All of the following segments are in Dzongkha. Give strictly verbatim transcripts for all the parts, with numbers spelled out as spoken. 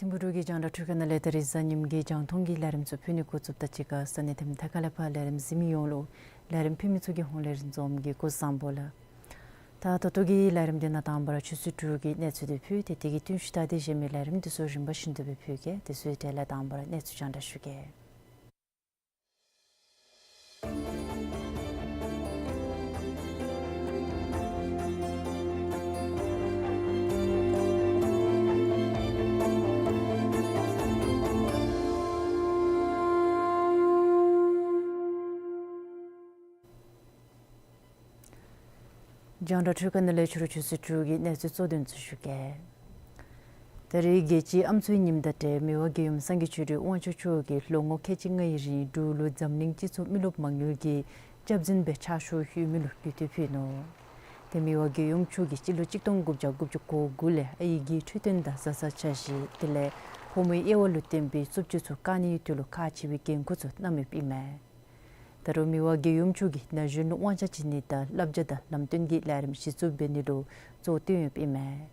ཐིམ་ཕུག་འབྲུག་གི་རྒྱང་བསྒྲགས་འཕྲུལ་ཁང་ནང་ལས་ད་རིས་གཟའ་ཉིམ་གི་རྒྱང་མཐོང་གི་ལས་རིམ་ཚུ་ཕུལ་ནི་འགོ་བཙུགསཔ་ད་གཅིག་ཁར་ས་གནས་དེ་མིན་ཐད་ཀར་ལས་ཕར་ལས་རིམ་གཟིགས་མི་ཡོངས་ལུ་ལས་རིམ་ཕུལ་མི་ཚུ་གི་ཧོངས་ལས་རིན་འཛོམས་ཀྱི་སྐུ་གཟུགས་བཟང་པོ་ལགས། ད་ད་ལྟོ་གི་ལས་རིམ་འདི་ནང་དང་པ་ར་ཆུ་ཚོད་དྲུག་གི་གནས་ཚུལ་འདི་ཕུལ་ཏེ་དེ་གི་བསྟུན་ཞུ་ད་དེ་གཞན་མི་ལས་རིམ་འདི་ཚུ་རིམ་པ་བཞིན་དུ་སྦེ་ཕུལ་གེ། དེ་ཚུ་གྲས་ལས་དང་པ་ར་གནས་ཚུལ་རྒྱང་བསྒྲགས་ཞུ་གེ། རྒྱང་བསྒྲགས་འཕྲུལ་ཁང་ནང་ལས་ཕྱི་རུ་ཆུ་ཚོད་དྲུག་གི་གནས་ཚུལ་གཙོ་དོན་ཚུ་ཞུ་གེ། ད་རིས་རྒྱལ་སྤྱིའི་ཨམ་སྲུའི་ཉིནམ་དང་འབྲེལ་མི་དབང་རྒྱལ་ཡུམ་སངས་རྒྱས་ཆོས་སྒྲོན་དབང་ཕྱུག་མཆོག་གིས་ལོ་ངོ་ཁལ་གཅིག་ལྔའི་རིང་འབྲུག་ལུ་འཛམ་གླིང་སྤྱི་ཚོགས་མི་རློབས་མ་དངུལ་གྱི་སྐྱབས་འཛིན་སྦེ་ཕྱག་ཞུ་ཡོད་མི་ལུ་གུས་བཏུད་ཕུལ་ནུག། ཏེ་མི་དབང་རྒྱལ་ཡུམ་མཆོག་གིས་སྤྱི་ལོ་གཅིག་སྟོང་དགུ་བརྒྱ་དགུ་བཅུ་གོ་དགུ་ལས་ཨའི་གི་འཕྲོད་བསྟེན་དང་བཟའ་ཚང་འཆར་གཞི་དེ་ལས་ཕོ་མོའི་དབྱེ་བ་ལུ་བརྟེན་པའི་རྩུབ་སྤྱོད་ཚུ་བཀག་ནིའི་དོན་ལུ་ཁག་ཆེ་བའི་འགན་ཁུར་ཚུ་བསྣམས་ཡོདཔ་ཨིན་མས། ད་རུང་མི་དབང་རྒྱལ་ཡུམ་མཆོག་གིས་ན་གཞོན་ལུ་དབང་ཆ་བྱིན་ནི་དང་བསླབ་བྱ་དང་ལམ་སྟོན་གྱི་ལས་རིམ་གཞི་བཙུགས་འབད་ནི་ལུ་གཙོ་བོ་བཏོན་ཡོདཔ་ཨིན་མས།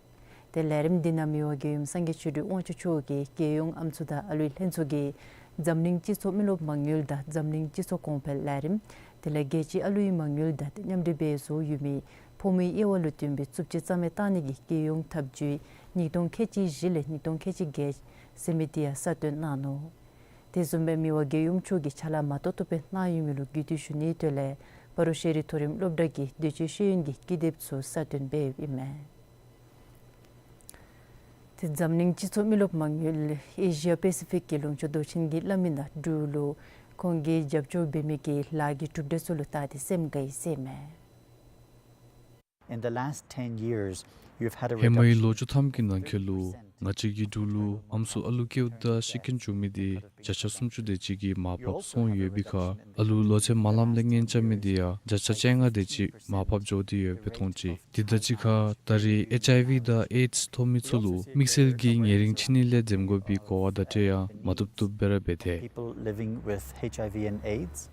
ཏེ་ལས་རིམ་འདི་ནང་མི་དབང་རྒྱལ་ཡུམ་སངས་རྒྱས་ཆོས་སྒྲོན་དབང་ཕྱུག་མཆོག་གིས་རྒྱལ་ཡོངས་ཨམ་སྲུ་དང་ཨ་ལུའི་ལྷན་ཚོགས་ཀྱིས་འཛམ་གླིང་སྤྱི་ཚོགས་མི་རློབས་མ་དངུལ་དང་འཛམ་གླིང་སྤྱི་ཚོགས་གོང་འཕེལ་ལས་རིམ་དེ་ལས་རྒྱལ་སྤྱིའི་ཨ་ལུའི་མ་དངུལ་དང་མཉམ་འབྲེལ་འབད་བཟོ་ཡོད་མི་ཕོ་མོའི་དབྱེ་བ་ལུ་བརྟེན་པའི་རྩུབ་སྤྱོད་རྩ་མེད་བཏང་ནི་གི་རྒྱལ་ཡོངས་ཐབས་བྱུས་ཉིས་སྟོང་ཁལ་གཅིག་བཞི་ལས་ཉིས་སྟོང་ཁལ་གཅིག་བརྒྱད་ཟེར་མི་འདི་ཡང་གསལ་སྟོན་གནང་ནུག། དེ་བཟུམ་སྦེ་མི་དབང་རྒྱལ་ཡུམ་མཆོག་གིས་ཕྱག་ལཱ་མ་ཏོག་ཏོ་སྦེ་གནང་ཡོད་མི་ལུ་གུས་བཏུད་ཞུ་ནིའི་དོན་ལས་སྤ་རོ་ཤེས་རིག་མཐོ་རིམ་སློབ་གྲྭ་གིས་འདོད་སྤྱོད་ཤེས་ཡོན་གྱི་ཀི་དེབ་ཚུ་གསལ་སྟོན་འབད་ཡོདཔ་ཨིན་མས། ཏེ་འཛམ་གླིང་སྤྱི་ཚོགས་མི་རློབས་མ་དངུལ་ཨེ་ཤི་ཡ་པེ་སི་ཕིག་གི་ལུང་ཕྱོགས་མདོ་ཆེན་གྱི་བླ་མའི་ནང་འབྲུག་ལུ་ཁོང་གིས་རྒྱབ་སྐྱོར་འབད་མི་གི་ལཱ་གི་གྲུབ་འབྲས་ཚུ་ལུ་བལྟ་སྟེ་སེམས་དགའ་ཡི་ཟེར་ཨིན་མས། In the last ten years, you've had a reduction of seventy percent. ཧེ་མའི་ལོ་བཅུ་ཐམ་གྱི་ནང་འཁོད་ལུ་ང་བཅས་ཀྱི་འབྲུག་ལུ་ཨམ་སྲུ་ཨ་ལུ་སྐྱེཝ་ད་ཤི་རྐྱེན་བྱུང་མི་འདི་བརྒྱ་ཆ་སུམ་ཅུ་དེ་ཅིག་གིས་མར་ཕབ་སོང་ཡོད་པའི་ཁར་ཨ་ལུ་ལོ་ཚད་མ་ལམ་ལས་ངན་རྐྱབ་མི་འདི་ཡང་བརྒྱ་ཆ་བཅོ་ལྔ་དེ་ཅིག་མར་ཕབ་འགྱོ་སྟེ་ཡོདཔ་སྦེ་མཐོང་ཅི། དེ་དང་གཅིག་ཁར་ད་རེས་ཨེཆ་ཨའི་ཝི་དང་ཨེཌསི་ཐོབ་མི་ཚུ་ལུ་དམིགས་བསལ་གྱི་ཉེ་རིང་ཕྱི་ནད་ལས་འཛེམ་དགོ་པའི་གོ་བ་དང་འབྲེལ་ཡང་མ་བཏུབ་བཏུབ་སྦེ་ར་འབད་དེ། People living with H I V and AIDS.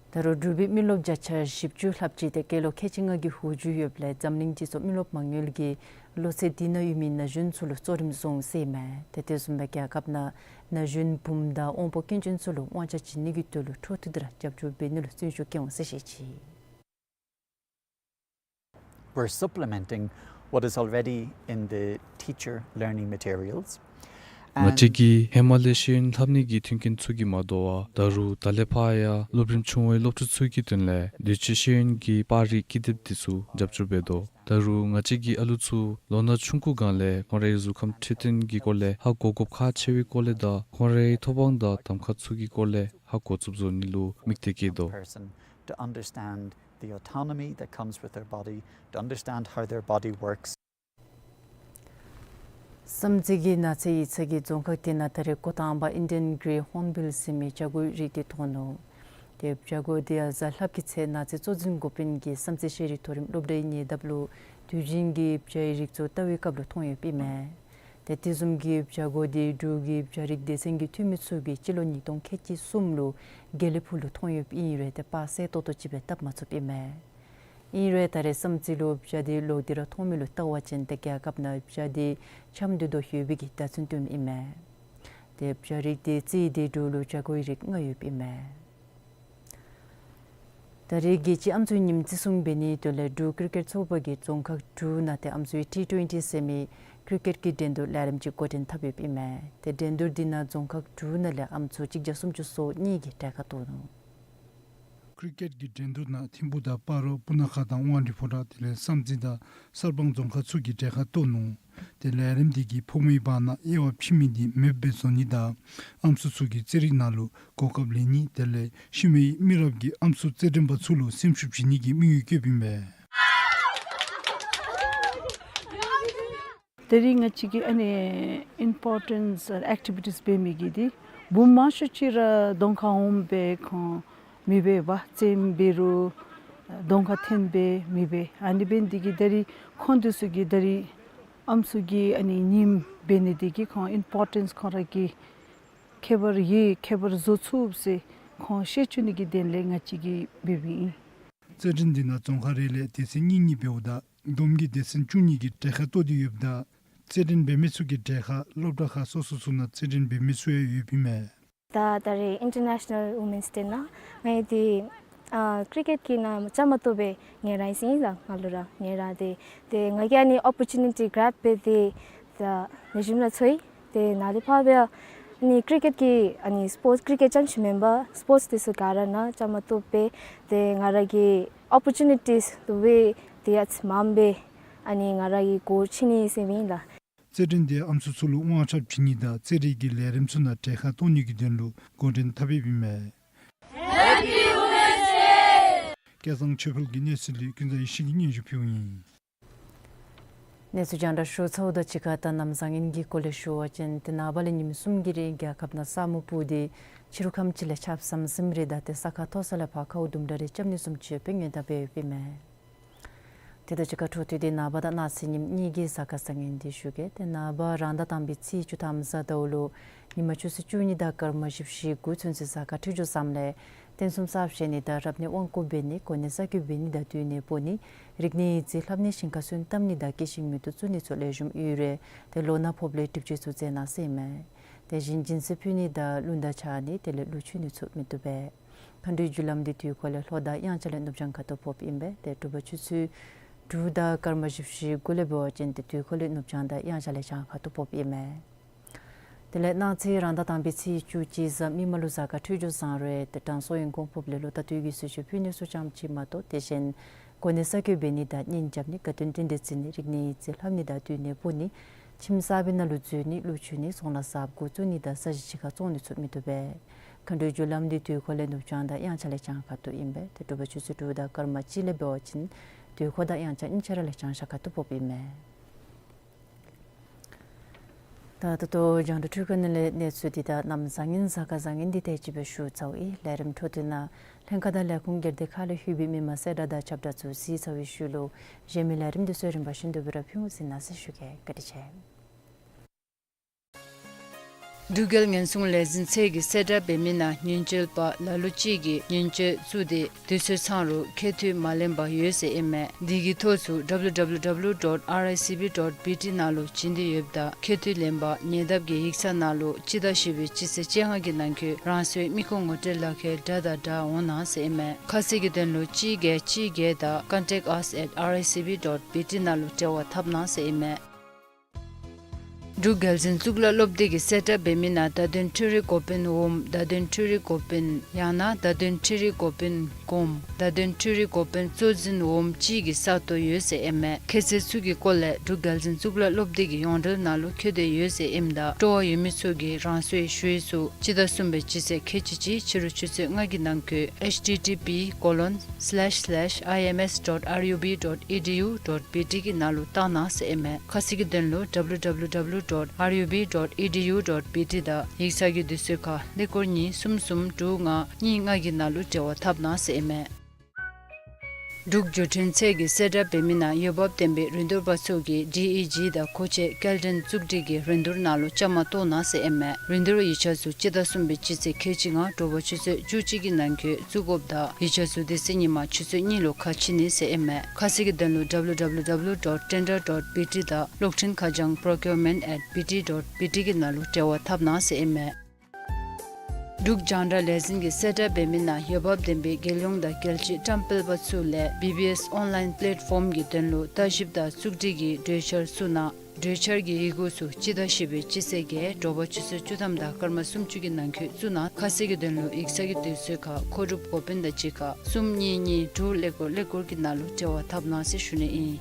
ད་རུང་འབྲུག་པའི་མི་རློབས་བརྒྱ་ཆ་བཞི་བཅུ་ལྷགཔ་ཅིག་ཏེ་སྐྱེས་ལོ་ཁལ་གཅིག་ལྔ་གི་འོག་འགྱོ་ཡོདཔ་ལས་འཛམ་གླིང་སྤྱི་ཚོགས་མི་རློབས་མ་དངུལ་གྱིས་ལོ་ཚད་དེ་ནང་ཡོད་མི་ན་གཞོན་ཚུ་ལུ་གཙོ་རིམ་བཟུང་ཟེར་ཨིན་མས། ཏེ་དེ་བཟུམ་སྦེ་རྒྱལ་ཁབ་ནང་ན་གཞོན་བུམོ་དང་དབང་པོ་སྐྱོན་ཅན་ཚུ་ལུ་དབང་ཆ་བྱིན་ནི་གི་དོན་ལུ་འཕྲོ་མཐུད་དེ་ར་རྒྱབ་སྐྱོར་འབད་ནི་ལུ་བརྩོན་ཤུགས་བསྐྱེད་འོང་ཟེར་བཤད་ཅི། We're supplementing what is already in the teacher learning materials. ང་བཅས་ཀྱིས་ཧེ་མ་ལས་ཤེས་ཡོན་ལྷབ་ནི་གི་མཐུན་རྐྱེན་ཚུ་གིས་མ་དོ་བར་ད་རུང་ད་ལས་ཕར་ཡང་སློབ་རིམ་ཆུང་བའི་སློབ་ཕྲུག་ཚུ་གི་དོན་ལས་འདོད་སྤྱོད་ཤེས་ཡོན་གྱི་པར་རིས་ཀི་དེབ་འདི་ཚུ་རྒྱབ་སྐྱོར་འབད་དོ། ད་རུང་ང་བཅས་ཀྱི་ཨ་ལུ་ཚུ་ལོ་ན་ཆུང་ཀུ་སྒང་ལས་ཁོང་རའི་གཟུགས་ཁམས་འཕྲོད་བསྟེན་གྱི་སྐོར་ལས་ཧ་གོ་དགོཔ་ཁག་ཆེ་བའི་སྐོར་ལས་དང་ཁོང་རའི་ཐོབ་དབང་དང་གདམ་ཁ་ཚུ་གི་སྐོར་ལས་ཧ་གོ་ཚུགསཔ་བཟོ་ནི་ལུ་དམིགས་གཏད་བསྐྱེད་དོ། Person to understand the autonomy that comes with their body, to understand how their body works. བསམ་རྩེ་གི་ནགས་ཚལ་ཡིག་ཚང་གི་རྫོང་ཁག་དེ་ནང་ད་རེས་འགོ་དང་པ་Indian Grey Hornbill ཟེར་མི་བྱ་རྒོད་རིགས་དེ་མཐོང་ནུག། ཏེ་བྱ་སྒོ་དེ་ཡང་གཟའ་ལྷགཔ་གི་ཚེ་གནངས་ཚེ་གཙོ་འཛིན་འགོ་དཔོན་གྱིས་བསམ་རྩེ་ཤེས་རིག་མཐོ་རིམ་སློབ་གྲྭའི་ཉེ་འདབས་ལུ་དུས་རྒྱུན་གྱི་བྱ་ཡི་རིགས་ཚུ་བལྟ་བའི་སྐབས་ལུ་མཐོང་ཡོདཔ་ཨིན་མས། ཏེ་དེ་བཟུམ་གྱི་བྱ་སྒོ་དེ་འབྲུག་གི་བྱ་རིགས་སྡེ་ཚན་གྱི་འཐུས་མི་ཚུ་གིས་སྤྱི་ལོ་ཉིས་སྟོང་ཁལ་གཅིག་གསུམ་ལུ་དགེ་ལེགས་ཕུག་ལུ་མཐོང་ཡོདཔ་ཨིན་རུང་ཏེ་དཔག་ཚད་ཏོག་ཏོ་ཅིག་སྦེ་བལྟ་མ་ཚུགསཔ་ཨིན་མས། ཨིན་རུང་ད་རེས་བསམ་རྩེ་ལུ་བྱ་དེ་ལོག་སྟེ་ར་མཐོང་མི་ལུ་བལྟ་བ་ཅིན་ཏེ་རྒྱལ་ཁབ་ནང་བྱ་དེ་འཆམ་དོ་དོ་ཡོད་པའི་གི་བརྡ་མཚོན་སྟོནམ་ཨིན་མས། ཏེ་བྱ་རིགས་དེ་རྩིས་ཏེ་འབྲུག་ལུ་བྱ་སྒོའི་རིགས་ལྔ་ཡོདཔ་ཨིན་མས། ད་རེས་རྒྱལ་སྤྱིའི་ཨམ་སྲུའི་ཉིནམ་བརྩི་སྲུང་འབད་ནིའི་དོན་ལས་འབྲུག་ཀིརི་ཀེཊ་ཚོགས་པ་གིས་རྫོང་ཁག་དྲུག་ནང་ཏེ་ཨམ་སྲུའི་ཊི་ཊུ་ཝེན་ཊི་ཟེར་མི་ཀིརི་ཀེཊ་ཀྱི་འགྲན་བསྡུར་ལས་རིམ་ཅིག་འགོ་འདྲེན་འཐབ་ཡོདཔ་ཨིན་མས། ཏེ་འགྲན་བསྡུར་དེ་ནང་རྫོང་ཁག་དྲུག་ནང་ལས་ཨམ་སྲུ་གཅིག་བརྒྱ་སུམ་ཅུ་སོ་གཉིས་ཀྱིས་གྲལ་ཁར་གཏོགས་ནུག། ཀིརི་ཀེཊ་ཀྱི་འགྲན་བསྡུར་ནང་ཐིམ་ཕུག་དང་སྤ་རོ་སྤུ་ན་ཁ་དང་དབང་འདུས་ཕོ་བྲང་དེ་ལས་བསམ་རྩེ་དང་གསར་སྤང་རྫོང་ཁག་ཚུ་གིས་གྲལ་ཁར་གཏོགས་ནུག། ཏེ་ལས་རིམ་དེ་གིས་ཕོ་མོའི་བར་ན་དབྱེ་བ་ཕྱེ་མི་དེ་མེདཔ་སྦེ་བཟོ་ནི་དང་ཨམ་སྲུ་ཚུ་གིས་རྩེད་རིགས་ནང་ལུ་གོ་སྐབས་ལེན་ནི་དེ་ལས་ཤུལ་མའི་མི་རབས་ཀྱི་ཨམ་སྲུ་རྩེད་འགྲན་པ་ཚུ་ལུ་སེམས་ཤུགས་བྱིན་ནི་གི་དམིགས་ཡུལ་བསྐྱེདཔ་ཨིན་པས། ད་རིས་ང་བཅས་ཀྱི་ཨ་ནི་ཨིམ་པོར་ཊེནསི་ཨེཀ་ཊི་བི་ཊིསི་འབད་མི་གི་འདི་བུམོ་མང་ཤོས་ཅིག་ར་གདོང་ཁར་འོངམ་སྦེ་ཁོང་མི་འབད་བར་རྩེདམོ་འབད་རུང་གདོང་ཁར་འཐོནམ་སྦེ་མི་འབད། ཨ་ནི་འབད་ནི་དེ་གིས་ད་རིས་ཁོང་དེ་ཚུ་གིས་ད་རིས་ཨམ་སྲུ་གི་ཨ་ནི་ཉིནམ་འབད་ནི་དེ་གིས་ཁོང་ཨིམ་པོར་ཊེནསི་ཁོང་ར་གིས་ཁྱད་པར་ཡོད་ཁྱད་པར་བཟོ་ཚུགས་ཟེར་ཁོང་ཤེས་བཅུག་ནི་གི་དོན་ལས་ང་བཅས་ཀྱིས་འབདཝ་ཨིན། རྩེད་འགྲན་འདི་ནང་རྫོང་ཁག་རེ་ལས་སྡེ་ཚན་གཉིས་གཉིས་འབདཝ་ད་བསྡོམས་ཀྱིས་སྡེ་ཚན་བཅུ་གཉིས་ཀྱིས་གྲལ་ཁར་གཏོགས་ཏེ་ཡོདཔ་ད་རྩེད་འགྲན་འབད་མི་ཚུ་གི་གྲལ་ཁར་སློབ་གྲྭ་ཁག་སོ་སོ་ཚུ་ནང་རྩེད་འགྲན་འབད་མི་ཚུ་ཡང་ཡོདཔ་ཨིན་མས། ད་ད་རེས་ཨིན་ཊར་ནེ་ཤ་ནཱལ་ཝུ་མེནསི་ཌེ་ནང་ང་ཡང་འདི་ཨ་ཀི་རི་ཀེཊ་ཀྱི་ནང་བཅའ་མར་གཏོགས་སྦེ་ངལ་རངས་ཡི་ཟེར་ཨིན་ལགས། ང་ལུ་ར་ངལ་རངས་ཏེ་ཏེ་ང་གིས་ཨ་ནི་ཨོ་པོར་ཅུ་ནི་ཊི་གརེབ་འབད་དེ་ད་ལེགས་ཤོམ་ར་འཚོལ་ཡི། ཏེ་ནཱ་ལས་ཕར་སྦེ་ཨ་ནི་ཀི་རི་ཀེཊ་ཀྱི་ཨ་ནི་སི་པོརཊསི་ཀི་རི་ཀེཊ་རྐྱངམ་ཅིག་མེན་པར་སི་པོརཊསི་དེ་ཚུ་ག་ར་ནང་བཅའ་མར་གཏོགས་སྦེ་ཏེ་ང་ར་གི་ཨོ་པོར་ཅུ་ནི་ཊིས་དེ་བ་དེ་ཡང་མངམ་སྦེ་ཨ་ནི་ང་ར་གིས་སྒོ་ཕྱེ་ནི་ཟེར་ཨིན་ལགས། རྩེད་འགྲན་དེ་ཨམ་སྲུ་ཚུ་ལུ་དབང་ཆ་བྱིན་ནི་དང་རྩེད་རིགས་ཀྱི་ལས་རིམ་ཚུ་ནང་གྲལ་ཁར་གཏོགས་ནི་གི་དོན་ལུ་འགོ་འདྲེན་འཐབ་ཡོདཔ་ཨིན་མས། སྐལ་བཟང་ཆོས་འཕེལ་གྱིས་གནས་ཚུལ་འདི་ཀུན་བཟང་ཡེ་ཤེས་ཀྱིས་སྙན་ཞུ་ཕུལཝ་ཨིན། གནས་ཚུལ་རྒྱང་བསྒྲགས་ཞུ་ཚརཝ་དང་གཅིག་ཁར་ད་གནམ་བཟང་ངན་གྱི་སྐོར་ལས་ཞུ་བ་ཅིན་ཏེ་ནངས་པ་ལས་ཉིནམ་གསུམ་གྱི་རིང་རྒྱལ་ཁབ་ནང་ས་སྨུག་སྤུབས་ཏེ་ཕྱི་རུ་ཁམས་ཅིག་ལས་ཆརཔ་ཟམ་ཟིམ་རེ་དང་ཏེ་ས་ཁ་མཐོ་ས་ལས་ཕར་ཁཝ་དུམ་གྲ་རེ་རྐྱབ་ནི་བཟུམ་ཅིག་ཡོདཔ་སྦེ་ཉེན་བརྡ་འབད་ཡོདཔ་ཨིན་མས། དེ་དང་གཅིག་ཁར་འཕྲོ་མཐུད་དེ་ནངས་པ་དང་གནངས་ཚེ་ཉིནམ་གཉིས་ཀྱི་གཟའ་སྐར་བཟང་ངན་འདི་ཞུ་གེ། ཏེ་ནངས་པ་རང་ཟླ་དང་པའི་ཚེས་བཅུ་ཐམ་གཟའ་ཟླཝ་ལུ་ཉིན་མ་ཆུ་ཚོད་བཅུ་གཉིས་དང་སྐར་མ་བཞི་བཅུ་ཞེ་དགུ་ཚུན་ཚོད་གཟའ་སྐར་འཕྲོད་སྦྱོར་བཟངམ་ལས་རྟེན་གསུམ་གསརཔ་བཞེངས་ནི་དང་རབ་གནས་དབང་བསྐུར་འབད་ནི་གོ་གནས་གསར་བསྐོ་འབད་ནི་དང་བསྟུན་ནི་སྦོ་ནི་རིག་གནས་ཡིག་རྩིས་ལྷབ་གནས་ཞིང་ཁར་སོན་བཏབ་ནི་དང་སྐྱེད་ཤིང་མེ་ཏོག་བཙུགས་ནི་ཚུ་ལེགས་ཤོམ་ཡོད་རུང་ཏེ་ལོ་ན་ཕོགཔ་ལས་སྒྲིབ་སྦྱང་ཚུ་མཛད་གནང་ཟེར་ཨིན་མས། དེ་བཞིན་སྦྱིན་སྲེག་ཕུལ་ནི་དང་རླུང་དར་འཕྱར་ནི་དེ་ལས་གླུ་མཆོད་ནི་ཚུ་མི་བཏུབ་པས། མཁའ་འགྲོའི་རྒྱུ་ལམ་འདི་དུས་འཁོར་ལས་ལྷོ་དང་དབྱངས་འཆར་ལས་ནུབ་བྱང་ཁ་ཐུག་ཕོགཔ་ཨིན་པས། ཏེ་དྲོ་པ་ཆུ་ཚོད་དྲུག་དང་སྐར་མ་བཞི་བཅུ་ཞེ་དགུ་ལས་འབད་བ་ཅིན་ཏེ་དུས་འཁོར་ལས་ནུབ་བྱང་དང་དབྱངས་འཆར་ལས་བྱང་ཁ་ཐུག་ཕོགཔ་ཨིན་མས། དེ་ལས་གནངས་ཚེ་རང་ཟླ་དང་པའི་ཚེས་བཅུ་གཅིག་གཟའ་མིག་དམར་ལུ་གཟའ་སྐར་འཕྲོད་སྦྱོར་བཟང་རུང་ཏེ་དྲང་སྲོང་ཡོན་གོང་ཕོགཔ་ལས་ལོ་རྟག་ཏུ་གི་གསོལ་མཆོད་ཕུལ་ནི་ཚུ་ཙམ་ཅིག་མ་གཏོགས་དེ་བཞིན་གོ་གནས་གསར་བསྐོ་འབད་ནི་དང་གཉེན་རྐྱབ་ནི་དགའ་སྟོན་རྟེན་འབྲེལ་བརྩི་ནི་རིག་གནས་ཡིག་རྩིས་ལྷབ་ནི་དང་བསྟུན་ནི་སྦོ་ནི་ཁྱིམ་གསར་པའི་ནང་ལུ་འཛུལ་ནི་གླུ་མཆོད་ནི་ཚོང་ལཱ་གསརཔ་འགོ་བཙུགས་ནི་དང་ས་གཞི་གཅིག་ཁར་བཙོང་ནི་ཚུ་མི་བཏུབ་པས། མཁའ་འགྲོའི་རྒྱུ་ལམ་འདི་དུས་འཁོར་ལས་ནུབ་བྱང་དང་དབྱངས་འཆར་ལས་བྱང་ཁ་ཐུག་ཨིན་པས། ཏེ་དྲོ་པ་ཆུ་ཚོད་དྲུག་དང་སྐར་མ་གཅིག་ལས་འབད་བ་ཅིན་དུས་འཁོར་དང་དབྱངས་འཆར་གཉིས་ཆ་ར་ལས་བྱང་ཤར་ཁ་ཐུག་ཕོགཔ་ཨིན་མས། ད་ད་ལྟོ་རྒྱང་བསྒྲགས་འཕྲུལ་ཁང་ནང་ལས་གནས་ཚུལ་འདི་དང་གནམ་བཟང་ངན་གཟའ་སྐར་བཟང་ངན་འདི་དེ་ཅིག་སྦེ་ཞུ་ཚརཝ་ཨིན། ལས་རིམ་འཕྲོ་མཐུད་ནང་ལྷན་ཁག་དང་ལས་ཁུངས་སྒེར་སྡེ་ཁག་ལས་ལྷོད་པའི་མི་མང་གསལ་བསྒྲགས་དང་ཁྱབ་བསྒྲགས་ཚུ་གཟིགས་ཚར་བའི་ཤུལ་ལུ་གཞན་མི་ལས་རིམ་འདི་ཚུ་རིམ་པ་བཞིན་དུ་སྦེ་ར་ཕུལ་འོང་ཟེར་གནང་ཟེར་ཞུ་གེ། བཀའ་དྲིན་ཆེ། འབྲུག་རྒྱལ་ཉེན་སྲུང་ལས་འཛིན་ཚད་ཀྱི་གསལ་བསྒྲགས་འབད་མི་ནང་ཉེན་བཅོལ་པ་ལ་ལུ་ཅིག་གིས་ཉེན་བཅོལ་བཙུགས་ཏེ་དུས་ཚོད་ཚང་རུང་ཁྱད་ཐོན་མ་ལེན་པར་ཡོད་ཟེར་ཨིན་མས། འདི་གི་ཐོ་ཚུ་W W W dot R I C B dot B T ནང་ལུ་བྱིན་ཏེ་ཡོདཔ་ད་ཁྱད་ཐོན་ལེན་པར་ཉེ་འདབས་ཀྱི་ཡིག་ཚང་ནང་ལུ་སྤྱི་ཟླ་བཞི་པའི་སྤྱི་ཚེས་བཅོ་ལྔ་གི་ནང་འཁོད་རང་སོའི་མི་ཁུངས་ངོ་སྤྲོད་ལག་ཁྱེར་འདྲ་དང་འདྲ་འོང་གནང་ཟེར་ཨིན་མས། ཁ་གསལ་གྱི་དོན་ལུ་གཅིག་བརྒྱད་གཅིག་བརྒྱད་དང་contact us at R I C B dot B T ནང་ལུ་འབྲེལ་བ་འཐབ་གནང་ཟེར་ཨིན་མས། འབྲུག་རྒྱལ་འཛིན་གཙུག་ལག་སློབ་སྡེ་གི་གསལ་བསྒྲགས་འབད་མི་ནང་བརྡ་དོན་འཕྲུལ་རིག་འགོ་དཔོན་འོགམ་བརྡ་དོན་འཕྲུལ་རིག་འགོ་དཔོན་ཡང་ན་བརྡ་དོན་འཕྲུལ་རིག་འགོ་དཔོན་གོངམ་བརྡ་དོན་འཕྲུལ་རིག་འགོ་དཔོན་གཙོ་འཛིན་འོགམ་ཅིག་གི་ས་སྟོང་ཡོད་ཟེར་ཨིན་མས། ཁྱད་ཚད་ཚུ་གི་སྐོར་ལས་འབྲུག་རྒྱལ་འཛིན་གཙུག་ལག་སློབ་སྡེ་གི་ཡོངས་འབྲེལ་ནང་ལུ་འཁོད་དེ་ཡོད་ཟེར་ཨིནམ་ད་སྤྲོ་བ་ཡོད་མི་ཚུ་གིས་རང་སོའི་ཞུ་ཡིག་ཚུ་སྤྱི་ཟླ་གསུམ་པའི་སྤྱི་ཚེས་ཁལ་གཅིག་གཅིག་ཕྱི་རུ་ཆུ་ཚོད་ལྔ་གི་ནང་འཁོད H T T P colon slash slash I M S dot R U B dot E D U dot B T གི་ནང་ལུ་བཏང་གནང་ཟེར་ཨིན་མས། ཁ་གསལ་གྱི་དོན་ལུ W W W dot R U B dot E D U dot B T དང་ཡིག་ཚང་གི་དུས་ཚོད་ཁར་ཀླད་ཀོར་གཉིས་གསུམ་གསུམ་དྲུག་ལྔ་གཉིས་ལྔ་གི་ནང་ལུ་འབྲེལ་བ་འཐབ་གནང་ཟེར་ཨིན་མས། འབྲུག་བརྒྱུད་འཕྲིན་ཚད་ཀྱི་གསལ་བསྒྲགས་འབད་མི་ནང་འོས་འབབ་ལྡན་པའི་རིན་བསྡུར་པ་ཚུ་གིས་ཌི་ཨི་ཇི་དང་མཁོ་ཆས་སྐྱེལ་འདྲེན་བཙུགས་སྒྲིག་གི་རིན་བསྡུར་ནང་ལུ་བཅའ་མར་གཏོགས་གནང་ཟེར་ཨིན་མས། རིན་བསྡུར་ཡིག་ཆ་ཚུ་སྤྱི་ཟླ་གསུམ་པའི་སྤྱི་ཚེས་ཁལ་གཅིག་ལྔ་དྲོ་པ་ཆུ་ཚོད་བཅུ་གཅིག་གི་ནང་འཁོད་བཙུགས་དགོཔ་དང་ཡིག་ཆ་ཚུ་དེ་ཚེ་ཉིན་མ་ཆུ་ཚོད་གཉིས་ལུ་ཁ་ཕྱེ་ནི་ཟེར་ཨིན་མས། ཁ་གསལ་གྱི་དོན་ལུ་W W W dot tender dot B T དང་གློག་འཕྲིན་ཁ་བྱང་procurement at B T dot B T གི་ནང་ལུ་འབྲེལ་བ་འཐབ་གནང་ཟེར་ཨིན་མས། འབྲུག་རྒྱང་བསྒྲགས་ལས་འཛིན་གྱི་གསལ་བསྒྲགས་འབད་མི་ནང་འོས་འབབ་ལྡན་པའི་རྒྱལ་ཡོངས་དང་རྒྱལ་སྤྱིའི་བཀྲམ་སྤེལ་པ་ཚུ་ལས་B B S online platform གི་དོན་ལུ་ལྟ་ཞིབ་དང་བཙུགས་སྒྲིག་གི་གྲོས་འཆར་བཙུགས་གནང་། གྲོས་འཆར་གྱི་ཡི་གུ་ཚུ་སྤྱི་ཟླ་བཞི་པའི་སྤྱི་ཚེས་བརྒྱད་དྲོ་པ་ཆུ་ཚོད་བཅུ་ཐམ་དང་སྐར་མ་སུམ་ཅུ་གི་ནང་འཁོད་བཙུགས་གནང་། ཁ་གསལ་གྱི་དོན་ལུ་ཡིག་ཚང་གི་དུས་ཚོད་ཁར་མཁོ་སྒྲུབ་འགོ་དཔོན་དང་གཅིག་ཁར་གསུམ་གཉིས་གཉིས་དྲུག་ཀླད་ཀོར་ཀླད་ཀོར་གྱི་ནང་ལུ་འབྲེལ་བ་འཐབ་གནང་ཟེར་ཞུ་ནི་ཨིན།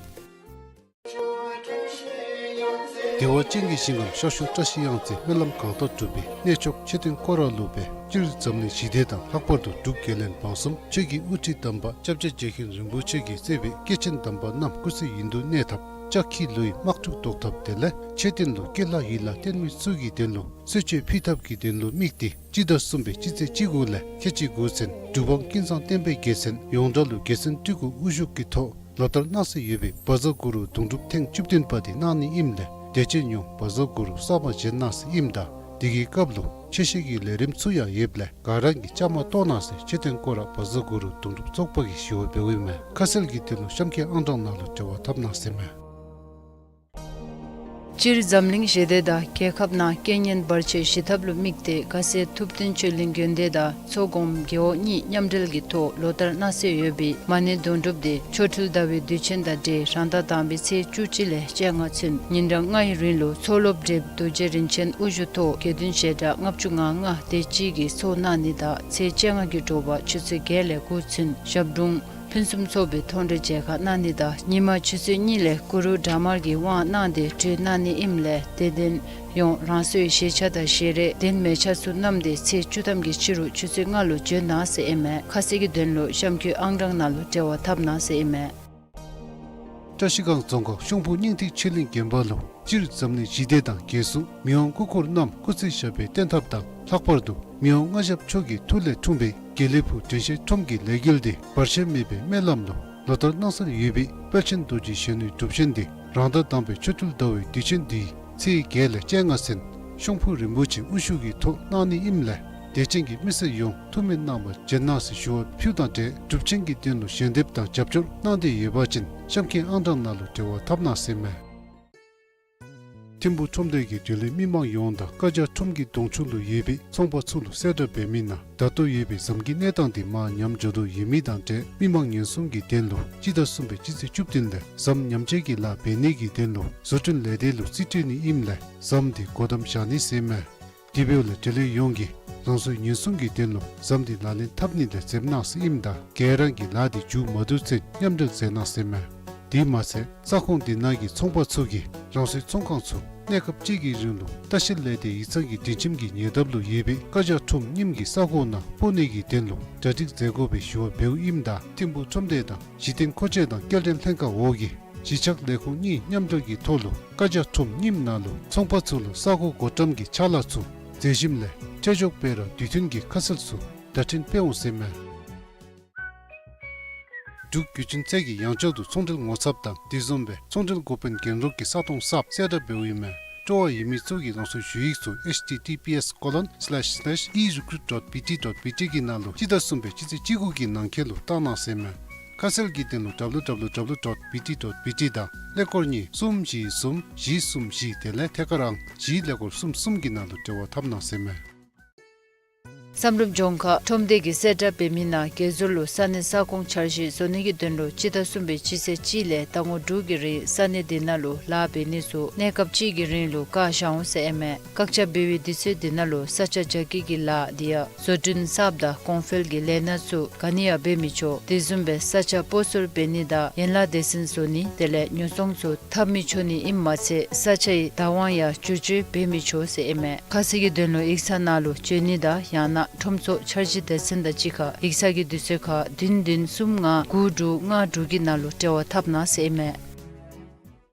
བདེ་བ་ཅན་གྱི་ཞིང་ཁམས་ཤར་ཕྱོགས་བཀྲ་ཤིས་གཡང་རྩེ་སྨོན་ལམ་གང་དག་འགྲུབ་པའི་གནས་མཆོག་མཆོད་རྟེན་སྐོར་ར་ལུ་སྦེ་སྤྱིར་འཛམ་གླིང་ཞི་བདེ་དང་ལྷག་པར་དུ་འབྲུག་རྒྱལ་བློན་འབངས་གསུམ་ཆོས་ཀྱི་དབུ་ཁྲིད་དམ་པ་སྐྱབས་རྗེ་རྗེ་མཁན་རིན་པོ་ཆེ་གིས་གཙོས་པའི་སྐྱེས་ཆེན་དམ་པ་རྣམས་སྐུ་ཚེ་ཡུན་དུ་གནས་ཐབས་ལྕགས་ཁྱི་ལུའི་དམག་འཁྲུག་བཟློག་ཐབས་དེ་ལས་མཆོད་རྟེན་ལུ་སྐྱེ་ལྷ་ཡིད་ལ་བརྟན་མི་ཚུ་གི་དོན་ལུ་གསོལ་མཆོད་ཕུལ་ཐབས་ཀྱི་དོན་ལུ་དམིགས་ཏེ་སྤྱི་ཟླ་གསུམ་པའི་སྤྱི་ཚེས་བཅུ་དགུ་ལས་ཁལ་གཅིག་དགུ་ཚུན་འབྲུག་འབངས་ཀུན་བཟང་བསྟན་པའི་རྒྱལ་མཚན་ཡོངས་གྲགས་ལུ་རྒྱལ་མཚན་སྤྲུལ་སྐུ་དབུ་བཞུགས་ཀྱི་ཐོག་ལོ་ལྟར་གནང་སྲོལ་ཡོད་པའི་བཛྲ་གུ་རུ་གདུང་སྒྲུབ་ཐེངས་བཅུ་བདུན་པ་དེ་གནང་ནི་ཨིནམ་ལས་དད་ཅན་ཡོངས་བཛྲ་གུ་རུ་གསར་མ་བཞེངས་གནང་སྲོལ་ཨིནམ་ད་དེ་གི་སྐབས་ལུ་ཆོས་བཤད་ཀྱི་ལས་རིམ་ཚུ་ཡང་ཡོདཔ་ལས་ག་ར་གིས་བཅའ་མར་གཏོགས་གནང་ཟེར་མཆོད་རྟེན་སྐོར་ར་བཛྲ་གུ་རུ་གདུང་སྒྲུབ་ཚོགས་པ་གིས་ཞུ་བ་འབདཝ་ཨིན་མས། ཁ་གསལ་གྱི་དོན་ལུ་གཤམ་གྱི་ཨང་གྲངས་ནང་ལུ་འབྲེལ་བ་འཐབ་གནང་ཟེར་མས། སྤྱིར་འཛམ་གླིང་ཞི་བདེ་དང་རྒྱལ་ཁབ་ནང་རྐྱེན་ངན་བར་ཆད་ཞི་ཐབས་ལུ་དམིགས་ཏེ་དགའ་སེ་ཐུབ་བསྟན་ཆོས་གླིང་དགོན་སྡེ་དང་མཚོ་སྒོམ་རྒེད་འོག་གཉིས་མཉམ་འབྲེལ་གྱི་ཐོག་ལོ་ལྟར་གནང་སྲོལ་ཡོད་པའི་མ་ཎི་གདུང་སྒྲུབ་དེ་ཆོ་འཕྲུལ་ཟླ་བའི་དུས་ཆེན་དང་འབྲེལ་རང་ཟླ་དང་པའི་ཚེས་བཅུ་གཅིག་ལས་བཅོ་ལྔ་ཚུན་ཉིན་གྲངས་ལྔའི་རིང་ལུ་མཚོ་སློབ་འབྲེལ་རྡོ་རྗེ་རིན་ཆེན་དབུ་བཞུགས་ཐོག་དགེ་འདུན་ཞལ་གྲངས་ལྔ་བཅུ་ང་ལྔ་དེ་ཅིག་གིས་ཚོགས་གནང་ནི་དང་ཚེས་བཅོ་ལྔ་གི་དྲོ་པ་ཆུ་ཚོད་བརྒྱད་ལས་དགུ་ཚུན་ཞབས་དྲུང་ཕུན་སུམ་ཚོགས་པའི་མཐོང་གྲོལ་མཇལ་ཁ་གནང་ནི་དང་ཉིན་མ་ཆུ་ཚོད་གཉིས་ལས་གུ་རུ་དྲག་དམར་གྱི་དབང་གནང་སྟེ་གྲོལ་གནང་ནི་ཨིནམ་ལས་དད་ལྡན་ཡོངས་རང་སོའི་བཞེས་ཆ་དང་བཞེས་རས་གདན་མལ་ཆ་ཚུ་བསྣམས་ཏེ་ཚེས་བཅུ་ཐམ་གྱི་ཕྱི་རུ་ཆུ་ཚོད་ལྔ་ལུ་འབྱོན་གནང་ཟེར་ཨིན་མས། ཁ་གསལ་གྱི་དོན་ལུ་གཤམ་འཁོད་ཨང་གྲངས་ནང་ལུ་འབྲེལ་བ་འཐབ་གནང་ཟེར་ཨིན་མས། བཀྲ་ཤིས་སྒང་རྫོང་ཁག་ཤོང་ཕུ་སྙིང་ཐིག་ཆོས་གླིང་དགོན་པ་ལུ་སྤྱིར་འཛམ་གླིང་ཞི་བདེ་དང་རྒྱལ་སྲུང་མི་དབང་སྐུ་འཁོར་རྣམས་སྐུ་ཚེ་ཞབས་པད་བརྟན་ཐབས་དང་ལྷག་པར་དུ་མི་དབང་མངའ་ཞབས་མཆོག་གི་ཐུགས་ལས་འཁྲུངས་པའི་དགེ་ལེགས་ཕུག་དྲན་ཤེས་ཁྲོམ་གྱི་ལས་འགུལ་འདི་བར་ཆད་མེད་པའི་སྨོན་ལམ་ལུ་ལོ་ལྟར་གནང་སྲོལ་ཡོད་པའི་དཔལ་ཆེན་རྡོ་རྗེ་གཞོན་ནུའི་སྒྲུབ་ཆེན་འདི་རང་ཟླ་དང་པའི་ཆོ་འཕྲུལ་ཟླ་བའི་དུས་ཆེན་འདིའི་ཚེས་བརྒྱད་ལས་བཅོ་ལྔ་ཚུན་ཤོང་ཕུ་རིན་པོ་ཆེ་དབུ་བཞུགས་ཀྱི་ཐོག་གནང་ནི་ཨིནམ་ལས་དད་ཅན་གྱི་མི་སེར་ཡོངས་ཐུགས་སྨོན་གནང་བར་བྱོན་གནང་ཟེར་ཞུ་བ་ཕུལཝ་དང་འབྲེལ་སྒྲུབ་ཆེན་གྱི་དོན་ལུ་ཞལ་འདེབས་དང་རྒྱབ་སྐྱོར་གནང་འདོད་ཡོད་པ་ཅིན་གཤམ་འཁོད་ཨང་གྲངས་ནང་ལུ་འབྲེལ་བ་འཐབ་གནང་ཟེར་མས། ཐིམ་ཕུག་ཁྲོམ་སྡེ་གིས་འབྲེལ་ཡོད་མི་མང་ཡོངས་དང་བཀའ་རྒྱ་ཁྲོམ་གྱི་གདོང་ཕྱོགས་ལུ་ཡོད་པའི་ཚོང་པ་ཚུ་ལུ་གསལ་བསྒྲགས་འབད་མི་ནང་ད་ལྟོ་ཡོད་པའི་ཟམ་གྱི་གནས་སྟངས་འདི་མར་ཉམས་འགྱོ་དོ་ཡོད་མི་དང་འབྲེལ་མི་མང་ཉེན་སྲུང་གི་དོན་ལུ་སྤྱི་ཟླ་གསུམ་པའི་སྤྱི་ཚེས་བཅུ་བདུན་ལས་ཟམ་ཉམས་བཅོས་ཀྱི་ལཱ་འབད་ནི་གི་དོན་ལུ་བཟོ་སྐྲུན་ལས་སྡེ་ལུ་རྩིས་སྤྲོད་ནི་ཨིནམ་ལས་ཟམ་འདི་སྒོ་བསྡམ་བཞག་ནི་ཟེར་མས། དེ་འབདཝ་ལས་འབྲེལ་ཡོད་ཡོངས་ཀྱིས་རང་སོའི་ཉེན་སྲུང་གི་དོན་ལུ་ཟམ་འདི་ལག་ལེན་འཐབ་ནི་ལས་འཛེམ་གནང་ཟེར་ཨིནམ་ད་ག་ར་གིས་ལཱ་འདི་མཇུག་མ་བསྡུ་ཚུན་མཉམ་འབྲེལ་མཛད་གནང་ཟེར་མས། དེ་མ་ཚད་ས་ཁོངས་འདི་ནང་གི་ཚོང་པ་ཚུ་གིས་རང་སོའི་ཚོང་ཁང་ཚུ་གནས་སྐབས་གཅིག་གི་རིང་ལུ་ལྟ་བཤལ་ལས་སྡེ་ཡིག་ཚང་གི་སྒྲིག་ཁྲིམས་ཀྱི་ཉེ་འདབས་ལུ་ཡོད་པའི་བཀའ་རྒྱ་ཁྲོམ་རྙིངམ་གྱི་ས་གོ་ནང་སྤོ་ནི་གི་དོན་ལུ་གྲ་སྒྲིག་མཛད་དགོ་པའི་ཞུ་བ་འབདཝ་ཨིནམ་ད་ཐིམ་ཕུག་ཁྲོམ་སྡེ་དང་གཞི་རྟེན་མཁོ་ཆས་དང་སྐྱེལ་འདྲེན་ལྷན་ཁག་འོག་གི་གཞིས་ཆགས་ལས་ཁུངས་གཉིས་མཉམ་འབྲེལ་གྱི་ཐོག་ལུ་བཀའ་རྒྱ་ཁྲོམ་རྙིངམ་ནང་ལུ་ཚོང་པ་ཚུ་ལུ་ས་གོ་བགོ་བཀྲམ་གྱི་ཕྱག་ལཱ་ཚུ་མཛད་ཞིནམ་ལས་ཁྲལ་གཅོག་སྤེལ་ར་དུས་མཐུན་གྱི་ཁ་གསལ་ཚུ་བརྡ་འཕྲིན་སྤེལ་འོང་ཟེར་མས། འབྲུག་བརྒྱུད་འཕྲིན་ཚད་ཀྱིས་ཡང་བསྐྱར་དུ་ཚོང་འབྲེལ་ངོ་ཚབ་དང་དེ་བཟུམ་སྦེ་ཚོང་འབྲེལ་འགོ་དཔོན་རྒན་རོགས་ཀྱི་ས་སྟོང་གསརཔ་གསལ་བསྒྲགས་འབདཝ་ཨིན་མས། སྤྲོ་བ་ཡོད་མི་ཚུ་གིས་རང་སོའི་ཞུ་ཡིག་ཚུ་H T T P S colon slash slash e recruit dot B T dot B T གི་ནང་ལུ་སྤྱི་ཟླ་གསུམ་པའི་སྤྱི་ཚེས་བཅུ་དགུ་གི་ནང་འཁོད་ལུ་བཏང་གནང་ཟེར་མས། ཁ་གསལ་གྱི་དོན་ལུ་W W W dot B T dot B T དང་ཀླད་ཀོར་གཉིས་གསུམ་བཞི་གསུམ་བཞི་གསུམ་བཞི་དེ་ལས་ཐད་ཀར་ཨང་བཞི་ཀླད་ཀོར་གསུམ་གསུམ་གྱི་ནང་ལུ་འབྲེལ་བ་འཐབ་གནང་ཟེར་མས། བསམ་གྲུབ་ལྗོངས་མཁར་ཁྲོམ་སྡེ་གིས་གསལ་བསྒྲགས་འབད་མི་ནང་དགེ་ཟུར་ལུ་ས་གནས་ས་ཁོངས་འཆར་གཞི་བཟོ་ནི་གི་དོན་ལུ་སྤྱི་ཟླ་གསུམ་པའི་སྤྱི་ཚེས་གཅིག་ལས་ཟླ་ངོ་དྲུག་གི་རིང་ས་གནས་དེ་ནང་ལུ་ལཱ་འབད་ནི་ཚུ་གནས་སྐབས་གཅིག་གི་རིང་ལུ་བཀག་བཞག་འོང་ཟེར་ཨིན་མས། བཀག་ཆ་འབད་བའི་དུས་ཚོད་དེ་ནང་ལུ་ས་ཆ་རྒྱ་སྐྱེད་ཀྱི་ལཱ་དེ་ཡང་བཟོ་སྐྲུན་གསརཔ་དང་གོང་འཕེལ་གྱི་ལས་སྣ་ཚུ་ག་ནི་ཡང་འབད་མི་ཆོག། དེ་བཟུམ་སྦེ་ས་ཆ་སྤོ་སོར་འབད་ནི་དང་ཡན་ལག་སྡེ་ཚན་བཟོ་ནི་དེ་ལས་ཉོ་ཚོང་ཚུ་འཐབ་མི་ཆོག་ནི་ཨིནམ་མ་ཚད་ས་ཆའི་བདག་དབང་ཡང་བསྒྱུར་བཅོས་འབད་མི་ཆོག་ཟེར་ཨིན་མས། ཁ་གསལ་གྱི་དོན་ལུ་ཡིག་ཚང་ནང་ལུ་འབྱོན་ནི་དང་ཡང་ན་ཁྲོམ་ཚོགས་འཆར་གཞི་སྡེ་ཚན་དང་གཅིག་ཁར་ཡིག་ཚང་གི་དུས་ཚོད་ཁར་བདུན་བདུན་གསུམ་ལྔ་དགུ་དྲུག་ལྔ་དྲུག་གི་ནང་ལུ་འབྲེལ་བ་འཐབ་གནང་ཟེར་ཨིན་མས།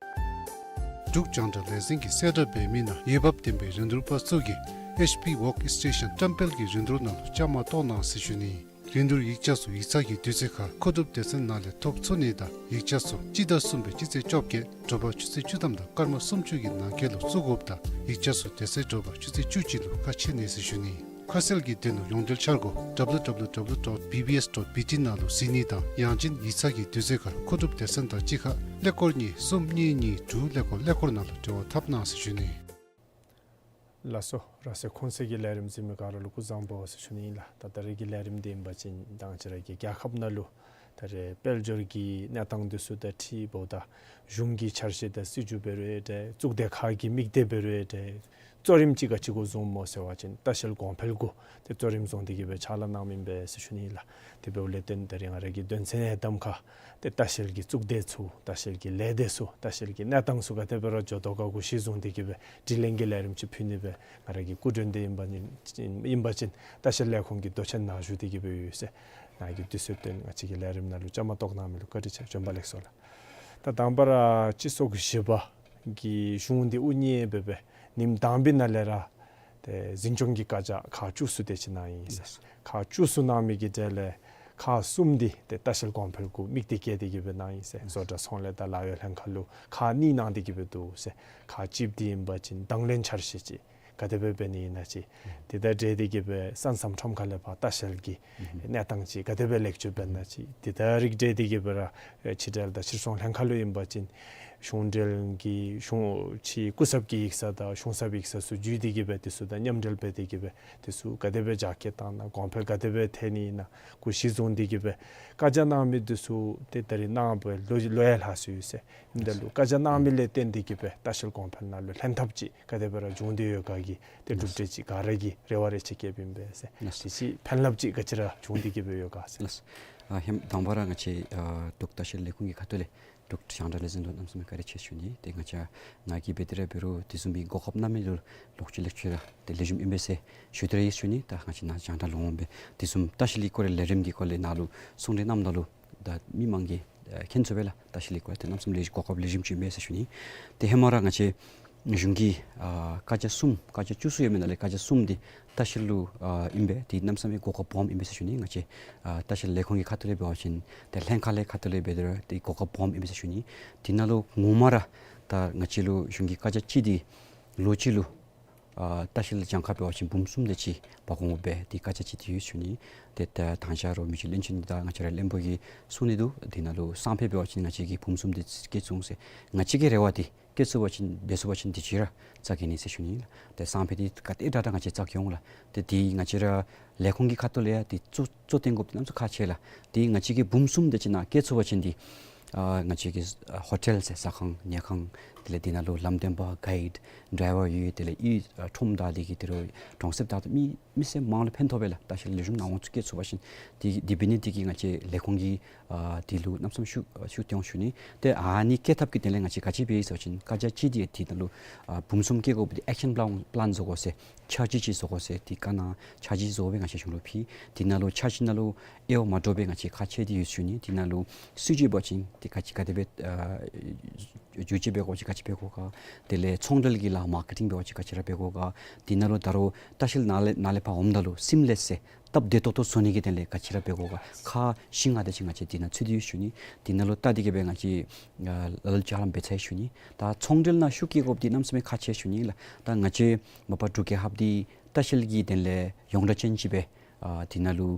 འབྲུག་རྒྱང་བསྒྲགས་ལས་འཛིན་གྱིས་གསལ་བསྒྲགས་འབད་མི་ནང་འོས་འབབ་ལྡན་པའི་རིན་བསྡུར་པ་ཚུ་གིས་ཨེཆ་པི་ཝོརཀ་སི་ཊེ་ཤཱན་བཀྲམ་སྤེལ་གྱི་རིན་བསྡུར་ནང་ལུ་བཅའ་མར་གཏོགས་གནང་ཟེར་ཞུ་ནི། རིན་བསྡུར་ཡིག་ཆ་ཚུ་ཡིག་ཚང་གི་དུས་ཚོད་ཁར་མཁོ་སྒྲུབ་སྡེ་ཚན་ནང་ལས་ཐོབ་ཚུགས་ནི་དང་ཡིག་ཆ་ཚུ་སྤྱི་ཟླ་གསུམ་པའི་སྤྱི་ཚེས་བཅོ་བརྒྱད་དྲོ་པ་ཆུ་ཚོད་བཅུ་ཐམ་དང་སྐར་མ་སུམ་ཅུ་གི་ནང་འཁོད་ལུ་བཙུགས་དགོཔ་དང་ཡིག་ཆ་ཚུ་དེ་ཚེ་དྲོ་པ་ཆུ་ཚོད་བཅུ་གཅིག་ལུ་ཁ་ཕྱེ་ནི་ཟེར་ཞུ་ནི། ཁ་གསལ་གྱི་དོན་ལུ་ཡོངས་འབྲེལ་འཆར་སྒོ་W W W dot B B S dot B T ནང་ལུ་གཟིགས་ནི་དང་ཡང་ཅིན་ཡིག་ཚང་གི་དུས་ཚོད་ཁར་མཁོ་སྒྲུབ་སྡེ་ཚན་དང་གཅིག་ཁར་ཀླད་ཀོར་གཉིས་གསུམ་གཉིས་གཉིས་དྲུག་ཀླད་ཀོར་ཀླད་ཀོར་ནང་ལུ་འབྲེལ་བ་འཐབ་གནང་ཟེར་ཞུ་ནི། ལགས་སོ། ར་སའི་ཁོང་གསལ་གྱི་ལས་རིམ་གཟིགས་མི་ག་ར་ལུ་སྐུ་གཟུགས་བཟང་པོ་ཟེར་ཞུ་ནི་ཨིན་ལགས། ད་ད་རེས་ཀྱི་ལས་རིམ་འདི་ཨིན་པ་ཅིན་ད་ང་བཅས་ར་གི་རྒྱལ་ཁབ་ནང་ལུ་ད་རེས་དཔལ་འབྱོར་གྱི་གནས་སྟངས་འདི་ཚུ་དང་འཁྲིལཝ་ད་གཞུང་གི་འཆར་གཞི་དང་སྲིད་བྱུས་འབད་རུང་འདྲ་གཙུག་སྡེ་ཁག་གི་དམིགས་གཏད་འབད་རུང་འདྲ་གཙོ་རིམ་ཅིག་ག་ཅི་གུ་བཟུངམ་སྨོ་ཟེར་བ་ཅིན་ལྟ་བཤལ་གོང་འཕེལ་གུ་ཏེ་གཙོ་རིམ་བཟུང་སྟེ་གི་སྦེ་ཕྱག་ལཱ་གནངམ་ཨིན་པས་ཟེར་ཞུ་ནི་ཨིན་ལགས། དེ་འབདཝ་ལས་བརྟེན་ད་རེས་ང་ར་གི་དོན་ཚན་ཡང་དམ་ཁ་ཏེ་ལྟ་བཤལ་གྱི་གཙུག་སྡེ་ཚུ་ལྟ་བཤལ་གྱི་ལས་སྡེ་ཚུ་ལྟ་བཤལ་གྱི་གནས་སྟངས་ཚུ་ག་དེ་སྦེ་ར་འགྱོ་དོ་ག་གུ་གཞི་བཟུང་སྟེ་གི་སྦེ་དྲི་ལན་གྱི་ལས་རིམ་ཅིག་ཕུལ་ནི་སྦེ་ང་ར་གི་སྐུ་མགྲོན་འདི་ཨིན་པ་ཨིན་པ་ཅིན་ལྟ་བཤལ་ལས་ཁུངས་ཀྱི་མདོ་ཆེན་ནང་བཞུགས་ཏེ་གི་སྦེ་ཡོད་ཟེར། ནཱ་གི་དུས་ཚོད་བཏོན་ང་བཅས་ཀྱི་ལས་རིམ་ནང་ལུ་བཅའ་མར་གཏོགས་གནང་མི་ལུ་བཀའ་དྲིན་ཆེ། བྱོན་པ་ལེགས་སོ་ལགས། ད་དང་པ་ར་སྤྱི་ཚོགས་བཞི་པ་གི་གཞུང་འདི་དབུ་བརྙེས་སྦེ་སྦེ་ཉིནམ་དང་པའི་ནང་ལས་ར་ཏེ་འཛིན་སྐྱོང་གི་བཀའ་རྒྱ་ཁག་བཅུ་གསུམ་དེ་ཅིག་གནང་ཡི་ཟེར། ཁག་བཅུ་གསུམ་གནང་མི་གི་གྲས་ལས་ཁག་གསུམ་འདི་ཏེ་ལྟ་བཤལ་གོང་འཕེལ་གུ་དམིགས་ཏེ་བསྐྱེད་དེ་གི་སྦེ་གནང་ཡི་ཟེར། བཟོ་གྲྭ་ཚོང་ལས་དང་ལཱ་གཡོག་ལྷན་ཁག་ལུ་ཁག་གཉིས་གནང་སྟེ་གི་སྦེ་འདུག་ཟེར། ཁག་གཅིག་འདི་ཨིན་པ་ཅིན་དང་ལེན་འཆར་གཞི་ཅིག་ག་དེ་སྦེ་འབད་ནི་ཨིན་ན་ཅིག། དེ་དང་འབྲེལ་ཏེ་གི་སྦེ་ས་མཚམས་ཁྲོམ་ཁ་ལས་ཕར་ལྟ་བཤལ་གྱི་གནས་སྟངས་ཅིག་ག་དེ་སྦེ་ལེགས་བཅོས་འབད་ན་ཅིག། དེ་དང་རིགས་བསྒྲེས་ཏེ་གི་སྦེ་ར་ཕྱི་འབྲེལ་དང་ཕྱིར་ཚོང་ལྷན་ཁག་ལུ་ཨིན་པ་ཅིན་གཞུང་འབྲེལ་གྱི་གཞུང་ཕྱི་སྐུ་ཚབ་ཀྱི་ཡིག་ཚང་དང་གཞུང་ཚབ་ཡིག་ཚང་ཚུ་བརྒྱུད་དེ་གི་སྦེ་དེ་ཚུ་དང་མཉམ་འབྲེལ་འབད་དེ་གི་སྦེ་དེ་ཚུ་ག་དེ་སྦེ་རྒྱ་སྐྱེད་བཏང་ན་གོང་འཕེལ་ག་དེ་སྦེ་ཐལ་ནི་ཨིན་ན་གུ་གཞི་བཟུང་སྟེ་གི་སྦེ་བཀའ་རྒྱ་གནང་མི་དེ་ཚུ་ཏེ་ད་རེས་གནང་བའི་ལོ་ལོ་ཡང་ལྷག་སོ་ཡི་ཟེར། ཨིནམ་ད་ལུ་བཀའ་རྒྱ་གནང་མི་ལས་བརྟེན་ཏེ་གི་སྦེ་ལྟ་བཤལ་གོང་འཕེལ་ནང་ལུ་ལྷན་ཐབས་ཅིག་ག་དེ་སྦེ་ར་བྱུང་སྟེ་ཡོད་ག་གི་ཏེ་གྲུབ་འབྲས་ཅིག་ག་ར་གིས་རེ་བ་རེ་ཆེ་བསྐྱེདཔ་ཨིན་པས་ཟེར། ལགས། དེ་ཅིག་ཕན་རླབས་ཅིག་ག་ཅི་ར་བྱུང་སྟེ་གི་སྦེ་ཡོད་ག་ཟེར། ལགས། ཨ་ཧེ་མ་དང་པ་ར་ང་བཅས་ཨ་འབྲུག་ལྟ་བཤལ་ལས་ཁུངས་ཀྱི་ཁ་ཐུག་ལས་འབྲུག་རྒྱང་བསྒྲགས་ལས་འཛིན་ལུ་གནམ་མེད་ས་མེད་བཀའ་དྲིན་ཆེ་ཞུ་ནི། ཏེ་ང་བཅས་ང་གིས་འབད་དེ་ར་འབད་རུང་དེ་བཟུམ་མའི་གོ་སྐབས་གནང་མི་ལུ་ལོག་ཅི་ལེགས་ཅི་ར་ཏེ་ལེགས་ཤོམ་ཨིན་པས་ཟེར་ཞུ་སྟེ་ར་ཡོད་ཞུ་ནི། ད་ང་བཅས་ནཱ་རྒྱང་བསྒྲགས་ལུ་འོང་སྦེ་དེ་བཟུམ་ལྟ་བཤལ་གྱི་སྐོར་ལས་ལས་རིམ་གྱི་སྐོར་ལས་ནཱ་ལུ་གསུང་གྲོས་གནངམ་ད་ལུ་ད་མི་མང་གིས་ཨ་མཁྱེན་ཚུགས་པས་ལགས། ལྟ་བཤལ་གྱི་སྐོར་ལས་ཏེ་གནམ་མེད་ས་མེད་ལེགས་ཀྱི་གོ་སྐབས་ལེགས་ཤོམ་ཅིག་ཨིན་པས་ཟེར་ཞུ་ནི། ཏེ་ཧེ་མ་ར་ང་བཅས་གཞུང་གི་ཨ་བཀའ་རྒྱ་གསུམ་བཀའ་རྒྱ་བཅུ་གསུམ་ཡོད་མི་ནང་ལས་བཀའ་རྒྱ་གསུམ་འདི་ལྟ་བཤལ་ལུ་ཨ་ཨིན་པས། ཏེ་གནམ་མེད་ས་མེད་གོ་སྐབས་སྦོམ་ཨིན་པས་ཟེར་ཞུ་ནི། ང་བཅས་ཨ་ལྟ་བཤལ་ལས་ཁུངས་ཀྱི་ཁ་ཐུག་ལས་འབད་བ་ཅིན་ཏེ་ལྷན་ཁག་ལས་ཁ་ཐུག་ལས་འབད་དེ་ར་ཏེ་གོ་སྐབས་སྦོམ་ཨིན་པས་ཟེར་ཞུ་ནི། དེ་ནང་ལུ་ངོ་མ་ར་ད་ང་བཅས་ལུ་གཞུང་གི་བཀའ་རྒྱ་གཅིག་འདི་ལོ་གཅིག་ལུ་ཨ་ལྟ་བཤལ་གྱངས་ཁ་འབད་བ་ཅིན་འབུམ་གསུམ་དེ་ཅིག་འབག་འོང་སྦེ་ཏེ་བཀའ་རྒྱ་ཅིག་ཏེ་ཡོད་ཞུ་ནི། ཏེ་ད་དང་ཞག་རོགས་མི་རྗེ་བློན་ཆེན་དང་ང་བཅས་ར་བློན་པོ་གིས་གསུང་ནི་འདུག། དེ་ནང་ལུ་སང་ཕོད་འབད་བ་ཅིན་ང་བཅས་ཀྱིས་འབུམ་གསུམ་དེ་ཅིག་བསྐྱེད་ཚུགས་ཟེར། ང་བཅས་ཀྱི་རེ་བ་འདི་བསྐྱེད་ཚུགས་པ་ཅིན་འབད་ཚུགས་པ་ཅིན་དེ་ཅིག་ར་རྩ་འགེངས་ནི་ཟེར་ཞུ་ནི་ལགས། ཏེ་སང་ཕོད་འདི་ག་དེ་དྲག་དྲག་ང་བཅས་རྩ་འགེངས་འོང་ལགས། ཏེ་འདི་ང་བཅས་ར་ལས་ཁུངས་ཀྱི་ཁ་ཐུག་ལས་ཡང་འདི་གཙོ་གཙོ་བཏོན་དགོཔ་འདི་གནམ་མེད་ས་མེད་ཁག་ཆེ་ལགས། འདི་ང་བཅས་ཀྱིས་འབུམ་གསུམ་དེ་ཅིག་ནཱ་བསྐྱེད་ཚུགས་པ་ཅིན་འདི་ཨ་ང་བཅས་ཀྱི་ཨ་ཧོ་ཊེལ་ཟེར་ཟ་ཁང་ཉལ་ཁང་དེ་ལས་འདི་ནང་ལུ་ལམ་སྟོན་པ་གའིཌ་ཌའི་ཝར་ཡོད། དེ་ལས་ཨི་ཨ་ཁྲོམ་བདའ་སྟེ་གི་དེ་རུ་གྲོང་གསེབ་བདའ་སྟེ་མི་མི་སེར་མང་ལུ་ཕན་ཐོགས་པས་ལགས། ལྟ་བཤལ་ལེགས་ཤོམ་གནང་འོང་ཚུ་བསྐྱེད་ཚུགས་པ་ཅིན་འདི་འདི་འབད་ནི་འདི་གིས་ང་བཅས་ལས་ཁུངས་ཀྱི་ཨ་འདི་ལུ་གནམ་མེད་ས་མེད་ཤུགས་ཤུགས་བཏོན་ཞུ་ནི། ཏེ་ཨ་ནི་བསྐྱེད་ཐབས་ཀྱི་དོན་ལས་ང་བཅས་ག་ཅི་འབད་ཡི་ཟེར་བ་ཅིན་བཀའ་རྒྱ་གཅིག་འདི་འདི་ནང་ལུ་ཨ་འབུམ་གསུམ་བསྐྱེད་དགོཔ་འདི་ཨེག་ཤན་པ་ལཱན་པ་ལཱན་བཟོ་དགོ་ཟེར་འཆར་གཞི་ཅིག་བཟོ་དགོ་ཟེར་འདི་བཀའ་གནང་འཆར་གཞི་བཟོ་སྦེ་ང་བཅས་གཞུང་ལུ་ཕུལ། འདི་ནང་ལུ་འཆར་གཞི་ནང་ལུ་དབྱེ་བ་མ་འདྲཝ་སྦེ་ང་བཅས་ཁག་ཆེ་འདི་ཡོད་ཞུ་ནི། འདི་ནང་ལུ་སྲིད་བྱུས་འབད་བ་ཅིན་འདི་ག་ཅི་ག་དེ་སྦེ་ཨ་བསྒྱུར་བཅོས་འབད་དགོཔ་ཅིག་ག་ཅི་འབད་དགོ་ག། དེ་ལས་ཚོང་འབྲེལ་གྱི་ལཱ་མར་ཀེ་ཊིང་འབད་བ་ཅིན་ག་ཅི་ར་འབད་དགོ་ག། འདི་ནང་ལུ་ད་རུང་ལྟ་བཤལ་ནཱ་ལས་ནཱ་ལས་ཕར་འོངམ་ད་ལུ་སིམ་ལེསི་ཟེར་སྟབས་བདེ་ཏོག་ཏོ་བཟོ་ནི་གི་དོན་ལས་ག་ཅི་ར་འབད་དགོ་ག། ཁག་བཞི་ལྔ་དེ་ཅིག་ང་བཅས་འདི་ནང་ཚུད་དེ་ཡོད་ཞུ་ནི། འདི་ནང་ལུ་བལྟ་སྟེ་གི་སྦེ་ང་བཅས་ཨ་ལ་ལུ་ལྕགས་ལམ་འབད་ཚར་ཡི་ཞུ་ནི། ད་ཚོང་འབྲེལ་ནང་ཤུགས་བསྐྱེད་དགོཔ་འདི་གནམ་མེད་ས་མེད་ཁག་ཆེ་ཞུ་ནི་ལགས། ད་ང་བཅས་མ་པ་འབྲུག་རྒྱལ་ཁབ་འདི་ལྟ་བཤལ་གྱི་དོན་ལས་ཡོངས་གྲགས་ཅན་ཅིག་སྦེ་ཨ་འདི་ནང་ལུ་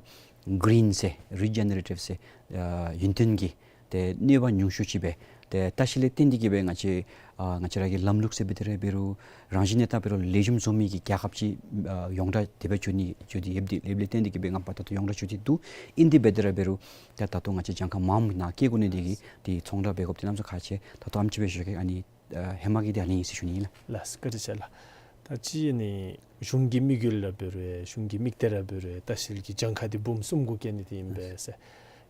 གི་རིན་ཟེར་རི་ཇེ་ནེ་རེ་ཊིབ་ཟེར་ཨ་ཡུན་བརྟན་གྱི་ཏེ་གནོད་པ་ཉུང་ཤོས་ཅིག་སྦེ་ཏེ་ལྟ་བཤལ་ལས་བརྟེན་ཏེ་གི་སྦེ་ང་བཅས་ཨ་ང་བཅས་ར་གི་ལམ་ལུགས་ཟེར་འབད་དེ་ར་འབད་རུང་རང་བཞིན་གནས་སྟངས་འབད་རུང་ལེགས་ཤོམ་བཟོ་མི་གི་རྒྱལ་ཁབ་ཅིག་ཨ་ཡོངས་གྲགས་དེ་སྦེ་འགྱོ་ནི་འགྱོ་སྟེ་ཡོདཔ་འདི་ལེབ་ལེ་བརྟེན་ཏེ་གི་སྦེ་ང་བཅས་ད་ལྟོ་ཡོངས་གྲགས་འགྱོ་སྟེ་འདུག། ཨིན་དེ་འབད་དེ་ར་འབད་རུང་ད་ད་ལྟོ་ང་བཅས་གྱངས་ཁ་མངམ་ནཱ་བསྐྱེད་དགོ་ནི་འདི་གིས་འདི་ཚོང་ར་འབད་དགོཔ་འདི་གནམ་མེད་ས་མེད་ཁག་ཆེ། ད་ལྟོ་ཨེམ་ཅིག་སྦེ་ཞུ་གེ། ཨ་ནི་ཨ་ཧེ་མ་གི་འདི་ཨ་ནི་ཨིན་ཟེར་ཞུ་ནི་ཨིན་ལགས། ལགས་སོ་བཀའ་དྲིན་ཆེ་ལགས། ད་ཅི་ཨ་ནི་གཞུང་གི་དམིགས་ཡུལ་ར་འབད་རུང་གཞུང་གི་དམིགས་གཏད་ར་འབད་རུང་ལྟ་བཤལ་གྱི་གྱངས་ཁ་འདི་འབུམ་གསུམ་གུ་བསྐྱེད་ནི་འདི་ཨིན་པས་ཟེར།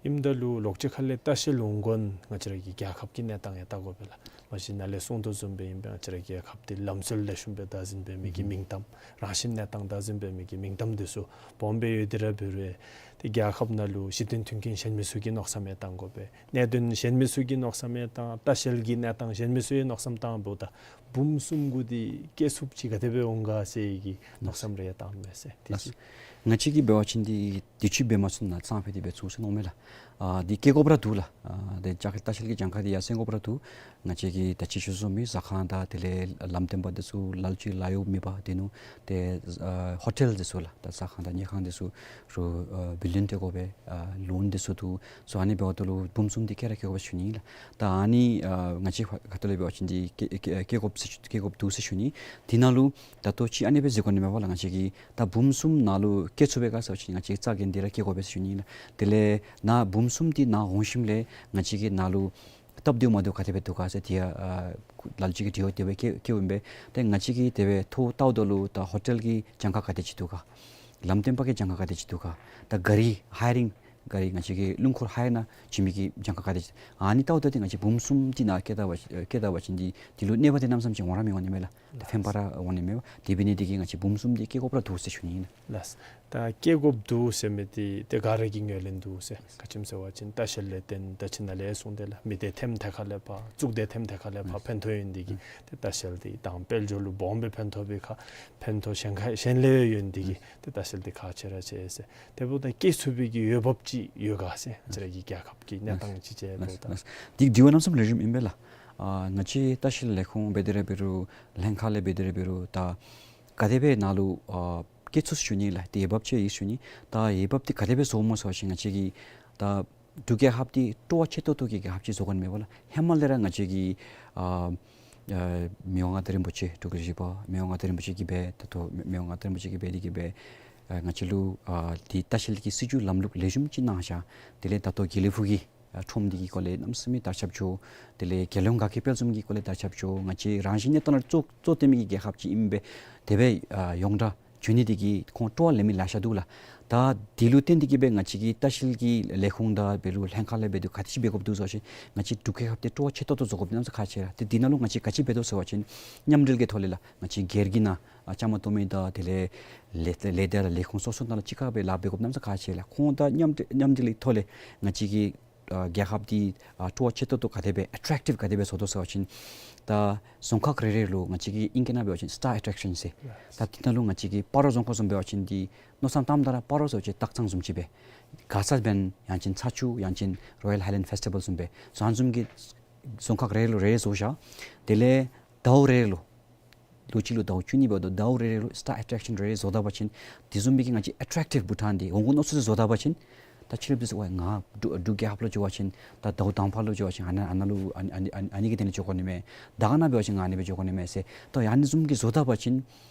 ཨིནམ་ད་ལུ་ལོག་ཅི་ཁ་ལས་ལྟ་བཤལ་འོང་གོང་ང་བཅས་ར་གི་རྒྱལ་ཁབ་ཀྱི་གནས་སྟངས་ཡང་བལྟ་དགོ་པས་ལགས། མ་གཞི་ནཱ་ལས་གསུངས་དོ་བཟུམ་སྦེ་ཨིན་པས། ང་བཅས་ར་རྒྱལ་ཁབ་འདི་ལམ་སྲོལ་ལེགས་ཤོམ་སྦེ་བདག་འཛིན་འབད་མི་གི་ཨུམ་མིང་གཏམ་རང་བཞིན་གནས་སྟངས་བདག་འཛིན་འབད་མི་གི་མིང་གཏམ་འདི་ཚུ་སྦོམ་སྦེ་ཡོད་དེ་ར་འབད་རུང་ཏེ་རྒྱལ་ཁབ་ནང་ལུ་གཞི་རྟེན་མཐུན་རྐྱེན་གཞན་མི་ཚུ་གིས་མནོ་བསམ་ཡང་བཏང་དགོ་པས། གནད་དོན་གཞན་མི་ཚུ་གིས་མནོ་བསམ་ཡང་བཏང་། ལྟ་བཤལ་གྱི་གནས་སྟངས་གཞན་མི་ཚུ་གིས་མནོ་བསམ་བཏང་འབདཝ་ད་བུམོ་གསུམ་གུ་འདི་སྐྱེ་ཚུགསཔ་ཅིག་ག་དེ་སྦེ་འོང་ག་ཟེར་བའི་གི་མནོ་བསམ་རེ་ཡང་བཏངམ་མས་ཟེར། དེ་ལགས། ཅིག་ང་བཅས་ཀྱིས་འབད་བ་ཅིན་འདི་དུས་ཅི་འབད་མ་ཚུགས་ན་གཙང་སྦེ་འདི་འབད་ཚུགས་ཟེར་མནོཝ་མས་ལགས། ཨ་འདི་སྐྱེ་དགོཔ་ར་འདུག་ལགས། ཨ་འདི་ལྕགས་ལྟ་བཤལ་གྱི་གྱངས་ཁ་འདི་ཡར་སེང་དགོཔ་ར་འདུག། ང་བཅས་ཀྱིས་ད་ཅི་ཞུ་བཟུམ་སྦེ་ཟ་ཁང་དང་དེ་ལས་ལམ་སྟོན་པ་འདི་ཚུ་ལ་ལུ་ཅིག་ལཱ་གཡོག་མེད་པར་སྡོད་ནུག། ཏེ་ཨ་ཧོ་ཊེལ་འདི་ཚུ་ལགས། ད་ཟ་ཁང་དང་ཉལ་ཁང་འདི་ཚུ་རུ་ཨ་བི་ལིང་སྤྲོད་དགོ་པས། ཨ་ལོན་འདི་ཚུ་འདུག། སོ་ཨ་ནི་འབདཝ་ད་ལུ་བུམོ་གསུམ་འདི་སྐྱེ་ར་སྐྱེ་དགོ་པས་ཞུ་ནི་ལགས། ད་ཨ་ནི་ཨ་ང་བཅས་ཁ་ཐུག་ལས་འབད་བ་ཅིན་འདི་སྐྱེ་སྐྱེ་སྐྱེ་དགོཔ་ཟེར་ཞུ་སྐྱེ་དགོཔ་འདུག་ཟེར་ཞུ་ནི། འདི་ནང་ལུ་ད་ལྟོ་ཅིག་ཨ་ནི་སྦེ་ཟེར་དགོ་ནི་མས་པ་ལགས། ང་བཅས་ཀྱིས་ད་བུམོ་གསུམ་ནཱ་ལུ་སྐྱེ་ཚུགས་པས་ག་ཟེར་བ་ཅིན་ང་བཅས་རྩ་འགེངས་ཏེ་ར་སྐྱེ་དགོ་པས་ཟེར་ཞུ་ནི་ལགས། དེ་ལས་ནཱ་བུམོ་གསུམ་འདི་ནཱ་འོང་ཞིནམ་ལས་ང་བཅས་ཀྱིས་ནཱ་ལུ་སྟབས་བདེཝ་མ་བདེཝ་ག་དེ་སྦེ་འདུག་ག་ཟེར་དེ་ཡང་ཨ་ལ་ལུ་ཅིག་གིས་དྲི་བ་དེ་སྦེ་བཀོད་བཀོདཔ་ཨིན་པས། ཏེ་ང་བཅས་ཀྱིས་དེ་སྦེ་ཐོ་བལྟཝ་ད་ལུ་ད་ཧོ་ཊེལ་གྱི་གྱངས་ཁ་ག་དེ་ཅིག་འདུག་ག། ལམ་སྟོན་པ་གི་གྱངས་ཁ་ག་དེ་ཅིག་འདུག་ག། ད་གཱ་རི་ཧའི་རིང་གཱ་རི་ང་བཅས་ཀྱིས་སྣུམ་འཁོར་ཧའི་ཡར་ནང་བྱིན་མི་གི་གྱངས་ཁ་ག་དེ་ཅིག། ཨ་ནི་བལྟཝ་ད་འདི་ང་བཅས་བུམོ་གསུམ་འདི་ནཱ་སྐྱེ་ད་པ་སྐྱེ་ད་པ་ཅིན་འདི་འདི་ལུ་གནོད་པ་འདི་གནམ་མེད་ས་མེད་ཅིག་འོང་ར་མི་འོང་ནི་མས་ལགས། ད་ཕན་པ་ར་འོང་ནི་མས་པ། དེ་འབད་ནི་འདི་གིས་ང་བཅས་བུམོ་གསུམ་འདི་སྐྱེ་དགོཔ་ར་འདུག་ཟེར་ཞུ་ནི་ཨིན། ལགས། ད་སྐྱེ་དགོཔ་འདུག་ཟེར་མི་འདི་ཏེ་ག་ར་གིས་ངོས་ལེན་འདུག་ཟེར། ག་ཅི་སྨོ་ཟེར་བ་ཅིན་ལྟ་བཤལ་ལས་བརྟེན་ད་ཅི་ནཱ་ལས་གསུངས་ཏེ་ལགས། མི་སྡེ་ཐེམ་ཐད་ཁར་ལས་ཕར་གཙུག་སྡེ་ཐེམ་ཐད་ཁར་ལས་ཕར་ཕན་ཐོགས་ཡོད་ནི་འདི་གིས་ཏེ་ལྟ་བཤལ་འདི་དང་དཔལ་འབྱོར་ལུ་སྦོམ་སྦེ་ཕན་ཐོགས་པའི་ཁར་ཕན་ཐོགས་གཞན་ཁ་གཞན་ལས་ཡོད་ནི་འདི་གིས་ཏེ་ལྟ་བཤལ་འདི་ཁག་ཆེ་ར་ཆེ་ཟེར། དེ་འབདཝ་ད་སྐྱེ་ཚུགས་པའི་གི་འོས་འབབ་ཅིག་ཡོད་ག་ཟེར། ང་བཅས་ར་གི་རྒྱལ་ཁབ་ཀྱི་གནས་སྟངས་ཅིག་དཔྱད་འབདཝ་ད། འདི་འདི་བ་གནམ་མེད་ས་མེད་ལེགས་ཤོམ་ཨིན་པས་ལགས། ཨ་ང་བཅས་ལྟ་བཤལ་ལས་ཁུངས་འབད་དེ་ར་འབད་རུང་ལྷན་ཁག་ལས་འབད་དེ་ར་འབད་རུང་ད་ག་དེ་སྦེ་ནཱ་ལུ་ཨ་སྐྱེ་ཚུགས་ཟེར་ཞུ་ནི་ལགས། ཏེ་འོས་འབབ་ཅིག་ཡོད་ཟེར་ཞུ་ནི། ད་འོས་འབབ་འདི་ག་དེ་སྦེ་བཟོཝ་སྨོ་ཟེར་བ་ཅིན་ང་བཅས་ཀྱིས་ད་འབྲུག་རྒྱལ་ཁབ་འདི་སྤྲོ་བ་ཆེ་ཏོག་ཏོ་གི་རྒྱལ་ཁབ་ཅིག་བཟོ་དགོ་ནི་མས་པ་ལགས། ཧེ་མ་ལས་ར་ང་བཅས་ཀྱིས་ཨ་ཨ་མི་དབང་མངའ་བདག་རིན་པོ་ཆེ་འབྲུག་རྒྱལ་བཞི་པ་མི་དབང་མངའ་བདག་རིན་པོ་ཆེ་གིས་སྦེ་ད་ལྟོ་མི་མི་དབང་མངའ་བདག་རིན་པོ་ཆེ་གིས་སྦེ་འདི་གིས་སྦེ་ཨ་ང་བཅས་ལུ་ཨ་འདི་ལྟ་བཤལ་གྱི་སྲིད་བྱུས་ལམ་ལུགས་ལེགས་ཤོམ་ཅིག་གནང་བཞག། དེ་ལས་ད་ལྟོ་དགེ་ལེགས་ཕུག་གི་ཨ་ཁྲོམ་འདི་གི་སྐོར་ལས་གནམ་མེད་ས་མེད་དར་ཁྱབ་འགྱོ། དེ་ལས་རྒྱལ་ཡོངས་དགའ་སྐྱིད་དཔལ་འཛོམས་ཀྱི་སྐོར་ལས་དར་ཁྱབ་འགྱོ། ང་བཅས་རང་བཞིན་གནས་སྟངས་ལུ་གཙོ་གཙོ་བཏོན་མི་གི་རྒྱལ་ཁབ་ཅིག་ཨིན་པས། དེ་སྦེ་ཨ་ཡོངས་གྲགས་བྱུང་ནི་འདི་གིས་ཁོང་སྤྲོ་བ་ལེན་མི་ལེ་ཤ་འདུག་ལགས། ད་འདི་ལུ་བརྟེན་ཏེ་གིས་སྦེ་ང་བཅས་ཀྱི་ལྟ་བཤལ་གྱི་ལས་ཁུངས་དང་འབད་རུང་ལྷན་ཁག་ལས་འབད་དེ་ག་དེ་ཅིག་འབད་དགོཔ་འདུག་ཟེར་བ་ཅིན་ང་བཅས་འབྲུག་རྒྱལ་ཁབ་འདི་སྤྲོ་བ་ཆེ་ཏོག་ཏོ་བཟོ་དགོཔ་འདི་གནམ་མེད་ས་མེད་ཁག་ཆེ་ལགས། ཏེ་འདི་ནང་ལུ་ང་བཅས་ཀྱིས་ག་ཅི་འབད་དོ་ཟེར་བ་ཅིན་མཉམ་འབྲེལ་གྱི་ཐོག་ལས་ལགས། ང་བཅས་སྒེར་གྱི་ནང་ཨ་བཅའ་མར་གཏོགས་མི་དང་དེ་ལས་ལས་ལས་སྡེ་དང་ལས་ཁུངས་སོ་སོ་ནང་ལུ་གཅིག་ཁར་སྦེ་ལཱ་འབད་དགོཔ་གནམ་མེད་ས་མེད་ཁག་ཆེ་ལགས། ཁོང་དང་མཉམ་འབྲེལ་མཉམ་འབྲེལ་གྱི་ཐོག་ལས་ང་བཅས་ཀྱི་ཨ་རྒྱལ་ཁབ་འདི་ཨ་སྤྲོ་བ་ཆེ་ཏོག་ཏོ་ག་དེ་སྦེ་ཨེ་ཊེཀ་ཊིབ་ག་དེ་སྦེ་བཟོ་དོ་ཟེར་བ་ཅིན་ད་རྫོང་ཁག་རེ་རེ་ལུ་ང་བཅས་ཀྱི་ཨིང་སྐད་ནང་འབད་བ་ཅིན་སི་ཊར་ཨེ་ཊེཀ་ཤཱན་ཟེར། ད་འདི་ནང་ལུ་ང་བཅས་ཀྱི་སྤ་རོ་རྫོང་ཁག་བཟུམ་འབད་བ་ཅིན་འདི་མནོ་བསམ་བཏངམ་ད་ར་སྤ་རོ་ཟེར་བ་ཅིན་སྟག་ཚང་བཟུམ་ཅིག་སྦེ་ག་ས་སྦེ་ཡང་ཅིན་ཚ་ཆུ་ཡང་ཅིན་རོ་ཡལ་ཧའི་ལེནཌ་ཕེསི་ཊི་བཱལ་བཟུམ་སྦེ་སོ་ཨ་ནི་བཟུམ་གྱི་རྫོང་ཁག་རེ་རེ་ལུ་རེ་རེ་བཟོ་བཞག། དེ་ལས་ཟླཝ་རེ་རེ་ལུ་ལོ་གཅིག་ལུ་ཟླཝ་བཅུ་གཉིས་འབདཝ་ད་ཟླཝ་རེ་རེ་ལུ་སི་ཊར་ཨེ་ཊེཀ་ཤཱན་རེ་རེ་བཟོ་ད་པ་ཅིན་དེ་བཟུམ་མའི་གི་ང་བཅས་ཨེ་ཊེཀ་ཊིབ་བྷུ་ཊཱན་འདི་འོང་དགོ་མནོ་ཚུལ་བཟོ་ད་པ་ཅིན་ད་ཕྱི་རོལ་པ་འདི་ཚུ་ཝའི་ང་འབྲུག་འབྲུག་རྒྱལ་ཁབ་ལུ་འགྱོ་བ་ཅིན་ད་ཟླཝ་དང་པ་ལུ་འགྱོ་བ་ཅིན་ཨ་ནཱ་ཨ་ནཱ་ལུ་ཨ་ནི་ཨ་ནི་ཨ་ནི་ཨ་ནི་གི་དོན་ལུ་འགྱོ་དགོ་ནི་མས། ཟླ་ཁ་ནང་འབད་བ་ཅིན་ང་ཨ་ནི་སྦེ་འགྱོ་དགོ་ནི་མས་ཟེར་ད་ཨ་ནི་བཟུམ་གྱི་བཟོ་ད་པ་ཅིན་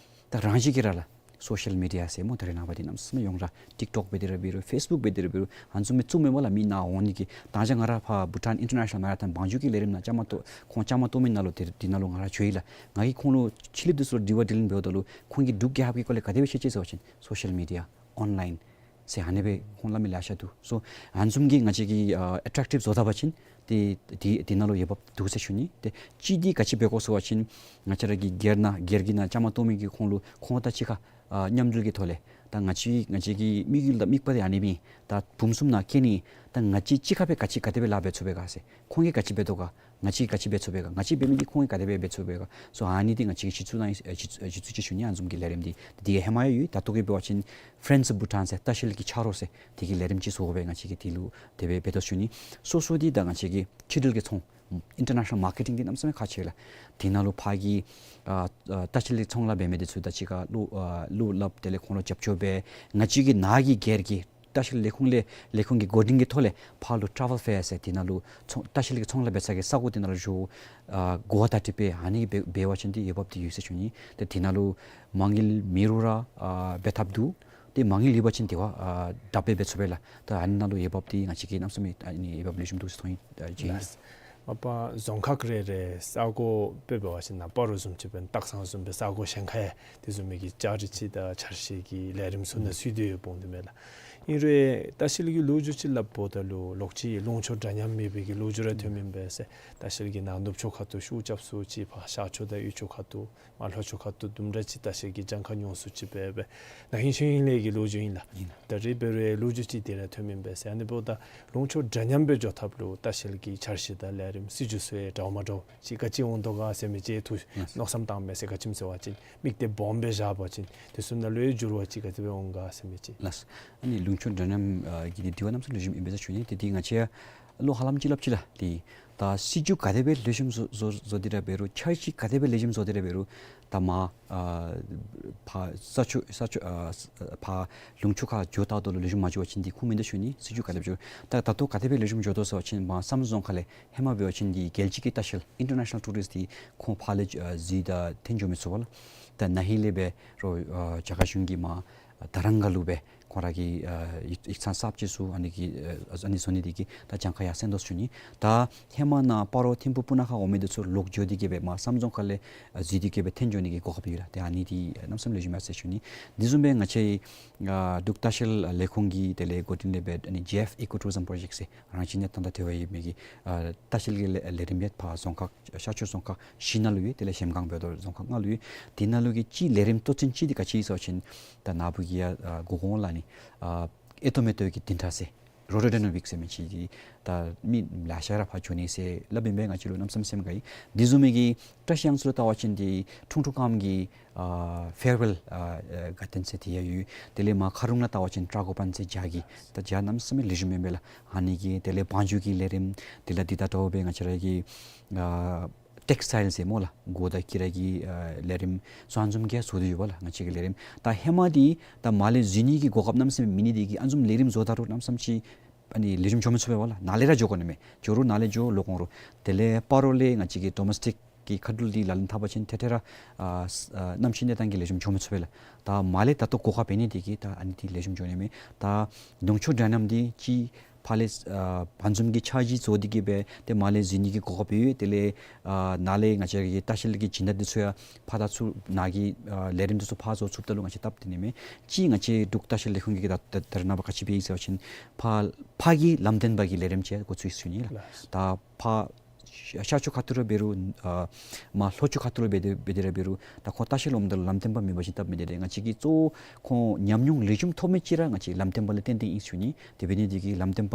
ད་རང་བཞིན་གྱིས་ར་ལགས། སོ་ཤལ་མི་ཌི་ཡ་ཟེར་སྨོ་ད་རེས་ནངས་པ་འདི་གནམ་མེད་ས་མེད་ཡོངས་གྲགས། ཊིཀ་ཊོཀ་འབད་དེ་ར་འབད་རུང་ཕེསི་བུཀ་འབད་དེ་ར་འབད་རུང་ཨ་ནི་བཟུམ་མའི་བཙུགས་མས་པ་ལགས། མི་ནཱ་འོང་ནི་གི་ད་ཅི་ང་ར་ཕར་བྷུ་ཊཱན་ཨིན་ཊར་ནེ་ཤ་ནལ་མེ་ར་ཐོན་བང་རྒྱུག་གི་ལས་རིམ་ནང་བཅའ་མར་གཏོགས་ཁོང་བཅའ་མར་གཏོགས་མི་ནང་ལུ་དེ་དེ་ནང་ལུ་ང་ར་འགྱོ་ཡི་ལགས། ང་གིས་ཁོང་ལུ་ཕྱི་གླིངཔ་འདི་ཚུ་དྲི་བ་དྲིས་ལན་འབདཝ་ད་ལུ་ཁོང་གིས་འབྲུག་རྒྱལ་ཁབ་ཀྱི་སྐོར་ལས་ག་དེ་སྦེ་ཤེས་ཅི་ཟེར་བ་ཅིན་སོ་ཤལ་མི་ཌི་ཡ་ཨོན་ལའིན་ཟེར་ཨ་ནི་སྦེ་ཁོང་སླབ་མི་ལེ་ཤ་འདུག། སོ་ཨ་ནི་བཟུམ་གྱི་ང་བཅས་ཀྱིས་ཨ་ཨེ་ཊེཀ་ཊིབ་བཟོ་ད་པ་ཅིན་ཏེ་ཏེ་དེ་ནང་ལུ་འོས་འབབ་འདུག་ཟེར་ཞུ་ནི། ཏེ་གཅིག་འདི་ག་ཅི་འབད་དགོ་ཟེར་བ་ཅིན་ང་བཅས་ར་གི་སྒེར་ནང་སྒེར་གྱི་ནང་བཅའ་མར་གཏོགས་མི་གི་ཁོང་ལུ་ཁོང་དང་གཅིག་ཁར་ཨ་མཉམ་འབྲེལ་གྱི་ཐོག་ལས་ད་ང་བཅས་ང་བཅས་ཀྱི་དམིགས་ཡུལ་དང་དམིགས་པ་འདི་ཨ་ནི་ཨིན། ད་བུམོ་གསུམ་ནཱ་སྐྱེ་ནི་ད་ང་བཅས་གཅིག་ཁར་སྦེ་ག་ཅི་ག་དེ་སྦེ་ལཱ་འབད་ཚུགས་པས་ག་ཟེར། ཁོང་གིས་ག་ཅི་འབད་དོ་ག། ང་བཅས་ག་ཅི་འབད་ཚུགས་པས་ག། ང་བཅས་འབད་མི་འདི་ཁོང་གིས་ག་དེ་སྦེ་འབད་ཚུགས་པས་ག། སོ་ཨ་ནི་འདི་ང་བཅས་ཀྱིས་གཞི་བཙུགས་གནང་ཡི་ཨ་གཞི་བཙུགས་གཞི་བཙུགས་ཅིག་ཞུ་ནི། ཨ་ནི་བཟུམ་གྱི་ལས་རིམ་འདི་འདི་ཧེ་མ་ཡང་ཡོད། ད་ལྟོ་གི་འབད་བ་ཅིན་ཕེ་རེནཌསི་བྷུ་ཊཱན་ཟེར་ལྟ་བཤལ་གྱི་ཆ་རོགས་ཟེར་དེ་གི་ལས་རིམ་ཅིག་བཟོ་དགོ་པས། ང་བཅས་ཀྱིས་དེ་ལུ་དེ་སྦེ་འབད་དོ་ཞུ་ནི། སོ་སོ་འདི་ད་ང་བཅས་ཀྱི་ཕྱི་འབྲེལ་གྱི་ཚོང་ཨིན་ཊར་ནེ་ཤ་ནལ་མར་ཀེ་ཊིང་འདི་གནམ་མེད་ས་མེད་ཁག་ཆེ་ལགས། དེ་ནང་ལུ་ཕར་གྱི་ཨ་ཨ་ལྟ་བཤལ་གྱི་ཚོང་ལཱ་འབད་མི་འདི་ཚུ་ད་གཅིག་ཁར་གློག་ཨ་གློག་སླབ། དེ་ལས་ཁོང་ལུ་རྒྱབ་སྐྱོར་འབད། ང་བཅས་ཀྱི་ནཱ་གི་སྒེར་གྱི་ལྟ་བཤལ་ལས་ཁུངས་ལས་ལས་ཁུངས་ཀྱི་འགོ་འདྲེན་གྱི་ཐོག་ལས་ཕར་ལུ་ཊ་རེ་ཝེལ་ཕེར་ཟེར་དེ་ནང་ལུ་ཚོང་ལྟ་བཤལ་གྱི་ཚོང་ལཱ་འབད་ས་གི་ས་གོ་དེ་ནང་ལུ་འགྱོ། ཨ་གོ་བ་བརྡ་སྤྲོད་འབད་ཨ་ནི་འབད་འབད་བ་ཅིན་འདི་འོས་འབབ་འདི་ཡོད་ཟེར་ཞུ་ནི། ཏེ་དེ་ནང་ལུ་མ་དངུལ་མེད་རུང་ར་ཨ་འབད་ཐབས་འདུག། ཏེ་མ་དངུལ་ཡོད་པ་ཅིན་དེ་བ་ཨ་དྲག་སྦེ་འབད་ཚུགས་པས་ལགས། ད་ཨ་ནི་ནང་ལུ་འོས་འབབ་འདི་ང་བཅས་ཀྱིས་གནམ་མེད་ས་མེད་ཨ་ནི་འོས་འབབ་ལེགས་ཤོམ་འདུག་ཟེར་མཐོང་ཡི། ཨ་ཅི། ལགས། མ་པ་རྫོང་ཁག་རེ་རེ་ས་གོ་དཔེ་འབད་བ་ཅིན་ནཱ་སྤ་རོ་བཟུམ་ཅིག་འབད་སྟག་ཚང་བཟུམ་སྦེ་ས་གོ་གཞན་ཁར་ཡང་དེ་བཟུམ་མའི་གི་ལྕགས་རི་ཅིག་དང་འཆར་གཞི་གི་ལས་རིམ་ཚུ་ནང་ཚུད་དེ་ཡོདཔ་འོང་དོ་མས་ལགས། ཨིན་རུང་ལྟ་བཤལ་གྱི་ལོ་རྒྱུས་ཅིག་སླབ་འབདཝ་ད་ལུ་ལོག་ཅིག་ལུང་ཕྱོགས་འདྲ་མཉམ་མེད་པའི་གི་ལོ་རྒྱུས་ར་ཐོནམ་ཨིན་པས་ཟེར། ལྟ་བཤལ་གྱི་ནང་ནུབ་ཕྱོགས་ཁ་ཐུག་ཤུགས་རྐྱབ་སུ་ཅིག་ཕར་ཤར་ཕྱོགས་དང་དབུས་ཕྱོགས་ཁ་ཐུག་མར་ལྷོ་ཕྱོགས་ཁ་ཐུག་དུམ་གྲ་ཅིག་ལྟ་བཤལ་གྱི་གྱངས་ཁ་ཉུང་སུ་ཅིག་སྦེ་སྦེ་ན་ཧིང་ཤེས་ཧིང་ལས་ཀྱི་ལོ་རྒྱུས་ཨིན་ལགས། ཨིན་ལགས། ད་རེས་འབད་རུང་ལོ་རྒྱུས་ཅིག་དེ་ར་ཐོནམ་ཨིན་པས་ཟེར། ཨ་ནི་འབདཝ་ད་ལུང་ཕྱོགས་འདྲ་མཉམ་སྦེ་འགྱོ་ཐབས་ལུ་ལྟ་བཤལ་གྱི་འཆར་གཞི་དང་ལས་རིམ་སྲིད་བྱུས་ཚུ་ཡང་འདྲཝ་མ་འདྲཝ་ཅིག་ག་ཅི་འོང་དོ་ག་ཟེར་མི་ཅིག་ཐུགས་ལགས། མནོ་བསམ་བཏངམ་མས་ཟེར། ག་ཅི་སྨོ་ཟེར་བ་ཅིན་དམིགས་གཏད་སྦོམ་སྦེ་བཞག་པ་ཅིན་དེ་ཚུ་ནང་ལུ་ཡང་འགྱུར་བ་ཅིག་ག་དེ་སྦེ་འོང་ག་ཟེར་མི་ཅིག། ལགས། ཨ་ནི་ལུང་ཕྱོགས་འདྲ་མཉམ་ཨ་གི་དེ་དྲི་བ་གནམ་མེད་ས་མེད་ལེགས་ཤོམ་ཨིན་པས་ཟེར་ཞུ་ནི། དེ་དེ་ང་བཅས་ཡང་བློ་ཧ་ལམ་ཅིག་སླབ་ཅི་ལགས། དེ་ད་སྲིད་བྱུས་ག་དེ་སྦེ་ལེགས་ཤོམ་བཟོ་བཟོ་བཟོ་སྟེ་ར་འབད་རུང་འཆར་གཞི་ག་དེ་སྦེ་ལེགས་ཤོམ་བཟོ་སྟེ་ར་འབད་རུང་ད་མར་ཨ་ཕར་ས་ཕྱོགས་ས་ཕྱོགས་ཨ་ཕར་ལུང་ཕྱོགས་ཁར་འགྱོ་ད་ལྟོ་ལུ་ལེགས་ཤོམ་མ་འགྱོ་བ་ཅིན་དེ་ཁུངས་མིན་འདུག་ཞུ་ནི། སྲིད་བྱུས་ག་དེ་སྦེ་འགྱོ་ད་ད་ལྟོ་ག་དེ་སྦེ་ལེགས་ཤོམ་འགྱོ་དོ་ཟེར་བ་ཅིན་མར་བསམ་རྫོང་ཁག་ལས་ཧེ་མ་འབད་བ་ཅིན་དེ་རྒྱལ་སྤྱི་གི་ལྟ་བཤལ་ཨིན་ཊར་ནེ་ཤ་ནཱལ་ཊུ་རིསཊ་དེ་ཁོང་ཕར་ལས་ཨ་གཟིགས་དང་ཐོན་འགྱོ་མི་ཚུགས་པས་ལགས། ད་ན་ཧིང་ལས་འབད་རུང་ཨ་རྒྱ་གར་གཞུང་གིས་མར་ཨ་དྷ་རམ་ག་ལུ་སྦེ་ཁོང་ར་གི་ཨ་ཡིག་ཡིག་ཚང་གསརཔ་ཅིག་ཚུ་ཨ་ནི་གི་ཨ་ཨ་ནི་བཟོ་ནི་དེ་གིས་ད་གྱངས་ཁ་ཡར་སེང་དོ་ཞུ་ནི། ད་ཧེ་མ་ནཱ་སྤ་རོ་ཐིམ་ཕུ་སྤུ་ན་ཁ་འོང་མི་དེ་ཚུ་ལོག་འགྱོ་སྟེ་གི་སྦེ་མར་བསམ་རྫོང་ཁག་ལས་ཨ་གཟིགས་ཏེ་གི་སྦེ་ཐོན་འགྱོ་ནི་གི་གོ་སྐབས་ཡོད་ལགས། ཏེ་ཨ་ནི་དེ་གནམ་མེད་ས་མེད་ལེགས་ཤོམ་ཨིན་ཟེར་ཞུ་ནི། དེ་བཟུམ་སྦེ་ང་བཅས་ཨ་འབྲུག་ལྟ་བཤལ་ལས་ཁུངས་ཀྱིས་དེ་ལས་འགོ་འདྲེན་འབད་ཨ་ནི་ཇེ་ཨེཕ་ཨི་ཀོ་ཊུ་རི་ཛམ་པྲོ་ཇེཀཊ་ཟེར་རང་བཞིན་གནས་སྟངས་དང་འབྲེལ་བ་ཡོད་མི་གི་ཨ་ལྟ་བཤལ་གྱི་ལས་ལས་རིམ་ཡོད། ཕར་རྫོང་ཁག་ཤར་ཕྱོགས་རྫོང་ཁག་བཞི་ནང་ལུ་ཡོད། དེ་ལས་གཞལམ་སྒང་འབདཝ་ད་རྫོང་ཁག་ལྔ་ལུ་ཡོད། དེ་ནང་ལུ་གི་གཅིག་ལས་རིམ་གཙོ་ཆེན་གཅིག་དེ་ག་ཅི་ཨིན་ཟེར་བ་ཅིན་ད་ནཱ་བུ་གིས་ཡང་ཨ་གོ་གོ་འོང་ལགས། ཨ་ནི་ཨ་ཨེ་ཏོག་མེ་ཏོག་གི་བདུན་ཕྲག་ཟེར་རོ་ཌོ་ཌེན་ཌོན་ཝིཀ་ཟེར་མི་ཅིག་དེ་ད་མི་ལེ་ཤ་ར་ཕར་འགྱོ་ནི་ཟེར་སླབ་ཨིན་པས། ང་བཅས་ལུ་གནམ་མེད་ས་མེད་སེམས་དགའ་ཡི། དེ་བཟུམ་མའི་གི་བཀྲིས་གཡང་ཚུ་ལུ་བལྟ་བ་ཅིན་དེ་ཁྲུང་ཁྲུང་ཀམ་གྱི་ཨ་ཕེར་ཝེལ་ཨ་ཨ་གར་ཌེན་ཟེར་དེ་ཡང་ཡོད། དེ་ལས་མར་མཁར་རྫོང་ལུ་བལྟ་བ་ཅིན་ཊ་གོ་པཱན་ཟེར་བྱཱ་གི་ད་བྱཱ་གནམ་མེད་ས་མེད་ལེགས་ཤོམ་ཨིན་པས་ལགས། ཨ་ནི་གི་དེ་ལས་བང་རྒྱུགས་ཀྱི་ལས་རིམ་དེ་ལས་འདི་ད་འདྲཝ་སྦེ་ང་བཅས་ར་གི་ཨ་ཊེགསི་ཊའིལ་ཟེར་སྨོ་ལགས། གོ་དང་དཀྱི་ར་གི་ཨ་ལས་རིམ་ཚུ་ཨ་ནི་བཟུམ་གྱི་བཟོ་སྟེ་ཡོད་པས་ལགས། ང་བཅས་ཀྱི་ལས་རིམ་ད་ཧེ་མ་དེ་ད་མར་ལས་གཟིགས་ནི་གི་གོ་སྐབས་གནམ་མེད་ས་མེད་མེད་ནི་དེ་གིས་ཨ་ནི་བཟུམ་ལས་རིམ་བཟོ་ད་རུང་གནམ་མེད་ས་མེད་ཅིག་ཨ་ནི་ལེགས་ཤོམ་འགྱོ་མི་ཚུགས་པས་ལགས། ནཱ་ལས་ར་འགྱོ་དགོ་ནི་མས། འགྱོ་རུང་ནཱ་ལས་འགྱོ་ལོག་འོང་རུང་། དེ་ལས་སྤ་རོ་ལས་ང་བཅས་ཀྱི་ཌོ་མེསི་ཊིག་གི་མཁའ་འགྲུལ་འདི་ལག་ལེན་འཐབ་པ་ཅིན་ཐད་ཐད་ར་ཨ་ཨ་གནམ་གཤིས་གནས་སྟངས་ཀྱིས་ལེགས་ཤོམ་འགྱོ་མི་ཚུགས་པས་ལགས། ད་མར་ལས་ད་ལྟོ་གོ་སྐབས་ཡོད་ནི་དེ་གིས་ད་ཨ་ནི་དེ་ལེགས་ཤོམ་འགྱོ་ནི་མས། ད་ལུང་ཕྱོགས་འདྲ་མཉམ་འདི་ཅིག་ཕར་ལས་ཨ་ཨ་ནི་བཟུམ་གྱི་འཆར་གཞི་བཟོ་སྟེ་གི་སྦེ་ཏེ་མར་ལས་གཟིགས་ནི་གི་གོ་སྐབས་ཡོད། དེ་ལས་ཨ་ནཱ་ལས་ང་བཅས་ཀྱི་ལྟ་བཤལ་གྱི་སྦྱིན་བདག་འདི་ཚུ་ཡང་ཕར་ད་ཚུར་ནཱ་གི་ཨ་ལས་རིམ་འདི་ཚུ་ཕར་བཟོ་ཚུགསཔ་ད་ལུ་ང་བཅས་སྟབས་བདེ་ནི་མས། ཅིག་ང་བཅས་འབྲུག་ལྟ་བཤལ་ལས་ཁུངས་ཀྱིས་ད་ད་ད་རེས་ནངས་པ་ག་ཅི་འབད་ཡི་ཟེར་བ་ཅིན་ཕར་ཕར་གྱི་ལམ་སྟོན་པ་གི་ལས་རིམ་ཅིག་འགོ་བཙུགས་ཡི་ཟེར་ཞུ་ནི་ལགས། ལགས། ད་ཕར་ཤར་ཕྱོགས་ཁ་ཐུག་ལུ་འབད་རུང་ཨ་མར་ལྷོ་ཕྱོགས་ཁ་ཐུག་ལུ་འབད་དེ་འབད་དེ་ར་འབད་རུང་ད་ཁོང་ལྟ་བཤལ་འོངམ་ད་ལུ་ལམ་སྟོན་པ་མེད་པ་ཅིན་སྟབས་མི་བདེ། ཏེ་ང་བཅས་ཀྱིས་གཙོ་བོ་ཁོང་ཉམས་མྱོང་ལེགས་ཤོམ་ཐོབ་མི་ཅིག་ར་ང་བཅས་ལམ་སྟོན་པ་ལུ་བརྟེན་ཏེ་ཨིན་ཟེར་ཞུ་ནི། དེ་འབད་ནི་དེ་གིས་ལམ་སྟོན་པ་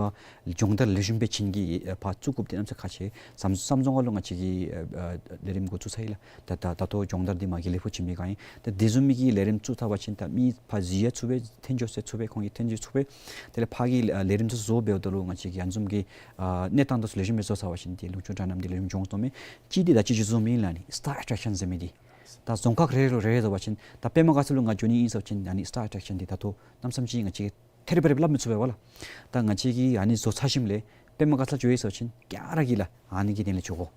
སྦྱོང་བརྡར་ལེགས་ཤོམ་སྦེ་བྱིན་གེ་ཨེ་ཕར་བཙུགས་དགོཔ་འདི་གནམ་མེད་ས་མེད་ཁག་ཆེ། བསམ་བསམ་རྫོང་ཁག་ལུ་ང་བཅས་ཀྱིས་ཨ་ཨ་ལས་རིམ་འགོ་བཙུགས་ཚར་ཡི་ལགས། ད་ད་ད་ལྟོ་སྦྱོང་བརྡར་འདི་མ་གི་ལེགས་པོ་བྱིན་པའི་སྒང་ཨིན། ད་དེ་བཟུམ་མའི་གི་ལས་རིམ་བཙུགས་ཚར་བ་ཅིན་ད་མི་ཕར་གཟིགས་ཡང་ཚུགས་པས། ཐོན་འགྱོ་ཟེར་ཚུགས་པས། ཁོང་གིས་ཐོན་འགྱོ་ཚུགས་པས། དེ་ལས་ཕར་གྱི་ཨ་ལས་རིམ་ཚུ་བཟོ་འབདཝ་ད་ལུ་ང་བཅས་ཀྱིས་ཨ་ནི་བཟུམ་གྱི་ཨ་གནས་སྟངས་འདི་ཚུ་ལེགས་ཤོམ་སྦེ་བཟོ་ཚར་བ་ཅིན་ཏེ་ལུང་ཕྱོགས་འདྲ་མཉམ་འདི་ལེགས་ཤོམ་འགྱོ་འོང་དོ་མས། གཅིག་འདི་ད་ཅི་ཅིག་བཟོ་མི་ཨིན་ལགས། ཨ་ནི་སི་ཊར་ཨེ་ཊེག་ཤཱན་ཟེར་མི་འདི་ད་རྫོང་ཁག་རེ་རེ་ལུ་བཟོ་བ་ཅིན་ད་པདྨ་དགའ་ཚལ་ལུ་ང་འགྱོ་ནི་ཨིན་ཟེར་བ་ཅིན་ཨ་ནི་སི་ཊར་ཨེ་ཊེག་ཤཱན་འདི་ད་ལྟོ་གནམ་མེད་ས་མེད་ཅིག་ང་བཅས་ཀྱིས་ཐད་རི་བ་རི་སྦེ་སླབ་མི་ཚུགས་པས་ལགས། ད་ང་བཅས་ཀྱིས་ཨ་ནི་བཟོ་ཚར་ཞིནམ་ལས་པདྨ་དགའ་ཚལ་འགྱོ་ཡི་ཟེར་བ་ཅིན་ག་ར་གིས་ལགས་ཨ་ནི་གི་སྟེང་ལས་འགྱོ་དགོ།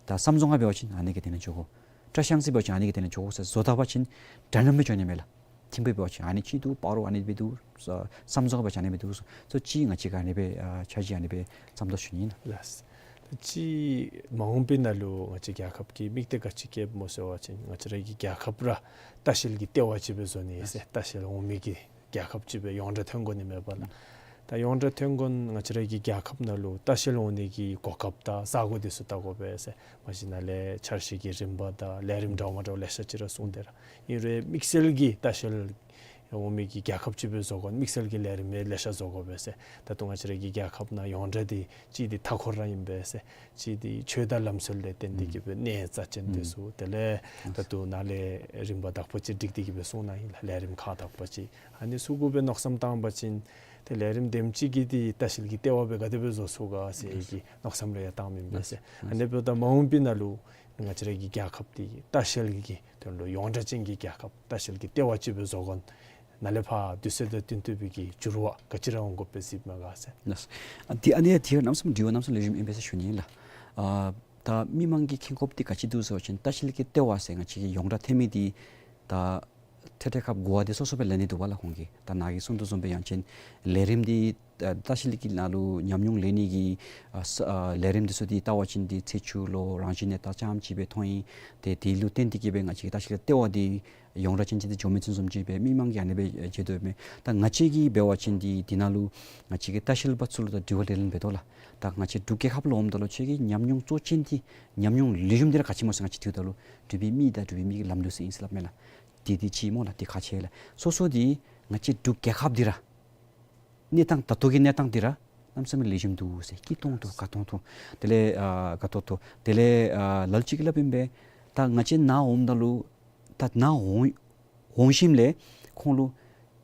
ད་བསམ་རྫོང་ཁ་འབད་བ་ཅིན་ཨ་ནི་གི་སྟེང་ལས་འགྱོ་དགོ། བཀྲིས་གཡང་རྩེ་འབད་བ་ཅིན་ཨ་ནི་གི་སྟེང་ལས་འགྱོ་དགོ་ཟེར་བཟོ་ད་པ་ཅིན་འདྲ་མཉམ་སྦེ་འགྱོ་ནི་མས་ལགས། ཐིམ་ཕུ་འབད་བ་ཅིན་ཨ་ནི་ཅིག་འདུག། སྤ་རོ་ཨ་ནི་སྦེ་འདུག། ས་བསམ་རྫོང་ཁ་འབད་བ་ཅིན་ཨ་ནི་སྦེ་འདུག་ཟེར་ཅིག་ང་བཅས་ཀྱིས་ཨ་ནི་སྦེ་ཨ་འཆར་གཞི་ཨ་ནི་སྦེ་བརྩམ་དོ་ཞུ་ནི་ཨིན་ལགས། ལགས། ད་ཅི་མ་འོངས་པའི་ནང་ལུ་ང་བཅས་རྒྱལ་ཁབ་ཀྱིས་དམིགས་གཏད་ག་ཅི་བསྐྱེདཔ་སྨོ་ཟེར་བ་ཅིན་ང་བཅས་ར་གི་རྒྱལ་ཁབ་ར་ལྟ་བཤལ་གྱི་ལྟེ་བ་ཅིག་སྦེ་བཟོ་ནི་ཟེར། ལྟ་བཤལ་འོང་མི་གི་རྒྱལ་ཁབ་ཅིག་སྦེ་ཡོངས་གྲགས་ཐོན་དགོ་ནི་མས་པ་ལགས། ད་ཡོངས་གྲགས་ཐོན་དགོ་ན་ང་བཅས་ར་གི་རྒྱལ་ཁབ་ནང་ལུ་ལྟ་བཤལ་འོང་ནི་གི་གོ་སྐབས་དང་ས་གོ་འདི་ཚུ་བལྟ་དགོ་པས་ཟེར་མ་གཞི་ནཱ་ལས་འཆར་གཞི་གི་རིམ་པ་དང་ལས་རིམ་འདྲཝ་མ་འདྲཝ་ལེ་ཤ་ཅིག་ར་གསུངས་ཏེ་ར། ཨིན་རུང་དམིགས་བསལ་གྱི་ལྟ་བཤལ་འོང་མི་གི་རྒྱལ་ཁབ་ཅིག་སྦེ་བཟོ་དགོ་ན་དམིགས་བསལ་གྱི་ལས་རིམ་ཡང་ལེ་ཤ་བཟོ་དགོ་པས་ཟེར། ད་ལྟོ་ང་བཅས་ར་གི་རྒྱལ་ཁབ་ནང་ཡོངས་གྲགས་འདི་གཅིག་འདི་མཐའ་འཁོར་ར་ཨིན་པས་ཟེར། གཅིག་འདི་ཆོས་དང་ལམ་སྲོལ་ལས་བརྟེན་ཏེ་གི་སྦེ་གནས་རྩ་ཅན་འདི་ཚུ། དེ་ལས་ད་ལྟོ་ནཱ་ལས་རིམ་པ་དག་པ་ཅིག་སྒྲིག་སྟེ་གི་སྦེ་གསུངས་གནང་ཡི་ལགས། ལས་རིམ་ཁག་དག་པ་ཅིག་ཨ་ནི་ཚུ་གུ་སྦེ་མནོ་བསམ་བཏང་པ་ཅིན་ཏེ་ལས་རིམ་དེམ་ཅིག་གིས་འདི་ལྟ་བཤལ་གྱི་ལྟེ་བ་སྦེ་ག་དེ་སྦེ་བཟོ་ཚུགས་ག་ཟེར་གྱི་མནོ་བསམ་རེ་ཡང་བཏངམ་ཨིན་པས་ཟེར། ཨ་ནི་འབདཝ་ད་མ་འོངས་པའི་ནང་ལུ་ང་བཅས་ར་གི་རྒྱལ་ཁབ་འདི་ལྟ་བཤལ་གྱི་དོན་ལུ་ཡོངས་གྲགས་ཅན་གྱི་རྒྱལ་ཁབ་ལྟ་བཤལ་གྱི་ལྟེ་བ་ཅིག་སྦེ་བཟོ་དགོ་ན་ནཱ་ལས་ཕར་དུས་ཚོད་དང་བསྟུན་ཏེ་སྦེ་གི་འགྱུར་བ་ག་ཅི་ར་འོང་དགོཔ་སྦེ་གཟིགསཔ་མས་ག་ཟེར། ལགས། ཨ་འདི་ཨ་ནི་ཡང་དེ་གནམ་མེད་ས་མེད་དྲི་བ་གནམ་མེད་ས་མེད་ལེགས་ཤོམ་ཨིན་པས་ཟེར་ཞུ་ནི་ལགས། ཨ་ད་མི་མང་གིས་མཁྱེན་དགོཔ་འདི་ག་ཅི་འདུག་ཟེར་བ་ཅིན་ལྟ་བཤལ་གྱི་ལྟེ་བ་ཟེར་ང་བཅས་ཀྱིས་ཡོངས་གྲགས་ཐོན་མི་འདི་ད་ཐད་ཐད་ཁར་གོ་བ་འདི་སོ་སོ་སྦེ་ལེན་ནི་འདུག་པ་ལགས་ཁོང་གིས། ད་ནཱ་གིས་གསུངས་དོ་བཟུམ་སྦེ་ཡང་ཅིན་ལས་རིམ་འདི་ ལྟ་བཤལ་གྱི་ནང་ལུ་ཉམས་མྱོང་ལེན་ནི་གི་ཨ་ས་ཨ་ལས་རིམ་འདི་ཚུ་འདི་བལྟ་བ་ཅིན་འདི་ཚེ་ཆུ་ལོ་རང་བཞིན་གནས་སྟངས་ཙམ་ཅིག་སྦེ་མཐོང་ཡི། ཏེ་དེ་ལུ་བརྟེན་ཏེ་གིས་སྦེ་ང་བཅས་ཀྱི་ལྟ་བཤལ་ལྟེ་བ་འདི་ཡོངས་གྲགས་ཅན་ཅིག་འདི་འགྱོ་མི་ཚུན་བཟུམ་ཅིག་སྦེ་མི་མང་གིས་ཨ་ནི་སྦེ་མཇལ་དོ་མས། ད་ང་བཅས་ཀྱིས་འབད་བ་ཅིན་འདི་འདི་ནང་ལུ་ང་བཅས་ཀྱི་ལྟ་བཤལ་པ་ཚུ་ལུ་ད་དྲི་བ་ལེ་ལོ་འབད་དོ་ལགས། ད་ང་བཅས་འབྲུག་རྒྱལ་ཁབ་ལུ་འོངམ་ད་ལུ་ཁྱོད་ཀྱི་ཉམས་མྱོང་གཙོ་ཅན་འདི་ཉམས་མྱོང་ལེགས་ཤོམ་འདི་ར་ག་ཅི་སྨོ་ཟེར་ང་བཅས་དྲིཝ་ད་ལུ་འབྲུག་པའི་མི་དང་འབྲུག་པའི་མི་གི་ལམ་ལུགས་ཟེར་ཨིན་ཟེར་སླབ་མས་ལགས། དེ་དེ་ཅིག་སྨོ་ལགས། དེ་ཁག་ཆེ་ལགས། སོ་སོ་འདི་ང་བཅས་འབྲུག་རྒྱལ་ཁབ་འདི་ར་གནས་སྟངས་ད་ལྟོ་གི་གནས་སྟངས་འདི་ར་གནམ་མེད་ས་མེད་ལེགས་ཤོམ་འདུག་ཟེར། སྐྱིད་ཏོང་ཏོ་དགའ་ཏོང་ཏོ། དེ་ལས་ཨ་དགའ་ཏོག་ཏོ། དེ་ལས་ཨ་ལ་ལུ་ཅིག་གིས་སླབ་ཨིན་པས། ད་ང་བཅས་ནཱ་འོངམ་ད་ལུ་ད་ནཱ་འོང་འོང་ཞིནམ་ལས་ཁོང་ལུ་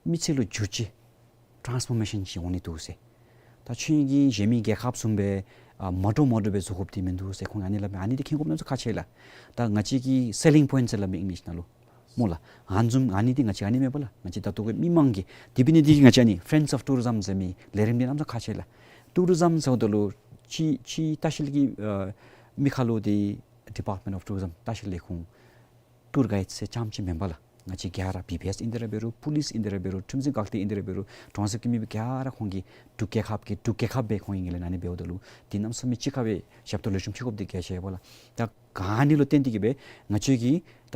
མི་ཚེ་ལུ་འགྱུར་བཅོས་ཊཱནསི་ཕོར་མེ་ཤཱན་ཅིག་འོང་ནི་འདུག་ཟེར། ད་ཁྱོད་ཀྱིས་གཞན་མི་རྒྱལ་ཁབ་བཟུམ་སྦེ་ཨ་མ་འདྲཝ་མ་འདྲཝ་སྦེ་བཟོ་དགོཔ་འདི་མིན་འདུག་ཟེར་ཁོང་ཨ་ནི་སླབ་མས། ཨ་ནི་འདི་མཁྱེན་དགོཔ་གནམ་མེད་ས་མེད་ཁག་ཆེ་ལགས། ད་ང་བཅས་ཀྱི་སེ་ལིང་པོའིནཊ་ཟེར་སླབ་མས་ཨིང་ལིཤ་ནང་ལུ་སྨོ་ལགས། ཨ་ནི་བཟུམ་ཨ་ནི་འདི་ང་བཅས་ཨ་ནི་མེན་པ་ལགས། ང་བཅས་ད་ལྟོ་གི་མི་མང་གིས་དེ་འབད་ནི་འདི་གིས་ང་བཅས་ཨ་ནི་Friends of Tourism ཟེར་མི་ལས་རིམ་འདི་གནམ་མེད་ས་མེད་ཁག་ཆེ་ལགས། ཊུ་རི་ཛམ་ཟེརཝ་ད་ལུ་ཕྱི་ཕྱི་ལྟ་བཤལ་གྱི་ཨ་མི་ཁར་ལུ་འདི་Department of Tourism ལྟ་བཤལ་ལས་ཁུངས་ཊུར་གའིཌ་ཟེར་རྐྱངམ་ཅིག་མེན་པ་ལགས། ང་བཅས་ག་ར་བི་བི་ཨེསི་ཨིན་ཏེ་ར་འབད་རུང་པུ་ལིསི་ཨིན་ཏེ་ར་འབད་རུང་ཁྲིམས་འཛིན་འགག་སྡེ་ཨིན་ཏེ་ར་འབད་རུང་གྲོང་གསེབ་ཀྱི་མི་སྦེ་ག་ར་ཁོང་གིས་འབྲུག་རྒྱལ་ཁབ་ཀྱི་འབྲུག་རྒྱལ་ཁབ་སྦེ་ཁོང་གི་ངོས་ལས་ཨ་ནི་འབདཝ་ད་ལུ་འདི་གནམ་མེད་ས་མེད་གཅིག་ཁར་སྦེ་ཞབས་ཏོག་ལེགས་ཤོམ་ཅིག་དགོཔ་འདི་གལ་ཆེ་བས་ལགས། ད་ག་ནི་ལུ་བརྟེན་ཏེ་གིས་སྦེ་ང་བཅས་ཀྱི་ད་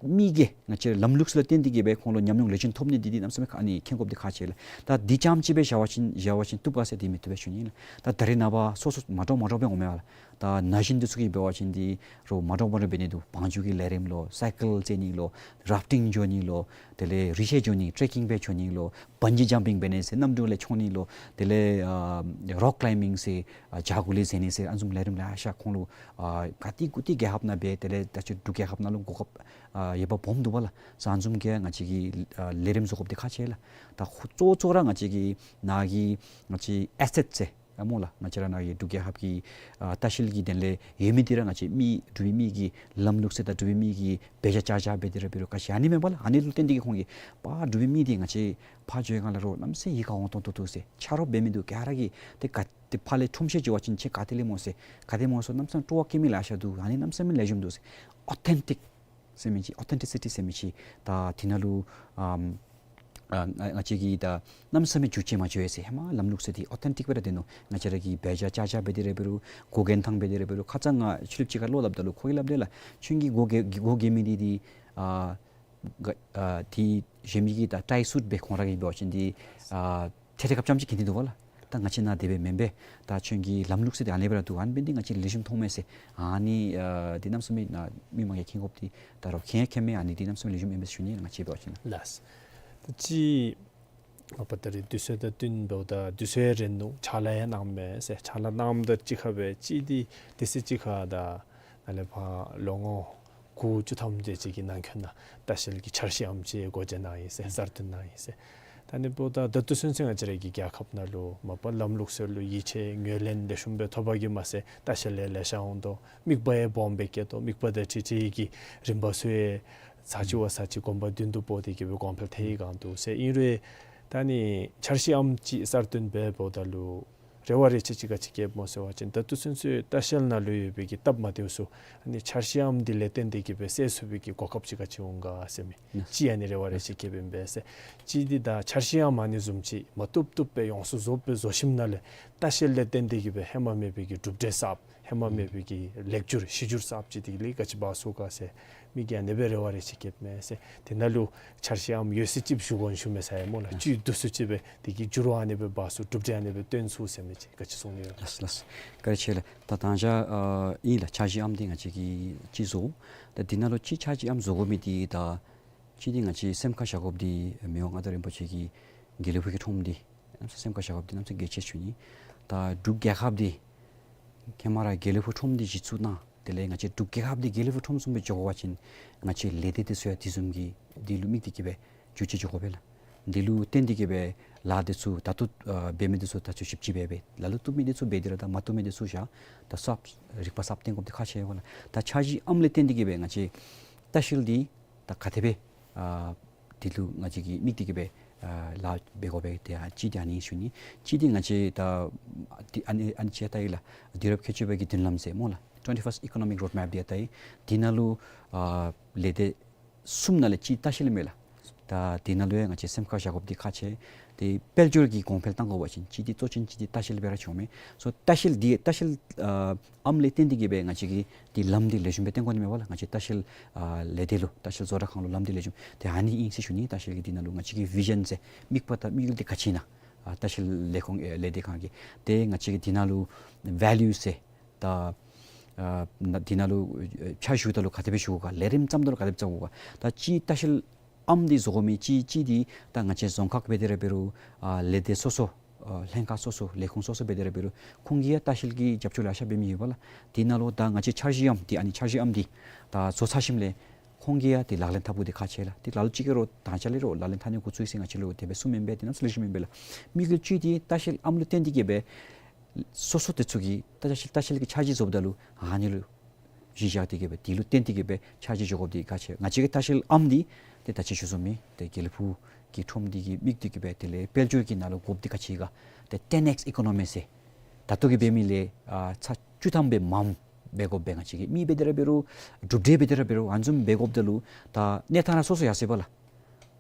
མི་གིས་ང་བཅས་ལམ་ལུགས་ལུ་བརྟེན་ཏེ་གིས་སྦེ་ཁོང་ལུ་ཉམས་མྱོང་ལེགས་ཤོམ་ཐོབ་ནི་འདི་འདི་གནམ་མེད་ས་མེད་ཁག་ཨ་ནི་མཁྱེན་དགོཔ་འདི་ཁག་ཆེ་ལགས། ད་འདི་རྐྱངམ་ཅིག་སྦེ་བཞག་པ་ཅིན་བཞག་པ་ཅིན་བཏུབ་ག་ཟེར་འདི་མི་བཏུབ་པས་ཞུ་ནི་ལགས། ད་ད་རེས་ནངས་པ་སོ་སོ་མ་འདྲཝ་མ་འདྲཝ་སྦེ་འོང་མས་ལགས། ད་ན་གཞོན་འདི་ཚུ་གིས་འབད་བ་ཅིན་འདི་རོགས་མ་འདྲཝ་མ་འདྲཝ་འབད་ནི་འདུག། བང་རྒྱུག་གི་ལས་རིམ་ལོ་སའི་ཀལ་རྩེ་ནི་ལོ་རཱཕ་ཊིང་འགྱོ་ནི་ལོ་དེ་ལས་རི་ཁྲོད་འགྱོ་ནི་ཊེ་ཀིང་སྦེ་འགྱོ་ནི་ལོ་བཱན་ཇི་ཇམ་པིང་འབད་ནི་ཟེར་གནམ་གྲུ་ལས་མཆོང་ནི་ལོ་དེ་ལས་ཨ་རོག་ཀླའིམ་བིང་ཟེར་ཨ་བྱག་གུ་ལས་འཛེག་ནི་ཟེར་ཨ་ནི་བཟུམ་ལས་རིམ་ལེ་ཤ་ཁོང་ལུ་ཨ་ག་ཏེ་གུ་ཏེ་རྒྱལ་ཁབ་ནང་འབད་དེ་ལས་ད་ཅི་འབྲུག་རྒྱལ་ཁབ་ནང་ལུ་གོ་སྐབས་ཨ་ཡོདཔ་སྦོམ་འདུག་པ་ལགས། ཟེར་ཨ་ནི་བཟུམ་གྱི་ང་བཅས་ཀྱིས་ཨ་ལས་རིམ་བཟོ་དགོཔ་འདི་ཁག་ཆེ་ལགས། ད་ཁོ་གཙོ་གཙོ་ར་ང་བཅས་ཀྱི་ནཱ་གི་ང་བཅས་ཨེ་སེཊ་ཟེར་ཨ་སྨོ་ལགས། ང་བཅས་ར་ནཱ་གི་འབྲུག་རྒྱལ་ཁབ་ཀྱི་ཨ་ལྟ་བཤལ་གྱི་དོན་ལས་ཡོད་མི་འདི་ར་ང་བཅས་མི་འབྲུག་པའི་མི་གི་ལམ་ལུགས་ཟེར་ད་འབྲུག་པའི་མི་གི་འབད་བཞག་བྱ་བཞག་འབད་དེ་ར་འབད་རུང་ག་ཅི་ཨ་ནི་མེན་པ་ལགས། ཨ་ནི་ལུ་བརྟེན་ཏེ་གིས་ཁོང་གིས་པ་འབྲུག་པའི་མི་འདི་ང་བཅས་ཕར་འགྱོ་ཡི་ག་ལགས་རོགས་གནམ་མེད་ས་མེད་ཡིད་ཁར་འོང་ཏོང་ཏོ་འདུག་ཟེར། ཆ་རོགས་འབད་མི་འདུག། ག་ར་གིས་ཏེ་ག་ཏེ་ཕར་ལས་ཁྲོམ་བཤད་འགྱོ་བ་ཅིན་ཁྱོད་ག་ཏེ་ལས་སྨོ་ཟེར། ག་ཏེ་སྨོ་ཟེར་གནམ་མེད་ས་མེད་སྤྲོ་བ་བསྐྱེད་མི་ལེ་ཤ་འདུག། ཨ་ནི་གནམ་མེད་ས་མེད་ལེགས་ཤོམ་འདུག་ཟེར། ཨོ་ཐེན་ཊིཀ་ཟེར་མི་ཅིག་ཨོ་ཐེན་ཊི་སི་ཊི་ཟེར་མི་ཅིག་ད་འདི་ནང་ལུ་ཨམ་ཨ་ང་ང་བཅས་ཀྱིས་ད་གནམ་མེད་ས་མེད་འགྱུར་བཅོས་མ་འགྱོ་ཡི་ཟེར། ཧེ་མ་ལམ་ལུགས་ཟེར་འདི་ཨོ་ཐེན་ཊིཀ་སྦེ་ར་སྡོད་ནུག། ང་བཅས་ར་གིས་འབད་བཞག་བྱ་བཞག་འབད་དེ་ར་འབད་རུང་གོ་གནས་ཐང་འབད་དེ་ར་འབད་རུང་ཁ་ཙ་ང་ཕྱི་གླིངཔ་ཅིག་ཁར་ལོག་སླབ་ད་ལུ་ཁོ་གིས་སླབ་དེས་ལགས། ཁྱོད་ཀྱིས་གོ་གེ་གོ་གེ་མི་འདི་འདི་ཨ་ག་ཨ་འདི་གཞན་མི་གིས་ད་ཊའི་སུཊ་སྦེ་ཁོང་ར་གིས་འབད་བ་ཅིན་འདི་ཨ་ཐད་ཐད་ཁར་རྐྱངམ་ཅིག་གྱོན་ཏེ་འདུག་པ་ལགས། ད་ང་བཅས་ནཱ་དེ་སྦེ་མེན་པས། ད་ཁྱོད་ཀྱི་ལམ་ལུགས་ཟེར་འདི་ཨ་ནི་སྦེ་ར་འདུག། ཨ་ནི་འབད་ནི་འདི་ང་བཅས་ལེགས་ཤོམ་མཐོང་མས་ཟེར། ཨ་ནི་ཨ་འདི་གནམ་མེད་ས་མེད་ནཱ་མི་མང་གིས་མཁྱེན་དགོཔ་འདི་ད་རོགས་མཁྱེན་མཁྱེན་མས། ཨ་ནི་འདི་གནམ་མེད་ས་མེད་ལེགས་ཤོམ་ཨིན་པས་ཟེར་ཞུ་ནི་ང་བཅས་འབད་བ་ཅིན་ལགས། ལགས། ད་ཅི་ཨ་པ་ད་རེས་དུས་ཚོད་དང་བསྟུན་འབདཝ་ད་དུས་ཚོད་རན་ནུག། ཕྱག་ལཱ་ཡང་གནངམ་མས་ཟེར། ཕྱག་ལཱ་གནངམ་དང་གཅིག་ཁར་སྦེ་ཅིག་འདི་དེ་ཚེ་གཅིག་ཁར་ད་ནཱ་ལས་ཕར་ལོ་ངོ་དགུ་བཅུ་ཐམ་དེ་ཅིག་གི་ནང་འཁོད་ནང་ལྟ་བཤལ་གྱི་འཆར་གཞི་ཨམ་ཅིག་སྒོ་འབྱེད་གནང་ཡི་ཟེར། གསར་བཏོན་གནང་ཡི་ཟེར། ད་ནི་འབདཝ་ད་ད་ལྟོ་ཚུན་ཚོད་ང་བཅས་ར་གི་རྒྱལ་ཁབ་ནང་ལུ་མ་པ་ལམ་ལུགས་ཟེར་ལུ་ཡིད་ཆེས་ངོས་ལེན་ལེགས་ཤོམ་སྦེ་ཐོབ་པ་གིས་མ་ཚད་ལྟ་བཤལ་ཡང་ལེ་ཤ་འོང་དོ། དམིགས་པ་ཡང་སྦོམ་སྦེ་བསྐྱེད་དོ། དམིགས་པ་དང་འཁྲིལ་འཁྲིལ་གྱི་རིམ་པ་ཚུ་ཡང་ཚར་གཅིག་བ་ཚར་གཅིག་གོམ་པ་མདུན་དུ་སྤོ་སྟེ་གིས་སྦེ་གོང་འཕེལ་ཐལ་ཡི་གང་འདུག་ཟེར། ཨིན་རུང་ད་ནི་འཆར་གཞི་ཨམ་ཅིག་གསར་བཏོན་འབད་འབདཝ་ད་ལུ་རེ་བ་རེ་ཆེ་ཅིག་ག་ཅི་བསྐྱེདཔ་སྨོ་ཟེར་བ་ཅིན་ད་ལྟོ་ཚུན་ཚོད་ལྟ་བཤལ་ནང་ལུ་ཡོད་པའི་གི་སྟབས་མ་བདེཝ་ཚུ་ཨ་ནི་འཆར་གཞི་ཨམ་འདི་ལས་བརྟེན་ཏེ་གིས་སྦེ་སེལ་ཚུགས་པའི་གི་གོ་སྐབས་ཅིག་ག་ཅི་འོང་ག་ཟེར་མི་ཅིག་ཨ་ནི་རེ་བ་རེ་ཆེ་བསྐྱེདཔ་ཨིན་པས་ཟེར། ཅིག་འདི་ད་འཆར་གཞི་ཨམ་ཨ་ནི་བཟུམ་ཅིག་མ་བཏུབ་བཏུབ་སྦེ་ཡོངས་སུ་རྫོགསཔ་སྦེ་བཟོ་ཞིནམ་ལས་ལྟ་བཤལ་ལས་བརྟེན་ཏེ་གིས་སྦེ་ཧེ་མ་མེད་པའི་གི་གྲུབ་འབྲས་གསརཔ་ཧེ་མ་མེད་པའི་གི་ལེགས་བསྒྱུར་གཞི་བསྒྱུར་གསརཔ་ཅིག་འདི་ལས་ག་ཅི་འབག་ཚུགས་ག་ཟེར་མི་གིས་ཨ་ནི་སྦེ་རེ་བ་རེ་ཆེ་བསྐྱེདཔ་མས་ཟེར། དེ་ནང་ལུ་འཆར་གཞི་ཨམ་ཡོད་ཚད་ཅིག་ཞུ་དགོ་ཞུ་མས་ཟེར་ཡ་སྨོ་ལགས། ཨ་བཅུད་བསྡུ་ཚུགས་ཅིག་སྦེ་དེ་གི་འགྱུར་བ་ཨ་ནི་སྦེ་འབག་ཚུགས་གྲུབ་འབྲས་ཨ་ནི་སྦེ་སྟོན་ཚུགས་ཟེར་མི་ཅིག་ག་ཅི་གསུང་ནི་ཡོད། ལགས་ལགས། བཀའ་དྲིན་ཆེ་ལགས། ད་ད་ཅི་ཨ་ཨིན་ལགས། འཆར་གཞི་ཨམ་འདི་ང་བཅས་ཀྱིས་ཅིག་བཟོ། ད་འདི་ནང་ལུ་ཅིག་འཆར་གཞི་ཨམ་བཟོ་དགོ་མི་འདི་ད་ཅིག་འདི་ང་བཅས་སེམས་ཁར་བཞག་དགོཔ་འདི་མི་དབང་མངའ་བདག་རིན་པོ་ཆེ་གི་དགེ་ལེགས་ཕུག་གི་ཁྲོམ་འདི་ཨ་ནི་སེམས་ཁར་བཞག་དགོཔ་འདི་གནམ་མེད་ས་མེད་གལ་ཆེ་ཞུ་ནི། ད་འབྲུག་རྒྱལ་ཁབ་འདི་ཧེ་མ་ར་དགེ་ལེགས་ཕུག་ཁྲོམ་འདི་གཞི་བཙུགས་གནང་། དེ་ལས་ང་བཅས་འབྲུག་རྒྱལ་ཁབ་འདི་དགེ་ལེགས་ཕུག་ཁྲོམ་བཟུམ་སྦེ་འགྱོ་དགོ་པ་ཅིན་ང་བཅས་ལས་སྡེ་འདི་ཚུ་ཡང་དེ་བཟུམ་གྱི་འདི་ལུ་དམིགས་ཏེ་གིས་སྦེ་འགྱུར་བཅོས་འགྱོ་དགོ་པས་ལགས། འདི་ལུ་བརྟེན་ཏེ་གིས་སྦེ་ལཱ་འདི་ཚུ་ད་ལྟོ་ཨ་འབད་མི་འདི་ཚུ་ད་ཚུ་ཞིབ་དཔྱད་འབད་འབད་ལ་ལུ་བཏུབ་མི་འདི་ཚུ་འབད་དེ་ར་ད་མ་བཏུབ་མི་འདི་ཚུ་བཞག། ད་གསརཔ་རིག་པ་གསརཔ་བཏོན་དགོཔ་འདི་ཁག་ཆེ་བས་ལགས། ད་འཆར་གཞི་ཨམ་ལས་བརྟེན་ཏེ་གིས་སྦེ་ང་བཅས་ལྟ་བཤལ་འདི་ད་ག་དེ་སྦེ་ཨ་འདི་ལུ་ང་བཅས་ཀྱིས་དམིགས་ཏེ་གིས་སྦེ་ཨ་ལཱ་འབད་དགོ་པས། ཏེ་ཨ་ཅིག་འདི་ཨ་ནི་ཞུ་ནི། ཅིག་འདི་ང་བཅས་ད་འདི་ཨ་ནི་ཨ་ནི་ཅིག་ལྟ་ཡི་ལགས། དུས་རབས་བརྒྱད་ཅུ་པའི་གི་མདུན་ལམ་ཟེར་སྨོ་ལགས། Twenty-first Economic Roadmap འདི་ཨ་ལྟ་ཡི། འདི་ནང་ལུ་ཨ་ལས་སྡེ་གསུམ་ནང་ལས་གཅིག་ལྟ་བཤལ་མས་ལགས། ད་དེ་ནང་ལུ་ཡང་ང་བཅས་སེམས་ཁར་བཞག་དགོཔ་འདི་ཁག་ཆེ། ཏེ་དཔལ་འབྱོར་གྱི་གོང་འཕེལ་གཏང་དགོ་པ་ཅིན་གཅིག་འདི་གཙོ་ཆེན་གཅིག་འདི་ལྟ་བཤལ་སྦེ་ར་བྱུངམ་མས། སོ་ལྟ་བཤལ་འདི་ལྟ་བཤལ་ཨ་ཨམ་ལས་བརྟེན་ཏེ་གིས་སྦེ་ང་བཅས་ཀྱི་འདི་ལམ་འདི་ལེགས་ཤོམ་སྦེ་བཏོན་དགོ་ནི་མས་པ་ལགས། ང་བཅས་ལྟ་བཤལ་ཨ་ལས་སྡེ་ལུ་ལྟ་བཤལ་བཟོ་གྲྭ་ཁང་ལུ་ལམ་འདི་ལེགས་ཤོམ་ཏེ་ཨ་ནི་ཨིན་ཟེར་ཞུ་ནི། ལྟ་བཤལ་གྱི་འདི་ནང་ལུ་ང་བཅས་ཀྱི་བི་ཞཱན་ཟེར་དམིགས་པ་དང་དམིགས་ཡུལ་འདི་ག་ཅི་ཨིན་ན། ཨ་ལྟ་བཤལ་ལས་ཁུངས་ཨེ་ལས་སྡེ་ཁང་གི་ཏེ་ང་བཅས་ཀྱི་འདི་ནང་ལུ་ཝེ་ལུ་ཟེར་ད་ཨ་ན་འདི་ནང་ལུ་ཨེ་ཕྱག་ཞུ་ད་ལུ་ག་དེ་སྦེ་ཞུ་དགོ་ག། ལས་རིམ་བརྩམ་ད་ལུ་ག་དེ་སྦེ་བརྩམ་དགོ་ག། ད་ཅིག་ལྟ་བཤལ་ཨམ་འདི་བཟོ་དགོ་མི་ཅིག་ཅིག་འདི་ད་ང་བཅས་རྫོང་ཁག་འབད་དེ་ར་འབད་རུང་ཨ་ལས་སྡེ་སོ་སོ་ཨ་ལྷན་ཁག་སོ་སོ་ལས་ཁུངས་སོ་སོ་འབད་དེ་ར་འབད་རུང་ཁོང་གིས་ཡང་ལྟ་བཤལ་གྱི་རྒྱབ་སྐྱོར་ལེ་ཤ་འབད་མི་ཡོད་པ་ལགས། འདི་ནང་ལུ་ད་ང་བཅས་འཆར་གཞི་ཨམ་འདི་ཨ་ནི་འཆར་གཞི་ཨམ་འདི་ད་བཟོ་ཚར་ཞིནམ་ལས་ཁོང་གིས་ཡང་འདི་ལག་ལེན་འཐབ་དགོཔ་འདི་ཁག་ཆེ་ལགས། འདི་ལ་ལུ་ཅིག་གིས་ར་ད་ཅི་ལས་ར་ལག་ལེན་འཐབ་ནི་འགོ་བཙུགས་ཡི་ཟེར་ང་བཅས་ལུ་དེ་སྦེ་གསུངམ་ཨིན་པས། འདི་གནམ་མེད་ས་མེད་ལེགས་ཤོམ་ཨིན་པས་ལགས། དམིགས་ཡུལ་ཅིག་འདི་ལྟ་བཤལ་ཨམ་ལུ་བརྟེན་ཏེ་གིས་སྦེ་སོ་སོ་དེ་ཚུ་གིས་ལྟ་བཤལ་ལྟ་བཤལ་གྱི་འཆར་གཞི་བཟོཝ་ད་ལུ་ཨ་ནི་ལུ་གཞི་བཞག་སྟེ་གིས་སྦེ་དེ་ལུ་བརྟེན་ཏེ་གིས་སྦེ་འཆར་གཞི་འགྱོ་དགོཔ་འདི་ཁག་ཆེ། ང་བཅས་ཀྱི་ལྟ་བཤལ་ཨམ་འདི་ཏེ་ད་ཅི་ཞུ་ཚུགས་མི་ཏེ་དགེ་ལེགས་ཕུག་གི་ཁྲོམ་འདི་གིས་དམིགས་ཏེ་གིས་སྦེ་དེ་ལས་དཔལ་འབྱོར་གྱི་ནང་ལུ་དགོཔ་འདི་ག་ཅི་ག་ཏེ་ཊེན་ཨེགསི་ཨི་ཀོ་ནོ་མི་ཟེར་ད་ལྟོ་གི་འབད་མི་ལས་ཨ་ཚར་བཅུ་ཐམ་སྦེ་མངམ་འབད་དགོ་པས། ང་བཅས་ཀྱི་མི་འབད་དེ་ར་འབད་རུང་གྲུབ་འབྲས་འབད་དེ་ར་འབད་རུང་ཨ་ནི་བཟུམ་འབད་དགོཔ་ད་ལུ་ད་གནས་སྟངས་ར་སོ་སོ་ཡར་སོ་ཡི་པ་ལགས།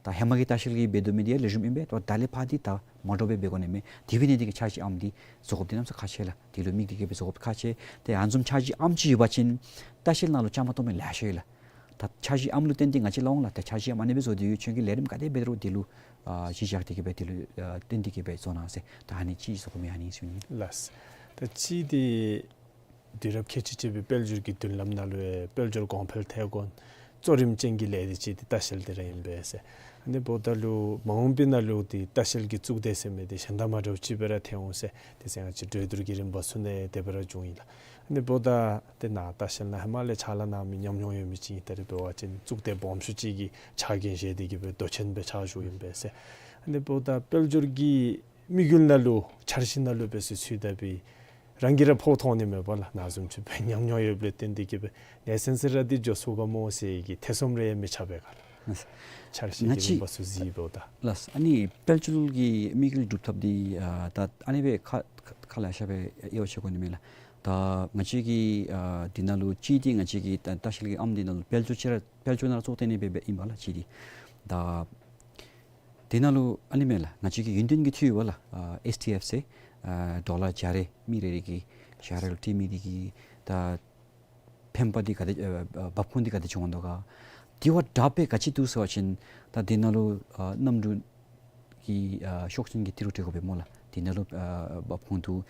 ད་ཧེ་མ་གི་ལྟ་བཤལ་གྱིས་འབད་དོ་མི་འདི་ཡང་ལེགས་ཤོམ་ཨིན་པས། ད་ད་ལས་ཕར་འདི་ད་མ་འདྲཝ་སྦེ་འབད་དགོ་ནི་མས། དེ་འབད་ནི་འདི་གིས་འཆར་གཞི་ཨམ་འདི་བཟོ་དགོཔ་འདི་གནམ་མེད་ས་མེད་ཁག་ཆེ་ལགས། དེ་ལུ་དམིགས་ཏེ་གིས་སྦེ་བཟོ་དགོཔ་ཁག་ཆེ། ཏེ་ཨ་ནི་བཟུམ་འཆར་གཞི་ཨམ་ཅིག་ཡོད་པ་ཅིན་ལྟ་བཤལ་ནང་ལུ་བཅའ་མར་གཏོགས་མི་ལེ་ཤ་ཡོད་ལགས། ད་འཆར་གཞི་ཨམ་ལུ་བརྟེན་ཏེ་ང་བཅས་སླབ་འོང་ལགས། ད་འཆར་གཞི་ཨམ་ཨ་ནི་སྦེ་བཟོ་སྟེ་ཡོད། ཁྱོད་ཀྱིས་ལས་རིམ་ག་དེ་འབད་རུང་དེ་ལུ་ཨ་གཞི་བཞག་སྟེ་གིས་སྦེ་དེ་ལུ་ཨ་བརྟེན་ཏེ་གིས་སྦེ་བཟོ་གནང་ཟེར། ད་ཨ་ནི་ཅིག་བཟོ་དགོ་མི་ཨ་ནི་ཞུ་ནི། ལགས། ད་ཅིག་འདི་དུས་རབས་ཁལ་གཅིག་གཅིག་པའི་དཔལ་འབྱོར་གྱི་མདུན་ལམ་ནང་ལུ་ཡང་དཔལ་འབྱོར་གོང་འཕེལ་ཐལ་འགོ་གཙོ་རིམ་ཅན་གྱི་ལས་སྡེ་ཅིག་འདི་ལྟ་བཤལ་འདི་ར་ཨིན་པས་ཟེར། ཨ་ནི་འབདཝ་ད་ལུ་མ་འོངས་པའི་ནང་ལུ་འདི་ལྟ་བཤལ་གྱི་གཙུག་སྡེ་ཟེར་མི་འདི་གཞན་དང་མ་འདྲཝ་ཅིག་སྦེ་ར་ཐལ་འོང་ཟེར་དེ་ཟེར་ང་བཅས་གྲོས་བསྡུར་གྱི་རིམ་པ་ཚུ་ནང་དེ་སྦེ་ར་བྱུང་ཡི་ལགས། ཨ་ནི་འབདཝ་ད་ཏེ་ནཱ་ལྟ་བཤལ་ནང་ཧེ་མ་ལས་ཕྱག་ལཱ་གནང་མི་ཉམས་མྱོང་ཡོད་མི་ཅིག་ཨིན། ད་རེས་འབད་བ་ཅིན་གཙུག་སྡེ་སྦོམ་ཤོས་ཅིག་གི་ཕྱག་འགན་བཞེས་ཏེ་གིས་སྦེ་མདོ་ཆེན་སྦེ་ཕྱག་ཞུ་ཡི་ཨིན་པས་ཟེར། ཨ་ནི་འབདཝ་ད་དཔལ་འབྱོར་གྱི་དམིགས་ཡུལ་ནང་ལུ་འཆར་གཞི་ནང་ལུ་འབད་སུ་ཚུད་ད་འབད་རང་གིས་ར་ཕོ་མཐོང་ནི་མས་པ་ལགས། ནཱ་བཟུམ་ཅིག་སྦེ་ཉམས་མྱོང་ཡོདཔ་ལས་བརྟེན་ཏེ་གིས་སྦེ་ལས་ཚན་ཚུ་ར་འདི་འགྱོ་ཚུགས་ག་སྨོ་ཟེར་གྱི་ཐེ་ཚོམ་རེ་ཡང་མི་ཆགས་པས་ག་ལགས། འཆར་གཞི་གི་རིམ་པ་ཚུ་གཟིགས་འབདཝ་ད། ལགས། ཨ་ནི་དཔལ་འབྱོར་གྱི་དམིགས་ཡུལ་སྒྲུབ་ཐབས་འདི་ཨ་ད་ཨ་ནི་སྦེ་ཁ་ཁ་ཁ་ལེ་ཤ་སྦེ་དབྱེ་བ་ཕྱེ་དགོ་ནི་མས་ལགས། ད་ང་བཅས་ཀྱི་ཨ་འདི་ནང་ལུ་ཅིག་འདི་ང་བཅས་ཀྱི་ལྟ་ལྟ་བཤལ་གྱི་ཨམ་འདི་ནང་ལུ་དཔལ་འབྱོར་ཅིག་ར་དཔལ་འབྱོར་ནང་ར་གཙོ་བོ་བཏོན་ནི་སྦེ་སྦེ་ཨིན་པ་ལགས་ཅིག་འདི། ད་དེ་ནང་ལུ་ཨ་ནི་མས་ལགས། ང་བཅས་ཀྱི་ཡུན་བརྟན་གྱི་འཐུས་ཡོད་པ་ལགས། ཨ་ཨེས་ཊི་ཨེཕ་ཟེར་ཨ་ཌོ་ལར་བརྒྱ་རེ་མི་རེ་རེ་གིས་བཞག་ར་ལུ་སྤྲོད་མི་འདི་གིས་ད་ཕན་པ་འདི་ག་དེ་ཨ་ཨ་འབབ་ཁུངས་འདི་ག་དེ་བྱུང་འོང་དོ་ག། དེ་བ་དྲག་པའི་ག་ཅི་འདུག་ཟེར་བ་ཅིན་ད་དེ་ནང་ལུ་ཨ་གནམ་གྲུ་གི་ཨ་ཤོག་ཆེན་གྱི་ཏི་རུ་སྤྲོད་དགོ་པས་སྨོ་ལགས། དེ་ནང་ལུ་ཨ་འབབ་ཁུངས་འདུག།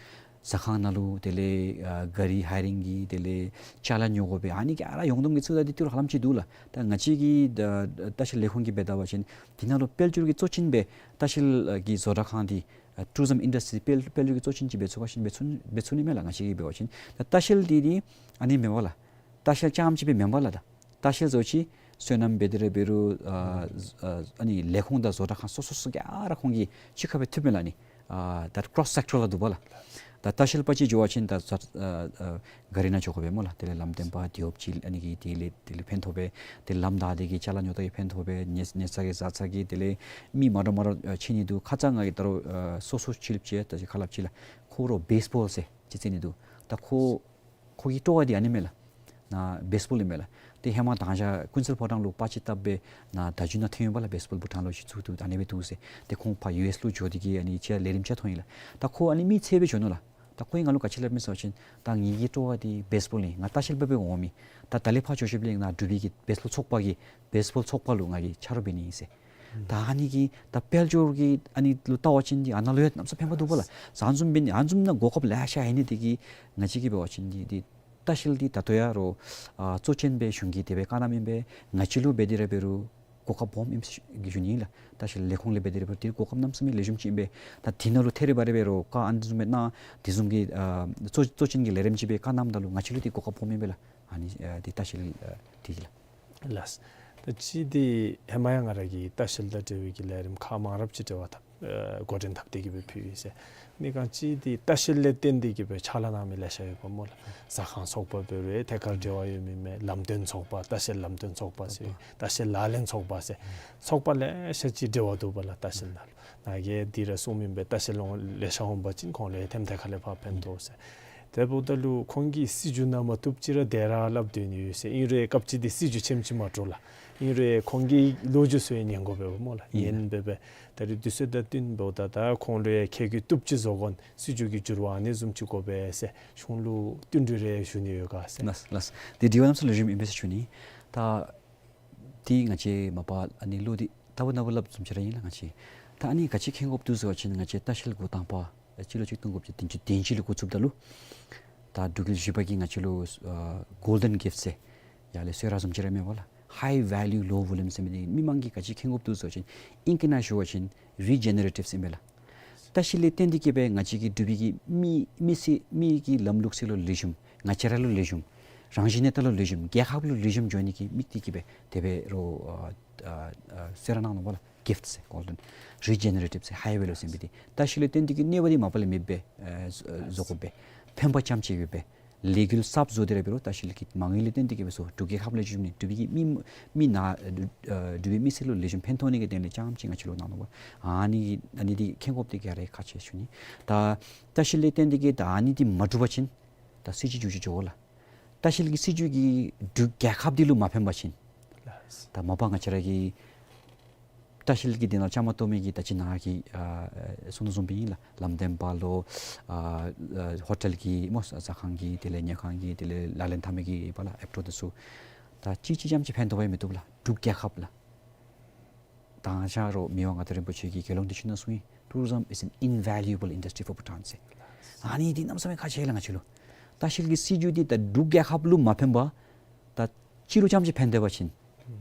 ཟ་ཁང་ནང་ལུ་དེ་ལས་ཨ་ག་རི་ཧའི་རིང་གི་དེ་ལས་ཅ་ལ་ཉོ་དགོ་པས། ཨ་ནི་ག་ར་ཡོངས་བསྡོམས་ཀྱི་ཚུ་ད་འདི་ཏི་རུ་ཧ་ལམ་ཅིག་འདུག་ལགས། ད་ང་བཅས་ཀྱི་ད་ལྟ་བཤལ་ལས་ཁུངས་ཀྱིས་འབད་ད་བ་ཅིན་དེ་ནང་ལུ་དཔལ་འབྱོར་གྱི་གཙོ་ཆེན་སྦེ་ལྟ་བཤལ་གྱི་བཟོ་གྲྭ་ཁང་འདི་ཨ་ཊུ་རི་ཛིམ་ཨིན་ཌསི་ཊི་རི་དཔལ་དཔལ་འབྱོར་གྱི་གཙོ་ཆེན་ཅིག་འབད་ཚུགས་ག་ཤིན་འབད་ཚུགས་འབད་ཚུགས་ནི་མས་ལགས། ང་བཅས་ཀྱིས་འབད་བ་ཅིན་ད་ལྟ་བཤལ་འདི་འདི་ཨ་ནི་མེན་པ་ལགས། ལྟ་བཤལ་རྐྱངམ་ཅིག་སྦེ་མེན་པ་ལགས། ད་ལྟ་བཤལ་ཟེར་བ་ཅིན་སོ་ནམ་འབད་དེ་ར་འབད་རུང་ཨ་ཨ་ཨ་ནི་ལས་ཁུངས་དང་བཟོ་གྲྭ་ཁང་སོ་སོ་སོ་ག་ར་ཁོང་གིས་གཅིག་ཁར་སྦེ་འཐུས་མས་ལགས། ཨ་ནི་ཨ་ད་ཀོརོསི་སེཀ་ཊོ་རཱལ་ལུ་འདུག་པ་ལགས། ད་ལྟ་བཤལ་པ་ཅིག་འགྱོ་བ་ཅིན་ད་ཨ་ཨ་ག་རི་ནང་འགྱོ་དགོ་པས་སྨོ་ལགས། དེ་ལས་ལམ་སྟོན་པ་དེ་འོབ་ཅིག་ཨ་ནི་གིས་དེ་ལས་དེ་ལས་ཕན་ཐོགས་པས། དེ་ལམ་བདའ་སྟེ་གིས་ཅ་ལ་ཉོ་ད་གིས་ཕན་ཐོགས་པས། ཉལ་ཉལ་ས་གི་བཟའ་ཚང་གི་དེ་ལས་མི་མ་འདྲཝ་མ་འདྲཝ་ཨ་ཕྱད་ནི་འདུག། ཁ་ཙ་ང་གིས་ད་རུང་ཨ་སོ་སོ་ཕྱི་གླིངཔ་ཅིག་ད་ཅི་ཁ་སླབ་ཅི་ལགས། ཁོ་ར་བེསི་བཱོལ་ཟེར་ཅིག་རྩེད་ནི་འདུག། ད་ཁོ་ཁོ་གི་སྤྲོ་བ་འདི་ཨ་ནི་མས་ལགས། ནཱ་བེསི་བཱོལ་ཨིན་མས་ལགས། ཏེ་ཧེ་མ་ད་ང་བཅས་ཀུན་གསལ་ཕོ་བྲང་ལུ་པར་ཅིག་བཏབ་སྦེ་ནཱ་བརྡ་བརྒྱུད་ནང་ཐོན་ཡོདཔ་ལགས། བེསི་བཱོལ་བུ་ཊཱན་ལུ་ཅིག་བཙུགས་འདུག། ཨ་ནི་སྦེ་འདུག་ཟེར། ཏེ་ཁོང་ཕར་ཡུ་ཨེསི་ལུ་འགྱོ་སྟེ་གིས་ཨ་ནི་ཅིག་ལས་རིམ་ཅིག་ཐོན་ཡི་ལགས། ད་ཁོ་ཨ་ནི་མི་ཚད་སྦེ་འགྱོ་ནུག་ལགས། ད་ཁོ་གིས་ང་ལུ་ག་ཅི་སླབ་མས་ཟེར་བ་ཅིན་ད་ངེ་གི་སྤྲོ་བ་འདི་བེསི་བཱོལ་ཨིན། ང་ལྟ་བཤལ་པ་སྦེ་འོང་མི། ད་ད་ལས་ཕར་འགྱོ་ཞིནམ་ལས་ནཱ་འབྲུག་པའི་གི་བེསི་བཱོལ་ཚོགས་པ་གི་བེསི་བཱོལ་ཚོགས་པ་ལུ་ང་གིས་ཆ་རོགས་འབད་ནི་ཨིན་ཟེར། ད་ཨ་ནི་གི་ད་དཔལ་འབྱོར་གྱི་ཨ་ནི་ལུ་བལྟ་བ་ཅིན་འདི་ཨ་ནཱ་ལུ་ཡང་གནམ་མེད་ས་མེད་ཕན་པ་འདུག་པ་ལགས། ཨ་ནི་བཟུམ་འབད་ནི་ཨ་ནི་བཟུམ་ནང་གོ་སྐབས་ལེ་ཤ་ཡོད་ནི་འདི་གིས་ང་བཅས་ཀྱིས་འབད་བ་ཅིན་འདི་འདི་ལྟ་བཤལ་འདི་ད་ལྟོ་ཡང་རོགས་ཨ་གཙོ་ཆེན་སྦེ་གཞུང་གིས་དེ་སྦེ་བཀའ་གནངམ་ཨིན་པས། ང་བཅས་ལུ་འབད་དེ་ར་འབད་རུང་གོ་སྐབས་སྦོམ་ཨིནམ་ཞུ་ནི་ཨིན་ལགས། ལྟ་བཤལ་ལས་ཁུངས་ལས་འབད་དེ་ར་འབད་རུང་འདི་གོ་སྐབས་གནམ་མེད་ས་མེད་ལེགས་ཤོམ་ཅིག་ཨིན་པས། ད་འདི་ནང་ལུ་ཐད་རི་བ་རི་འབད་རུང་བཀའ་ཨ་ནི་བཟུམ་སྦེ་གནང་དེ་བཟུམ་གྱི་ཨ་གཙོ་གཙོ་ཆེན་གྱི་ལས་རིམ་ཅིག་སྦེ་བཀའ་གནངམ་ད་ལུ་ང་བཅས་ལུ་འདི་གོ་སྐབས་སྦོམ་ཨིན་པས་ལགས། ཨ་ནི་ཨ་འདི་ལྟ་བཤལ་ཨ་འདི་གིས་ལགས། ལགས། ད་ཅི་འདི་ཧེ་མ་ཡང་ང་ར་གིས་ལྟ་བཤལ་དང་འབྲེལ་བའི་གི་ལས་རིམ་ཁག་མང་རབས་ཅིག་འབྲེལ་བ་འཐབ་ཨ་འགོ་འདྲེན་འཐབ་སྟེ་གིས་སྦེ་ཕུལ་ཡི་ཟེར། ཨ་ནི་ག་ཅི་འདི་ལྟ་བཤལ་ལས་བརྟེན་ཏེ་གིས་སྦེ་ཕྱག་ལཱ་གནང་མི་ལེ་ཤ་ཡོད་པ་སྨོ་ལགས། ཟ་ཁང་ཚོགས་པ་འབད་རུང་ཐད་ཀར་འབྲེལ་བ་ཡོད་མི་མས། ལམ་སྟོན་ཚོགས་པ་ལྟ་བཤལ་ལམ་སྟོན་ཚོགས་པ་ཟེར་ལྟ་བཤལ་ལག་ལེན་ཚོགས་པ་ཟེར་ཚོགས་པ་ལེ་ཤ་ཅིག་འབྲེལ་བ་འདུག་པ་ལགས། ལྟ་བཤལ་ནང་ལུ་ནཱ་གིས་འདི་ར་གསུངམ་ཨིན་པས། ལྟ་བཤལ་ལུ་ལེ་ཤ་འོང་པ་ཅིན་ཁོང་ལུ་ཡང་ཐེམ་ཐད་ཁ་ལས་ཕར་ཕན་ཐོགས་ཟེར། དེ་འབདཝ་ད་ལུ་ཁོང་གིས་སྲིད་བྱུས་ནང་མ་བཏུབ་ཅི་ར་དེ་ར་སླབ་སྡོད་ནི་ཡོད་ཟེར། ཨིན་རུང་སྐབས་ཅིག་འདི་སྲིད་བྱུས་ཆེམ་ཅིག་མ་འདྲཝ་ལགས། ཨིན་རུང་ཁོང་གི་ལོ་རྒྱུས་ཚུ་ཉན་དགོ་པས་སྨོ་ལགས། ཨིན། ཉན་སྦེ་སྦེ་ད་རེས་དུས་ཚོད་དང་བསྟུན་འབདཝ་ད་ད་ཁོང་ར་ཁྱད་གུ་བཏུབ་ཅིག་བཟོ་དགོ་ན་སྲིད་བྱུས་ཀྱི་འགྱུར་བ་ཨ་ནི་བཟུམ་ཅིག་དགོ་པས་ཟེར་གཞུང་ལུ་བསྟུན་གྲོས་རེ་ཞུ་ནི་ཡོད་ག་ཟེར། ལགས་ལགས། དེ་དྲི་བ་གནམ་ས་ལུ་ཞུཝ་ཨིན་པས་ཟེར་ཞུ་ནི། ད་དེ་ང་བཅས་མ་པ་ཨ་ནི་ལོ་འདི་ལྟ་བུ་ན་བུ་སླབ་བཟུམ་ཅིག་ར་ཨིན་ལགས། ང་བཅས་ད་ཨ་ནི་ག་ཅི་མཁྱེན་དགོཔ་འདུག་ཟེར་བ་ཅིན་ང་བཅས་ལྟ་བཤལ་འགོ་དང་པ་སྤྱི་ལོ་གཅིག་སྟོང་དགུ་བརྒྱ་བདུན་ཅུ་དོན་གཅིག་ལུ་འགོ་བཙུགསཔ་ད་ལུ་ད་འབྲུག་རྒྱལ་བཞི་པ་གིས་ང་བཅས་ལུ་ཨ་གོལ་ཌེན་གིཕཊ་ཟེར་ཡར་ལས་གསོལ་རས་བཟུམ་ཅིག་ར་མེན་པ་ལགས། ཧའི་ཝེ་ལུ་ལོ་ཝོ་ལུམ་ཟེར་མི་འདི་མི་མང་གིས་ག་ཅི་མཁྱེན་དགོཔ་འདུག་ཟེར་བ་ཅིན་ཨིང་སྐད་ནང་ཞུ་བ་ཅིན་རི་ཇེ་ནེ་རེ་ཊིབ་ཟེར་མས་ལགས། ལྟ་བཤལ་ལས་བརྟེན་ཏེ་གིས་སྦེ་ང་བཅས་ཀྱི་འབྲུག་པའི་གི་མི་མི་སེར་མི་གི་ལམ་ལུགས་སྲོལ་ལུ་ལེགས་ཤོམ་ང་བཅས་ར་ལུ་ལེགས་ཤོམ་རང་བཞིན་གནས་སྟངས་ལུ་ལེགས་ཤོམ་རྒྱལ་ཁབ་ལུ་ལེགས་ཤོམ་འགྱོ་ནི་གི་དམིགས་ཏེ་གིས་སྦེ་དེ་སྦེ་རོགས་ཨ་ཨ་ཨ་གསོལ་རས་གནང་ནུག་པ་ལགས། གིཕཊ་ཟེར་གོལ་ཌེན་རི་ཇེ་ནེ་རེ་ཊིབ་ཟེར་ཧའི་ཝེ་ལུ་ཟེར་མི་འདི་ལྟ་བཤལ་ལས་བརྟེན་ཏེ་གིས་གནོད་པ་འདི་མ་པ་ལས་མེདཔ་སྦེ་ཨ་བཟོ་བཟོ་དགོ་པས། ཕན་པ་རྐྱངམ་ཅིག་ཡོད་པས། ལས་འགུལ་གསརཔ་བཟོ་སྟེ་ར་འབད་རུང་ལྟ་བཤལ་གྱི་མ་དངུལ་ལས་བརྟེན་ཏེ་གིས་སྦེ་བཟོ། འབྲུག་རྒྱལ་ཁབ་ལུ་ལེགས་ཤོམ་ནི་འབྲུག་པའི་གི་མི་མི་ན་ཨ་འབྲུག་པའི་མི་སེར་ལུ་ལེགས་ཤོམ་ཕན་ཐོགས་ནི་གི་དོན་ལས་རྐྱངམ་ཅིག་ང་བཅས་ལུ་གནང་ནུག་པ། ཨ་ནི་ཨ་ནི་འདི་མཁྱེན་དགོཔ་འདི་ག་ར་ཁག་ཆེ་ཞུ་ནི། ད་ལྟ་བཤལ་ལས་བརྟེན་ཏེ་གིས་ད་ཨ་ནི་འདི་མ་འགྲུབ་པ་ཅིན་ད་སྲིད་བྱུས་འགྱུར་བཅོས་འགྱོ་དགོ་ལགས། ལྟ་བཤལ་གྱི་སྲིད་བྱུས་ཀྱིས་འབྲུག་རྒྱལ་ཁབ་འདི་ལུ་མ་ཕན་པ་ཅིན་ད་མ་པ་ང་བཅས་ར་གི་ལྟ་བཤལ་གྱི་དེ་ནང་བཅའ་མར་གཏོགས་མི་གི་ད་ཅི་ནཱ་གི་ཨ་གསུང་དོ་བཟུམ་སྦེ་ཨིན་ལགས། ལམ་སྟོན་པ་ལོ་ཨ་ཨ་ཧོ་ཊེལ་གྱི་སྨོ་ཟ་ཁང་གི་དེ་ལས་ཉལ་ཁང་གི་དེ་ལས་ལག་ལེན་འཐབ་མི་གི་པ་ལགས་ཨེབ་ཊོ་འདི་ཚུ་ད་གཅིག་གཅིག་རྐྱངམ་ཅིག་ཕན་ཐོགས་པ་མི་བཏུབ་ལགས། འབྲུག་རྒྱལ་ཁབ་ལགས། ད་ང་བཅས་ར་མི་དབང་མངའ་བདག་རིན་པོ་ཆེ་གིས་རྒྱལ་ཡོངས་འདི་ཚུ་ནང་གསུངས་ཡི། Tourism is an invaluable industry for Bhutan ཟེར། ཨ་ནི་འདི་གནམ་མེད་ས་མེད་ཁག་ཆེ་ལགས་ང་བཅས་ལུ། ལྟ་བཤལ་གྱི་སྲིད་བྱུས་འདི་ད་འབྲུག་རྒྱལ་ཁབ་ལུ་མ་ཕན་པར་ད་སྤྱི་ལོ་རྐྱངམ་ཅིག་ཕན་སྡོད་པ་ཅིན་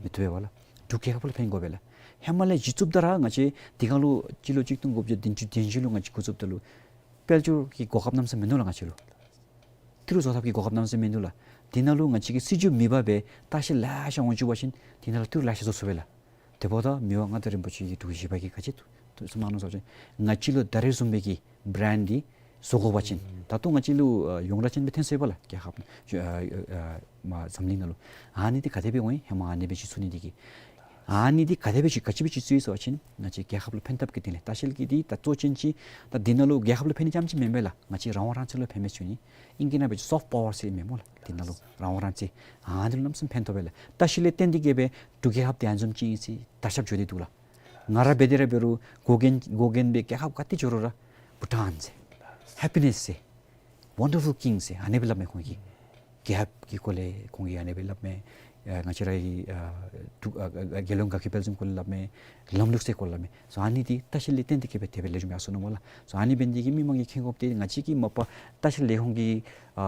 མི་བཏུབ་པས་པ་ལགས། འབྲུག་རྒྱལ་ཁབ་ལུ་ཕན་དགོ་པས་ལགས། ཧེ་མ་ལས་གཞི་བཙུགསཔ་ད་ར་ང་བཅས་དེ་སྒང་ལུ་སྤྱི་ལོ་གཅིག་སྟོང་དགུ་བརྒྱ་བདུན་ཅུ་དོན་གཅིག་ལུ་ང་བཅས་འགོ་བཙུགསཔ་ད་ལུ་དཔལ་འབྱོར་གྱི་གོ་སྐབས་གནམ་མེད་ས་མེད་མིན་ནུག་ལགས་ང་བཅས་ལུ། ཏི་རུ་བཟོ་ཐབས་ཀྱི་གོ་སྐབས་གནམ་མེད་ས་མེད་མིན་ནུག་ལགས། དེ་ནང་ལུ་ང་བཅས་ཀྱི་སྲིད་བྱུས་མེད་པར་སྦེ་ལྟ་བཤལ་ལེ་ཤ་འོང་བཅུག་པ་ཅིན་དེ་ནང་ལུ་ཏི་རུ་ལེ་ཤ་བཟོ་ཚུགས་པས་ལགས། དེ་འབདཝ་ད་མི་དབང་མངའ་བདག་རིན་པོ་ཆེ་གིས་འབྲུག་བཞི་པ་གིས་ག་ཅི་ཐུགས་བསམ་གནང་ནུག་ཟེར་བ་ཅིན་ང་བཅས་ལུ་ད་རེས་བཟུམ་སྦེ་གི་བི་རེནཌ་འདི་བཟོ་དགོ་པ་ཅིན་ད་ལྟོ་ང་བཅས་ལུ་ཨ་ཡོངས་གྲགས་ཅན་སྦེ་ཐོན་སོ་ཡི་པ་ལགས་རྒྱལ་ཁབ་ཨ་ཨ་ཨ་མ་འཛམ་གླིང་ནང་ལུ། ཨ་ནི་འདི་ག་དེ་སྦེ་འོང་ཡི། ཧེ་མ་ཨ་ནི་སྦེ་གཞི་བཙུགས་ནི་འདི་གིས། ཨ་ནི་འདི་ག་དེ་སྦེ་གཞི་ག་ཅི་སྦེ་གཞི་བཙུགས་ཡི་ཟེར་བ་ཅིན་ང་བཅས་རྒྱལ་ཁབ་ལུ་ཕན་ཐབས་ཀྱི་དོན་ལས་ལྟ་བཤལ་གྱི་འདི་ད་གཙོ་ཅན་ཅིག་ད་འདི་ནང་ལུ་རྒྱལ་ཁབ་ལུ་ཕན་ནི་རྐྱངམ་ཅིག་མེན་པས་ལགས། ང་བཅས་རང་དབང་རང་བཙན་ལུ་ཕན་མས་ཞུ་ནི། ཨིང་སྐད་ནང་འབད་བ་ཅིན་སོཕཊ་པ་ཝར་ཟེར་མས་སྨོ་ལགས། འདི་ནང་ལུ་རང་དབང་རང་བཙན་ཨ་ནི་ལུ་གནམ་མེད་ས་མེད་ཕན་ཐོགས་པས་ལགས། ལྟ་བཤལ་ལས་བརྟེན་ཏེ་གིས་སྦེ་འབྲུག་རྒྱལ་ཁབ་འདི་ཨ་ནི་བཟུམ་ཅིག་ཨིན་ཟེར་དར་ཁྱབ་འགྱོ་སྟེ་འདུག་ལགས། ང་ར་འབད་དེ་ར་འབད་རུང་གོ་གན་གོ་གན་སྦེ་རྒྱལ་ཁབ་ག་ཏེ་འགྱོ་རུང་ར་བྷུ་ཊཱན་ཟེར་ཧེ་པི་ནེསི་ཟེར་ཝན་ཌར་ཕུལ་ཀིང་ཟེར་ཨ་ནི་སྦེ་སླབ་མས་ཁོང་གིས། རྒྱལ་ཁབ་ཀྱི་སྐོར་ལས་ཁོང་གིས་ཨ་ནི་སྦེ་སླབ་མས། ཨ་ང་བཅས་ར་གི་ཨ་འབྲུག་ཨ་ཨ་རྒྱལ་ཡོངས་དགའ་སྐྱིད་དཔལ་འཛོམས་སྐོར་ལས་སླབ་མས། ལམ་ལུགས་སྲོལ་སྐོར་ལས་སླབ་མས། སོ་ཨ་ནི་འདི་ལྟ་བཤལ་ལས་བརྟེན་ཏེ་གིས་སྦེ་དེ་སྦེ་ལེགས་ཤོམ་ཡར་སོ་ནུག་སྨོ་ལགས། སོ་ཨ་ནི་འབད་ནི་འདི་གིས་མི་མང་གིས་མཁྱེན་དགོཔ་འདི་ང་བཅས་ཀྱི་མ་པ་ལྟ་བཤལ་ལས་ཁུངས་ཀྱི་ཨ་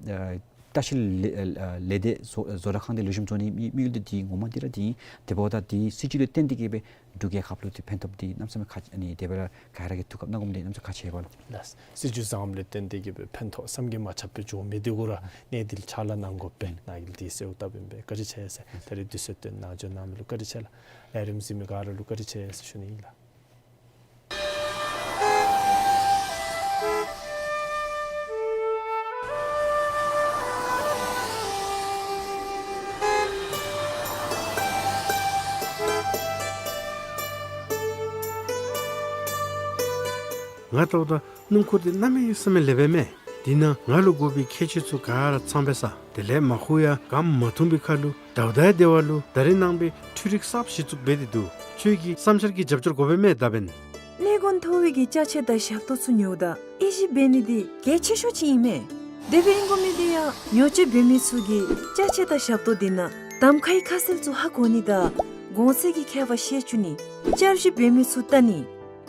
ཨ་ལྟ་བཤལ་ལས་ཨ་ཨ་ལས་སྡེ་བཟོ་བཟོ་གྲྭ་ཁང་འདི་ལེགས་ཤོམ་བཟོ་ནི་དམིགས་དམིགས་ཡུལ་འདི་འདི་ངོ་མ་འདི་ར་འདི་ཨིན། དེ་འབདཝ་ད་འདི་སྲིད་བྱུས་ལས་བརྟེན་ཏེ་གིས་སྦེ་འབྲུག་རྒྱལ་ཁབ་ལུ་འདི་ཕན་ཐོགས་འདི་གནམ་མེད་ས་མེད་ཁག་ཨ་ནི་དེ་སྦེ་ར་ག་ར་གིས་ཐུགས་ཁར་བསྣམ་དགོཔ་འདི་གནམ་མེད་ས་མེད་ཁག་ཆེ་བས་ལགས། ལགས། སྲིད་བྱུས་བཟང་པོ་ལས་བརྟེན་ཏེ་གིས་སྦེ་ཕན་ཐོགས་བསམ་གྱིས་མ་ཁྱབ་པའི་འབྱུང་མི་འདི་གུ་ར་གནས་འདི་ལུ་ཕྱག་ལཱ་གནང་དགོ་པས། ནཱ་གིས་འདི་གསོལཝ་བཏབ་ཨིན་པས། བཀའ་དྲིན་ཆེ་ཟེར། ད་རེས་དུས་ཚོད་བཏོན་གནང་འབྱོན་གནང་མི་ལུ་བཀའ་དྲིན་ཆེ་ལགས། ལས་རིམ་གཟིགས་མི་ག་ར་ལུ་བཀའ་དྲིན་ཆེ་ཟེར་ཞུ་ནི་ཨིན་ལགས། ང་ལྟཝ་ད་སྣུམ་འཁོར་འདི་གནམ་མེད་ས་མེད་ལེགས་པས་མས། འདི་ནང་ང་ལུ་དགོ་པའི་ཁྱད་ཆོས་ཚུ་ག་ར་ཚང་པས་ས། དེ་ལས་མ་ཁུག་ཡང་གམ་མ་འཐུང་པའི་ཁར་ལུ་ཟླཝ་ཟླ་ཡི་སྡེ་བ་ལུ་ད་རེས་ནངས་པའི་འཕྲུལ་རིག་གསརཔ་གཞི་བཙུགས་འབད་དེ་འདུག། ཁྱོད་ཀྱི་བསམ་འཆར་གྱི་རྒྱབ་སྐྱོར་དགོ་པས་མས་ད་འབདན། གནས་གོང་མཐོ་བའི་གི་ཅ་ཆས་དང་ཞབས་ཏོག་ཚུ་ཉོཝ་ད་དབྱེ་ཞིབ་འབད་ནི་འདི་གལ་ཆེ་ཤོས་ཅིག་ཨིན་མས། དེ་སྦེ་ཨིན་དགོ་མི་འདི་ཡང་ཉོ་སྤྱོད་འབད་མི་ཚུ་གིས་ཅ་ཆས་དང་ཞབས་ཏོག་འདི་ནང་གདམ་ཁའི་ཁ་གསལ་ཚུ་ཧ་གོ་ནི་དང་གོང་ཚད་ཀྱི་ཁྱད་པར་ཤེས་བཅུག་ནི། བསྐྱར་ཞིབ་འབད་མི་ཚུ་བལྟ་ནི།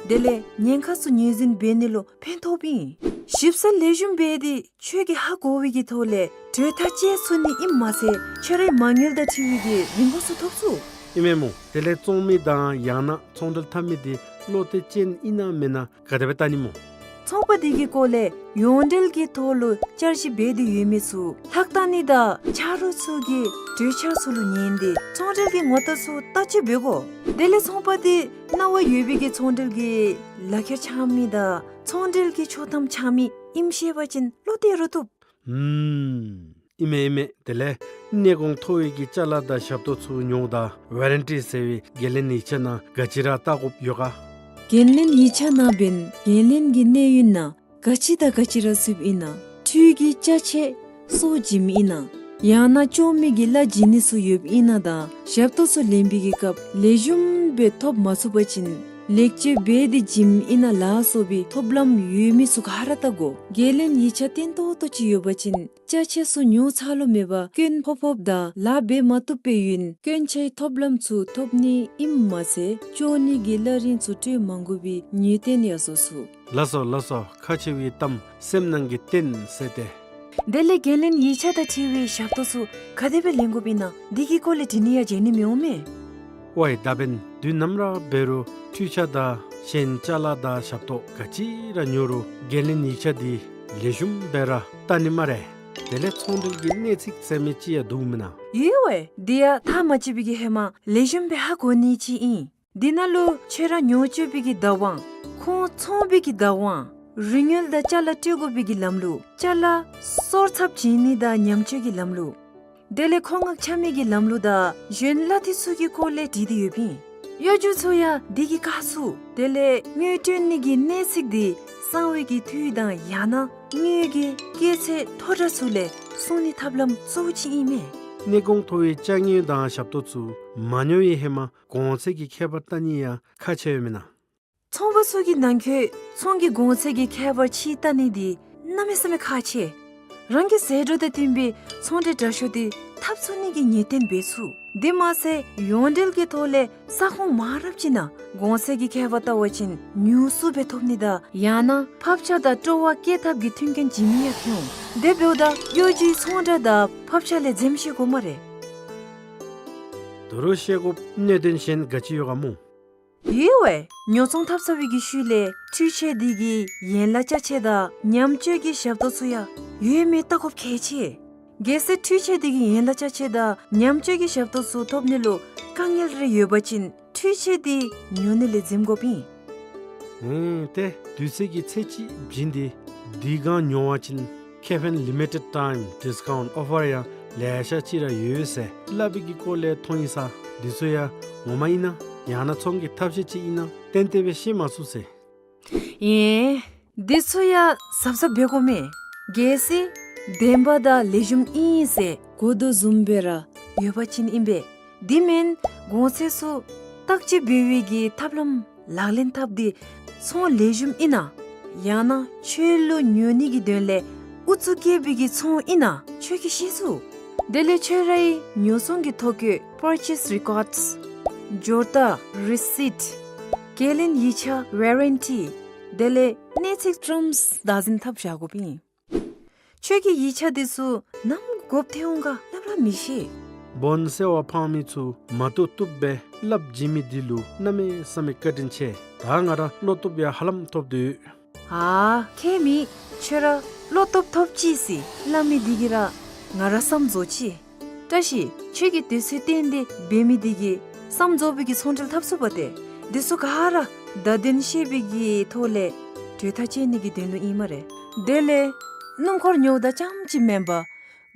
དེ་ལས་ཉེན་ཁ་ཚུ་ངོས་འཛིན་འབད་ནི་ལུ་ཕན་ཐོགསཔ་ཨིན། ཞིབ་གསལ་ལེགས་ཤོམ་འབད་དེ་ཁྱོད་ཀྱིས་ཧ་གོ་བའི་གི་ཐོག་ལས་གྲོས་ཐག་བཅད་ཚུགས་ནི་ཨིནམ་མ་ཚད་ཁྱོད་རའི་མ་དངུལ་དང་འཁྲིལ་བའི་གི་རིན་གོང་ཚུ་ཐོབ་ཚུགས། ཨིན་མས་སྨོ། དེ་ལས་བཙོང་མི་དང་ཡང་ན་ཚོང་འབྲེལ་འཐབ་མི་འདི་བློ་གཏད་ཅན་ཨིན་ན་མེན་ན་ག་དེ་སྦེ་བལྟ་ནི་སྨོ། ཚོང་པ་འདི་གི་སྐོར་ལས་ཡོངས་འབྲེལ་གྱི་ཐོག་ལུ་བསྐྱར་ཞིབ་འབད་དེ་ཡོད་མི་ཚུ་ལྷག་བལྟ་ནི་དང་ཆ་རོགས་ཚུ་གི་གྲོས་འཆར་ཚུ་ལུ་ཉན་ཏེ་ཚོང་འབྲེལ་གྱི་ངོ་རྟགས་ཚུ་བལྟ་དཔྱད་འབད་དགོ། དེ་ལས་ཚོང་པ་འདི་གནང་བ་ཡོད་པའི་གི་ཚོང་འབྲེལ་གྱི་ལག་ཁྱེར་འཆང་མི་དང་ཚོང་འབྲེལ་གྱི་ཆོག་ཐམ་འཆང་མི་ཨིནམ་ཤེས་པ་ཅིན་བློ་གཏད་རུང་བཏུབ། ཨུམ། ཨིན་མས་ཨིན་མས། དེ་ལས་གནས་གོང་མཐོ་བའི་གི་ཅ་ལ་དང་ཞབས་ཏོག་ཚུ་ཉོཝ་ད་ཝ་རན་ཊི་ཟེར་བའི་འགན་ལེན་ཡིག་ཆ་ནང་ག་ཅི་ར་བལྟ་དགོཔ་ཡོད་ག། འགན་ལེན་ཡིག་ཆ་ནང་འབདན་འགན་ལེན་གྱི་གནས་ཡུན་ནང་ག་ཅི་དང་ག་ཅི་ར་ཚུདཔ་ཨིན་ན། འཕྲུལ་གྱི་ཅ་ཆས་སོར་བྱིནམ་ཨིན་ན། ཡང་ན་སྐྱོ་མི་གི་གླ་བྱིན་ནི་ཚུ་ཡོདཔ་ཨིན་ན་དང་ཞབས་ཏོག་ཚུ་ལེན་པའི་གི་སྐབས་ལེགས་ཤོམ་སྦེ་ཐོབ་མ་ཚུགས་པ་ཅིན་ལེགས་བཅོས་འབད་དེ་བྱིནམ་ཨིན་ན་ལ་སོགས་པའི་ཐོབ་ལམ་ཡོད་མི་ཚུ་ག་ར་བལྟ་དགོ། འགན་ལེན་ཡིག་ཆ་བཏོན་ཏོག་ཏོ་ཅིག་ཡོད་པ་ཅིན་ཅ་ཆས་ཚུ་ཉོ་ཚར་ལོ་མེད་པར་སྐྱོན་ཕོག་ཕོགཔ་དང་ལཱ་འབད་མ་བཏུབ་པའི་ཡུན་སྐྱོན་ཆའི་ཐོབ་ལམ་ཚུ་ཐོབ་ནི་ཨིནམ་མ་ཚད་སྐྱོ་ནི་གི་གླ་རིན་ཚུ་སྤྲོད་མ་དགོ་པའི་ངེས་གཏན་ཡང་བཟོ་ཚུགས། ལགས་སོ་ལགས་སོ། ཁ་ཆེ་བའི་གཏམ་སེམས་ནང་གི་རྟེན་ཟེར་ཏེ། དེ་ལས་འགན་ལེན་ཡིག་ཆ་དང་འཁྲིལ་བའི་ཞབས་ཏོག་ཚུ་ག་དེ་སྦེ་ལེན་དགོཔ་ཨིན་ན་འདི་གི་སྐོར་ལས་དྲི་ནི་ཡང་བརྗེད་ནི་མི་འོང་མས། ཝའི་ད་འབདན་དུས་ནམ་ར་འབད་རུང་འཕྲུལ་ཆས་དང་གཞན་ཅ་ལ་དང་ཞབས་ཏོག་ག་ཅི་ར་ཉོ་རུང་འགན་ལེན་ཡིག་ཆ་འདི་ལེགས་ཤོམ་སྦེ་ར་བལྟ་ནི་སྨ་རེ། དེ་ལས་ཚོང་འབྲེལ་གྱི་གནས་ཚིག་ཟེར་མི་ཅིག་ཡང་འདུག་མེན་ན། ཡོད་ཝའི། འདི་ཡང་ཐག་མ་བཅད་པའི་གི་ཧེ་མ་ལེགས་ཤོམ་སྦེ་ཧ་གོ་ནི་ཅིག་ཨིན། འདི་ནང་ལུ་ཁྱོད་ར་ཉོ་སྤྱོད་པའི་གི་བདག་དབང་། ཁོང་ཚོང་པའི་གི་བདག་དབང་། རིན་དངུལ་དང་ཅ་ལ་སྤྲོད་དགོ་པའི་གི་ལམ་ལུགས། ཅ་ལ་སོར་ཚབ་བྱིན་ནི་དང་ཉམས་བཅོས་ཀྱི་ལམ་ལུགས། དེ་ལས་མཁོ་མངགས་འཆང་མི་གི་ལམ་ལུགས་དང་གཞན་གླ་འཐུས་ཚུ་གི་སྐོར་ལས་དྲིས་ཏེ་ཡོདཔ་ཨིན། གཡོ་སྒྱུ་ཚུ་ཡང་འདི་གིས་བཀག་ཚུགས། དེ་ལས་དངུལ་སྤྲོད་ནི་གི་གནས་ཚིག་འདི་གསང་བའི་གི་འཐུས་དང་ཡང་ན་དངུལ་གྱི་སྐྱེད་ཚད་མཐོ་དྲགས་ཚུ་ལས་སྲུང་ནི་ཐབས་ལམ་གཙོ་བོ་ཅིག་ཨིན་མས། གནས་གོང་མཐོ་བའི་ཅ་དངོས་དང་ཞབས་ཏོག་ཚུ་མ་ཉོ་བའི་ཧེ་མ་གོང་ཚད་ཀྱི་ཁྱད་པར་བལྟ་ནི་ཡང་ཁག་ཆེ་བས་མེན་ན། ཚོང་པ་ཚུ་གིས་ནང་འཁོད་ཚོང་གི་གོང་ཚད་ཀྱི་ཁྱད་པར་ཕྱེ་བལྟ་ནི་འདི་གནམ་མེད་ས་མེད་ཁག་ཆེ། རང་གི་ཟད་འགྲོ་དང་བསྟུན་པའི་ཚོང་འབྲེལ་དྲག་ཤོས་འདི་འཐབ་ཚུགས་ནི་གི་ངེས་གཏན་འབད་ཚུགས། དེ་མ་ཚད་ཡོངས་འབྲེལ་གྱི་ཐོག་ལས་ས་ཁོངས་མང་རབས་ཅིག་ནང་གོང་ཚད་ཀྱི་ཁྱད་པར་བལྟ་བ་ཅིན་ཉུང་སུ་སྦེ་ཐོབ་ནི་དང་ཡང་ན་ཕབ་ཆ་དང་སྤྲོ་བ་བསྐྱེད་ཐབས་ཀྱི་མཐུན་རྐྱེན་བྱིན་ནི་ཡང་འོང་། དེ་འབདཝ་ད་གཡོ་སྒྱུའི་ཚོང་བསྒྲགས་དང་ཕབ་ཆ་ལས་འཛེམ་ཤེས་དགོ་སྨ་རེ། ད་རུང་ཤེས་དགོཔ་གནད་དོན་གཞན་ག་ཅི་ཡོད་ག་སྨོ། ཡོད་ཝའི། ཉོ་ཚོང་འཐབ་ཚར་བའི་གི་ཤུལ་ལས་འཕྲུལ་ཆས་འདི་གི་ཡན་ལག་ཅ་ཆས་དང་ཉམས་བཅོས་ཀྱི་ཞབས་ཏོག་ཚུ་ཡང་ཡོད་མེད་བལྟ་དགོཔ་གལ་ཆེ། གལ་སྲིད་འཕྲུལ་ཆས་འདི་གི་ཡན་ལག་ཅ་ཆས་དང་ཉམས་བཅོས་ཀྱི་ཞབས་ཏོག་ཚུ་ཐོབ་ནི་ལུ་དཀའ་ངལ་རེ་ཡོད་པ་ཅིན་འཕྲུལ་ཆས་འདི་ཉོ་ནི་ལས་འཛེམ་དགོཔ་ཨིན། ཨེ་ཏེ་དུས་ཚོད་ཀྱི་ཚད་ཅིག་བྱིན་ཏེ་དེ་སྒང་ཉོ་བ་ཅིན་ཁེ་ཕན་limited time discount offer ཡང་ལེ་ཤ་ཅིག་ར་ཡོད་ཟེར་སླབ་པའི་གི་སྐོར་ལས་མཐོང་ཡི་ས། འདི་ཚུ་ཡང་ངོ་མ་ཨིན་ན་ཡང་ན་ཚོང་གི་ཐབས་ཤེས་ཅིག་ཨིན་ན་ཏན་ཏན་སྦེ་ཤེས་མ་ཚུགས་ཟེར། ཨེ་འདི་ཚུ་ཡང་གཟབ་གཟབ་འབད་དགོ་མས། གལ་སྲིད་བདེན་པ་དང་ལེགས་ཤོམ་ཨིན་ཟེར་གོ་དོ་བཟུམ་སྦེ་ར་ཡོད་པ་ཅིན་ཨིན་པས། དེ་མེན་གོང་ཚད་ཚུ་བརྟག་དཔྱད་འབད་བའི་གི་ཐབས་ལམ་ལག་ལེན་འཐབ་སྟེ་ཚོང་ལེགས་ཤོམ་ཨིན་ན་ཡང་ན་ཁྱོད་ལུ་ཉོ་ནི་གི་དོན་ལས་ཨུ་ཚུགས་བསྐྱེད་པའི་གི་ཚོང་ཨིན་ན་ཁྱོད་ཀྱིས་ཤེས་ཚུགས། དེ་ལས་ཁྱོད་རའི་ཉོ་ཚོང་གི་ཐོ་བཀོད་purchase records། སྦྱོར་རྟགས་receipt། འགན་ལེན་ཡིག་ཆ་warranty། དེ་ལས་གནས་ཚིག་terms བདག་འཛིན་འཐབ་བཞག་དགོཔ་ཨིན། ཁྱོད་ཀྱིས་ཡིག་ཆ་འདི་ཚུ་ནམ་དགོཔ་ཐོན་འོང་ག་སླབ་ར་མི་ཤེས། སྦོ་ནི་ཟེར་བ་ཕངས་མི་ཚུ་མ་བཏུབ་བཏུབ་སྦེ་སླབ་བྱིན་མི་འདི་ལུ་གནམ་མེད་ས་མེད་བཀའ་དྲིན་ཆེ། ད་ང་ར་བློ་སྟོབས་ཡང་ཧ་ལམ་ཐོབ་སྟེ་ཡོད། ཨ་ཁྱད་མེད། ཁྱོད་ར་བློ་སྟོབས་ཐོབ་ཅི་ཟེར་སླབ་མི་འདི་གིས་ར་ང་ར་བསམ་རྫོགས་ཅི། བཀྲ་ཤིས། ཁྱོད་ཀྱིས་དུས་ཚོད་བཏོན་ཏེ་འབད་མི་འདི་གིས་བསམ་རྫོགས་པའི་གི་ཚོང་འབྲེལ་འཐབ་ཚུགས་པ་སྟེ། འདི་ཚུ་ག་ར་བརྡ་དོན་ཤེས་པའི་གི་ཐོག་ལས་གྲོས་ཐག་བཅད་ནི་གི་དོན་ལུ་ཨིན་སྨ་རེ། དེ་ལས་སྣུམ་འཁོར་ཉོཝ་ད་ཙམ་ཅིག་མེན་པར་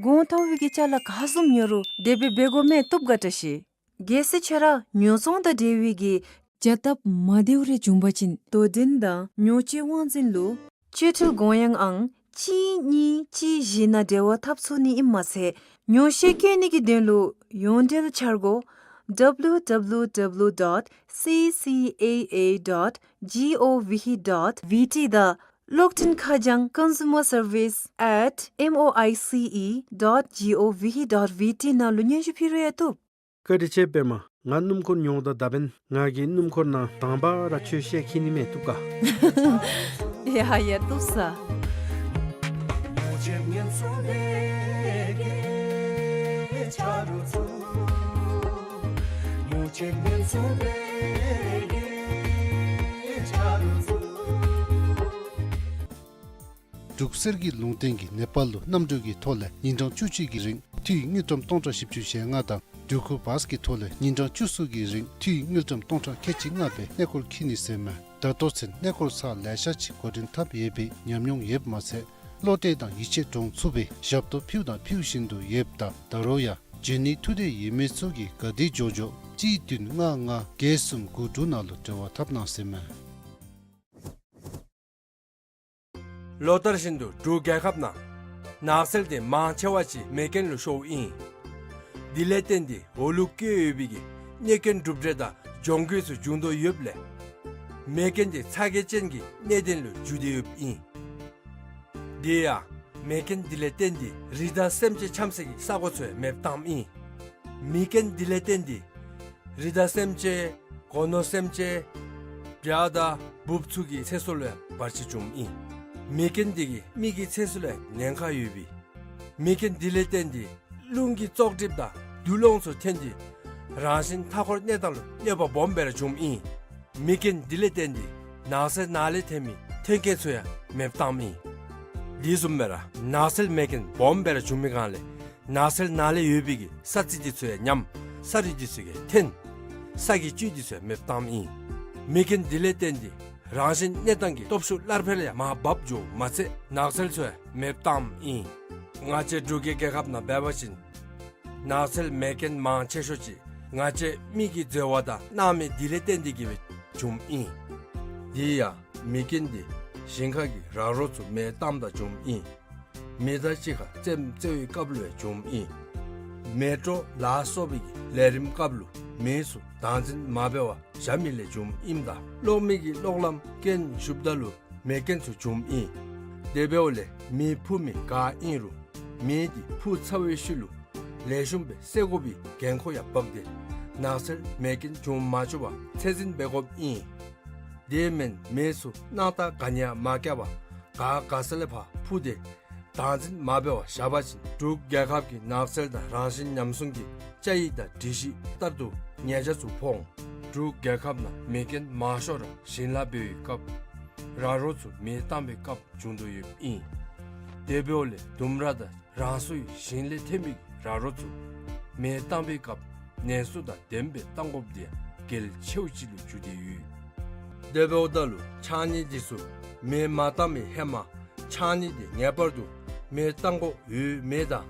གོང་མཐོ་བའི་གི་ཅ་ལ་ག་བཟུམ་ཉོ་རུང་དེ་སྦེ་འབད་དགོ་མས། བཏུབ་ག་བཀྲ་ཤིས། གལ་སྲིད་ཁྱོད་ར་ཉོ་ཚོང་དང་འབྲེལ་བའི་གི་བྱ་ཐབས་མ་བདེཝ་རེ་བྱུང་པ་ཅིན་དོ་འགྲན་དང་ཉོ་སྤྱོད་དབང་འཛིན་ལུ་སྤྱོད་ཁྲལ་དགོངས་ཡངས་ཨང་གཅིག་གཉིས་གཅིག་བཞི་ནང་འབྲེལ་བ་འཐབ་ཚུགས་ནི་ཨིནམ་མ་ཚད་ཉོ་ཤེས་བཀོད་ནི་གི་དོན་ལུ་ཡོངས་འབྲེལ་འཆར་སྒོ་W W W dot C C A A dot G O V dot V T དང་གློག་འཕྲིན་ཁ་བྱང་consumer service at M O I C E dot G O V dot V T ནང་ལུ་སྙན་ཞུ་ཕུལ་རུང་ཡང་བཏུབ། བཀའ་དྲིན་ཆེ་པདྨ། ང་སྣུམ་འཁོར་ཉོཝ་ད་ད་འབདན་ང་གིས་སྣུམ་འཁོར་ནང་དང་པ་ར་ཁྱོད་བཤལ་འཁྱིད་ནི་མས། བཏུབ་ག། ཡ་ཡ་བཏུབ་ས། འབྲུག་གསེར་གྱི་ལུང་བསྟན་གྱིས་ནེ་པཱལ་ལུ་གནམ་གྲུ་གི་ཐོག་ལས་ཉིན་གྲངས་བཅུ་གཅིག་གི་རིང་འཐུས་དངུལ་ཀྲམ་སྟོང་ཕྲག་བཞི་བཅུ་ཞེ་ལྔ་དང་འགྲུལ་འཁོར་བཱས་ཀྱི་ཐོག་ལས་ཉིན་གྲངས་བཅུ་གསུམ་གྱི་རིང་འཐུས་དངུལ་ཀྲམ་སྟོང་ཕྲག་ཁལ་གཅིག་ལྔ་སྦེ་གནས་སྐོར་འཁྱིད་ནི་ཟེར་མས། ད་ལྟོ་ཚུན་གནས་སྐོར་ཚར་ལེ་ཤ་ཅིག་འགོ་འདྲེན་འཐབ་ཡོད་པའི་ཉམས་མྱོང་ཡོདཔ་མ་ཚད་བློ་གཏད་དང་ཡིད་ཆེས་འདྲོངས་ཚུགས་པའི་ཞབས་ཏོག་ཕུལཝ་དང་ཕུལ་བཞིན་དུ་ཡོདཔ་ད་ད་རུང་ཡང་འབྱོན་ནི་ཐུགས་འདོད་ཡོད་མི་ཚུ་གིས་ག་དེ་མགྱོགས་མགྱོགས་གཅིག་བདུན་ལྔ་ལྔ་བརྒྱད་གསུམ་དགུ་དྲུག་ནང་ལུ་འབྲེལ་བ་འཐབ་གནང་ཟེར་མས། ལོ་ལྟར་བཞིན་དུ་འབྲུག་རྒྱལ་ཁབ་ནང་ ནགས་ཚལ་དེ་མང་ཆེ་བ་ཅིག་མེ་རྐྱེན་ལུ་ཤོརཝ་ཨིན། དེ་ལས་བརྟེན་ཏེ་འོག་ལུ་བཀལ་ཡོད་པའི་གི་གནོད་རྐྱེན་གྲུབ་འབྲས་དང་གྱོང་གུད་ཚུ་བྱུང་དོ་ཡོདཔ་ལས་མེ་རྐྱེན་དེ་ཚ་གྱང་ཅན་གྱི་གནད་དོན་ལུ་འགྱུར་ཏེ་ཡོདཔ་ཨིན། དེ་ཡང་མེ་རྐྱེན་དེ་ལས་བརྟེན་ཏེ་རི་དྭགས་སེམས་ཅན་འཁྱམས་སའི་གི་ས་གོ་ཚུ་ཡང་མེདཔ་བཏངམ་ཨིན། མེ་རྐྱེན་དེ་ལས་བརྟེན་ཏེ་རི་དྭགས་སེམས་ཅན་སྒོ་ནོར་སེམས་ཅན་བྱ་དང་འབུཔ་ཚུ་གི་ཚེ་སྲོག་ལུ་ཡང་བར་ཆད་བྱུངམ་ཨིན། མེ་རྐྱེན་དེ་གིས་མི་གི་ཚེ་སྲོག་ལུ་ཡང་ཉེན་ཁ་ཡོདཔ་ཨིན། མེ་རྐྱེན་དེ་ལས་བརྟེན་ཏེ་རླུང་གི་བཙོག་གྲིབ་དང་རྡུལ་སློང་ཚུ་ཐོན་ཏེ་རང་བཞིན་མཐའ་འཁོར་གནས་སྟངས་ལུ་གནོད་པ་སྦོམ་སྦེ་ར་བྱུངམ་ཨིན། མེ་རྐྱེན་དེ་ལས་བརྟེན་ཏེ་ནགས་ཚལ་ནང་ལས་ཐོན་མི་ཐོན་སྐྱེད་ཚུ་ཡང་མེདཔ་བཏངམ་ཨིན། དེ་བཟུམ་སྦེ་ར་ནགས་ཚལ་མེ་རྐྱེན་སྦོམ་སྦེ་ར་བྱུང་མི་སྒང་ལས་ནགས་ཚལ་ནང་ལས་ཡོད་པའི་གི་ས་རྩི་དེ་ཚུ་ཡང་ཉམས། ས་རུད་དེ་ཚུ་གིས་འཐོན། ས་གི་བཅུད་དེ་ཚུ་ཡང་མེདཔ་བཏངམ་ཨིན། མེ་རྐྱེན་དེ་ལས་བརྟེན་ཏེ་རང་བཞིན་གནས་སྟངས་ཀྱི་སྟོབས་ཤུགས་སླར་འཕེལ་ཡང་མར་བབས་འགྱོཝ་མ་ཚད་ནགས་ཚལ་ཚུ་ཡང་མེདཔ་བཏངམ་ཨིན། ང་བཅས་འབྲུག་གི་རྒྱལ་ཁབ་ནང་འབད་བ་ཅིན་ནགས་ཚལ་མེ་རྐྱེན་མང་ཆེ་ཤོས་ཅིག་ང་བཅས་མི་གིས་འཛོལ་བ་དང་གནང་མི་དེ་ལས་བརྟེན་ཏེ་གིས་སྦེ་བྱུངམ་ཨིན། དེ་ཡང་མེ་རྐྱེན་དེ་ཞིང་ཁ་གི་ར་རོ་ཚུ་མེ་བཏངམ་ད་བྱུངམ་ཨིན། མེ་དང་གཅིག་ཁར་རྩེདམོ་རྩེ་བའི་སྐབས་ལུ་ཡང་བྱུངམ་ཨིན། མེ་ཏོག་ལ་སོགས་པའི་གི་ལས་རིམ་སྐབས་ལུ་མེ་ཚུ་བདག་འཛིན་མ་འབད་བར་བཞག་མི་ལས་བྱུངམ་ཨིནམ་ད་གློག་མེ་གི་གློག་ལམ་རྐྱེན་ཞུགསཔ་ད་ལུ་མེ་རྐྱེན་ཚུ་བྱུངམ་ཨིན། དེ་འབདཝ་ལས་མེ་འཕུ་མི་ག་ཨིན་རུང་མེ་དེ་འཕུ་ཚར་བའི་ཤུལ་ལུ་ལེགས་ཤོམ་སྦེ་བསད་དགོ་པའི་འགན་ཁུར་ཡང་བབས་ཏེ་ནགས་ཚལ་མེ་རྐྱེན་བྱུང་མ་བཅུག་པར་ཚད་འཛིན་འབད་དགོཔ་ཨིན། དེ་མེན་མེ་ཚུ་སྣང་ཐག་ག་ནི་ཡང་མ་བཀལ་བར་ག་ག་ས་ལས་ཕར་འཕུ་སྟེ་བདག་འཛིན་མ་འབད་བར་བཞག་པ་ཅིན་འབྲུག་རྒྱལ་ཁབ་ཀྱི་ནགས་ཚལ་དང་རང་བཞིན་ཉམས་སྲུང་གི་བཅའ་ཡིག་དང་སྒྲིག་གཞི་ལྟར་དུ་ཉེས་ཆད་ཚུ་ཕོག་འོང་། འབྲུག་རྒྱལ་ཁབ་ནང་མེ་རྐྱེན་མང་ཤོས་ར་ཞིང་ལཱ་འབད་བའི་སྐབས་ར་རོ་ཚུ་མེ་བཏང་བའི་སྐབས་བྱུང་དོ་ཡོདཔ་ཨིན། དེ་འབདཝ་ལས་ལྡུམ་ར་དང་རང་སོའི་ཞིང་ལས་ཐོན་མི་ར་རོ་ཚུ་མེ་བཏང་བའི་སྐབས་ནན་སུ་དང་ལྡནམ་སྦེ་བཏང་དགོཔ་དེ་ཡང་གལ་ཆེཝ་ཅིག་ལུ་གྱུར་ཏེ་ཡོད། དེ་འབདཝ་ད་ལུ་ཕྱགས་སྙིགས་དེ་ཚུ་མེ་མ་བཏང་བའི་ཧེ་མ་ཕྱགས་སྙིགས་དེ་ངེས་པར་དུ་མེ་བཏང་དགོཔ་ཡོད་མེད་དང་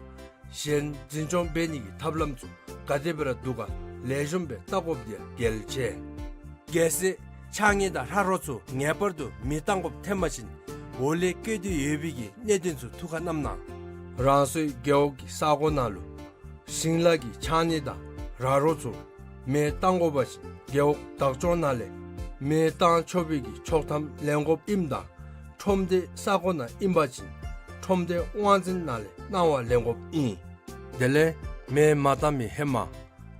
གཞན་འཛིན་སྐྱོང་འབད་ནི་གི་ཐབས་ལམ་ཚུ་ག་དེ་སྦེ་ར་འདུག་ག་ལེགས་ཤོམ་སྦེ་བལྟ་དགོཔ་དེ་ཡང་གལ་ཆེ། གལ་སྲིད་ཕྱགས་སྙིགས་དང་ར་རོ་ཚུ་ངེས་པར་དུ་མེ་བཏང་དགོཔ་ཐོན་པ་ཅིན་འོག་ལས་བཀོད་དེ་ཡོད་པའི་གི་གནད་དོན་ཚུ་ཐུགས་ཁར་བསྣམ་གནང་། རང་སོའི་རྒེད་འོག་གི་ས་གོ་ནང་ལུ་ཞིང་ལཱ་གི་ཕྱགས་སྙིགས་དང་ར་རོ་ཚུ་མེ་བཏང་དགོ་པ་ཅིན་རྒེད་འོག་བདག་སྐྱོང་ནང་ལས་མེ་བཏང་ཆོག་པའི་གི་ཆོག་ཐམ་ལེན་དགོཔ་ཨིནམ་ད་ཁྲོམ་སྡེ་ས་གོ་ནང་ཨིན་པ་ཅིན་ཁྲོམ་སྡེ་དབང་འཛིན་ནང་ལས་གནང་བ་ལེན་དགོཔ་ཨིན། དེ་ལས་མེ་མ་བཏང་མི་ཧེ་མ་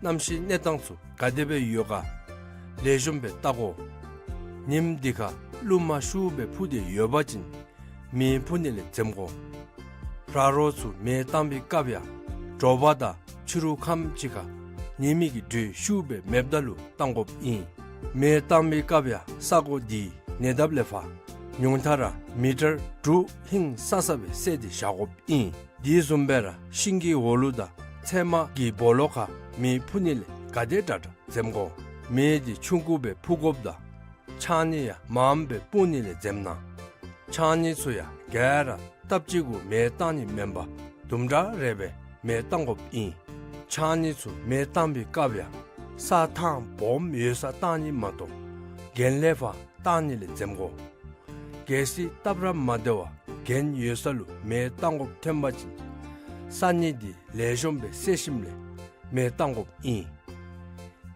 གནམ་གཤིས་གནས་སྟངས་ཚུ་ག་དེ་སྦེ་ཡོད་ག་ལེགས་ཤོམ་སྦེ་བལྟ་དགོ། ཉིནམ་དེ་ཁར་རླུང་མ་ཤུགས་སྦེ་འཕུ་སྟེ་ཡོད་པ་ཅིན་མེ་འཕུ་ནི་ལས་འཛེམ་དགོ། ར་རོ་ཚུ་མེ་བཏང་བའི་སྐབས་ཡང་དྲོ་པ་དང་ཕྱི་རུ་ཁམས་ཅིག་ཁར་ཉི་མའི་གི་དྲོད་ཤུགས་སྦེ་མེདཔ་ད་ལུ་བཏང་དགོཔ་ཨིན། མེ་བཏང་བའི་སྐབས་ཡང་ས་གོ་དེའི་ཉེ་འདབས་ལས་ཕར་ཉུང་མཐའ་ར་མི་ཊར་དྲུག་ཧིང་སང་ས་སྦེ་བསལ་ཏེ་བཞག་དགོཔ་ཨིན། དེ་བཟུམ་སྦེ་ར་ཤིང་གི་འོག་ལུ་དང་ཚལ་མ་གི་སྦོ་ལོགས་ཁར་མེ་འཕུ་ནི་ལས་ག་དེ་དྲག་དྲག་འཛེམ་དགོ། མེ་དེ་ཆུང་ཀུ་སྦེ་འཕུ་དགོཔ་དང་ཕྱགས་སྙིགས་ཡང་མངམ་སྦེ་སྤུངས་ནི་ལས་འཛེམ་གནང་། ཕྱགས་སྙིགས་ཚུ་ཡང་ག་ར་སྟབས་གཅིག་གུ་མེ་བཏང་ནི་མེན་པར་དུམ་གྲ་རེ་སྦེ་མེ་བཏང་དགོཔ་ཨིན། ཕྱགས་སྙིགས་ཚུ་མེ་བཏང་བའི་སྐབས་ཡང་ས་ཐང་སྦོམ་ཡོད་སར་བཏང་ནི་མ་གཏོགས་གྱེན་ལས་ཕར་བཏང་ནི་ལས་འཛེམ་དགོ། གལ་སྲིད་སྟབས་ར་མ་བདེ་བར་གྱེན་ཡོད་ས་ལུ་མེ་བཏང་དགོཔ་ཐོན་པ་ཅིན་ས་སྙིགས་དེ་ལེགས་ཤོམ་སྦེ་བསལ་ཞིནམ་ལས་མེ་བཏང་དགོཔ་ཨིན།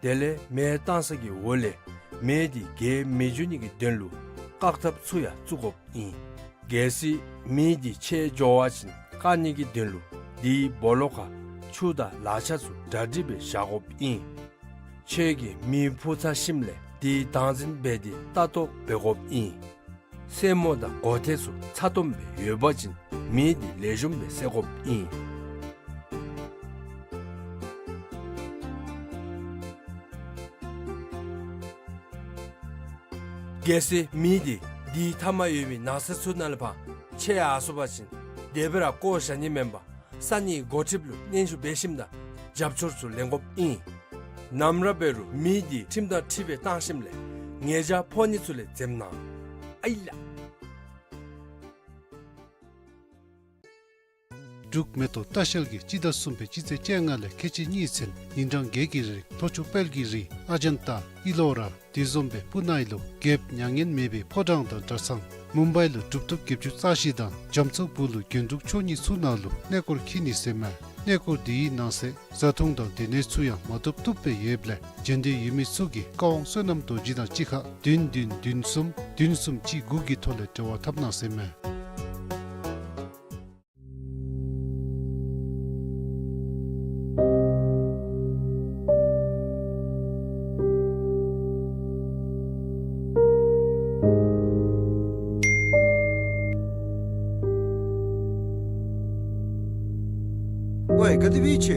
དེ་ལས་མེ་བཏང་ས་གི་འོག་ལས་མེ་དེ་རྒྱས་མི་འགྱོ་ནི་གི་དོན་ལུ་བཀག་ཐབས་ཚུ་ཡང་བཙུགས་དགོཔ་ཨིན། གལ་སྲིད་མེ་དེ་ཆད་འགྱོ་བ་ཅིན་བཀག་ནི་གི་དོན་ལུ་དེའི་སྦོ་ལོགས་ཁར་ཆུ་དང་ལག་ཆས་ཚུ་གྲ་སྒྲིག་སྦེ་བཞག་དགོཔ་ཨིན། ཁྱོད་ཀྱིས་མེ་འཕུ་ཚར་ཞིནམ་ལས་དེ་བདག་འཛིན་འབད་དེ་ལྟ་རྟོག་འབད་དགོཔ་ཨིན། སེན་མོ་དང་མགོ་ཐེད་ཚུ་ཚ་ཏོམ་སྦེ་ཡོད་པ་ཅིན་མེ་དེ་ལེགས་ཤོམ་སྦེ་བསད་དགོཔ་ཨིན། གལ་སྲིད་མེ་དེ་དེའི་མཐའ་མར་ཡོད་པའི་ནགས་ཚལ་ཚུ་ནང་ལས་ཕར་ཆད་ཡར་སོང་པ་ཅིན་དེ་སྦེ་ར་བཀོ་བཞག་ནི་མེན་པར་ས་གནས་འགོ་ཁྲིདཔ་ལུ་སྙན་ཞུ་འབད་ཞིནམ་དང་རྒྱབ་སྐྱོར་ཚུ་ལེན་དགོཔ་ཨིན། ནམ་ར་འབད་རུང་མེ་དེ་ཁྲིམས་དང་འཁྲིལ་སྦེ་བཏང་ཞིནམ་ལས་ཉེས་བྱ་ཕོག་ནི་ཚུ་ལས་འཛེམ་གནང་། ཨའི་ལགས། འབྲུག་མེ་ཏོག་ལྟ་བཤལ་གྱིས་སྤྱི་ཟླ་གསུམ་པའི་སྤྱི་ཚེས་བཅོ་ལྔ་ལས་ཁལ་གཅིག་གཉིས་ཚུན་ཉིན་གྲངས་བརྒྱད་ཀྱི་རིང་ལྷོ་ཕྱོགས་དཔལ་གྱི་རི་ཨ་ཇན་ཏ་ཨི་ལོ་ར་དེ་བཟུམ་སྦེ་སྤུ་ན་ཨི་ལུ་རྒྱལཔོ་མྱ་ངན་མེད་པའི་ཕོ་བྲང་དང་གྲྭ་ཚང་ མུམ་བྷའི་ལུ་གྲུབ་ཐོབ་བརྒྱད་ཅུ་རྩ་བཞི་དང་རྒྱ་མཚོ་སྦུག་ལུ་རྒྱན་དྲུག་མཆོག་གཉིས་ཚུ་ནང་ལུ་གནས་སྐོར་འཁྱིད་ནི་ཟེར་མས། གནས་སྐོར་དེའི་ནང་གསེས་བཟའ་འཐུང་དང་སྡོད་གནས་ཚུ་ཡང་མ་ཐོབ་ཐོབ་སྦེ་ཡོདཔ་ལས་འབྱོན་འདོད་ཡོད་མི་ཚུ་གིས་ཀ་ཝང་བསོད་ནམས་རྡོ་རྗེ་དང་གཅིག་ཁར་བདུན་བདུན་བདུན་གསུམ་བདུན་གསུམ་གཅིག་དགུ་གི་ཐོག་ལས་འབྲེལ་བ་འཐབ་གནང་ཟེར་མས། ཝའི་ག་དེ་སྦེ་ཡོད་ཅི།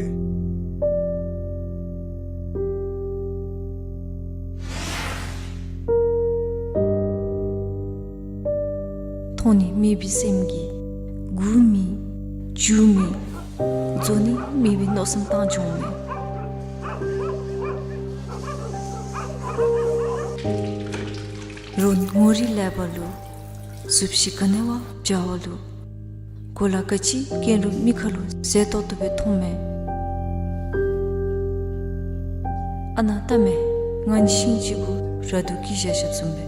མཐོང་ནི་མེད་པའི་སེམས་ཀྱིས་མགུ་མེད་མཇུག་མེད་འགྱོ་ནི་མེད་པའི་མནོ་བསམ་བཏང་འགྱོཝ་མས། རོགས་ངོ་རིས་ལེགས་པ་ལུ་གཟུགས་གཞི་ག་ནི་བ་འཇའ་བ་ལུ་གོ་ལ་ག་ཅི་གྱོན་རུང་མིག་ཁར་ལུ་མཛེས་ཏོག་ཏོ་སྦེ་མཐོངམ་མས། ཨ་ནཱ་བལྟ་མས། ང་ནི་ཤིང་གཅིག་གུ་ར་དུ་སྐྱེས་བཞག་བཞགཔ་བཟུམ་སྦེ།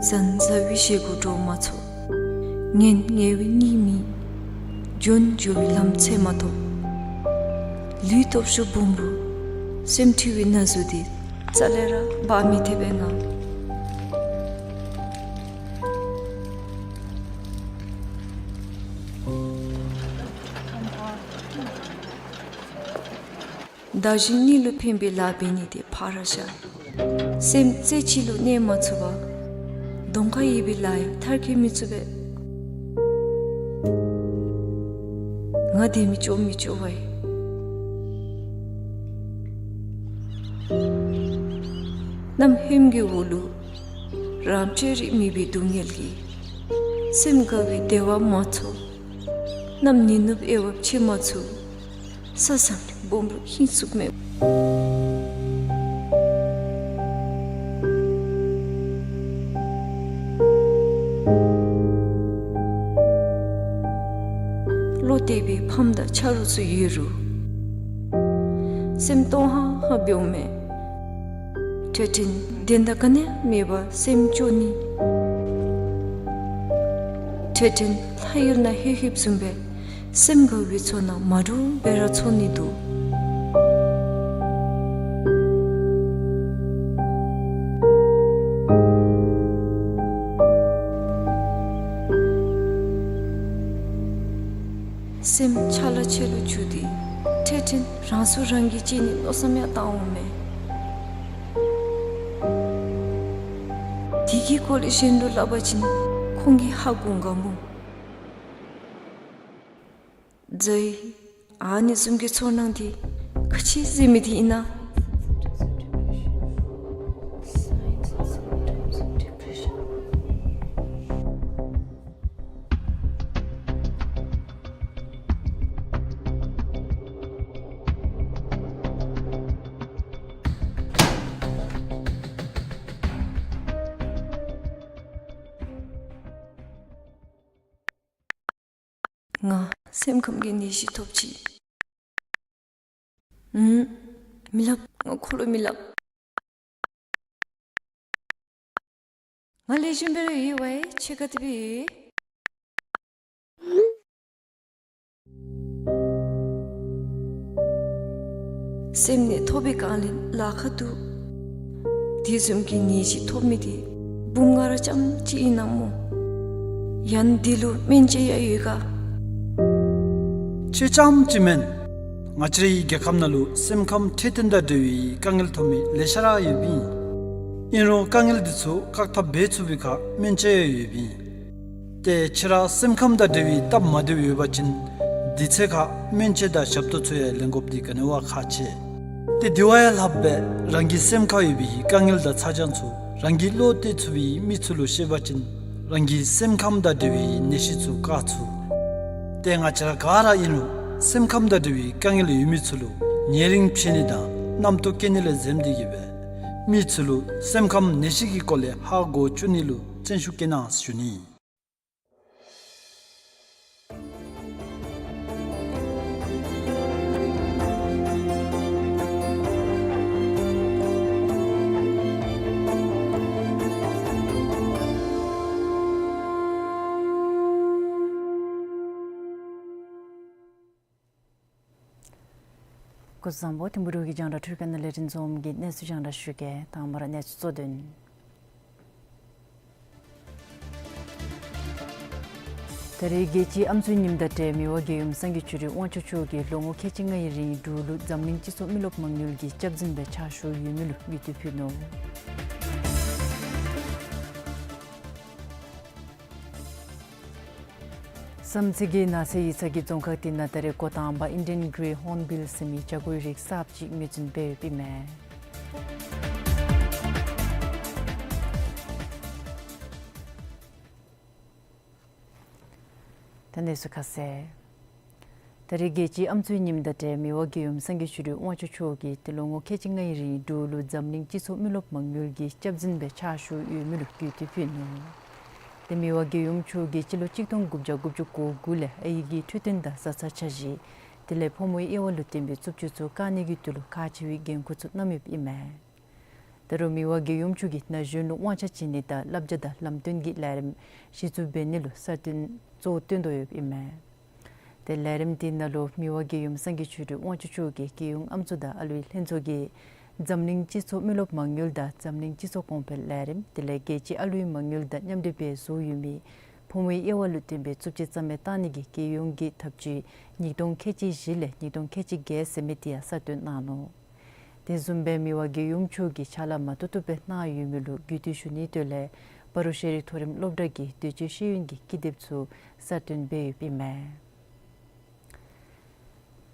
བཟའ་ན་བཟའ་བའི་བཞེས་སྒོ་འདྲོག་མ་ཚུགས། ཉལ་ན་ཉལ་བའི་གཉིད་མེད། འགྱོ་ན་འགྱོ་བའི་ལམ་འཚོལ་མ་ཐོབ། ལུས་སྟོབས་ཤུགས་སྦོམ་རུང་སེམས་འཁྲུལ་བའི་ན་ཟུག་དེ་རྩ་ལས་ར་འབག་མི་ཐེག་པས་ང་། བདག་གཞན་གཉིས་ལུ་ཕན་པའི་ལཱ་འབད་ནི་དེ་ཕར་བཞག། སེམས་རྩེ་གཅིག་ལུ་གནས་མ་ཚུགས་པར་གདོང་ཁར་ཡོད་པའི་ལཱ་ཡང་མཐར་འཁྱོལ་མི་ཚུགས་པས། ང་དེ་མི་ལྕོགས་མི་ལྕོགས་པས། གནམ་ཧོནམ་གྱི་འོག་ལུ་རང་བཅོས་རིག་མེད་པའི་སྡུག་བསྔལ་གྱིས་སེམས་དགའ་བའི་བདེ་བ་མ་ཚོར། གནམ་ནད་ནུབ་དབྱེ་བ་ཕྱེ་མ་ཚུགས། ས་བཟང་རི་སྦོམ་རུང་ཧིང་སུག་མེད། བློ་གཏད་པའི་ཕམ་དང་ཆ་རོགས་ཚུ་ཡོད་རུང་སེམས་སྟོང་ཧང་ཧང་འབདཝ་མས། འཕྲལ་འཕྲལ་དོན་དག་ག་ནི་ཡང་མེད་པར་སེམས་སྐྱོ་ནི། འཕྲལ་འཕྲལ་ལྷ་ཡུལ་ནང་ལྷོད་ལྷོདཔ་བཟུམ་སྦེ་སེམས་དགའ་བའི་ཚོར་སྣང་མ་འདྲཝ་སྦེ་ར་ཚོར་ནི་འདུག། སེམས་ཆ་ལ་ཆེ་ལུ་འགྱུར་ཏེ་འཕྲལ་འཕྲལ་རང་སྲོག་རང་གིས་བཅད་ནིའི་མནོ་བསམ་ཡང་བཏང་འོང་མས། དེ་གི་སྐོར་ལས་གཞན་ལུ་སླབ་པ་ཅིན་ཁོང་གིས་ཧ་གོ་ག་སྨོ། རྫ་ཡི་ཨ་ནི་བཟུམ་གྱི་ཚོར་སྣང་དེ་ག་ཅི་ཟེར་མི་དེ་ཨིན་ན། ང་སེམས་ཁམས་ཀྱི་ནད་གཞི་ཐོབ་ཅི། ཨུམ། མི་སླབ། ང་ཁོ་ལུ་མི་སླབ། ང་ལེགས་ཤོམ་སྦེ་ར་ཡོད་པས། ཁྱོད་ག་དེ་སྦེ་ཡོད། སེམས་ནད་ཐོབ་པའི་སྒང་ལས་ལཱ་ཁག་འདུག། དེ་བཟུམ་གྱི་ནད་གཞི་ཐོབ་མི་དེ་བུམོ་ང་ར་རྐྱངམ་གཅིག་ཨིན་ན་སྨོ། ཡང་ན་འདི་ལུ་སྨན་དཔྱད་ཡང་ཡོད་ག། ཁྱོད་རྐྱངམ་གཅིག་མེན། ང་བཅས་རའི་རྒྱལ་ཁབ་ནང་ལུ་སེམས་ཁམས་འཕྲོད་བསྟེན་དང་འབྲེལ་བའི་དཀའ་ངལ་ཐོབ་མི་ལེ་ཤ་ར་ཡོདཔ་ཨིན། ཨིན་རུང་དཀའ་ངལ་འདི་ཚུ་བཀག་ཐབས་འབད་ཚུགས་པའི་ཁར་སྨན་དཔྱད་ཡང་ཡོདཔ་ཨིན། ཏེ་ཁྱོད་ར་སེམས་ཁམས་དང་འབྲེལ་བའི་སྟབས་མ་བདེཝ་ཡོད་པ་ཅིན་དུས་ཚོད་ཁར་སྨན་དཔྱད་དང་ཞབས་ཏོག་ཚུ་ཡང་ལེན་དགོཔ་འདི་ག་ནི་བ་ཁག་ཆེ། ཏེ་དེ་བ་ཡང་ལྷགཔ་སྦེ་རང་གི་སེམས་ཁར་ཡོད་པའི་དཀའ་ངལ་དང་ཚ་གྱང་ཚུ་རང་གིས་བློ་གཏད་ཚུགས་པའི་མི་ཚུ་ལུ་བཤད་པ་ཅིན་རང་གི་སེམས་ཁམས་དང་འབྲེལ་བའི་ནད་གཞི་ཚུ་བཀག་ཚུགས། ཏེ་ང་བཅས་ར་ག་ར་ཨིན་རུང་སེམས་ཁམས་དང་འབྲེལ་བའི་དཀའ་ངལ་ཡོད་མི་ཚུ་ལུ་ཉེ་རིང་ཕྱད་ནི་དང་རྣམ་རྟོག་སྐྱེ་ནི་ལས་འཛེམ་སྟེ་གི་སྦེ་མི་ཚུ་ལུ་སེམས་ཁམས་ནད་གཞི་གི་སྐོར་ལས་ཧ་གོ་བཅུག་ནི་ལུ་བརྩོན་ཤུགས་བསྐྱེད་གནང་ཞུ་ནི། བཟང་པོ། ཐིམ་ཕུ་འབྲུག་གི་རྒྱང་བསྒྲགས་འཕྲུལ་ཁང་ནང་ལས་རིན་འཛོམས་ཀྱིས་གནས་ཚུལ་རྒྱང་བསྒྲགས་ཞུ་གེ། དང་པ་ར་གནས་ཚུལ་གཙོ་དོན། ད་རེས་རྒྱལ་སྤྱིའི་ཨམ་སྲུའི་ཉིནམ་དང་འབྲེལ་མི་དབང་རྒྱལ་ཡུམ་སངས་རྒྱས་ཆོས་སྒྲོན་དབང་ཕྱུག་མཆོག་གིས་ལོ་ངོ་ཁལ་གཅིག་ལྔའི་རིང་འབྲུག་ལུ་འཛམ་གླིང་སྤྱི་ཚོགས་མི་རློབས་མ་དངུལ་གྱི་སྐྱབས་འཛིན་སྦེ་ཕྱག་ཞུ་ཡོད་མི་ལུ་གུས་བཏུད་ཕུལ་ནུག། བསམ་རྩེ་གི་ནགས་ཚལ་ཡིག་ཚང་གི་རྫོང་ཁག་དེ་ནང་ད་རེས་འགོ་དང་པ་Indian Greyhound Bill ཟེར་མི་བྱ་རྒོད་རིགས་གསརཔ་ཅིག་ངོས་འཛིན་འབད་ཡོདཔ་ཨིན་མས། ད་གནས་ཚུལ་ཁ་གསལ། ད་རེས་རྒྱལ་སྤྱིའི་ཨམ་སྲུའི་ཉིནམ་དང་འབྲེལ་མི་དབང་རྒྱལ་ཡུམ་སངས་རྒྱས་ཆོས་སྒྲོན་དབང་ཕྱུག་མཆོག་གིས་ཏེ་ལོ་ངོ་ཁལ་གཅིག་ལྔའི་རིང་འབྲུག་ལུ་འཛམ་གླིང་སྤྱི་ཚོགས་མི་རློབས་མ་དངུལ་གྱི་སྐྱབས་འཛིན་སྦེ་ཕྱག་ཞུ་ཡོད་མི་ལུ་གུས་བཏུད་ཕུལ་ནུག། ཏེ་མི་དབང་རྒྱལ་ཡུམ་མཆོག་གིས་སྤྱི་ལོ་གཅིག་སྟོང་དགུ་བརྒྱ་དགུ་བཅུ་གོ་དགུ་ལས་ཨའི་གི་འཕྲོད་བསྟེན་དང་བཟའ་ཚང་འཆར་གཞི་དེ་ལས་ཕོ་མོའི་དབྱེ་བ་ལུ་བརྟེན་པའི་རྩུབ་སྤྱོད་ཚུ་བཀག་ནི་གི་དོན་ལུ་ཁག་ཆེ་བའི་འགན་ཁུར་ཚུ་བསྣམས་ཡོདཔ་ཨིན་མས། ད་རུང་མི་དབང་རྒྱལ་ཡུམ་མཆོག་གིས་ན་གཞོན་ལུ་དབང་ཆ་བྱིན་ནི་དང་བསླབ་བྱ་དང་ལམ་སྟོན་གྱི་ལས་རིམ་གཞི་བཙུགས་འབད་ནི་ལུ་སྲ་བརྟན་གཙོ་བོ་བཏོན་དོ་ཡོདཔ་ཨིན་མས། ཏེ་ལས་རིམ་དེ་ནང་ལུ་མི་དབང་རྒྱལ་ཡུམ་སངས་རྒྱས་ཆོས་སྒྲོན་དབང་ཕྱུག་མཆོག་གིས་རྒྱལ་ཡོངས་ཨམ་སྲུ་དང་ཨ་ལུའི་ལྷན་ཚོགས་ཀྱིས་འཛམ་གླིང་སྤྱི་ཚོགས་མི་རློབས་མ་དངུལ་དང་འཛམ་གླིང་སྤྱི་ཚོགས་གོང་འཕེལ་ལས་རིམ་དེ་ལས་རྒྱལ་སྤྱིའི་ཨ་ལུའི་མ་དངུལ་དང་མཉམ་འབྲེལ་སྦེ་བཟོ་ཡོད་མི་ཕོ་མོའི་དབྱེ་བ་ལུ་བརྟེན་པའི་རྩུབ་སྤྱོད་རྩ་མེད་བཏང་ནི་གི་རྒྱལ་ཡོངས་ཀྱི་ཐབས་ཇུས་ཉིས་སྟོང་ཁལ་གཅིག་བཞི་ལས་ཉིས་སྟོང་ཁལ་གཅིག་བརྒྱད་ཟེར་མི་དེ་ཡང་གསར་བཏོན་གནང་ནུག། དེ་བཟུམ་སྦེ་མི་དབང་རྒྱལ་ཡུམ་མཆོག་གིས་ཕྱག་ལཱ་མ་ཏོག་ཏོ་སྦེ་གནང་ཡོད་མི་ལུ་གུས་བཏུད་ཞུ་ནིའི་དོན་ལས་སྤ་རོ་ཤེས་རིག་མཐོ་རིམ་སློབ་གྲྭ་གིས་དུས་ཅི་ཤེས་ཡོན་གྱི་ཀི་དེབ་ཚུ་གསར་བཏོན་འབད་ཡོདཔ་ཨིན་མས།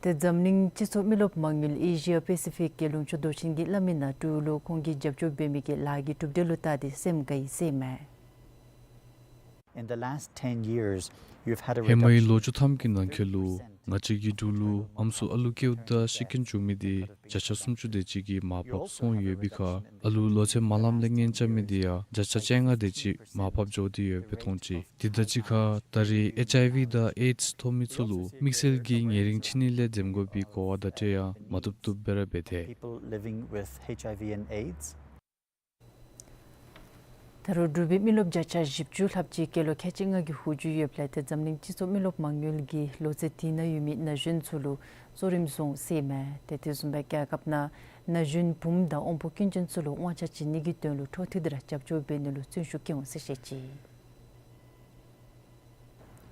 ཏེ་འཛམ་གླིང་སྤྱི་ཚོགས་མི་རློབས་མ་དངུལ་ཨེ་ཤི་ཡ་པེ་སི་ཕིག་གི་ལུང་ཕྱོགས་མདོ་ཆེན་གྱིས་སླབ་མི་ནང་འབྲུག་ལུ་ཁོང་གིས་རྒྱབ་སྐྱོར་འབད་མི་གི་ལཱ་གི་གྲུབ་འབྲས་ལུ་བལྟ་སྟེ་སེམས་དགའ་ཡི་ཟེར་ཨིན་མས། In the last ten years, you've had a reduction of fifty percent. ཧེ་མའི་ལོ་བཅུ་ཐམ་གྱི་ནང་འཁོད་ལུ་ང་བཅས་ཀྱི་འབྲུག་ལུ་ཨམ་སྲུ་ཨ་ལུ་སྐྱེཝ་ད་ཤི་རྐྱེན་བྱུང་མི་དེ་བརྒྱ་ཆ་སུམ་ཅུ་དེ་ཅིག་གིས་མར་ཕབ་སོང་ཡོད་པའི་ཁར་ཨ་ལུ་ལོ་ཚད་མ་ལངམ་ལས་ངན་རྐྱབ་མི་དེ་ཡང་བརྒྱ་ཆ་བཅོ་ལྔ་དེ་ཅིག་མར་ཕབ་འགྱོ་སྟེ་ཡོདཔ་སྦེ་མཐོང་ཅི། དེ་དང་གཅིག་ཁར་ད་རེས་ཨེཆ་ཨའི་ཝི་དང་ཨེཌསི་ཐོབ་མི་ཚུ་ལུ་དམིགས་བསལ་གྱི་ཉེ་རིང་ཕྱི་ནད་ལས་འཛེམ་དགོ་པའི་གོ་བ་དང་འབྲེལ་ཡང་མ་བཏུབ་བཏུབ་སྦེ་ར་འབད་དེ། People living with H I V and AIDS. ད་རུང་འབྲུག་པའི་མི་རློབས་བརྒྱ་ཆ་བཞི་བཅུ་ལྷགཔ་ཅིག་སྐྱེས་ལོ་ཁལ་གཅིག་ལྔ་གི་འོག་འགྱོ་ཡོདཔ་ལས་ཏེ་འཛམ་གླིང་སྤྱི་ཚོགས་མི་རློབས་མ་དངུལ་གྱིས་ལོ་ཚད་དེ་ནང་ཡོད་མི་ན་གཞོན་ཚུ་ལུ་གཙོ་རིམ་བཟུང་ཟེར་ཨིན་མས། ཏེ་དེ་བཟུམ་སྦེ་རྒྱལ་ཁབ་ནང་ན་གཞོན་བུམོ་དང་དབང་པོ་སྐྱོན་ཅན་ཚུ་ལུ་དབང་ཆ་བྱིན་ནི་གི་དོན་ལུ་འཕྲོ་མཐུད་དེ་ར་རྒྱབ་སྐྱོར་འབད་ནི་ལུ་བརྩོན་ཤུགས་བསྐྱེད་འོང་ཟེར་བཤད་ཅི།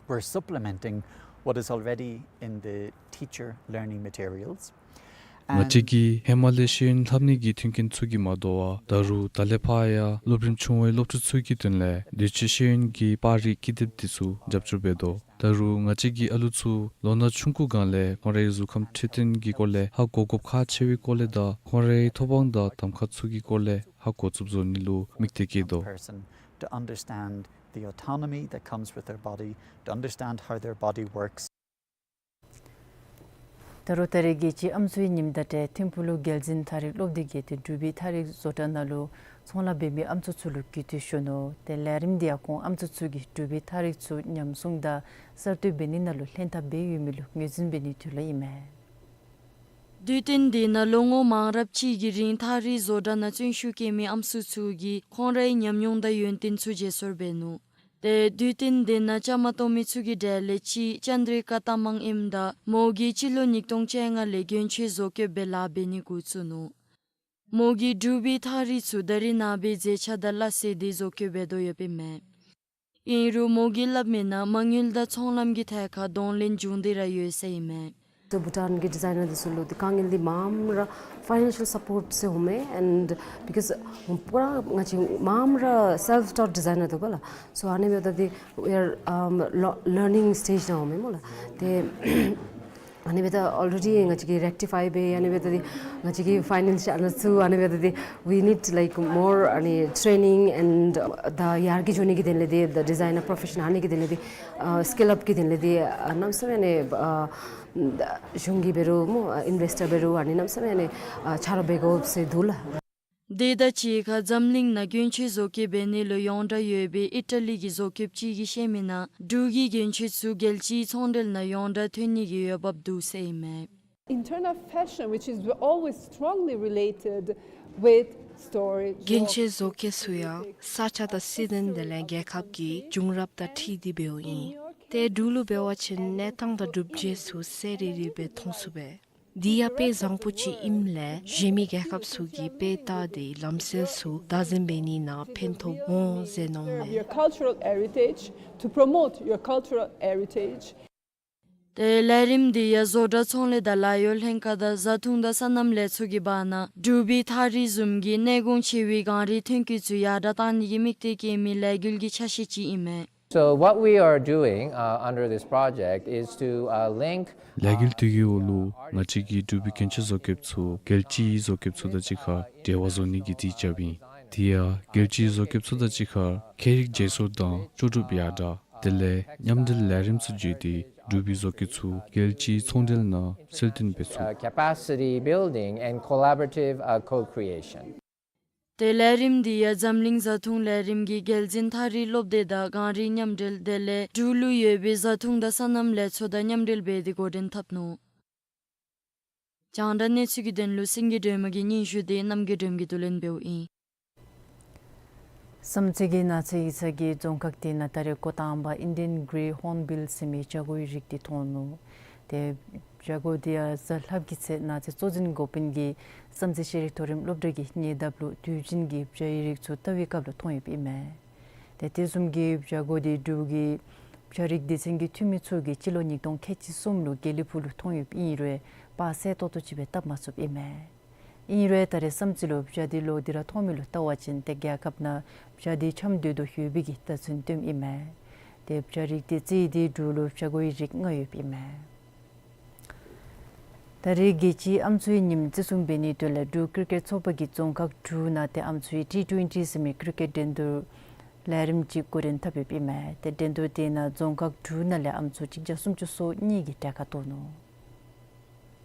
We're supplementing what is already in the teacher learning materials. ང་བཅས་ཀྱིས་ཧེ་མ་ལས་ཤེས་ཡོན་ལྷབ་ནི་གི་མཐུན་རྐྱེན་ཚུ་གིས་མ་དོ་བར་ད་རུང་ད་ལས་ཕར་ཡང་སློབ་རིམ་ཆུང་བའི་སློབ་ཕྲུག་ཚུ་གི་དོན་ལས་དུས་ཅི་ཤེས་ཡོན་གྱི་པར་རིས་ཀི་དེབ་དེ་ཚུ་རྒྱབ་སྐྱོར་འབད་དོ། ད་རུང་ང་བཅས་ཀྱི་ཨ་ལུ་ཚུ་ལོ་ན་ཆུང་ཀུ་སྒང་ལས་ཁོང་རའི་གཟུགས་ཁམས་འཕྲོད་བསྟེན་གྱི་སྐོར་ལས་ཧ་གོ་དགོཔ་ཁག་ཆེ་བའི་སྐོར་ལས་དང་ཁོང་རའི་ཐོབ་དབང་དང་གདམ་ཁ་ཚུ་གི་སྐོར་ལས་ཧ་གོ་ཚུགསཔ་བཟོ་ནི་ལུ་དམིགས་གཏད་བསྐྱེད་དོ། Person to understand the autonomy that comes with their body, to understand how their body works. ད་རུང་ད་རེས་རྒྱལ་སྤྱིའི་ཨམ་སྲུའི་ཉིནམ་དང་འབྲེལ་ཐིམ་ཕུག་ལུ་རྒྱལ་འཛིན་ཐག་རིང་སློབ་སྡེ་གིས་ཏེ་འབྲུག་པའི་ཐག་རིང་བཟོ་གྲྭ་ནང་ལུ་ཚོང་ལཱ་འབད་མི་ཨམ་སྲུ་ཚུ་ལུ་གུས་བཏུད་ཞུ་ནུག། ཏེ་ལས་རིམ་དེ་ཡང་ཁོང་ཨམ་སྲུ་ཚུ་གིས་འབྲུག་པའི་ཐག་རིང་ཚུ་ཉམས་སྲུང་དང་གསར་གཏོད་འབད་ནི་ནང་ལུ་ལྷན་ཐབས་འབད་ཡོད་མི་ལུ་ངོས་འཛིན་འབད་ནིའི་དོན་ལུ་ཨིན་མས། དུས་སྟོན་དེ་ནང་ལོ་ངོ་མང་རབས་ཅིག་གི་རིང་ཐག་རིང་བཟོ་གྲྭ་ནང་བརྩོན་ཤུགས་བསྐྱེད་མི་ཨམ་སྲུ་ཚུ་གིས་ཁོང་རའི་ཉམས་མྱོང་དང་ཡོན་ཏན་ཚུ་བརྗེ་སོར་འབད་ནུག། ཏེ་དུས་སྟོན་དེ་ནང་བཅའ་མར་གཏོགས་མི་ཚུ་གི་གྲས་ལས་གཅིག་ཅནྡྲི་ཀ་ཏ་མང་ཨིནམ་ད་མོ་གིས་སྤྱི་ལོ་ཉིས་སྟོང་བཅོ་ལྔ་ལས་གྱོན་ཆས་བཟོ་བཀོད་འབད་ལཱ་འབད་ནི་འགོ་བཙུགས་ནུག། མོ་གིས་འབྲུག་པའི་ཐག་རིང་ཚུ་ད་རེས་ནངས་པའི་མཛེས་ཆ་དང་སླ་བསྲེ་དེ་བཟོ་བཀོད་འབད་དོ་ཡོདཔ་ཨིན་མས། ཨིན་རུང་མོ་གིས་སླབ་མི་ནང་མ་དངུལ་དང་ཚོང་ལམ་གྱི་ཐད་ཁར་གདོང་ལེན་བྱུང་སྟེ་ར་ཡོད་ཟེར་ཨིན་མས། ཏེ་བྷུ་ཊཱན་གྱི་ཌི་ཛའི་ནར་འདི་ཚུ་ལུ་ཏེ་དཀའ་ངལ་འདི་མངམ་ར་ཕའི་ནན་ཤལ་སཔོརཊ་ཟེར་འོང་མས། And because པུ་ར་ང་བཅས་མངམ་ར་self taught designer འདུག་པ་ལགས། So ཨ་ནི་འབདཝ་ད་ཏེ་we are, um, lo- learning stage ནང་འོང་མས་སྨོ་ལགས། ཏེ་ཨ་ནི་འབདཝ་ད་already ང་བཅས་ཀྱིས་རེཀ་ཊི་ཕའི་འབད། ཨ་ནི་འབདཝ་ད་ཏེ་ང་བཅས་ཀྱི་ཕའི་ནན་ཤལ་ཨ་ནི་ཚུ་ཨ་ནི་འབདཝ་ད་ཏེ we need, like, more, ཨ་ནི་training and the ཡར་རྒྱས་འགྱོ་ནི་གི་དོན་ལས་ཏེ་the designer profession ཨ་ནི་གི་དོན་ལས་ཏེ་ཨ་སི་ཀིལ་ཨཔ་གི་དོན་ལས་ཏེ་ཨ་གནམ་མེད་ས་མེད་ཨ་ནི་ཨ་གཞུང་གིས་འབད་རུང་སྨོ་ཨ་ཨིན་ཝེསཊ་འབད་རུང་ཨ་ནི་གནམ་མེད་ས་མེད་ཨ་ནི་ཨ་ཆ་རོགས་འབད་དགོ་ཟེར་འདུག་ལགས། དེ་དང་གཅིག་ཁར་འཛམ་གླིང་ནང་གྱོན་ཆས་བཟོ་བཀོད་འབད་ནི་ལུ་ཡོངས་གྲགས་ཡོད་པའི་ཨི་ཊ་ལི་གི་བཟོ་བཀོདཔ་ཅིག་གིས་བཤད་མི་ནང་འབྲུག་གི་གྱོན་ཆས་ཚུ་རྒྱལ་སྤྱིའི་ཚོང་འབྲེལ་ནང་ཡོངས་གྲགས་ཐོན་ནི་གི་འོས་འབབ་འདུག་ཟེར་ཨིན་མས། In terms of fashion, which is always strongly related with storage གྱོན་ཆས་བཟོ་བཀོད་ཚུ་ཡང་ས་ཆ་དང་སྲིད་དོན་དེ་ལས་རྒྱལ་ཁབ་ཀྱི་བྱུང་རབས་དང་འཁྲིལ་ཏེ་འབདཝ་ཨིན། ཏེ་འབྲུག་ལུ་འབད་བ་ཅིན་གནས་སྟངས་དང་གྲུབ་འབྲས་ཚུ་གསལ་རི་རི་སྦེ་མཐོང་ཚུགས་པས། འདི་ཡང་དཔེ་བཟང་པོ་ཅིག་ཨིནམ་ལས་གཞན་མི་རྒྱལ་ཁབ་ཚུ་གིས་དཔེ་བལྟ་སྟེ་ལམ་སྲོལ་ཚུ་བདག་འཛིན་འབད་ནི་ནང་ཕན་ཐོགས་འོང་ཟེར་མནོཝ་མས། Your cultural heritage, to promote your cultural heritage. ཏེ་ལས་རིམ་འདི་ཡང་བཟོ་གྲྭ་ཚོང་ལས་དང་ལཱ་གཡོག་ལྷན་ཁག་དང་བཟའ་འཐུང་དང་སོ་ནམ་ལས་ཚོགས་ཀྱི་བར་ན་འབྲུག་པའི་ཐག་རིང་བཟུམ་གྱི་གནད་འགག་ཆེ་བའི་གངས་རིའི་ཐོན་སྐྱེད་ཚུ་ཡར་དྲག་གཏང་ནི་གི་དམིགས་གཏད་བསྐྱེད་མི་ལས་འགུལ་གྱི་ཆ་ཤས་ཅིག་ཨིན་མས། So what we are doing, uh, under this project is to, uh, link, uh, ལས་འགུལ་འདི་གི་འོག་ལུ་ང་བཅས་ཀྱིས་འབྲུག་པའི་གྱོན་ཆས་བཟོ་བཀོདཔ་ཚུ་རྒྱལ་སྤྱིའི་བཟོ་བཀོདཔ་ཚུ་དང་གཅིག་ཁར་འབྲེལ་བ་བཟོ་ནི་གི་དུས་རྐྱབ་ཨིན། དེ་ཡང་རྒྱལ་སྤྱིའི་བཟོ་བཀོདཔ་ཚུ་དང་གཅིག་ཁར་ཁྱད་རིག་བརྗེ་སོར་དང་ལྕོགས་གྲུབ་ཡར་དྲག། དེ་ལས་མཉམ་འབྲེལ་ལས་རིམ་ཚུ་བརྒྱུད་དེ་འབྲུག་པའི་བཟོ་བཀོད་ཚུ་རྒྱལ་སྤྱིའི་ཚོང་འབྲེལ་ནང་གསལ་སྟོན་འབད་ཚུགས། Uh, capacity building and collaborative, uh, co-creation. ཏེ་ལས་རིམ་འདི་ཡང་འཛམ་གླིང་བཟའ་འཐུང་ལས་རིམ་གྱི་རྒྱལ་འཛིན་ཐག་རིང་སློབ་སྡེ་དང་གངས་རིའི་མཉམ་འབྲེལ་དེ་ལས་འབྲུག་ལུ་ཡོད་པའི་བཟའ་འཐུང་དང་སོ་ནམ་ལས་ཚོགས་དང་མཉམ་འབྲེལ་འབད་དེ་འགོ་འདྲེན་འཐབ་ནུག། རྒྱང་བསྒྲགས་གནས་ཚུལ་གྱི་དོན་ལུ་སེང་གེ་སྒྲོལ་མ་གི་སྙན་ཞུ་དེ་རྣམ་རྒྱལ་སྒྲོལ་མ་གིས་བསྡུ་ལེན་འབདཝ་ཨིན། བསམ་རྩེ་གི་ནགས་ཚལ་ཡིག་ཚང་གི་རྫོང་ཁག་དེ་ནང་ད་རེས་འགོ་དང་པ་Indian Grey Hornbill ཟེར་མི་བྱ་སྒོའི་རིགས་དེ་མཐོང་ནུག། ཏེ་བྱ་སྒོ་དེ་ཡང་གཟའ་ལྷགཔ་གི་ཚེ་ནགས་ཚལ་གཙོ་འཛིན་འགོ་དཔོན་གྱིས་བསམ་རྩེ་ཤེས་རིག་མཐོ་རིམ་སློབ་གྲྭ་གི་ཉེ་འདབས་ལུ་དུས་རྒྱུན་གྱི་བྱ་ཡི་རིགས་ཚུ་བལྟ་བའི་སྐབས་ལུ་མཐོང་ཡོདཔ་ཨིན་མས། ཏེ་དེ་བཟུམ་གྱི་བྱ་སྒོ་དེ་འབྲུག་གི་བྱ་རིགས་སྡེ་ཚན་གྱི་འཐུས་མི་ཚུ་གིས་སྤྱི་ལོ་ཉིས་སྟོང་ཁལ་གཅིག་གསུམ་ལུ་དགེ་ལེགས་ཕུག་ལུ་མཐོང་ཡོདཔ་ཨིན་རུང་དཔག་ཚད་ཏོག་ཏོ་ཅིག་སྦེ་བཏབ་མ་ཚུགསཔ་ཨིན་མས། ཨིན་རུང་ད་རེས་བསམ་རྩེ་ལུ་བྱ་དེ་ལོག་སྟེ་ར་མཐོང་མི་ལུ་བལྟ་བ་ཅིན་ཏེ་རྒྱལ་ཁབ་ནང་བྱ་དེ་འཁྱམས་སྡོད་དོ་ཡོད་པའི་གི་བརྡ་མཚོན་སྟོནམ་ཨིན་མས། ཏེ་བྱ་རིགས་དེ་རྩིས་ཏེ་འབྲུག་ལུ་བྱ་སྒོའི་རིགས་ལྔ་ཡོདཔ་ཨིན་མས། ད་རེས་རྒྱལ་སྤྱིའི་ཨམ་སྲུའི་ཉིནམ་བརྩི་སྲུང་འབད་ནིའི་དོན་ལས་འབྲུག་ཀིར་ཀེཊ་ཚོགས་པ་གིས་རྫོང་ཁག་དྲུག་ནང་ཏེ་ཨམ་སྲུའི་ཊི་ཊུ་ཨེན་ཊི་ཟེར་མི་ཀིར་ཀེཊ་འགྲན་བསྡུར་ལས་རིམ་ཅིག་འགོ་འདྲེན་འཐབ་ཡོདཔ་ཨིན་མས། ཏེ་འགྲན་བསྡུར་དེ་ནང་རྫོང་ཁག་དྲུག་ནང་ལས་ཨམ་སྲུ་གཅིག་བརྒྱ་སུམ་ཅུ་སོ་གཉིས་ཀྱིས་གྲལ་ཁར་གཏོགས་ནུག།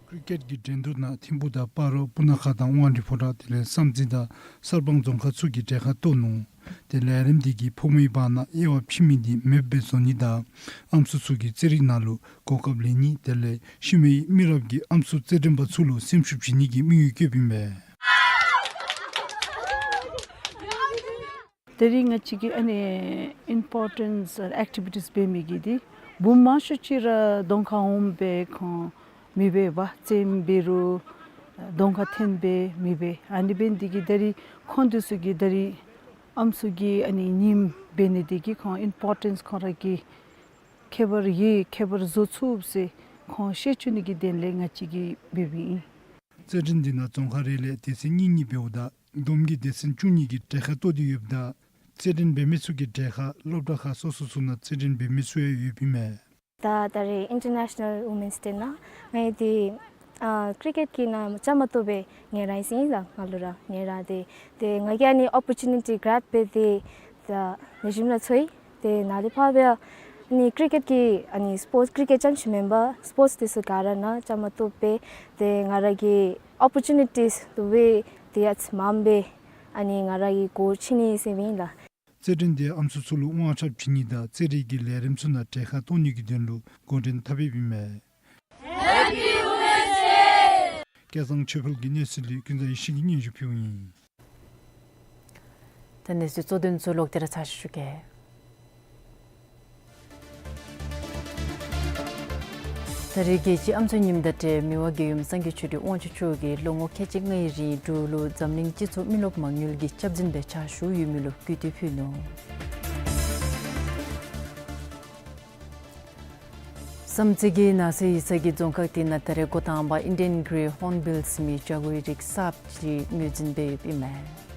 ཀིར་ཀེཊ་ཀྱི་འགྲན་བསྡུར་ནང་ཐིམ་ཕུག་དང་སྤ་རོ་སྤུ་ན་ཁ་དང་དབང་འདུས་ཕོ་བྲང་དེ་ལས་བསམ་རྩེ་དང་གསར་སྤང་རྫོང་ཁག་ཚུ་གིས་གྲལ་ཁར་གཏོགས་ནུག། ཏེ་ལས་རིམ་འདི་གིས་ཕོ་མོའི་བར་ན་དབྱེ་བ་ཕྱེ་མི་འདི་མེདཔ་སྦེ་བཟོ་ནི་དང་ཨམ་སྲུ་ཚུ་གིས་རྩེད་རིགས་ནང་ལུ་གོ་སྐབས་ལེན་ནི་དེ་ལས་ཤུལ་མའི་མི་རབས་ཀྱི་ཨམ་སྲུ་རྩེད་འགྲན་པ་ཚུ་ལུ་སེམས་ཤུགས་བྱིན་ནི་གི་དམིགས་ཡུལ་བསྐྱེདཔ་ཨིན་པས། ད་རིས་ང་བཅས་ཀྱི་ཨ་ནི་ཨིམ་པོར་ཊེནསི་ཨེག་ཊི་བི་ཊིསི་འབད་མི་གི་འདི་བུམོ་མང་ཤོས་ཅིག་ར་གདོང་ཁར་འོང་སྦེ་ཁོང་མི་འབད་བར་རྩེདམོ་འབད་རུང་གདོང་ཁར་འཐོན་སྦེ་མི་འབད། ཨ་ནི་འབད་ནི་འདི་གིས་ད་རིས་ཁོང་འདི་ཚུ་གིས་ད་རིས་ཨམ་སྲུ་གི་ཨ་ནི་ཉིནམ་འབད་ནི་འདི་གིས་ཁོང་ཨིམ་པོར་ཊེནསི་ཁོང་ར་གིས་ཁྱད་པར་ཡོད་ཁྱད་པར་བཟོ་ཚུགས་ཟེར་ཁོང་ཤེས་བཅུག་ནི་གི་དོན་ལས་ང་བཅས་ཀྱིས་འབདཝ་ཨིན། རྩེད་འགྲན་འདི་ནང་རྫོང་ཁག་རེ་ལས་སྡེ་ཚན་གཉིས་གཉིས་འབདཝ་ད་བསྡོམས་ཀྱིས་སྡེ་ཚན་བཅུ་གཉིས་ཀྱིས་གྲལ་ཁར་གཏོགས་ཏེ་ཡོདཔ་ད་རྩེད་འགྲན་འབད་མི་ཚུ་གི་གྲལ་ཁར་སློབ་གྲྭ་ཁག་སོ་སོ་ཚུ་ནང་རྩེད་འགྲན་འབད་མི་ཚུ་ཡང་ཡོདཔ་ཨིན་མས། ད་ད་རེས་ཨིན་ཊར་ནེ་ཤ་ནཱལ་ཝུ་མེནསི་ཌེ་ནང་ང་ཡང་འདི་ཨ་ཀི་རི་ཀེཊ་ཀྱི་ནང་བཅའ་མར་གཏོགས་སྦེ་ངལ་རངས་ཡི་ཟེར་ཨིན་ལགས། ང་ལུ་ར་ངལ་རངས་ཏེ་ཏེ་ང་གིས་ཨ་ནི་ཨོ་པོར་ཅུ་ནི་ཊི་གྲེབ་འབད་དེ་ད་ལེགས་ཤོམ་ར་འཚོལ་ཡི། ཏེ་ནཱ་ལས་ཕར་སྦེ་ཨ་ནི་ཀི་རི་ཀེཊ་ཀྱི་ཨ་ནི་སི་པོརཊསི་ཀི་རི་ཀེཊ་རྐྱངམ་ཅིག་མེན་པར་སི་པོརཊསི་དེ་ཚུ་ག་ར་ནང་བཅའ་མར་གཏོགས་སྦེ་ཏེ་ང་ར་གི་ཨོ་པོར་ཅུ་ནི་ཊིསི་དེ་སྦེ་ཏེ་ཡང་མངམ་སྦེ་ཨ་ནི་ང་ར་གིས་སྒོ་ཕྱེ་ནི་ཟེར་ཨིན་ལགས། རྩེད་འགྲན་འདི་ཨམ་སྲུ་ཚུ་ལུ་དབང་ཆ་བྱིན་ནི་དང་རྩེད་རིགས་ཀྱི་ལས་རིམ་ཚུ་ནང་གྲལ་ཁར་གཏོགས་ནི་གི་དོན་ལུ་འགོ་འདྲེན་འཐབ་ཡོདཔ་ཨིན་མས། སྐལ་བཟང་ཆོས་འཕེལ་གྱིས་གནས་ཚུལ་ལུ་ཀུན་བཟང་ཡེ་ཤེས་ཀྱིས་སྙན་ཞུ་ཕུལཝ་ཨིན། ད་གནས་ཚུལ་གཙོ་དོན་ཚུ་ལོག་སྟེ་ར་ཚར་ཞུ་གེ། ད་རེས་རྒྱལ་སྤྱིའི་ཨམ་སྲུའི་ཉིནམ་དང་འབྲེལ་མི་དབང་རྒྱལ་ཡུམ་སངས་རྒྱས་ཆོས་སྒྲོན་དབང་ཕྱུག་མཆོག་གིས་ལོ་ངོ་ཁལ་གཅིག་ལྔའི་རིང་འབྲུག་ལུ་འཛམ་གླིང་སྤྱི་ཚོགས་མི་རློབས་མ་དངུལ་གྱི་སྐྱབས་འཛིན་སྦེ་ཕྱག་ཞུ་ཡོད་མི་ལུ་གུས་བཏུད་ཕུལ་ནུག། བསམ་རྩེ་གི་ནགས་ཚལ་ཡིག་ཚང་གི་རྫོང་ཁག་དེ་ནང་ད་རེས་འགོ་དང་པ་ཨིན་ཌི་ཡཱན་གྲེ་ཧོརན་བིལ་ཟེར་མི་བྱ་སྒོའི་རིགས་གསརཔ་ཅིག་ངོས་འཛིན་འབད་ཡོདཔ་ཨིན་མས།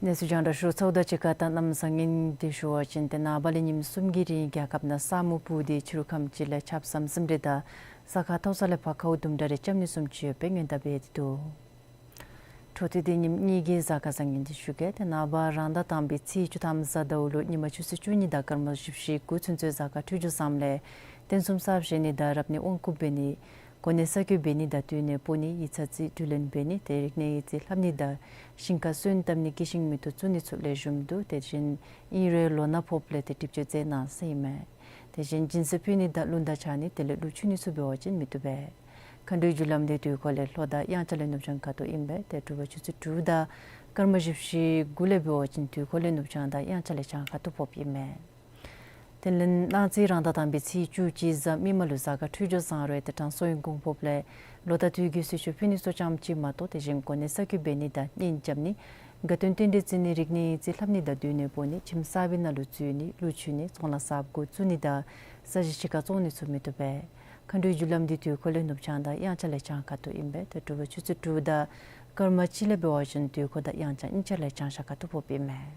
གནས་ཚུལ་རྒྱང་བསྒྲགས་ཞུ་ཚརཝ་དང་གཅིག་ཁར་ད་གནམ་བཟང་ངན་འདི་ཞུ་བ་ཅིན་ཏེ་ནངས་པ་ལས་ཉིནམ་གསུམ་གྱི་རིང་རྒྱལ་ཁབ་ནང་ས་སྨུག་སྤུབས་ཏེ་ཕྱི་རུ་ཁམས་ཅིག་ལས་ཆརཔ་ཟམ་ཟིམ་རེ་དང་ས་ཁ་མཐོ་ས་ལས་ཕར་ཁཝ་དུམ་གྲ་རེ་རྐྱབ་ནི་བཟུམ་ཅིག་ཡོད་པའི་སྔོན་བརྡ་འབད་དེ་འདུག། འཕྲོ་མཐུད་དེ་ཉིནམ་གཉིས་ཀྱི་གཟའ་སྐར་བཟང་ངན་འདི་ཞུ་གེ། ཏེ་ནངས་པ་རང་ཟླ་དང་པའི་ཚེས་བཅུ་ཐམ་གཟའ་ཟླཝ་ལུ་ཉི་མ་ཆུ་ཚོད་བཅུ་གཉིས་དང་སྐར་མ་བཞི་བཅུ་ཞེ་དགུ་ཚུན་ཚོད་གཟའ་སྐར་འཕྲོད་སྦྱོར་བཟངམ་ལས་རྟེན་གསུམ་གསར་བཞེངས་ནི་དང་རབ་གནས་དབང་བསྐུར་འབད་ནི་གོ་གནས་གསར་བསྐོ་འབད་ནི་དང་བསྟུན་ནས་སྤོ་ནི་ཡིག་ཚང་རྩིས་འགྲུལ་ལེན་འབད་ནི་དེ་རིག་གནས་ཡིག་རྩིས་ལྷབ་ནི་དང་ཞིང་ཁར་སོན་བཏབ་ནི་སྐྱེད་ཤིང་མེ་ཏོག་བཙུགས་ནི་ཚུ་ལེགས་ཤོམ་འདུག། དེ་བཞིན་ཨིན་རུང་ལོ་ན་ཕོགཔ་ལས་ཏེ་སྒྲིབ་སྦྱོར་མཛད་གནང་ཟེར་ཨིན་མས། དེ་བཞིན་སྦྱིན་སྲེག་ཕུལ་ནི་དང་རླུང་རྟ་འཕྱར་ནི་དེ་ལས་ཀླུ་མཆོད་ནི་ཚུ་འབད་བ་ཅིན་མི་བཏུབ་པས། མཁའ་འགྲོའི་རྒྱུ་ལམ་འདི་དུས་འཁོར་ལས་ལྷོ་དང་དབྱངས་འཆར་ལས་ནུབ་བྱང་ཁ་ཐུག་ཨིན་པས། ཏེ་དྲོ་པ་ཆུ་ཚོད་དྲུག་དང་སྐར་མ་བཞི་བཅུ་ཞེ་དགུ་ལས་འབད་བ་ཅིན་དུས་འཁོར་ལས་ནུབ་བྱང་དང་དབྱངས་འཆར་ལས་བྱང་ཁ་ཐུག་ཕོགཔ་ཨིན་མས། དེ་ལས་གནངས་ཚེ་རང་ཟླ་དང་པའི་ཚེས་བཅུ་གཅིག་གཟའ་མིག་དམར་ལུ་གཟའ་སྐར་འཕྲོད་སྦྱོར་བཟང་རུང་དེ་དྲང་སྲོང་གི་གོ་འཕང་ལས་ལོ་ཟླ་དུས་ཀྱི་གསོལ་མཆོད་ཕུལ་ནི་སོགས་ཙམ་ཅིག་མ་གཏོགས་དེ་བཞིན་གོ་གནས་གསར་འགོད་འབད་ནི་དང་གཉེན་རྐྱབ་ནི་དགའ་སྟོན་རྟེན་འབྲེལ་བརྩི་ནི་རིག་གནས་རྩིས་ལྷབ་ནི་དང་སྡོད་གནས་སྤོ་ནི་ཁྱིམ་གསར་པའི་ནང་ལུ་འཛུལ་ནི་ལུ་འཛུལ་ནི་ཚོང་ལཱ་གསརཔ་འགོ་བཙུགས་ནི་དང་ས་གཞི་ཕྱི་ཁར་བཙོང་ནི་ཚུ་མི་བཏུབ་པས། མཁའ་འགྲོའི་རྒྱུ་ལམ་འདི་དུས་འཁོར་ལས་ནུབ་བྱང་དང་དབྱངས་འཆར་ལས་བྱང་ཁ་ཐུག་ཨིན་པས། ཏེ་དྲོ་པ་ཆུ་ཚོད་དྲུག་དང་སྐར་མ་གཅིག་ལས་འབད་བ་ཅིན་དུས་འཁོར་དང་དབྱངས་འཆར་གཉིས་ཆ་ལས་བྱང་ཤར་ཁ་ཐུག་ཕོགཔ་ཨིན་མས།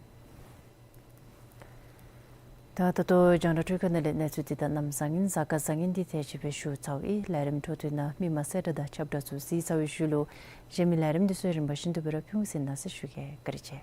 ད་ད་ལྟོ་རྒྱང་བསྒྲགས་སྒྲིག་ཁང་ནང་ལས་གནས་ཚུལ་འདི་དང་གནམ་བཟང་ངན་གཟའ་སྐར་བཟང་ངན་འདི་ཐེངས་གཅིག་སྦེ་ཞུ་ཚརཝ་ཨིན། ལས་རིམ་འཕྲོ་མཐུད་ནང་མི་མང་གསལ་བསྒྲགས་དང་ཁྱབ་བསྒྲགས་ཚུ་གཟིགས་ཚར་བའི་ཤུལ་ལུ་གཞན་མི་ལས་རིམ་འདི་ཚུ་རིམ་པ་བཞིན་དུ་སྦེ་ར་ཕུལ་ཟེར་གནང་ཟེར་ཞུ་གེ། བཀའ་དྲིན་ཆེ།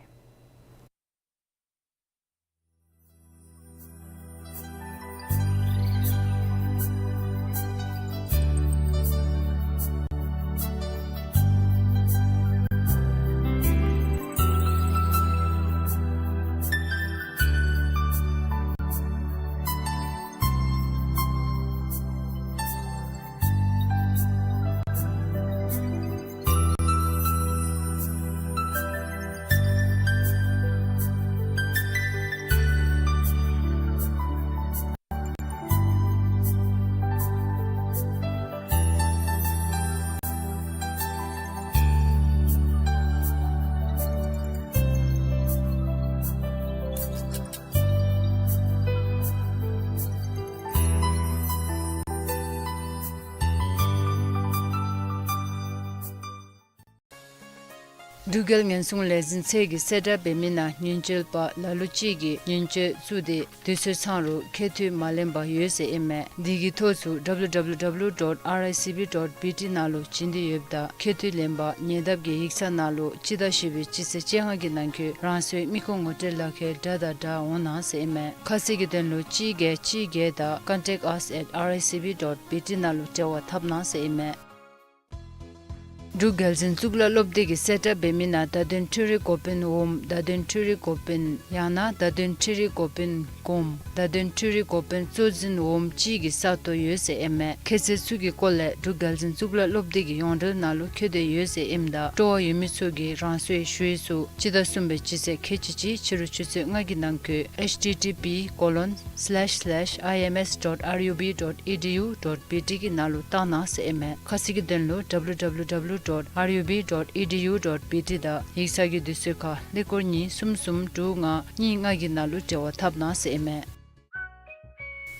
འབྲུག་རྒྱལ་ཉེན་སྲུང་ལས་འཛིན་ཚད་ཀྱིས་གསལ་བསྒྲགས་འབད་མི་ནང་ཉེན་བཅོལ་པ་ལ་ལུ་ཅིག་གིས་ཉེན་བཅོལ་བཙུགས་ཏེ་དུས་ཚོད་ཚང་རུང་ཁྱད་ཐོན་མ་ལེན་པར་ཡོད་ཟེར་ཨིན་མས། འདི་གི་ཐོ་ཚུ་W W W dot R I C B dot B T ནང་ལུ་བྱིན་ཏེ་ཡོདཔ་ད་ཁྱད་ཐོན་ལེན་པར་ཉེ་འདབས་ཀྱི་ཡིག་ཚང་ནང་ལུ་སྤྱི་ཟླ་བཞི་པའི་སྤྱི་ཚེས་བཅོ་ལྔ་གི་ནང་འཁོད་རང་སོའི་མི་ཁུངས་ངོ་སྤྲོད་ལག་ཁྱེར་འདྲ་དང་འདྲ་འོང་གནང་ཟེར་ཨིན་མས། ཁ་གསལ་གྱི་དོན་ལུ་གཅིག་བརྒྱད་གཅིག་བརྒྱད་དང་contact us at R I C B dot B T ནང་ལུ་འབྲེལ་བ་འཐབ་གནང་ཟེར་ཨིན་མས། འབྲུག་རྒྱལ་འཛིན་གཙུག་ལག་སློབ་སྡེ་གིས་གསལ་བསྒྲགས་འབད་མི་ནང་བརྡ་དོན་འཕྲུལ་རིག་འགོ་དཔོན་འོགམ་བརྡ་དོན་འཕྲུལ་རིག་འགོ་དཔོན་ཡང་ན་བརྡ་དོན་འཕྲུལ་རིག་འགོ་དཔོན་གོངམ་བརྡ་དོན་འཕྲུལ་རིག་འགོ་དཔོན་གཙོ་འཛིན་འོགམ་ཅིག་གི་ས་སྟོང་ཡོད་ཟེར་ཨིན་མས། ཁྱད་ཚད་ཚུ་གི་སྐོར་ལས་འབྲུག་རྒྱལ་འཛིན་གཙུག་ལག་སློབ་སྡེ་གི་ཡོངས་འབྲེལ་ནང་ལུ་འཁོད་དེ་ཡོད་ཟེར་ཨིནམ་ད་སྤྲོ་བ་ཡོད་མི་ཚུ་གིས་རང་སོའི་ཞུ་ཡིག་ཚུ་སྤྱི་ཟླ་གསུམ་པའི་སྤྱི་ཚེས་ཁལ་གཅིག་གཅིག་ཕྱི་རུ་ཆུ་ཚོད་ལྔ་གི་ནང་འཁོད་H T T P colon slash slash I M S dot R U B dot E D U dot B T གི་ནང་ལུ་བཏང་གནང་ཟེར་ཨིན་མས། ཁ་གསལ་གྱི་དོན་ལུ W W W dot R U B dot E D U dot B T དང་ཡིག་ཚང་གི་དུས་ཚོད་ཁར་ཀླད་ཀོར་གཉིས་གསུམ་གསུམ་དྲུག་ལྔ་གཉིས་ལྔ་གི་ནང་ལུ་འབྲེལ་བ་འཐབ་གནང་ཟེར་ཨིན་མས།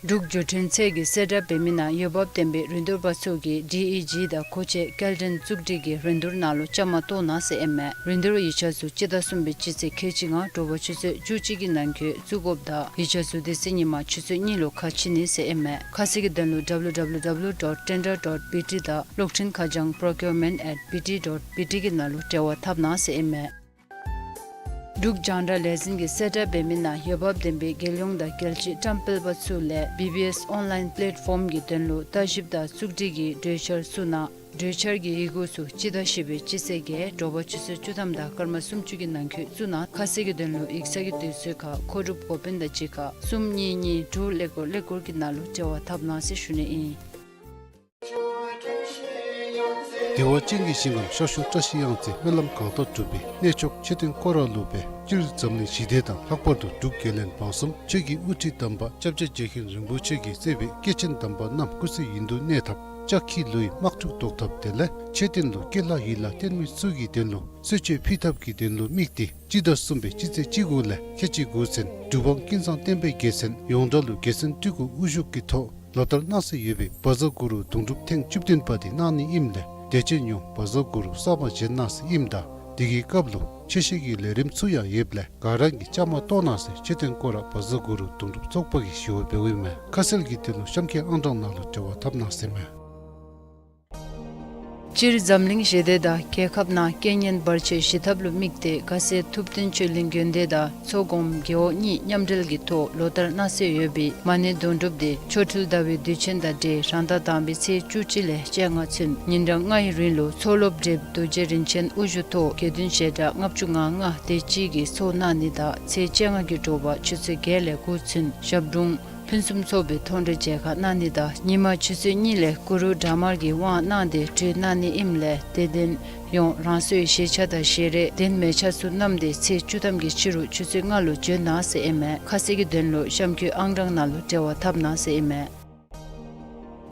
འབྲུག་བརྒྱུད་འཕྲིན་ཚད་ཀྱིས་གསལ་བསྒྲགས་འབད་མི་ནང་འོས་འབབ་ལྡན་པའི་རིན་བསྡུར་པ་ཚུ་གིས་D E G དང་མཁོ་ཆས་སྐྱེལ་འདྲེན་བཙུགས་སྒྲིག་གི་རིན་བསྡུར་ནང་ལུ་བཅའ་མར་གཏོགས་གནང་ཟེར་ཨིན་མས། རིན་བསྡུར་ཡིག་ཆ་ཚུ་སྤྱི་ཟླ་གསུམ་པའི་སྤྱི་ཚེས་ཁལ་གཅིག་ལྔ་དྲོ་པ་ཆུ་ཚོད་བཅུ་གཅིག་གི་ནང་འཁོད་བཙུགས་དགོཔ་ད་ཡིག་ཆ་ཚུ་དེ་ཚེ་ཉིན་མ་ཆུ་ཚོད་གཉིས་ལུ་ཁ་ཕྱེ་ནི་ཟེར་ཨིན་མས། ཁ་གསལ་གྱི་དོན་ལུ W W W dot tender dot B T དང་གློག་འཕྲིན་ཁ་བྱང་procurement at B T dot B T གི་ནང་ལུ་འབྲེལ་བ་འཐབ་གནང་ཟེར་ཨིན་མས། འབྲུག་རྒྱང་བསྒྲགས་ལས་འཛིན་གྱིས་གསལ་བསྒྲགས་འབད་མི་ནང་འོས་འབབ་ལྡན་པའི་རྒྱལ་ཡོངས་དང་རྒྱལ་སྤྱིའི་བཀྲམ་སྤེལ་པ་ཚུ་ལས་B B S online platform གི་དོན་ལུ་ལྟ་ཞིབ་དང་བཙུགས་སྒྲིག་གི་གྲོས་འཆར་བཙུགས་གནང་། གྲོས་འཆར་གྱི་ཡི་གུ་ཚུ་སྤྱི་ཟླ་བཞི་པའི་སྤྱི་ཚེས་བརྒྱད་དྲོ་པ་ཆུ་ཚོད་བཅུ་ཐམ་དང་སྐར་མ་སུམ་ཅུ་གི་ནང་འཁོད་བཙུགས་གནང་། ཁ་གསལ་གྱི་དོན་ལུ་ཡིག་ཚང་གི་དུས་ཚོད་ཁར་མཁོ་སྒྲུབ་འགོ་དཔོན་དང་གཅིག་ཁར་གསུམ་གཉིས་གཉིས་དྲུག་ཀླད་ཀོར་ཀླད་ཀོར་གྱི་ནང་ལུ་འབྲེལ་བ་འཐབ་གནང་ཟེར་ཞུ་ནི་ཨིན། བདེ་བ་ཅན་གྱི་ཞིང་ཁམས་ཤར་ཕྱོགས་བཀྲ་ཤིས་གཡང་རྩེ་སྨོན་ལམ་གང་དག་འགྲུབ་པའི་གནས་མཆོག་མཆོད་རྟེན་སྐོར་ར་ལུ་སྦེ་སྤྱིར་འཛམ་གླིང་ཞི་བདེ་དང་ལྷག་པར་དུ་འབྲུག་རྒྱལ་བློན་འབངས་གསུམ་ཆོས་ཀྱི་དབུ་ཁྲིད་དམ་པ་སྐྱབས་རྗེ་རྗེ་མཁན་རིན་པོ་ཆེ་གིས་གཙོས་པའི་སྐྱེས་ཆེན་དམ་པ་རྣམས་སྐུ་ཚེ་ཡུན་དུ་གནས་ཐབས་ལྕགས་ཁྱི་ལུའི་དམག་འཁྲུག་བཟློག་ཐབས་དེ་ལས་མཆོད་རྟེན་ལུ་སྐྱེ་ལྷ་ཡིད་ལ་བརྟན་མི་ཚུ་གི་དོན་ལུ་གསོལ་མཆོད་ཕུལ་ཐབས་ཀྱི་དོན་ལུ་དམིགས་ཏེ་སྤྱི་ཟླ་གསུམ་པའི་སྤྱི་ཚེས་བཅུ་དགུ་ལས་ཁལ་གཅིག་དགུ་ཚུན་གྲུབ་དབང་ཀུན་བཟང་བསྟན་པའི་རྒྱལ་མཚན་ཡོངས་གྲགས་ལུ་རྒྱལ་མཚན་སྤྲུལ་སྐུ་དབུ་བཞུགས་ཀྱི་ཐོག་ལོ་ལྟར་གནང་སྲོལ་ཡོད་པའི་བཛྲ་གུ་རུ་གདུང་སྒྲུབ་ཐེངས་བཅུ་བདུན་པ་དེ་གནང་ནི་ཨིནམ་ལས་དད་ཅན་ཡོངས་བཛྲ་གུ་རུ་གསར་པ་བཞེངས་གནང་ཟེར་ཨིནམ་ད་དེ་གི་སྐབས་ལུ་ཆོས་བཤད་ཀྱི་ལས་རིམ་ཚུ་ཡང་ཡོདཔ་ལས་ག་ར་གིས་བཅའ་མར་གཏོགས་གནང་ཟེར་མཆོད་རྟེན་སྐོར་ར་བཛྲ་གུ་རུ་གདུང་སྒྲུབ་ཚོགས་པ་གིས་ཞུ་བ་འབདཝ་ཨིན་མས། ཁ་གསལ་གྱི་དོན་ལུ་གཤམ་འཁོད་ཨང་གྲངས་ནང་ལུ་འབྲེལ་བ་འཐབ་གནང་ཟེར་ཨིན་མས། སྤྱིར་འཛམ་གླིང་ཞི་བདེ་དང་རྒྱལ་ཁབ་ནང་རྐྱེན་ངན་བར་ཆད་ཞི་ཐབས་ལུ་དམིགས་ཏེ་དགའ་སེ་ཐུབ་བསྟན་ཆོས་གླིང་དགོན་སྡེ་དང་མཚོ་སྒོམ་རྒེད་འོག་གཉིས་མཉམ་འབྲེལ་གྱི་ཐོག་ལོ་ལྟར་གནང་སྲོལ་ཡོད་པའི་མ་ཎི་དོན་གྲུབ་དེ་ཆོ་འཕྲུལ་ཟླ་བའི་དུས་ཆེན་དང་འབྲེལ་རང་ཟླ་དང་པའི་ཚེས་བཅུ་གཅིག་ལས་བཅོ་ལྔ་ཚུན་ཉིན་གྲངས་ལྔ་ཡི་རིང་ལུ་མཚོ་སློབ་བགྲེསཔ་རྡོ་རྗེ་རིན་ཆེན་དབུ་བཞུགས་ཐོག་དགེ་འདུན་བྱེ་བྲག་ལྔ་བཅུ་ང་ལྔ་དེ་ཅིག་གིས་ཚོགས་གནང་ནི་དང་ཚེས་བཅོ་ལྔ་གི་དྲོ་པ་ཆུ་ཚོད་བརྒྱད་ལས་དགུ་ཚུན་ཞབས་དྲུང་ ཕུན་སུམ་ཚོགས་པའི་མཐོང་གྲོལ་མཇལ་ཁ་གནང་ནི་དང་ཉིན་མ་ཆུ་ཚོད་གཉིས་ལས་གུ་རུ་འབྲུག་སྨར་གྱི་དབང་གནང་སྟེ་གྲོལ་གནང་ནི་ཨིནམ་ལས་དད་ལྡན་ཡོངས་རང་སོའི་ཞལ་ཆས་དང་ཞལ་རས་གདན་མལ་ཆ་ཚུ་བསྣམས་ཏེ་ཚེས་བཅུ་ཐམ་གྱི་ཕྱི་རུ་ཆུ་ཚོད་ལྔ་ལུ་འབྱོན་གནང་ཟེར་ཨིན་མས། ཁ་གསལ་གྱི་དོན་ལུ་གཤམ་འཁོད་ཨང་གྲངས་ནང་ལུ་འབྲེལ་བ་འཐབ་གནང་ཟེར་ཨིན་མས།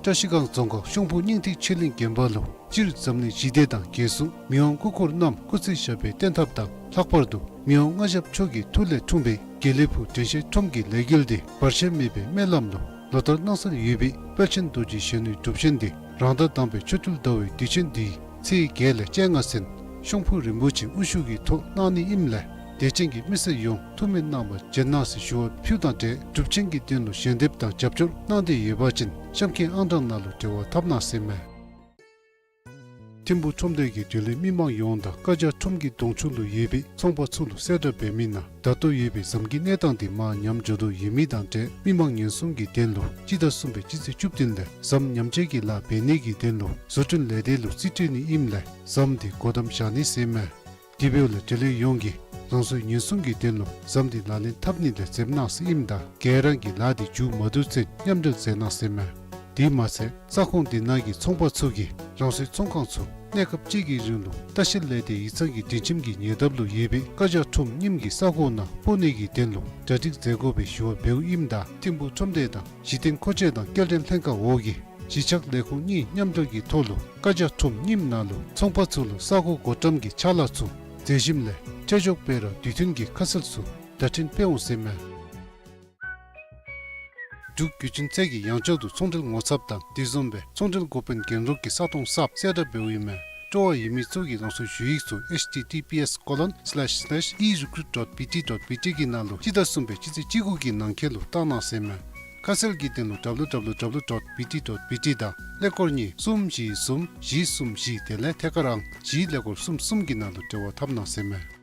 བཀྲ་ཤིས་སྒང་རྫོང་ཁག་ཤོང་ཕུ་སྙིང་ཐིག་ཆོས་གླིང་དགོན་པ་ལུ་སྤྱིར་འཛམ་གླིང་ཞི་བདེ་དང་རྒྱལ་སྲུང་མི་དབང་སྐུ་འཁོར་རྣམས་སྐུ་ཚེ་ཞབས་པད་བརྟན་ཐབས་དང་ལྷག་པར་དུ་མི་དབང་མངའ་ཞབས་མཆོག་གི་ཐུགས་ལས་འཁྲུངས་པའི་དགེ་ལེགས་ཕུག་དྲན་ཤེས་ཁྲོམ་གྱི་ལས་འགུལ་འདི་བར་ཆད་མེད་པའི་སྨོན་ལམ་ལུ་ལོ་ལྟར་གནང་སྲོལ་ཡོད་པའི་དཔལ་ཆེན་རྡོ་རྗེ་གཞོན་ནུའི་སྒྲུབ་ཆེན་འདི་རང་ཟླ་དང་པའི་ཆོ་འཕྲུལ་ཟླ་བའི་དུས་ཆེན་འདིའི་ཚེས་བརྒྱད་ལས་བཅོ་ལྔ་ཚུན་ཤོང་ཕུ་རིན་པོ་ཆེ་དབུ་བཞུགས་ཀྱི་ཐོག་གནང་ནི་ཨིནམ་ལས་དད་ཅན་གྱི་མི་སེར་ཡོངས་ཐུགས་སྨོན་གནང་བར་འབྱོན་གནང་ཟེར་ཞུ་བ་ཕུལཝ་དང་འབྲེལ་སྒྲུབ་ཆེན་གྱི་དོན་ལུ་ཞལ་འདེབས་དང་རྒྱབ་སྐྱོར་གནང་སྟེ་ཡོད་པ་ཅིན་གཤམ་འཁོད་ཨང་གྲངས་ནང་ལུ་འབྲེལ་བ་འཐབ་གནང་ཟེར་མས། ཐིམ་ཕུ་ཁྲོམ་སྡེ་གིས་འབྲེལ་ཡོད་མི་མང་ཡོངས་དང་བཀའ་རྒྱ་ཁྲོམ་གྱི་གདོང་ཕྱོགས་ལུ་ཡོད་པའི་ཚོང་པ་ཚུ་ལུ་གསལ་བསྒྲགས་འབད་མི་ནང་ད་ལྟོ་ཡོད་པའི་ཟམ་གྱི་གནས་སྟངས་འདི་མར་ཉམས་འགྱོ་དོ་ཡོད་མི་དང་འབྲེལ་མི་མང་ཉེན་སྲུང་གི་དོན་ལུ་སྤྱི་ཟླ་གསུམ་པའི་སྤྱི་ཚེས་བཅུ་བདུན་ལས་ཟམ་ཉམས་བཅོས་ཀྱི་ལཱ་འབད་ནི་གི་དོན་ལུ་བཟོ་སྐྲུན་ལས་སྡེ་ལུ་རྩིས་སྤྲོད་ནི་ཨིནམ་ལས་ཟམ་འདི་སྒོ་བསྡམ་བཞག་ནི་ཟེར་མས། དེ་འབདཝ་ལས་འབྲེལ་ཡོད་ཡོངས་ཀྱིས་རང་སོའི་ཉེན་སྲུང་གི་དོན་ལུ་ཟམ་འདི་ལག་ལེན་འཐབ་ནི་ལས་འཛེམ་གནང་ཟེར་ཨིནམ་ད་ག་ར་གིས་ལཱ་འདི་མཇུག་མ་བསྡུ་ཚུན་མཉམ་འབྲེལ་མཛད་གནང་ཟེར་མས། དེ་མ་ཚད་ས་ཁོངས་འདི་ནང་གི་ཚོང་པ་ཚུ་གིས་རང་སོའི་ཚོང་ཁང་ཚུ་གནས་སྐབས་གཅིག་གི་རིང་ལུ་ལྟ་བཤལ་ལས་སྡེ་ཡིག་ཚང་གི་སྒྲིག་ཁྱིམ་གྱི་ཉེ་འདབས་ལུ་ཡོད་པའི་བཀའ་རྒྱ་ཁྲོམ་རྙིངམ་གྱི་ས་གོ་ནང་སྤོ་ནི་གི་དོན་ལུ་གྲ་སྒྲིག་མཛད་དགོ་པའི་ཞུ་བ་འབདཝ་ཨིནམ་ད་ཐིམ་ཕུ་ཁྲོམ་སྡེ་དང་གཞི་རྟེན་མཁོ་ཆས་དང་སྐྱེལ་འདྲེན་ལྷན་ཁག་འོག་གི་གཞིས་ཆགས་ལས་ཁུངས་གཉིས་མཉམ་འབྲེལ་གྱི་ཐོག་ལུ་བཀའ་རྒྱ་ཁྲོམ་རྙིངམ་ནང་ལུ་ཚོང་པ་ཚུ་ལུ་ས་གོ་སྒོ་འགྲམ་གྱི་ཕྱག་ལཱ་ཚུ་མཛད་ཞིནམ་ལས་ཁྲལ་གཅོག་འབད་ར་དུས་མཐུན་གྱི་ཁ་གསལ་ཚུ་བརྡ་འཕྲིན་སྤེལ་འོང་ཟེར་མས། འབྲུག་བརྒྱུད་འཕྲིན་ཚད་ཀྱིས་ཡང་བསྐྱར་དུ་ཚོང་འབྲེལ་ངོ་ཚབ་དང་དེ་བཟུམ་སྦེ་ཚོང་འབྲེལ་འགོ་དཔོན་རྒན་རོགས་ཀྱི་ས་སྟོང་གསརཔ་གསལ་བསྒྲགས་འབདཝ་ཨིན་མས། སྤྲོ་བ་ཡོད་མི་ཚུ་གིས་རང་སོའི་ཞུ་ཡིག་ཚུ་H T T P S colon slash slash e recruit dot B T dot B T གི་ནང་ལུ་སྤྱི་ཟླ་གསུམ་པའི་སྤྱི་ཚེས་བཅུ་དགུ་གི་ནང་འཁོད་ལུ་བཏང་གནང་ཟེར་མས། ཁ་གསལ་གྱི་དོན་ལུ་W W W dot B T dot B T དང་ཀླད་ཀོར་གཉིས་གསུམ་བཞི་གསུམ་བཞི་གསུམ་བཞི་དེ་ལས་ཐད་ཀར་ཨང་བཞི་ཀླད་ཀོར་གསུམ་གསུམ་གྱི་ནང་ལུ་འབྲེལ་བ་འཐབ་གནང་ཟེར་མས།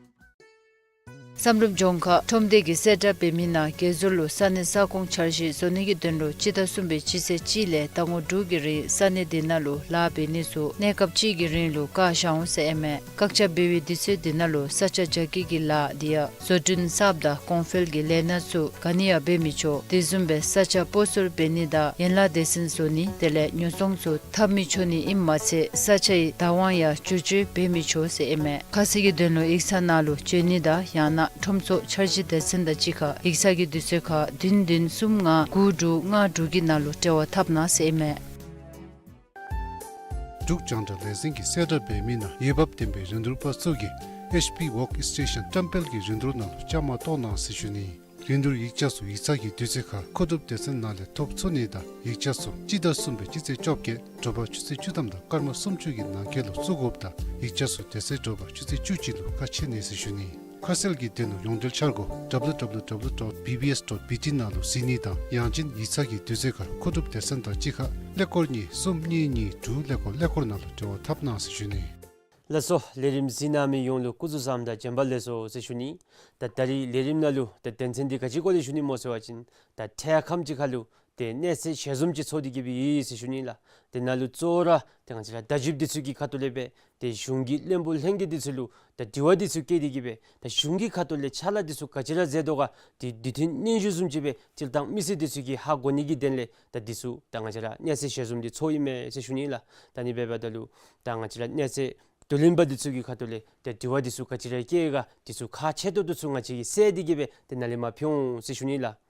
བསམ་གྲུབ་ལྗོངས་མཁར་ཁྲོམ་སྡེ་གིས་གསལ་བསྒྲགས་འབད་མི་ནང་བཀལ་འཛུལ་ལུ་ས་གནས་ས་ཁོངས་འཆར་གཞི་བཟོ་ནི་གི་དོན་ལུ་སྤྱི་ཟླ་གསུམ་པའི་སྤྱི་ཚེས་གཅིག་ལས་ཟླ་ངོ་དྲུག་གི་རིང་ས་གནས་དེ་ནང་ལུ་ལཱ་འབད་ནི་ཚུ་གནས་སྐབས་གཅིག་གི་རིང་ལུ་བཀག་བཞག་འོང་ཟེར་ཨིན་མས། བཀག་ཆ་འབད་བའི་དུས་ཚོད་དེ་ནང་ལུ་ས་ཆ་རྒྱ་སྐྱེད་ཀྱི་ལཱ་དེ་ཡང་བཟོ་སྐྲུན་གསརཔ་དང་གོང་འཕེལ་གྱི་ལས་སྣ་ཚུ་ག་ནི་ཡང་འབད་མི་ཆོག། དེ་བཟུམ་སྦེ་ས་ཆ་སྤོ་སོར་འབད་ནི་དང་ཡན་ལག་སྡེ་ཚན་བཟོ་ནི་དེ་ལས་ཉོ་ཚོང་ཚུ་འཐབ་མི་ཆོག་ནི་ཨིནམ་མ་ཚད་ས་ཆའི་བདག་དབང་ཡང་བསྒྱུར་བཅོས་འབད་མི་ཆོག་ཟེར་ཨིན་མས། ཁ་གསལ་གྱི་དོན་ལུ་ཡིག་ཚང་ནང་ལུ་བྱོན་ནི་དང་ཡང་ན་ཁྲོམ་ཚོགས་འཆར་གཞི་སྡེ་ཚན་དང་གཅིག་ཁར་ཡིག་ཚང་གི་དུས་ཚོད་ཁར་བདུན་བདུན་གསུམ་ལྔ་དགུ་དྲུག་ལྔ་དྲུག་གི་ནང་ལུ་འབྲེལ་བ་འཐབ་གནང་ཟེར་ཨིན་མས། འབྲུག་རྒྱང་བསྒྲགས་ལས་འཛིན་གྱིས་གསལ་བསྒྲགས་འབད་མི་ནང་འོས་འབབ་ལྡན་པའི་རིན་བསྡུར་པ་ཚུ་གིས་H P Workstation བཀྲམ་སྤེལ་གྱི་རིན་བསྡུར་ནང་ལུ་བཅའ་མར་གཏོགས་གནང་ཟེར་ཞུ་ནི། རིན་བསྡུར་ཡིག་ཆ་ཚུ་ཡིག་ཚང་གི་དུས་ཚོད་ཁར་མཁོ་སྒྲུབ་སྡེ་ཚན་ནང་ལས་ཐོབ་ཚུགས་ནི་དང་ཡིག་ཆ་ཚུ་སྤྱི་ཟླ་གསུམ་པའི་སྤྱི་ཚེས་བཅོ་བརྒྱད་དྲོ་པ་ཆུ་ཚོད་བཅུ་ཐམ་དང་སྐར་མ་སུམ་ཅུ་གི་ནང་འཁོད་ལུ་བཙུགས་དགོཔ་དང་ཡིག་ཆ་ཚུ་དེ་ཚེ་དྲོ་པ་ཆུ་ཚོད་བཅུ་གཅིག་ལུ་ཁ་ཕྱེ་ནི་ཟེར་ཞུ་ནི། ཁ་གསལ་གྱི་དོན་ལུ་ཡོངས་འབྲེལ་འཆར་སྒོ་W W W dot B B S dot B T ནང་ལུ་གཟིགས་ནི་དང་ཡང་ཅིན་ཡིག་ཚང་གི་དུས་ཚོད་ཁར་མཁོ་སྒྲུབ་སྡེ་ཚན་དང་གཅིག་ཁར་ཀླད་ཀོར་གཉིས་གསུམ་གཉིས་གཉིས་དྲུག་ཀླད་ཀོར་ཀླད་ཀོར་ནང་ལུ་འབྲེལ་བ་འཐབ་གནང་ཟེར་ཞུ་ནི། ལགས་སོ། ལས་རིམ་གཟིགས་གནང་མི་ཡོངས་ལུ་སྐུ་གཟུགས་བཟང་དང་བྱོན་པ་ལེགས་སོ་ཟེར་ཞུ་ནི། ད་ད་རིས་ལས་རིམ་ནང་ལུ་ད་དོན་ཚན་འདི་ག་ཅི་སྐོར་ལས་ཞུ་ནི་སྨོ་ཟེར་བ་ཅིན་ད་འཕྲལ་ཁམས་ཅིག་ཁར་ལུ་ཏེ་གནས་ཚད་ཞལ་འཛོམས་ཅིག་ཚོགས་ཏེ་གི་སྦེ་ཡོད་ཟེར་ཞུ་ནི་ལགས། དེ་ནང་ལུ་གཙོ་བོ་ར་ཏེ་ང་བཅས་ར་བརྡ་བརྒྱུདཔ་འདི་ཚུ་གི་ཁ་ཐུག་ལས་སྦེ་ཏེ་གཞུང་གི་བློན་པོ་ལྷན་རྒྱས་འདི་ཚུ་ལུ་ད་དྲི་བ་འདི་ཚུ་བཀོད་དེ་གི་སྦེ་ད་གཞུང་གི་ཁ་ཐུག་ལས་ཕྱག་ལཱ་འདི་ཚུ་ག་ཅི་ར་མཛད་དོ་ག་ཏེ་དུས་མཐུན་སྙན་ཞུ་བཟུམ་ཅིག་སྦེ་སྤྱིར་བཏང་མི་སེར་འདི་ཚུ་གིས་ཧ་གོ་ནི་གི་དོན་ལས་ད་འདི་ཚུ་ད་ང་བཅས་ར་གནས་ཚད་ཞལ་འཛོམས་འདི་ཚོགས་ཡི་མས་ཟེར་ཞུ་ནི་ལགས། ད་ཨ་ནི་འབདཝ་ད་ལུ་ད་ང་བཅས་ར་གནས་ཚད་བསྡུ་ལེན་པ་འདི་ཚུ་གི་ཁ་ཐུག་ལས་ད་དྲི་བ་འདི་ཚུ་ག་ཅི་ར་བཀོད་ག་འདི་ཚུ་ཁག་ཆེ་ཏོག་ཏོ་ཚུ་ང་བཅས་ཀྱིས་བསལ་ཏེ་གི་སྦེ་ཏེ་ནཱ་ལས་མར་ཕུལ་འོང་ཟེར་ཞུ་ནི་ལགས།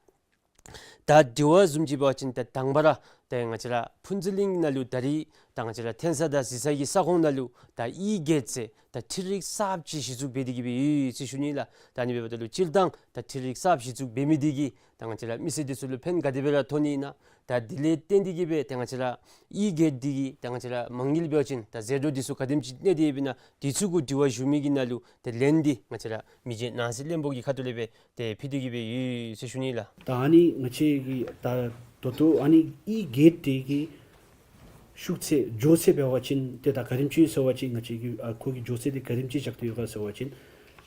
ད་དྲི་བ་བཟུམ་ཅིག་འབད་བ་ཅིན་ད་དང་པ་ར་ད་ང་བཅས་ར་ཕུན་ཚོགས་གླིང་ནང་ལུ་ད་རིས་ད་ང་བཅས་ར་འཐོན་ས་དང་གཟིགས་ས་གི་ས་ཁོངས་ནང་ལུ་ད་ཨི་གེཊ་ཟེར་ད་འཕྲུལ་རིག་གསརཔ་ཅིག་གཞི་བཙུགས་འབད་དེ་གི་སྦེ་ཡོད་ཟེར་ཞུ་ནི་ལགས། ད་ཨ་ནི་འབདཝ་ད་ལུ་སྤྱིར་བཏང་ད་འཕྲུལ་རིག་གསརཔ་གཞི་བཙུགས་འབད་མི་འདི་གིས་ད་ང་བཅས་ར་མི་སེར་འདི་ཚུ་ལུ་ཕན་ག་དེ་སྦེ་ར་ཐོགས་ནི་ཨིན་ན། ད་དེ་ལས་བརྟེན་ཏེ་གི་སྦེ་ད་ང་བཅས་ར་ཨི་གེཊ་འདི་གིས་ད་ང་བཅས་ར་མ་དངུལ་འབད་བ་ཅིན་ད་ཟད་འགྲོ་འདི་ཚུ་ག་དེམ་ཅིག་གནས་ཏེ་ཡོདཔ་ཨིན་ན་འདི་ཚུ་གུ་དྲི་བ་ཞུ་མི་གི་ནང་ལུ་ད་ལན་འདི་ང་བཅས་ར་མི་རྗེ་ནང་སྲིད་བློན་པོ་གི་ཁ་ཐུག་ལས་སྦེ་ཏེ་ཕུལ་ཏེ་གི་སྦེ་ཡོད་ཟེར་ཞུ་ནི་ལགས། ད་ཨ་ནི་ང་བཅས་ཀྱི་ད་ད་ལྟོ་ཨ་ནི་ཨི་གེཊ་འདི་གི་ཤུགས་ཚད་མགྱོགས་ཚད་འབད་བ་ཅིན་ཏེ་ད་ག་དེམ་ཅིག་ཟེར་བ་ཅིན་ང་བཅས་ཀྱི་ཨ་ཁོ་གི་མགྱོགས་ཚད་འདི་ག་དེམ་ཅིག་བཞག་སྟེ་ཡོད་ག་ཟེར་བ་ཅིན་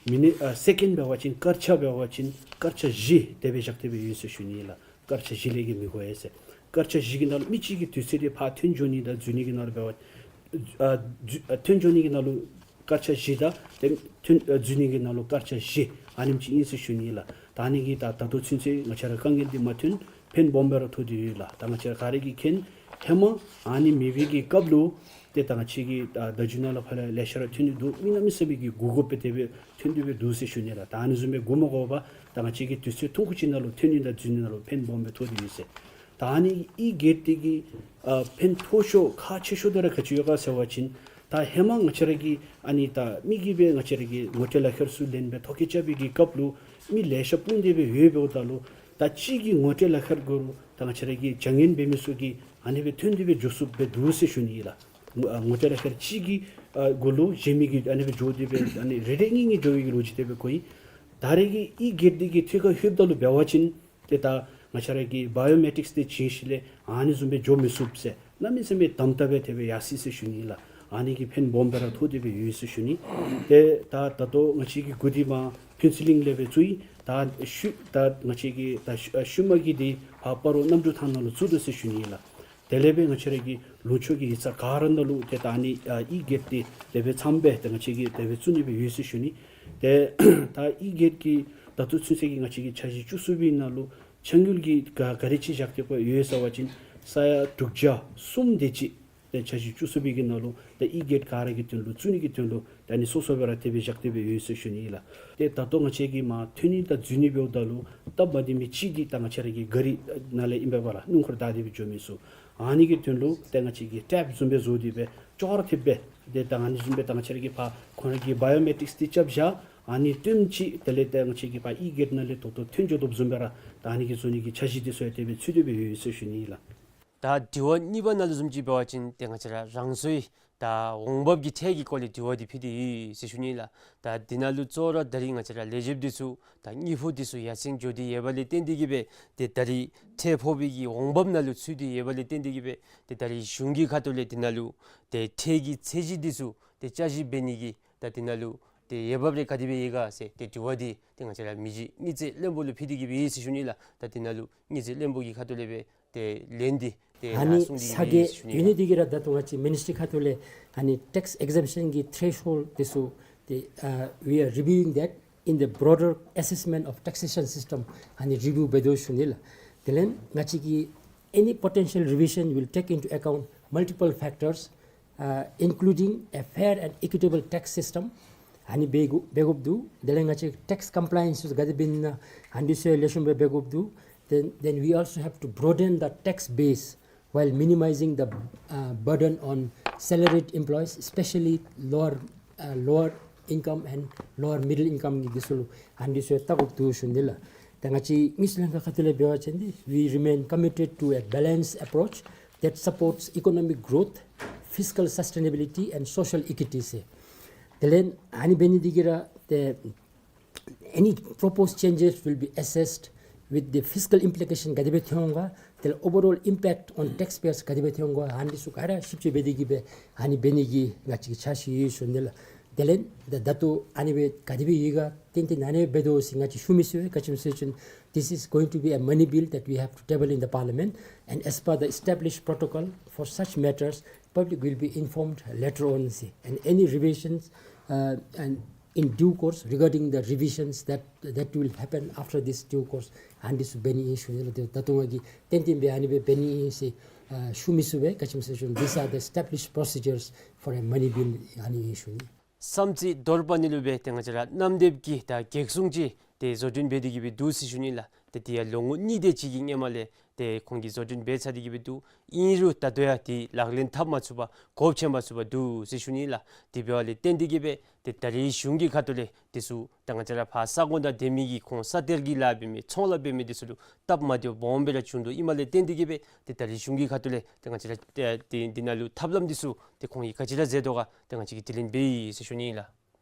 མི་ནིཊ་ཨ་སེ་ཀེནཌ་འབད་བ་ཅིན་སྐར་ཆ་འབད་བ་ཅིན་སྐར་ཆ་བཞི་དེ་སྦེ་བཞག་སྟེ་སྦེ་ཡོད་ཟེར་ཞུ་ནི་ལགས། སྐར་ཆ་བཞི་ལས་བརྒལ་མི་དགོ་ཟེར། སྐར་ཆ་བཞི་གི་ནང་ལུ་མི་གཅིག་གི་དུས་ཚོད་འདི་ཕར་ཐོན་འགྱོ་ནི་དང་འཛུལ་ནི་གི་ནང་ལུ་འབད་བ་ཨ་འཛུལ་ཨ་ཐོན་འགྱོ་ནི་གི་ནང་ལུ་སྐར་ཆ་བཞི་དང་ཏེ་ཐོན་ཨ་འཛུལ་ནི་གི་ནང་ལུ་སྐར་ཆ་བཞི་ཨ་ནེམ་ཅིག་ཨིན་ཟེར་ཞུ་ནི་ལགས། ད་ཨ་ནི་གིས་ད་ད་ལྟོ་ཚུན་ཚོད་ང་བཅས་ར་དཀའ་ངལ་འདི་མ་ཐོན་ ཕན་སྦོམ་སྦེ་ར་ཐོགས་ཏེ་ཡོད་ལགས། ད་ང་བཅས་ར་ག་ར་གིས་མཁྱེན། ཧེ་མ་ཨ་ནི་མེད་པའི་གི་སྐབས་ལུ་ཏེ་ད་ང་བཅས་ཀྱི་ད་བརྡ་བརྒྱུད་ནང་ལུ་ཕར་ལས་ལེ་ཤ་ར་ཐོན་ཏེ་འདུག། མི་གནམ་མེད་ས་མེད་ཀྱི་གོ་དགོཔ་སྦེ་དེ་སྦེ་ཐོན་ཏེ་སྦེ་འདུག་ཟེར་ཞུ་ནི་ལགས། ད་ཨ་ནི་བཟུམ་སྦེ་གོ་མ་དགོ་པར་ད་ང་བཅས་ཀྱིས་དུས་ཚོད་ཐུང་ཀུ་ཅིག་ནང་ལུ་ཐོན་ནི་དང་འཛུལ་ནི་ནང་ལུ་ཕན་སྦོམ་སྦེ་ཐོགས་ཏེ་ཡོད་ཟེར། ད་ཨ་ནི་ཨི་གེཊ་དེ་གི་ཨ་ཕན་ཐོགས་ཤོས་ཁག་ཆེ་ཤོས་དེ་ར་ག་ཅི་ཡོད་ག་ཟེར་བ་ཅིན་ད་ཧེ་མ་ང་བཅས་ར་གི་ཨ་ནི་ད་མི་གིས་སྦེ་ང་བཅས་ར་གི་ངོ་སྤྲོད་ལག་ཁྱེར་ཚུ་ལེན་སྦེ་ཐོ་བཀོད་རྐྱབ་པའི་གི་སྐབས་ལུ་མི་ལེ་ཤ་སྤུངས་ཏེ་སྦེ་ཡོདཔ་འབདཝ་ད་ལུ་ད་གཅིག་གི་ངོ་སྤྲོད་ལག་ཁྱེར་གུ་ལུ་ད་ང་བཅས་ར་གི་བྱ་ངན་འབད་མི་ཚུ་གིས་ཨ་ནི་སྦེ་ཐོན་ཏེ་སྦེ་འགྱོ་ཚུགསཔ་སྦེ་འདུག་ཟེར་ཞུ་ནི་ཨིན་ལགས། ངོ་ཨ་ངོ་སྤྲོད་ལག་ཁྱེར་གཅིག་གི་ཨ་གུ་ལུ་གཞན་མི་གིས་ཨ་ནི་སྦེ་འགྱོ་སྟེ་སྦེ་ཨ་ནི་རེ་རེ་གཉིས་གཉིས་འགྱོ་བའི་གི་ལོ་རྒྱུས་དེ་སྦེ་གོ་ཡི། ད་རེས་ཀྱི་ཨི་གེཊ་འདི་གི་ཐད་ཁར་ལྷོདཔ་ད་ལུ་འབད་བ་ཅིན་ཏེ་ད་ང་བཅས་ར་གི་བའི་ཡོ་མེ་ཊིཀསི་དེ་བྱིན་ཞིནམ་ལས་ཨ་ནི་བཟུམ་སྦེ་འགྱོ་མི་ཚུགས་ཟེར་གནམ་མེད་ས་མེད་དམ་དམ་སྦེ་དེ་སྦེ་ཡར་སོ་ཡི་ཟེར་ཞུ་ནི་ཨིན་ལགས། ཨ་ནི་གི་ཕན་སྦོམ་སྦེ་ར་ཐོགས་ཏེ་སྦེ་ཡོད་ཟེར་ཞུ་ནི། ཏེ་ད་ད་ལྟོ་ང་བཅས་ཀྱི་འགོ་འདི་མར་ཕུན་ཚོགས་གླིང་ལས་སྦེ་བཙུགས་ཡི། ད་ཤུལ་ད་ང་བཅས་ཀྱི་ད་ཤུལ་ཤུལ་མ་གི་འདི་ཕར་སྤ་རོ་གནམ་གྲུ་ཐང་ནང་ལུ་བཙུགས་དོ་ཟེར་ཞུ་ནི་ཨིན་ལགས། དེ་ལས་སྦེ་ང་བཅས་ར་གི་ལུང་ཕྱོགས་ཀྱི་ཡིག་ཚང་ག་ར་ནང་ལུ་ཏེ་ད་ཨ་ནི་ཨ་ཨི་གེཊ་འདི་དེ་སྦེ་ཚངམ་སྦེ་ཏེ་ང་བཅས་ཀྱིས་དེ་སྦེ་བཙུགས་ནི་སྦེ་ཡོད་ཟེར་ཞུ་ནི། ཏེ་ད་ཨི་གེཊ་ཀྱི་ད་ལྟོ་ཚུན་ཚོད་ཀྱི་ང་བཅས་ཀྱི་འཆར་གཞི་བཅུ་གསུམ་པའི་ནང་ལུ་ཆ་རྒྱུས་ཀྱི་ག་ག་དེ་ཅིག་བཞག་སྟེ་ཡོད་ཟེར་བ་ཅིན་ས་ཡ་དྲུག་བརྒྱ་གསུམ་དེ་ཅིག་ཏེ་འཆར་གཞི་བཅུ་གསུམ་པའི་གི་ནང་ལུ་ད་ཨི་གེཊ་ག་ར་གི་དོན་ལུ་བཙུགས་ནི་གི་དོན་ལུ་ད་ཨ་ནི་སོ་སོ་སྦེ་ར་དེ་སྦེ་བཞག་སྟེ་སྦེ་ཡོད་ཟེར་ཞུ་ནི་ཨིན་ལགས། ཏེ་ད་ལྟོ་ང་བཅས་ཀྱིས་མར་ཐོན་ནི་དང་འཛུལ་ནི་འབདཝ་ད་ལུ་སྟབས་མ་བདེ་མི་ཅིག་འདི་ད་ང་བཅས་ར་གི་གཱ་རི་ནང་ལས་ཨིན་པས་པ་ལགས། སྣུམ་འཁོར་བདའ་སྟེ་སྦེ་འགྱོ་མི་ཚུ་ཨ་ནི་གི་དོན་ལུ་ཏེ་ང་བཅས་ཀྱིས་ཊེབ་བཟུམ་སྦེ་བཟོ་སྟེ་སྦེ་ཅོག་ར་འཐདཔ་སྦེ་ཏེ་ད་ཨ་ནི་བཟུམ་སྦེ་ད་ང་བཅས་ར་གི་ཕར་ཁོང་ར་གི་བའི་ཡོ་མེ་ཊིཀསི་འདི་རྐྱབ་བཞག། ཨ་ནི་ལྟདམོ་ཅིག་དེ་ལས་ཏེ་ང་བཅས་ཀྱི་ཕར་ཨི་གེཊ་ནང་ལས་ད་ལྟོ་ཐོན་འགྱོ་དོ་བཟུམ་སྦེ་ར་ད་ཨ་ནི་གི་བཟོ་ནི་གི་འཆར་གཞི་འདི་ཚུ་ཡང་དེ་སྦེ་ཚུད་དེ་སྦེ་ཡོད་ཟེར་ཞུ་ནི་ཨིན་ལགས། ད་དྲི་བ་གཉིས་པ་ནང་ལུ་བཟུམ་ཅིག་འབད་བ་ཅིན་ཏེ་ང་བཅས་ར་རང་སོའི་ད་འོང་འབབ་ཀྱི་ཁྲལ་གྱི་སྐོར་ལས་དྲི་བ་འདི་ཕུལ་ཏེ་ཡོད་ཟེར་ཞུ་ནི་ཨིན་ལགས། ད་འདི་ནང་ལུ་གཙོ་བོ་ར་ད་རིས་ང་བཅས་ར་ལས་བྱེདཔ་འདི་ཚུ་ད་དངུལ་ཕོགས་འདི་ཚུ་ཡར་སེང་འགྱོ་སྟེ་ཡོད་པ་ལས་བརྟེན་ཏེ་གིས་སྦེ་ཏེ་ད་རིས་ཁྲལ་ཕོག་པའི་གི་འོང་འབབ་ནང་ལུ་ཚུད་དེ་ཡོད་པ་ལས་བརྟེན་ཏེ་གིས་སྦེ་ཏེ་ད་རིས་གཞུང་གི་ཁ་ཐུག་ལས་འདི་ནང་ལུ་ཏེ་ཁྲལ་གྱི་ཚད་གཞི་འདི་ཚུ་ཏེ་བསྐྱར་ཞིབ་འབད་ནི་གི་ད་འདི་ནང་ལུ་ཏེ་འོས་འབབ་རེ་ག་དེ་སྦེ་ཡོད་ག་ཟེར་ཏེ་དྲི་བ་འདི་ཏེ་ང་བཅས་ར་མི་རྗེ་དངུལ་རྩིས་བློན་པོ་ལུ་ཕུལ་ཏེ་གིས་སྦེ་ཡོད་ཟེར་ཞུ་ནི་ལགས། ད་འདི་ནང་ལུ་དངུལ་རྩིས་བློན་པོ་གི་ཁ་ཐུག་ལས་སྦེ་ཏེ་ལན་འདི་ཏེ་ཨ་ནི་ཡར་གསུང་སྟེ་གིས་སྦེ་ཡོད་ཟེར་ཞུ་ནི་ལགས། ཨ་ནི་ས་གི་ཡོད་ནི་འདི་གིས་ར་ད་ལྟོ་ང་བཅས་མི་ནིསི་ཊི་རི་ཁ་ཐུག་ལས་ཨ་ནི་ཊེགསི་ཨེག་ཛེམ་ཤཱན་གྱི་ཐེ་རེཤ་ཧོལཌ་འདི་ཚུ་ཏེ་ཨ་we are reviewing that in the broader assessment of taxation system. ཨ་ནི་རི་བིའུ་འབད་དོ་ཞུ་ནི་ལགས། དེ་ལས་ང་བཅས་ཀྱིས any potential revision will take into account multiple factors, uh, including a fair and equitable tax system. ཨ་ནི་འབད་དགོ་འབད་དགོཔ་འདུག། དེ་ལས་ང་བཅས་ཊེགསི་ཀམ་པ་ལའི་ཡེནསི་ག་དེ་སྦེ་ཨིན་ན་ཨ་ནི་ཚུ་ལེགས་ཤོམ་སྦེ་འབད་དགོཔ་འདུག། Then, then we also have to broaden the tax base while minimizing the, uh, burden on salaried employees, especially lower, uh, lower income and lower middle income གི་འདི་ཚུ་ལུ་ཨ་ནི་ཚུ་ཡང་བལྟ་དགོཔ་འདུག་ཞུ་ནི་ལགས། ད་ང་བཅས་དངུལ་རྩིས་ལྷན་ཁག་ཁ་ཐུག་ལས་འབད་བ་ཅིན་འདི་we remain committed to a balanced approach that supports economic growth, fiscal sustainability and social equity ཟེར། དེ་ལས་ཨ་ནི་འབད་ནི་འདི་གིས་ར་ཏེ་any proposed changes will be assessed with the fiscal implication ག་དེ་སྦེ་ཐོན་འོང་ག། དེ་ལས་overall impact on taxpayers ག་དེ་སྦེ་ཐོན་འོང་ག། ཨ་ནི་ཚུ་ག་ར་ཞིབ་དཔྱད་འབད་དེ་གིས་སྦེ་ཨ་ནི་འབད་ནི་གི་ང་བཅས་ཀྱི་འཆར་གཞི་ཡོད་ཞུ་ནི་ལགས། དེ་ལས་ད་ད་ལྟོ་ཨ་ནི་སྦེ་ག་དེ་སྦེ་ཡོད་ག་ཏན་ཏན་ཨ་ནི་སྦེ་འབད་དོ་ཟེར་ང་བཅས་ཞུ་མི་ཚུགས་པས། ག་ཅི་སྨོ་ཟེར་བ་ཅིན་this is going to be a money bill that we have to table in the parliament, and as per the established protocol for such matters, public will be informed later on ཟེར། And any revisions, uh, and in due course, regarding the revisions that, that will happen after this due course, ཨ་ནི་ཚུ་འབད་ནི་ཨིན་ཞུ་ནི་ལགས། ད་ལྟོ་ང་གིས་ཏན་ཏན་སྦེ་ཨ་ནི་སྦེ་འབད་ནི་ཨིན་ཟེར་ཨ་ཞུ་མི་ཚུགས་པས། ག་ཅི་སྨོ་ཟེར་བ་ཅིན་these are the established procedures for a money bill ཨ་ནི་ཨིན་ཞུ་ནི། བསམ་རྩེ་རྡོར་པ་ནི་ལུ་སྦེ་ཏེ་ང་བཅས་ར་གནམ་དེབ་ཀྱི་ད་གེགས་སྲུང་ཅིག་ཏེ་བཟོ་སྐྲུན་འབད་དེ་གིས་སྦེ་འདུག་ཟེར་ཞུ་ནི་ལགས། ཏེ་དེ་ཡང་ལོ་ངོ་གཉིས་དེ་ཅིག་གི་སྔོན་མ་ལས་ཏེ་ཁོང་གིས་བཟོ་སྐྲུན་འབད་ཚར་ཏེ་གིས་སྦེ་འདུག། ཨིན་རུང་ད་ལྟོ་ཡང་འདི་ལག་ལེན་འཐབ་མ་ཚུགས་པར་གོ་ཆོད་མ་ཚུགས་པར་འདུག་ཟེར་ཞུ་ནི་ལགས། དེ་འབདཝ་ལས་བརྟེན་ཏེ་གིས་སྦེ་ཏེ་ད་རིས་གཞུང་གི་ཁ་ཐུག་ལས་འདི་ཚུ་ད་ང་བཅས་ར་ཕར་ས་གོ་ནང་སྡོད་མི་གི་ཁོང་ས་གཏེར་གྱི་ལཱ་འབད་མི་ཚོང་ལཱ་འབད་མི་འདི་ཚུ་ལུ་སྟབས་མ་བདེཝ་སྦོམ་སྦེ་ར་བྱུང་དོ་ཨིནམ་ལས་བརྟེན་ཏེ་གིས་སྦེ་ཏེ་ད་རིས་གཞུང་གི་ཁ་ཐུག་ལས་ཏེ་ང་བཅས་ར་ཏེ་འདི་ནང་ལུ་ཐབས་ལམ་འདི་ཚུ་ཏེ་ཁོང་གིས་ག་ཅི་ར་མཛད་དོ་ག་ཏེ་ང་བཅས་ཀྱིས་དྲི་ལན་འབད་ཡི་ཟེར་ཞུ་ནི་ཨིན་ལགས།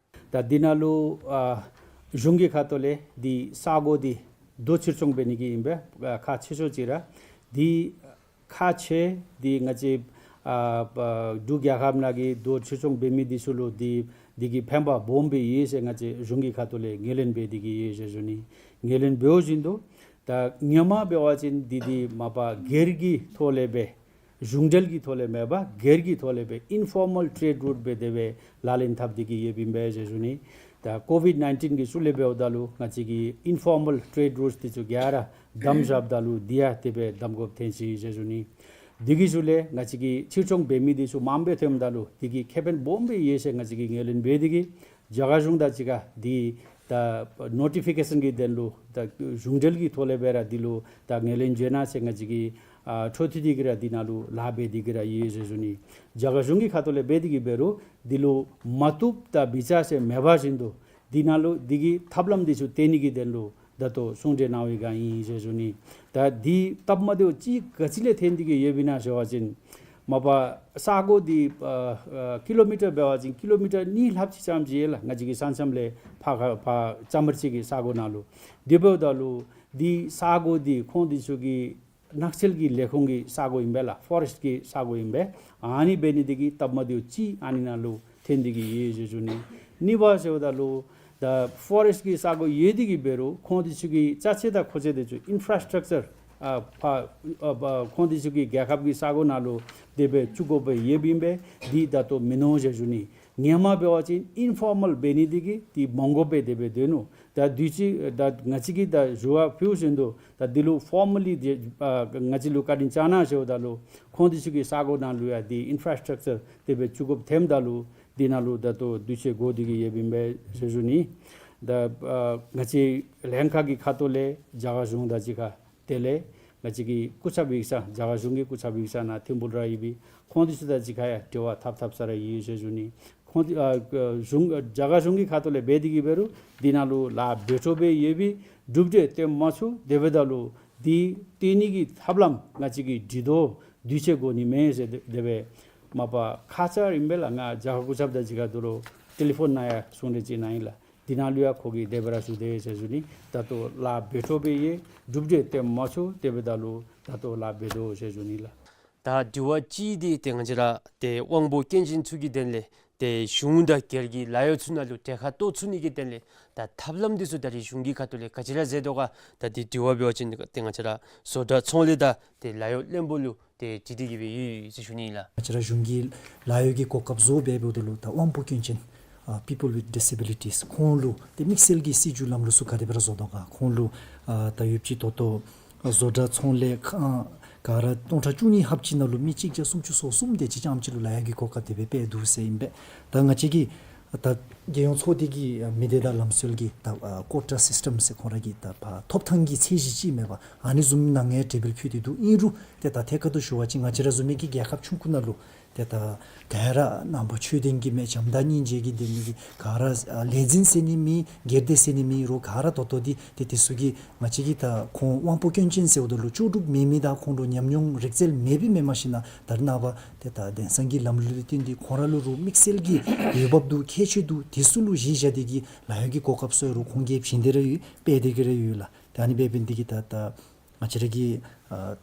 ད་འདི་ནང་ལུ་ཨ་གཞུང་གི་ཁ་ཐུག་ལས་འདི་ས་གོ་འདི་རྡོ་ཕྱིར་ཚོང་འབད་ནི་གི་ཨིན་པས། ཨ་ཁག་ཆེ་ཤོས་ཅིག་ར་འདི་ཁག་ཆེ་འདི་ང་བཅས་ཨ་འབྲུག་རྒྱལ་ཁབ་ནང་གི་རྡོ་ཕྱིར་ཚོང་འབད་མི་འདི་ཚུ་ལུ་འདི་འདི་གིས་ཕན་པ་སྦོམ་སྦེ་ཡོད་ཟེར་ང་བཅས་གཞུང་གི་ཁ་ཐུག་ལས་ངོས་ལེན་འབད་དེ་གིས་ཡོད་ཟེར་ཞུ་ནི། ངོས་ལེན་འབད་བ་ཅིན་འདུག། ད་སྔོན་མ་འབད་བ་ཅིན་འདི་འདི་མ་པ་སྒེར་གྱི་ཐོག་ལས་སྦེ་གཞུང་འབྲེལ་གྱི་ཐོག་ལས་མེན་པར་སྒེར་གྱི་ཐོག་ལས་སྦེ་ཨིན་ཕོར་མཱལ་ཊེཌ་རུཊ་སྦེ་དེ་སྦེ་ལག་ལེན་འཐབ་སྟེ་གིས་ཡོདཔ་ཨིན་པས་ཟེར་ཞུ་ནི། ད་ཀོ་ཝིཌ་ནའིན་ཊིན་གྱི་ཤུལ་ལས་འབདཝ་ད་ལུ་ང་བཅས་ཀྱི་ཨིན་ཕོར་མཱལ་ཊེཌ་རུཊ་འདི་ཚུ་ག་ར་ བསྡམ་བཞགཔ་ད་ལུ་འདི་ཡང་དེ་སྦེ་བསྡམ་དགོཔ་ཐོན་ཅི་ཟེར་ཞུ་ནི། དེ་གི་ཤུལ་ལས་ང་བཅས་ཀྱི་ཕྱིར་ཚོང་འབད་མི་འདི་ཚུ་མངམ་སྦེ་ཐོནམ་ད་ལུ་དེ་གི་ཁེ་ཕན་སྦོམ་སྦེ་ཡོད་ཟེར་ང་བཅས་ཀྱིས་ངོས་ལེན་འབད་དེ་གིས་རྒྱ་གར་གཞུང་དང་གཅིག་ཁར་འདི་ད་ནོ་ཊི་ཕི་ཀེ་ཤཱན་གྱི་དོན་ལུ་ད་གཞུང་འབྲེལ་གྱི་ཐོག་ལས་སྦེ་ར་འདི་ལུ་ད་ངོས་ལེན་བྱོན་གནང་ཟེར་ང་བཅས་ཀྱིས་ཨ་འཕྲོ་མཐུད་དེ་གིས་ར་འདི་ནང་ལུ་ལཱ་འབད་དེ་གིས་ར་ཡོད་ཟེར་ཞུ་ནི། རྒྱ་གར་གཞུང་གི་ཁ་ཐུག་ལས་འབད་དེ་གིས་འབད་རུང་འདི་ལུ་མ་བཏུབ་དང་མི་རྩ་ཟེར་མེད་པ་བཞིན་དུ་འདི་ནང་ལུ་འདི་གི་ཐབས་ལམ་འདི་ཚུ་བཏོན་ནི་གི་དོན་ལུ་ད་ལྟོ་གསུང་གྲོས་གནང་བའི་སྒང་ཨིན་ཟེར་ཞུ་ནི། ད་འདི་སྟབས་མ་བདེཝ་ཅིག་ག་ཅི་ལས་ཐོན་ཏེ་གིས་ཡོདཔ་ཨིན་ན་ཟེར་བ་ཅིན་མ་པ་ས་གོ་འདི་ཨ་ཨ་ཀི་ལོ་མི་ཊར་འབད་བ་ཅིན་ཀི་ལོ་མི་ཊར་གཉིས་ལྷགཔ་ཅིག་ཙམ་ཅིག་ཡོད་ལགས། ང་བཅས་ཀྱི་ས་མཚམས་ལས་ཕར་ཁ་ཕར་ཙ་མར་ཅིག་གི་ས་གོ་ནང་ལུ། དེ་འབདཝ་ད་ལུ་འདི་ས་གོ་འདི་ཁོང་འདི་ཚུ་གི་ནགས་ཚལ་གྱི་ལས་ཁུངས་ཀྱི་ས་གོ་ཨིན་པས་ལགས། ཕོ་རེསཊ་ཀྱི་ས་གོ་ཨིན་པས། ཨ་ནི་འབད་ནི་དེ་གིས་སྟབས་མ་བདེཝ་ཅིག་ཨ་ནི་ནང་ལུ་ཐོན་ཏེ་གིས་ཡོད་ཟེར་ཞུ་ནི། གཉིས་པ་ཟེརཝ་ད་ལུ་ད་ཕོ་རེསཊ་ཀྱི་ས་གོ་ཡོད་དེ་གིས་འབད་རུང་ཁོང་འདི་ཚུ་གི་ཅ་ཆས་དང་མཁོ་ཆས་འདི་ཚུ་ཨིན་ཕ་ར་སི་ཊག་ཅར་ཨ་ཕར་ཨ་ཨ་ཁོང་འདི་ཚུ་གི་རྒྱལ་ཁབ་ཀྱི་ས་གོ་ནང་ལུ་དེ་སྦེ་བཙུགས་དགོཔ་སྦེ་ཡོདཔ་ཨིན་པས། འདི་ད་ལྟོ་མིན་ནུག་ཟེར་ཞུ་ནི། ཧེ་མ་འབད་བ་ཅིན་ཨིན་ཕོར་མཱལ་འབད་ནི་དེ་གིས་འདི་མ་དགོཔ་སྦེ་དེ་སྦེ་སྡོད་ནུག། ད་དུས་ཅི་ད་ང་བཅས་ཀྱིས་ད་ཞུ་བ་ཕུལཝ་བཞིན་དུ་ད་འདི་ལུ་ཕོར་མ་ལི་ཏེ་ཨ་ང་བཅས་ལུ་བཀའ་དྲིན་བསྐྱང་གནང་ཟེརཝ་ད་ལུ་ཁོང་འདི་ཚུ་གི་ས་གོ་ནང་ལུ་ཡང་འདི་ཨིན་ཕ་ར་སི་ཊག་ཅར་དེ་སྦེ་བཙུགས་དགོཔ་ཐོནམ་ད་ལུ་འདི་ནང་ལུ་ད་ལྟོ་དུས་ཚོད་འགོར་ཏེ་གིས་ཡོདཔ་ཨིན་པས་ཟེར་ཞུ་ནི། ད་ཨ་ང་བཅས་ལྷན་ཁག་གི་ཁ་ཐུག་ལས་རྒྱ་གར་གཞུང་དང་གཅིག་ཁར་དེ་ལས་ང་བཅས་ཀྱི་སྐུ་ཚབ་ཡིག་ཚང་རྒྱ་གར་གཞུང་གི་སྐུ་ཚབ་ཡིག་ཚང་ནང་ཐིམ་ཕུག་ར་ཡོད་པའི་ཁོང་འདི་ཚུ་དང་གཅིག་ཁར་ཡང་འབྲེལ་བ་འཐབ་འཐབ་ས་ར་ཡོད་ཟེར་ཞུ་ནི། ཁོང་འདི་ཨ་གཞུང་རྒྱ་གར་གཞུང་གི་ཁ་ཐུག་ལས་འབད་དེ་གིས་འབད་རུང་འདི་ནང་ལུ་ལཱ་འབད་འཕྲོ་སྦེ་ཡོད་པའི་གྲུབ་འབྲས་སྟོན་མ་ཚུགས། དེ་འབདཝ་ད་ལུ་འདི་བཏོན་ནི་གི་ཐབས་ལམ་ང་བཅས་ཀྱིས་སྒྲིག་དོ། དུས་ཚོད་འགོར་ནི་མས་ཟེར་དེ་དེ་སྦེ་མ་པ་ཁ་ཙ་རིམ་པ་ལས་ང་རྒྱ་གར་སྐུ་ཚབ་དང་གཅིག་ཁར་དོ་རུང་ཊེ་ལི་ཕོན་ནང་ཡང་གསུང་གྲོས་ཅིག་གནང་ཡི་ལགས། འདི་ནང་ལུ་ཡང་ཁོ་གིས་དེ་སྦེ་ར་ཞུ་དེས་ཟེར་ཞུ་ནི། ད་ལྟོ་ལཱ་འབད་འཕྲོ་སྦེ་ཡོད། གྲུབ་འབྲས་སྟོན་མ་ཚུགས། དེ་འབདཝ་ད་ལུ་ད་ལྟོ་ལཱ་འབད་དོ་ཟེར་ཞུ་ནི་ལགས། ད་དྲི་བ་གཅིག་འདི་ཏེ་ང་བཅས་ར་ཏེ་དབང་པོ་སྐྱོན་ཅན་ཚུ་གི་དོན་ལས་ཏེ་གཞུང་དང་སྒེར་གྱི་ལཱ་གཡོག་ཚུ་ནང་ལུ་གྲལ་ཁར་གཏོགས་ཚུགས་ནི་གི་དོན་ལས་ད་ཐབས་ལམ་འདི་ཚུ་ད་རེས་གཞུང་གི་ཁ་ཐུག་ལས་ག་ཅི་ར་མཛད་དོ་ག། ད་འདི་དྲི་བ་འབད་བ་ཅིན་ཏེ་ང་བཅས་ར་བཟོ་གྲྭ་ཚོང་ལས་དང་ཏེ་ལཱ་གཡོག་བློན་པོ་ལུ་ཏེ་དྲི་སྟེ་གིས་སྦེ་ཡོད་ཟེར་ཞུ་ནི་ཨིན་ལགས། ང་བཅས་ར་གཞུང་གི་ལཱ་གཡོག་གི་གོ་སྐབས་བཟོ་སྦེ་འབདཝ་ད་ལུ་ད་དབང་པོ་སྐྱོན་ཅན་ཨ་people with disabilities ཁོང་ལུ་ཏེ་དམིགས་བསལ་གྱི་སྲིད་བྱུས་ལམ་ལུགས་ཚུ་ག་དེ་སྦེ་ར་བཟོ་དོ་ག། ཁོང་ལུ་ཨ་ད་ཡོདཔ་ཅིག་ད་ལྟོ་བཟོ་གྲྭ་ཚོང་ལས་ཁང་ག་ར་སྟོང་ཕྲག་བཅུ་གཉིས་ལྷགཔ་ཅིག་ནང་ལུ་མི་གཅིག་བརྒྱ་སུམ་ཅུ་སོ་གསུམ་དེ་ཅིག་རྐྱངམ་ཅིག་ལུ་ལཱ་གཡོག་གི་གོ་སྐབས་དེ་སྦེ་སྤྲོད་དོ་ཟེར་ཨིན་པས། ད་ང་བཅས་ཀྱི་ད་རྒྱལ་ཡོངས་ཚོགས་སྡེ་གི་མི་སྡེ་དང་ལམ་སྲོལ་གྱི་ད་ཨ་ཀོ་ཊ་སིསི་ཊམ་ཟེར་ཁོང་ར་གི་ད་ཕར་ཐོབ་ཐང་གི་ཚད་གཞི་ཅིག་མེད་པ་ཨ་ནི་བཟུམ་ནང་ཡང་གྲོས་འབུལ་ཕུལ་ཏེ་འདུག། ཨིན་རུང་ཏེ་ད་ཐད་ཀར་དུ་ཞུ་བ་ཅིན་ང་བཅས་ར་བཟུམ་མའི་གི་རྒྱལ་ཁབ་ཆུང་ཀུ་ནང་ལུ་ཏེ་ད་ག་ར་ནང་པ་ཆོས་ལྡན་གྱི་མི་བྱམས་དང་སྙིང་རྗེ་གི་ལྡན་མི་གི་ག་ར་ཨ་ལས་འཛིན་ཟེར་ནི་མེད། སྒེར་སྡེ་ཟེར་ནི་མེད་རུང་ག་ར་ད་ལྟོ་འདི་ཏེ་དེ་ཚུ་གི་ང་བཅས་ཀྱི་ད་ཁོང་དབང་པོ་སྐྱོན་ཅན་ཟེརཝ་ད་ལུ་ལྕོགས་གྲུབ་མེད་མི་དང་ཁོང་ལུ་ཉམས་མྱོང་རིག་རྩལ་མེད་པའི་མི་མ་གཞི་ནཱ་ད་རེས་ནངས་པ་ཏེ་ད་དེང་སང་གི་ལམ་ལུགས་ལུ་བརྟེན་ཏེ་ཁོང་ར་ལུ་རུང་དམིགས་བསལ་གྱི་འོས་འབབ་འདུག། ཁྱད་ཆོས་འདུག། དེ་ཚུ་ལུ་གཞི་བཞག་སྟེ་གིས་ལཱ་གཡོག་གི་གོ་སྐབས་ཚུ་ཡང་རུང་ཁོང་གིས་བྱིན་ཏེ་ར་ཡོད། སྤྲོད་དེ་གིས་ར་ཡོད་ལགས། ད་ཨ་ནི་འབད་བའི་འདི་གིས་ད་ད་ང་བཅས་ར་གི་ཨ་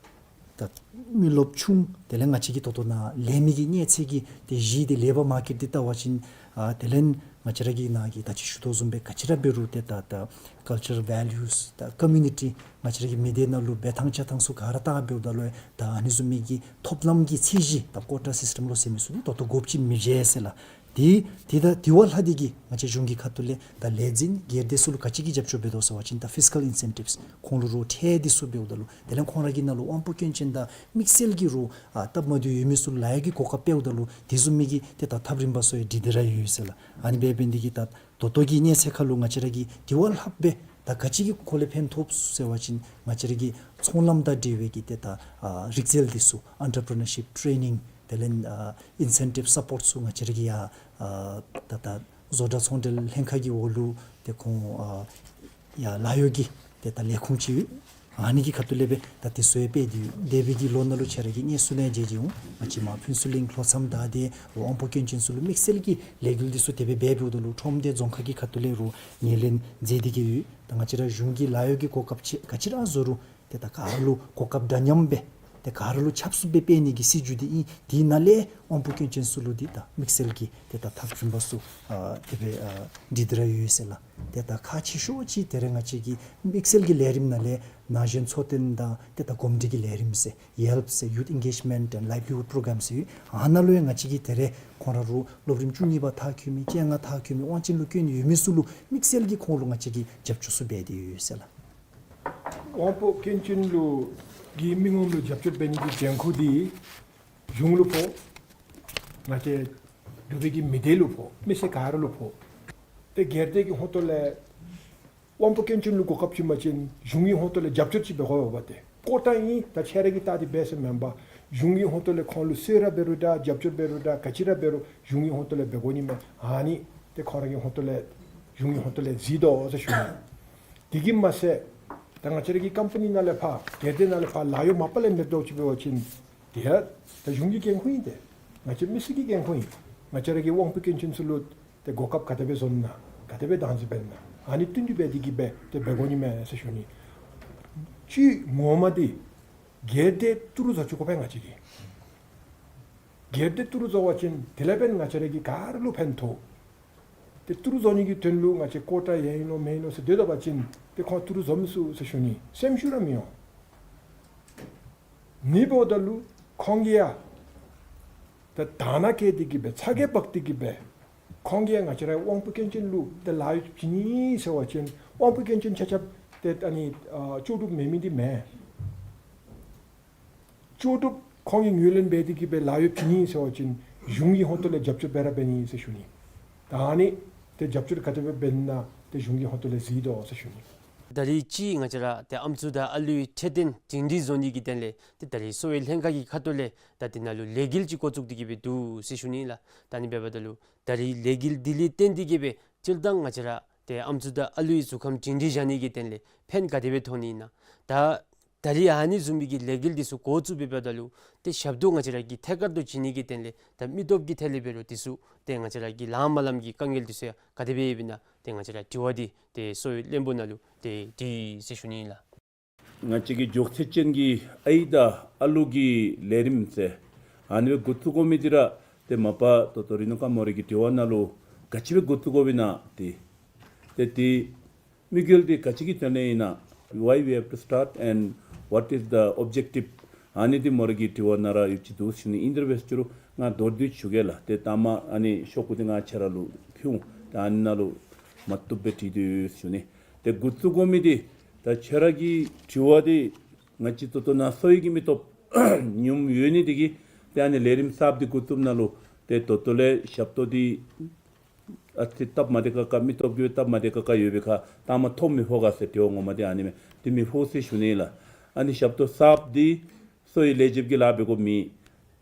ད་མི་རློབས་ཆུང་དེ་ལས་ང་བཅས་ཀྱི་ད་ལྟོ་ནཱ་ལས་མི་གི་གནས་ཚད་ཀྱི་ཏེ་གཞི་འདི་ལེ་བར་མར་ཀེཊ་འདི་བལྟ་བ་ཅིན་ཨ་དེ་ལས་ང་བཅས་ར་གི་ནཱ་གི་ད་ཅི་ཞུ་དོ་བཟུམ་སྦེ་ག་ཅི་ར་འབད་རུང་ཏེ་ད་ད་ཀལ་ཅར་ཝེ་ལུས་དང་ཀོ་མིའུ་ནི་ཊི་ང་བཅས་ར་གི་མི་སྡེ་ནང་ལུ་འབད་ཐངས་བྱ་ཐངས་ཚུ་ག་ར་བལྟ་འབདཝ་ད་ལུ་ད་ཨ་ནི་བཟུམ་མའི་གི་ཐོབ་ལམ་གྱི་ཚད་གཞི་ད་ཀོ་ཊ་སིསི་ཊམ་ལོ་ཟེར་མི་ཚུ་འདི་ད་ལྟོ་དགོཔ་ཅིག་མི་འདུག་ཟེར་ལགས། དེ་དེ་ད་དེ་བ་ལྷག་སྟེ་གིས་ང་བཅས་གཞུང་གི་ཁ་ཐུག་ལས་ད་ལས་འཛིན་སྒེར་སྡེ་ཚུ་ལུ་ག་ཅི་གི་རྒྱབ་སྐྱོར་འབད་དོ་ཟེར་བ་ཅིན་ད་ཕིསི་ཀཱལ་ཨིན་སེན་ཊིབསི་ཁོང་ལུ་རོགས་ཁྲལ་འདི་ཚུ་འབདཝ་ད་ལུ་དེ་ལས་ཁོང་ར་གི་ནང་ལུ་དབང་པོ་སྐྱོན་ཅན་དང་དམིགས་བསལ་གྱི་རོགས་ཨ་སྟབས་མ་བདེཝ་ཡོད་མི་ཚུ་ལུ་ལཱ་གཡོག་གི་གོ་སྐབས་སྤྲོདཔ་ད་ལུ་དེ་བཟུམ་མའི་གི་ཏེ་ད་ཐབས་རིམ་པ་ཚུ་ཡང་སྒྲིག་སྟེ་ར་ཡོད་ཟེར་ལགས། ཨ་ནི་འབད་བའི་འདི་གིས་ད་ད་ལྟོ་གི་གནས་ཚད་ཁར་ལུ་ང་བཅས་ར་གིས་དེ་བ་ལྷག་སྦེ་ད་ག་ཅི་གི་སྐོར་ལས་ཕན་ཐོགས་ཟེར་བ་ཅིན་ང་བཅས་ར་གི་ཚོང་ལམ་དང་འབྲེལ་བའི་གི་ཏེ་ད་ཨ་རིག་རྩལ་འདི་ཚུ་ཨེན་ཊར་པི་རི་ནར་ཤིབ་ཊེ་རེ་ནིང་དེ་ལས་ཨ་ཨིན་སེན་ཊིབ་སཔོརཊ་ཚུ་ང་བཅས་ར་གིས་ཡ་ཨ་ད་ད་བཟོ་གྲྭ་ཚོང་འབྲེལ་ལྷན་ཁག་གི་འོག་ལུ་ཏེ་ཁོང་ཨ་ཡ་ལཱ་གཡོག་གི་ཏེ་ད་ལས་ཁུངས་ཅིག་ཡོད། ཨ་ནི་གི་ཁ་ཐུག་ལས་སྦེ་ད་དེ་ཚུ་ཡང་སྤྲོད་དེ་ཡོད། འདས་པའི་གི་ལོ་ནང་ལུ་ཁྱེད་ར་གིས་གནས་ཚུལ་ནང་མཇལ་མཇལཝ་འོང་། ང་བཅས་མར་ཕུན་ཚོགས་གླིང་ལྷོ་མཚམས་དང་དེ་རོགས་དབང་པོ་སྐྱོན་ཅན་ཚུ་ལུ་དམིགས་བསལ་གྱི་ལས་འགུལ་འདི་ཚུ་དེ་སྦེ་འབད་འབདཝ་ད་ལུ་ཁྲོམ་སྡེ་རྫོང་ཁག་གི་ཁ་ཐུག་ལས་རོགས་ངོས་ལེན་མཛད་དེ་གིས་ཡོད། ད་ང་བཅས་ར་གཞུང་གི་ལཱ་གཡོག་གི་གོ་སྐབས་ཅིག་ག་ཅི་ར་བཟོ་རུང་ཏེ་ད་ག་ར་ལུ་གོ་སྐབས་འདྲ་མཉམ་སྦེ་ཏེ་ག་ར་ལུ་ཆབ་གསུམ་སྦེ་སྤྲོད་ནི་གི་སྲིད་བྱུས་འདི་ཨིན། དེ་ནང་ལས་དབང་པོ་སྐྱོན་ཅན་ཚུ་ལུ་འདི་ད་དམིགས་བསལ་གྱི་ཏེ་ད་ཐབས་རིམ་པ་ཚུ་ཨ་དེ་སྦེ་ཨ་སྒྲིག་སྟེ་ར་ཡོད་ཟེར་ལགས། ཏེ་ད་ཁག་ཆེ་ཤོས་ཅིག་དེ་རེ་ང་བཅས་ཀྱི་དམིགས་བསལ་གྱི་ལས་རིམ་ནང་ལས་ན་གཞོན་འཚོ་རྟེན་དང་ཏེ་ད་གོམས་འདྲིས་ཀྱི་ལས་རིམ་ཟེར་ཡེལཔ་ཟེར་Youth Engagement and Livelihood Program ཟེར་ཡོད། ཨ་ནཱ་ལུ་ཡང་ང་བཅས་ཀྱིས་དེ་རེ་ཁོང་ར་རོགས་སློབ་རིམ་བཅུ་གཉིས་པ་མཐར་འཁྱོལ་མི་བཅོ་ལྔ་མཐར་འཁྱོལ་མི་དབང་ཆེན་ལུ་བསྐྱོན་ཡོད་མི་ཚུ་ལུ་དམིགས་བསལ་གྱི་ཁོང་ལུ་ང་བཅས་ཀྱིས་རྒྱབ་སྐྱོར་ཚུ་འབད་དེ་ཡོད་ཟེར་ལགས། དབང་པོ་སྐྱོན་ཅན་ལུ་གི་མི་ངོམ་ལུ་རྒྱབ་སྐྱོར་འབད་ནི་གི་འགན་ཁུར་འདི་གཞུང་ལུ་ཕོག། ང་བཅས་འབྲུག་པའི་གི་མི་སྡེ་ལུ་ཕོག། མི་སེར་ག་ར་ལུ་ཕོག། ཏེ་སྒེར་སྡེ་གི་ཧོང་ཏོ་ལས་དབང་པོ་སྐྱོན་ཅན་ལུ་གོ་སྐབས་ཅིག་མ་ཅིན་གཞུང་གི་ཧོང་ཏོ་ལས་རྒྱབ་སྐྱོར་ཅིག་འབད་དགོ་པས་ཏེ། ཀོ་ཊ་ཨིན་ད་ཁྱེད་ར་གིས་བལྟ་སྟེ་འབད་ཟེར་མེན་པར་གཞུང་གི་ཧོང་ཏོ་ལས་ཁོང་ལུ་གསོལ་རས་འབད་རུང་འདྲ་རྒྱབ་སྐྱོར་འབད་རུང་འདྲ་ག་ཅི་ར་འབད་རུང་གཞུང་གི་ཧོང་ཏོ་ལས་འབད་དགོ་ནི་མས། ཨ་ནི་ཏེ་ཁོང་ར་གི་ཧོང་ཏོ་ལས་གཞུང་གི་ཧོང་ཏོ་ལས་གཟིགས་དོ་ཟེར་ཞུ་ནི། དེ་གིས་མ་ཚད་ད་ང་བཅས་ར་གི་ཀམ་པ་ནི་ནང་ལས་ཕར་སྒེར་སྡེ་ནང་ལས་ཕར་ལཱ་གཡོག་མ་པ་ལས་མེདཔ་འདྲཝ་ཅིག་འབད་བ་ཅིན་དེ་ཡང་ད་གཞུང་གི་འགན་ཁུར་ཨིན་ཏེ། ང་བཅས་མི་སེར་གྱི་འགན་ཁུར་ཨིན། ང་བཅས་ར་གི་དབང་པོ་སྐྱོན་ཅན་ཚུ་ལུ་ཏེ་གོ་སྐབས་ག་དེ་སྦེ་བཟོ་ནི་ན་ག་དེ་སྦེ་བདག་འཛིན་འབད་ནི་ན་ཨ་ནི་བསྟུན་གྲོས་འབད་དེ་གིས་སྦེ་ཏེ་འབད་དགོ་ནི་མས་ཟེར་ཞུ་ནི། གཅིག་ངོ་མ་འདི་སྒེར་སྡེ་ཏི་རུ་བཟོ་བཅུག་དགོ་པས་ང་བཅས་ཀྱིས། སྒེར་སྡེ་ཏི་རུ་བཟོ་བ་ཅིན་དེ་ལས་འབདན་ང་བཅས་ར་གི་ག་ར་ལུ་ཕན་ཐོགས། ཏེ་ཏི་རུ་བཟོ་ནི་གི་དོན་ལུ་ང་བཅས་ཀོ་ཊ་ཡང་ཨིན་ལོ་མེན་ལོ་ཟེར་སྡོད་ད་པ་ཅིན་ཏེ་ཁོང་ཏི་རུ་བཟོ་མི་ཚུགས་ཟེར་ཞུ་ནི། སེམས་ཤུགས་ར་མི་འོང་། མི་འབདཝ་ད་ལུ་ཁོང་གིས་ཡང་ད་དང་ན་བཀལ་ཏེ་གིས་སྦེ་ཚ་གྱང་འབག་སྟེ་གིས་སྦེ་ཁོང་གིས་ཡང་ང་བཅས་ར་དབང་པོ་སྐྱོན་ཅན་ལུ་ཏེ་ལཱ་གཡོག་བྱིན་ནི་ཟེར་བ་ཅིན་དབང་པོ་སྐྱོན་ཅན་ཆ་ཁྱབ་ཏེ་ཨ་ནི་ཨ་ལྕོགས་གྲུབ་མེད་མི་འདི་མེན། ལྕོགས་གྲུབ་ཁོང་གིས་ངོས་ལེན་འབད་དེ་གིས་སྦེ་ལཱ་གཡོག་བྱིན་ནི་ཟེར་བ་ཅིན་གཞུང་གི་ཧོང་ཏོ་ལས་རྒྱབ་སྐྱོར་འབད་ར་འབད་ནི་ཟེར་ཞུ་ནི། ད་ཨ་ནི་ཏེ་རྒྱབ་སྐྱོར་ག་དེ་སྦེ་འབད་ནི་ན་ཏེ་གཞུང་གི་ཧོང་ཏོ་ལས་གཟིགས་དོ་ཟེར་ཞུ་ནི། ད་རིས་ཅིག་ང་བཅས་ར་ཏེ་ཨམ་སྲུ་དང་ཨ་ལུའི་འཕྲོད་བསྟེན་སྒྲིང་སྒྲིང་བཟོ་ནི་གི་དོན་ལས་ཏེ་ད་རིས་གསོ་བའི་ལྷན་ཁག་གི་ཁ་ཐུག་ལས་ད་འདི་ནང་ལུ་ལས་འགུལ་ཅིག་འགོ་བཙུགས་ཏེ་གིས་སྦེ་འདུག་ཟེར་ཞུ་ནི་ལགས། ད་ཨ་ནི་འབདཝ་ད་ལུ་ད་རིས་ལས་འགུལ་འདི་ལས་བརྟེན་ཏེ་གིས་སྦེ་སྤྱིར་བཏང་ང་བཅས་ར་ཏེ་ཨམ་སྲུ་དང་ཨ་ལུའི་གཟུགས་ཁམས་སྒྲིང་སྒྲིང་བཞག་ནི་གི་དོན་ལས་ཕན་ག་དེ་སྦེ་ཐོགས་ནི་ཨིན་ན། ད་ད་རིས་ཨ་ནི་བཟུམ་མའི་གི་ལས་འགུལ་འདི་ཚུ་འགོ་བཙུགས་འབདཝ་ད་ལུ་ཏེ་ཞབས་ཏོག་ང་བཅས་ར་གིས་ཐད་ཀར་དུ་བྱིན་ནི་གི་དོན་ལས་ད་མི་སྟོབས་ཀྱི་ཐད་ལས་འབད་རུང་འདི་ཚུ་ཏེ་ང་བཅས་ར་གི་ལངམ་ལངམ་གྱི་དཀའ་ངལ་འདི་ཚུ་ཡང་ག་དེ་སྦེ་ཡོདཔ་ཨིན་ན་ཏེ་ང་བཅས་ར་དྲི་བ་འདི་ཏེ་གསོ་བའི་བློན་པོ་ནང་ལུ་ཏེ་དྲིས་ཟེར་ཞུ་ནི་ཨིན་ལགས། ང་བཅས་ཀྱི་འཇོག་ཚད་ཅན་གྱི་ཨའི་དང་ཨ་ལུ་གི་ལས་རིམ་ཟེར་ཨ་ནི་སྦེ་འགོ་བཙུགས་དགོ་མི་འདི་ར་ཏེ་མ་པ་ད་ལྟོ་རིག་ནུས་ཀརྨ་མོ་རའི་གི་དྲི་བ་ནང་ལུ་ག་ཅི་སྦེ་འགོ་བཙུགས་དགོཔ་ཨིན་ན་ཏེ་ཏེ་ཏེ་དམིགས་ཡུལ་འདི་ག་ཅི་གི་དོན་ལས་ཨིན་ན། Why we have to start and what is the objective? ཨ་ནི་འདི་མོ་རའི་གི་དྲི་བ་ནང་ར་ཡོདཔ་ཅིག་འདུག་ཞུ་ནི། ཨིན་དེ་ར་འབད་རུང་ང་མདོར་བསྡུས་ཞུ་གེ་ལགས། ཏེ་ད་མ་ཨ་ནི་ཤོག་གུ་འདི་ང་ཁྱེད་ར་ལུ་ཕུལ་འོང་། ཏེ་ཨ་ནི་ནང་ལུ་མ་བཏུབ་སྦེ་བྲིས་ཏེ་ཡོད་ཞུ་ནི། ཏེ་འགོ་བཙུགས་དགོ་མི་འདི་ད་ཁྱེད་ར་གི་དྲི་བ་འདི་ང་བཅས་ད་ལྟོ་ནཱ་གསོ་བའི་གི་མི་སྟོབས་ཉུངམ་ཡོད་ནི་འདི་གིས་ཏེ་ཨ་ནི་ལས་རིམ་གསརཔ་འདི་འགོ་བཙུགསཔ་ནང་ལུ་ཏེ་ད་ལྟོ་ལས་ཞབས་ཏོག་འདི་ཨ་ཙི་སྟབས་མ་བདེ་ཁག་ཁ་མི་སྟོབས་ཀྱི་སྟབས་མ་བདེ་ཁག་ཁ་ཡོད་པའི་ཁར་ད་མ་ཐོབ་མི་ཕོག་ག་ཟེར་དྲི་བ་ངོ་མ་འདི་ཨ་ནི་མས། འདི་མི་ཕོག་ཟེར་ཞུ་ནི་ལགས། ཨ་ནི་ཞབས་ཏོག་གསརཔ་འདི་གསོ་བའི་ལས་བྱེདཔ་གིས་ལཱ་འབད་དགོཔ་མེད།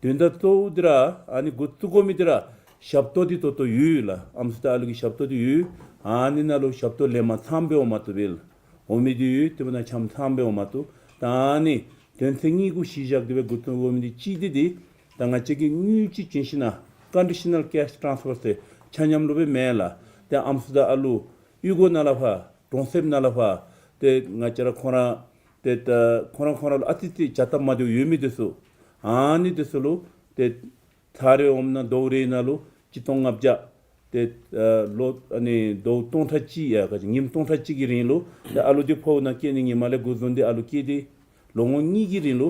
དོན་དག་གཙོ་བོ་འདི་ར་ཨ་ནི་འགོ་བཙུགས་དགོ་མི་འདི་ར་ཞབས་ཏོག་འདི་ད་ལྟོ་ཡོད་ལགས། ཨམ་སྲུ་དང་ཨ་ལུ་གི་ཞབས་ཏོག་འདི་ཡོད། ཨ་ནི་ནང་ལུ་ཞབས་ཏོག་ལེན་མ་ཚངམ་སྦེ་འོང་མ་བཏུབ་པས་ལགས། འོང་མི་འདི་ཡོད། དེ་འབདཝ་ད་ཆ་མཚམས་སྦེ་འོང་མ་བཏུབ། ད་ཨ་ནི་དོན་ཚན་གཉིས་གུ་གཞི་བཞག་སྟེ་སྦེ་འགོ་བཙུགས་དགོ་མི་འདི་གཅིག་འདི་འདི་ད་ང་བཅས་ཀྱིས་དངུལ་ཅིག་བྱིན་ཞིན་ན་conditional cash transfer ཟེར་ཆ་མཉམ་ལུ་སྦེ་མེན་ལགས། ཏེ་ཨམ་སྲུ་དང་ཨ་ལུ་གཡུས་སྒོ་ནང་ལས་ཕར་གྲོང་གསེབ་ནང་ལས་ཕར་ཏེ་ང་བཅས་ར་ཁོང་ར་ཏེ་ད་ཁོང་ར་ཁོང་ར་ལུ་ཨ་ཙི་ཙི་བྱ་སྟབས་མ་བདེཝ་ཡོད་མི་འདི་ཚུ་ཨ་ནི་འདི་ཚུ་ལུ་ཏེ་ཚར་རེ་འོངམ་ན་ཟླཝ་རེ་ནང་ལུ་གཅིག་སྟོང་ལྔ་བརྒྱ། ཏེ་ཨ་ལོ་ཨ་ནི་ཟླཝ་སྟོང་ཕྲག་གཅིག་ཡ་ག་ཅི་ཉིནམ་སྟོང་ཕྲག་གཅིག་གི་རིང་ལུ་ཏེ་ཨ་ལུ་འདི་ཕོཝ་ནང་སྐྱེ་ནི་ཉིནམ་ལས་འགོ་བཟུང་སྟེ་ཨ་ལུ་སྐྱེས་ཏེ་ལོ་ངོ་གཉིས་ཀྱི་རིང་ལུ་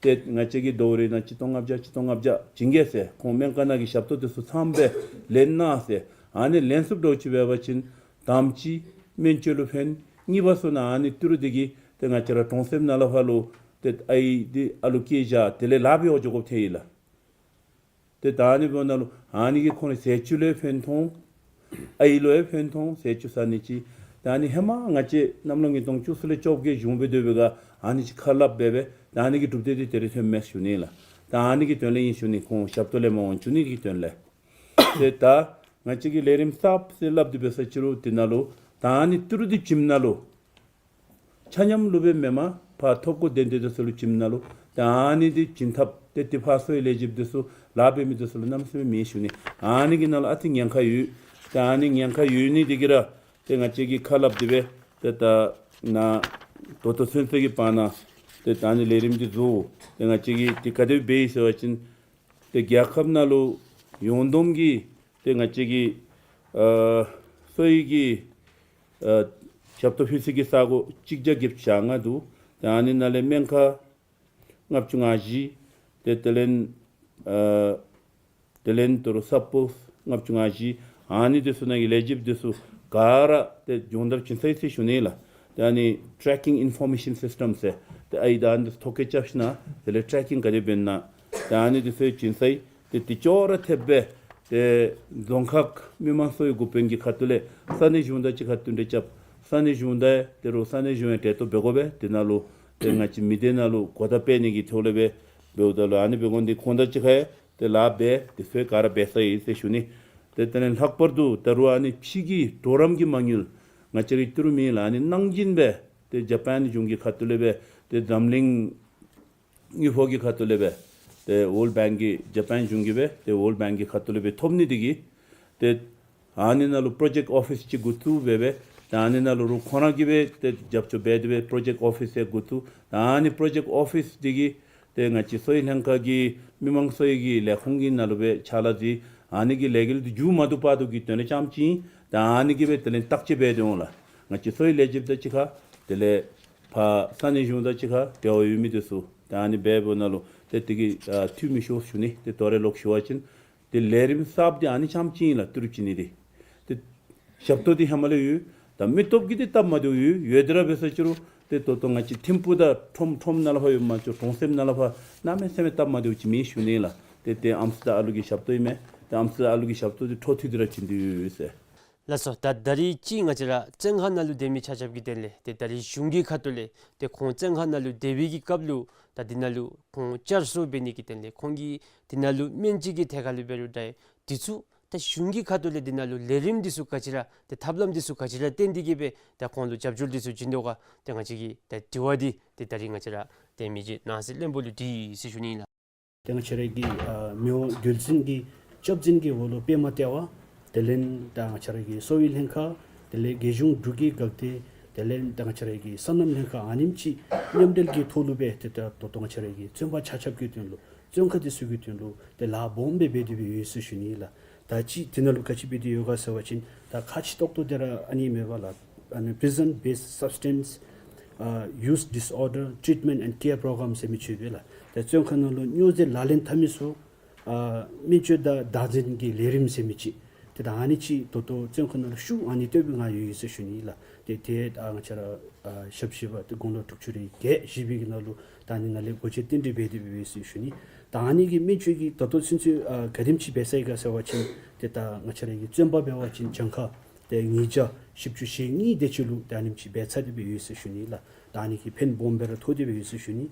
ཏེ་ང་བཅས་ཀྱིས་ཟླཝ་རེ་ནང་གཅིག་སྟོང་ལྔ་བརྒྱ་གཅིག་སྟོང་ལྔ་བརྒྱ་བྱིན་གེ་ཟེར། ཁོང་སྨན་ཁང་ནང་གི་ཞབས་ཏོག་འདི་ཚུ་ཚངམ་སྦེ་ལེན་གནང་ཟེར། ཨ་ནི་ལེན་ཚུགསཔ་འདྲཝ་ཅིག་འབད་བ་ཅིན་དང་པ་ཅིག་སྨན་བཅོས་ལུ་ཕན། གཉིས་པ་སོང་ན་ཨ་ནི་ཏི་རུ་འདི་གིས་ཏེ་ང་བཅས་ར་གྲོང་གསེབ་ནང་ལས་ཕར་ལུ་ཏེ་ཨའི་འདི་ཨ་ལུ་སྐྱེས་བཞག་དེ་ལས་ལཱ་འབད་འོང་འགྱོ་དགོཔ་ཐོན་ཡི་ལགས། ཏེ་ད་ཨ་ནི་འབདཝ་ད་ལུ་ཨ་ནི་གིས་ཁོང་རའི་ཟས་བཅུད་ལུ་ཡང་ཕན་ཐོགས། ཨའི་ལུ་ཡང་ཕན་ཐོགས། ཟས་བཅུད་ཟ་ནི་ཅིག། ད་ཨ་ནི་ཧེ་མ་ང་བཅས་གནམ་ལོ་ཉིས་སྟོང་བཅུ་གསུམ་ལས་བཅོ་བརྒྱད་གཞུང་འབད་སྡོད་པའི་སྒང་ཨ་ནི་ཅིག་ཁ་སླབ་འབད་འབད་ད་ཨ་ནི་གི་གྲུབ་འབྲས་འདི་ད་རིས་ཐོནམ་མས་ཞུ་ནི་ལགས། ད་ཨ་ནི་གི་དོན་ལས་ཨིན་ཞུ་ནི། ཁོང་ཞབས་ཏོག་ལེན་མ་འོང་བཅུག་ནི་གི་དོན་ལས། ཏེ་ད་ང་བཅས་ཀྱིས་ལས་རིམ་གསརཔ་ཟེར་སླབ་སྟེ་འབད་ས་ཅིག་རུང་དེ་ནང་ལུ་ད་ཨ་ནི་ཏི་རུ་འདི་བྱིནམ་ནང་ལུ་ཆ་མཉམ་ལུ་སྦེ་མེན་པར་ཕར་ཐོབ་གོ་དོན་དེ་འདི་ཚུ་ལུ་བྱིནམ་ནང་ལུ་ཏེ་ཨ་ནི་འདི་བྱིན་ཐབས་ཏེ་ཏེ་ཕར་གསོ་བའི་ལས་བྱེདཔ་འདི་ཚུ་ལཱ་འབད་མི་འདི་ཚུ་ལུ་གནམ་མེད་ས་མེད་མེད་ཞུ་ནི། ཨ་ནི་གི་ནང་ལུ་ཨ་ཙི་ཉེན་ཁ་ཡོད། ཏེ་ཨ་ནི་ཉེན་ཁ་ཡོད་ནི་འདི་གིས་ར་ཏེ་ང་བཅས་ཀྱིས་ཁ་སླབ་སྟེ་སྦེ་ཏེ་ད་ནཱ་ད་ལྟོ་ཚུན་ཚོད་ཀྱི་བར་ན་ཏེ་ད་ཨ་ནི་ལས་རིམ་འདི་བཟོ། ཏེ་ང་བཅས་ཀྱིས་ཏེ་ག་དེ་སྦེ་འབད་ཡི་ཟེར་བ་ཅིན་ཏེ་རྒྱལ་ཁབ་ནང་ལུ་ཡོངས་བསྡོམས་ཀྱི་ཏེ་ང་བཅས་ཀྱི་ཨ་གསོ་བའི་གི་ཨ་ཞབས་ཏོག་ཕུལ་སའི་གི་ས་གོ་གཅིག་བརྒྱ་བརྒྱད་ཅུ་གྱ་ལྔ་འདུག། ཏེ་ཨ་ནི་ནང་ལས་སྨན་ཁང་ལྔ་བཅུ་ང་བཞི། ཏེ་དེ་ལས་ཨ་དེ་ལས་ད་རུང་ས་སྤོ་ལྔ་བཅུ་ང་བཞི། ཨ་ནི་འདི་ཚུ་ནང་གི་ལས་བྱེདཔ་འདི་ཚུ་ག་ར་ཏེ་སྦྱོང་བརྡར་བྱིན་ཚར་ཡི་ཟེར་ཞུ་ནི་ལགས། ཏེ་ཨ་ནི་tracking information system ཟེར་ཏེ་ཨའི་ད་ཨ་ནི་ཐོ་བཀོད་རྐྱབ་ཞིན་ན་དེ་ལས་ཊེ་རེ་ཀིང་ག་དེ་འབད་ན་ཏེ་ཨ་ནི་དེ་ཚུ་བྱིན་ཚར་ཡི། ཏེ་དེ་ཅོག་ར་འཐདཔ་སྦེ་ཏེ་རྫོང་ཁག་མི་དམངས་གསོ་བའི་འགོ་དཔོན་གྱི་ཁ་ཐུག་ལས་ས་གནས་གཞུང་དང་གཅིག་ཁར་བསྟུན་གྲོས་རྐྱབ། ས་གནས་གཞུང་དང་དེ་རུ་ས་གནས་གཞུང་ཡང་གྲལ་གཏོགས་འབད་དགོ་པས། དེ་ནང་ལུ་ཏེ་ང་བཅས་མི་སྡེ་ནང་ལུ་གོ་བརྡ་སྤེལ་ནི་གི་ཐོག་ལས་སྦེ་འབདཝ་ད་ལུ་ཨ་ནི་འབད་དགོ་ནི་འདི་ཁོང་དང་གཅིག་ཁར་ཡང་ཏེ་ལཱ་འབད་དེ་ཚུ་ག་ར་འབད་ཚར་ཡི་ཟེར་ཞུ་ནི། ཏེ་དེ་ལས་ལྷག་པར་དུ་ད་རུང་ཨ་ནི་ཕྱི་གི་གྲོགས་རམ་གྱི་མ་དངུལ་ང་བཅས་རའི་ཏི་རུ་མི་ལགས་ཨ་ནི་གནང་སྦྱིན་སྦེ་ཏེ་ཇ་པཱན་གཞུང་གི་ཁ་ཐུག་ལས་སྦེ་ཏེ་འཛམ་གླིང་དངུལ་ཕོགས་ཀྱི་ཁ་ཐུག་ལས་སྦེ་ཏེ་ཝཱལཌ་བེངཀ་གི་ཇ་པཱན་གཞུང་གིས་སྦེ་ཏེ་ཝཱལཌ་བེངཀ་གི་ཁ་ཐུག་ལས་སྦེ་ཐོབ་ནི་དེ་གིས་ཏེ་ཨ་ནི་ནང་ལུ་པྲོ་ཇེཀཊ་ཨོ་ཕིས་ཅིག་འགོ་བཙུགས་འབད་སྦེ་ཏེ་ཨ་ནི་ནང་ལུ་རུང་ཁོང་ར་གིས་སྦེ་ཏེ་རྒྱབ་སྐྱོར་འབད་དེ་སྦེ་པྲོ་ཇེཀཊ་ཨོ་ཕིས་ཡང་འགོ་བཙུགས། ཏེ་ཨ་ནི་པྲོ་ཇེཀཊ་ཨོ་ཕིས་དེ་གིས་ཏེ་ང་བཅས་གསོ་བའི་ལྷན་ཁག་གི་མི་དམངས་གསོ་བའི་གི་ལས་ཁུངས་ཀྱི་ནང་ལུ་སྦེ་ཕྱག་ལཱ་མཛད། ཨ་ནི་གི་ལས་འགུལ་འདི་མཇུག་མ་བསྡུ་བར་དུ་གི་དོན་ལས་རྐྱངམ་ཅིག་ཨིན། ཏེ་ཨ་ནི་གིས་སྦེ་དེ་ལས་བརྟག་དཔྱད་འབད་དེ་འོང་ལགས། ང་བཅས་གསོ་བའི་ལས་བྱེདཔ་དང་གཅིག་ཁར་དེ་ལས་ཕར་ས་གནས་གཞུང་དང་གཅིག་ཁར་འབྲེལ་བ་ཡོད་མི་དེ་ཚུ་ཏེ་ཨ་ནི་འབད་འབདཝ་ནང་ལུ་ཏེ་དེ་གིས་ཨ་འཐུས་མི་ཤོར་ཞུ་ནི། ཏེ་དོ་རུང་ལོག་ཞུ་བ་ཅིན་ཏེ་ལས་རིམ་གསརཔ་འདི་ཨ་ནི་རྐྱངམ་ཅིག་ཨིན་ལགས་ཏི་རུ་བྱིན་ནི་འདི། ཏེ་ཞབས་ཏོག་འདི་ཧེ་མ་ལས་ཡོད། ད་མི་སྟོབས་ཀྱིས་འདི་སྟབས་མ་བདེཝ་ཡོད། ཡོད་དེ་ར་འབད་ས་ཅི་རུང་ཏེ་ད་ལྟོ་ང་བཅས་ཐིམ་ཕུག་དང་ཁྲོམ་ཁྲོམ་ནང་ལས་ཕར་ཡོད་མ་གཏོགས་གྲོང་གསེབ་ནང་ལས་ཕར་གནམ་མེད་ས་མེད་སྟབས་མ་བདེཝ་ཅིག་མེད་ཞུ་ནི་ལགས། ཏེ་ཏེ་ཨམ་སྲུ་དང་ཨ་ལུ་གི་ཞབས་ཏོག་ཨིན་མས། ཏེ་ཨམ་སྲུ་དང་ཨ་ལུ་གི་ཞབས་ཏོག་འདི་འཕྲོ་མཐུད་དེ་ར་བྱིན་དོ་ཡོད་ཟེར། ལགས་སོ། ད་ད་རིས་ཅིག་ང་བཅས་ར་བཙོན་ཁང་ནང་ལུ་སྡོད་མི་ཆ་ཁྱབ་ཀྱི་དོན་ལས་ཏེ་ད་རིས་གཞུང་གི་ཁ་ཐུག་ལས་ཏེ་ཁོང་བཙོན་ཁང་ནང་ལུ་སྡོད་པའི་གི་སྐབས་ལུ་ད་འདི་ནང་ལུ་ཁོང་བསྐྱར་གསོ་འབད་ནི་གི་དོན་ལས་ཁོང་གིས་འདི་ནང་ལུ་སྨན་བཅོས་ཀྱི་ཐད་ཁར་ལུ་འབད་རུང་ད་འདི་ཚུ་ད་གཞུང་གི་ཁ་ཐུག་ལས་འདི་ནང་ལུ་ལས་རིམ་འདི་ཚུ་ག་ཅི་ར་ཏེ་ཐབས་ལམ་འདི་ཚུ་ག་ཅི་ར་བཏོན་ཏེ་གིས་སྦེ་ད་ཁོང་ལུ་རྒྱབ་སྐྱོར་འདི་ཚུ་བྱིན་དོ་ག། ཏེ་ང་བཅས་ཀྱི་ད་དྲི་བ་འདི་ཏེ་ད་རིས་ང་བཅས་ར་ཏེ་མི་རྗེ་ནང་སྲིད་བློན་པོ་ལུ་དྲིས་ཟེར་ཞུ་ནི་ཨིན་ལགས། ཏེ་ང་བཅས་ར་གི་ཨ་མི་དབང་རྒྱལ་བཙུན་གྱི་སྐྱབས་འཛིན་གྱི་འོག་ལུ་པདྨ་ལྟེ་བ་དེ་ལས་ད་ང་བཅས་ར་གི་གསོ་བའི་ལྷན་ཁག་དེ་ལས་རྒྱལ་གཞུང་འབྲུག་གི་འགག་སྡེ་དེ་ལས་ད་ང་བཅས་ར་གི་སོ་ནམ་ལྷན་ཁག་ཨ་ནེམ་ཅིག་མཉམ་འབྲེལ་གྱི་ཐོག་ལུ་སྦེ་ཏེ་ད་ད་ལྟོ་ང་བཅས་ར་གི་བཙོན་པ་ཆ་ཁྱབ་ཀྱི་དོན་ལུ་བཙོན་ཁང་འདི་ཚུ་གི་དོན་ལུ་ཏེ་ལཱ་སྦོམ་སྦེ་འབད་དེ་སྦེ་ཡོད་ཟེར་ཞུ་ནི་ཨིན་ལགས། ད་ཅི་འདི་ནང་ལུ་ག་ཅི་འབད་དེ་ཡོད་ག་ཟེར་བ་ཅིན་ད་ཁག་ཆེ་ཏོག་ཏོ་འདི་ར་ཨ་ནི་མས་པ་ལགས། ཨ་ནི་Prison Based Substance ཨ་Use Disorder Treatment and Care Program ཟེར་མི་ཅིག་ཡོད་པས་ལགས། ད་བཙོན་ཁང་ནང་ལུ་སྨྱོ་རྫས་ལག་ལེན་འཐབ་མི་ཚུ་ཨ་སྨན་བཅོས་དང་བདག་འཛིན་གྱི་ལས་རིམ་ཟེར་མི་ཅིག། ཏེ་ད་ཨ་ནི་ཅིག་ད་ལྟོ་བཙོན་ཁང་ནང་ལུ་ཤུགས་ཨ་ནི་བཏོན་པའི་ངང་ཡོད་ཡོད་ཟེར་ཞུ་ནི་ཨིན་ལགས། ཏེ་ཏེ་ད་ང་བཅས་ར་ཨ་ཞབས་ཕྱི་པ་ཏེ་དགུང་ལོ་དྲུག་ཅུ་རེ་བརྒྱད་བཞེས་པའི་གི་ནང་ལུ་ད་ཨ་ནི་ནང་ལས་སྒོ་འབྱེད་རྟེན་འབྲེལ་འབད་དེ་སྦེ་ཡོད་ཟེར་ཞུ་ནི། ད་ཨ་ནི་གི་སྨན་བཅོས་ཀྱི་ད་ལྟོ་ཚུན་ཚོད་ཨ་ག་དེམ་ཅིག་འབད་ཚར་ཡི་ག་ཟེར་བ་ཅིན་ཏེ་ད་ང་བཅས་ར་གི་བཙོན་པ་འབད་བ་ཅིན་གྱངས་ཁ་ཏེ་ཉིས་བརྒྱ་བཞི་བཅུ་ཞེ་གཉིས་དེ་ཅིག་ལུ་ཏེ་ཨ་ནེམ་ཅིག་འབད་ཚར་ཏེ་སྦེ་ཡོད་ཟེར་ཞུ་ནི་ལགས། ད་ཨ་ནི་གིས་ཕན་སྦོམ་སྦེ་ར་ཐོགས་ཏེ་སྦེ་ཡོད་ཟེར་ཞུ་ནི།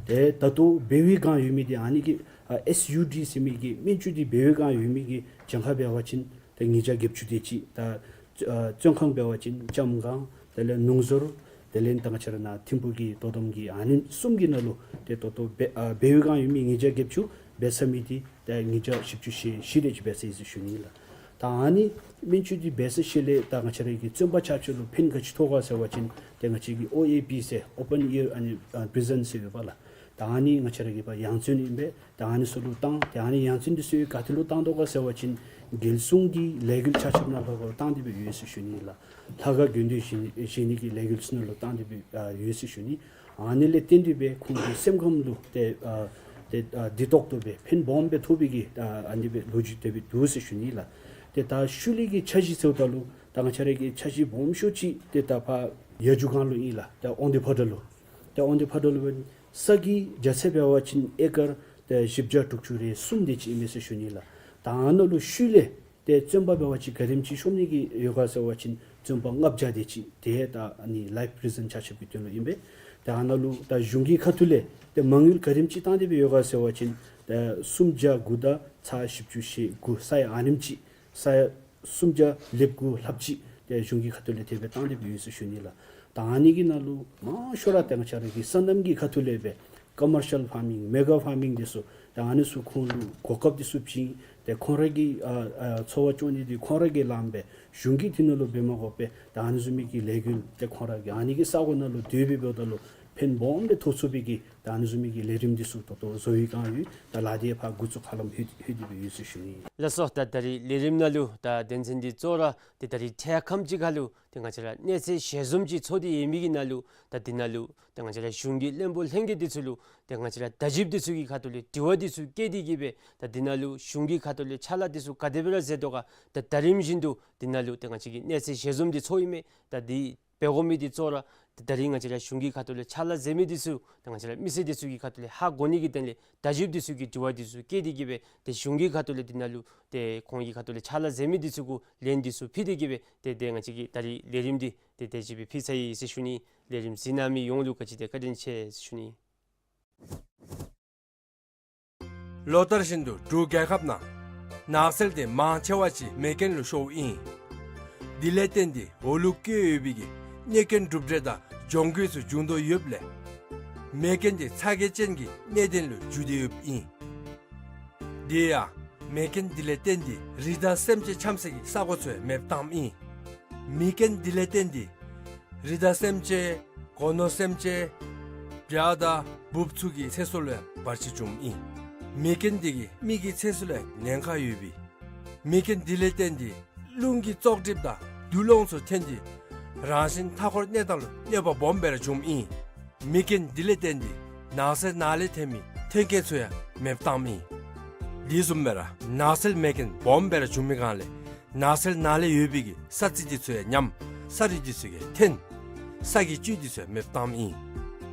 ཏེ་ད་ལྟོ་བེ་བའི་སྒང་ཡོད་མི་འདི་ཨ་ནི་གི་ཨ་ཨེས་ཡུ་ཌི་ཟེར་མི་གི་སྨན་བཅོས་འདི་བེ་བའི་སྒང་ཡོད་མི་གི་གྱངས་ཁ་འབད་བ་ཅིན་ཏེ་ཉིས་བརྒྱ་བརྒྱད་ཅུ་དེ་ཅིག། ད་ཨ་བཙོན་ཁང་འབད་བ་ཅིན་ལྕམ་སྒང་དེ་ལས་ནུང་ཟོར་དེ་ལས་ད་ང་བཅས་ར་ནཱ་ཐིམ་ཕུག་གི་དོ་དམ་གྱི་ཨ་ནི་གསུམ་གྱི་ནང་ལུ་ཏེ་ད་ལྟོ་བེ་ཨ་བེ་བའི་སྒང་ཡོད་མི་ཉིས་བརྒྱ་བརྒྱད་ཅུ་འབད་ཚར་མི་འདི་ཏེ་ཉིས་བརྒྱ་བཞི་བཅུ་ཞེ་བཞི་དེ་ཅིག་འབད་ཚར་ཡི་ཟེར་ཞུ་ནི་ལགས། ད་ཨ་ནི་སྨན་བཅོས་འདི་འབད་ཚར་ཞིནམ་ལས་ད་ང་བཅས་ར་གི་བཙོན་པ་ཆ་ཁྱབ་ལུ་ཕན་ག་ཅི་ཐོགས་ག་ཟེར་བ་ཅིན་ཏེ་ང་བཅས་ཀྱི་ཨོ་ཨེ་པི་ཟེར་ཨོ་པཱན་ཨེར་ཨ་ནི་ཨ་པི་རི་ཟཱན་ཟེར་ཡོད་པ་ལགས། ད་ཨ་ནི་ང་བཅས་ར་གི་ཕར་ཡང་བཙོན་ཨིན་པས། ད་ཨ་ནི་ཚུ་ལུ་བཏང་། ཏེ་ཨ་ནི་ཡང་བཙོན་འདི་ཚུ་ག་ཏེ་ལུ་བཏང་དོ་ག་ཟེར་བ་ཅིན་རྒྱལ་སྲུང་གི་ལས་འགུལ་ཆ་ཁྱབ་ནང་ལུ་བཏང་སྟེ་སྦེ་ཡོད་ཟེར་ཞུ་ནི་ལགས། ལྷ་ཁང་དགོན་སྡེ་བཞེངས་བཞེངས་ནི་གི་ལས་འགུལ་ཚུ་ནང་ལུ་བཏང་སྟེ་སྦེ་ཨ་ཡོད་ཟེར་ཞུ་ནི། ཨ་ནི་ལས་བརྟེན་ཏེ་སྦེ་ཁོང་གི་སེམས་ཁམས་ལུ་ཏེ་ཨ་ཏེ་ཨ་བདེ་ཏོག་ཏོ་སྦེ་ཕན་སྦོམ་སྦེ་ཐོགས་པའི་གི་ཨ་ཨ་ནི་སྦེ་ལོ་རྒྱུས་དེ་སྦེ་འདུག་ཟེར་ཞུ་ནི་ལགས། ཏེ་ད་ཤུལ་ལས་ཀྱི་འཆར་གཞི་ཟེརཝ་ད་ལུ་ད་ང་བཅས་ར་གི་འཆར་གཞི་སྦོམ་ཤོས་ཅིག་ཏེ་ད་ཕར་ཡ་ཇུ་སྒང་ལུ་ཨིན་ལགས། ཏེ་དབང་འདུས་ཕོ་བྲང་ལུ། ཏེ་དབང་འདུས་ཕོ་བྲང་ལུ་ས་གི་རྒྱ་ཚད་འབད་བ་ཅིན་ཨེ་ཀར་ཏེ་བཞི་བརྒྱ་དྲུག་ཅུ་རེ་གསུམ་དེ་ཅིག་ཨིན་མས་ཟེར་ཞུ་ནི་ལགས། ད་ཨ་ནཱ་ལུ་ཤུལ་ལས་ཏེ་བཙོན་པ་འབད་བ་ཅིན་ག་དེམ་ཅིག་ཤོང་ནི་གི་ཡོད་ག་ཟེར་བ་ཅིན་བཙོན་པ་ལྔ་བརྒྱ་དེ་ཅིག་ཏེ་ད་ཨ་ནི་ལའིཕ་པི་རི་ཟཱན་ཆ་ཁྱབ་ཀྱི་དོན་ལུ་ཨིན་པས། ཏེ་ཨ་ནཱ་ལུ་ད་གཞུང་གི་ཁ་ཐུག་ལས་ཏེ་མ་དངུལ་ག་དེམ་ཅིག་བཏང་སྟེ་སྦེ་ཡོད་ག་ཟེར་བ་ཅིན་ཏེ་སུམ་བརྒྱ་དགུ་དང་ཚག་བཞི་བཅུ་ཞེ་དགུ་ས་ཡ་ཨ་ནེམ་ཅིག། ས་ཡ་སུམ་བརྒྱ་ལེབ་དགུ་ལྷགཔ་ཅིག་ཏེ་གཞུང་གི་ཁ་ཐུག་ལས་དེ་སྦེ་བཏང་སྟེ་སྦེ་ཡོད་ཟེར་ཞུ་ནི་ལགས། ད་ཨ་ནི་གི་ནང་ལུ་མང་ཤོས་ར་ཏེ་ང་བཅས་ར་གི་སོ་ནམ་གྱི་ཁ་ཐུག་ལས་སྦེ་ཀོ་མར་ཤལ་ཕར་མིང་མེ་ག་ཕར་མིང་འདི་ཚུ་ད་ཨ་ནི་ཚུ་ཁོང་ལུ་གོ་སྐབས་འདི་ཚུ་བྱིན། ཏེ་ཁོང་ར་གི་ཨ་ཨ་འཚོ་བ་སྐྱོང་ནི་འདི་ཁོང་ར་གིས་ལངམ་སྦེ་གཞུང་གི་དེ་ནང་ལུ་འབད་མ་དགོ་པར་ད་ཨ་ནི་བཟུམ་མའི་གི་ལས་འགུལ་ཏེ་ཁོང་ར་གི་ཨ་ནི་གི་ས་གོ་ནང་ལུ་སྡོད་སྦེ་འབདཝ་ད་ལུ་ཕན་སྦོམ་སྦེ་ཐོགས་ཚུགས་པའི་གི་ད་ཨ་ནི་བཟུམ་མའི་གི་ལས་རིམ་འདི་ཚུ་ད་ལྟོ་བཟོ་བའི་བསྒང་ཡོད། ད་ལཱ་འདི་ཕར་འགོ་བཙུགས་ཧ་ལམ་ལྷོད་ལྷོད་དེ་སྦེ་ཡོད་ཟེར་ཞུ་ནི། ལགས་སོ། ད་ད་རིས་ལས་རིམ་ནང་ལུ་ད་དོན་ཚན་འདི་གཙོ་བོ་ར་ཏེ་ད་རིས་ཐེངས་ཁམས་ཅིག་ཁར་ལུ་ཏེ་ང་བཅས་ར་གནས་ཚད་ཞལ་འཛོམས་ཅིག་ཚོགས་ཏེ་ཡོད་མི་གི་ནང་ལུ་ད་འདི་ནང་ལུ་ཏེ་ང་བཅས་ར་གཞུང་གི་བློན་པོ་ལྷན་རྒྱས་འདི་ཚུ་ལུ་ཏེ་ང་བཅས་ར་བརྡ་བརྒྱུདཔ་འདི་ཚུ་གི་ཁ་ཐུག་ལས་དྲི་བ་འདི་ཚུ་བཀོད་དེ་གིས་སྦེ་ད་འདི་ནང་ལུ་གཞུང་གི་ཁ་ཐུག་ལས་ཕྱག་ལཱ་འདི་ཚུ་ག་དེ་སྦེ་ར་མཛད་དོ་ག། ད་ད་རིམ་བཞིན་དུ་འདི་ནང་ལུ་ཏེ་ང་བཅས་ཀྱི་གནས་ཚད་ཞལ་འཛོམས་འདི་ཚོགས་ཡི་མས། ད་འདི་ འབད་དགོ་མི་འདི་གཙོ་བོ་ར་ད་རིས་ང་བཅས་ར་གཞུང་གི་ཁ་ཐུག་ལས་ཕྱག་ལཱ་མཛད་མི་འདི་ཚུ་ད་ང་བཅས་ར་མི་སེར་འདི་ཚུ་གི་ཁ་ཐུག་ལས་ཧ་གོ་ནི་གི་དོན་ལས་བརྡ་བརྒྱུདཔ་འདི་ཚུ་གིས་དྲི་བ་འདི་ཚུ་བཀོད་དེ་གི་སྦེ་ཏེ་གཞུང་གི་ཁ་ཐུག་ལས་འདི་ནང་ལུ་ཏེ་ཁོང་གི་ཁ་ཐུག་ལས་ཕྱག་ལཱ་མཛད་མི་འདི་ཚུ་གུ་ལན་འདི་ཚུ་ཕུལ་ཏེ་གི་སྦེ་ཏེ་ཏེ་ང་བཅས་ཀྱི་ད་རིས་ལས་རིམ་འདི་ཏེ་དེ་ཅིག་སྦེ་ཕུལ་ཚར་ཡི་ཟེར་ཞུ་ནི། ལས་རིམ་གཟིགས་གནང་མི་ཡོངས་ལུ་བཀའ་དྲིན་ཆེ་ཟེར་ཞུ་ནི། ལོ་ལྟར་བཞིན་དུ་འབྲུག་རྒྱལ་ཁབ་ནང་ནགས་ཚལ་དེ་མང་ཆེ་བ་ཅིག་མེ་རྐྱེན་ལུ་ཤོརཝ་ཨིན། དེ་ལས་བརྟེན་ཏེ་འོག་ལུ་བཀོད་ཡོད་པའི་གི་གནོད་སྐྱོན་གྲུབ་འབྲས་དང་གྱོང་གུད་ཚུ་བྱུང་དོ་ཡོདཔ་ལས་མེ་རྐྱེན་དེ་ཚ་གྱང་ཅན་གྱི་གནད་དོན་ལུ་གྱུར་ཏེ་ཡོདཔ་ཨིན། དེ་ཡང་མེ་རྐྱེན་དེ་ལས་བརྟེན་ཏེ་རི་དྭགས་སེམས་ཅན་འཁྱམས་སའི་གི་ས་གོ་ཚུ་ཡང་མེདཔ་བཏངམ་ཨིན། མེ་རྐྱེན་དེ་ལས་བརྟེན་ཏེ་རི་དྭགས་སེམས་ཅན་སྒོ་ནོར་སེམས་ཅན་བྱ་དང་འབུཔ་ཚུ་གི་ཚེ་སྲོག་ལུ་ཡང་བར་ཆད་བྱུངམ་ཨིན། མེ་རྐྱེན་དེ་གིས་མི་གི་ཚེ་སྲོག་ལུ་ཡང་ཉེན་ཁ་ཡོད་པས། མེ་རྐྱེན་དེ་ལས་བརྟེན་ཏེ་རླུང་གི་བཙོག་གྲིབ་དང་དུག་རླངས་ཚུ་ཐོན་ཏེ་རང་བཞིན་མཐའ་འཁོར་གནས་སྟངས་ལུ་གནོད་པ་སྦོམ་སྦེ་ར་བྱུངམ་ཨིན། མེ་རྐྱེན་དེ་ལས་བརྟེན་ཏེ་ནགས་ཚལ་ནང་ལས་ཐོན་མི་ཐོན་སྐྱེད་ཚུ་ཡང་མེདཔ་བཏངམ་ཨིན། དེ་བཟུམ་སྦེ་ར་ནགས་ཚལ་མེ་རྐྱེན་སྦོམ་སྦེ་ར་བྱུང་མི་སྒང་ལས་ནགས་ཚལ་ནང་ལས་ཡོད་པའི་གི་ས་རྩི་འདི་ཚུ་ཡང་ཉམས། ས་རུད་འདི་ཚུ་ཡང་འཐོན། ས་གི་བཅུད་འདི་ཚུ་ཡང་མེདཔ་བཏངམ་ཨིན།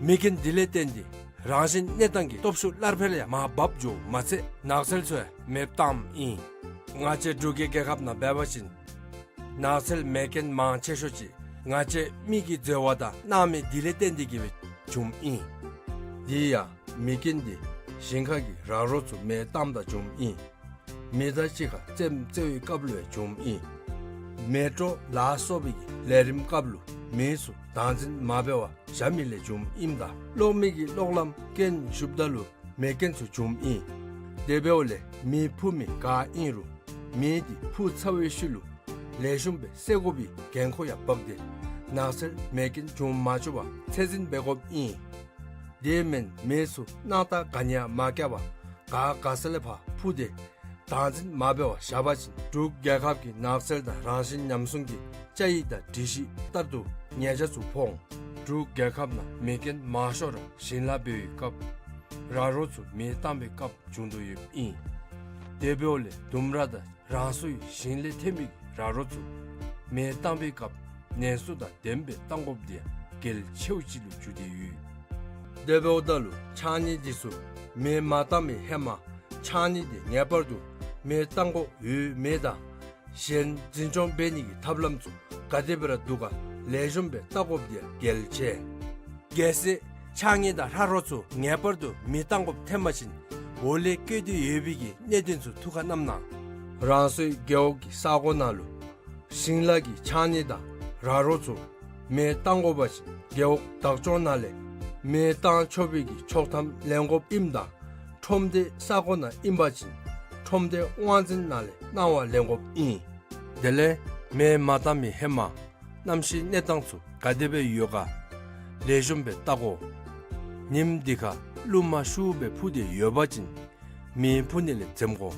མེ་རྐྱེན་དེ་ལས་བརྟེན་ཏེ་རང་བཞིན་གནས་སྟངས་ཀྱི་སྟོབས་ཤུགས་སླར་འཕེལ་ཡང་མར་བབས་འགྱོཝ་མ་ཚད་ནགས་ཚལ་ཚུ་ཡང་མེདཔ་བཏངམ་ཨིན། ང་བཅས་འབྲུག་གི་རྒྱལ་ཁབ་ནང་འབད་བ་ཅིན་ནགས་ཚལ་མེ་རྐྱེན་མང་ཆེ་ཤོས་ཅིག་ང་བཅས་མི་གི་འཛོལ་བ་དང་སྣང་མེད་དེ་ལས་བརྟེན་ཏེ་གི་སྦེ་བྱུངམ་ཨིན། དེ་ཡང་མེ་རྐྱེན་དེ་ཞིང་ཁ་གི་ར་རོ་ཚུ་མེ་བཏངམ་ད་བྱུངམ་ཨིན། མི་དང་གཅིག་ཁར་རྩེདམོ་རྩེ་བའི་སྐབས་ལུ་ཡང་བྱུངམ་ཨིན། མེ་དྲོ་ལ་སོགས་པའི་གི་ལས་རིམ་སྐབས་ལུ་མི་ཚུ་བདག་འཛིན་མ་འབད་བར་བཞག་མི་ལས་བྱུངམ་ཨིནམ་ད་གློག་མེ་གི་གློག་ལམ་རྐྱེན་ཞུགསཔ་ད་ལུ་མེ་རྐྱེན་ཚུ་བྱུངམ་ཨིན། དེ་འབདཝ་ལས་མེ་འཕུ་མི་ག་ཨིན་རུང་མེ་དེ་འཕུ་ཚར་བའི་ཤུལ་ལུ་ལེགས་ཤོམ་སྦེ་བསད་དགོ་པའི་འགན་ཁུར་ཡང་བབས་ཏེ་ནགས་ཚལ་མེ་རྐྱེན་བྱུང་མ་བཅུག་པར་ཚད་འཛིན་འབད་དགོཔ་ཨིན། དེ་མེན་མེ་ཚུ་སྣང་ཐག་ག་ནི་ཡང་མ་བཀལ་བར་ག་ག་ས་ལས་ཕར་འཕུ་སྟེ་བདག་འཛིན་མ་འབད་བར་བཞག་པ་ཅིན་འབྲུག་རྒྱལ་ཁབ་ཀྱི་ནགས་ཚལ་དང་རང་བཞིན་ཉམས་སྲུང་གི་བཅའ་ཡིག་དང་སྒྲིག་གཞི་ལྟར་དུ་ཉེས་ཆད་ཚུ་ཕོག་འོང་། འབྲུག་རྒྱལ་ཁབ་ནང་མེ་རྐྱེན་མང་ཤོས་ར་ཞིང་ལཱ་འབད་བའི་སྐབས་ར་རོ་ཚུ་མེ་བཏང་བའི་སྐབས་བྱུང་དོ་ཡོདཔ་ཨིན། དེ་འབདཝ་ལས་ལྡུམ་ར་དང་རང་སོའི་ཞིང་ལས་ཐོན་མི་ར་རོ་ཚུ་མེ་བཏང་བའི་སྐབས་ནན་སུ་དང་ལྡནམ་སྦེ་བཏང་དགོཔ་དེ་ཡང་གལ་ཆེཝ་ཅིག་ལུ་གྱུར་ཏེ་ཡོད། དེ་འབདཝ་ད་ལུ་ཕྱགས་སྙིགས་འདི་ཚུ་མེ་མ་བཏང་བའི་ཧེ་མ་ཕྱགས་སྙིགས་དེ་ངེས་པར་དུ་མེ་བཏང་དགོཔ་ཡོད་མེད་དང་གཞན་འཛིན་སྐྱོང་འབད་ནི་གི་ཐབས་ལམ་ཚུ་ག་དེ་སྦེ་ར་འདུག་ག་ལེགས་ཤོམ་སྦེ་བལྟ་དགོཔ་དེ་ཡང་གལ་ཆེ། གལ་སྲིད་ཕྱགས་སྙིགས་དང་ར་རོ་ཚུ་ངེས་པར་དུ་མེ་བཏང་དགོཔ་ཐོན་པ་ཅིན་འོག་ལས་བཀོད་དེ་ཡོད་པའི་གི་གནད་དོན་ཚུ་ཐུགས་ཁར་བསྣམ་གནང་། རང་སོའི་རྒེད་འོག་གི་ས་གོ་ནང་ལུ་ཞིང་ལཱ་གི་ཕྱགས་སྙིགས་དང་ར་རོ་ཚུ་མེ་བཏང་དགོ་པ་ཅིན་རྒེད་འོག་བདག་སྐྱོང་ནང་ལས་མེ་བཏང་ཆོག་པའི་གི་ཆོག་ཐམ་ལེན་དགོཔ་ཨིནམ་ད་ཁྲོམ་སྡེ་ས་གོ་ནང་ཨིན་པ་ཅིན་ཁྲོམ་སྡེ་དབང་འཛིན་ནང་ལས་གནང་བ་ལེན་དགོཔ་ཨིན། དེ་ལས་མེ་མ་བཏང་མི་ཧེ་མ་གནམ་གཤིས་གནས་སྟངས་ཚུ་ག་དེ་སྦེ་ཡོད་ག་ལེགས་ཤོམ་སྦེ་བལྟ་དགོ། ཉིནམ་འདི་ཁར་རླུང་མ་ཤུགས་སྦེ་འཕུ་སྟེ་ཡོད་པ་ཅིན་མེ་འཕུ་ནི་ལས་འཛེམ་དགོ།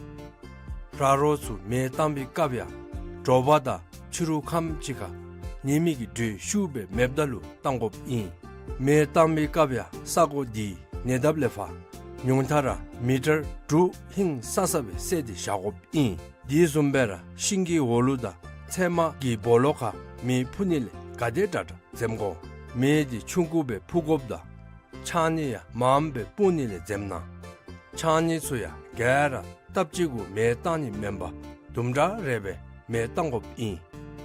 ར་རོ་ཚུ་མེ་བཏང་བའི་སྐབས་ཡང་དྲོ་པ་དང་ཕྱི་རུ་ཁམས་ཅིག་ཁར་ཉི་མའི་གི་དྲོད་ཤུགས་སྦེ་མེདཔ་ད་ལུ་བཏང་དགོཔ་ཨིན། མེ་བཏང་བའི་སྐབས་ཡང་ས་གོ་དེའི་ཉེ་འདབས་ལས་ཕར་ཉུང་མཐའ་ར་མི་ཊར་དྲུག་ཧིང་སང་ས་སྦེ་བསལ་ཏེ་བཞག་དགོཔ་ཨིན། དེ་བཟུམ་སྦེ་ར་ཤིང་གི་འོག་ལུ་དང་ཚལ་མ་གི་སྦོ་ལོགས་ཁར་མེ་འཕུ་ནི་ལས་ག་དེ་དྲག་དྲག་འཛེམ་དགོ། མེ་དེ་ཆུང་ཀུ་སྦེ་འཕུ་དགོཔ་དང་ཕྱགས་སྙིགས་ཡང་མངམ་སྦེ་སྤུངས་ནི་ལས་འཛེམ་གནང་། ཕྱགས་སྙིགས་ཚུ་ཡང་ག་ར་སྟབས་གཅིག་གུ་མེ་བཏང་ནི་མེན་པར་དུམ་གྲ་རེ་སྦེ་མེ་བཏང་དགོཔ་ཨིན།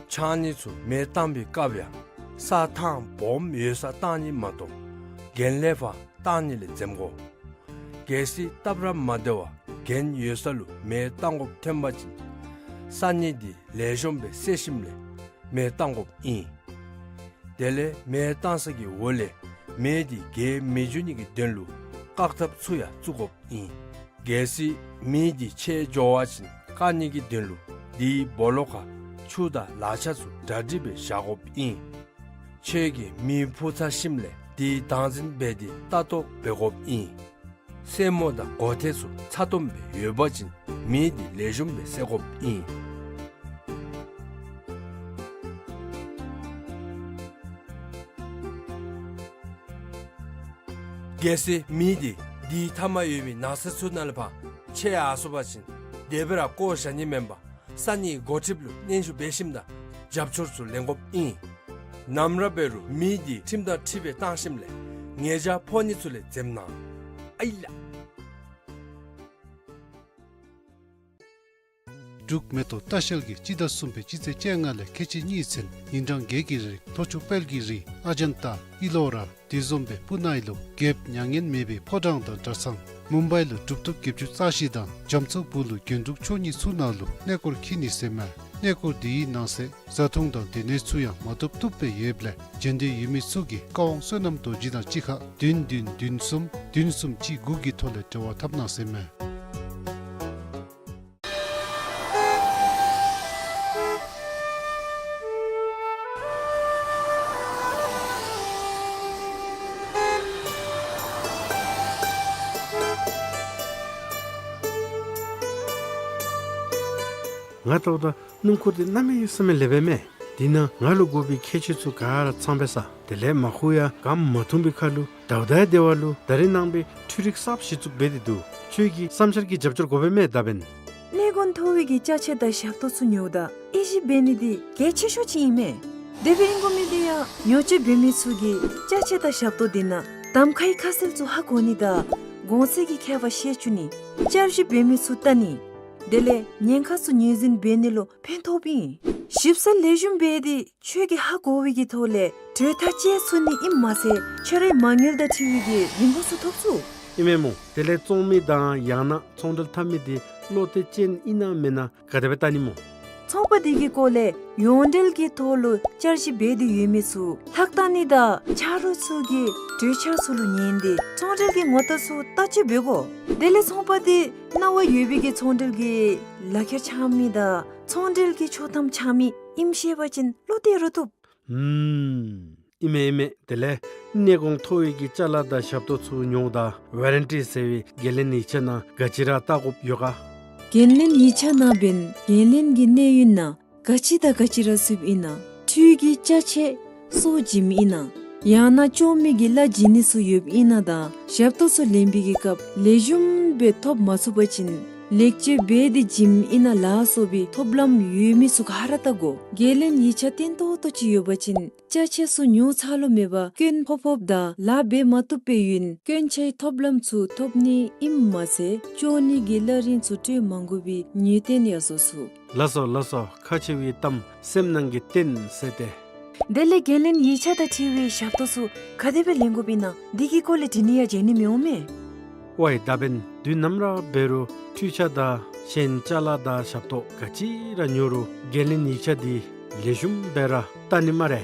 ཕྱགས་སྙིགས་ཚུ་མེ་བཏང་བའི་སྐབས་ཡང་ས་ཐང་སྦོམ་ཡོད་སར་བཏང་ནི་མ་གཏོགས་གྱེན་ལས་ཕར་བཏང་ནི་ལས་འཛེམ་དགོ། གལ་སྲིད་སྟབས་ར་མ་བདེ་བར་གྱེན་ཡོད་ས་ལུ་མེ་བཏང་དགོཔ་ཐོན་པ་ཅིན་ས་སྙིགས་དེ་ལེགས་ཤོམ་སྦེ་བསལ་ཞིནམ་ལས་མེ་བཏང་དགོཔ་ཨིན། དེ་ལས་མེ་བཏང་ས་གི་འོག་ལས་མེ་དེ་རྒྱས་མི་འགྱོ་ནི་གི་དོན་ལུ་བཀག་ཐབས་ཚུ་ཡང་བཙུགས་དགོཔ་ཨིན། གལ་སྲིད་མེ་དེ་ཆད་འགྱོ་བ་ཅིན་བཀག་ནི་གི་དོན་ལུ་དེའི་སྦོ་ལོགས་ཁར་ཆུ་དང་ལག་ཆ་ཚུ་གྲ་སྒྲིག་སྦེ་བཞག་དགོཔ་ཨིན། ཁྱོད་ཀྱིས་མེ་འཕུ་ཚར་ཞིནམ་ལས་དེ་བདག་འཛིན་འབད་དེ་ལྟ་རྟོག་འབད་དགོཔ་ཨིན། སེན་མོ་དང་མགོ་ཐད་ཚུ་ཚ་ཏོམ་སྦེ་ཡོད་པ་ཅིན་མེ་དེ་ལེགས་ཤོམ་སྦེ་བསད་དགོཔ་ཨིན། གལ་སྲིད་མེ་དེ་དེའི་མཐའ་མར་ཡོད་པའི་ནགས་ཚལ་ཚུ་ནང་ལས་ཕར་ཆད་ཡར་སོང་པ་ཅིན་དེ་སྦེ་ར་བཀོ་བཞག་ནི་མེན་པར་ས་གནས་འགོ་ཁྲིདཔ་ལུ་སྙན་ཞུ་འབད་ཞིནམ་ད་རྒྱབ་སྐྱོར་ཚུ་ལེན་དགོཔ་ཨིན། ནམ་ར་འབད་རུང་མི་འདི་ཁྲིམས་དང་འཁྲིལ་སྦེ་བཏང་ཞིནམ་ལས་ཉེས་བྱ་ཕོག་ནི་ཚུ་ལས་འཛེམ་གནང་། ཨའི་ལགས། འབྲུག་མེ་ཏོག་ལྟ་བཤལ་གྱིས་སྤྱི་ཟླ་གསུམ་པའི་སྤྱི་ཚེས་བཅོ་ལྔ་ལས་ཁལ་གཅིག་གཉིས་ཚུན་ཉིན་གྲངས་བརྒྱད་ཀྱི་རིང་ལྷོ་ཕྱོགས་དཔལ་གྱི་རི་ཨ་ཇན་ཏ་ཨི་ལོ་ར་དེ་བཟུམ་སྦེ་སྤུ་ན་ཨི་ལོ་རྒྱལཔོ་མྱ་ངན་མེད་པའི་ཕོ་བྲང་དང་གྲྭ་ཚང་མུམ་བའི་ལུ་གྲུབ་ཐོབ་བརྒྱད་ཅུ་རྩ་བཞི་དང་རྒྱ་མཚོ་སྦུག་ལུ་རྒྱན་དྲུག་མཆོག་གཉིས་ཚུ་ནང་ལུ་གནས་སྐོར་འཁྱིད་ནི་ཟེར་མས། གནས་སྐོར་དེའི་ནང་གསེས་བཟའ་འཐུང་དང་སྡོད་གནས་ཚུ་ཡང་མ་ཐོབ་བཏུབ་སྦེ་ཡོདཔ་ལས་འབྱོན་འདོད་ཡོད་མི་ཚུ་གིས་བཀའ་དབང་བསོད་ནམས་རྡོ་རྗེ་དང་གཅིག་ཁར་བདུན་བདུན་བདུན་གསུམ་བདུན་གསུམ་གཅིག་དགུ་གི་ཐོག་ལས་འབྲེལ་བ་འཐབ་གནང་ཟེར་མས། ང་ལྟཝ་ད་སྣུམ་འཁོར་འདི་གནམ་མེད་ས་མེད་ལེགསཔ་མས། འདི་ནང་ང་ལུ་དགོ་པའི་ཁྱད་ཆོས་ཚུ་ག་ར་ཚང་པས་ས། དེ་ལས་མ་ཁུ་ཡང་གམ་མ་འཐུང་པའི་ཁར་ལུ་ཟླཝ་ཟླ་བའི་སྡེ་བ་ལུ་ད་རིས་ནངས་པའི་འཕྲུལ་རིག་གསརཔ་གཞི་བཙུགས་འབད་དེ་འདུག། ཁྱོད་ཀྱི་བསམ་འཆར་གྱི་རྒྱབ་སྐྱོར་དགོ་པས་མས་ད་འབདན། གནས་གོང་མཐོ་བོད་ཀྱི་ཅ་ཆས་དང་ཞབས་ཏོག་ཚུ་ཉོཝ་ད་དབྱེ་ཞིབ་འབད་ནི་འདི་གལ་ཆེ་ཤོས་ཅིག་ཨིན་མས། དེ་སྦེ་ཨིན་དགོ་མི་འདི་ཡང་ཉོ་སྤྱོད་འབད་མི་ཚུ་གིས་ཅ་ཆས་དང་ཞབས་ཏོག་འདི་ནང་གདམ་ཁའི་ཁ་གསལ་ཚུ་ཧ་གོ་ནི་དང་གོང་ཚད་ཀྱི་ཁྱད་པར་ཤེས་བཅུག་ནི། བསྐྱར་ཞིབ་འབད་མི་ཚུ་བལྟ་ནི། དེ་ལས་ཉེན་ཁ་ཚུ་ངོས་འཛིན་འབད་ནི་ལུ་ཕན་ཐོགསཔ་ཨིན། ཞིབ་ཚགས་ལེགས་ཤོམ་འབད་དེ་ཁྱོད་ཀྱིས་ཧ་གོ་བའི་གི་ཐོག་ལས་གྲོས་ཐག་བཅད་ཚུགས་ནི་ཨིནམ་མ་ཚད་ཁྱོད་རའི་མ་དངུལ་དང་འཁྲིལ་བའི་གི་རིན་གོང་ཚུ་ཐོབ་ཚུགས། ཨིན་མས་སྨོ། དེ་ལས་བཙོང་མི་དང་ཡང་ན་ཚོང་འབྲེལ་འཐབ་མི་འདི་བློ་གཏད་ཅན་ཨིན་ན་མེན་ན་ག་དེ་སྦེ་བལྟ་ནི་སྨོ། ཚོང་པ་འདི་གི་སྐོར་ལས་ཡོངས་འབྲེལ་གྱི་ཐོག་ལུ་བསྐྱར་ཞིབ་འབད་དེ་ཡོད་མི་ཚུ་ལྷག་བལྟ་ནི་དང་ཆ་རོགས་ཚུ་གི་གྲོས་འཆར་ཚུ་ལུ་ཉན་ཏེ་ཚོང་འབྲེལ་གྱི་ངོ་རྟགས་ཚུ་བལྟ་དཔྱད་འབད་དགོ། དེ་ལས་ཚོང་པ་འདི་གནང་བ་ཡོད་པའི་གི་ཚོང་འབྲེལ་གྱི་ལག་ཁྱེར་འཆང་མི་དང་ཚོང་འབྲེལ་གྱི་ཆོག་ཐམ་འཆང་མི་ཨིནམ་ཤེས་པ་ཅིན་བློ་གཏད་རུང་བཏུབ། ཨུམ། ཨིན་མས་ཨིན་མས། དེ་ལས་གནས་གོང་མཐོ་བའི་གི་ཅ་ལ་དང་ཞབས་ཏོག་ཚུ་ཉོཝ་ད་ཝ་རན་ཊི་ཟེར་བའི་འགན་ལེན་ཡིག་ཆ་ནང་ག་ཅི་ར་བལྟ་དགོཔ་ཡོད་ག། འགན་ལེན་ཡིག་ཆ་ནང་འབདན་འགན་ལེན་གྱི་གནས་ཡུན་ནང་ག་ཅི་དང་ག་ཅི་ར་ཚུདཔ་ཨིན་ན། འཕྲུལ་གྱི་ཅ་ཆས་སོ་བྱིནམ་ཨིན་ན། ཡང་ན་བཅོ་མི་གི་གླ་བྱིན་ནི་ཚུ་ཡོདཔ་ཨིན་ན་དང་ཞབས་ཏོག་ཚུ་ལེན་པའི་གི་སྐབས་ལེགས་ཤོམ་སྦེ་ཐོབ་མ་ཚུགས་པ་ཅིན་ལེགས་བཅོས་འབད་དེ་བྱིནམ་ཨིན་ན་ལ་སོགས་པའི་ཐོབ་ལམ་ཡོད་མི་ཚུ་ག་ར་བལྟ་དགོ། འགན་ལེན་ཡིག་ཆ་བརྟན་ཏོག་ཏོ་ཅིག་ཡོད་པ་ཅིན་ཅ་ཆས་ཚུ་ཉོ་ཚར་ལོ་མེད་པར་སྐྱོན་ཕོག་ཕོགཔ་དང་ལཱ་འབད་མ་བཏུབ་པའི་ཡུན་སྐྱོན་ཆའི་ཐོབ་ལམ་ཚུ་ཐོབ་ནི་ཨིནམ་མ་ཚད་བཅོ་ནི་གི་གླ་རིན་ཚུ་སྤྲོད་མ་དགོ་པའི་ངེས་གཏན་ཡར་སོ་ཚུགས། ལགས་སོ་ལགས་སོ། ཁག་ཆེ་བའི་གཏམ་སེམས་ནང་གི་རྟེན་ཟེར་ཏེ། དེ་ལས་འགན་ལེན་ཡིག་ཆ་དང་འཁྲིལ་བའི་ཞབས་ཏོག་ཚུ་ག་དེ་སྦེ་ལེན་དགོཔ་ཨིན་ན་འདི་གི་སྐོར་ལས་དྲི་ནི་ཡང་བྱོན་ནི་མི་འོང་མས། ཝའི་ད་འབདན་དུས་ནམ་ར་འབད་རུང་འཕྲུལ་ཆས་དང་གཞན་ཅ་ལ་དང་ཞབས་ཏོག་ག་ཅི་ར་ཉོ་རུང་འགན་ལེན་ཡིག་ཆ་འདི་ལེགས་ཤོམ་སྦེ་ར་བལྟ་ནི་སྨ་རེ།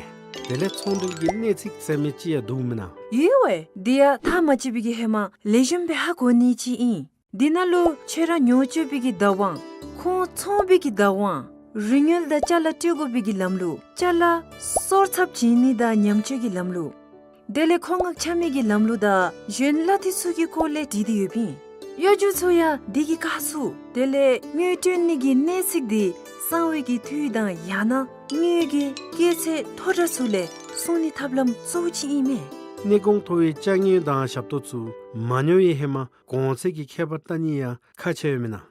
དེ་ལས་ཚོང་འབྲེལ་གྱི་གནས་ཚིག་ཟེར་མི་ཅིག་ཡང་འདུག་མེན་ན། ཡོད་ཝའི། འདི་ཡང་ཐག་མ་བཅད་པའི་གི་ཧེ་མ་ལེགས་ཤོམ་སྦེ་ཧ་གོ་ནི་ཅིག་ཨིན། འདི་ནང་ལུ་ཁྱོད་ར་ཉོ་སྤྱོད་པའི་གི་བདག་དབང་ཁོང་ཚོང་པའི་གི་བདག་དབང་རིན་དངུལ་དང་ཅ་ལ་སྤྲོད་དགོ་པའི་གི་ལམ་ལུགས་ཅ་ལ་སོར་ཚབ་བྱིན་ནི་དང་ཉམས་བཅོས་ཀྱི་ལམ་ལུགས་དེ་ལས་མཁོ་མངགས་འཆང་མི་གི་ལམ་ལུགས་དང་གཞན་གླ་འཐུས་ཚུ་གི་སྐོར་ལས་བྲིས་ཏེ་ཡོདཔ་ཨིན། གཡོ་སྒྱུ་ཚུ་ཡང་འདི་གི་བཀག་ཚུགས། དེ་ལས་དངུལ་སྤྲོད་ནི་གི་གནས་ཚིག་འདི་གསང་བའི་གི་འཐུས་དང་ཡང་ན་དངུལ་གྱི་སྐྱེད་ཚད་མཐོ་དྲགས་ཚུ་ལས་སྲུང་ནི་ཐབས་ལམ་གཙོ་བོ་ཅིག་ཨིན་མས། གནས་གོང་མཐོ་བའི་ཅ་དངོས་དང་ཞབས་ཏོག་ཚུ་མ་ཉོ་བའི་ཧེ་མ་གོང་ཚད་ཀྱི་ཁྱད་པར་བལྟ་ནི་ཡང་ཁག་ཆེ་བས་མེན་ན།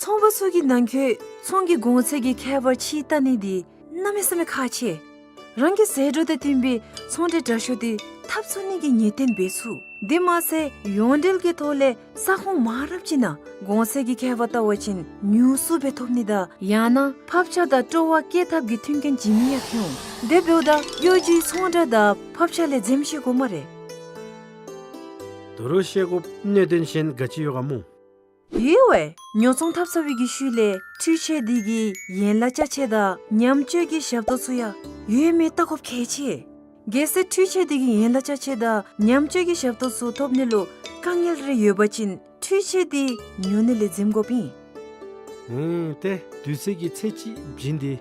ཚོང་པ་ཚུ་གིས་ནང་འཁོད་ཚོང་གི་གོང་ཚད་ཀྱི་ཁྱད་པར་ཕྱེ་བལྟ་ནི་འདི་གནམ་མེད་ས་མེད་ཁག་ཆེ། རང་གི་ཟད་འགྲོ་དང་བསྟུན་པའི་ཚོང་འབྲེལ་དྲག་ཤོས་འདི་འཐབ་ཚུགས་ནི་གི་ངེས་གཏན་འབད་ཚུགས། དེ་མ་ཚད་ཡོངས་འབྲེལ་གྱི་ཐོག་ལས་ས་ཁོངས་མང་རབས་ཅིག་ནང་གོང་ཚད་ཀྱི་ཁྱད་པར་བལྟ་བ་ཅིན་ཉུང་སུ་སྦེ་ཐོབ་ནི་དང་ཡང་ན་ཕབ་ཆག་དང་སྤྲོ་བ་བསྐྱེད་ཐབས་ཀྱི་མཐུན་རྐྱེན་བྱིན་ནི་ཡང་ཐོན་འོང་། དེ་འབདཝ་ད་གཡོ་སྒྱུའི་ཚོང་བསྒྲགས་དང་ཕབ་ཆག་ལས་འཛེམ་ཤེས་དགོ་སྨ་རེ། ད་རུང་ཤེས་དགོཔ་གནད་དོན་གཞན་ག་ཅི་ཡོད་ག་སྨོ། ཡོད་ཝའི། ཉོ་ཚོང་འཐབ་ཚར་བའི་གི་ཤུལ་ལས་འཕྲུལ་ཆས་འདི་གི་ཡན་ལག་ཅ་ཆས་དང་ཉམས་བཅོས་ཀྱི་ཞབས་ཏོག་ཚུ་ཡང་ཡོད་མེད་བལྟ་དགོཔ་གལ་ཆེ། གལ་སྲིད་འཕྲུལ་ཆས་འདི་གི་ཡན་ལག་ཅ་ཆས་དང་ཉམས་བཅོས་ཀྱི་ཞབས་ཏོག་ཚུ་ཐོབ་ནི་ལུ་དཀའ་ངལ་རེ་ཡོད་པ་ཅིན་འཕྲུལ་ཆས་འདི་ཉོ་ནི་ལས་འཛེམ་དགོཔ་ཨིན། ཨེ་ཏེ་དུས་ཚོད་ཀྱི་ཚད་ཅིག་བྱིན་ཏེ་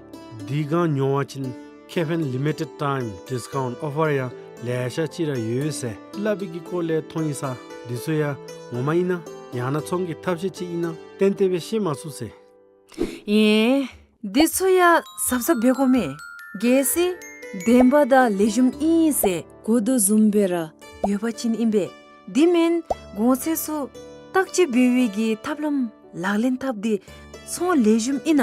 འདི་གང་ཉོ་བ་ཅིན་ཁེ་ཕན་limited time discount offer ཡང་ལེ་ཤ་ཅིག་ར་ཡོད་ཟེར་སླབ་པའི་གི་སྐོར་ལས་མཐོང་ཡི་ས། འདི་ཚུ་ཡང་ངོ་མ་ཨིན་ན་ཡང་ན་ཚོང་གི་ཐབས་ཤེས་ཅིག་ཨིན་ན་ཏན་ཏན་སྦེ་ཤེས་མ་ཚུགས་ཟེར། ཨེ་འདི་ཚུ་ཡང་གཟབ་གཟབ་འབད་དགོ་མས། གལ་སྲིད་བདེན་པ་དང་ལེགས་ཤོམ་ཨིན་ཟེར་གོ་དོ་བཟུམ་སྦེ་ར་ཡོད་པ་ཅིན་ཨིན་པས། དེ་མེན་གོང་ཚད་ཚུ་བརྟག་དཔྱད་འབད་བའི་གི་ཐབས་ལམ་ལག་ལེན་འཐབ་སྟེ་ཚོང་ལེགས་ཤོམ་ཨིན་ན་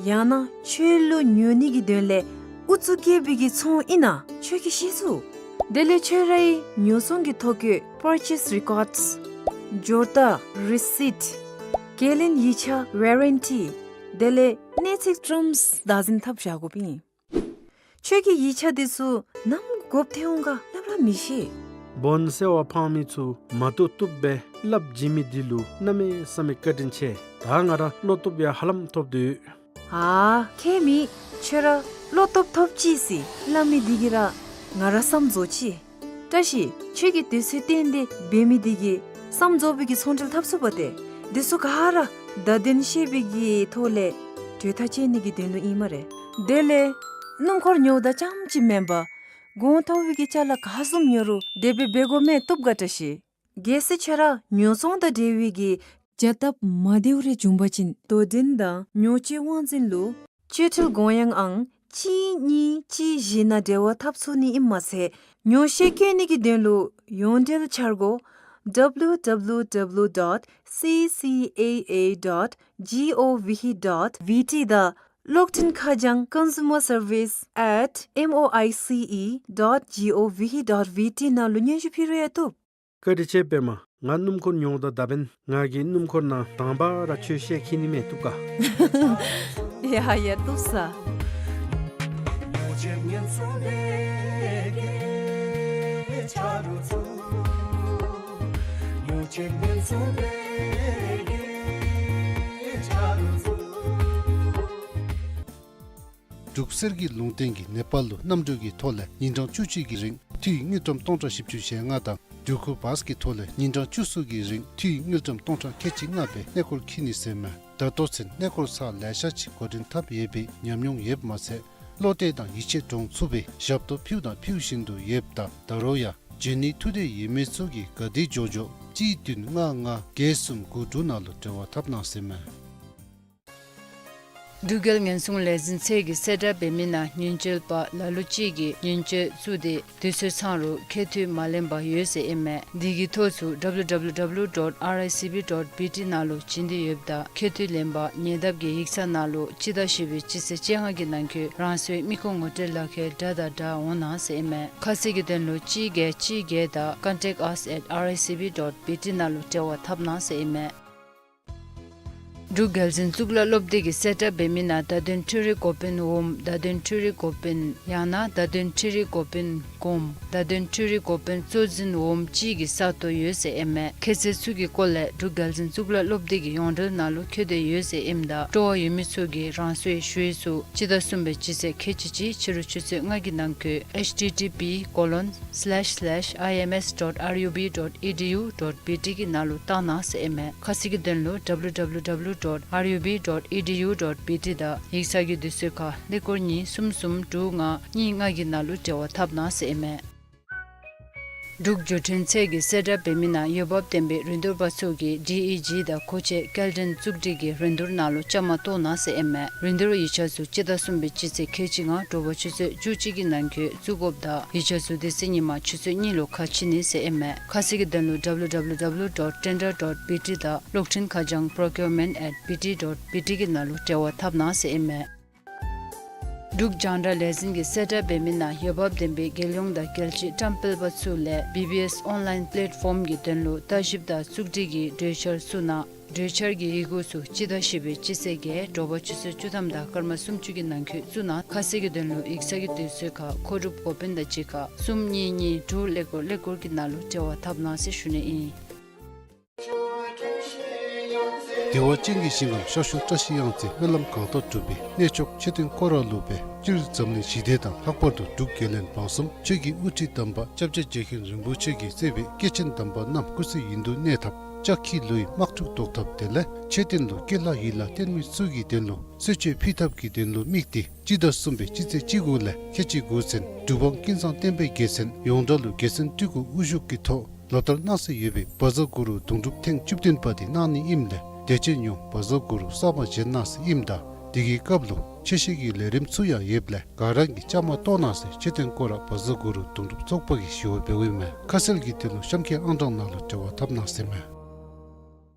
ཡང་ན་ཁྱོད་ལུ་ཉོ་ནི་གི་དོན་ལས་ ཨུ་ཚུགས་བསྐྱེད་པའི་གི་ཚོང་ཨིན་ན་ཁྱོད་ཀྱིས་ཤེས་ཚུགས། དེ་ལས་ཁྱོད་རའི་ཉོ་ཚོང་གི་ཐོ་བཀོད་purchase records། འབྱོར་རྟགས་receipt། སྐྱེལ་ལེན་ཡིག་ཆ་warranty། དེ་ལས་གནས་ཚད་terms བདག་འཛིན་འཐབ་བཞག་དགོཔ་ཨིན། ཁྱོད་ཀྱིས་ཡིག་ཆ་དེ་ཚུ་ནམ་དགོཔ་ཐོན་འོང་ག་སླབ་ར་མི་ཤེས། བོན་སེར་བ་ཕངས་མི་ཚུ་མ་བཏུབ་བཏུབ་སྦེ་སླབ་བྱིན་མི་འདི་ལུ་གནམ་མེད་ས་མེད་བཀའ་དྲིན་ཆེ། ད་ང་ར་བློ་སྟོབས་ཡང་ཧ་ལམ་ཐོབ་སྟེ་ཡོད། ཨ་ཁྱད་མེད། ཁྱོད་ར་བློ་སྟོབས་ཐོབ་ཅི་ཟེར་སླབ་མི་འདི་གིས་ར་ང་ར་བསམ་རྫོགས་ཅི། བཀྲ་ཤིས། ཁྱོད་ཀྱིས་དུས་ཚོད་བཏོན་ཏེ་འབད་མི་འདི་གིས་བསམ་རྫོགས་པའི་གི་ཚོང་འབྲེལ་འཐབ་ཚུགས་པ་ཏེ། འདི་ཚུ་ག་ར་བརྡ་དོན་ཤེས་པའི་གི་ཐོག་ལས་གྲོས་ཐག་བཅད་ནི་གི་དོན་ལུ་ཨིན་སྨ་རེ། དེ་ལས་སྣུམ་འཁོར་ཉོཝ་ད་ཙམ་ཅིག་མེན་པར་གོང་མཐོ་བའི་གི་ཅ་ལ་ག་བཟུམ་ཉོ་རུང་དེ་སྦེ་འབད་དགོ་མས། བཏུབ་ག་བཀྲ་ཤིས། གལ་སྲིད་ཁྱོད་ར་ཉོ་ཚོང་དང་འབྲེལ་བའི་གི་བྱ་སྟབས་མ་བདེཝ་རེ་བྱུང་པ་ཅིན་དོ་འགྲན་དང་ཉོ་སྤྱོད་དབང་འཛིན་ལུ་བཅོལ་འཕྲུལ་དགོངས་ཡངས་ཨང་གཅིག་གཉིས་གཅིག་བཞི་ནང་འབྲེལ་བ་འཐབ་ཚུགས་ནི་ཨིནམ་མ་ཚད་ཉོ་སྤྱོད་བཀོད་ནི་གི་དོན་ལུ་ཡོངས་འབྲེལ་འཆར་སྒོ་W W W dot C C A A dot G O V dot V T དང་གློག་འཕྲིན་ཁ་བྱང་consumer service at M O I C E dot G O V dot V T ནང་ལུ་སྙན་ཞུ་ཕུལ་རུང་ཡང་བཏུབ། བཀའ་དྲིན་ཆེ་པདྨ། ང་སྣུམ་འཁོར་ཉོཝ་ད་ད་འབདན་ང་གི་སྣུམ་འཁོར་ནང་དང་པ་ར་ཁྱོད་ཤེལ་འཁྱིད་ནི་མས། བཏུབ་ག། ཡ་ཡ་བཏུབ་ས། འབྲུག་གསེར་གྱི་ལུང་བསྟན་གྱིས་ནེ་པཱལ་ལུ་གནམ་གྲུ་གི་ཐོག་ལས་ཉིན་གྲངས་བཅུ་གཅིག་གི་རིང་འཐུས་དངུལ་ཀྲམ་སྟོང་ཕྲག་བཞི་བཅུ་ཞེ་ལྔ་དང་འགྲུལ་འཁོར་བཱས་ཀྱི་ཐོག་ལས་ཉིན་གྲངས་བཅུ་གསུམ་གྱི་རིང་འཐུས་དངུལ་ཀྲམ་སྟོང་ཕྲག་ཁལ་གཅིག་ལྔ་སྦེ་གནས་སྐོར་འཁྱིད་ནི་ཟེར་མས། ད་ལྟོ་ཚུན་གནས་སྐོར་ཚར་ལེ་ཤ་ཅིག་འགོ་འདྲེན་འཐབ་ཡོད་པའི་ཉམས་མྱོང་ཡོདཔ་མ་ཚད་བློ་གཏད་དང་ཡིད་ཆེས་འདྲོངས་ཚུགས་པའི་ཞབས་ཏོག་ཕུལཝ་དང་ཕུལ་བཞིན་དུ་ཡོདཔ་ད་ད་རུང་ཡང་འབྱོན་ནི་ཐུགས་འདོད་ཡོད་མི་ཚུ་གིས་ག་དེ་མགྱོགས་མགྱོགས་གཅིག་བདུན་ལྔ་ལྔ་བརྒྱད་གསུམ་དགུ་དྲུག་ནང་ལུ་འབྲེལ་བ་འཐབ་གནང་ཟེར་མས། འབྲུག་རྒྱལ་ཉེན་སྲུང་ལས་འཛིན་ཚད་ཀྱིས་གསལ་བསྒྲགས་འབད་མི་ནང་ཉེན་བཅོལ་པ་ལ་ལུ་ཅིག་གིས་ཉེན་བཅོལ་བཙུགས་ཏེ་དུས་ཚོད་ཚང་རུང་ཁྱད་ཐོན་མ་ལེན་པར་ཡོད་ཟེར་ཨིན་མས། འདི་གི་ཐོ་ཚུ W W W dot R I C B dot B T ནང་ལུ་བྱིན་ཏེ་ཡོདཔ་ད་ཁྱད་ཐོན་ལེན་པར་ཉེ་འདབས་ཀྱི་ཡིག་ཚང་ནང་ལུ་སྤྱི་ཟླ་བཞི་པའི་སྤྱི་ཚེས་བཅོ་ལྔ་གི་ནང་འཁོད་རང་སོའི་མི་ཁུངས་ངོ་སྤྲོད་ལག་ཁྱེར་འདྲ་དང་འདྲ་འོང་གནང་ཟེར་ཨིན་མས། ཁ་གསལ་གྱི་དོན་ལུ་གཅིག་བརྒྱད་གཅིག་བརྒྱད་དང་contact us at R I C B dot B T ནང་ལུ་འབྲེལ་བ་འཐབ་གནང་ཟེར་ཨིན་མས། འབྲུག་རྒྱལ་འཛིན་གཙུག་ལག་སློབ་སྡེ་གིས་གསལ་བསྒྲགས་འབད་མི་ནང་བརྡ་དོན་འཕྲུལ་རིག་འགོ་དཔོན་འོགམ་བརྡ་དོན་འཕྲུལ་རིག་འགོ་དཔོན་ཡང་ན་བརྡ་དོན་འཕྲུལ་རིག་འགོ་དཔོན་གོངམ་བརྡ་དོན་འཕྲུལ་རིག་འགོ་དཔོན་གཙོ་འཛིན་འོགམ་ཅིག་གི་ས་སྟོང་ཡོད་ཟེར་ཨིན་མས། ཁྱད་ཚད་ཚུ་གི་སྐོར་ལས་འབྲུག་རྒྱལ་འཛིན་གཙུག་ལག་སློབ་སྡེ་གི་ཡོངས་འབྲེལ་ནང་ལུ་འཁོད་དེ་ཡོད་ཟེར་ཨིནམ་ད་སྤྲོ་བ་ཡོད་མི་ཚུ་གིས་རང་སོའི་ཞུ་ཡིག་ཚུ་སྤྱི་ཟླ་གསུམ་པའི་སྤྱི་ཚེས་ཁལ་གཅིག་གཅིག་ཕྱི་རུ་ཆུ་ཚོད་ལྔ་གི་ནང་འཁོད H T T P colon slash slash I M S dot R U B dot E D U dot B T གི་ནང་ལུ་བཏང་གནང་ཟེར་ཨིན་མས། ཁ་གསལ་གྱི་དོན་ལུ W W W dot R U B dot E D U dot B T དང་ཡིག་ཚང་གི་དུས་ཚོད་ཁར་ཀླད་ཀོར་གཉིས་གསུམ་གསུམ་དྲུག་ལྔ་གཉིས་ལྔ་གི་ནང་ལུ་འབྲེལ་བ་འཐབ་གནང་ཟེར་ཨིན་མས། འབྲུག་འགྲུལ་འཕྲིན་ཚད་ཀྱིས་གསལ་བསྒྲགས་འབད་མི་ནང་འོས་འབབ་ལྡན་པའི་རིན་བསྡུར་པ་ཚུ་གིས་D E G དང་མཁོ་ཆས་སྐྱེལ་འདྲེན་བཙུགས་སྒྲིག་གི་རིན་བསྡུར་ནང་ལུ་བཅའ་མར་གཏོགས་གནང་ཟེར་ཨིན་མས། རིན་བསྡུར་ཡིག་ཆ་ཚུ་སྤྱི་ཟླ་གསུམ་པའི་སྤྱི་ཚེས་ཁལ་གཅིག་ལྔ་དྲོ་པ་ཆུ་ཚོད་བཅུ་གཅིག་གི་ནང་འཁོད་བཙུགས་དགོཔ་ད་ཡིག་ཆ་ཚུ་དེ་ཚེ་ཉིན་མ་ཆུ་ཚོད་གཉིས་ལུ་ཁ་ཕྱེ་ནི་ཟེར་ཨིན་མས། ཁ་གསལ་གྱི་དོན་ལུ W W W dot tender dot B T དང་གློག་འཕྲིན་ཁ་བྱང་procurement at B T dot B T གི་ནང་ལུ་འབྲེལ་བ་འཐབ་གནང་ཟེར་ཨིན་མས། འབྲུག་རྒྱང་བསྒྲགས་ལས་འཛིན་གྱིས་གསལ་བསྒྲགས་འབད་མི་ནང་འོས་འབབ་ལྡན་པའི་རྒྱལ་ཡོངས་དང་རྒྱལ་སྤྱིའི་བཀྲམ་སྤེལ་པ་ཚུ་ལས་B B S online platform གི་དོན་ལུ་ལྟ་ཞིབ་དང་བཙུགས་སྒྲིག་གི་གྲོས་འཆར་བཙུགས་གནང་། གྲོས་འཆར་གྱི་ཡི་གུ་ཚུ་སྤྱི་ཟླ་བཞི་པའི་སྤྱི་ཚེས་བརྒྱད་དྲོ་པ་ཆུ་ཚོད་བཅུ་ཐམ་དང་སྐར་མ་སུམ་ཅུ་གི་ནང་འཁོད་བཙུགས་གནང་། ཁ་གསལ་གྱི་དོན་ལུ་ཡིག་ཚང་གི་དུས་ཚོད་ཁར་མཁོ་སྒྲུབ་འགོ་དཔོན་དང་གཅིག་ཁར་གསུམ་གཉིས་གཉིས་དྲུག་ཀླད་ཀོར་ཀླད་ཀོར་གྱི་ནང་ལུ་འབྲེལ་བ་འཐབ་གནང་ཟེར་ཞུ་ནི་ཨིན། བདེ་བ་ཅན་གྱི་ཞིང་ཁམས་ཤར་ཕྱོགས་བཀྲ་ཤིས་གཡང་རྩེ་སྨོན་ལམ་གང་དག་སྒྲུབ་པའི་གནས་མཆོག་མཆོད་རྟེན་སྐོར་ར་ལུ་སྦེ་སྤྱིར་འཛམ་གླིང་ཞི་བདེ་དང་ལྷག་པར་དུ་འབྲུག་རྒྱལ་བློན་འབངས་གསུམ་ཆོས་ཀྱི་དབུ་ཁྲིད་དམ་པ་སྐྱབས་རྗེ་རྗེ་མཁན་རིན་པོ་ཆེ་གིས་གཙོས་པའི་སྐྱེས་ཆེན་དམ་པ་རྣམས་སྐུ་ཚེ་ཡུན་དུ་གནས་ཐབས་ལྕགས་ཁྱི་ལུ་ཡི་དམག་འཁྲུག་བཟློག་ཐབས་དེ་ལས་མཆོད་རྟེན་ལུ་སྐྱེ་ལྷ་ཡི་ལྷ་བརྟེན་མི་ཚུ་གི་དོན་ལུ་གསོལ་མཆོད་ཕུལ་ཐབས་ཀྱི་དོན་ལུ་དམིགས་ཏེ་སྤྱི་ཟླ་གསུམ་པའི་སྤྱི་ཚེས་བཅུ་དགུ་ལས་ཁལ་གཅིག་དགུ་ཚུན་འབྲུག་འབངས་ཀུན་བཟང་བསྟན་པའི་རྒྱལ་མཚན་ཡོངས་གྲགས་ལུ་རྒྱལ་མཚན་སྤྲུལ་སྐུ་དབུ་བཞུགས་ཀྱི་ཐོག་ལོ་ལྟར་གནང་སྲོལ་ཡོད་པའི་བཛྲ་གུ་རུ་གདུང་སྒྲུབ་ཐེངས་བཅུ་བདུན་པ་དེ་གནང་ནི་ཨིནམ་ལས་དད་ཅན་ཡོངས་བཛྲ་གུ་རུ་གསར་མ་བཞེངས་གནང་ཟེར་ཨིནམ་ད་དེ་གི་སྐབས་ལུ་ཆོས་བཤད་ཀྱི་ལས་རིམ་ཚུ་ཡང་ཡོདཔ་ལས་ག་ར་གིས་བཅའ་མར་གཏོགས་གནང་ཟེར་མཆོད་རྟེན་སྐོར་ར་བཛྲ་གུ་རུ་གདུང་སྒྲུབ་ཚོགས་པ་གིས་ཞུ་བ་འབདཝ་ཨིན་མས། ཁ་གསལ་གྱི་དོན་ལུ་གཤམ་འཁོད་ཨང་གྲངས་ནང་ལུ་འབྲེལ་བ་འཐབ་གནང་ཟེར་མས།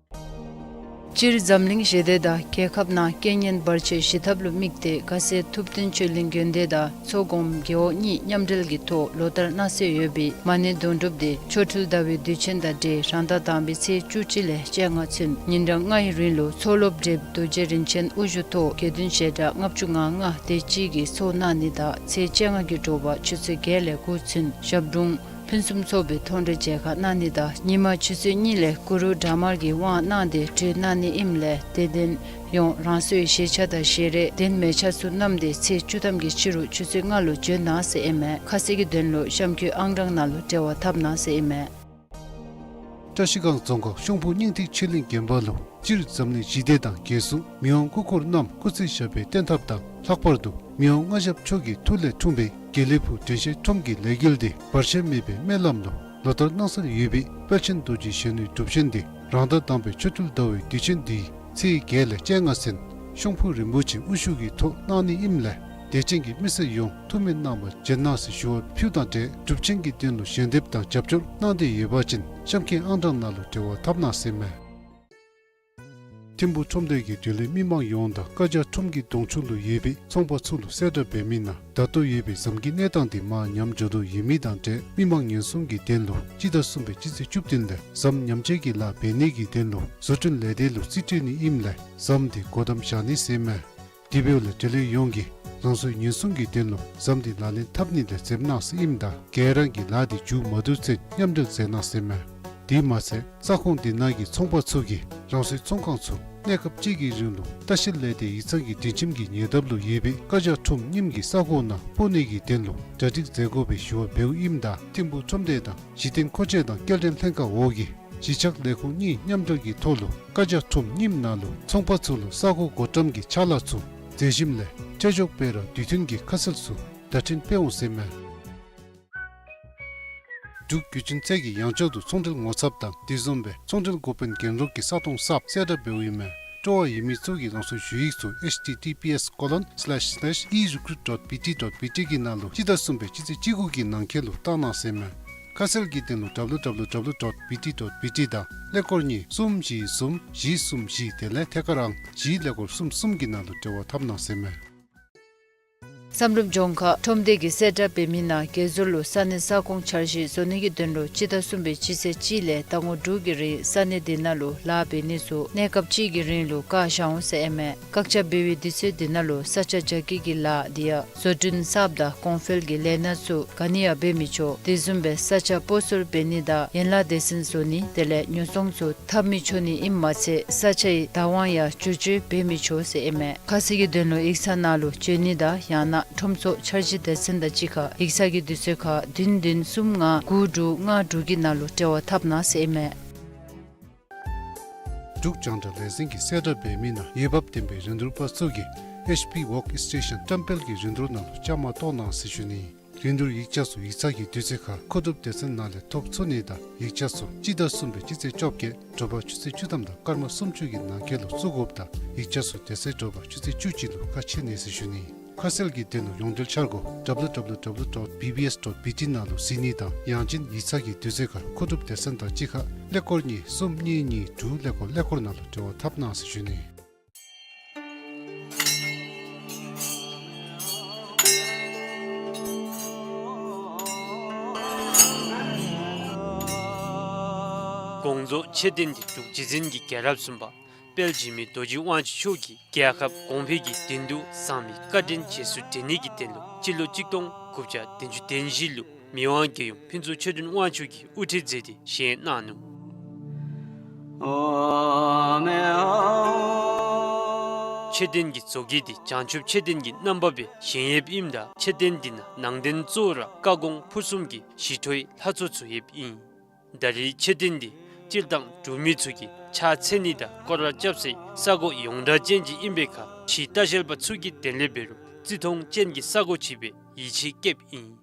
སྤྱིར་འཛམ་གླིང་ཞི་བདེ་དང་རྒྱལ་ཁབ་ནང་རྐྱེན་ངན་བར་ཆད་ཞི་ཐབས་ལུ་དམིགས་ཏེ་ཁ་གསལ་ཐུབ་བསྟན་ཆོས་གླིང་དགོན་སྡེ་དང་མཚོ་སྒོམ་རྒེད་འོག་གཉིས་མཉམ་འབྲེལ་གྱི་ཐོག་ལོ་ལྟར་གནང་སྲོལ་ཡོད་པའི་མ་ཎི་དོན་གྲུབ་དེ་ཆོ་འཕྲུལ་ཟླ་བའི་དུས་ཆེན་དང་འབྲེལ་རང་ཟླ་དང་པའི་ཚེས་བཅུ་གཅིག་ལས་བཅོ་ལྔ་ཚུན་ཉིན་གྲངས་ལྔའི་རིང་ལུ་མཚོ་སློབ་འབྲེལ་རྡོ་རྗེ་རིན་ཆེན་དབུ་བཞུགས་ཐོག་དགེ་འདུན་བྱེ་བྲག་ལྔ་བཅུ་ང་ལྔ་དེ་ཅིག་གིས་ཚོགས་གནང་ནི་དང་ཚེས་བཅོ་ལྔ་གི་དྲོ་པ་ཆུ་ཚོད་བརྒྱད་ལས་དགུ་ཚུན་ཞབས་དྲུང་ཕུན་སུམ་ཚོགས་པའི་མཐོང་གྲོལ་མཇལ་ཁ་གནང་ནི་དང་ཉིན་མ་ཆུ་ཚོད་གཉིས་ལས་གུ་རུ་དྲག་དམར་གྱི་དབང་གནང་སྟེ་གྲོལ་གནང་ནི་ཨིནམ་ལས་དད་ལྡན་ཡོངས་རང་སོའི་ཞལ་ཆས་དང་ཞལ་རས་གདན་མལ་ཆས་ཚུ་བསྣམས་ཏེ་ཚེས་བཅུ་ཐམ་གྱི་ཕྱི་རུ་ཆུ་ཚོད་ལྔ་ལུ་འབྱོན་གནང་ཟེར་ཨིན་མས། ཁ་གསལ་གྱི་དོན་ལུ་གཤམ་འཁོད་ཨང་གྲངས་ནང་ལུ་འབྲེལ་བ་འཐབ་གནང་ཟེར་ཨིན་མས། བཀྲ་ཤིས་སྒང་རྫོང་ཁག་གཤོང་ཕུ་སྙིང་ཐིག་ཆོས་གླིང་དགོན་པ་ལུ་སྤྱིར་འཛམ་གླིང་ཞི་བདེ་དང་རྒྱལ་སྲུང་མི་དབང་སྐུ་འཁོར་རྣམས་སྐུ་ཚེ་ཞབས་པད་བརྟན་ཐབས་དང་ལྷག་པར་དུ་མི་དབང་མངའ་ཞབས་མཆོག་གི་ཐུགས་ལས་འཁྲུངས་པའི་དགེ་ལེགས་ཕུག་དྲན་ཤེས་ཁྲོམ་གྱི་ལས་འགུལ་འདི་བར་ཆད་མེད་པའི་སྨོན་ལམ་ལུ་ལོ་ལྟར་གནང་སྲོལ་ཡོད་པའི་དཔལ་ཆེན་རྡོ་རྗེ་གཞོན་ནུའི་སྒྲུབ་ཆེན་འདི་རང་ཟླ་དང་པའི་ཆོ་འཕྲུལ་ཟླ་བའི་དུས་ཆེན་འདི་ཚེས་བརྒྱད་ལས་བཅོ་ལྔ་ཚུན་གཤོང་ཕུ་རིན་པོ་ཆེ་དབུ་བཞུགས་ཀྱི་ཐོག་གནང་ནི་ཨིནམ་ལས་དད་ཅན་གྱི་མི་སེར་ཡོངས་ཐུགས་སྨོན་གནང་བར་འབྱོན་གནང་ཟེར་ཞུ་བ་ཕུལཝ་དང་འབྲེལ་སྒྲུབ་ཆེན་གྱི་དོན་ལུ་ཞལ་འདེབས་དང་རྒྱབ་སྐྱོར་གནང་འདོད་ཡོད་པ་ཅིན་གཤམ་འཁོད་ཨང་གྲངས་ནང་ལུ་འབྲེལ་བ་འཐབ་གནང་ཟེར་མས། ཐིམ་ཕུ་ཁྲོམ་སྡེ་གིས་དེ་ལས་མི་མང་ཡོངས་དང་ཀ་ཇ་ཁྲོམ་གྱི་གདོང་ཕྱོགས་ལུ་ཡོད་པའི་ཚོང་པ་ཚུ་ལུ་གསལ་བསྒྲགས་འབད་མི་ནང་ད་ལྟོ་ཡོད་པའི་ཟམ་གྱི་གནས་སྟངས་འདི་མར་ཉམས་འགྱོ་དོ་ཡོད་མི་དང་འབྲེལ་མི་མང་ཉེན་སྲུང་གི་དོན་ལུ་སྤྱི་ཟླ་གསུམ་པའི་སྤྱི་ཚེས་བཅུ་བདུན་ལས་ཟམ་ཉམས་བཅོས་ཀྱི་ལཱ་འབད་ནི་གི་དོན་ལུ་བཟོ་སྐྲུན་ལས་སྡེ་ལུ་རྩིས་སྤྲོད་ནི་ཨིནམ་ལས་ཟམ་འདི་སྒོ་བསྡམ་བཞག་ནི་ཟེར་མས། དེ་འབདཝ་ལས་འབྲེལ་ཡོད་ཡོངས་ཀྱིས་རང་སོའི་ཉེན་སྲུང་གི་དོན་ལུ་ཟམ་འདི་ལག་ལེན་འཐབ་ནི་ལས་འཛེམ་གནང་ཟེར་ཨིནམ་ད་ག་ར་གིས་ལཱ་འདི་མཇུག་མ་བསྡུ་ཚུན་མཉམ་འབྲེལ་མཛད་གནང་ཟེར་མས། དེ་མ་ཚད་ས་ཁོངས་འདི་ནང་གི་ཚོང་པ་ཚུ་གིས་རང་སོའི་ཚོང་ཁང་ཚུ་གནས་སྐབས་གཅིག་གི་རིང་ལུ་ལྟ་བཤལ་ལས་སྡེ་ཡིག་ཚང་གི་སྒྲིག་ཁྱིམ་གྱི་ཉེ་འདབས་ལུ་ཡོད་པའི་ཀ་ཇ་ཁྲོམ་རྙིངམ་གྱི་ས་གོ་ནང་སྤོ་ནི་གི་དོན་ལུ་གྲ་སྒྲིག་མཛད་དགོ་པའི་ཞུ་བ་འབདཝ་ཨིནམ་ད་ཐིམ་ཕུ་ཁྲོམ་སྡེ་དང་གཞི་རྟེན་མཁོ་ཆས་དང་སྐྱེལ་འདྲེན་ལྷན་ཁག་འོག་གི་གཞིས་ཆགས་ལས་ཁུངས་གཉིས་མཉམ་འབྲེལ་གྱི་ཐོག་ལུ་ཀ་ཇ་ཁྲོམ་རྙིངམ་ནང་ལུ་ཚོང་པ་ཚུ་ལུ་ས་གོ་བགོ་བཀྲམ་གྱི་ཕྱག་ལཱ་ཚུ་མཛད་ཞིནམ་ལས་ཁྲལ་གཅོག་འབད་ར་དུས་མཐུན་གྱི་ཁ་གསལ་ཚུ་བརྡ་འཕྲིན་སྤེལ་འོང་ཟེར་མས། འབྲུག་བརྒྱུད་འཕྲིན་ཚད་ཀྱིས་ཡང་བསྐྱར་དུ་ཚོང་འབྲེལ་ངོ་ཚབ་དང་དེ་བཟུམ་སྦེ་ཚོང་འབྲེལ་འགོ་དཔོན་རྒན་རབས་ཀྱི་ས་སྟོང་གསརཔ་གསལ་བསྒྲགས་འབདཝ་ཨིན་མས། སྤྲོ་བ་ཡོད་མི་ཚུ་གིས་རང་སོའི་ཞུ་ཡིག་ཚུ་H T T P S colon slash slash e recruit dot B T dot B T གི་ནང་ལུ་སྤྱི་ཟླ་གསུམ་པའི་སྤྱི་ཚེས་བཅུ་དགུ་གི་ནང་འཁོད་ལུ་བཏང་གནང་ཟེར་མས། ཁ་གསལ་གྱི་དོན་ལུ་W W W dot B T dot B T དང་ཀླད་ཀོར་གཉིས་གསུམ་བཞི་གསུམ་བཞི་གསུམ་བཞི་དེ་ལས་ཐད་ཀར་ཨང་བཞི་ཀླད་ཀོར་གསུམ་གསུམ་གྱི་ནང་ལུ་འབྲེལ་བ་འཐབ་གནང་ཟེར་མས། བསམ་གྲུབ་ལྗོངས་མཁར་ཁྲོམ་སྡེ་གིས་གསལ་བསྒྲགས་འབད་མི་ནང་དགེ་ཟུར་ལུ་ས་གནས་ས་ཁོངས་འཆར་གཞི་བཟོ་ནི་གི་དོན་ལུ་སྤྱི་ཟླ་གསུམ་པའི་སྤྱི་ཚེས་གཅིག་ལས་ཟླ་ངོ་དྲུག་གི་རིང་ས་གནས་དེ་ནང་ལུ་ལཱ་འབད་ནི་ཚུ་གནས་སྐབས་གཅིག་གི་རིང་ལུ་བཀག་བཞག་འོང་ཟེར་ཨིན་མས། བཀག་ཆ་འབད་བའི་དུས་ཚོད་དེ་ནང་ལུ་ས་ཆ་རྒྱ་སྐྱེད་ཀྱི་ལཱ་དེ་ཡང་བཟོ་སྐྲུན་གསརཔ་དང་གོང་འཕེལ་གྱི་ལས་སྣ་ཚུ་ག་ནི་ཡང་འབད་མི་ཆོག། དེ་བཟུམ་སྦེ་ས་ཆ་སྤོ་སོར་འབད་ནི་དང་ཡན་ལག་སྡེ་ཚན་བཟོ་ནི་དེ་ལས་ཉོ་ཚོང་ཚུ་འཐབ་མི་ཆོག་ནི་ཨིནམ་མ་ཚད་ས་ཆའི་བདག་དབང་ཡང་བསྒྱུར་བཅོས་འབད་མི་ཆོག་ཟེར་ཨིན་མས། ཁ་གསལ་གྱི་དོན་ལུ་ཡིག་ཚང་ནང་ལུ་འབྱོན་ནི་དང་ཡང་ན་ཁྲོམ་ཚོགས་འཆར་གཞི་སྡེ་ཚན་དང་གཅིག་ཁར་ཡིག་ཚང་གི་དུས་ཚོད་ཁར་བདུན་བདུན་གསུམ་ལྔ་དགུ་དྲུག་ལྔ་དྲུག་གི་ནང་ལུ་འབྲེལ་བ་འཐབ་གནང་ཟེར་ཨིན་མས། འབྲུག་རྒྱང་བསྒྲགས་ལས་འཛིན་གྱིས་གསལ་བསྒྲགས་འབད་མི་ནང་འོས་འབབ་ལྡན་པའི་རིན་བསྡུར་པ་ཚུ་གིས་H P Workstation བཀྲམ་སྤེལ་གྱི་རིན་བསྡུར་ནང་ལུ་བཅའ་མར་གཏོགས་གནང་ཟེར་ཞུ་ནི། རིན་བསྡུར་ཡིག་ཆ་ཚུ་ཡིག་ཚང་གི་དུས་ཚོད་ཁར་མཁོ་སྒྲུབ་སྡེ་ཚན་ནང་ལས་ཐོབ་ཚུགས་ནི་དང་ཡིག་ཆ་ཚུ་སྤྱི་ཟླ་གསུམ་པའི་སྤྱི་ཚེས་བཅོ་བརྒྱད་དྲོ་པ་ཆུ་ཚོད་བཅུ་ཐམ་དང་སྐར་མ་སུམ་ཅུ་གི་ནང་འཁོད་ལུ་བཙུགས་དགོཔ་དང་ཡིག་ཆ་ཚུ་དེ་ཚེ་དྲོ་པ་ཆུ་ཚོད་བཅུ་གཅིག་ལུ་ཁ་ཕྱེ་ནི་ཟེར་ཞུ་ནི། ཁ་གསལ་གྱི་དོན་ལུ་ཡོངས་འབྲེལ་འཆར་སྒོ་W W W dot B B S dot B T ནང་ལུ་གཟིགས་ནི་དང་ཡང་ཅིན་ཡིག་ཚང་གི་དུས་ཚོད་ཁར་མཁོ་སྒྲུབ་སྡེ་ཚན་དང་གཅིག་ཁར་ཀླད་ཀོར་གཉིས་གསུམ་གཉིས་གཉིས་དྲུག་ཀླད་ཀོར་ཀླད་ཀོར་ནང་ལུ་འབྲེལ་བ་འཐབ་གནང་ཟེར་ཞུ་ནི། དགོངས་རྫོགས་མཆོད་རྟེན་འདི་འབྲུག་རྗེ་བཙུན་གྱི་རྒྱལ་རབས་གསུམ་པ་དཔལ་འཇིགས་མེད་རྡོ་རྗེ་དབང་ཕྱུག་མཆོག་གིས་རྒྱལ་ཁབ་གོང་འཕེལ་གྱི་དོན་དུ་ཟག་མེད་བཀའ་དྲིན་རྗེས་སུ་དྲན་ནི་གི་དོན་ལུ་སྤྱི་ལོ་གཅིག་སྟོང་དགུ་བརྒྱ་བདུན་ཅུ་དོན་བཞི་ལུ་མི་དབང་རྒྱལ་ཡུམ་ཕུན་ཚོགས་ཆོས་སྒྲོན་དབང་ཕྱུག་གིས་དབུ་ཁྲིད་མཛད་དེ་བཞེངས་གནང་ནུག། མཆོད་རྟེན་གྱི་མཛོ་སྐྱིལ་འདི་བྱང་ཆུབ་མཆོད་རྟེན་གྱི་རྣམ་པ་སྦེ་བཞེངས་ཡོདཔ་ཨིནམ་ད་མཆོད་རྟེན་འདི་ནང་ནང་རྟེན་གཙོ་བོ་ར་བཀའ་དགོངས་ཕུར་གསུམ་གྱི་ཞི་ཁྲོའི་ལྷ་ཚོགས་ཚུ་ཡོདཔ་ཨིན། ད་རེས་མཆོད་རྟེན་འདི་སྤྱིར་བཏང་འབྲུག་མི་ཚུ་གིས་ཕྱག་འཚལ་ནི་དང་སྐོར་ར་རྐྱབ་སའི་ས་གོ་ཡོངས་གྲགས་ཅན་ཅིག་ཨིན་པའི་ཁར་ཕྱིའི་ལྟ་བཤལ་པ་ཚུ་གིས་དེ་ལས་འབད་རུང་བརྩི་མཐོང་ཅན་གྱི་ས་གོ་ཅིག་སྦེ་ཡིད་ཆེས་བསྐྱེདཔ་ཨིན།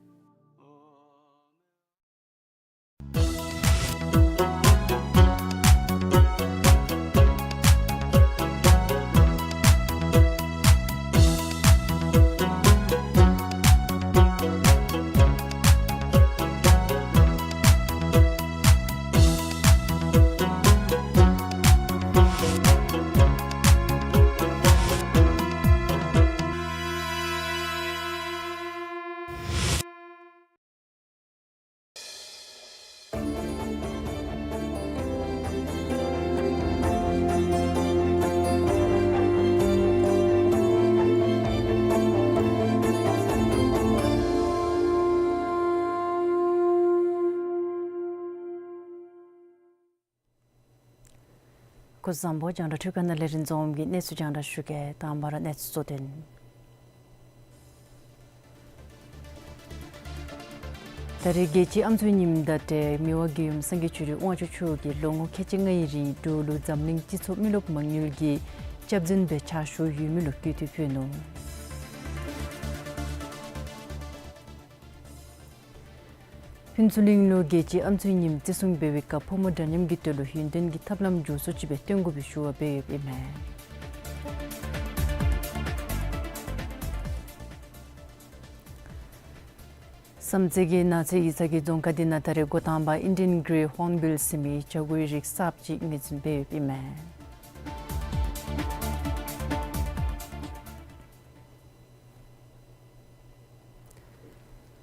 སྐུ་གཟུགས་བཟང་པོ། རྒྱང་བསྒྲགས་ཁང་ནང་ལས་རིན་འཛོམས་ཀྱིས་གནས་ཚུལ་རྒྱང་བསྒྲགས་ཞུ་གེ། དང་པ་ར་གནས་ཚུལ་གཙོ་དོན། ད་རེས་རྒྱལ་སྤྱིའི་ཨམ་སྲུའི་ཉིནམ་དང་འབྲེལ་མི་དབང་རྒྱལ་ཡུམ་སངས་རྒྱས་ཆོས་སྒྲོན་དབང་ཕྱུག་མཆོག་གིས་ལོ་ངོ་ཁལ་གཅིག་ལྔའི་རིང་འབྲུག་ལུ་འཛམ་གླིང་སྤྱི་ཚོགས་མི་རློབས་མ་དངུལ་གྱི་སྐྱབས་འཛིན་སྦེ་ཕྱག་ཞུ་ཡོད་མི་ལུ་གུས་བཏུད་ཕུལ་ནུག། ཕུན་ཚོགས་གླིང་ལུ་རྒྱལ་སྤྱིའི་ཨམ་སྲུའི་ཉིནམ་བརྩི་སྲུང་འབད་བའི་སྐབས་ཕོ་མོ་འདྲ་མཉམ་གྱི་དོན་ལུ་ཡུན་བརྟན་གྱི་ཐབས་ལམ་མགྱོགས་སུ་ཅིག་སྦེ་སྟོན་དགོ་པའི་ཞུ་བ་འབད་ཡོདཔ་ཨིན་མས། བསམ་རྩེ་གི་ནགས་ཚལ་ཡིག་ཚང་གི་རྫོང་ཁག་འདི་ནང་ད་རེས་འགོ་དང་པ་ཨིན་ཌི་ཡན་གྲེ་ཧོརན་བིལ་ཟེར་མི་བྱ་རྒོད་རིགས་གསརཔ་ཅིག་ངོས་འཛིན་འབད་ཡོདཔ་ཨིན་མས།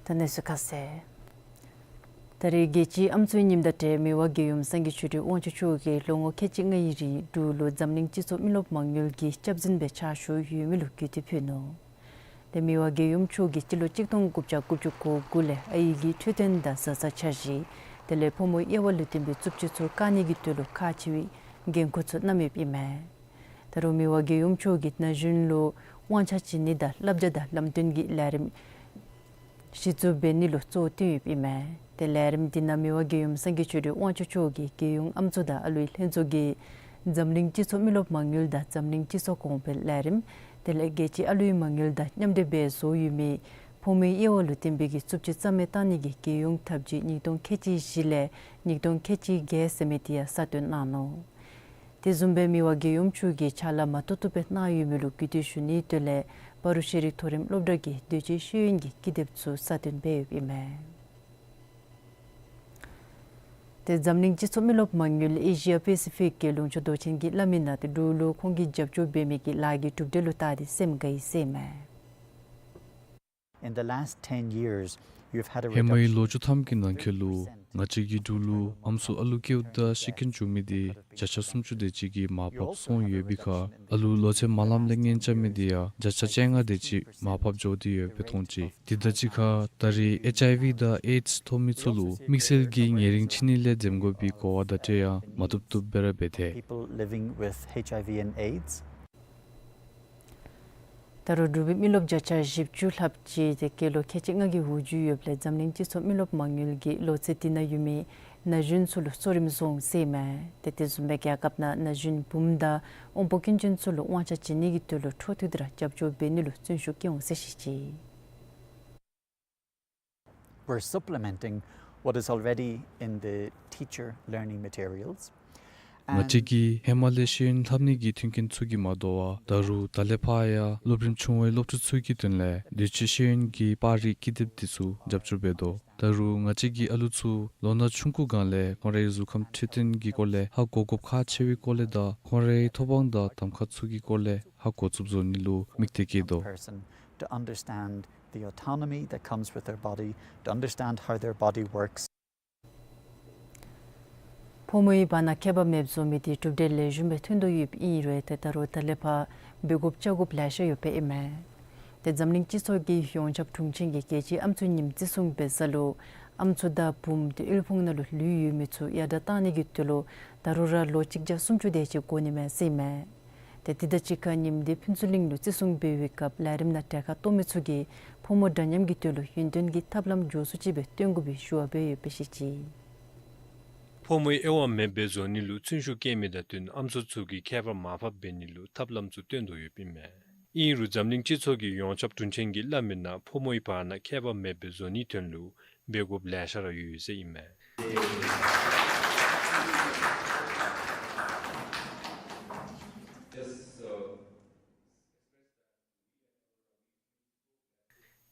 ད་གནས་ཚུལ་ཁ་གསལ། ད་རེས་རྒྱལ་སྤྱིའི་ཨམ་སྲུའི་ཉིནམ་དང་འབྲེལ་མི་དབང་རྒྱལ་ཡུམ་སངས་རྒྱས་ཆོས་སྒྲོན་དབང་ཕྱུག་མཆོག་གིས་ལོ་ངོ་ཁལ་གཅིག་ལྔའི་རིང་འབྲུག་ལུ་འཛམ་གླིང་སྤྱི་ཚོགས་མི་རློབས་མ་དངུལ་གྱི་སྐྱབས་འཛིན་སྦེ་ཕྱག་ཞུ་ཡོད་མི་ལུ་གུས་བཏུད་ཕུལ་ནུག། ཏེ་མི་དབང་རྒྱལ་ཡུམ་མཆོག་གིས་སྤྱི་ལོ་གཅིག་སྟོང་དགུ་བརྒྱ་དགུ་བཅུ་གོ་དགུ་ལས་ཨའི་གི་འཕྲོད་བསྟེན་དང་བཟའ་ཚང་འཆར་གཞི་དེ་ལས་ཕོ་མོའི་དབྱེ་བ་ལུ་བརྟེན་པའི་རྩུབ་སྤྱོད་ཚུ་བཀག་ནི་གི་དོན་ལུ་ཁག་ཆེ་བའི་འགན་ཁུར་ཚུ་བསྣམས་ཡོདཔ་ཨིན་མས། ད་རུང་མི་དབང་རྒྱལ་ཡུམ་མཆོག་གིས་ན་གཞོན་ལུ་དབང་ཆ་བྱིན་ནི་དང་བསླབ་བྱ་དང་ལམ་སྟོན་གྱི་ལས་རིམ་གཞི་བཙུགས་འབད་ནི་ལུ་གཙོ་བོ་བཏོན་ཡོདཔ་ཨིན་མས། ཏེ་ལས་རིམ་འདི་ནང་མི་དབང་རྒྱལ་ཡུམ་སངས་རྒྱས་ཆོས་སྒྲོན་དབང་ཕྱུག་མཆོག་གིས་རྒྱལ་ཡོངས་ཨམ་སྲུ་དང་ཨ་ལུའི་ལྷན་ཚོགས་ཀྱིས་འཛམ་གླིང་སྤྱི་ཚོགས་མི་རློབས་མ་དངུལ་དང་འཛམ་གླིང་སྤྱི་ཚོགས་གོང་འཕེལ་ལས་རིམ་དེ་ལས་རྒྱལ་སྤྱིའི་ཨ་ལུའི་མ་དངུལ་དང་མཉམ་འབྲེལ་འབད་བཟོ་ཡོད་མི་ཕོ་མོའི་དབྱེ་བ་ལུ་བརྟེན་པའི་གི་རྩུབ་སྤྱོད་རྩ་མེད་བཏང་ནི་གི་རྒྱལ་ཡོངས་འཐབ་ཇུས་ཉིས་སྟོང་ཁལ་གཅིག་བཞི་ལས་ཉིས་སྟོང་ཁལ་གཅིག་བརྒྱད་ཟེར་མི་དེ་ཡང་གསལ་སྟོན་གནང་ནུག། དེ་བཟུམ་སྦེ་མི་དབང་རྒྱལ་ཡུམ་མཆོག་གིས་ཕྱག་ལཱ་མ་བཏུབ་བཏུབ་སྦེ་གནང་ཡོད་མི་ལུ་གུས་བཏུད་ཞུ་ནིའི་དོན་ལས་པ་རུ་ཤེས་རིག་མཐོ་རིམ་སློབ་གྲྭ་གི་དུས་ཅི་ཤེས་ཡོན་གྱི་ཀི་དེབ་ཚུ་གསལ་སྟོན་འབད་ཡོདཔ་ཨིན་མས། ཏེ་འཛམ་གླིང་སྤྱི་ཚོགས་མི་རློབས་མ་དངུལ་ཨེ་ཤི་ཡ་པེ་སི་ཕིག་གི་ལུང་ཕྱོགས་མདོ་ཆེན་གྱི་བླམ་ཨིན་ན་ཏེ་འབྲུག་ལུ་ཁོང་གིས་རྒྱབ་སྐྱོར་འབད་མི་གི་ལཱ་གི་གྲུབ་འབྲས་ལུ་བལྟ་སྟེ་སེམས་དགའ་ཡི་ཟེར་ཨིན་མས། In the last ten years, you've had a reduction. ཧེ་མའི་ལོ་བཅུ་ཐམ་གྱི་ནང་འཁོད་ལུ་ང་བཅས་ཀྱི་འབྲུག་ལུ་ཨམ་སྲུ་ཨ་ལུ་སྐྱེཝ་ད་ཤི་རྐྱེན་བྱུང་མི་དེ་བརྒྱ་ཆ་སུམ་ཅུ་དེ་ཅིག་གིས་མར་ཕབ་སོང་ཡོད་པའི་ཁར་ཨ་ལུ་ལོ་ཚད་མ་ལངམ་ལས་ངན་རྐྱབ་མི་དེ་ཡང་བརྒྱ་ཆ་བཅོ་ལྔ་དེ་ཅིག་མར་ཕབ་འགྱོ་སྟེ་ཡོདཔ་སྦེ་མཐོང་ཅི། དེ་དང་གཅིག་ཁར་ད་རེས་ཨེཆ་ཨའི་ཝི་དང་ཨེཌསི་ཐོབ་མི་ཚུ་ལུ་དམིགས་བསལ་གྱི་ཉེ་རིང་ཕྱི་ནད་ལས་འཛེམ་དགོ་པའི་གོ་བ་དང་འབྲེལ་ཡང་མ་བཏུབ་བཏུབ་སྦེ་ར་འབད་དེ། People living with H I V and AIDS. ད་རུང་འབྲུག་པའི་མི་རློབས་བརྒྱ་ཆ་བཞི་བཅུ་ལྷགཔ་ཅིག་ཏེ་སྐྱེས་ལོ་ཁལ་གཅིག་ལྔ་གི་འོག་འགྱོ་ཡོདཔ་ལས་འཛམ་གླིང་སྤྱི་ཚོགས་མི་རློབས་མ་དངུལ་གྱིས་ལོ་ཚད་དེ་ནང་ཡོད་མི་ན་གཞོན་ཚུ་ལུ་གཙོ་རིམ་བཟུང་ཟེར་ཨིན་མས། ཏེ་དེ་བཟུམ་སྦེ་རྒྱལ་ཁབ་ནང་ན་གཞོན་བུམོ་དང་དབང་པོ་སྐྱོན་ཅན་ཚུ་ལུ་དབང་ཆ་བྱིན་ནི་གི་དོན་ལུ་འཕྲོ་མཐུད་དེ་ར་རྒྱབ་སྐྱོར་འབད་ནི་ལུ་བརྩོན་ཤུགས་བསྐྱེད་འོང་ཟེར་བཤད་ཅི། We're supplementing what is already in the teacher learning materials. ང་བཅས་ཀྱིས་ཧེ་མ་ལས་ཤེས་ཡོན་ལྷབ་ནི་གི་མཐུན་རྐྱེན་ཚུ་གིས་མ་དོ་བར་ད་རུང་ད་ལས་ཕར་ཡང་སློབ་རིམ་ཆུང་བའི་སློབ་ཕྲུག་ཚུ་གི་དོན་ལས་དུས་ཅི་ཤེས་ཡོན་གྱི་པར་རིས་ཀི་དེབ་དེ་ཚུ་རྒྱབ་སྐྱོར་འབད་དོ། ད་རུང་ང་བཅས་ཀྱིས་ཨ་ལུ་ཚུ་ལོ་ན་ཆུང་ཀུ་སྒང་ལས་ཁོང་རའི་གཟུགས་ཁམས་འཕྲོད་བསྟེན་གྱི་སྐོར་ལས་ཧ་གོ་དགོཔ་ཁག་ཆེ་བའི་སྐོར་ལས་དང་ཁོང་རའི་ཐོབ་དབང་དང་གདམ་ཁ་ཚུ་གི་སྐོར་ལས་ཧ་གོ་ཚུགསཔ་བཟོ་ནི་ལུ་དམིགས་གཏད་བསྐྱེད་དོ། Person to understand the autonomy that comes with their body, to understand how their body works. ཕོ་མོའི་བར་ན་ཁྱད་པར་མེདཔ་བཟོ་མི་དེ་གྲུབ་འབྲས་ལེགས་ཤོམ་སྦེ་ཐོན་དོ་ཡོདཔ་ཨིན་རུང་ཏེ་ད་རུང་ད་ལས་ཕར་འབད་དགོཔ་བཅོ་དགོཔ་ལེ་ཤ་ཡོདཔ་ཨིན་མས། ཏེ་འཛམ་གླིང་སྤྱི་ཚོགས་ཀྱིས་ཡོངས་ཁྱབ་དྲུང་ཆེན་གྱི་རྒྱལ་སྤྱིའི་ཨམ་སྲུའི་ཉིནམ་བརྩི་སྲུང་འབད་ས་ལུ་ཨམ་སྲུ་དང་བུམོ་དེ་དབུལ་ཕོངས་ནང་ལུ་ལུས་ཡོད་མི་ཚུ་ཡར་དྲག་བཏང་ནི་གི་དོན་ལུ་ད་རུང་ར་ལོ་གཅིག་བརྒྱ་སུམ་ཅུ་དེ་ཅིག་འགོར་ནི་མས་ཟེར་ཨིན་མས། ཏེ་དེ་དང་གཅིག་ཁར་ཉིནམ་དེ་ཕུན་ཚོགས་གླིང་ལུ་བརྩི་སྲུང་འབད་བའི་སྐབས་ལས་རིམ་ནང་གྲལ་ཁར་གཏོགས་མི་ཚུ་གིས་ཕོ་མོ་འདྲ་མཉམ་གྱི་དོན་ལུ་ཡུན་བརྟན་གྱི་ཐབས་ལམ་མགྱོགས་སུ་ཅིག་སྦེ་སྟོན་དགོ་པའི་ཞུ་བ་འབད་ཡོདཔ་སྦེ་བཤད་ཅི། ཕོ་མོའི་དབྱེ་བ་མེདཔ་སྦེ་བཟོ་ནི་ལུ་བརྩོན་ཤུགས་བསྐྱེད་མི་དང་བསྟུན་ཨམ་སྲུ་ཚུ་གིས་ཁྱད་པར་མར་ཕབ་འབད་ནི་ལུ་ཐབས་ལམ་ཚུ་སྟོན་དོ་ཡོདཔ་ཨིན་མས། ཨིན་རུང་འཛམ་གླིང་སྤྱི་ཚོགས་ཀྱི་ཡོངས་ཁྱབ་དྲུང་ཆེན་གྱིས་སླབ་མིའི་ནང་ཕོ་མོའི་བར་ན་ཁྱད་པར་མེདཔ་སྦེ་བཟོ་ནིའི་དོན་ལུ་འབད་དགོཔ་ལེ་ཤ་ར་ཡོད་ཡོད་ཟེར་ཨིན་མས།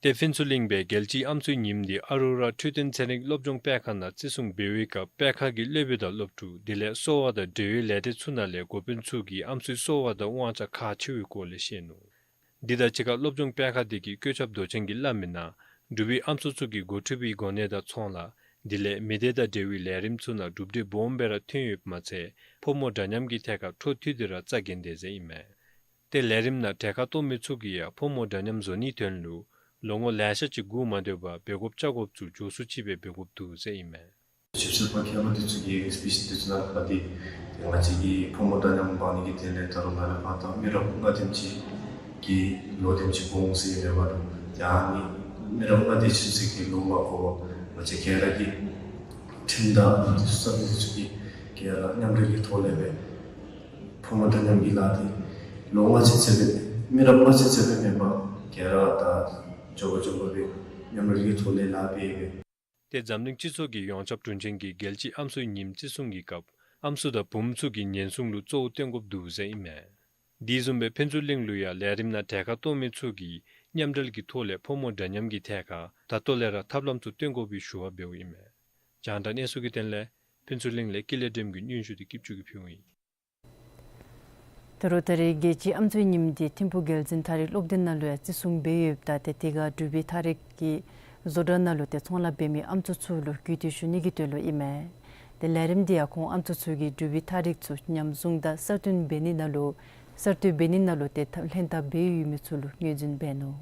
ཏེ་ཕུན་ཚོགས་གླིང་སྦེ་རྒྱལ་སྤྱིའི་ཨམ་སྲུའི་ཉིནམ་དེ་ཨ་རོ་ར་འཕྲོད་བསྟེན་ཚན་རིག་སློབ་སྦྱོང་སྤེལ་ཁང་ནང་བརྩི་སྲུང་འབད་བའི་སྐབས་སྤེལ་ཁང་གི་སློབ་དཔོན་དང་སློབ་ཕྲུག་དེ་ལས་གསོ་བ་དང་འབྲེལ་ཡོད་ལས་སྡེ་ཚུ་ནང་ལས་འགོ་དཔོན་ཚུ་གིས་ཨམ་སྲུའི་གསོ་བ་དང་དབང་ཆ་ཁག་ཆེ་བའི་སྐོར་ལས་བཤད་ནུག། དེ་དང་གཅིག་ཁར་སློབ་སྦྱོང་སྤེལ་ཁང་དེ་གི་བཀོད་ཁྱབ་མདོ་ཆེན་གྱིས་སླབ་མིའི་ནང་འབྲུག་པའི་ཨམ་སྲུ་ཚུ་གིས་འགོ་ཁྲིད་པའི་གོ་གནས་དང་ཚོང་ལཱ་དེ་ལས་མི་སྡེ་དང་འབྲེལ་བའི་ལས་རིམ་ཚུ་ནང་གྲུབ་འབྲས་སྦོམ་སྦེ་ར་ཐོན་ཡོདཔ་མ་ཚད་ཕོ་མོ་འདྲ་མཉམ་གྱི་ཐད་ཁར་འཕྲོ་མཐུད་དེ་ར་རྩ་འགེངས་དེས་ཟེར་ཨིན་མས། ཏེ་ལས་རིམ་ནང་གྲལ་ཁར་གཏོགས་མི་ཚུ་གིས་ཡང་ཕོ་མོ་འདྲ་མཉམ་བཟོ་ནིའི་དོན་ལུ་ལོ་ངོ་ལེ་ཤ་ཅིག་སྒུག་མ་སྡོད་པར་འབད་དགོཔ་བཅོ་དགོཔ་ཚུ་མགྱོགས་སུ་ཅིག་སྦེ་འབད་དགོཔ་འདུག་ཟེར་ཨིན་མས། ཞིབ་འཚོལ་པ་མཁས་པ་འདི་ཚུ་གིས་སྤེ་ཤལ་འདི་ཚུ་ནང་ལུ་ཕར་འདི་ང་བཅས་ཀྱི་ཕོ་མོ་འདྲ་མཉམ་འབག་ནི་གི་དོན་ལས་ད་རུང་ནཱ་ལས་ཕར་ད་མི་རབས་ལྔ་དེམ་ཅིག་གི་ལོ་དེམ་ཅིག་གོང་ཟེར་མེན་པ་རུང་ཡང་ནི་མི་རབས་ལྔ་དེ་ཅིག་ཟེར་གྱི་ལོ་མ་གོ་བར་ང་བཅས་ག་ར་གིས་ཁྲིམས་དང་འདི་ཚུ་རྩ་འདི་ཚུ་གི་ག་ར་མཉམ་འབྲེལ་གྱི་ཐོག་ལས་སྦེ་ཕོ་མོ་འདྲ་མཉམ་གྱི་ལཱ་འདི་ལོ་ལྔ་ཅིག་ཙམ་སྦེ་མི་རབས་ལྔ་ཅིག་ཙམ་སྦེ་མེན་པར་ག་ར་ད་མགྱོགས་པ་མགྱོགས་པ་སྦེ་མཉམ་འབྲེལ་གྱི་ཐོག་ལས་ལཱ་འབད་འབད། ཏེ་འཛམ་གླིང་སྤྱི་ཚོགས་ཀྱི་ཡོངས་ཁྱབ་དྲུང་ཆེན་གྱིས་རྒྱལ་སྤྱིའི་ཨམ་སྲུའི་ཉིནམ་བརྩི་སྲུང་གི་སྐབས་ཨམ་སྲུ་དང་བུམོ་ཚུ་གི་ཉེན་སྲུང་ལུ་གཙོ་བོ་བཏོན་དགོཔ་འདུག་ཟེར་ཨིན་མས། དེ་བཟུམ་སྦེ་ཕུན་ཚོགས་གླིང་ལུ་ཡང་ལས་རིམ་ནང་གྲལ་ཁར་གཏོགས་མི་ཚུ་གིས་མཉམ་འབྲེལ་གྱི་ཐོག་ལས་ཕོ་མོ་འདྲ་མཉམ་གྱི་ཐད་ཁར་ད་ལྟོ་ལས་ར་ཐབས་ལམ་ཚུ་བཏོན་དགོ་པའི་ཞུ་བ་འབདཝ་ཨིན་མས། རྒྱང་བསྒྲགས་གནས་ཚུལ་གྱི་དོན་ལས་ཕུན་ཚོགས་གླིང་ལས་ཀུན་ལེགས་སྒྲོལམ་གྱི་སྙན་ཞུ་འདི་སྐྱིད་ཆུ་གིས་ཕུལཝ་ཨིན། ད་རུང་ད་རེས་རྒྱལ་སྤྱིའི་ཨམ་སྲུའི་ཉིནམ་འདི་ཐིམ་ཕུག་རྒྱལ་འཛིན་ཐག་རིང་སློབ་སྡེ་ནང་ལུ་ཡང་བརྩི་སྲུང་འབད་ཡོདཔ་ད་ཏེ་དེ་ཁར་འབྲུག་པའི་ཐག་རིང་གི་བཟོ་གྲྭ་ནང་ལུ་ཏེ་ཚོང་ལཱ་འབད་མི་ཨམ་སྲུ་ཚུ་ལུ་གུས་བཏུད་ཞུ་ནི་གི་དོན་ལུ་ཨིན་མས། ཏེ་ལས་རིམ་འདི་ཡང་ཁོང་ཨམ་སྲུ་ཚུ་གིས་འབྲུག་པའི་ཐག་རིང་ཚུ་ཉམས་བཟུང་དང་གསར་གཏོད་འབད་ནི་ནང་ལུ་གསར་གཏོད་འབད་ནི་ནང་ལུ་ཏེ་ཐབས་ལྷན་ཐབས་འབད་ཡོད་མི་ཚུ་ལུ་ངོས་འཛིན་འབད་ནུག།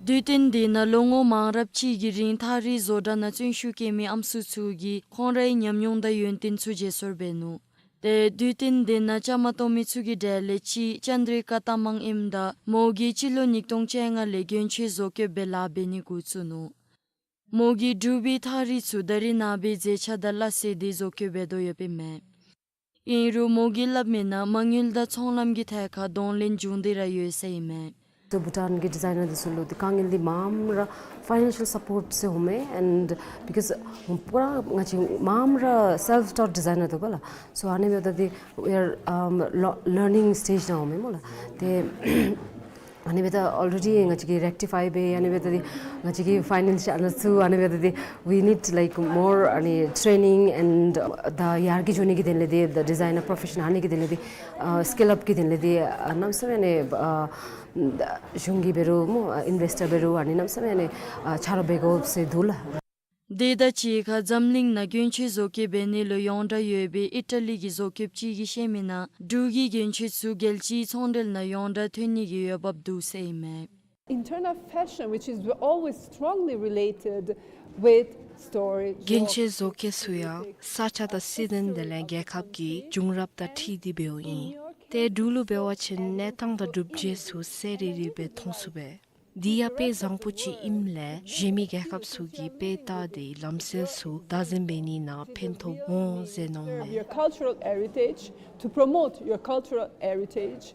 དུས་སྟོན་འདི་ནང་ལོ་ངོ་མང་རབས་ཅིག་གི་རིང་ཐག་རིང་བཟོ་གྲྭ་ནང་བརྩོན་ཤུགས་བསྐྱེད་མི་ཨམ་སྲུ་ཚུ་གིས་ཁོང་རའི་ཉམས་མྱོང་དང་ཡོན་ཏན་ཚུ་བརྗེ་སོར་འབད་ནུག། ཏེ་དུས་སྟོན་འདི་ནང་བཅའ་མར་གཏོགས་མི་ཚུ་གི་གྲས་ལས་གཅིག་ཅནྡྲི་ཀ་ཏ་མང་ཨིནམ་ད་མོ་གིས་སྤྱི་ལོ་ཉིས་སྟོང་བཅོ་ལྔ་ལས་གྱོན་ཆས་བཟོ་བཀོད་འབད་ལཱ་འབད་ནི་འགོ་བཙུགས་ནུག། མོ་གིས་འབྲུག་པའི་ཐག་རིང་ཚུ་ད་རིས་ནངས་པའི་མཛེས་ཆ་དང་སླ་བསྲེ་འདི་བཟོ་བཀོད་འབད་དོ་ཡོདཔ་ཨིན་མས། ཨིན་རུང་མོ་གིས་སླབ་མིའི་ནང་མ་དངུལ་དང་ཚོང་ལམ་གྱི་ཐད་ཁར་གདོང་ལེན་བྱུང་སྟེ་ར་ཡོད་ཟེར་ཨིན་མས། So Bhutan གི་ཌི་ཛའི་ནར་འདི་ཚུ་ལུ་ཏེ་དཀའ་ངལ་འདི་མངམ་ར་ཕའི་ནན་ཤལ་སཔོརཊ་ཟེར་འོང་མས། And because པུ་ར་ང་བཅས་མངམ་ར་self taught designer འདུག་པ་ལགས། So ཨ་ནི་འབདཝ་ད་ཏེ we are, um, lo- learning stage ནང་འོང་མས་སྨོ་ལགས། ཏེ་ཨ་ནི་འབདཝ་ད་already ང་བཅས་ཀྱིས་རེཀ་ཊི་ཕའི་འབད། ཨ་ནི་འབདཝ་ད་ཏེ་ང་བཅས་ཀྱི་ཕའི་ནན་ཤལ་ཨ་ནི་ཚུ་ཨ་ནི་འབདཝ་ད་ཏེ we need like more ཨ་ནི་training and the ཡར་རྒྱས་འགྱོ་ནི་གི་དོན་ལས་ཏེ་the designer profession ཨ་ནི་གི་དོན་ལས་ཏེ་ཨ་skill up གི་དོན་ལས་ཏེ་ཨ་གནམ་མེད་ས་མེད་ཨ་ནི་ཨ་གཞུང་གིས་འབད་རུང་སྨོ་ཨ་ཨིན་ཝེསཊར་འབད་རུང་ཨ་ནི་གནམ་མེད་ས་མེད་ཨ་ནི་ཨ་ཆ་རོགས་འབད་དགོ་ཟེར་འདུག་ལགས། དེ་དང་གཅིག་ཁར་འཛམ་གླིང་ནང་གྱོན་ཆས་བཟོ་བཀོད་འབད་ནི་ལུ་ཡོངས་གྲགས་ཡོད་པའི་ཨི་ཊ་ལི་གི་བཟོ་བཀོདཔ་ཅིག་གིས་བཤད་མིའི་ནང་འབྲུག་གི་གྱོན་ཆས་ཚུ་རྒྱལ་སྤྱིའི་ཚོང་འབྲེལ་ནང་ཡོངས་གྲགས་ཐོན་ནི་གི་འོས་འབབ་འདུག་ཟེར་ཨིན་མས། Internal fashion, which is always strongly related with story. གྱོན་ཆས་བཟོ་བཀོད་ཚུ་ཡང་ས་ཆ་དང་སྲིད་དོན་དེ་ལས་རྒྱལ་ཁབ་ཀྱི་བྱུང་རབས་དང་འཁྲིལ་ཏེ་འབདཝ་ཨིན། ཏེ་འབྲུག་ལུ་འབད་བ་ཅིན་གནས་སྟངས་དང་གྲུབ་འབྲས་ཚུ་གསལ་རི་རི་སྦེ་མཐོང་ཚུགས་པས། དེ་ཡང་དཔེ་བཟང་པོ་ཅིག་ཨིནམ་ལས་གཞན་མི་རྒྱལ་ཁབ་ཚུ་གིས་དཔེ་བལྟ་སྟེ་ལམ་སྲོལ་ཚུ་བདག་འཛིན་འབད་ནི་ནང་ཕན་ཐོགས་འོང་ཟེར་མནོཝ་མས། Your cultural heritage, to promote your cultural heritage.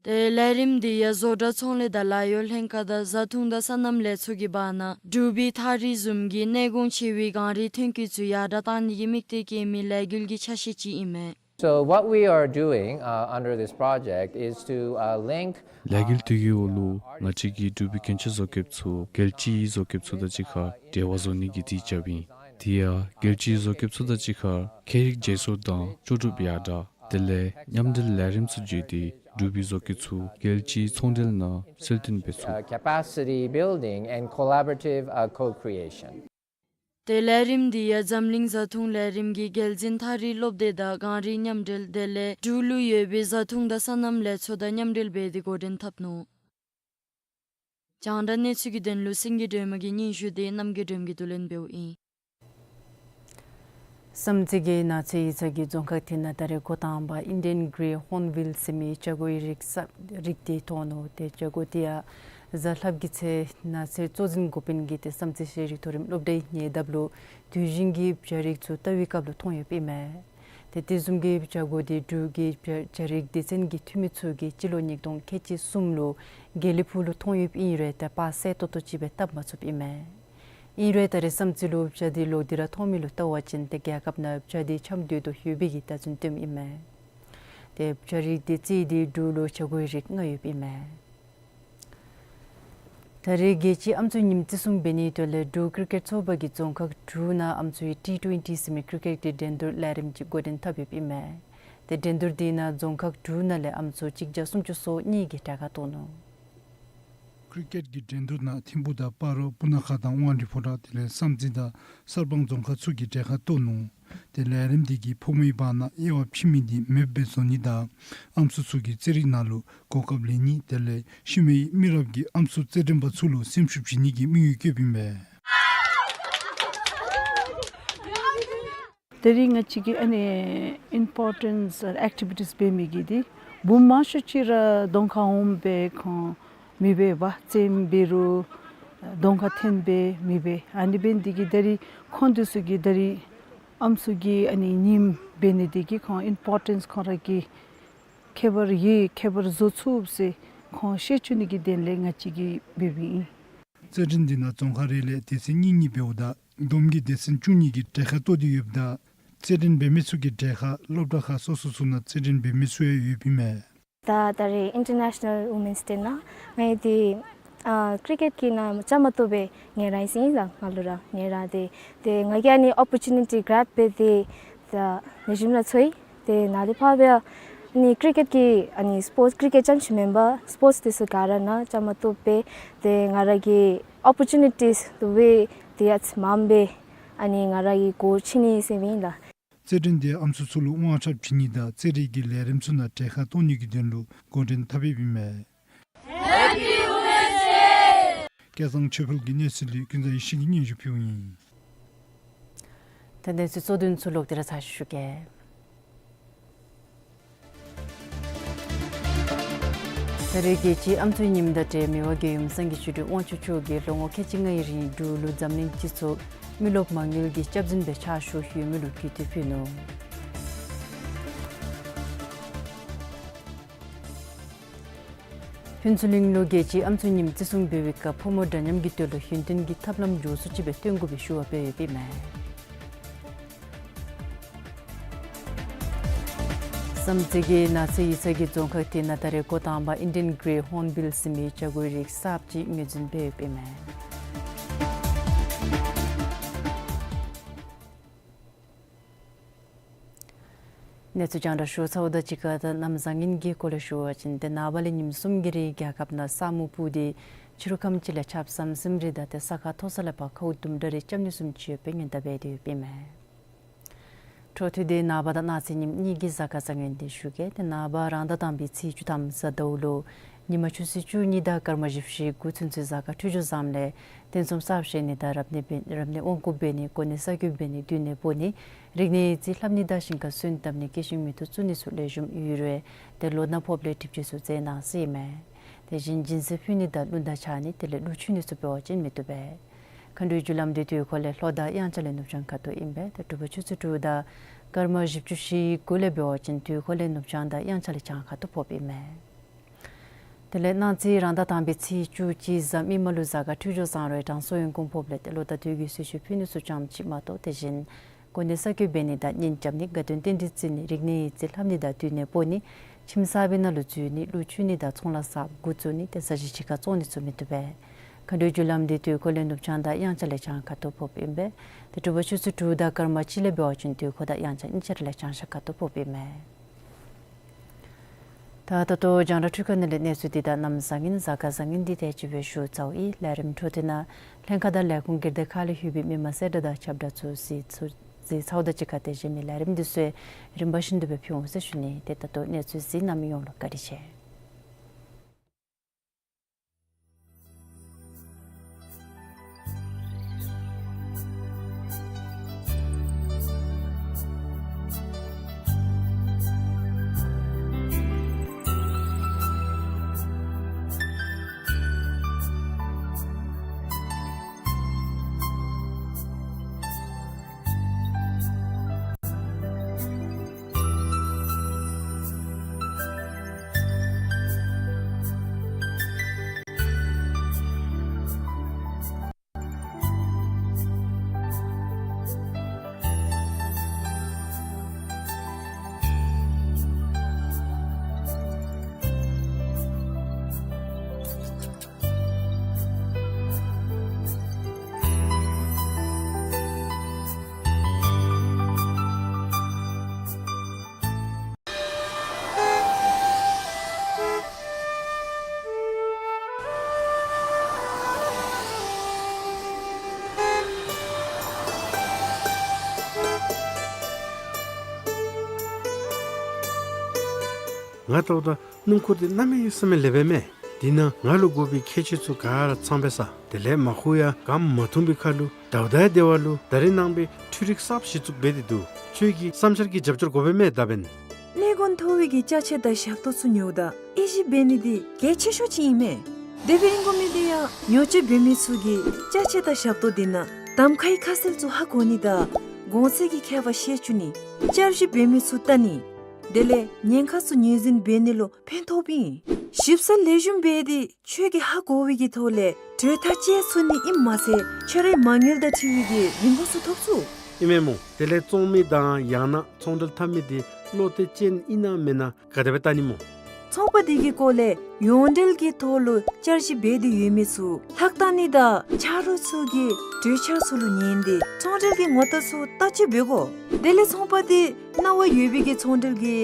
ཏེ་ལས་རིམ་འདི་ཡང་བཟོ་གྲྭ་ཚོང་ལས་དང་ལཱ་གཡོག་ལྷན་ཁག་དང་བཟའ་འཐུང་དང་སོ་ནམ་ལས་ཚོགས་ཀྱི་བར་ན་འབྲུག་པའི་ཐག་རིང་བཟུམ་གྱི་གནད་འགག་ཆེ་བའི་གངས་རིའི་ཐོན་སྐྱེད་ཚུ་ཡར་དྲག་གཏང་ནི་གི་དམིགས་གཏད་བསྐྱེད་མི་ལས་འགུལ་གྱི་ཆ་ཤས་ཅིག་ཨིན་མས། So what we are doing, uh, under this project is to, uh, link, uh, ལས་འགུལ་འདི་གི་འོག་ལུ་ང་བཅས་ཀྱིས་འབྲུག་པའི་གྱོན་ཆས་བཟོ་བཀོདཔ་ཚུ་རྒྱལ་སྤྱིའི་བཟོ་བཀོདཔ་ཚུ་དང་གཅིག་ཁར་འབྲེལ་བ་བཟོ་ནི་གི་དམིགས་གཏད་རྐྱབ་ཨིན། དེ་ཡང་རྒྱལ་སྤྱིའི་བཟོ་བཀོདཔ་ཚུ་དང་གཅིག་ཁར་ཁྱད་རིག་བརྗེ་སོར་དང་ལྕོགས་གྲུབ་ཡར་དྲག་དེ་ལས་མཉམ་འབྲེལ་ལས་རིམ་ཚུ་བརྒྱུད་དེ་འབྲུག་པའི་བཟོ་བཀོད་ཚུ་རྒྱལ་སྤྱིའི་ཚོང་འབྲེལ་ནང་གསལ་སྟོན་འབད་ཚུགས། Uh, capacity building and collaborative, uh, co-creation. ཏེ་ལས་རིམ་འདི་ཡང་འཛམ་གླིང་བཟའ་འཐུང་ལས་རིམ་གྱིས་རྒྱལ་འཛིན་ཐག་རིང་སློབ་སྡེ་དང་གངས་རིའི་མཉམ་འབྲེལ་དེ་ལས་འབྲུག་ལུ་ཡོད་པའི་བཟའ་འཐུང་དང་སོ་ནམ་ལས་ཚོགས་དང་མཉམ་འབྲེལ་འབད་དེ་འགོ་འདྲེན་འཐབ་ནུག། རྒྱང་བསྒྲགས་གནས་ཚུལ་གྱི་དོན་ལུ་སེང་གེ་སྒྲོལ་མ་གི་སྙན་ཞུ་དེ་རྣམ་རྒྱལ་སྒྲོལ་མ་གིས་བསྡུ་ལེན་འབདཝ་ཨིན། བསམ་རྩེ་གིས་ནགས་ཚལ་ཡིག་ཚང་གི་རྫོང་ཁག་དེ་ནང་ད་རེས་འགོ་དང་པ་Indian Grey Hornbill ཟེར་མི་བྱ་སྒོའི་རིགས་ས་རིགས་དེ་མཐོང་ནུག། ཏེ་བྱ་སྒོ་དེ་ཡང་གཟའ་ལྷགཔ་གི་ཚེ་ནགས་ཚལ་གཙོ་འཛིན་འགོ་དཔོན་གྱིས་ཏེ་བསམ་རྩེ་ཤེས་རིག་མཐོ་རིམ་སློབ་གྲྭའི་ཉེ་འདབས་ལུ་དུས་རྒྱུན་གྱི་བྱ་རིགས་ཚུ་བལྟ་བའི་སྐབས་ལུ་མཐོང་ཡོདཔ་ཨིན་མས། ཏེ་དེ་བཟུམ་གྱི་བྱ་སྒོ་དེ་འབྲུག་གི་བྱ་བྱ་རིགས་སྡེ་ཚན་གྱི་འཐུས་མི་ཚུ་གིས་སྤྱི་ལོ་ཉིས་སྟོང་ཁལ་གཅིག་གསུམ་ལུ་དགེ་ལེགས་ཕུག་ལུ་མཐོང་ཡོདཔ་ཨིན་རུང་ཏེ་དཔའ་གསལ་ཏོག་ཏོ་ཅིག་སྦེ་བལྟ་མ་ཚུགསཔ་ཨིན་མས། ཨིན་རུང་ད་རེས་བསམ་རྩེ་ལུ་བྱ་དེ་ལོག་སྟེ་ར་མཐོང་མི་ལུ་བལྟ་བ་ཅིན་ཏེ་རྒྱལ་ཁབ་ནང་བྱ་དེ་འཁྱམས་སྡོད་དོ་ཡོད་པའི་གི་བརྡ་མཚོན་སྟོནམ་ཨིན་མས། ཏེ་བྱ་རིགས་དེ་རྩིས་ཏེ་འབྲུག་ལུ་བྱ་སྒོའི་རིགས་ལྔ་ཡོདཔ་ཨིན་མས། ད་རེས་རྒྱལ་སྤྱིའི་ཨམ་སྲུའི་ཉིནམ་བརྩི་སྲུང་འབད་ནིའི་དོན་ལས་འབྲུག་ཀྲི་ཀེཊ་ཚོགས་པ་གིས་རྫོང་ཁག་དྲུག་ནང་ཨམ་སྲུའི་ཊི་ཊུ་ཝེན་ཊི་ཟེར་མི་ཀྲི་ཀེཊ་གི་འགྲན་བསྡུར་ལས་རིམ་ཅིག་འགོ་འདྲེན་འཐབ་ཡོདཔ་ཨིན་མས། ཏེ་འགྲན་བསྡུར་དེ་ནང་རྫོང་ཁག་དྲུག་ནང་ལས་ཨམ་སྲུ་གཅིག་བརྒྱ་སུམ་ཅུ་སོ་གཉིས་ཀྱིས་གྲལ་ཁར་གཏོགས་ནུག། ཀྲི་ཀེཊ་ཀྱི་འགྲན་བསྡུར་ནང་ཐིམ་ཕུག་དང་སྤ་རོ་སྤུ་ན་ཁ་དང་དབང་འདུས་ཕོ་བྲང་དེ་ལས་བསམ་རྩེ་དང་གསར་སྤང་རྫོང་ཁག་ཚུ་གིས་གྲལ་ཁར་གཏོགས་ནུག། ཏེ་ལས་རིམ་འདི་གིས་ཕོ་མོའི་བར་ན་དབྱེ་བ་ཕྱེ་མི་འདི་མེདཔ་བཟོ་ནི་དང་ཨམ་སྲུ་ཚུ་གི་རྩེད་རིགས་ནང་ལུ་གོ་སྐབས་ལེན་ནི་དེ་ལས་ཤུལ་མའི་མི་རབས་ཀྱི་ཨམ་སྲུ་རྩེད་འགྲན་པ་ཚུ་ལུ་སེམས་ཤུགས་བྱིན་ནི་གི་དམིགས་ཡུལ་བསྐྱེདཔ་ཨིན་པས། ད་རིས་ང་བཅས་ཀྱི་ཨ་ནི་ཨིམ་པོར་ཊེནཊ་ཨེག་ཊི་བི་ཊིས་འབད་མི་གི་འདི་བུམོ་མང་ཤོས་ཅིག་ར་གདོང་ཁར་འོང་སྦེ་ཁོང་མི་འབད་བར་རྩེདམོ་འབད་རུང་གདོང་ཁར་འཐོན་སྦེ་མི་འབད། ཨ་ནི་འབད་ནི་འདི་གིས་ད་རིས་ཁོང་འདི་ཚུ་གི་ད་རིས་ཨམ་སྲུ་གི་ཨ་ནི་ཉིནམ་འབད་ནི་འདི་གིས་ཁོང་ཨིམ་པོར་ཊེནཊ་ཁོང་ར་གི་ཁྱད་པར་ཡོད་ཁྱད་པར་བཟོ་ཚུགས་ཟེར་ཁོང་ཤེས་བཅུག་ནི་གི་དོན་ལས་ང་བཅས་ཀྱིས་འབདཝ་ཨིན། རྩེད་འགྲན་འདི་ནང་རྫོང་ཁག་རེ་ལས་སྡེ་ཚན་གཉིས་གཉིས་འབདཝ་ད་བསྡོམས་ཀྱིས་སྡེ་ཚན་བཅུ་གཉིས་ཀྱིས་གྲལ་ཁར་གཏོགས་ཏེ་ཡོདཔ་ད་རྩེད་འགྲན་འབད་མི་ཚུ་གི་གྲལ་ཁར་སློབ་གྲྭ་ཁག་སོ་སོ་ཚུ་ནང་རྩེད་འགྲན་འབད་མི་ཚུ་ཡང་ཡོདཔ་ཨིན་མས། ད་ད་རེས་ཨིན་ཊར་ནེ་ཤ་ནཱལ་ཝུ་མེནསི་ཌེ་ནང་ང་ཡང་འདི་ཨ་ཀི་རི་ཀེཊ་ཀྱི་ནང་བཅའ་མར་གཏོགས་སྦེ་ངལ་རངས་ཡི་ཟེར་ཨིན་ལགས། ང་ལུ་ར་ངལ་རངས་ཏེ་ཏེ་ང་གིས་ཨ་ནི་ཨོ་པོར་ཅུ་ནི་ཊི་གྲེབ་འབད་དེ་ད་ལེགས་ཤོམ་ར་འཚོལ་ཡི། ཏེ་ནཱ་ལས་ཕར་སྦེ་ཨ་ནི་ཀི་རི་ཀེཊ་ཀྱི་ཨ་ནི་སི་པོརཊསི་ཀི་རི་ཀེཊ་རྐྱངམ་ཅིག་མེན་པར་སི་པོརཊསི་དེ་ཚུ་ག་ར་ནང་བཅའ་མར་གཏོགས་སྦེ་ཏེ་ང་ར་གི་ཨོ་པོར་ཅུ་ནི་ཊིས་དུ་སྦེ་ཏེ་ཡ་མངམ་སྦེ་ཨ་ནི་ང་ར་གིས་གོ་ཆི་ནི་ཟེར་མི་ཨིན་ལགས། རྩེད་འགྲན་འདི་ཨམ་སྲུ་ཚུ་ལུ་དབང་ཆ་བྱིན་ནི་དང་རྩེད་རིགས་ཀྱི་ལས་རིམ་ཚུ་ནང་གྲལ་ཁར་གཏོགས་ནི་གི་དོན་ལུ་འགོ་འདྲེན་འཐབ་ཡོདཔ་ཨིན་མས། སྐལ་བཟང་ཆོས་འཕེལ་གྱིས་གནས་ཚུལ་ལས་ཀུན་བཟང་ཡེ་ཤེས་ཀྱིས་སྙན་ཞུ་ཕུལཝ་ཨིན། ད་གནས་ཚུལ་གཙོ་དོན་ཚུ་ལོག་སྟེ་ར་ཚར་ཅིག་ཞུ་གེ། ད་རེས་རྒྱལ་སྤྱིའི་ཨམ་སྲུའི་ཉིནམ་དང་འབྲེལ་མི་དབང་རྒྱལ་ཡུམ་སངས་རྒྱས་ཆོས་སྒྲོན་དབང་ཕྱུག་མཆོག་གིས་ལོ་ངོ་ཁལ་གཅིག་ལྔའི་རིང་འབྲུག་ལུ་འཛམ་གླིང་སྤྱི་ཚོགས་མི་རློབས་མ་དངུལ་གྱི་སྐྱབས་འཛིན་སྦེ་ཕྱག་ཞུ་ཡོད་མི་ལུ་གུས་བཏུད་ཕུལ་ནུག། ཕུན་ཚོགས་གླིང་ལུ་རྒྱལ་སྤྱིའི་ཨམ་སྲུའི་ཉིནམ་བརྩི་སྲུང་འབད་བའི་སྐབས་ཕོ་མོ་འདྲ་མཉམ་གྱི་དོན་ལུ་ཡུན་བརྟན་གྱི་ཐབས་ལམ་མགྱོགས་སུ་ཅིག་སྦེ་སྟོན་དགོ་པའི་ཞུ་བ་འབད་ཡོདཔ་ཨིན་མས། བསམ་རྩེ་གིས་ནགས་ཚལ་ཡིག་ཚང་གི་རྫོང་ཁག་དེ་ནང་ད་རེས་འགོ་དང་པ་ཨིན་ཌི་ཡན་གྲེ་ཧོརན་བིལ་ཟེར་མི་བྱ་རྒོད་རིགས་གསརཔ་ཅིག་ངོས་འཛིན་འབད་ཡོདཔ་ཨིན་མས། གནས་ཚུལ་རྒྱང་བསྒྲགས་ཞུ་ཚརཝ་དང་གཅིག་ཁར་ད་གནམ་བཟང་ངན་གྱི་སྐོར་ལས་ཞུ་བ་ཅིན་ཏེ་ནངས་པ་ལས་ཉིནམ་གསུམ་གྱི་རིང་རྒྱལ་ཁབ་ནང་ས་སྨུག་སྤུབས་ཏེ་ཕྱི་རུ་ཁམས་ཅིག་ལས་ཆརཔ་ཟམ་ཟིམ་རེ་དང་ཏེ་ས་ཁ་མཐོ་ས་ལས་ཕར་ཁཝ་ལྡུམ་འདྲ་རེ་རྐྱབ་ནི་བཟུམ་ཅིག་ཡོད་པའི་སྔོན་བརྡ་འབད་དེ་ཡོདཔ་ཨིན་མས། འཕྲོ་མཐུད་དེ་ནངས་པ་དང་གནངས་ཚེ་ཉིནམ་གཉིས་ཀྱི་གཟའ་སྐར་བཟང་ངན་དེ་ཞུ་གེ། ཏེ་ནངས་པ་རང་ཟླ་དང་པའི་ཚེས་བཅུ་ཐམ་གཟའ་ཟླཝ་ལུ་ཉིན་མ་ཆུ་ཚོད་བཅུ་གཉིས་དང་སྐར་མ་བཞི་བཅུ་ཞེ་དགུ་ཚུན་ཚོད་གཟའ་སྐར་འཕྲོད་སྦྱོར་བཟངམ་ལས་རྟེན་གསུམ་གསར་བཞེངས་ནི་དང་རབ་གནས་འབད་རབ་གནས་དབང་བསྐུར་འབད་ནི་གོ་གནས་གསར་བསྐོ་འབད་ནི་དུས་གནས་སྤོ་ནི་རིག་གནས་ཡིག་རྩིས་ལྷབ་ནི་དང་ཞིང་ཁར་སོན་བཏབ་ནི་སྐྱེད་ཤིང་མེ་ཏོག་བཙུགས་ནི་ཚུ་ལེགས་ཤོམ་ཡོད་རུང་ཏེ་ལོ་ནག་ཕོགཔ་ལས་སྒྲིབ་བཅོས་ཚུ་མཛད་གནང་ཟེར་ཨིན་མས། དེ་བཞིན་སྦྱིན་སྲེག་ཕུལ་ནི་དང་གླུ་དར་འཕྱར་ནི་དེ་ལས་གླུ་མཆོད་ནི་ཚུ་འབད་བ་ཅིན་མི་བཏུབ་པས། མཁའ་འགྲོའི་རྒྱུ་ལམ་འདི་དུས་འཁོར་ལས་ལྷོ་དང་དབྱངས་འཆར་ལས་ནུབ་བྱང་ཁ་ཐུག་ཨིན་པས། ཏེ་དྲོ་པ་ཆུ་ཚོད་དྲུག་དང་སྐར་མ་བཞི་བཅུ་ཞེ་དགུ་ལས་འབད་བ་ཅིན་དུས་འཁོར་ལས་ནུབ་བྱང་དང་དབྱངས་འཆར་ལས་བྱང་ཁ་ཐུག་ཕོགཔ་ཨིན་མས། དེ་ལས་གནངས་ཚེ་རང་ཟླ་དང་པའི་ཚེས་བཅུ་གཅིག་གཟའ་མིག་དམར་ལུ་གཟའ་སྐར་འཕྲོད་སྦྱོར་བཟང་རུང་དྲང་སྲོང་ཡོན་གོང་ཕོགཔ་ལས་ཏེ་ལོ་དང་དུས་ཀྱི་གསོལ་མཆོད་ཕུལ་ནི་ཚུ་ཙམ་ཅིག་མ་གཏོགས་དེ་བཞིན་གོ་གནས་གསར་བསྐོ་འབད་ནི་དང་གཉེན་རྐྱབ་ནི་དགའ་སྟོན་རྟེན་འབྲེལ་བརྩི་ནི་རིག་གནས་ཡིག་རྩིས་ལྷབ་ནི་དང་དུས་གནས་སྤོ་ནི་ཁྱིམ་གསར་པའི་ནང་ལུ་འཛུལ་ནི་གླུ་མཆོད་ནི་དང་ཚོང་ལཱ་གསརཔ་འགོ་བཙུགས་ནི་ཏེ་ས་གཞི་ཕྱི་ཁར་བཙོང་ནི་ཚུ་མི་བཏུབ་པས། མཁའ་འགྲོའི་རྒྱུ་ལམ་འདི་དུས་འཁོར་ལས་ནུབ་བྱང་དང་དབྱངས་འཆར་ལས་བྱང་ཁ་ཐུག་ཕོགཔ་ཨིན་པས། ཏེ་དྲོ་པ་ཆུ་ཚོད་དྲུག་དང་སྐར་མ་གཅིག་ལས་འབད་བ་ཅིན་དུས་འཁོར་དང་དབྱངས་འཆར་གཉིས་ཆ་ར་ལས་བྱང་ཤར་ཁ་ཐུག་ཕོགཔ་ཨིན་མས། ད་ད་ལྟོ་རྒྱང་བསྒྲགས་འཕྲུལ་ཁང་ནང་ལས་གནས་ཚུལ་འདི་དང་གནམ་བཟང་ངན་གཟའ་སྐར་བཟང་ངན་འདི་དེ་ཅིག་སྦེ་ཞུ་ཚརཝ་ཨིན། ལས་རིམ་འཕྲོ་མཐུད་ནང་ལྷན་ཁག་དང་ལས་ཁུངས་སྒེར་སྡེ་ཁག་ལས་ལྷོད་པའི་མི་མང་གསལ་བསྒྲགས་དང་ཁྱབ་བསྒྲགས་ཚུ་གཟིགས་ཚུ་གཟིགས་ཚརཝ་དང་གཅིག་ཁར་ཏེ་གཞན་མི་ལས་རིམ་འདི་ཚུ་རིམ་པ་བཞིན་དུ་སྦེ་ཕུལ་འོང་ཟེར་ཞུ་ནི། ཏེ་ད་ལྟོ་གནས་ཚུལ་གཟིགས་གནང་མི་ཡོངས་ལུ་བཀའ་དྲིན་ཆེ། ང་ལྟཝ་ད་སྣུམ་འཁོར་འདི་གནམ་མེད་ས་མེད་ལེགས་པས་མས། དེ་ནང་ང་ལུ་དགོ་པའི་ཁྱད་ཆོས་ཚུ་ག་ར་ཚང་པས་ས། དེ་ལས་མ་ཁུ་ཡང་གམ་མ་འཐུང་པའི་ཁར་ལུ་ཟླཝ་ཟླཝ་འདི་བ་ལུ་ད་རིས་ནངས་པའི་འཕྲུལ་རིག་གསརཔ་གཞི་བཙུགས་འབད་དེ་འདུག། ཁྱོད་ཀྱི་བསམ་འཆར་གྱི་རྒྱབ་སྐྱོར་དགོ་པས་མས་ད་འབདན། གནས་གོང་མཐོ་བའི་གི་ཅ་ཆས་དང་ཞབས་ཏོག་ཚུ་ཉོཝ་ད་དབྱེ་ཞིབ་འབད་ནི་འདི་གལ་ཆེ་ཤོས་ཅིག་ཨིན་མས། དེ་སྦེ་ཨིན་དགོ་མི་འདི་ཡང་ཉོ་སྤྱོད་འབད་མི་ཚུ་གིས་ཅ་ཆས་དང་ཞབས་ཏོག་འདི་ནང་གདམ་ཁའི་ཁ་གསལ་ཚུ་ཧ་གོ་ནི་དང་གོང་ཚད་ཀྱི་ཁྱད་པར་ཤེས་བཅུག་ནི། བསྐྱར་ཞིབ་འབད་མི་ཚུ་བལྟ་ནི། དེ་ལས་ཉེན་ཁ་ཚུ་ངོས་འཛིན་འབད་ནི་ལུ་ཕན་ཐོགསཔ་ཨིན། ཞིབ་ཚགས་ལེགས་ཤོམ་འབད་དེ་ཁྱོད་ཀྱིས་ཧ་གོ་བའི་གི་ཐོག་ལས་གྲོས་ཐག་བཅད་ཚུགས་ནི་ཨིནམ་མ་ཚད་ཁྱོད་རའི་མ་དངུལ་དང་འཁྲིལ་བའི་གི་རིན་གོང་ཚུ་ཐོབ་ཚུགས། ཨིན་མས་སྨོ། དེ་ལས་བཙོང་མི་དང་ཡང་ན་ཚོང་འབྲེལ་འཐབ་མི་འདི་བློ་གཏད་ཅན་ཨིན་ན་མེན་ན་ག་དེ་སྦེ་བལྟ་ནི་སྨོ། ཚོང་པ་འདི་གི་སྐོར་ལས་ཡོངས་འབྲེལ་གྱི་ཐོག་ལུ་བསྐྱར་ཞིབ་འབད་དེ་ཡོད་མི་ཚུ་ལྷག་བལྟ་ནི་དང་ཆ་རོགས་ཚུ་གི་གྲོས་འཆར་ཚུ་ལུ་ཉན་ཏེ་ཚོང་འབྲེལ་གྱི་ངོ་རྟགས་ཚུ་བརྟག་དཔྱད་འབད་དགོ། དེ་ལས་ཚོང་པ་འདི་གནང་བ་ཡོད་པའི་གི་ཚོང་འབྲེལ་གྱི་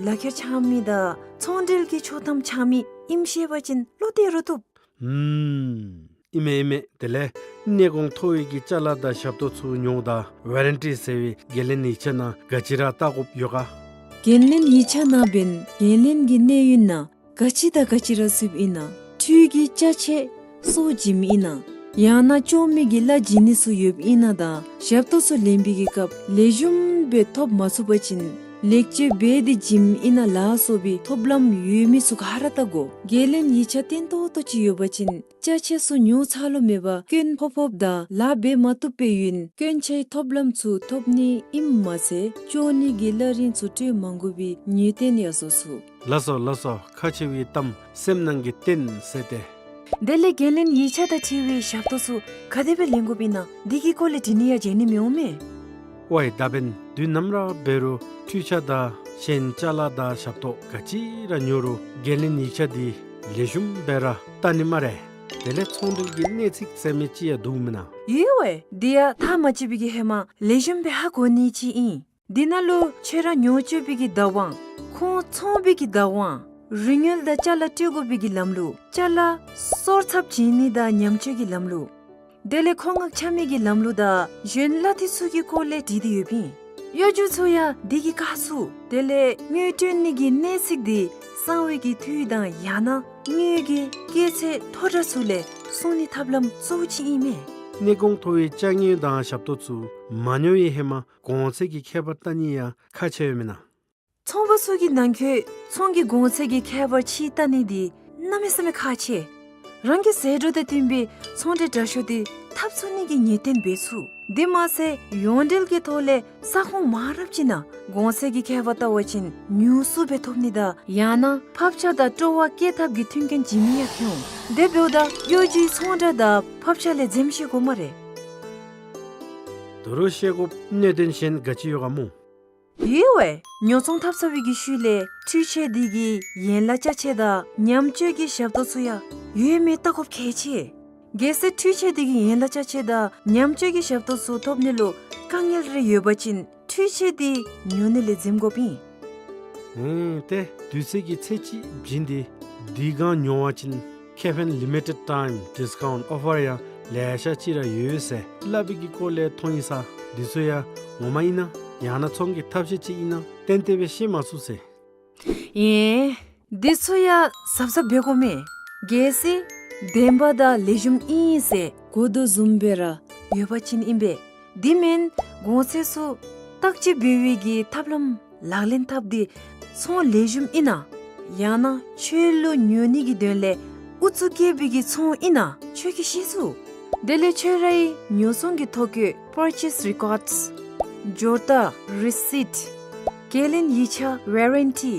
ལག་ཁྱེར་འཆང་མི་དང་ཚོང་འབྲེལ་གྱི་ཆོག་ཐམ་འཆང་མི་ཨིནམ་ཤེས་པ་ཅིན་བློ་གཏད་རུང་བཏུབ། ཨུམ། ཨིན་མས་ཨིན་མས། དེ་ལས་གནས་གོང་མཐོ་བའི་གི་ཅ་ལ་དང་ཞབས་ཏོག་ཚུ་ཉོཝ་ད་ཝ་རན་ཊི་ཟེར་བའི་འགན་ལེན་ཡིག་ཆ་ནང་ག་ཅི་ར་བལྟ་དགོཔ་ཡོད་ག། འགན་ལེན་ཡིག་ཆ་ནང་འབདན་འགན་ལེན་གྱི་གནས་ཡུན་ནང་ག་ཅི་དང་ག་ཅི་ར་ཚུདཔ་ཨིན་ན། འཕྲུལ་གྱི་ཅ་ཆས་སོར་བྱིནམ་ཨིན་ན། ཡང་ན་བཅོ་མི་གི་གླ་བྱིན་ནི་ཚུ་ཡོདཔ་ཨིན་ན་དང་ཞབས་ཏོག་ཚུ་ལེན་པའི་གི་སྐབས་ལེགས་ཤོམ་སྦེ་ཐོབ་མ་ཚུགས་པ་ཅིན་ལེགས་བཅོས་འབད་དེ་བྱིནམ་ཨིན་ན་ལ་སོགས་པའི་ཐོབ་ལམ་ཡོད་མི་ཚུ་ག་ར་བལྟ་དགོ། འགན་ལེན་ཡིག་ཆ་བརྟན་ཏོག་ཏོ་ཅིག་ཡོད་པ་ཅིན་ཅ་ཆས་ཚུ་ཉོ་ཚར་ལོ་མེད་པར་སྐྱོན་ཕོག་ཕོགཔ་དང་ལཱ་འབད་མ་བཏུབ་པའི་ཡུན་སྐྱོན་ཆའི་ཐོབ་ལམ་ཚུ་ཐོབ་ནི་ཨིནམ་མ་ཚད་བཅོ་ནི་གི་གླ་རིན་ཚུ་སྤྲོད་མ་དགོ་པའི་ངེས་གཏན་ཡང་བཟོ་ཚུགས། ལགས་སོ་ལགས་སོ། ཁག་ཆེ་བའི་གཏམ་སེམས་ནང་གི་རྟེན་ཟེར་ཏེ། དེ་ལས་འགན་ལེན་ཡིག་ཆ་དང་འཁྲིལ་བའི་ཞབས་ཏོག་ཚུ་ག་དེ་སྦེ་ལེན་དགོཔ་ཨིན་ན་འདི་གི་སྐོར་ལས་དྲི་ནི་ཡང་བརྗེད་ནི་མི་འོང་མས། ཝའི་ད་འབདན་དུས་ནམ་ར་འབད་རུང་འཕྲུལ་ཆས་དང་གཞན་ཅ་ལ་དང་ཞབས་ཏོག་ག་ཅི་ར་ཉོ་རུང་འགན་ལེན་ཡིག་ཆ་འདི་ལེགས་ཤོམ་སྦེ་ར་བལྟ་ནི་སྨ་རེ། དེ་ལས་ཚོང་འབྲེལ་གྱི་གནས་ཚིག་ཟེར་མི་ཅིག་ཡང་འདུག་མེན་ན། ཡོད་ཝའི། འདི་ཡང་ཐག་མ་བཅད་པའི་གི་ཧེ་མ་ལེགས་ཤོམ་སྦེ་ཧ་གོ་ནི་ཅིག་ཨིན། འདི་ནང་ལུ་ཁྱོད་ར་ཉོ་སྤྱོད་པའི་གི་བདག་དབང་། ཁོང་ཚོང་པའི་གི་བདག་དབང་། རིན་དངུལ་དང་ཅ་ལ་སྤྲོད་དགོ་པའི་གི་ལམ་ལུགས། ཅ་ལ་སོར་ཚབ་བྱིན་ནི་དང་ཉམས་བཅོས་ཀྱི་ལམ་ལུགས། དེ་ལས་མཁོ་མངགས་འཆང་མི་གི་ལམ་ལུགས་དང་གཞན་གླ་འཐུས་ཚུ་གི་སྐོར་ལས་བྲིས་ཏེ་ཡོདཔ་ཨིན། གཡོ་སྒྱུ་ཚུ་ཡང་འདི་གིས་བཀག་ཚུགས། དེ་ལས་དངུལ་སྤྲོད་ནི་གི་གནས་ཚིག་འདི་གསང་བའི་གི་འཐུས་དང་ཡང་ན་དངུལ་གྱི་སྐྱེད་ཚད་མཐོ་དྲགས་ཚུ་ལས་སྲུང་ནི་ཐབས་ལམ་གཙོ་བོ་ཅིག་ཨིན་མས། གནས་གོང་མཐོ་བའི་ཅ་དངོས་དང་ཞབས་ཏོག་ཚུ་མ་ཉོ་བའི་ཧེ་མ་གོང་ཚད་ཀྱི་ཁྱད་པར་བལྟ་ནི་ཡང་ཁག་ཆེ་ཡོད་མེན་ན། ཚོང་པ་ཚུ་གིས་ནང་འཁོད་ཚོང་གི་གོང་ཚད་ཀྱི་ཁྱད་པར་ཕྱེ་བལྟ་ནི་འདི་གནམ་མེད་ས་མེད་ཁག་ཆེ། རང་གི་ཟད་འགྲོ་དང་བསྟུན་པའི་ཚོང་འབྲེལ་དྲག་ཤོས་འདི་འཐབ་ཚུགས་ནི་གི་ངེས་གཏན་འབད་ཚུགས། དེ་མ་ཚད་ཡོངས་འབྲེལ་གྱི་ཐོག་ལས་ས་ཁོངས་མང་རབས་ཅིག་ནང་གོང་ཚད་ཀྱི་ཁྱད་པར་བལྟ་བ་ཅིན་ཉུང་སུ་སྦེ་ཐོབ་ནི་དང་ཡང་ན་ཕབ་ཆག་དང་སྤྲོ་བ་བསྐྱེད་ཐབས་ཀྱི་མཐུན་རྐྱེན་བྱིན་མི་ཡང་འོང་། དེ་འབདཝ་ད་གཡོ་སྒྱུའི་ཚོང་བསྒྲགས་དང་ཕབ་ཆག་ལས་འཛེམ་ཤེས་དགོ་སྨ་རེ། ད་རུང་ཤེས་དགོཔ་གནད་དོན་གཞན་ག་ཅི་ཡོད་ག་སྨོ། ཡོད་ཝའི། ཉོ་ཚོང་འཐབ་ཚར་བའི་གི་ཤུལ་ལས་འཕྲུལ་ཆས་འདི་གི་ཡན་ལག་ཅ་ཆས་དང་ཉམས་བཅོས་ཀྱི་ཞབས་ཏོག་ཚུ་ཡང་ཡོད་མེད་བལྟ་དགོཔ་གལ་ཆེ། གལ་སྲིད་འཕྲུལ་ཆས་འདི་གི་ཡན་ལག་ཅ་ཆས་དང་ཉམས་བཅོས་ཀྱི་ཞབས་ཏོག་ཚུ་ཐོབ་ནི་ལུ་དཀའ་ངལ་རེ་ཡོད་པ་ཅིན་འཕྲུལ་ཆས་འདི་ཉོ་ནི་ལས་འཛེམ་དགོཔ་ཨིན། ཨེ་ཏེ་དུས་ཚོད་ཀྱི་ཚད་ཅིག་བྱིན་ཏེ་དེ་སྒང་ཉོ་བ་ཅིན་ཁེ་ཕན་ལི་མི་ཊེཌ་ཊའིམ་ཌིསི་ཀའུནཊ་ཨོ་ཕར་ཡང་ལེ་ཤ་ཅིག་ར་ཡོད་ཟེར་སླབ་པའི་གི་སྐོར་ལས་མཐོང་ཡི་ས། འདི་ཚུ་ཡང་ངོ་མ་ཨིན་ན་ཡང་ན་ཚོང་གི་ཐབས་ཤེས་ཅིག་ཨིན་ན་ཏན་ཏན་སྦེ་ཤེས་མ་ཚུགས་ཟེར། ཨེ་འདི་ཚུ་ཡང་གཟབ་གཟབ་འབད་དགོ་མས། གལ་སྲིད་བདེན་པ་དང་ལེགས་ཤོམ་ཨིན་ཟེར་གོ་དོ་བཟུམ་སྦེ་ར་ཡོད་པ་ཅིན་ཨིན་པས། དེ་མེན་གོང་ཚད་ཚུ་བརྟག་དཔྱད་འབད་བའི་གི་ཐབས་ལམ་ལག་ལེན་འཐབ་སྟེ་ཚོང་ལེགས་ཤོམ་ཨིན་ན་ཡང་ན་ཁྱོད་ལུ་ཉོ་ནི་གི་དོན་ལས་ཨུ་ཚུགས་བསྐྱེད་པའི་གི་ཚོང་ཨིན་ན་ཁྱོད་ཀྱིས་ཤེས་ཚུགས། དེ་ལས་ཁྱོད་རའི་ཉོ་ཚོང་གི་ཐོ་འགོད་པར་ཆེསི་རི་ཀོཌསི་འབྱོར་རྟགས་རི་སིཊ་འགན་ལེན་ཡིག་ཆ་ཝ་རན་ཊི་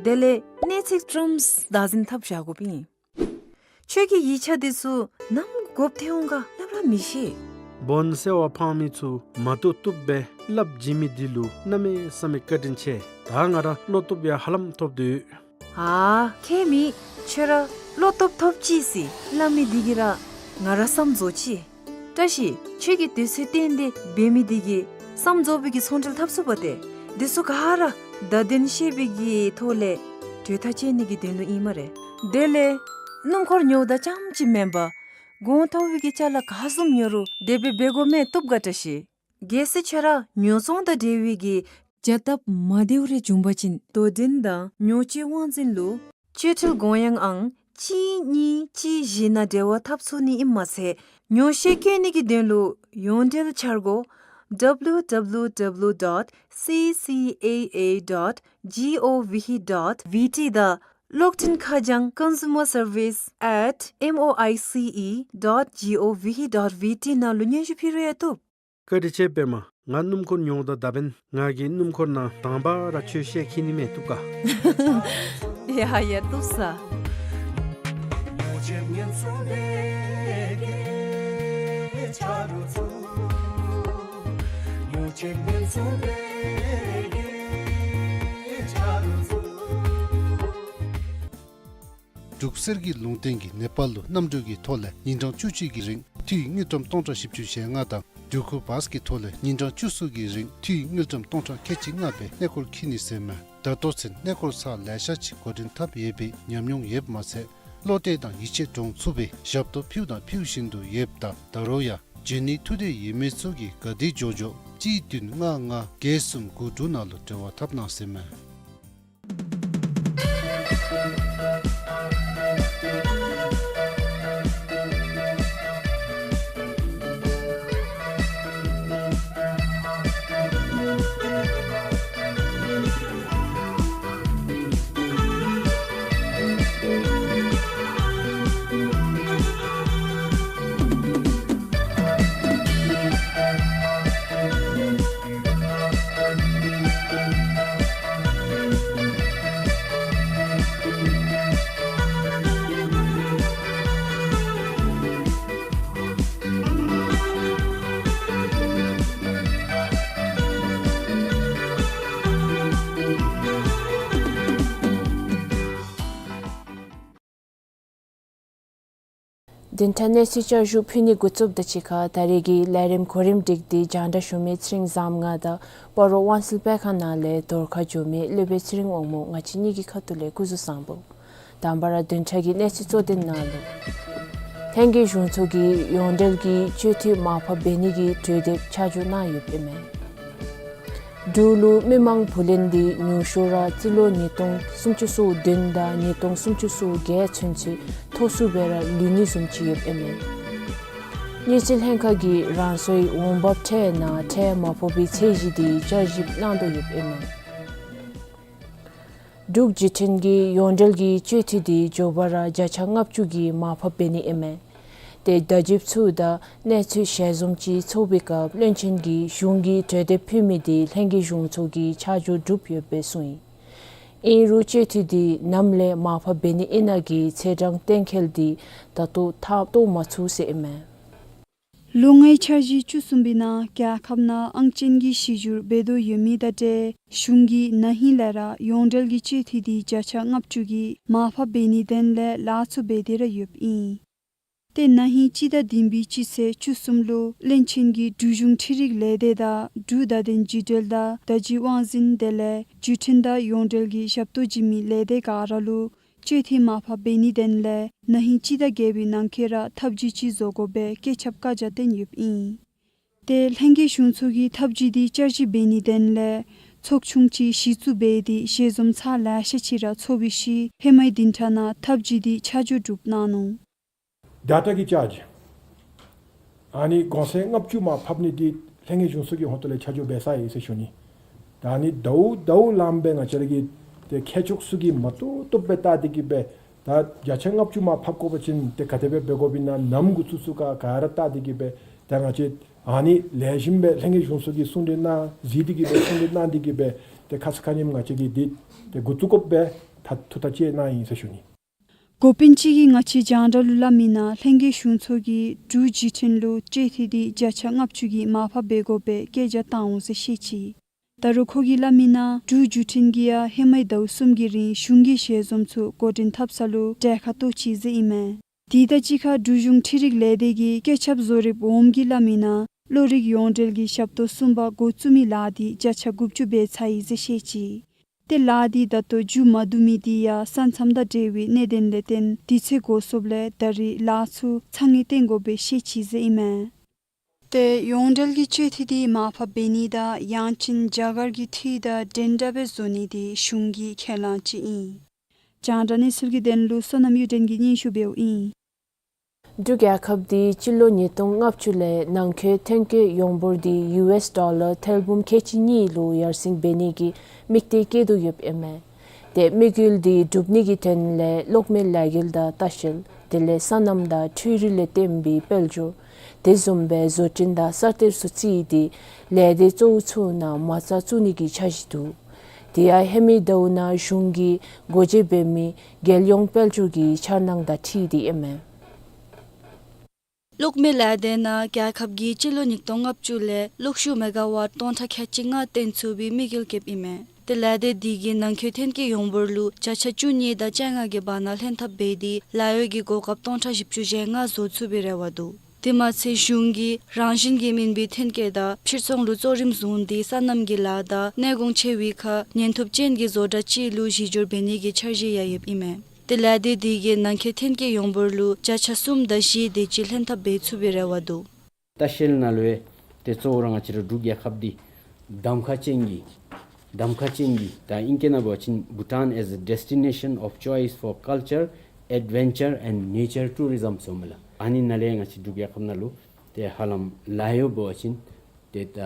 དེ་ལས་གནས་ཚིག་ཊརམསི་བདག་འཛིན་འཐབ་བཞག་དགོཔ་ཨིན། ཁྱོད་ཀྱིས་ཡིག་ཆ་འདི་ཚུ་ནམ་དགོཔ་ཐོན་འོང་ག་སླབ་ར་མི་ཤེས། སྦོ་ནི་སེ་བ་ཕངས་མི་ཚུ་མ་བཏུབ་བཏུབ་སྦེ་སླབ་བྱིན་མི་འདི་ལུ་གནམ་མེད་ས་མེད་བཀའ་དྲིན་ཆེ། ད་ང་ར་བློ་སྟོབས་ཡང་ཧ་ལམ་ཐོབ་སྟེ་ཡོད། ཨ་ཁྱད་མེད། ཁྱོད་ར་བློ་སྟོབས་ཐོབ་ཅི་ཟེར་སླབ་མི་འདི་གིས་ར་ང་ར་བསམ་རྫོགས་ཅི། བཀྲ་ཤིས། ཁྱོད་ཀྱིས་དུས་ཚོད་བཏོན་ཏེ་འབད་མི་འདི་གིས་བསམ་རྫོགས་པའི་གི་ཚོང་འབྲེལ་འཐབ་ཚུགས་པ་ཏེ། འདི་ཚུ་ག་ར་བརྡ་དོན་ཤེས་པའི་གི་ཐོག་ལས་གྲོས་ཐག་བཅད་ནི་གི་དོན་ལུ་ཨིན་སྨ་རེ། དེ་ལས་སྣུམ་འཁོར་ཉོཝ་ད་རྐྱངམ་ཅིག་མེན་པར་གོང་མཐོ་བའི་གི་ཅ་ལ་ག་བཟུམ་ཉོ་རུང་དེ་སྦེ་འབད་དགོ་མས། བཏུབ་ག་བཀྲ་ཤིས། གལ་སྲིད་ཁྱོད་ར་ཉོ་ཚོང་དང་འབྲེལ་བའི་གི་བྱ་ཐབས་མ་བདེཝ་རེ་བྱུང་པ་ཅིན་དོ་འགྲན་དང་ཉོ་སྤྱོད་དབང་འཛིན་ལུ་བཅོས་ཁྲིད་དགོངས་ཡངས་ཨང་ གཅིག་གཉིས་གཅིག་བཞི་ནང་འབྲེལ་བ་འཐབ་ཚུགས་ནི་ཨིནམ་མ་ཚད་ཉོག་བཤད་བཀོད་ནི་གི་དོན་ལུ་ཡོངས་འབྲེལ་འཆར་སྒོ་W W W dot C C A A dot G O V dot V T དང་གློག་འཕྲིན་ཁ་བྱང་consumer service at M O I C E dot G O V dot V T ནང་ལུ་སྙན་ཞུ་ཕུལ་རུང་ཡང་བཏུབ། བཀའ་དྲིན་ཆེ་པདྨ། ང་སྣུམ་འཁོར་ཉོཝ་ད་ད་འབདན་ང་གིས་སྣུམ་འཁོར་ནང་དང་པ་ར་ཁྱོད་ཤེལ་འཁྱིད་ནི་མས། བཏུབ་ག། ཡ་ཡ་བཏུབ་ས། འབྲུག་གསེར་གྱི་ལུང་བསྟན་གྱིས་ནེ་པཱལ་ལུ་གནམ་གྲུ་གི་ཐོག་ལས་ཉིན་གྲངས་བཅུ་གཅིག་གི་རིང་འཐུས་དངུལ་ཀྲམ་སྟོང་ཕྲག་བཞི་བཅུ་ཞེ་ལྔ་དང་འགྲུལ་འཁོར་བཱས་ཀྱི་ཐོག་ལས་ཉིན་གྲངས་བཅུ་གསུམ་གྱི་རིང་འཐུས་དངུལ་ཀྲམ་སྟོང་ཕྲག་ཁལ་གཅིག་ལྔ་སྦེ་གནས་སྐོར་འཁྱིད་ནི་ཟེར་མས། ད་ལྟོ་ཚུན་གནས་སྐོར་ཚར་ལེ་ཤ་ཅིག་འགོ་འདྲེན་འཐབ་ཡོད་པའི་ཉམས་མྱོང་ཡོདཔ་མ་ཚད་བློ་གཏད་དང་ཡིད་ཆེས་འདྲོངས་ཚུགས་པའི་ཞབས་ཏོག་ཕུལཝ་དང་ཕུལ་བཞིན་དུ་ཡོདཔ་ད་ད་རུང་ཡང་འབྱོན་ནི་ཐུགས་འདོད་ཡོད་མི་ཚུ་གིས་ག་དེ་མགྱོགས་མགྱོགས་གཅིག་བདུན་ལྔ་ལྔ་བརྒྱད་གསུམ་དགུ་དྲུག་ནང་ལུ་འབྲེལ་བ་འཐབ་གནང་ཟེར་མས། བདུན་ཕྲག་གནས་ཚུལ་བསྐྱར་ཞུ་ཕུལ་ནི་འགོ་བཙུགསཔ་ད་ཅིག་ཁར་ད་རེས་ཀྱི་ལས་རིམ་གོ་རིམ་སྒྲིག་སྟེ་རྒྱང་བསྒྲགས་ཞུ་མི་ཚེ་རིང་བཟངམོ་ང་དང་སྤ་རོ་དབང་སེལ་པད་ཁ་ནང་ལས་རྡོར་ཁ་འགྱོ་མི་སློབ་དཔོན་ཚེ་རིང་དབང་མོ་ང་བཅས་གཉིས་ཀྱི་ཁ་ཐུག་ལས་སྐུ་གཟུགས་བཟང་པོ། དང་པ་ར་བདུན་ཕྲག་གི་གནས་ཚུལ་གཙོ་དོན་ནང་ལུ། ལྷན་རྒྱས་གཞུང་ཚོགས་ཀྱིས་ཡོངས་འབྲེལ་གྱི་སྤྱོད་འཐུས་མར་ཕབ་འབད་ནི་གི་གྲོས་འདེབས་ཆ་འཇོག་གནང་ཡོདཔ་ཨིན་མས། འབྲུག་ལུ་མི་མང་བུ་ལོན་འདི་ཉུང་ཤོས་ར་རྩིས་ལོ་ཉིས་སྟོང་སུམ་ཅུ་སོ་བདུན་དང་ཉིས་སྟོང་སུམ་ཅུ་སོ་བརྒྱད་ཚུན་ཚོད་མཐོ་སུ་སྦེ་ར་ལུས་ནི་བཟུམ་ཅིག་ཡོདཔ་ཨིན་མས། དངུལ་རྩིས་ལྷན་ཁག་གིས་རང་སོའི་འོང་འབབ་ཁྲལ་ནང་ཁྲལ་མར་ཕབ་པའི་ཚད་གཞི་འདི་བསྐྱར་ཞིབ་གནང་དོ་ཡོདཔ་ཨིན་མས། འབྲུག་བརྒྱུད་འཕྲིན་གྱིས་ཡོངས་འབྲེལ་གྱི་སྤྱོད་འཐུས་འདི་མགྱོགས་པ་ར་བརྒྱ་ཆ་ལྔ་བཅུ་གི་མར་ཕབ་འབད་ནི་ཨིན་མས། ཏེ་བརྡ་བརྒྱུདཔ་ཚུ་དང་གནས་ཚུལ་ཞལ་འཛོམས་ཅིག་ཚོགས་པའི་སྐབས་བློན་ཆེན་གྱིས་གཞུང་གི་གྲོས་འདེབས་ཕུལ་མི་འདི་ལྷན་རྒྱས་གཞུང་ཚོགས་ཀྱིས་ཆ་འཇོག་གྲུབ་ཡོདཔ་སྦེ་གསུངས་ཡི། ཨིན་རུང་སྤྱོད་འཐུས་འདི་ནམ་ལས་མར་ཕབ་འབད་ནི་ཨིན་ན་གི་ཚེས་གྲངས་གཏན་འཁེལ་འདི་ད་ལྟོ་ཐག་བཏོག་མ་ཚུགས་ཟེར་ཨིན་མས། ལོ་ལྔའི་འཆར་གཞི་བཅུ་གསུམ་པའི་ནང་རྒྱལ་ཁབ་ནང་ཨང་ཅན་གྱི་གཞི་བསྒྱུར་འབད་དོ་ཡོད་མི་དང་འབྲེལ་གཞུང་གིས་ན་ཧིང་ལས་ར་ཡོངས་འབྲེལ་གྱི་སྤྱོད་འཐུས་འདི་བརྒྱ་ཆ་ལྔ་བཅུ་གི་མར་ཕབ་འབད་ནིའི་དོན་ལས་ལཱ་ཚུ་འབད་དེ་ར་ཡོདཔ་ཨིན། ཏེ་ན་ཧིང་སྤྱི་ཟླ་བདུན་པའི་སྤྱི་ཚེས་བཅུ་གསུམ་ལུ་བློན་ཆེན་གྱིས་འབྲུག་གཞུང་འཕྲུལ་རིག་ལས་སྡེ་དང་འབྲུག་བརྡ་དོན་བརྒྱུད་འབྲེལ་དང་བརྡ་བརྒྱུད་དབང་འཛིན་དེ་ལས་བརྒྱུད་འཕྲིན་དང་ཡོངས་འབྲེལ་གྱི་ཞབས་ཏོག་བྱིན་མི་ལས་སྡེ་ག་ར་ལུ་སྤྱོད་འཐུས་མར་ཕབ་འབད་ནིའི་དོན་ལས་ན་ཧིང་སྤྱི་ཟླ་བརྒྱད་པའི་ནང་འཁོད་ར་ཐབས་བྱུས་ཅིག་བཟོ་དགོ་པའི་བཀོད་ཁྱབ་བཀའ་རྒྱ་བཏོན་ཡོདཔ་ཨིན། ཏེ་ལྷན་རྒྱས་གཞུང་ཚོགས་ཀྱིས་ཐབས་བྱུས་འདི་བསྐྱར་ཞིབ་འབད་ནིའི་དོན་ལས་ཚོགས་ཆུང་ཅིག་གཞི་བཙུགས་འབད་དེ་ཞལ་འཛོམས་ཚར་ལེ་ཤ་ཅིག་ར་ཚོགས་པའི་ཤུལ་ཧེ་མའི་བདུན་ཕྲག་ནང་ཐབས་བྱུས་འདི་ཆ་འཇོག་གྲུབ་གནང་ནུག། ཌེ་ཊ་གི་ཅཱརཇ་ཨ་ནི་གོང་ཚད་ལྔ་བཅུ་མར་ཕབ་ནི་འདི་ལྷན་རྒྱས་གཞུང་ཚོགས་ཀྱི་ཧོངས་ཏོ་ལས་ཆ་འཇོག་འབད་ཚར་ཡི་ཟེར་ཞུ་ནི། ད་ཨ་ནི་ཟླཝ་ཟླཝ་ལངམ་སྦེ་ང་བཅས་ར་གི་ཏེ་མཁས་མཆོག་ཚུ་གིས་མ་བཏུབ་བཏུབ་སྦེ་བལྟ་སྟེ་གི་སྦེ་ད་བརྒྱ་ཆ་ལྔ་བཅུ་མར་ཕབ་དགོ་པ་ཅིན་ཏེ་ག་དེ་སྦེ་འབད་དགོཔ་ཨིན་ན་ནམ་འགོ་བཙུགས་ཚུགས་ག་ག་ར་བལྟ་སྟེ་གི་སྦེ་ད་ང་བཅས་ཨ་ནི་ལེགས་ཤོམ་སྦེ་ལྷན་རྒྱས་གཞུང་ཚོགས་ཀྱིས་གསུང་གྲོས་གནང་གཟིགས་ཏེ་གི་སྦེ་གསུང་གྲོས་གནང་སྟེ་གི་སྦེ་ཏེ་ཁ་ཙ་ཁ་ཉིནམ་ང་བཅས་ཀྱིས་འདི་ཏེ་འགོ་བཙུགས་དགོཔ་སྦེ་ད་ཐུགས་ཐག་བཅད་གནང་ཡི་ཟེར་ཞུ་ནི། འགོ་དཔོན་ཅིག་གིས་ང་བཅས་རྒྱང་བསྒྲགས་ལུ་སླབ་མིའི་ནང་ལྷན་རྒྱས་གཞུང་ཚོགས་ཀྱིས་འབྲུག་བརྒྱུད་འཕྲིན་ལུ་སྤྱོད་འཐུས་འདི་བརྒྱ་ཆ་ལྔ་བཅུ་གི་མར་ཕབ་འབད་དགོ་པའི་བཀའ་རྒྱ་བཏང་འོང་ཟེར་བཤད་ཅི། ད་རུང་ཁོ་གིས་སླབ་མིའི་ནང་འབྲུག་བརྒྱུད་འཕྲིན་གྱིས་ཡང་ཧེ་མའི་ཟླཝ་གསུམ་གྱི་རིང་གཞུང་གི་ཞལ་འཛོམས་ཚུ་འགོ་འདྲེན་འཐབ་ས་ལུ་གྲལ་ཁར་གཏོགས་ཅི་ཟེར་ཨིན་མས། དེ་དང་གཅིག་ཁར་འབྲུག་གཞུང་འཕྲུལ་རིག་ལས་སྡེ་གི་བཀོད་ཁྱབ་བཟོ་རིགཔ་འོགམ་གིས་སླབ་མིའི་ནང་གློག་རིག་ཡོངས་འབྲེལ་གྱི་ཞབས་ཏོག་གསུམ་པ་འགོ་བཙུགས་མིའི་ལཱ་འདི་བརྒྱ་ཆ་དགུ་བཅུ་འབད་ཚར་ཡི་ཟེར་བཤད་ཅི། ཏེ་ལཱ་འདི་ད་ལྟོ་མཇུག་མ་བསྡུ་མི་འདི་ཡང་ས་མཚམས་དང་འབྲེལ་བའི་གནད་དོན་ལས་བརྟེན་དུས་ཚོད་འགོར་སོཔ་ལས་ད་རིས་ལཱ་ཚུ་ཚ་ངེས་བཏོན་དགོ་པའི་བཤད་ཅི་ཟེར་ཨིན་མས། ཏེ་ཡོངས་འབྲེལ་གྱི་སྤྱོད་འཐུས་འདི་མར་ཕབ་འབད་ནི་དང་ཡང་ཅིན་རྒྱ་གར་གྱི་འཐུས་དང་འདྲན་འདྲ་སྦེ་བཟོ་ནི་འདི་གཞུང་གི་ཁས་བླངས་ཅིག་ཨིན། རྒྱང་བསྒྲགས་གནས་ཚུལ་གྱི་དོན་ལུ་བསོད་ནམས་གཡུ་སྒྲོན་གྱིས་སྙན་ཞུ་འབདཝ་ཨིན། འབྲུག་རྒྱལ་ཁབ་འདི་སྤྱི་ལོ་ཉིས་སྟོང་ལྔ་བཅུ་ལས་ནང་འཁོད་ཐོན་སྐྱེད་ཡོངས་འབོར་འདི་ཡུ་ཨེསི་ཌོ་ལར་ཐེར་འབུམ་ཁལ་གཅིག་གཉིས་ལུ་ཡར་སེང་འབད་ནི་གི་དམིགས་གཏད་བསྐྱེད་དོ་ཡོདཔ་ཨིན་མས། ཏེ་དམིགས་ཡུལ་འདི་སྒྲུབ་ནི་གི་དོན་ལས་གློག་མེ་ལས་འགུལ་དང་ལྟ་བཤལ་དེ་ལས་སོ་ནམ་དང་འཕྲུལ་རིག་ལས་བརྟེན་པའི་དཔལ་འབྱོར་དེ་བཟུམ་སྦེ་བཟོ་སྐྲུན་དང་གསར་གཏོད་ཚུ་བརྩིས་ཏེ་ལས་སྡེ་གཙོ་བོ་ཚུ་ནང་མ་རྩ་བཙུགས་ནི་གི་འཆར་གཞི་འདུག། དེ་ཡང་ཧེ་མའི་ཟླཝ་ནང་གཞུང་གིས་སྒོ་འབྱེད་འབད་མི་རྒྱལ་ཡོངས་དཔལ་འབྱོར་གྱི་འཆར་སྣང་དང་འཁྲིལ་ཏེ་ཨིན་མས། གློག་མེ་ལས་སྡེ་ནང་རྒྱལ་ཁབ་ཀྱིས་སྤྱི་ལོ་ཉིས་སྟོང་ལྔ་བཅུ་ལས་གློག་ཤུགས་མེ་ག་ཝཊ་སྟོང་ཕྲག་ཁལ་གཅིག་ལྔ་བཏོན་ཚུགས་པའི་དམིགས་ཡུལ་བསྐྱེདཔ་ཨིན་མས། ཏེ་ལས་སྡེ་འདི་གིས་ནང་འཁོད་ཐོན་སྐྱེད་ཡོངས་འབོར་ལུ་བརྒྱ་ཆ་བཅུ་གཉིས་དང་བཅོ་ལྔ་གི་བར་ན་ལྷན་ཐབས་འབད་དེ་ལཱ་གཡོག་གི་གོ་སྐབས་སྟོང་ཕྲག་བཞི་བཅུ་ཞེ་ལྔ་བཟོ་ཚུགས་པའི་རེ་བ་འདུག། དེ་མ་ཚད་གཞུང་གིས་རང་བཞིན་གྱིས་སྨིན་པའི་ཐོན་སྐྱེད་དང་ཕྱིར་ཚོང་ལུ་གཙོ་རིམ་བཟུང་སྟེ་སོ་ནམ་གྱི་ལཱ་དང་གནས་གོང་ཆེ་བའི་ཁར་ཉེན་ཐོབ་ཅན་གྱི་བཟོ་གྲྭ་ཅིག་ལུ་གཞི་བསྒྱུར་འབད་ནི་གི་འཆར་གཞི་ཡང་ཡོདཔ་ཨིན་མས། ཏེ་ལས་སྡེ་འདི་གིས་ནང་འཁོད་ཐོན་སྐྱེད་ཡོངས་འབོར་ལུ་བརྒྱ་ཆ་གསུམ་དང་བཞི་དེ་ཅིག་ལྷན་ཐབས་འབད་ཚུགས་པའི་རེ་བ་འདུག། ལྟ་བཤལ་ནང་ལུ་ཡང་ཏེ་གཙོ་བོ་ར་ང་བཅས་ར་འབྲུག་རྒྱལ་ཁབ་འདི་གདམ་ཁ་ཅན་གྱི་གདམ་ཁ་ཅན་གྱི་ད་ཨིང་སྐད་ནང་འབད་བ་ཅིན་Bhutan as a destination of choice for culture, adventure and nature tourism ཟེར་མས་ལགས། ཨ་ནི་ནང་ལས་ཡང་ང་བཅས་འབྲུག་རྒྱལ་ཁབ་ནང་ལུ་ཏེ་ཧ་ལམ་ལཱ་གཡོག་འབད་བ་ཅིན་ཏེ་ད་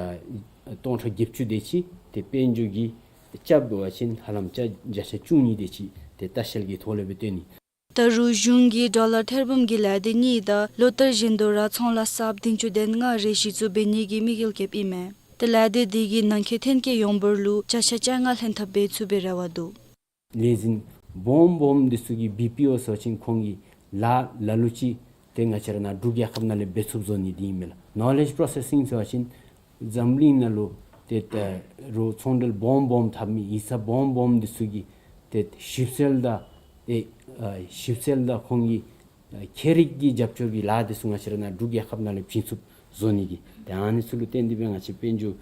སྟོང་ཕྲག་བརྒྱད་ཅུ་དེ་ཅིག་ཏེ་དཔལ་འབྱོར་གྱི་རྐྱབ་འབད་བ་ཅིན་ཧ་ལམ་བརྒྱ་བརྒྱ་ཆ་བཅུ་གཉིས་དེ་ཅིག་ཏེ་ལྟ་བཤལ་གྱི་ཐོག་ལས་སྦེ་སྟོན་ནི། ད་རུང་གཞུང་གིས་ཌོ་ལར་ཐེར་འབུམ་གྱི་ལས་སྡེ་གཉིས་དང་ལོ་ལྟར་བཞིན་དུ་ར་ཚོང་ལཱ་གསརཔ་བདུན་ཅུ་དོན་ལྔ་རེ་གཞི་བཙུགས་འབད་ནི་གི་དམིགས་ཡུལ་བསྐྱེདཔ་ཨིན་མས། ཏེ་ལས་སྡེ་འདི་གིས་ནང་འཁོད་ཐོན་སྐྱེད་ཡོངས་འབོར་ལུ་བརྒྱ་ཆ་བཅོ་ལྔ་ལྷན་ཐབས་འབད་ཚུགས་པའི་རེ་བ་འདུག། ལས་འཛིན་སྦོམ་སྦོམ་འདི་ཚུ་གིས་བི་པི་ཨོ་ཟེར་བ་ཅིན་ཁོང་གིས་ལཱ་ལ་ལུ་ཅིག་ཏེ་ང་བཅས་ར་ནཱ་འབྲུག་རྒྱལ་ཁབ་ནང་ལས་འབད་ཚུགསཔ་བཟོ་ནི་འདི་ཨིན་མས་ལགས། ནོ་ལེཇ་པོརོ་སེ་སིང་ཟེར་བ་ཅིན་འཛམ་གླིང་ནང་ལུ་ཏེ་ད་རུང་ཚོང་འབྲེལ་སྦོམ་སྦོམ་འཐབ་མི་ཡིག་ཚང་སྦོམ་སྦོམ་འདི་ཚུ་གིས་ཏེ་ཞིབ་འཚོལ་དང་ཏེ་ཨ་ཞིབ་འཚོལ་དང་ཁོང་གི་ཨ་ཁྱད་རིག་གི་རྒྱབ་སྐྱོར་གྱི་ལཱ་འདི་ཚུ་ང་བཅས་ར་ནཱ་འབྲུག་རྒྱལ་ཁབ་ནང་ལས་བྱིན་ཚུགསཔ་བཟོ་ནི་གི་ཏེ་ཨ་ནི་ཚུ་ལུ་བརྟེན་ཏེ་སྦེ་ང་བཅས་དཔལ་འབྱོར་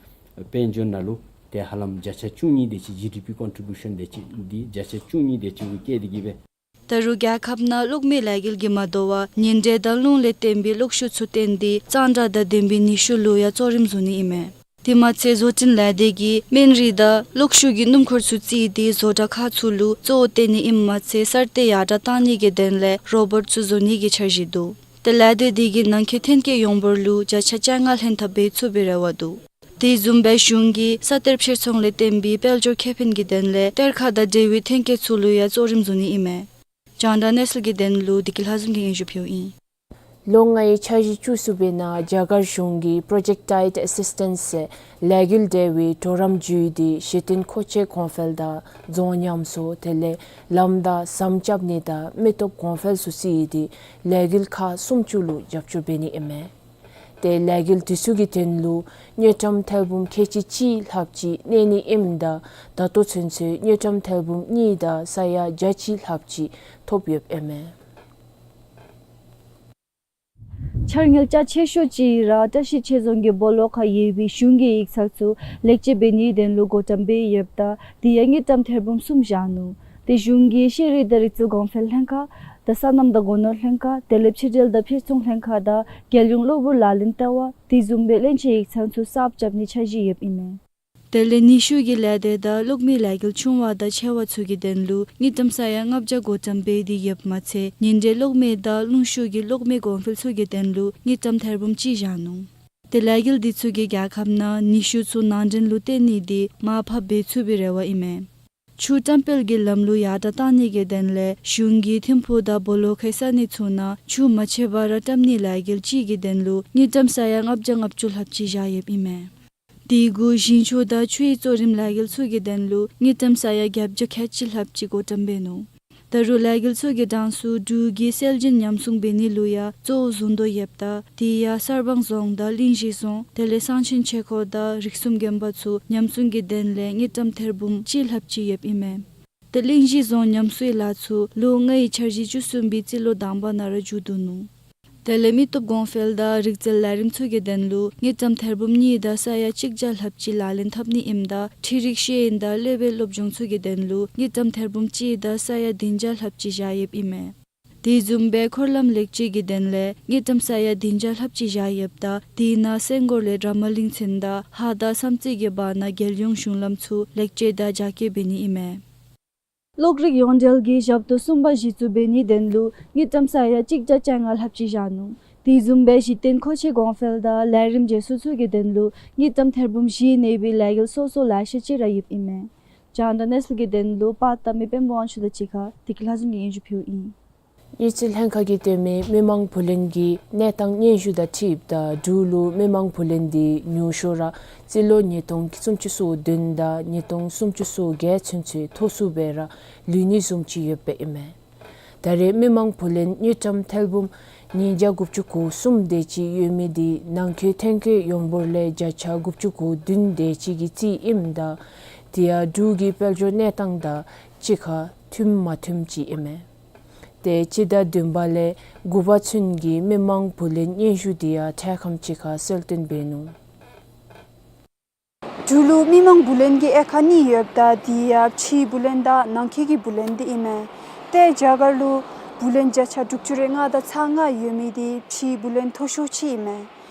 དཔལ་འབྱོར་ནང་ལུ་ཏེ་ཧ་ལམ་བརྒྱ་ཆ་བཅུ་གཉིས་དེ་ཅིག་ཇི་ཌི་པི་ཀོན་ཊི་བིའུ་ཤཱན་དེ་ཅིག་འདི་བརྒྱ་ཆ་བཅུ་གཉིས་དེ་ཅིག་གུ་བསྐྱེད་དེ་གིས་སྦེ། ད་རུང་རྒྱལ་ཁབ་ནང་གློག་མེ་ལས་འགུལ་གྱིས་མ་དོ་བར་ཉིན་དྲོད་དང་རླུང་ལས་བརྟེན་པའི་གློག་ཤུགས་ཚུ་བཏོན་ཏེ་གཙང་སྦྲ་དང་ལྡན་པའི་ནུས་ཤུགས་ལུ་ཡང་གཙོ་རིམ་བཟུང་ནི་ཨིན་མས། དེ་མ་ཚད་བཟོ་སྐྲུན་ལས་སྡེ་གིས་སྨན་རིགས་དང་གློག་ཤུགས་ཀྱི་སྣུམ་འཁོར་ཚུ་བརྩིས་ཏེ་བཟོ་གྲྭ་ཁག་ཚུ་ལུ་གཙོ་བོ་བཏོན་ནི་ཨིནམ་མ་ཚད་གསར་གཏོད་ཡར་དྲགས་བཏང་ནི་གི་དོན་ལས་རོ་བོཊ་ཚུ་བཟོ་ནི་གི་འཆར་གཞི་འདུག། ཏེ་ལས་སྡེ་འདི་གིས་ནང་འཁོད་ཐོན་སྐྱེད་ཡོངས་འབོར་ལུ་བརྒྱ་ཆ་བཅོ་ལྔ་ལྷན་ཐབས་འབད་ཚུགས་པའི་རེ་བ་འདུག། དེ་བཟུམ་སྦེ་གཞུང་གིས་ས་གཏེར་ཕྱིར་ཚོང་ལས་བརྟེན་པའི་དཔལ་འབྱོར་ཁེ་ཕན་གྱི་དོན་ལས་གཏེར་ཁ་དང་འབྲེལ་བའི་ཐོན་སྐྱེད་ཚུ་ལུ་ཡང་གཙོ་རིམ་བཟུང་ནི་ཨིན་མས། རྒྱང་བསྒྲགས་གནས་ཚུལ་གྱི་དོན་ལུ་བདེ་སྐྱིད་ལྷ་འཛོམས་ཀྱིས་སྙན་ཞུ་ཕུལཝ་ཨིན། ལོ་ལྔའི་འཆར་གཞི་བཅུ་གསུམ་པའི་ནང་རྒྱ་གར་གཞུང་གིས་པྲོ་ཇེཀཊ་ཊའིཊ་ཨེ་སིས་ཊེནསི་ཟེར་ལས་འགུལ་འབྲེལ་བའི་གྲོགས་རམ་བརྒྱུད་དེ་གཞི་རྟེན་མཁོ་ཆས་གོང་འཕེལ་དང་རྫོང་ཉམས་གསོ་དེ་ལས་ལམ་དང་ཟམ་རྐྱབ་ནི་དང་མི་སྟོབས་གོང་འཕེལ་ཚུ་བརྩིས་ཏེ་ལས་འགུལ་ཁག་སུམ་ཅུ་ལུ་རྒྱབ་སྐྱོར་འབད་ནི་ཨིན་མས། ཏེ་ལས་འགུལ་དེ་ཚུ་གི་དོན་ལུ་དངུལ་ཀྲམ་ཐེར་འབུམ་ཁལ་གཅིག་གཅིག་ལྷགཔ་ཅིག་གནས་ནི་ཨིནམ་ད་ད་ལྟོ་ཚུན་ཚོད་དངུལ་ཀྲམ་ཐེར་འབུམ་གཉིས་དང་ས་ཡ་བརྒྱ་གཅིག་ལྷགཔ་ཅིག་ཐོབ་ཡོདཔ་ཨིན་མས། འཆར་དངུལ་རྒྱ་ཆེ་ཤོས་ཅིག་ར་བཀྲ་ཤིས་ཆོས་རྫོང་གི་སྦོ་ལོགས་ཁར་ཡོད་པའི་གཞུང་གི་ཡིག་ཚང་ཚུ་ལེགས་བཅོས་འབད་ནིའི་དོན་ལུ་བགོ་བཀྲམ་འབད་ཡོདཔ་ད་དེ་ཡང་དངུལ་ཀྲམ་ཐེར་འབུམ་གསུམ་བཞག་ནུག། ཏེ་གཞུང་གིས་ཤེས་རིག་དང་རིག་རྩལ་གོང་འཕེལ་ལྷན་ཁག་དང་སོ་ནམ་དང་སྒོ་ནོར་ལྷན་ཁག་དེ་ལས་ཕྱི་འབྲེལ་དང་ཕྱིར་ཚོང་ལྷན་ཁག་དང་རྒྱལ་ཡོངས་གློ་བུར་ལག་ལེན་ལྟེ་བ་དེ་བཟུམ་སྦེ་བློན་ཆེན་ཡིག་ཚང་ཚུ་གསརཔ་རྐྱབ་ནིའི་འཆར་གཞི་ཡོདཔ་ཨིན་མས། དེ་ལས་ནུས་ཤུགས་ཀྱི་ལས་སྡེ་དང་གློག་མེའི་ལས་འགུལ་ཆུང་བ་དང་ཆེ་བ་ཚུ་གི་དོན་ལུ་དངུལ་ཀྲམ་ས་ཡ་ལྔ་བརྒྱ་བགོ་བཀྲམ་འབད་དེ་ཡོདཔ་མ་ཚད་ཉིན་དྲོད་གློག་མེ་དང་རླུང་ཤུགས་ཀྱི་གློག་མེ་གོང་འཕེལ་ཚུ་གི་དོན་ལུ་དངུལ་ཀྲམ་ཐེར་འབུམ་གཅིག་བཞག་ནུག། ཏེ་ལས་འགུལ་འདི་ཚུ་གིས་རྒྱལ་ཁབ་ནང་ནུས་ཤུགས་ཚུ་ནང་འདྲེན་ལུ་བརྟེན་ནི་འདི་མར་ཕབ་འབད་ཚུགས་པའི་རེ་བ་ཨིན་མས། ཆུ་བཀྲམ་སྤེལ་གྱི་ལམ་ལུགས་ཡར་དྲགས་བཏང་ནི་གི་དོན་ལས་གཞུང་གིས་ཐིམ་ཕུག་དང་སྦོ་ལོགས་ཁའི་ས་གནས་ཚུ་ནང་ཆུ་མ་ཆད་པར་བཀྲམ་ནིའི་ལས་འགུལ་གཅིག་གི་དོན་ལུ་དངུལ་ཀྲམ་ས་ཡ་ལྔ་བརྒྱ་ལྔ་བཅུ་ལྷགཔ་ཅིག་བཞག་ཡོདཔ་ཨིན་མས། དེ་གུ་ཞིང་ཆུ་དང་ཆུའི་གཙོ་རིམ་ལས་འགུལ་ཚུ་གི་དོན་ལུ་དངུལ་ཀྲམ་ས་ཡ་བརྒྱད་བརྒྱ་ཁལ་གཅིག་ལྷགཔ་ཅིག་བགོ་བཀྲམ་འབད་ནུག། ད་རུང་ལས་འགུལ་ཚུ་གི་གྲངས་སུ་འབྲུག་གིས་སྲོལ་རྒྱུན་ཉམས་སྲུང་འབད་ནི་ལུ་ཡང་གཙོ་བོ་བཟུང་དོ་ཡོདཔ་ད་དེ་ཡང་གསར་སྤང་རྫོང་དང་གླིང་བཞི་རྫོང་དེ་ལས་གསང་ཆེན་ཆོས་འཁོར་དང་རིགས་གསུམ་དགོན་པ་ཚུ་ཉམས་སྲུང་གི་དོན་ལས་དངུལ་ཀྲམ་ཐེར་འབུམ་གཅིག་ལྷགཔ་ཅིག་ཡོདཔ་ཨིན་མས། ཏེ་གླིང་བཞི་རྫོང་ཉམས་གསོའི་ལཱ་ཚུ་ལོ་ལྔའི་འཆར་གཞི་བཅུ་གསུམ་པའི་རྩིས་ལོ་དང་པ་ནང་ར་མཇུག་བསྡུ་ནུག། དེ་ལས་མི་སྟོབས་གོང་འཕེལ་དང་རིག་རྩལ་ལས་རིམ་ཚུ་གི་དོན་ལུ་དངུལ་ཀྲམ་ཐེར་འབུམ་གཉིས་དང་ས་ཡ་གཅིག་བརྒྱ་ལྷགཔ་ཅིག་ལག་ལེན་འཐབ་ནི་ཨིནམ་ད་འཕྲུལ་རིག་ཤེས་ཡོན་དང་སློབ་དཔོན་སློབ་སྦྱོང་ཚུ་གི་དོན་ལུ་དངུལ་ཀྲམ་ཐེར་འབུམ་གཅིག་དང་ས་ཡ་བདུན་བརྒྱ་ལྷགཔ་ཅིག་བཞག་ཡོདཔ་ཨིན་མས། དེ་བཟུམ་སྦེ་འཁོར་ལམ་ལེགས་བཅོས་ཀྱི་དོན་ལས་དངུལ་ཀྲམ་ས་ཡ་བདུན་བརྒྱ་ལྷགཔ་ཅིག་བཞག་ཡོདཔ་ད་དེ་ནང་སེང་སྒོར་ལས་ར་མ་གླིང་ཚུན་དང་ཧཱ་དང་བསམ་རྩེ་གི་བར་ན་རྒྱལ་ཡོངས་གཞུང་ལམ་ཚུ་ལེགས་བཅོས་དང་རྒྱ་སྐྱེད་འབད་ནི་ཨིན་མས། གློག་རིག་ཡོངས་འབྲེལ་གྱིས་ཞབས་ཏོག་གསུམ་པ་གཞི་བཙུགས་འབད་ནིའི་དོན་ལུ་དངུལ་ཀྲམ་ས་ཡ་གཅིག་བརྒྱ་བཅོ་ལྔ་ལྷགཔ་ཅིག་བཞག་ནུག། དེ་བཟུམ་སྦེ་གཞི་རྟེན་མཁོ་ཆས་གོང་འཕེལ་དང་ལས་རིམ་བརྗེ་སོར་ཚུ་གི་དོན་ལུ་དངུལ་ཀྲམ་ཐེར་འབུམ་བཞི་གནས་པའི་ལས་འགུལ་སོ་སོ་ལེ་ཤ་ཅིག་ར་ཡོདཔ་ཨིན་མས། རྒྱང་བསྒྲགས་གནས་ཚུལ་གྱི་དོན་ལུ་པར་བཏབ་མི་དཔོན་པོ་དབང་ཕྱུག་དང་གཅིག་ཁར་བདེ་སྐྱིད་ལྷ་འཛོམས་ཀྱིས་སྙན་ཞུ་ཕུལཝ་ཨིན། དངུལ་རྩིས་ལྷན་ཁག་གིས་སྟོན་མི་མི་མང་བུ་ལོན་གྱི་གནས་སྟངས་སྙན་ཞུ་དང་འཁྲིལཝ་ད་འབྲུག་ལུ་མི་མང་བུ་ལོན་འདི་ཉུང་ཤོས་ར་རྩིས་ལོ་ཉིས་སྟོང་སུམ་ཅུ་སོ་བདུན་དང་ཉིས་སྟོང་སུམ་ཅུ་སོ་བརྒྱད་ཚུན་ཚོད་མཐོ་སུ་སྦེ་ར་ལུས་ནི་བཟུམ་ཅིག་ཡོདཔ་ཨིན་མས། ད་རེས་མི་མང་བུ་ལོན་དངུལ་ཀྲམ་ཐེར་འབུམ་ཉིས་བརྒྱ་དགུ་བཅུ་གོ་གསུམ་དེ་ཅིག་ཡོད་མི་འདི་ནང་འཁོད་ཐོན་སྐྱེད་ཡོངས་འབོར་ལས་བརྒྱ་ཆ་དགུ་བཅུ་གོ་བདུན་དེ་ཅིག་གི་རྩིས་ཨིནམ་ད་དེ་ཡང་འབྲུག་གི་དཔལ་འབྱོར་གནས་སྟངས་དང་གཅིག་ཁར་མཐུནམ་མ་མཐུནམ་ཅིག་ཨིན་མས། ཏེ་སྤྱི་ཟླ་བདུན་པ་ལས་དགུ་པ་ཚུན་གྱི་མི་མང་བུ་ལོན་སྙན་ཞུ་དེ་ཡང་འཕྲལ་ཁམས་ཅིག་ཁར་གསལ་སྟོན་འབད་ནུག། འབྲུག་ལུ་མི་མང་བུ་ལོན་གྱི་དབྱེ་ཁག་གཉིས་ཡོདཔ་ད་དེ་ཡང་ཕྱིའི་བུ་ལོན་དང་ནང་འཁོད་ཀྱི་བུ་ལོན་འདི་ཨིན་མས། ཏེ་རྒྱ་གར་ལུ་བུ་ལོན་བརྒྱ་ཆ་དྲུག་ཅུ་རེ་ལྔ་དང་ཚག་ལྔ་ཡོད་མི་འདི་ཕྱིའི་བུ་ལོན་མཐོ་ཤོས་ཅིག་ཨིན་མས།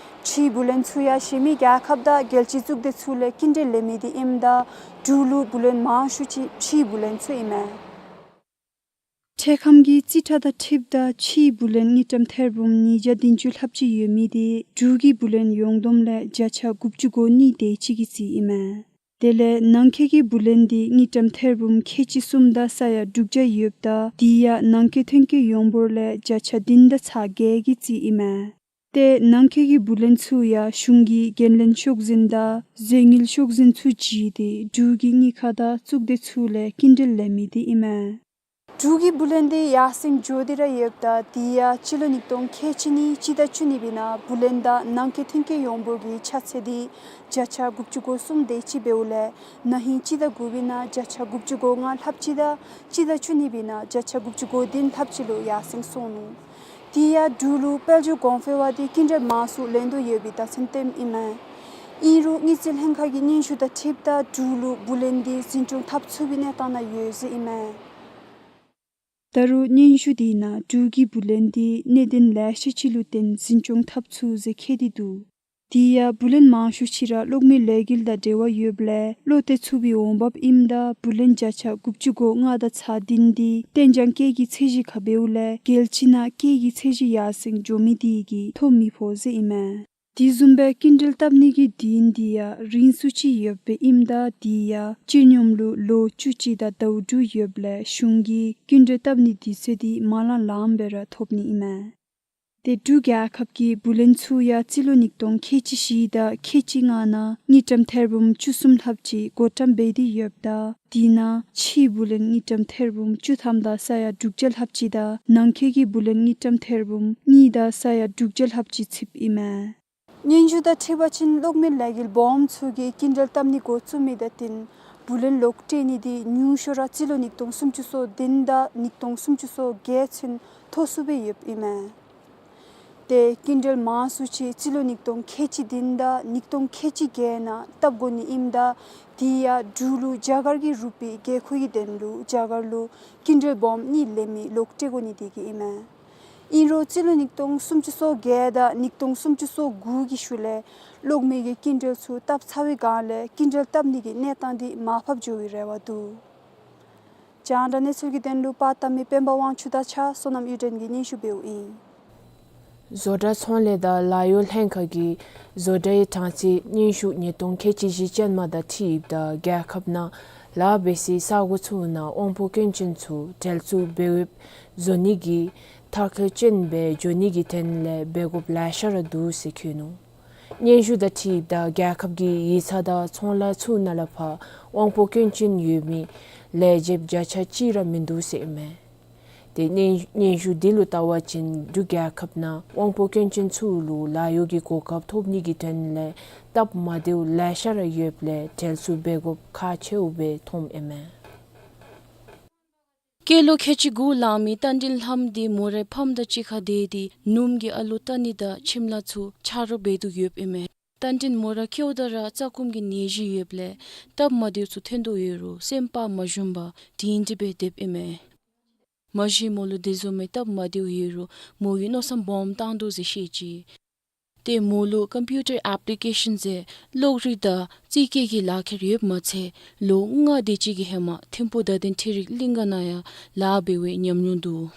ཕྱིའི་བུ་ལོན་ཚུ་ཡང་གཞན་མི་རྒྱལ་ཁབ་དང་རྒྱལ་སྤྱིའི་གཙུག་སྡེ་ཚུ་ལས་སྐྱིན་འགྲུལ་ལེན་མི་འདི་ཨིནམ་ད་འབྲུག་ལུ་བུ་ལོན་མང་ཤོས་ཅིག་ཕྱིའི་བུ་ལོན་ཚུ་ཨིན་མས། འཕྲལ་ཁམས་ཀྱི་རྩིས་ཁྲ་དང་འཁྲིལཝ་ད་ཕྱིའི་བུ་ལོན་དངུལ་ཀྲམ་ཐེར་འབུམ་ཉིས་བརྒྱ་བདུན་ཅུ་ལྷགཔ་ཅིག་ཡོད་མི་འདི་འབྲུག་གི་བུ་ལོན་ཡོངས་བསྡོམས་ལས་བརྒྱ་ཆ་དགུ་བཅུ་གོ་གཉིས་དེ་ཅིག་གི་རྩིས་ཨིན་མས། དེ་ལས་ནང་འཁོད་ཀྱི་བུ་ལོན་འདི་དངུལ་ཀྲམ་ཐེར་འབུམ་ཁལ་གཅིག་གསུམ་དང་ས་ཡ་དྲུག་བརྒྱ་ཡོདཔ་ད་དེ་ཡང་ནང་འཁོད་ཐོན་སྐྱེད་ཡོངས་འབོར་ལས་བརྒྱ་ཆ་བདུན་དང་ཚག་བརྒྱད་ཀྱི་རྩིས་ཨིན་མས། ཏེ་ནང་འཁོད་ཀྱི་བུ་ལོན་ཚུ་ཡང་གཞུང་གི་འགན་ལེན་ཤོག་འཛིན་དང་རྫས་དངུལ་ཤོག་འཛིན་ཚུ་བྱིན་ཏེ་འབྲུག་གི་དངུལ་ཁང་དང་གཙུག་སྡེ་ཚུ་ལས་སྐྱིན་འགྲུལ་ལེན་མི་འདི་ཨིན་མས། འབྲུག་གི་བུ་ལོན་འདི་ཡར་སེང་འགྱོ་སྟེ་ར་ཡོདཔ་ད་དེ་ཡང་སྤྱི་ལོ་ཉིས་སྟོང་ཁལ་གཅིག་གཉིས་སྤྱི་ཟླ་བཅུ་གཉིས་པའི་ནང་བུ་ལོན་དང་ནང་འཁོད་ཐོན་སྐྱེད་ཡོངས་འབོར་གྱི་ཆ་ཚད་འདི་བརྒྱ་ཆ་དགུ་བཅུ་གོ་གསུམ་དེ་ཅིག་འབདཝ་ལས་ན་ཧིང་སྤྱི་ཟླ་དགུ་པའི་ནང་བརྒྱ་ཆ་དགུ་བཅུ་གོ་ལྔ་ལྷགཔ་ཅིག་དང་སྤྱི་ཟླ་བཅུ་གཉིས་པའི་ནང་བརྒྱ་ཆ་དགུ་བཅུ་གོ་བདུན་ལྷགཔ་ཅིག་ལུ་ཡར་སེང་སོང་ནུག། དེ་ཡང་འབྲུག་ལུ་དཔལ་འབྱོར་གོང་འཕེལ་བ་འདི་སྐྱིན་འགྲུལ་མང་སུ་ལེན་དོ་ཡོད་པའི་རྟགས་མཚན་སྟོནམ་ཨིན་མས། ཨིན་རུང་དངུལ་རྩིས་ལྷན་ཁག་གི་སྙན་ཞུ་དང་འཁྲིལཝ་ད་འབྲུག་ལུ་བུ་ལོན་འདི་འཛིན་སྐྱོང་འཐབ་ཚུགས་པའི་གནས་སྟངས་ནང་ཡོད་ཟེར་ཨིན་མས། ད་རུང་སྙན་ཞུ་དེའི་ནང་འབྲུག་གི་བུ་ལོན་འདི་གནད་དོན་ལེ་ཤ་ཅིག་ལུ་བརྟེན་འཛིན་སྐྱོང་འཐབ་ཚུགས་ཟེར་བཀོད་དེ་འདུག། དེ་ཡང་བུ་ལོན་མང་ཤོས་ཅིག་ར་གློག་མེ་ལས་འགུལ་དང་འབྲེལ་བ་ཡོདཔ་ལས་བློ་གཏད་ཚུགས་པའི་འོང་འབབ་ཨིནམ་ད་བུ་ལོན་བརྒྱ་ཆ་དགུ་བཅུ་གོ་ལྔ་དང་ཚག་བདུན་འདི་གཏན་འཇགས་སྐྱེད་ཀྱི་ཚད་གཞི་ཁར་འབདཝ་ལས་རྒྱལ་སྤྱི་ནང་སྐྱེད་ཀྱི་ཚད་གཞི་ཡར་སེང་འགྱོ་མི་དེ་གིས་ཐོབ་མི་ཕོག་ཟེར་ཨིན་མས། དེ་བཟུམ་སྦེ་སྐྱིན་འགྲུལ་བཏབ་ནི་གི་དུས་ཡུན་འདི་ཡང་རིང་སུ་ཅིག་ཡོདཔ་སྦེ་ཨིནམ་ད་དེ་ཡང་སྤྱི་སྙོམས་ལུ་ལོ་བཅུ་གཅིག་དང་ཟླཝ་དྲུག་ཡོདཔ་ལས་གཞུང་གིས་སྐྱིན་འགྲུལ་བཏབ་ནི་དུས་ཚོད་འདི་མ་ལང་ལངམ་སྦེ་ར་ཐོབ་ནི་ཨིན་མས། ཏེ་འབྲུག་རྒྱལ་ཁབ་ཀྱི་བུ་ལོན་ཚུ་ཡང་རྩིས་ལོ་ཉིས་སྟོང་ཁལ་གཅིག་བཞི་དང་ཁལ་གཅིག་ལྔ་ནང་དངུལ་ཀྲམ་ཐེར་འབུམ་བཅུ་གསུམ་ལྷགཔ་ཅིག་བགོ་བཀྲམ་འབད་དེ་ཡོདཔ་ད་དེ་ནང་ཕྱིའི་བུ་ལོན་དངུལ་ཀྲམ་ཐེར་འབུམ་བཅུ་ཐམ་དང་ས་ཡ་དྲུག་བརྒྱ་ལྷགཔ་ཅིག་དང་ནང་འཁོད་ཀྱི་བུ་ལོན་དངུལ་ཀྲམ་ཐེར་འབུམ་གཉིས་དང་ས་ཡ་དྲུག་བརྒྱ་ལྷགཔ་ཅིག་ཚུདཔ་ཨིན་མས། སྙན་ཞུ་དང་འཁྲིལ་བ་ཅིན་གློག་མེ་ལས་འགུལ་སྦོམ་ཚུ་གིས་སྐྱིན་འགྲུལ་བཏབ་ནི་འགོ་བཙུགས་མི་དང་བསྟུན་བུ་ལོན་ལོག་སྤྲོད་ནི་འདི་ཉུང་ཤོས་ར་རྩིས་ལོ་ཉིས་སྟོང་སུམ་ཅུ་སོ་བདུན་དང་ཉིས་སྟོང་སུམ་ཅུ་སོ་བརྒྱད་ཚུན་མཐོ་སུ་སྦེ་ཡོདཔ་ཨིན་མས། ཏེ་སྐྱིན་འགྲུལ་མང་སུ་ཅིག་རྩིས་ལོ་ཉིས་སྟོང་ཁལ་གཅིག་བདུན་དང་ཉིས་སྟོང་ཁལ་གཅིག་བརྒྱད་ནང་བཏབ་དགོ་ནི་ཨིནམ་ད་དེ་ཡང་འབྲུག་ལུ་རྒྱ་གར་གྱི་རུ་པི་དགོས་མཁོ་གི་དོན་ལུ་རྒྱ་གར་ལུ་སྐྱིན་འགྲུལ་སྦོམ་གཉིས་ལེན་མི་ལོག་སྤྲོད་དགོ་ནི་དེ་གིས་ཨིན་མས། ཨིན་རུང་རྩིས་ལོ་ཉིས་སྟོང་སུམ་ཅུ་སོ་བརྒྱད་དང་ཉིས་སྟོང་སུམ་ཅུ་སོ་དགུ་གི་ཤུལ་ལས་གློག་མེ་གི་སྐྱིན་འགྲུལ་ཚུ་བཏབ་ཚར་བའི་སྒང་ལས་སྐྱིན་འགྲུལ་བཏབ་ནི་གི་གནས་སྟངས་འདི་མར་ཕབ་འགྱོ་བའི་རེ་བ་འདུག། རྒྱང་བསྒྲགས་གནས་ཚུལ་གྱི་དོན་ལུ་པར་བཏབ་མི་དཔོན་པོ་དབང་ཕྱུག་དང་གཅིག་ཁར་བསོད་ནམས་གཡུ་སྒྲོན་གྱིས་སྙན་ཞུ་འབདཝ་ཨིན། བཟོ་གྲྭ་ཚོང་ལས་དང་ལཱ་གཡོག་ལྷན་ཁག་གིས་བཟོ་གྲྭའི་གྲངས་རྩིས་སྙན་ཞུ་ཉིས་སྟོང་ཁལ་གཅིག་བཞི་ཅན་མ་དང་འཁྲིལཝ་ད་རྒྱལ་ཁབ་ནང་ལཱ་འབད་སའི་ས་གོ་ཚུ་ནང་དབང་པོ་སྐྱོན་ཅན་ཚུ་གྲལ་ཚུད་འབད་འོས་བཟོ་ནི་གི་ཐབས་མཁས་ཅན་སྦེ་འགྱོ་ནི་གི་དོན་ལས་འབད་དགོཔ་ལེ་ཤ་ར་འདུག་ཟེར་བཀོད་ནུག། སྙན་ཞུ་དང་འཁྲིལཝ་ད་རྒྱལ་ཁབ་ཀྱི་ཡིག་ཚང་དང་ཚོང་ལཱ་ཚུ་ནང་ལས་ཕར་དབང་པོ་སྐྱོན་ཅན་ཡོད་མི་ལས་བྱེདཔ་བརྒྱ་ཆ་གཅིག་ར་མིན་འདུག་ཟེར་ཨིན་མས། ཏེ་སྙན་སྙན་ཞུ་འདི་ལུ་བལྟ་བ་ཅིན་འབྲུག་རྒྱལ་ཁབ་ནང་དབང་པོ་སྐྱོན་ཅན་ཚུ་ལུ་ལཱ་གཡོག་གི་གོ་སྐབས་ཐོབ་ནི་གི་དོན་ལས་སྟབས་མ་བདེཝ་ལེ་ཤ་ར་ཡོདཔ་ལས་གྲལ་ཚུད་འབད་དགོཔ་ཁག་ཆེཝ་སྦེ་མཐོངམ་ཨིན་མས། སྐྱེས་ལོ་ཁལ་གཅིག་དགུ་ལང་མི་རྟ་མགྲིན་ལྷམོ་འདི་མོ་རའི་ཕམ་དང་གཅིག་ཁར་སྡོད་དེ་ནུམོ་གི་ཨ་ལུ་རྟ་ནི་དང་ཁྱིམ་ལཱ་ཚུ་ཆ་རོགས་འབད་དོ་ཡོདཔ་ཨིན་མས། རྟ་མགྲིན་མོ་ར་སྐྱེཝ་ད་ར་རྩ་སྐོམ་གྱི་ནད་གཞི་ཡོདཔ་ལས་སྟབས་མ་བདེཝ་ཚུ་ཐོན་དོ་ཡོད་རུང་སེམས་པ་མ་ཞུམ་པར་དྲན་ཏེ་སྦེ་སྡོདཔ་ཨིན་མས། མ་གཞི་མོ་ལུ་དེ་བཟུམ་མའི་སྟབས་མ་བདེཝ་ཡོད་རུང་མོ་གིས་མནོ་བསམ་སྦོམ་བཏང་དོ་ཟེར་བཤད་ཅི། ཏེ་མོ་ལུ་ཀམ་པིའུ་ཊར་ཨེཔ་ལི་ཀེ་ཤཱན་ཟེར་གློག་རིག་དང་རྩིས་རྒྱག་གི་ལག་ཁྱེར་ཡོདཔ་མ་ཚད་ལོ་ལྔ་དེ་ཅིག་གི་ཧེ་མ་ཐིམ་ཕུག་བརྡ་དོན་འཕྲུལ་རིག་གླིང་ག་ནང་ཡང་ལཱ་འབད་བའི་ཉམས་མྱོང་འདུག།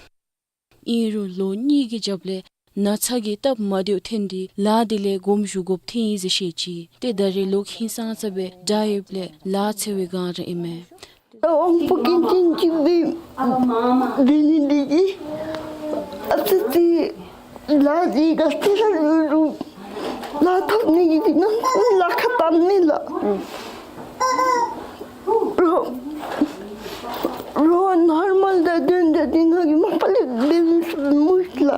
ཨིན་རུང་ལོ་གཉིས་ཀྱི་རྒྱབ་ལས་ན་ཚ་གི་སྟབས་མ་བདེཝ་ཐོན་ཏེ་ལཱ་དེ་ལས་དགོངསམ་ཞུ་དགོཔ་ཐོན་ཡི་ཟེར་བཤད་ཅི། ཏེ་ད་རེས་ལོག་ཧིང་སངས་ས་སྦེ་དྲག་ཡོདཔ་ལས་ལཱ་འཚོལ་བའི་སྒང་ར་ཨིན་མས། དབང་པོ་སྐྱོན་ཅན་ཅིག་འབད་འབད་ནི་འདི་གིས་ཨ་ཙི་ཅིག་ལཱ་འདི་ག་ཅི་ར་ལུ་རུང་ལཱ་འཐབ་ནི་གི་འདི་ནང་ལཱ་ཁག་བཏང་ནི་ལགས། རོགས་རོགས་ནོར་མཱལ་དང་དོན་དག་འདི་ང་གིས་མ་པ་ལས་འབད་མི་ཚུགས་མས་ལགས།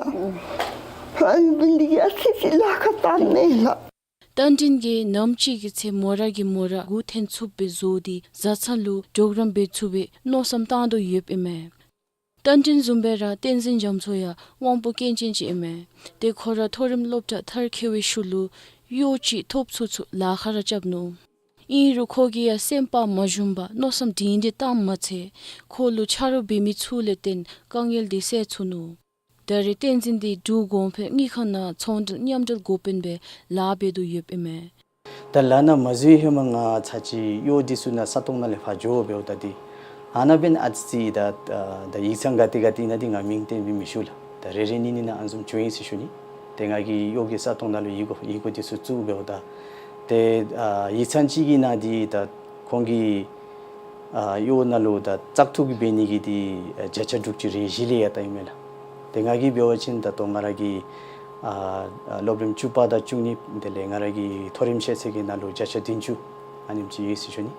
ཨ་ནི་འབད་ནི་འདི་གིས་ཨ་ཙི་ཅིག་ལཱ་ཁག་བཏང་ནི་ལགས། རྟ་མགྲིན་གྱིས་ནམ་ཅིག་གི་ཚེ་མོ་ར་གིས་མོ་ར་མགུ་འཐོམ་ཚུགསཔ་སྦེ་བཟོ་སྟེ་བཟའ་ཚང་ལུ་གྲོགས་རམ་འབད་ཚུགས་པའི་མནོ་བསམ་བཏང་དོ་ཡོདཔ་ཨིན་མས། རྟ་མགྲིན་བཟུམ་སྦེ་ར་བསྟན་འཛིན་རྒྱ་མཚོ་ཡང་དབང་པོ་སྐྱོན་ཅན་ཅིག་ཨིན་མས། ཏེ་ཁོ་ར་མཐོ་རིམ་སློབ་གྲྭ་མཐར་འཁྱོལ་བའི་ཤུལ་ལུ་གཡོག་ཅིག་ཐོབ་ཚུན་ཚོད་ལཱ་ཁག་ར་རྐྱབ་ནུག། ཨིན་རུང་ཁོ་གིས་ཡང་སེམས་པ་མ་ཞུམ་པར་མནོ་བསམ་སྒྲིང་སྒྲིང་བཏངམ་མ་ཚད་ཁོ་ལུ་ཆ་རོགས་འབད་མི་ཚུ་ལས་བརྟེན་དཀའ་ངལ་དེ་སེལ་ཚུགས་ནུག། ད་རེས་བསྟན་འཛིན་འདི་འབྲུག་གོང་འཕེལ་དངུལ་ཁང་ནང་ཚོང་འབྲེལ་མཉམ་འབྲེལ་འགོ་དཔོན་སྦེ་ལཱ་འབད་དོ་ཡོདཔ་ཨིན་མས། ད་ལཱ་ནང་མ་འཛུལ་བའི་ཧེ་མ་ང་ཚར་གཅིག་གཡོག་འདི་ཚུ་ནང་ས་སྟོང་ནང་ལས་ཕར་འགྱོ་འབདཝ་ད་འདི་ཨ་ནཱ་འབདན་ཨ་ཙི་ཅིག་ད་ད་ཡིག་ཚང་ག་ཏེ་ག་ཏེ་ཨིན་ན་འདི་ང་མིང་བཏོན་སྦེ་མི་ཞུ་ལགས། ད་རེ་རེ་གཉིས་གཉིས་ནང་ཨ་ནི་བཟུམ་བྱུང་ཡི་ཟེར་ཞུ་ནི། ཏེ་ང་གིས་གཡོག་གི་ས་སྟོང་ནང་ལུ་ཡི་གུ་ཡི་གུ་འདི་ཚུ་བཙུགས་འབདཝ་ད་ཏེ་ཨ་ཡིག་ཚང་ཅིག་གི་ནང་འདི་ད་ཁོང་གི་ཨ་གཡོག་ནང་ལུ་ད་བཙག་འཐུ་གི་འབད་ནི་གི་འདི་ཨ་བརྒྱ་ཆ་དྲུག་ཅུ་རེ་བཞི་ལས་ཡར་ལྟ་ཨིན་མས་ལགས། ཏེ་ང་གིས་འབད་བ་ཅིན་ད་ལྟོ་ང་ར་གི་ཨ་ཨ་སློབ་རིམ་བཅུ་པ་དང་བཅུ་གཉིས་དེ་ལས་ང་ར་གི་མཐོ་རིམ་ཤེས་ཚད་ཀྱི་ནང་ལུ་བརྒྱ་ཆ་བདུན་ཅུ་ཨ་ནེམ་ཅིག་ཡོད་ཟེར་ཞུ་ནི།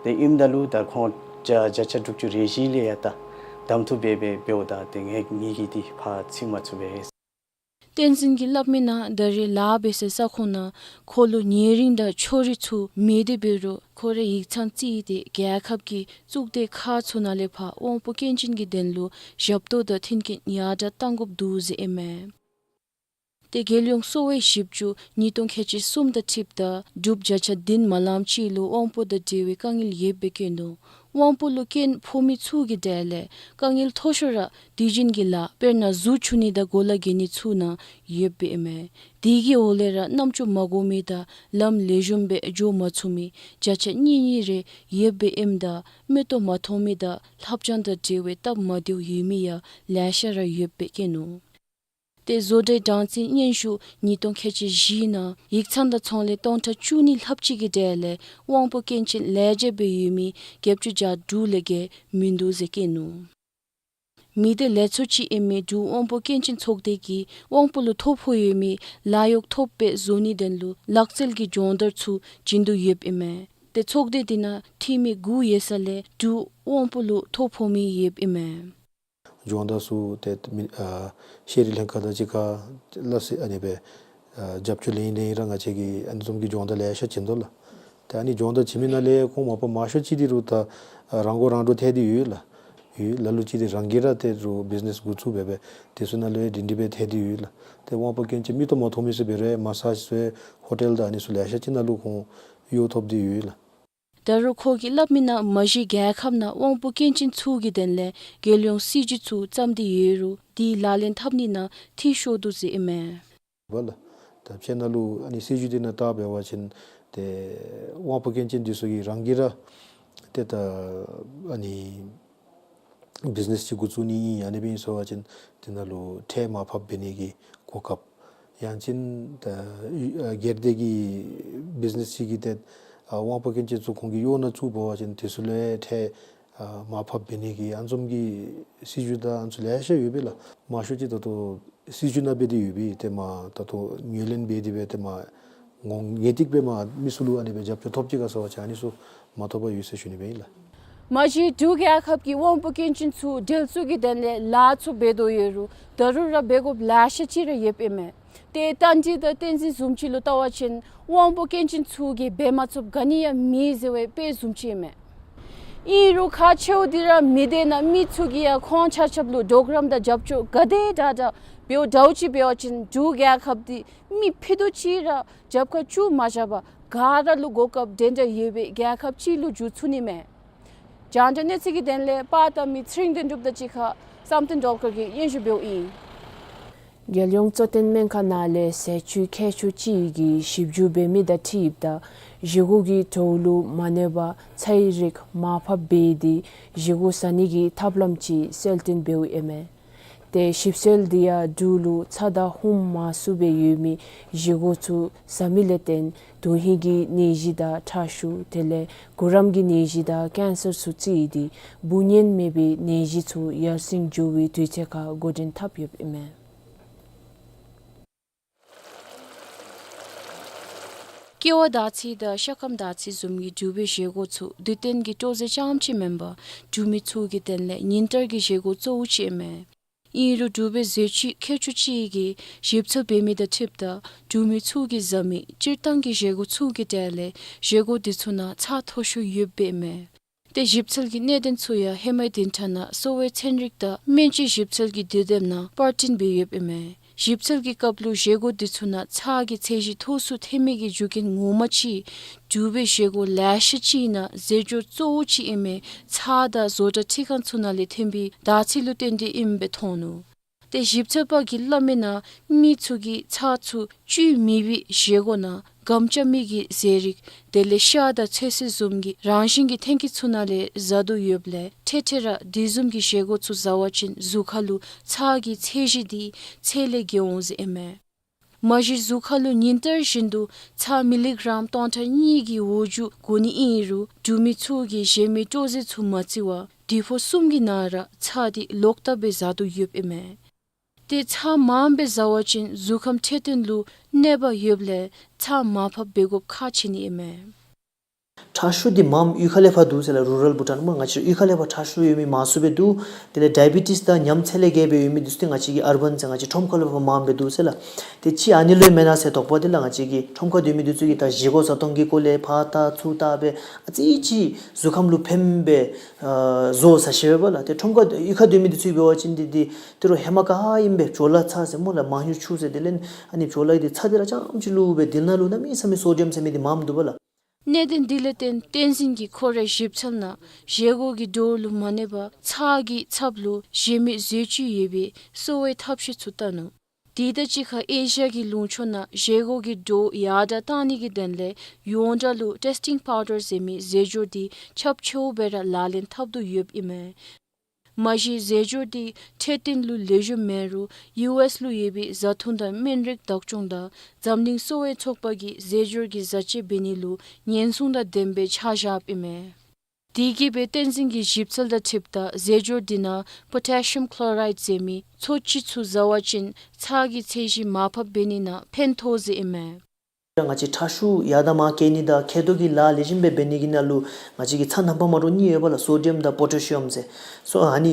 ཏེ་ཨིནམ་ད་ལུ་ད་ཁོང་བརྒྱ་བརྒྱ་ཆ་དྲུག་ཅུ་རེ་བཞི་ལས་ཡར་ལྟ་གདམ་འཐུ་འབད་འབད་འབདཝ་ད་ཏེ་ངེ་ངེ་གི་འདི་ཕར་ཚུད་མ་ཚུགས་པས། བསྟན་འཛིན་གྱིས་སླབ་མི་ནང་ད་རེས་ལཱ་འབད་སའི་ས་ཁོངས་ནང་ཁོ་ལུ་ཉེ་རིང་དང་ཕྱོགས་རིས་ཚུ་མེད་དེ་འབད་རུང་ཁོ་རའི་ཡིག་ཚང་རྩིས་ཏེ་རྒྱལ་ཁབ་ཀྱི་གཙུག་སྡེ་ཁག་ཚུ་ནང་ལས་ཕར་དབང་པོ་སྐྱོན་ཅན་གྱི་དོན་ལུ་ཞབས་ཏོག་དང་མཐུན་རྐྱེན་ཡར་དྲག་གཏང་དགོཔ་འདུག་ཟེར་ཨིན་མས། ཏེ་རྒྱལ་ཡོངས་གསོ་བའི་ཞིབ་འཇུག་ཉིས་སྟོང་ཁལ་གཅིག་གསུམ་དང་འཁྲིལཝ་ད་འབྲུགཔ་བརྒྱ་ཆ་བདུན་མ་ལངམ་ཅིག་ལུ་དབང་པོ་དང་འབྲེལ་བའི་དཀའ་ངལ་ཡོདཔ་སྦེ་བཀོད་ནུག། དབང་པོ་ལུ་སྐྱོན་ཕོག་མི་ཚུ་གི་གྲས་ལས་དཀའ་ངལ་མཐོ་ཤོས་ར་དུས་རྒྱུན་གྱི་ལཱ་དཔེར་ན་གཟུགས་འཁྱུ་ནི་དང་གོ་ལ་གྱོན་ནི་ཚུ་ནང་ཡོདཔ་ཨིན་མས། དེ་གི་འོག་ལས་ར་རྣམ་ཅོ་མ་གོ་མི་དང་ལམ་ལེགས་ཤོམ་སྦེ་འགྱོ་མ་ཚུགས་མི་བརྒྱ་ཆ་གཉིས་གཉིས་རེ་ཡོདཔ་ཨིནམ་ད་མིག་ཏོ་མ་མཐོང་མི་དང་ལྷབ་བྱང་དང་འབྲེལ་བའི་སྟབས་མ་བདེཝ་ཡོད་མི་ཡང་ལེ་ཤ་ར་ཡོདཔ་སྦེ་བཀོད་ནུག། ཏེ་བཟོ་གྲྭའི་གྲངས་འཛིན་སྙན་ཞུ་ཉིས་སྟོང་ཁལ་གཅིག་བཞི་ནང་ཡིག་ཚང་དང་ཚོང་ལས་སྟོང་ཕྲག་བཅུ་གཉིས་ལྷགཔ་ཅིག་གི་གྲས་ལས་དབང་པོ་སྐྱོན་ཅན་ལས་བྱེདཔ་ཡོད་མི་བརྒྱད་ཅུ་གྱ་དྲུག་ལས་བརྒལ་མིན་འདུག་ཟེར་བཀོད་ནུག། མི་སྡེ་ལས་ཚོགས་ཅིག་ཨིན་མི་འབྲུག་དབང་པོ་སྐྱོན་ཅན་ཚོགས་སྡེ་གིས་དབང་པོ་ལུ་ཐོ་ཕོག་ཡོད་མི་ལཱ་གཡོག་ཐོབ་པའི་བཟོ་ནིའི་དོན་ལུ་ལག་རྩལ་གྱི་སྦྱོང་བརྡར་ཚུ་བྱིན་དོ་ཡོདཔ་ཨིན་མས། ཏེ་ཚོགས་སྡེ་འདི་ནང་འཐུས་མི་དགུ་ཡོད་ས་ལས་དྲུག་དབང་པོ་ལུ་ཐོ་ཕོག་མི་ཡོདཔ་ཨིན་མས། སྦྱོང་བརྡར་ཚུ་ཏེ་མི་ཨ་ཤེས་རིག་ལྷན་ཁག་དང་གཅིག་ཁར་སླབ་སྟེ་ཨ་ནི་སྦེ་ཨ་རྒྱབ་སྐྱོར་ལེན་ལེན་ར་ང་བཅས་ཀྱིས་ཨ་ནི་བཟུམ་གྱི་སྦྱོང་བརྡར་ལེ་ཤ་བྱིན་དོ་ལགས། ཏེ་ཨ་ནི་སྦྱོང་བརྡར་བྱིན་མི་ནང་ལས་ཁོང་མ་པ་མང་ཤོས་ཅིག་འདི་རུང་ད་ཨ་རང་མགོ་རང་འདྲོངས་ཐལ་ཏེ་ཡོད་ལགས། ཡོད་ལ་ལུ་ཅིག་འདི་རང་གིས་ར་ཏེ་རུང་བིཛ་ནེས་འགོ་བཙུགས་འབད་འབད་དེ་ཚུ་ནང་ལུ་ཡང་སྒྲིང་སྒྲི་སྦེ་ཐལ་ཏེ་ཡོད་ལགས། ཏེ་དབང་པོ་སྐྱོན་ཅན་མིག་ཏོ་མ་མཐོང་མི་ཚུ་འབད་རུང་མ་སཱཇ་ཚུ་ཧོ་ཊེལ་དང་ཨ་ནི་ཚུ་ལེ་ཤ་ཅིག་ནང་ལུ་ཁོང་གཡོག་ཐོབ་སྟེ་ཡོད་ལགས། ད་རུང་ཁོ་གིས་སླབ་མི་ནང་མ་གཞི་རྒྱལ་ཁབ་ནང་དབང་པོ་སྐྱོན་ཅན་ཚུ་གི་དོན་ལས་རྒྱལ་ཡོངས་སྲིད་བྱུས་ཚུ་བརྩམས་ཏེ་ཡོད་རུང་དེ་ལག་ལེན་འཐབ་ནི་ནང་འཐུས་ཤོར་འདུག་ཟེར་ཨིན་མས། བ་ལགས། ད་ཕྱི་ནང་ལུ་ཨ་ནི་སྲིད་བྱུས་འདི་ནང་བལྟ་འབད་བ་ཅིན་ཏེ་དབང་པོ་སྐྱོན་ཅན་འདི་ཚུ་གིས་རང་གིས་ར་ཏེ་ད་ཨ་ནི་བིཛ་ནེས་ཅིག་འགོ་བཙུགས་ནི་ཨིན་ཨ་ནི་སྦེ་ཨིན་ཟེར་བ་ཅིན་དེ་ནང་ལུ་ཁྲལ་མར་ཕབ་འབད་ནི་གི་གོ་སྐབས། ཡང་ཅིན་ད་ཨ་སྒེར་སྡེ་གི་བིཛ་ནེས་ཅིག་གིས་ཏེ་ཨ་དབང་པོ་སྐྱོན་ཅན་ཚུ་ཁོང་གི་གཡོག་ནང་བཙུགས་འབད་བ་ཅིན་དེ་ཚུ་ལུ་ཡང་ཁྲལ་ཨ་མར་ཕབ་འབད་ནི་གི་ཨ་ནི་བཟུམ་གྱི་སྲིད་བྱུས་དང་ཨ་ནི་ཚུ་ལེ་ཤ་ཡོད་པས་ལགས། མང་ཤོས་ཅིག་ད་ལྟོ་སྲིད་བྱུས་ནང་སྦེ་ཏེ་ཡོད་པས། ཏེ་མ་ད་ལྟོ་ངོས་ལེན་འབད་དེ་སྦེ་ཏེ་མ་ངོ་ངེས་ཏིག་སྦེ་མ་མི་ཚུ་ལུ་ཨ་ནི་སྦེ་རྒྱབ་སྐྱོར་ཐོབ་ཅི་ག་ཟེར་བ་ཅིན་ཨ་ནི་ཚུ་མ་ཐོབ་པར་ཡོད་ཟེར་ཞུ་ནི་སྦེ་ཨིན་ལགས། མ་གཞི་འབྲུག་རྒྱལ་ཁབ་ཀྱི་དབང་པོ་སྐྱོན་ཅན་ཚུ་འབྲེལ་གཏུག་གི་དོན་ལས་ལཱ་ཚུ་འབད་དོ་ཡོད་རུང་ད་རུང་ར་འབད་དགོཔ་ལེ་ཤ་ཅིག་ར་ཡོདཔ་ཨིན་མས། ཏེ་རྟ་མགྲིན་དང་བསྟན་འཛིན་བཟུམ་ཅིག་ལུ་བལྟ་བ་ཅིན་དབང་པོ་སྐྱོན་ཅན་ཚུ་གིས་འབད་མ་ཚུགསཔ་ག་ནི་ཡང་མེད་ཟེར་བའི་དཔེ་བཟུམ་ཅིག་ཨིན་མས། ཨིན་རུང་ཁག་ཆེཝ་འདི་ར་མི་སྡེ་ནང་མི་ཚུ་གིས་ཡང་ཁོང་ཆ་ཁྱབ་ལུ་གྲོགས་རམ་དང་རྒྱབ་སྐྱོར་ག་དེ་དྲག་དྲག་འབདཝ་འདྲཝ་ཅིག་འབད་བ་ཅིན་འབྲུག་རྒྱལ་ཁབ་འདི་མི་ཕུད་རྡོག་གཅིག་ར་རྒྱབ་ཁར་བཙུགས་མ་བཞག་པར་ག་ར་ལུ་གོ་སྐབས་འདྲན་འདྲ་ཡོད་པའི་རྒྱལ་ཁབ་ཅིག་ལུ་འགྱུར་ཚུགས་ནི་མས། རྒྱང་བསྒྲགས་གནས་ཚུལ་གྱི་དོན་ལས་པར་བཏབ་མི་ཚེ་རིང་དོན་གྲུབ་དང་གཅིག་ཁར་བསམ་གཏན་སྒྲོལ་དཀར་གྱིས་སྙན་ཞུ་འབདཝ་ཨིན། རྒྱལ་ཡོངས་གཙོ་བསྟེན་སྨན་ཁང་ནང་ལས་ཟས་བཅུད་མཁས་མཆོག་ཅིག་གིས་ཞིབ་འཇུག་འབད་མི་དང་འཁྲིལཝ་ད་བཞེས་སྒོ་གི་དྲོ་བ་ལུ་མ་གནས་པར་ཚྭའི་རིགས་མར་ཕབ་འབད་དེ་བཞེས་སྒོ་ཟ་ནི་གི་ཐབས་ལམ་ཅིག་གསལ་སྟོན་འབདཝ་ཨིན་མས། ཏེ་ཞིབ་འཚོལ་འདི་ཡང་འབྲུག་ལུ་ཚྭ་དང་ཧུམ་མང་སུ་སྦེ་ཡོད་མི་བཞེས་སྒོ་ཚུ་ཟ་མི་ལས་བརྟེན་དོན་ཧིང་གི་ནད་གཞི་དང་ཁྲག་ཤུགས་དེ་ལས་གུ་རམ་གྱི་ནད་གཞི་དང་ཀེན་སར་ཚུ་རྩིས་ཏེ་འབུ་གཉན་མེད་པའི་ནད་གཞི་ཚུ་ཡར་སེང་འགྱོ་བའི་དུས་ཚོད་ཁར་འགོ་འདྲེན་འཐབ་ཡོདཔ་ཨིན་མས། ཀེ་བ་དར་ཚི་དང་ཤ་ཁམ་དར་ཚི་བཟུམ་གྱི་འབྲུག་པའི་བཞེས་སྒོ་ཚུ་དུས་སྟོན་གྱི་སྤྲོ་རྩེད་རྐྱངམ་ཅིག་མེན་པར་འབྲུག་མི་ཚུ་གི་དོན་ལས་ཉིན་ལྟར་གྱི་བཞེས་སྒོ་གཙོ་བོ་ཅིག་ཨིན་མས། ཨིན་རུང་འབྲུག་པའི་ཟས་བཅུད་མཁས་མཆོག་ཅིག་གིས་ཞིབ་འཚོལ་འབད་མི་དང་འཁྲིལཝ་ད་འབྲུག་མི་ཚུ་གིས་ཟ་མི་སྤྱིར་བཏང་གི་བཞེས་སྒོ་ཚུ་གི་གྲས་ལས་བཞེས་སྒོ་འདི་ཚུ་ནང་ཚྭ་མཐོ་ཤོས་ཡོདཔ་ཨིན་མས། ཏེ་ཞིབ་འཚོལ་གྱི་གནད་དོན་ཚུ་ཡང་ཧེ་མའི་བདུན་ཕྲག་ནང་གསོ་བའི་ཚན་རིག་དང་སྨན་བཅོས་ཞིབ་འཚོལ་གྱི་དུས་དེབ་ནང་པར་སྐྲུན་འབད་ཡོདཔ་ཨིན་མས། ཞིབ་འཚོལ་གྱི་སྐབས་ལུ་བཞེས་སྒོ་འདི་ཚུ་ནང་ཚྭ་གི་ཚད་གཞི་མཐོ་སུ་ཐོན་མི་གི་རྒྱུ་རྐྱེན་ངོ་མ་ཅིག་འབྲུག་པའི་བཞེས་སྒོ་ལེ་ཤ་ཅིག་ནང་རྫས་སྦྱོར་གཙོ་བོ་ཅིག་ཨིན་མི་ཚྭ་དང་བཟོ་གྲྭ་འཕྲུལ་ཁང་ཚུ་ནང་ལས་ཐོན་པའི་དར་ཚི་ལུ་བརྟེན་ཏེ་ཨིནམ་སྦེ་མཐོང་ནུག། ཏེ་ཞིབ་འཚོལ་པ་གིས་སླབ་མི་ནང་མི་ཚུ་གིས་ཚྭ་ཚུ་བཅུད་མེད་པའི་བཞེས་སྒོ་ནང་སྒམ་རྐྱབ་མི་གི་ཟས་རིགས་དེ་ལས་ཤ་དང་ཚོད་བསྲེ་བཟུམ་གྱི་རང་བཞིན་གྱི་ཐོན་སྐྱེད་ཚུ་ནང་ལས་ཟ་དོ་ཡོདཔ་ལས་ཐེངས་ཐེངས་ར་དེ་བཟུམ་གྱི་བཞེས་སྒོ་ཚུ་ཟ་བ་ཅིན་གཟུགས་ཁ་ལུ་ཚྭ་གི་ཚད་གཞི་འདི་ཚད་ལས་བརྒལ་འོང་ཟེར་ཨིན་མས། མ་གཞི་གཟུགས་ཁ་ལུ་ཉིན་ལྟར་བཞིན་དུ་ཚྭ་མི་ལི་གྲམ་སྟོང་ཕྲག་གཉིས་ཀྱི་འོག་འཇུག་དགོ་ནི་ཨིན་རུང་འབྲུག་མི་ཚུ་གིས་བཞེས་མའི་སྤྲོ་རྩེད་ཚུ་མ་བརྩི་བར་དུས་ཕོགས་གསུམ་གྱི་ནང་ར་ཚྭ་འདི་ལོག་བཏབ་སྦེ་ཟ་དོ་ཡོདཔ་ཨིན་མས། ཏེ་ཚྭ་མངམ་སྦེ་ཟ་བ་ཅིན་གཟུགས་ཁམས་འཕྲོད་བསྟེན་ལུ་གནོད་པ་ཡོདཔ་ལས་ཚྭ་མར་ཕབ་འབད་དགོཔ་ཁག་ཆེ་ནི་ཨིན་མས། ཁྲག་ཤུགས་འདི་མངམ་གཡུས་ཁ་ལས་ཕར་འདུག་ཟེར་ལགས། རུ་རཱལ་བྷུ་ཊཱན་མ་ང་བཅས་གཡུས་ཁ་ལས་ཕར་ཁྲག་ཤུགས་ཡོད་མི་མང་སུ་སྦེ་འདུག། དེ་ལས་ཌའི་བི་ཊིས་དང་ཉམས་ཚད་ལས་བརྒལ་སྦེ་ཡོད་མི་འདི་ཚུ་ཏེ་ང་བཅས་ཀྱི་ཨར་བཱན་ཟེར་ང་བཅས་ཁྲོམ་ཁ་ལུ་ཕར་མངམ་སྦེ་འདུག་ཟེར་ལགས། ཏེ་ཅིག་ཨ་ནི་ལུ་མེན་ན་ཟེར་དོགས་པ་འདི་ལགས། ང་བཅས་ཀྱི་ཁྲོམ་ཁ་སྡོད་མི་འདི་ཚུ་གིས་ད་བཞེས་སྒོ་བཟའ་བཏུང་གི་སྐོར་ལས་ཕར་བལྟ་ཚུར་བལྟ་སྦེ་ཨ་ཙི་ཅིག་གཟུགས་ཁམས་ལུ་ཕནམ་སྦེ་ཨ་བཟོ་ཟ་ཤེས་པས་ལགས། ཏེ་ཁྲོམ་ཁ་གཡུས་ཁ་སྡོད་མི་འདི་ཚུ་འབད་བ་ཅིན་འདི་འདི་ཏི་རུ་ཧེ་མ་ག་ཨིནམ་སྦེ་བྲོ་ལ་ཚྭ་ཟེར་སྨོ་ལགས། མང་ཡུ་ཆུ་ཟེར། དེ་ལས་ཨ་ནི་བྲོ་ལ་འདི་ཚྭ་འདི་ར་རྐྱངམ་ཅིག་བླུགས་སྦེ་འདི་ནང་ལུ་གནམ་མེད་ས་མེད་སོ་ཌི་ཡམ་ཟེར་མི་འདི་མངམ་འདུག་པ་ལགས། གནད་དོན་འདི་ལས་བརྟེན་བསྟན་འཛིན་གྱིས་ཁོ་རའི་ཞིབ་འཚོལ་ནང་བཞེས་སྒོ་གི་དྲོ་བ་ལུ་མ་གནས་པར་ཚྭ་གི་ཚབ་ལུ་བཞེས་མའི་ཟས་བཅུད་ཡོད་པའི་གསོ་བའི་ཐབས་ཤེས་ཚུ་བལྟ་ནུག། དེ་དང་གཅིག་ཁར་ཨེ་ཤི་ཡ་གི་ལུང་ཕྱོགས་ནང་བཞེས་སྒོ་གི་དྲོ་བ་ཡར་དྲག་བཏང་ནི་གི་དོན་ལས་ཡོངས་གྲགས་ལུ་ཊེས་ཊིང་པའུ་ཌར་ཟེར་མི་ཟས་སྦྱོར་འདི་ཁྱབ་ཆེཝ་སྦེ་ར་ལག་ལེན་འཐབ་དོ་ཡོདཔ་ཨིན་མས། མ་གཞི་ཟས་སྦྱོར་འདི་འཕྲོད་བསྟེན་ལུ་ལེགས་ཤོམ་མེན་རུང་ཡུ་ཨེས་ལུ་ཡོད་པའི་བཟའ་འཐུང་དང་སྨན་རིགས་བདག་སྐྱོང་དང་འཛམ་གླིང་གསོ་བའི་ཚོགས་པ་གིས་ཟས་སྦྱོར་གྱི་བཟའ་བཅའ་འབད་ནི་ལུ་ཉེན་སྲུང་དང་ལྡནམ་སྦེ་ཆ་བཞགཔ་ཨིན་མས། དེ་གིས་སྦེ་བསྟན་འཛིན་གྱི་ཞིབ་འཚོལ་དང་འཁྲིལཝ་ད་ཟས་སྦྱོར་འདི་ནང་པོ་ཊེ་ཤི་ཡམ་ཁློ་རའིཌ་ཟེར་མི་འཚོ་བཅུད་ཚུ་བཟའ་བ་ཅིན་ཚྭ་གི་ཚད་གཞི་མར་ཕབ་འབད་ནི་ནང་ཕན་ཐོགས་ཟེར་ཨིན་མས། ང་བཅས་ཁྲག་ཤུགས་ཡར་དང་མར་བཀལ་ནི་དང་མཁལ་རྡོག་གི་ལཱ་ལེགས་ཤོམ་སྦེ་འབད་ནི་གི་ནང་ལུ་ང་བཅས་ཀྱི་ཚྭ་རྣམ་པ་མ་འདྲཝ་གཉིས་ཡོད་པ་ལགས། སོ་ཌི་ཡམ་དང་པོ་ཊེ་ཤི་ཡམ་ཟེར། སོ་ཨ་ནི་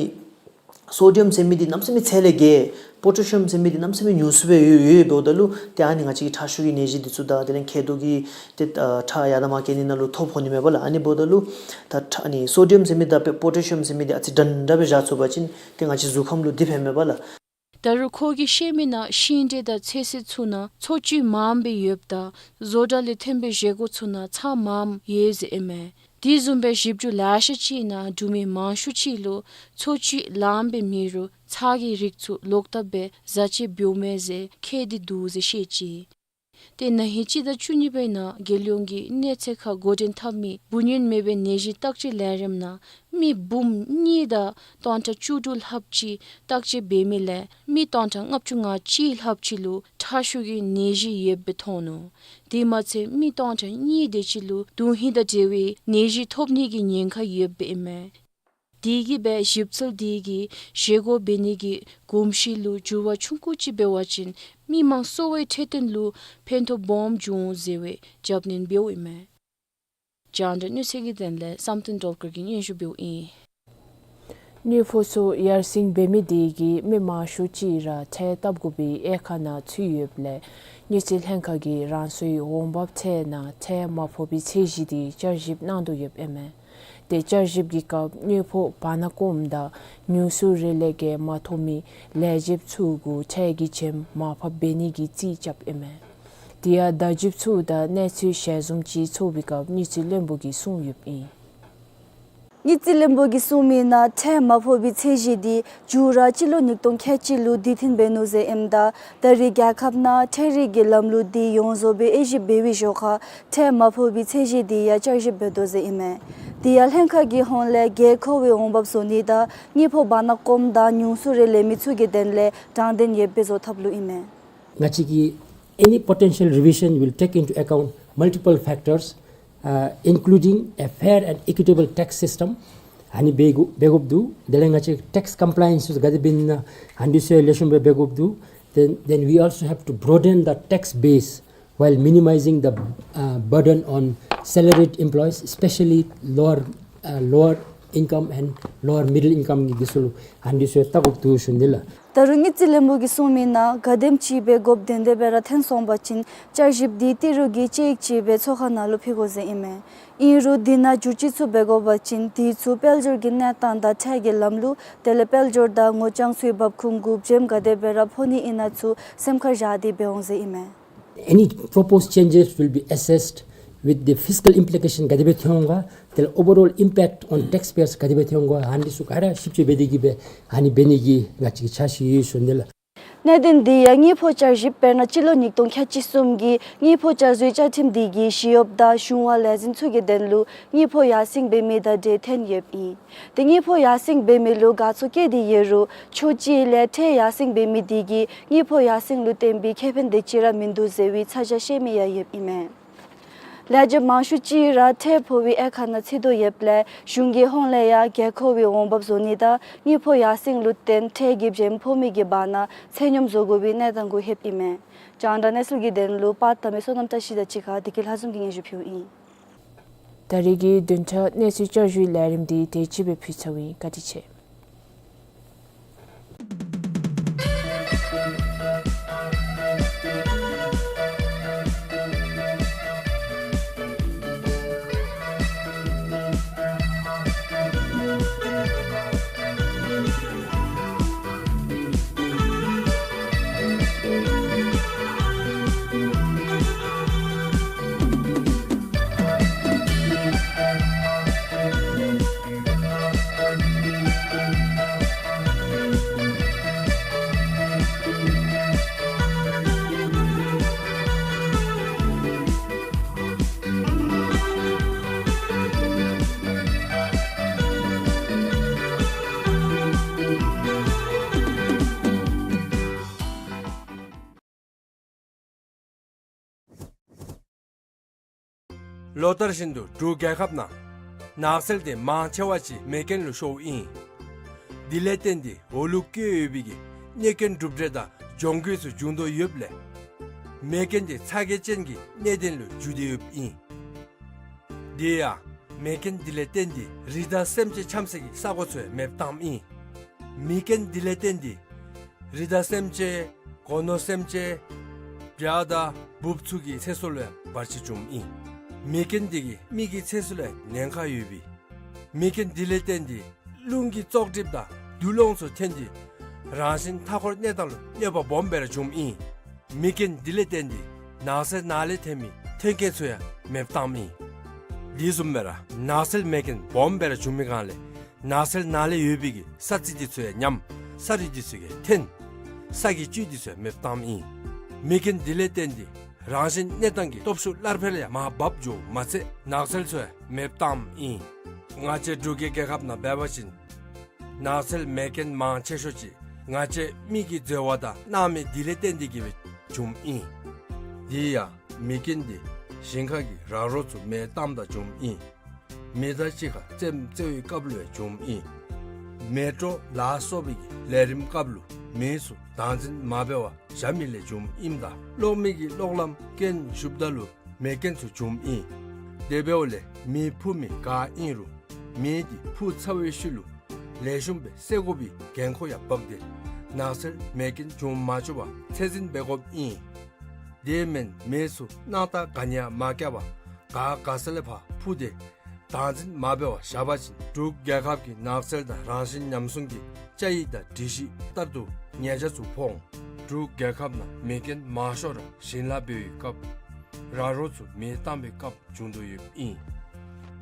སོ་ཌི་ཡམ་ཟེར་མི་འདི་གནམ་མེད་ས་མེད་ཚད་ལས་བརྒལ། པོ་ཊེ་ཤི་ཡམ་ཟེར་མི་འདི་གནམ་མེད་ས་མེད་ཉུང་སུ་སྦེ་ཡོད་ཡོདཔ་ད་ལུ་ཏེ་ཨ་ནི་ང་བཅས་ཀྱི་ཁྲག་ཤུགས་ཀྱི་ནད་གཞི་འདི་ཚུ་དང་དེ་ལས་མཁལ་རྡོག་གི་ཏེ་ཨ་ཁྲག་ཡར་དང་མར་བཀལ་ནི་ནང་ལུ་ཐོ་ཕོག་ནི་མས་པ་ལགས། ཨ་ནི་འབདཝ་ད་ལུ་ད་ཁྲག་ཨ་ནི་སོ་ཌི་ཡམ་ཟེར་མི་དང་པོ་ཊེ་ཤི་ཡམ་ཟེར་མི་འདི་ཨ་ཙི་འདྲན་འདྲ་སྦེ་བཞག་ཚུགས་པ་ཅིན་ཏེ་ང་བཅས་གཟུགས་ཁམས་ལུ་འདི་ཕན་མས་པ་ལགས། ད་རུང་ཁོ་གིས་བཤད་མི་ནང་ཤིང་འབྲས་དང་ཚོད་བསྲེ་ཚུ་ནང་འཚོ་བཅུད་མངམ་སྦེ་ཡོདཔ་ད་བཟོ་གྲྭ་ལས་ཐོན་པའི་བཞེས་སྒོ་ཚུ་ནང་ཚྭ་མངམ་ཡོད་ཟེར་ཨིན་མས། དེ་བཟུམ་སྦེ་ཞིབ་འཇུག་ལེ་ཤ་ཅིག་ནང་འབྲུག་མི་མང་ཤོས་ཅིག་ལུ་འཚོ་བཅུད་ལངམ་སྦེ་མེད་རུང་ཚྭ་གི་རིགས་ཚུ་ལོག་བཏབ་སྦེ་བཟའ་བཅའ་འབདཝ་མས་ཟེར་མཁྱེན་ཏེ་འདུག་ཟེར་བཤད་ཅི། ཏེ་ན་ཧིང་སྤྱི་ཟླ་བཅུ་གཉིས་པའི་ནང་རྒྱལ་ཡོངས་ཀྱི་གནས་ཚད་ཁར་འགོ་འདྲེན་འཐབ་མི་འབུ་གཉན་མེད་པའི་ནད་གཞི་བརྟག་དཔྱད་ལས་རིམ་ནང་མི་འབུམ་གཉིས་དང་སྟོང་ཕྲག་བཅུ་དྲུག་ལྷགཔ་ཅིག་བརྟག་དཔྱད་འབད་མི་ལས་མི་སྟོང་ཕྲག་ལྔ་བཅུ་ང་གཅིག་ལྷགཔ་ཅིག་ལུ་ཁྲག་ཤུགས་ཀྱི་ནད་གཞི་ཡོདཔ་སྦེ་མཐོང་ནུག། དེ་མ་ཚད་མི་སྟོང་ཕྲག་གཉིས་དེ་ཅིག་ལུ་དོན་ཧིང་དང་འབྲེལ་བའི་ནད་གཞི་ཐོབ་ནི་གི་ཉེན་ཁ་ཡོདཔ་ཨིན་མས། དེ་གིས་སྦེ་ཞིབ་འཚོལ་དེ་གིས་བཞེས་སྒོ་འབད་ནི་གི་གོམས་གཤིས་ལུ་འགྱུར་བ་ཆུང་ཀུ་ཅིག་འབད་བ་ཅིན་མི་མང་གསོ་བའི་འཕྲོད་བསྟེན་ལུ་ཕན་ཐོགས་སྦོམ་འབྱུང་འོང་ཟེར་བའི་རྒྱབ་སྣོན་འབདཝ་ཨིན་མས། རྒྱང་བསྒྲགས་གནས་ཚུལ་གྱི་དོན་ལས་བསམ་གཏན་སྒྲོལ་དཀར་གྱིས་སྙན་ཞུ་འབདཝ་ཨིན། དངུལ་ཕོགས་ཚུ་ཡར་སེང་འབད་མི་དེ་གིས་མི་མང་ཤོས་ཅིག་ར་ཁྲལ་བཏབ་དགོ་པའི་དབྱེ་ཁག་ནང་ཚུད་ཡོདཔ་ལས་དངུལ་རྩིས་ལྷན་ཁག་གིས་རང་སོའི་འོང་འབབ་ཁྲལ་ནང་ཁྲལ་མ་ཕོག་པའི་ཚད་གཞི་དེ་བསྐྱར་ཞིབ་གནང་དོ་ཡོདཔ་ཨིན་མས། ཏེ་བསྐྱར་ཞིབ་ཀྱི་སྐབས་དངུལ་ཕོགས་བར་ན་སྐོམ་དང་ཉུང་སུ་རེ་ལས་བརྒལ་མ་ཐོབ་མི་ལས་བྱེདཔ་ཚུ་གུ་ཁྲལ་གྱི་ཇེམ་མར་ཕབ་འབད་ནི་གི་རྩིས་རྐྱབ་ཨིན་མས། དེ་ཡང་བརྡ་བརྒྱུདཔ་ཚུ་དང་གནས་ཚུལ་ཞལ་འཛོམས་ཅིག་ཚོགས་པའི་སྐབས་དངུལ་རྩིས་བློན་པོ་གིས་གསུངས་ཡོདཔ་ཨིན། དངུལ་རྩིས་བློན་པོ་གིས་གསུངས་མི་ནང་ཁྲལ་མ་ཕོག་པའི་ཚད་གཞི་འདི་མཇུག་ར་སྤྱི་ལོ་ཉིས་སྟོང་ཁལ་གཅིག་ལུ་དུས་མཐུན་འབད་ནུག་ཟེར་ཨིནམ་ད་ད་རེས་རྒྱལ་ཁབ་ནང་ཁྲལ་རིག་གི་ལམ་ལུགས་འདི་ཡོངས་རྫོགས་སྦེ་དབྱེ་ཞིབ་འབད་བའི་ཞོར་ཁར་ཁྲལ་མ་ཕོག་པའི་ཚད་གཞི་འདི་ཡང་བསྐྱར་ཞིབ་འབད་དོ་ཟེར་ཨིན་མས། དེ་ཡང་ལྷན་ཁག་གི་ཧོངས་ལས་དགོས་མཁོ་བའི་འོང་འབབ་བཟོ་ནི་དང་དངུལ་ཕོགས་བར་ན་སྐོམ་དང་ཉུང་སུ་རེ་ལེན་མི་ཚུ་གི་དོན་ལས་དྲང་བདེན་ཡོདཔ་སྦེ་བཟོ་ཐབས་ལུ་ཨིན་མས། ང་བཅས་ཀྱིས་any potential revision will take into account multiple factors, uh, including a fair and equitable tax system. ཨ་ནི་འབད་དགོ་འབད་དགོཔ་འདུག། དེ་ལས་ང་བཅས་tax compliance ག་དེ་འབད་ནི་ཨ་ནི་ཚུ་ལེགས་ཤོམ་སྦེ་འབད་དགོཔ་འདུག། Then, then we also have to broaden the tax base while minimizing the, uh, burden on salaried employees, especially lower, uh, lower income and lower middle income གི་འདི་ཚུ་ལུ་ཨ་ནི་ཚུ་བལྟ་དགོཔ་འདུག་ཞུ་ནི་ལགས། ད་རུང་དངུལ་རྩིས་བློན་པོ་གིས་གསུངས་མི་ནང་ག་དེམ་ཅིག་འབད་དགོཔ་དོན་དེ་སྦེ་ར་ཐོན་སོང་པ་ཅིན་བསྐྱར་ཞིབ་འདི་ཏི་རུ་གི་དཔྱད་ཡིག་ཅིག་སྦེ་ཚོགས་ཁང་ནང་ལུ་ཕུལ་དགོ་ཟེར་ཨིན་མས། ཨིན་རུང་འདི་ནང་བསྒྱུར་བཅོས་ཚུ་འབད་དགོ་པ་ཅིན་དེ་ཚུ་དཔལ་འབྱོར་གྱི་གནས་སྟངས་དང་ཁྲལ་གྱི་ལམ་ལུགས་དེ་ལས་དཔལ་འབྱོར་དང་ངོ་རྐྱང་ཚུའི་འབབ་ཁུངས་གུ་བྱེམ་ག་དེ་སྦེ་ར་ཕོག་ནི་ཨིན་ན་ཚུ་སེམས་ཁར་བཞག་སྟེ་འབད་འོང་ཟེར་ཨིན་མས། Any proposed changes will be assessed with the fiscal implication ག་དེ་སྦེ་ཐོན་འོང་ག། དེ་ལས་overall impact on taxpayers ག་དེ་སྦེ་ཐོན་འོང་ག། ཨ་ནི་ཚུ་ག་ར་ཞིབ་དཔྱད་འབད་དེ་གིས་སྦེ་ཨ་ནི་འབད་ནི་གི་ང་བཅས་ཀྱི་འཆར་གཞི་ཡོད་ཟེར་ཞུ་ནི་ལགས། གནད་དོན་འདི་ཡང་དངུལ་ཕོགས་བསྐྱར་ཞིབ་དཔེར་ན་སྤྱི་ལོ་ཉིས་སྟོང་ཁལ་གཅིག་གསུམ་གྱི་དངུལ་ཕོགས་བསྐྱར་བཟོའི་བཅའ་ཁྲིམས་འདི་གིས་ཞི་གཡོགཔ་དང་གཞུང་བ་ལས་འཛིན་ཚུ་གི་དོན་ལུ་དངུལ་ཕོགས་ཡར་སེང་འབད་མི་དང་འབྲེལ་ཐོན་ཡོདཔ་ཨིན། དེ་དངུལ་ཕོགས་ཡར་སེང་འབད་མི་ལུ་དགའ་ཚོར་བསྐྱེད་དེ་ཡོད་རུང་ཕྱོགས་གཅིག་ལས་ཁྲལ་ཡར་སེང་འབད་མི་འདི་གིས་དངུལ་ཕོགས་ཡར་སེང་ལུ་བརྟེན་པའི་ཁེ་ཕན་དེ་ཅིག་ར་མིན་འདུག་ཟེར་བའི་ཚ་གྱང་བཤད་མི་ཡང་ཡོདཔ་ཨིན་མས། ལས་བྱེདཔ་མང་ཤོས་ཅིག་ར་ཁྲལ་ཕོག་པའི་དབྱེ་ཁག་ནང་ཚུད་དོ་ཡོདཔ་ལས་གཞུང་གི་ཧོངས་ལས་ཡང་དགོས་མཁོ་བའི་འོང་འབབ་བཟོ་ནི་དང་དངུལ་ཕོགས་ཡར་སེང་ལུ་བརྟེན་ཁྲལ་གྱི་བྱེམ་ཕོག་མི་གི་བར་ན་ཚད་སྙོམས་བཟོ་དགོ་པའི་གནས་སྟངས་གུ་ལྷོདཔ་ཨིན་མས། རྒྱང་བསྒྲགས་གནས་ཚུལ་གྱི་དོན་ལུ་པར་བཏབ་མི་བསོད་ནམས་བཀྲ་ཤིས་དང་གཅིག་ཁར་བདེ་སྐྱིད་ལྷ་འཛོམས་ཀྱིས་སྙན་ཞུ་ཕུལཝ་ཨིན། ད་རེས་ཀྱི་བདུན་ཕྲག་གནས་ཚུལ་བསྐྱར་ཞུའི་ལས་རིམ་འདི་དེ་ཅིག་སྦེ་ཕུལ་ཚརཝ་ཨིན། བཀའ་དྲིན་ཆེ། ལོ་ལྟར་བཞིན་དུ་འབྲུག་རྒྱལ་ཁབ་ནང་ནགས་ཚལ་དེ་མང་ཆེ་བ་ཅིག་མེ་རྐྱེན་ལུ་ཤོརཝ་ཨིན། དེ་ལས་བརྟེན་ཏེ་འོག་ལུ་བཀོད་ཡོད་པའི་གི་གནོད་སྐྱོན་གྲུབ་འབྲས་དང་གྱོང་གུད་ཚུ་བྱུང་དོ་ཡོདཔ་ལས་མེ་རྐྱེན་དེ་ཚ་གྱང་ཅན་གྱི་གནད་དོན་ལུ་འགྱུར་ཏེ་ཡོདཔ་ཨིན། དེ་ཡང་མེ་རྐྱེན་དེ་ལས་བརྟེན་ཏེ་རི་དྭགས་སེམས་ཅན་འཁྱམ་སའི་གི་ས་གོ་ཚུ་ཡང་མེདཔ་བཏངམ་ཨིན། མེ་རྐྱེན་དེ་ལས་བརྟེན་ཏེ་རི་དྭགས་སེམས་ཅན་སྒོ་ནོར་སེམས་ཅན་བྱ་དང་འབུཔ་ཚུ་གི་ཚེ་སྲོག་ལུ་ཡང་བར་ཆད་བྱུངམ་ཨིན། མེ་རྐྱེན་དེ་གིས་མི་གི་ཚེ་སྲོག་ལུ་ཡང་ཉེན་ཁ་ཡོད་པས། མེ་རྐྱེན་དེ་ལས་བརྟེན་ཏེ་རླུང་གི་བཙོག་གྲིབ་དང་དུག་སློང་ཚུ་ཐོན་ཏེ་རང་བཞིན་མཐའ་འཁོར་གནས་སྟངས་ལུ་གནོད་པ་སྦོམ་སྦེ་ར་བྱུངམ་ཨིན། མེ་རྐྱེན་དེ་ལས་བརྟེན་ཏེ་ནགས་ཚལ་ནང་ལས་ཐོན་མི་ཐོན་སྐྱེད་ཚུ་ཡང་མེདཔ་བཏངམ་ཨིན། དེ་བཟུམ་སྦེ་ར་ནགས་ཚལ་མེ་རྐྱེན་སྦོམ་སྦེ་ར་བྱུང་མི་སྒང་ལས་ནགས་ཚལ་ནང་ལས་ཡོད་པའི་གི་ས་རྩི་དེ་ཚུ་ཡང་ཉམས། ས་རུད་དེ་ཚུ་ཡང་ཐོན། ས་གི་བཅུད་དེ་ཚུ་ཡང་མེདཔ་བཏངམ་ཨིན། མེ་རྐྱེན་དེ་ལས་བརྟེན་ཏེ་རང་བཞིན་གནས་སྟངས་ཀྱི་སྟོབས་ཤུགས་སླར་འཕེལ་ཡང་མར་བབས་འགྱོཝ་མ་ཚད་ནགས་ཚལ་ཚུ་ཡང་མེདཔ་བཏངམ་ཨིན། ང་བཅས་འབྲུག་གི་རྒྱལ་ཁབ་ནང་འབད་བ་ཅིན་ནགས་ཚལ་མེ་རྐྱེན་མང་ཆེ་ཤོས་ཅིག་ང་བཅས་མི་གི་འཛོལ་བ་དང་སྣང་མེད་དེ་ལས་བརྟེན་ཏེ་གིས་སྦེ་བྱུངམ་ཨིན། དེ་ཡང་མེ་རྐྱེན་དེ་ཞིང་ཁ་གི་ར་རོ་ཚུ་མེ་བཏངམ་ད་བྱུངམ་ཨིན། མེ་དང་གཅིག་ཁར་རྩེདམོ་རྩེ་བའི་སྐབས་ལུ་ཡང་བྱུངམ་ཨིན། མེ་སྤྲོ་ལ་སོགས་པའི་གི་ལས་རིམ་སྐབས་ལུ་མེ་ཚུ་བདག་འཛིན་མ་འབད་བར་བཞག་མི་ལས་བྱུངམ་ཨིནམ་ད་གློག་མེ་གི་གློག་ལམ་རྐྱེན་ཞུགསཔ་ད་ལུ་མེ་རྐྱེན་ཚུ་བྱུངམ་ཨིན། དེ་འབདཝ་ལས་མེ་འཕུ་མི་ག་ཨིན་རུང་མེ་དེ་འཕུ་ཚར་བའི་ཤུལ་ལུ་ལེགས་ཤོམ་སྦེ་བསད་དགོ་པའི་འགན་ཁུར་ཡང་འབག་སྟེ་ནགས་ཚལ་མེ་རྐྱེན་བྱུང་མ་བཅུག་པར་ཚད་འཛིན་འབད་དགོཔ་ཨིན། དེ་མེན་མེ་ཚུ་སྣང་རྟགས་ག་ནི་ཡང་མ་བཀལ་བར་ག་ག་ས་ལས་ཕར་འཕུ་སྟེ་བདག་འཛིན་མ་འབད་བར་བཞག་པ་ཅིན་འབྲུག་རྒྱལ་ཁབ་ཀྱི་ནགས་ཚལ་དང་རང་བཞིན་ཉམས་སྲུང་གི་བཅའ་ཡིག་དང་སྒྲིག་གཞི་ལྟར་དུ་ཉེས་ཆད་ཚུ་ཕོག་འོང་། འབྲུག་རྒྱལ་ཁབ་ནང་མེ་རྐྱེན་མང་ཤོས་ར་ཞིང་ལཱ་འབད་བའི་སྐབས་ར་རོ་ཚུ་མེ་བཏང་བའི་སྐབས་བྱུང་དོ་ཡོདཔ་ཨིན།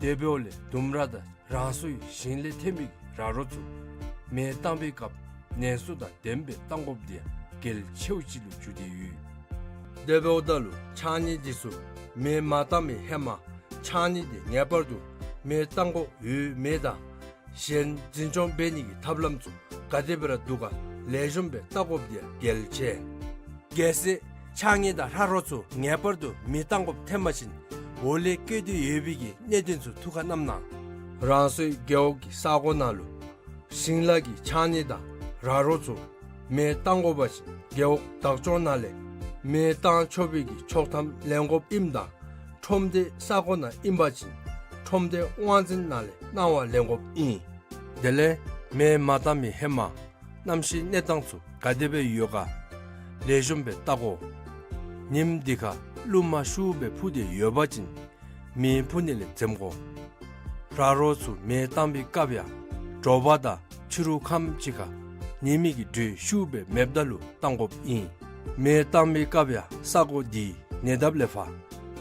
དེ་འབདཝ་ལས་ལྡུམ་ར་དང་ རང་སོའི་ཞིང་ལས་ཐོན་མི་ར་རོ་ཚུ་མེ་བཏང་པའི་སྐབས་ནན་སོ་དང་ལྡནམ་སྦེ་བཏང་དགོཔ་འདི་ཡང་གལ་ཆེཝ་ཅིག་ལུ་གྱུར་ཏེ་ཡོད། དེ་འབདཝ་ད་ལུ་ཕྱགས་སྙིགས་འདི་ཚུ་མེ་མ་བཏང་པའི་ཧེ་མ་ཕྱགས་སྙིགས་འདི་ངེས་པར་དུ་མེ་བཏང་དགོཔ་ཡོད་མེད་དང་གཞན་འཛིན་སྐྱོང་འབད་ནི་གི་ཐབས་ལམ་ཚུ་ག་དེ་སྦེ་ར་འདུག་ག་ལེགས་ཤོམ་སྦེ་བལྟ་དགོཔ་འདི་ཡང་གལ་ཆེ། གལ་སྲིད་ཕྱགས་སྙིགས་དང་ར་རོ་ཚུ་ངེས་པར་དུ་མེ་བཏང་དགོཔ་ཐོན་པ་ཅིན་འོག་ལས་བཀོད་དེ་ཡོད་པའི་གི་གནད་དོན་ཚུ་ཐུགས་ཁར་བསྣམ་གནང་། རང་སོའི་རྒེད་འོག་གི་ས་གོ་ནང་ལུ་ཞིང་ལཱ་གི་ཕྱགས་སྙིགས་དང་ར་རོ་ཚུ་མེ་བཏང་དགོ་པ་ཅིན་རྒེད་འོག་བདག་སྐྱོང་ནང་ལས་མེ་བཏང་ཆོག་པའི་གི་ཆོག་ཐམ་ལེན་དགོཔ་ཨིནམ་ད་ཁྲོམ་སྡེ་ས་གོ་ནང་ཨིན་པ་ཅིན་ཁྲོམ་སྡེ་དབང་འཛིན་ནང་ལས་གནང་བ་ལེན་དགོཔ་ཨིན། དེ་ལས་མེ་མ་བཏང་པའི་ཧེ་མ་གནམ་གཤིས་གནས་སྟངས་ཚུ་ག་དེ་སྦེ་ཡོད་ག་ལེགས་ཤོམ་སྦེ་བལྟ་དགོ། ཉིནམ་འདི་ཁར་རླུང་མ་ཤུགས་སྦེ་འཕུ་སྟེ་ཡོད་པ་ཅིན་མེ་འཕུ་ནི་ལས་འཛེམ་དགོ། ར་རོ་ཚུ་མེ་བཏང་པའི་སྐབས་ཡང་དྲོ་པ་དང་ཕྱི་རུ་ཁམས་ཅིག་ཁར་ཉི་མའི་གི་དྲོད་ཤུགས་སྦེ་མེདཔ་ད་ལུ་བཏང་དགོཔ་ཨིན། མེ་བཏང་པའི་སྐབས་ཡང་ས་གོ་འདི་ཉེ་འདབས་ལས་ཕར་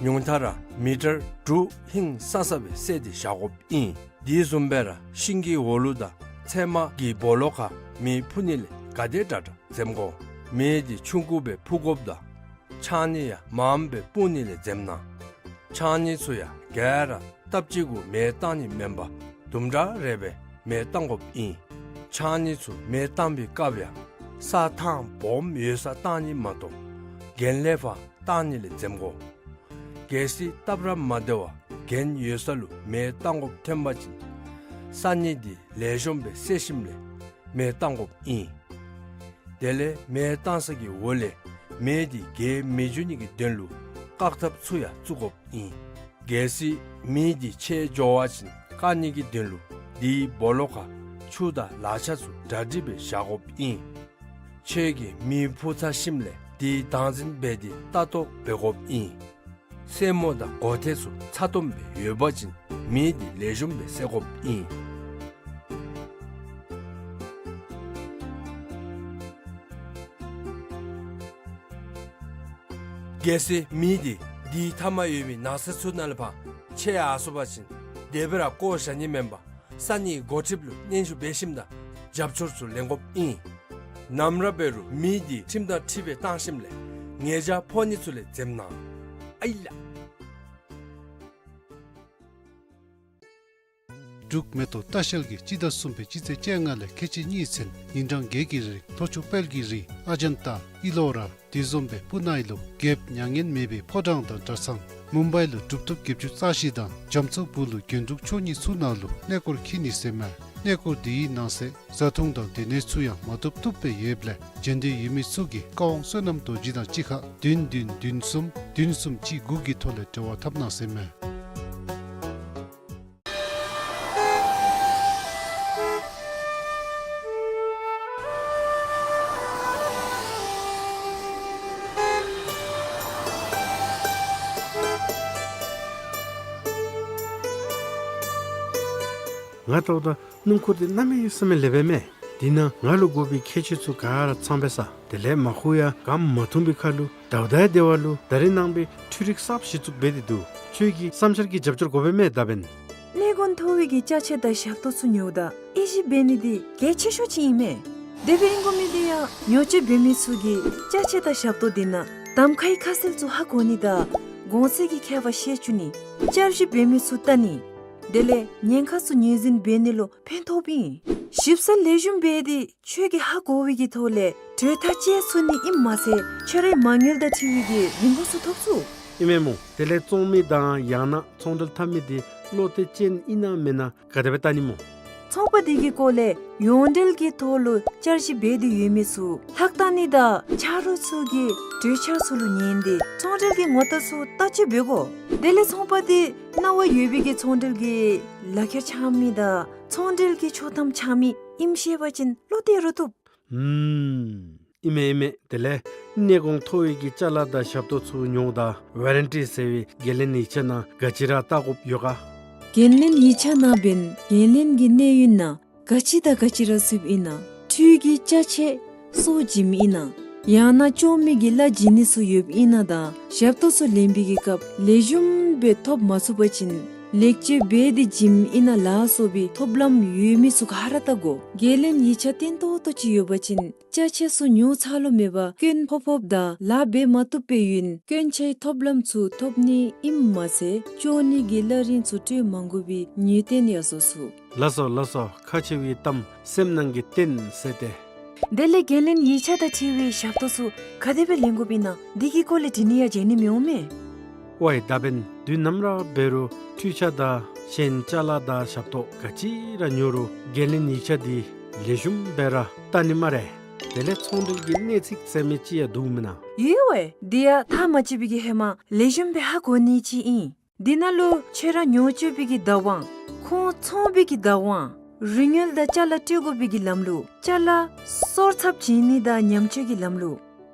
ཉུང་མཐའ་ར་མི་ཊར་དྲུག་ཧིང་སང་ས་སྦེ་བསལ་ཏེ་བཞག་དགོཔ་ཨིན། དེ་བཟུམ་སྦེ་ར་ཤིང་གི་འོག་ལུ་དང་ཚལ་མ་གི་སྦོ་ལོགས་ཁར་མེ་འཕུ་ནི་ལས་ག་དེ་དྲག་དྲག་འཛེམ་དགོ། མེ་འདི་ཆུང་ཀུ་སྦེ་འཕུ་དགོཔ་དང་ཕྱགས་སྙིགས་ཡང་མངམ་སྦེ་སྤུངས་ནི་ལས་འཛེམ་གནང་། ཕྱགས་སྙིགས་ཚུ་ཡང་ག་ར་སྟབས་གཅིག་གུ་མེ་བཏང་ནི་མེན་པར་དུམ་གྲ་རེ་སྦེ་མེ་བཏང་དགོཔ་ཨིན། ཕྱགས་སྙིགས་ཚུ་མེ་བཏང་པའི་སྐབས་ཡང་ས་ཐང་སྦོམ་ཡོད་སར་བཏང་ནི་མ་གཏོགས་གྱེན་ལས་ཕར་བཏང་ནི་ལས་འཛེམ་དགོ། གལ་སྲིད་སྟབས་ར་མ་བདེ་བར་གྱེན་ཡོད་ས་ལུ་མེ་བཏང་དགོཔ་ཐོན་པ་ཅིན་ས་སྙིགས་འདི་ལེགས་ཤོམ་སྦེ་བསལ་ཞིནམ་ལས་མེ་བཏང་དགོཔ་ཨིན། དེ་ལས་མེ་བཏང་ས་གི་འོག་ལས་མེ་འདི་རྒྱས་མི་འགྱོ་ནི་གི་དོན་ལུ་བཀག་ཐབས་ཚུ་ཡང་བཙུགས་དགོཔ་ཨིན། གལ་སྲིད་མེ་འདི་ཆད་འགྱོ་བ་ཅིན་བཀག་ནི་གི་དོན་ལུ་དེའི་སྦོ་ལོགས་ཁར་ཆུ་དང་ལག་ཆ་ཚུ་གྲ་སྒྲིག་སྦེ་བཞག་དགོཔ་ཨིན། ཁྱོད་ཀྱིས་མེ་འཕུ་ཚར་ཞིནམ་ལས་དེ་བདག་འཛིན་འབད་དེ་ལྟ་རྟོག་འབད་དགོཔ་ཨིན། སེན་མོ་དང་གོ་ཐེར་ཚུ་ཚ་ཏོམ་སྦེ་ཡོད་པ་ཅིན་མེ་འདི་ལེགས་ཤོམ་སྦེ་བསད་དགོཔ་ཨིན། གལ་སྲིད་མེ་འདི་དེའི་མཐའ་མར་ཡོད་པའི་ནགས་ཚལ་ཚུ་ནང་ལས་ཕར་ཆད་ཡར་སོང་པ་ཅིན་དེ་སྦེ་ར་བཀོ་བཞག་ནི་མེན་པར་ས་གནས་འགོ་ཁྲིདཔ་ལུ་སྙན་ཞུ་འབད་ཞིནམ་ད་རྒྱབ་སྐྱོར་ཚུ་ལེན་དགོཔ་ཨིན། ནམ་ར་འབད་རུང་མེ་འདི་ཁྲིམས་དང་འཁྲིལ་སྦེ་བཏང་ཞིནམ་ལས་ཉེས་བྱ་ཕོག་ནི་ཚུ་ལས་འཛེམ་གནང་། ཨའི་ལགས། འབྲུག་མེ་ཏོག་ལྟ་བཤལ་གྱིས་སྤྱི་ཟླ་གསུམ་པའི་སྤྱི་ཚེས་བཅོ་ལྔ་ལས་ཁལ་གཅིག་གཉིས་ཚུན་ཉིན་གྲངས་བརྒྱད་ཀྱི་རིང་ལྷོ་ཕྱོགས་དཔལ་གྱི་རི་ཨ་ཇན་ཏ་ཨི་ལོ་ར་དེ་བཟུམ་སྦེ་སྤུ་ན་ཨི་ལུ་རྒྱལཔོ་མྱ་ངན་མེད་པའི་ཕོ་བྲང་དང་གྲྭ་ཚང་། མུམ་བའི་ལུ་གྲུབ་ཐོབ་བརྒྱད་ཅུ་རྩ་བཞི་དང་རྒྱ་མཚོ་སྦུག་ལུ་རྒྱན་དྲུག་མཆོག་གཉིས་ཚུ་ནང་ལུ་གནས་སྐོར་འཁྱིད་ནི་ཟེར་མས། གནས་སྐོར་དེའི་ནང་གསེས་བཟའ་འཐུང་དང་སྡོད་གནས་ཚུ་ཡང་མ་ཐོབ་ཐོབ་སྦེ་ཡོདཔ་ལས་འབྱོན་འདོད་ཡོད་མི་ཚུ་གིས་བཀའ་དབང་བསོད་ནམས་རྡོ་རྗེ་དང་གཅིག་ཁར་བདུན་བདུན་བདུན་གསུམ་བདུན་གསུམ་གཅིག་དགུ་གི་ཐོག་ལས་འབྲེལ་བ་འཐབ་གནང་ཟེར་མས། ང་ལྟཝ་ད་སྣུམ་འཁོར་འདི་གནམ་མེད་ས་མེད་ལེགས་པས་མས། འདི་ནང་ང་ལུ་དགོ་པའི་ཁྱད་ཆོས་ཚུ་ག་ར་ཚང་པས་ས། དེ་ལས་མར་ཁུ་ཡང་གམ་མ་འཐུང་པའི་ཁར་ལུ་ཟླཝ་ཟླ་བའི་བདེ་བ་ལུ་ད་རིས་གནང་པའི་འཕྲུལ་རིག་གསརཔ་ཅིག་བཙུགས་འབད་དེ་འདུག། ཁྱོད་ཀྱི་བསམ་འཆར་གྱི་རྒྱབ་སྐྱོར་དགོ་པས་མས་ད་འབདན། གནས་གོང་མཐོ་བའི་གི་ཅ་ཆས་དང་ཞབས་ཏོག་ཚུ་ཉོཝ་ད་དབྱེ་ཞིབ་འབད་ནི་འདི་གལ་ཆེ་ཤོས་ཅིག་ཨིན་མས། དེ་སྦེ་ཨིན་དགོ་མི་འདི་ཡང་ཉོ་སྤྱོད་འབད་མི་ཚུ་གིས་ཅ་ཆས་དང་ཞབས་ཏོག་འདི་ནང་གདམ་ཁའི་ཁ་གསལ་ཚུ་ཧ་གོ་ནི་དང་གོང་ཚད་ཀྱི་ཁྱད་པར་ཤེས་བཅུག་ནི། བསྐྱར་ཞིབ་འབད་མི་ཚུ་བལྟ་ནི། དེ་ལས་ཉེན་ཁ་ཚུ་ངོས་འཛིན་འབད་ནི་ལུ་ཕན་ཐོགསཔ་ཨིན། ཞིབ་གསལ་ལེགས་ཤོམ་འབད་དེ་ཁྱོད་ཀྱིས་ཧ་གོ་བའི་གི་ཐོག་ལས་གྲོས་ཐག་བཅད་ཚུགས་ནི་ཨིནམ་མ་ཚད་ཁྱོད་རའི་མ་དངུལ་དང་འཁྲིལ་བའི་གི་རིན་གོང་ཚུ་ཐོབ་ཚུགས། ཨིན་མས་སྨོ། དེ་ལས་བཙོང་མི་དང་ཡང་ན་ཚོང་འབྲེལ་འཐབ་མི་འདི་བློ་གཏད་ཅན་ཨིན་ན་མེན་ན་ག་དེ་སྦེ་བལྟ་ནི་སྨོ། ཚོང་པ་འདི་གི་སྐོར་ལས་ཡོངས་འབྲེལ་གྱི་ཐོག་ལུ་བསྐྱར་ཞིབ་འབད་དེ་ཡོད་མི་ཚུ་ལྷག་བལྟ་ནི་དང་ཆ་རོགས་ཚུ་གི་གྲོས་འཆར་ཚུ་ལུ་ཉན་ཏེ་ཚོང་འབྲེལ་གྱི་ངོ་རྟགས་ཚུ་བརྟག་དཔྱད་འབད་དགོ། དེ་ལས་ཚོང་པ་འདི་གནང་བ་ཡོད་པའི་གི་ཚོང་འབྲེལ་གྱི་ལག་ཁྱེར་འཆང་མི་དང་ཚོང་འབྲེལ་གྱི་ཆོག་ཐམ་འཆང་མི་ཨིནམ་ཤེས་པ་ཅིན་བློ་གཏད་རུང་བཏུབ། ཨུམ། ཨིན་མས་ཨིན་མས། དེ་ལས་གནས་གོང་མཐོ་བའི་གི་ཅ་ལ་དང་ཞབས་ཏོག་ཚུ་ཉོཝ་ད་ཝ་རན་ཊི་ཟེར་བའི་འགན་ལེན་ཡིག་ཆ་ནང་ག་ཅི་ར་བལྟ་དགོཔ་ཡོད་ག། འགན་ལེན་ཡིག་ཆ་ནང་འབདན་འགན་ལེན་གྱི་གནས་ཡུན་ནང་ག་ཅི་དང་ག་ཅི་ར་ཚུདཔ་ཨིན་ན། འཕྲུལ་གྱི་ཅ་ཆས་གསོ་བྱིནམ་ཨིན་ན། ཡང་ན་བཅོ་མི་གི་གླ་བྱིན་ནི་ཚུ་ཡོདཔ་ཨིན་ན་དང་ཞབས་ཏོག་ཚུ་ལེན་པའི་གི་སྐབས་ལེགས་ཤོམ་སྦེ་ཐོབ་མ་ཚུགས་པ་ཅིན་ ལེགས་བཅོས་འབད་དེ་བྱིནམ་ཨིན་ན་ལ་སོགས་པའི་ཐོབ་ལམ་ཡོད་མི་ཚུ་ག་ར་བལྟ་དགོ། འགན་ལེན་ཡིག་ཆ་བཏོན་ཏོག་ཏོ་ཅིག་ཡོད་པ་ཅིན་ཅ་ཆས་ཚུ་ཉོ་ཚར་ལོ་མེད་པར་སྐྱོན་ཕོག་ཕོགཔ་དང་ལཱ་འབད་མ་བཏུབ་པའི་ཡུན་སྐྱོན་ཆའི་ཐོབ་ལམ་ཚུ་ཐོབ་ནི་ཨིནམ་མ་ཚད་སྐྱོན་ནི་གི་གླ་རིན་ཚུ་སྤྲོད་མ་དགོ་པའི་ངེས་གཏན་ཡང་བཟོ་ཚུགས། ལགས་སོ་ལགས་སོ། ཁག་ཆེ་བའི་གཏམ་སེམས་ནང་གི་བཏོན་ཟེར་ཏེ། དེ་ལས་འགན་ལེན་ཡིག་ཆ་དང་འཁྲིལ་བའི་ཞབས་ཏོག་ཚུ་ག་དེ་སྦེ་ལེན་དགོཔ་ཨིན་ན་འདི་གི་སྐོར་ལས་དྲི་ནི་ཡང་བརྗེད་ནི་མི་འོང་མས། ཝའི་ད་འབདན་དུས་ནམ་ར་འབད་རུང་འཕྲུལ་ཆས་དང་གཞན་ཅ་ལ་དང་ཞབས་ཏོག་ག་ཅི་ར་ཉོ་རུང་འགན་ལེན་ཡིག་ཆ་འདི་ལེགས་ཤོམ་སྦེ་ར་བལྟ་ནི་སྨ་རེ། དེ་ལས་ཚོང་འབྲེལ་གྱི་གནས་ཚིག་ཟེར་མི་ཅིག་ཡང་འདུག་མེན་ན། ཡོད་ཝའི། འདི་ཡང་ཐག་མ་བཅད་པའི་གི་ཧེ་མ་ལེགས་ཤོམ་སྦེ་ཧ་གོ་ནི་ཅིག་ཨིན། འདི་ནང་ལུ་ཁྱོད་ར་ཉོ་སྤྱོད་པའི་གི་བདག་དབང་། ཁོང་ཚོང་པའི་གི་བདག་དབང་། རིན་དངུལ་དང་ཅ་ལ་སྤྲོད་དགོ་པའི་གི་ལམ་ལུགས། ཅ་ལ་སོར་ཚབ་བྱིན་ནི་དང་ཉམས་བཅོས་ཀྱི་ལམ་ལུགས།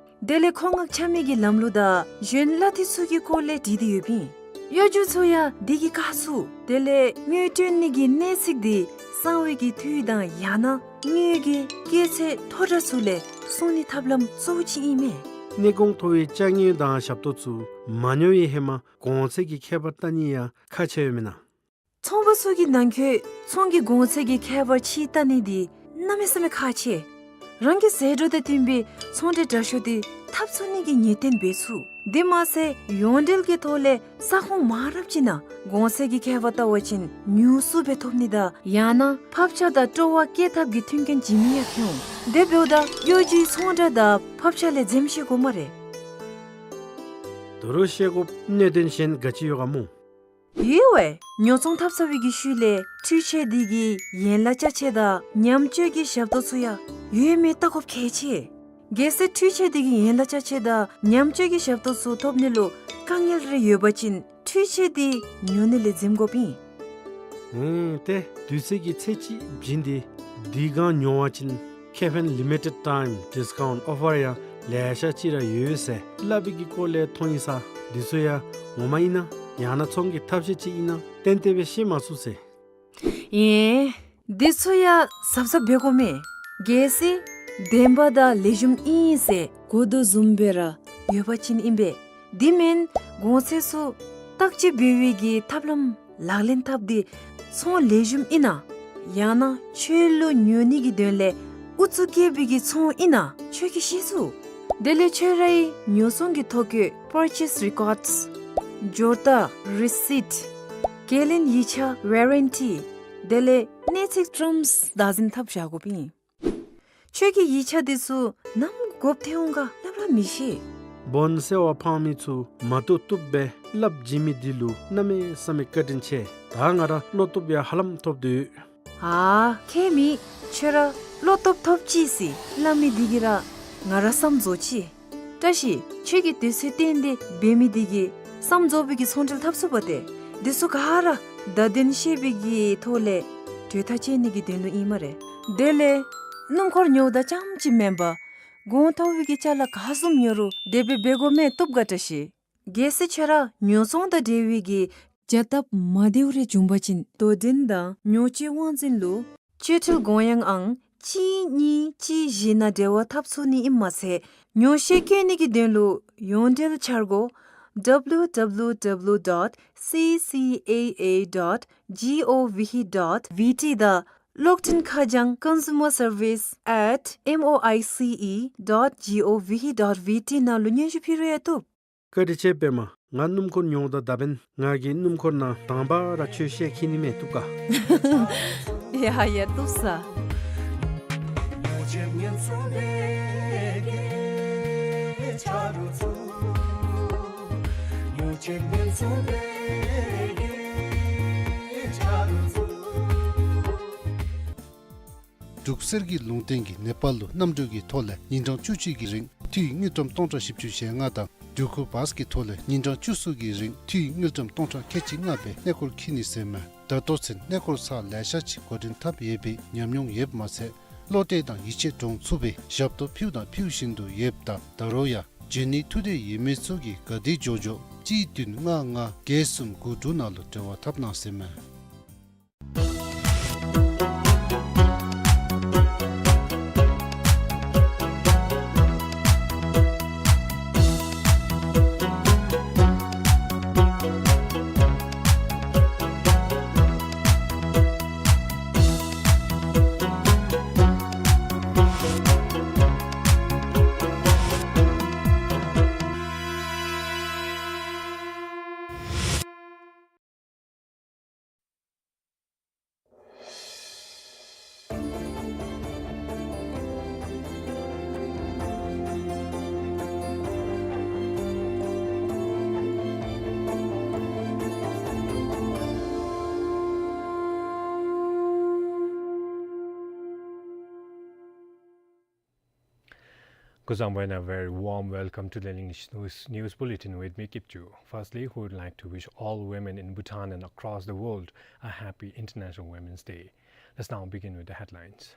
དེ་ལས་མཁོ་མངགས་འཁྱམ་མི་གི་ལམ་ལུགས་དང་གཞན་གླ་འཐུས་ཚུ་གི་སྐོར་ལས་དྲིས་ཏེ་ཡོདཔ་ཨིན། གཡོ་སྒྱུ་ཚུ་ཡང་འདི་གིས་བཀག་ཚུགས། དེ་ལས་དངུལ་སྤྲོད་ནི་གི་གནས་ཚིག་འདི་གསང་བའི་གི་འཐུས་དང་ཡང་ན་དངུལ་གྱི་སྐྱེད་ཚད་མཐོ་དྲགས་ཚུ་ལས་སྲུང་ནིའི་ཐབས་ལམ་གཙོ་བོ་ཅིག་ཨིན་མས། གནས་གོང་མཐོ་བའི་ཅ་དངོས་དང་ཞབས་ཏོག་ཚུ་མ་ཉོ་བའི་ཧེ་མ་གོང་ཚད་ཀྱི་ཁྱད་པར་བལྟ་ནི་ཡང་ཁག་ཆེ་བས་མེན་ན། ཚོང་པ་ཚུ་གིས་ནང་འཁོད་ཚོང་གི་གོང་ཚད་ཀྱི་ཁྱད་པར་ཕྱེ་བལྟ་ནི་འདི་གནམ་མེད་ས་མེད་ཁག་ཆེ། རང་གི་ཟད་འགྲོ་དང་བསྟུན་པའི་ཚོང་འབྲེལ་དྲག་ཤོས་འདི་འཐབ་ཚུགས་ནི་གི་ངེས་གཏན་འབད་ཚུགས། འདི་མ་ཚད་ཡོངས་འབྲེལ་གྱི་ཐོག་ལས་ས་ཁོངས་མང་རབས་ཅིག་ནང་གོང་ཚད་ཀྱི་ཁྱད་པར་བལྟ་བ་ཅིན་ཉུང་སུ་སྦེ་ཐོབ་ནི་དང་ཡང་ན་ཕབ་ཆག་དང་སྤྲོ་བ་བསྐྱེད་ཐབས་ཀྱི་མཐུན་རྐྱེན་བྱིན་མི་ཡང་ཁེལ་འོང་། དེ་འབདཝ་ད་གཡོ་སྒྱུའི་ཚོང་བསྒྲགས་དང་ཕབ་ཆག་ལས་འཛེམ་ཤེས་དགོ་སྨ་རེ། ད་རུང་ཤེས་དགོཔ་གནད་དོན་གཞན་ག་ཅི་ཡོད་ག་སྨོ། ཡོད་ཝའི། ཉོ་ཚོང་འཐབ་ཚར་བའི་གི་ཤུལ་ལས་འཕྲུལ་ཆས་འདི་གི་ཡན་ལག་ཅ་ཆས་དང་ཉམས་བཅོས་ཀྱི་ཞབས་ཏོག་ཚུ་ཡང་ཡོད་མེད་བལྟ་དགོཔ་གལ་ཆེ། གལ་སྲིད་འཕྲུལ་ཆས་འདི་གི་ཡན་ལག་ཅ་ཆས་དང་ཉམས་བཅོས་ཀྱི་ཞབས་ཏོག་ཚུ་ཐོབ་ནི་ལུ་དཀའ་ངལ་རེ་ཡོད་པ་ཅིན་འཕྲུལ་ཆས་འདི་ཉོ་ནི་ལས་འཛེམ་དགོཔ་ཨིན། ཨེ་ཏེ་དུས་ཚོད་ཀྱི་ཚད་ཅིག་བྱིན་ཏེ་འདི་གང་ཉོ་བ་ཅིན་ཁེ་ཕན་ལི་མི་ཊེཌ་ཊའིམ་ཌིསི་ཀའུནཊ་ཨོ་ཕར་ཡང་ལེ་ཤ་ཅིག་ར་ཡོད་ཟེར་སླབ་པའི་གི་སྐོར་ལས་མཐོང་ཡི་ས། འདི་ཚུ་ཡང་ངོ་མ་ཨིན་ན་ཡང་ན་ཚོང་གི་ཐབས་ཤེས་ཅིག་ཨིན་ན་ཏན་ཏན་སྦེ་ཤེས་མ་ཚུགས་ཟེར། ཨེ་འདི་ཚུ་ཡང་གཟབ་གཟབ་འབད་དགོ་མས། གལ་སྲིད་བདེན་པ་དང་ལེགས་ཤོམ་ཨིན་ཟེར་གོ་དོ་བཟུམ་སྦེ་ར་ཡོད་པ་ཅིན་ཨིན་པས། འདི་མེན་གོང་ཚད་ཚུ་བརྟག་དཔྱད་འབད་བའི་གི་ཐབས་ལམ་ལག་ལེན་འཐབ་སྟེ་ཚོང་ལེགས་ཤོམ་ཨིན་ན་ཡང་ན་ཁྱོད་ལུ་ཉོ་ནི་གི་དོན་ལས་ཨུ་ཚུགས་བསྐྱེད་པའི་གི་ཚོང་ཨིན་ན་ཁྱོད་ཀྱིས་ཤེས་ཚུགས། དེ་ལས་ཁྱོད་རའི་ཉོ་ཚོང་གི་ཐོ་བཀོད་པར་ཆེསི་རི་ཀོཌསི། འབྱོར་རྟགས་རི་སིཊ། འགན་ལེན་ཡིག་ཆ་ཝ་རན་ཊི། དེ་ལས་གནས་ཚིག་ཊརམསི་བདག་འཛིན་འཐབ་བཞག་དགོཔ་ཨིན། ཁྱོད་ཀྱིས་ཡིག་ཆ་འདི་ཚུ་ནམ་དགོཔ་ཐོན་འོང་ག་སླབ་ར་མི་ཤེས། སྦོ་ནི་སེ་བ་ཕངས་མི་ཚུ་མ་བཏུབ་བཏུབ་སྦེ་སླབ་བྱིན་མི་འདི་ལུ་གནམ་མེད་ས་མེད་བཀའ་དྲིན་ཆེ། ད་ང་ར་བློ་སྟོབས་ཡང་ཧ་ལམ་ཐོབ་སྟེ་ཡོད། ཨ་ཁྱད་མེད། ཁྱོད་ར་བློ་སྟོབས་ཐོབ་ཅི་ཟེར་སླབ་མི་འདི་གིས་ར་ང་ར་བསམ་རྫོགས་ཅི། བཀྲ་ཤིས། ཁྱོད་ཀྱིས་དུས་ཚོད་བཏོན་ཏེ་འབད་མི་འདི་གིས་བསམ་རྫོགས་པའི་གི་ཚོང་འབྲེལ་འཐབ་ཚུགས་པ་ཏེ། འདི་ཚུ་ག་ར་བརྡ་དོན་ཤེས་པའི་གི་ཐོག་ལས་གྲོས་ཐག་བཅད་ནི་གི་དོན་ལུ་ཨིན་སྨ་རེ། དེ་ལས་སྣུམ་འཁོར་ཉོཝ་ད་རྐྱངམ་ཅིག་མེན་པར་གོང་མཐོ་བའི་གི་ཅ་ལ་ག་བཟུམ་ཉོ་རུང་དེ་སྦེ་འབད་དགོ་མས། བཏུབ་ག་བཀྲ་ཤིས། གལ་སྲིད་ཁྱོད་ར་ཉོ་ཚོང་དང་འབྲེལ་བའི་གི་བྱ་ཐབས་མ་བདེཝ་རེ་བྱུང་པ་ཅིན་དོ་འགྲན་དང་ཉོ་སྤྱོད་དབང་འཛིན་ལུ་སྤྱོད་ཁྲལ་དགོངས་ཡངས་ཨང་གཅིག་གཉིས་གཅིག་བཞི་ནང་འབྲེལ་བ་འཐབ་ཚུགས་ནི་ཨིནམ་མ་ཚད་ཉོ་ཤེས་བཀོད་ནི་གི་དོན་ལུ་ཡོངས་འབྲེལ་འཆར་སྒོ་W W W dot C C A A dot G O V dot V T དང་གློག་འཕྲིན་ཁ་བྱང་consumer service at M O I C E dot G O V dot V T ནང་ལུ་སྙན་ཞུ་ཕུལ་རུང་ཡང་བཏུབ། བཀའ་དྲིན་ཆེ་པདྨ། ང་སྣུམ་འཁོར་ཉོཝ་ད་ད་འབདན་ང་གིས་སྣུམ་འཁོར་ནང་དང་པ་ར་ཁྱོད་ཤེས་འཁྱིད་ནི་མས། བཏུབ་ག། ཡ་ཡ་བཏུབ་ས། འབྲུག་གསེར་གྱི་ལུང་བསྟན་གྱིས་ནེ་པཱལ་ལུ་གནམ་གྲུ་གི་ཐོག་ལས་ཉིན་གྲངས་བཅུ་གཅིག་གི་རིང་འཐུས་དངུལ་ཀྲམ་སྟོང་ཕྲག་བཞི་བཅུ་ཞེ་ལྔ་དང་འབྲུག་ཁུག་བཱས་ཀྱི་ཐོག་ལས་ཉིན་གྲངས་བཅུ་གསུམ་གྱི་རིང་འཐུས་དངུལ་ཀྲམ་སྟོང་ཕྲག་ཁལ་གཅིག་ལྔ་སྦེ་གནས་སྐོར་འཁྱིད་ནི་ཟེར་མས། ད་ལྟོ་ཚུན་གནས་སྐོར་ཚར་ལེ་ཤ་ཅིག་འགོ་འདྲེན་འཐབ་ཡོད་པའི་ཉམས་མྱོང་ཡོདཔ་མ་ཚད་བློ་གཏད་དང་ཡིད་ཆེས་འདྲོངས་ཚུགས་པའི་ཞབས་ཏོག་ཕུལཝ་དང་ཕུལ་བཞིན་དུ་ཡོདཔ་ད་ད་རུང་ཡང་འབྱོན་ནིའི་ཐུགས་འདོད་ཡོད་མི་ཚུ་གིས་ག་དེ་མགྱོགས་མགྱོགས་གཅིག་བདུན་ལྔ་ལྔ་བརྒྱད་གསུམ་དགུ་དྲུག་ནང་ལུ་འབྲེལ་བ་འཐབ་གནང་ཟེར་མས། Gozangbo and a very warm welcome to the English news, news bulletin with me, Kipchu. Firstly, we would like to wish all women in Bhutan and across the world a happy International Women's Day. Let's now begin with the headlines.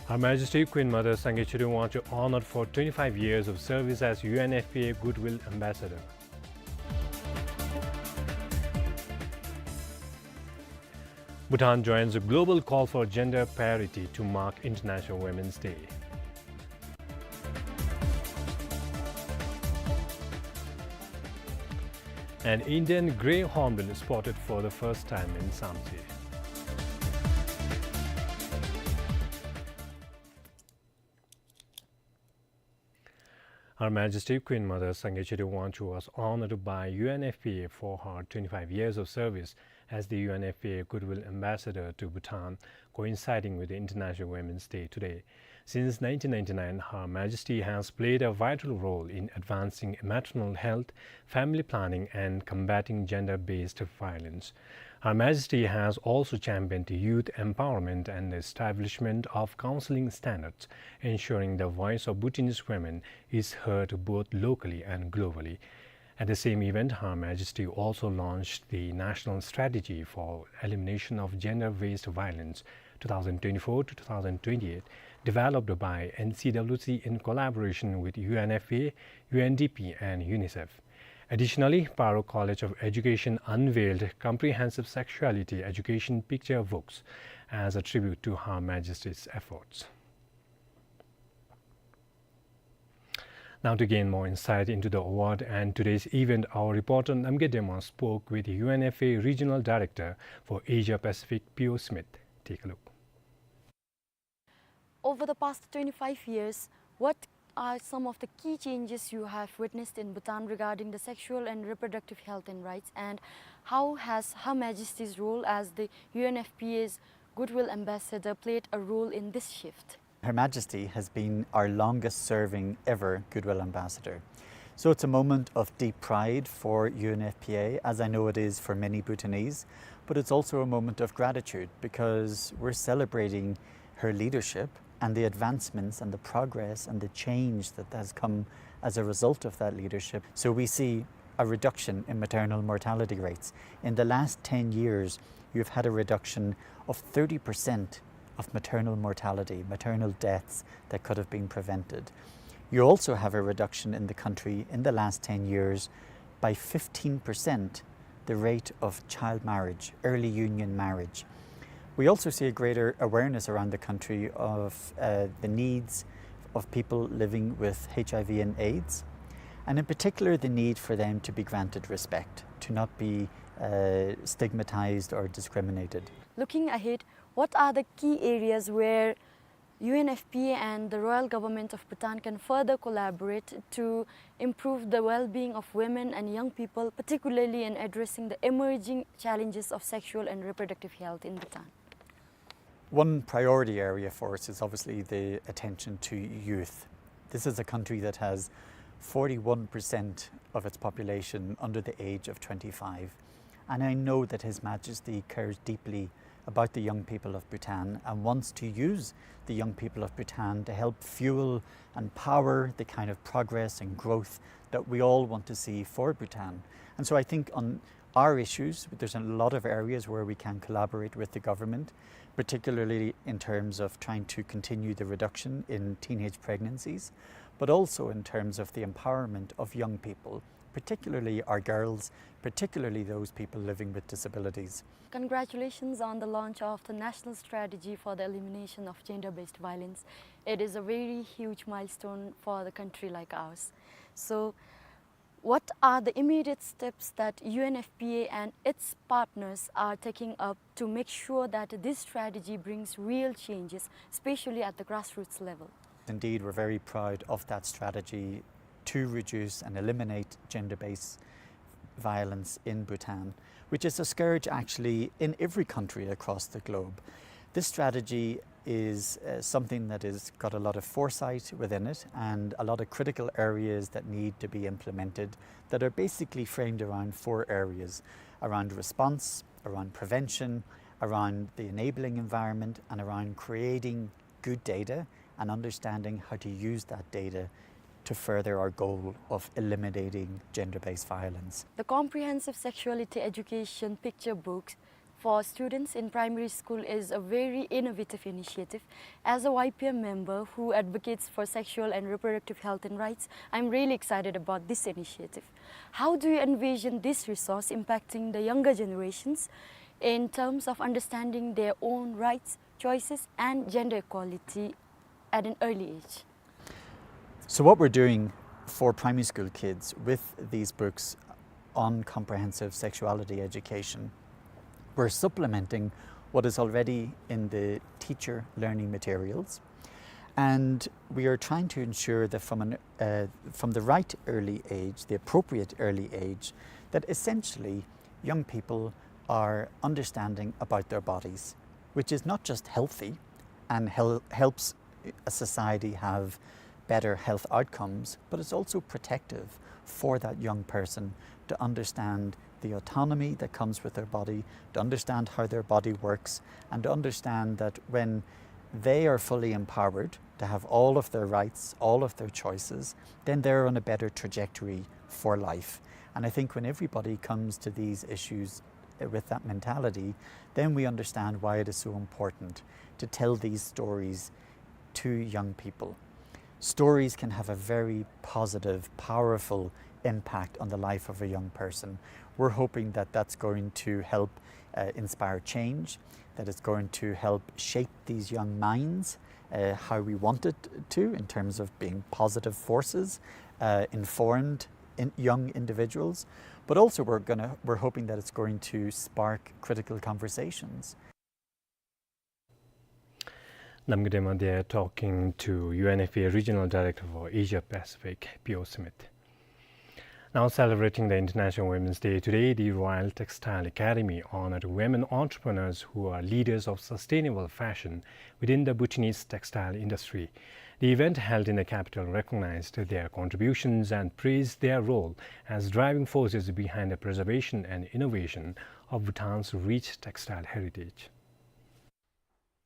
Her Majesty Queen Mother Sangay Tshering Wangchuck honored for twenty-five years of service as U N F P A Goodwill Ambassador. Bhutan joins the global call for gender parity to mark International Women's Day. An Indian grey hornbill spotted for the first time in Samtse. Her Majesty Queen Mother Sangay Tshering Wangchuck was honored by U N F P A for her twenty-five years of service as the U N F P A Goodwill Ambassador to Bhutan, coinciding with the International Women's Day today. Since nineteen ninety-nine, Her Majesty has played a vital role in advancing maternal health, family planning, and combating gender-based violence. Her Majesty has also championed youth empowerment and the establishment of counseling standards, ensuring the voice of Bhutanese women is heard both locally and globally. At the same event, Her Majesty also launched the National Strategy for Elimination of Gender-Based Violence two thousand twenty-four to two thousand twenty-eight, developed by N C W C in collaboration with U N F P A, U N D P, and UNICEF. Additionally, Paro College of Education unveiled comprehensive sexuality education picture books as a tribute to Her Majesty's efforts. Now, to gain more insight into the award and today's event, our reporter Namgay Dema spoke with U N F P A Regional Director for Asia Pacific, P O Smith. Take a look. Over the past twenty-five years, what are some of the key changes you have witnessed in Bhutan regarding the sexual and reproductive health and rights, and how has Her Majesty's role as the U N F P A's Goodwill Ambassador played a role in this shift? Her Majesty has been our longest serving ever Goodwill Ambassador. So it's a moment of deep pride for U N F P A, as I know it is for many Bhutanese, but it's also a moment of gratitude because we're celebrating her leadership and the advancements and the progress and the change that has come as a result of that leadership. So we see a reduction in maternal mortality rates. In the last ten years, you've had a reduction of thirty percent of maternal mortality, maternal deaths that could have been prevented. You also have a reduction in the country in the last ten years by fifteen percent the rate of child marriage, early union marriage. We also see a greater awareness around the country of, uh, the needs of people living with H I V and AIDS, and in particular the need for them to be granted respect, to not be, uh, stigmatized or discriminated. Looking ahead, what are the key areas where U N F P A and the Royal Government of Bhutan can further collaborate to improve the well-being of women and young people, particularly in addressing the emerging challenges of sexual and reproductive health in Bhutan? One priority area for us is obviously the attention to youth. This is a country that has forty-one percent of its population under the age of twenty-five, and I know that His Majesty cares deeply about the young people of Bhutan and wants to use the young people of Bhutan to help fuel and power the kind of progress and growth that we all want to see for Bhutan. And so I think on our issues, there's a lot of areas where we can collaborate with the government, particularly in terms of trying to continue the reduction in teenage pregnancies, but also in terms of the empowerment of young people, particularly our girls, particularly those people living with disabilities. Congratulations on the launch of the National Strategy for the Elimination of Gender-Based Violence. It is a very huge milestone for the country like ours. So, what are the immediate steps that U N F P A and its partners are taking up to make sure that this strategy brings real changes, especially at the grassroots level? Indeed, we're very proud of that strategy to reduce and eliminate gender-based violence in Bhutan, which is a scourge actually in every country across the globe. This strategy is, uh, something that has got a lot of foresight within it and a lot of critical areas that need to be implemented that are basically framed around four areas: around response, around prevention, around the enabling environment and around creating good data and understanding how to use that data to further our goal of eliminating gender-based violence. The comprehensive sexuality education picture book for students in primary school is a very innovative initiative. As a Y P M member who advocates for sexual and reproductive health and rights, I'm really excited about this initiative. How do you envision this resource impacting the younger generations in terms of understanding their own rights, choices, and gender equality at an early age? So what we're doing for primary school kids with these books on comprehensive sexuality education, we're supplementing what is already in the teacher learning materials, and we are trying to ensure that from an, uh, from the right early age, the appropriate early age, that essentially young people are understanding about their bodies, which is not just healthy and hel-, helps a society have better health outcomes, but it's also protective for that young person to understand the autonomy that comes with their body, to understand how their body works, and to understand that when they are fully empowered to have all of their rights, all of their choices, then they're on a better trajectory for life. And I think when everybody comes to these issues, uh, with that mentality, then we understand why it is so important to tell these stories to young people. Stories can have a very positive, powerful impact on the life of a young person. We're hoping that that's going to help, uh, inspire change, that it's going to help shape these young minds, uh, how we want it to, in terms of being positive forces, uh, informed in-, young individuals. But also we're gonna, we're hoping that it's going to spark critical conversations. Namgay Dema there talking to U N F P A Regional Director for Asia Pacific, Pio Smith. Now celebrating the International Women's Day today, the Royal Textile Academy honored women entrepreneurs who are leaders of sustainable fashion within the Bhutanese textile industry. The event held in the capital recognized their contributions and praised their role as driving forces behind the preservation and innovation of Bhutan's rich textile heritage.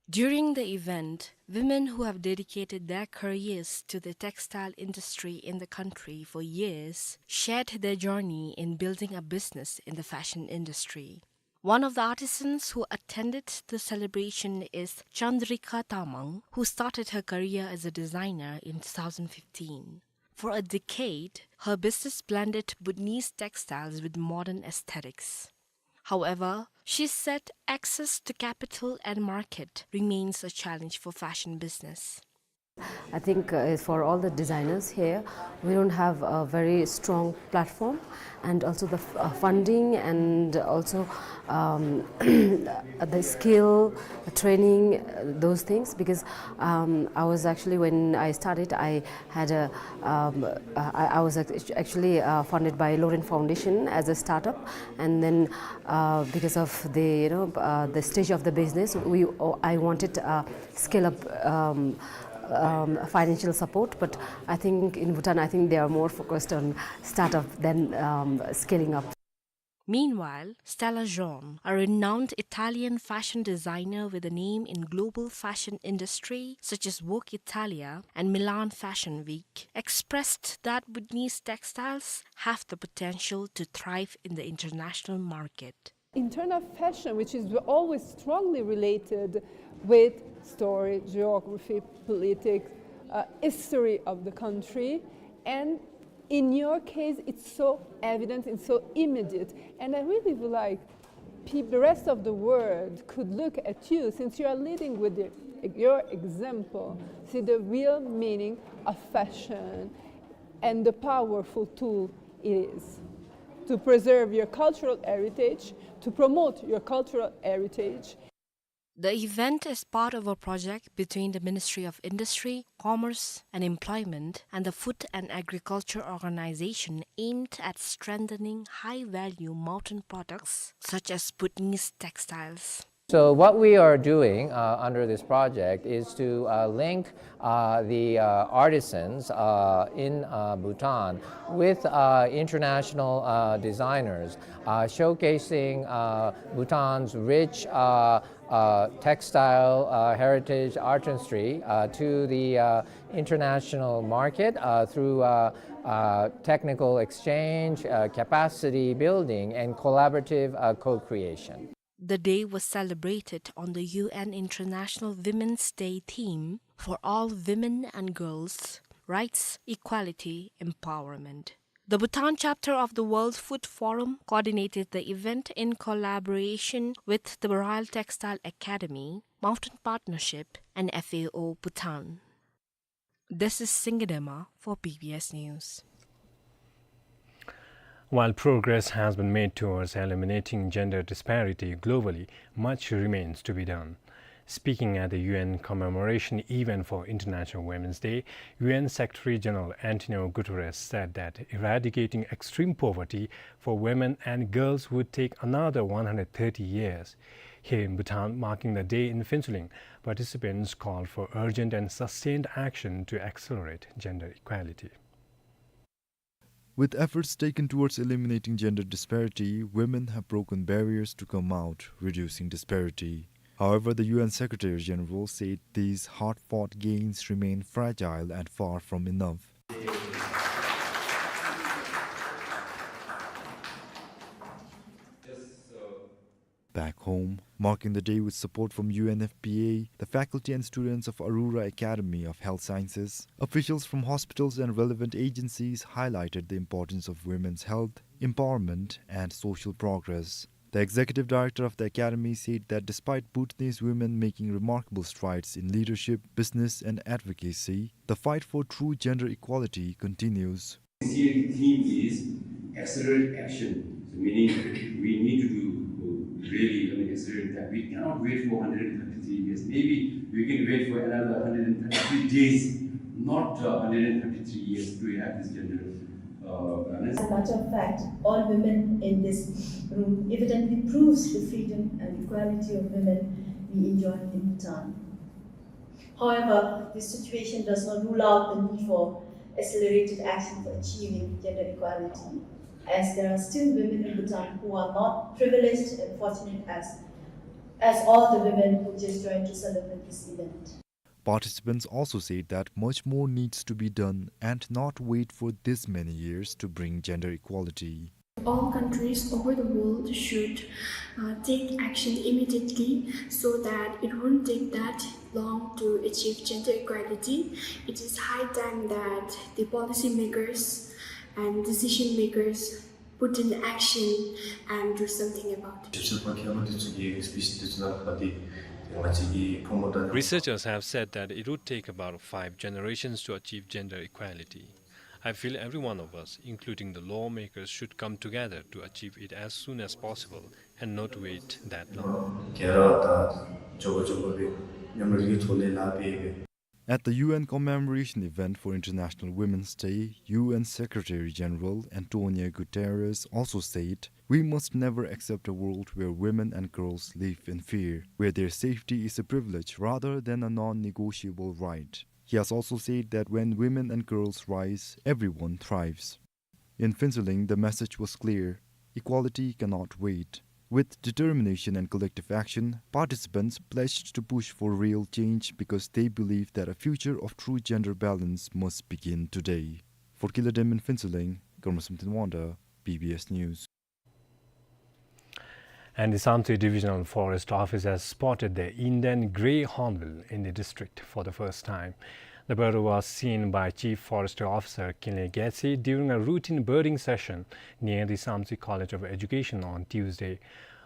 During the event, women who have dedicated their careers to the textile industry in the country for years shared their journey in building a business in the fashion industry. One of the artisans who attended the celebration is Chandrika Tamang, who started her career as a designer in two thousand fifteen. For a decade, her business blended Bhutanese textiles with modern aesthetics. However, she said access to capital and market remains a challenge for fashion business. I think, uh, for all the designers here, we don't have a very strong platform, and also the f-, uh, funding, and also, um, the skill, training, uh, those things, because, um, I was actually, when I started, I had a, um, uh, I, I was act-, actually, uh, funded by Loren Foundation as a startup, and then, uh, because of the, you know, uh, the stage of the business, we, oh, I wanted, uh, scale up, um, um, financial support, but I think in Bhutan, I think they are more focused on startup than, um, scaling up. Meanwhile, Stella Jean, a renowned Italian fashion designer with a name in global fashion industry such as Vogue Italia and Milan Fashion Week, expressed that Bhutanese textiles have the potential to thrive in the international market. Internal fashion, which is always strongly related with story, geography, politics, uh, history of the country, and in your case, it's so evident and so immediate. And I really would like peop-, the rest of the world could look at you, since you are leading with the, your example, see the real meaning of fashion and the powerful tool it is to preserve your cultural heritage, to promote your cultural heritage. The event is part of a project between the Ministry of Industry, Commerce and Employment and the Food and Agriculture Organization aimed at strengthening high-value mountain products such as Bhutanese textiles. So what we are doing, uh, under this project is to, uh, link, uh, the, uh, artisans, uh, in, uh, Bhutan with, uh, international, uh, designers, uh, showcasing, uh, Bhutan's rich, uh, uh, textile, uh, heritage artistry, uh, to the, uh, international market, uh, through, uh, uh, technical exchange, uh, capacity building, and collaborative, uh, co-creation. The day was celebrated on the U N International Women's Day theme for all women and girls, rights, equality, empowerment. The Bhutan chapter of the World Food Forum coordinated the event in collaboration with the Royal Textile Academy, Mountain Partnership, and F A O Bhutan. This is Singye Dema for B B S News. While progress has been made towards eliminating gender disparity globally, much remains to be done. Speaking at the U N commemoration event for International Women's Day, U N Secretary General Antonio Guterres said that eradicating extreme poverty for women and girls would take another one hundred thirty years. Here in Bhutan, marking the day in Phuentsholing, participants called for urgent and sustained action to accelerate gender equality. With efforts taken towards eliminating gender disparity, women have broken barriers to come out, reducing disparity. However, the U N Secretary General said these hard-fought gains remain fragile and far from enough. Back home, marking the day with support from U N F P A, the faculty and students of Aroora Academy of Health Sciences, officials from hospitals and relevant agencies highlighted the importance of women's health, empowerment, and social progress. The executive director of the academy said that despite Bhutanese women making remarkable strides in leadership, business, and advocacy, the fight for true gender equality continues. This year the theme is accelerate action. So meaning we need to do, uh, really, I mean, accelerate that. We cannot wait for hundred and thirty-three years. Maybe we can wait for another hundred and thirty-three days, not, uh, hundred and thirty-three years to have this gender, uh, balance. As a matter of fact, all women in this room evidently proves the freedom and equality of women we enjoy in Bhutan. However, this situation does not rule out the need for accelerated action for achieving gender equality, as there are still women in Bhutan who are not privileged and fortunate as, as all the women who just joined to celebrate this event. Participants also said that much more needs to be done and not wait for this many years to bring gender equality. All countries over the world should, uh, take action immediately so that it won't take that long to achieve gender equality. It is high time that the policymakers and decision makers put in action and do something about it. Researchers have said that it would take about five generations to achieve gender equality. I feel every one of us, including the lawmakers, should come together to achieve it as soon as possible and not wait that long. At the U N commemoration event for International Women's Day, U N Secretary General Antonio Guterres also said, "We must never accept a world where women and girls live in fear, where their safety is a privilege rather than a non-negotiable right." He has also said that when women and girls rise, everyone thrives. In Phuentsholing, the message was clear: equality cannot wait. With determination and collective action, participants pledged to push for real change because they believe that a future of true gender balance must begin today. For Kila Dem in Phuentsholing, Karma Samten Wangda, B B S News. And the Samtse Divisional Forest Office has spotted the Indian grey hornbill in the district for the first time. The bird was seen by Chief Forestry Officer Kinley Gyatse during a routine birding session near the Samtse College of Education on Tuesday.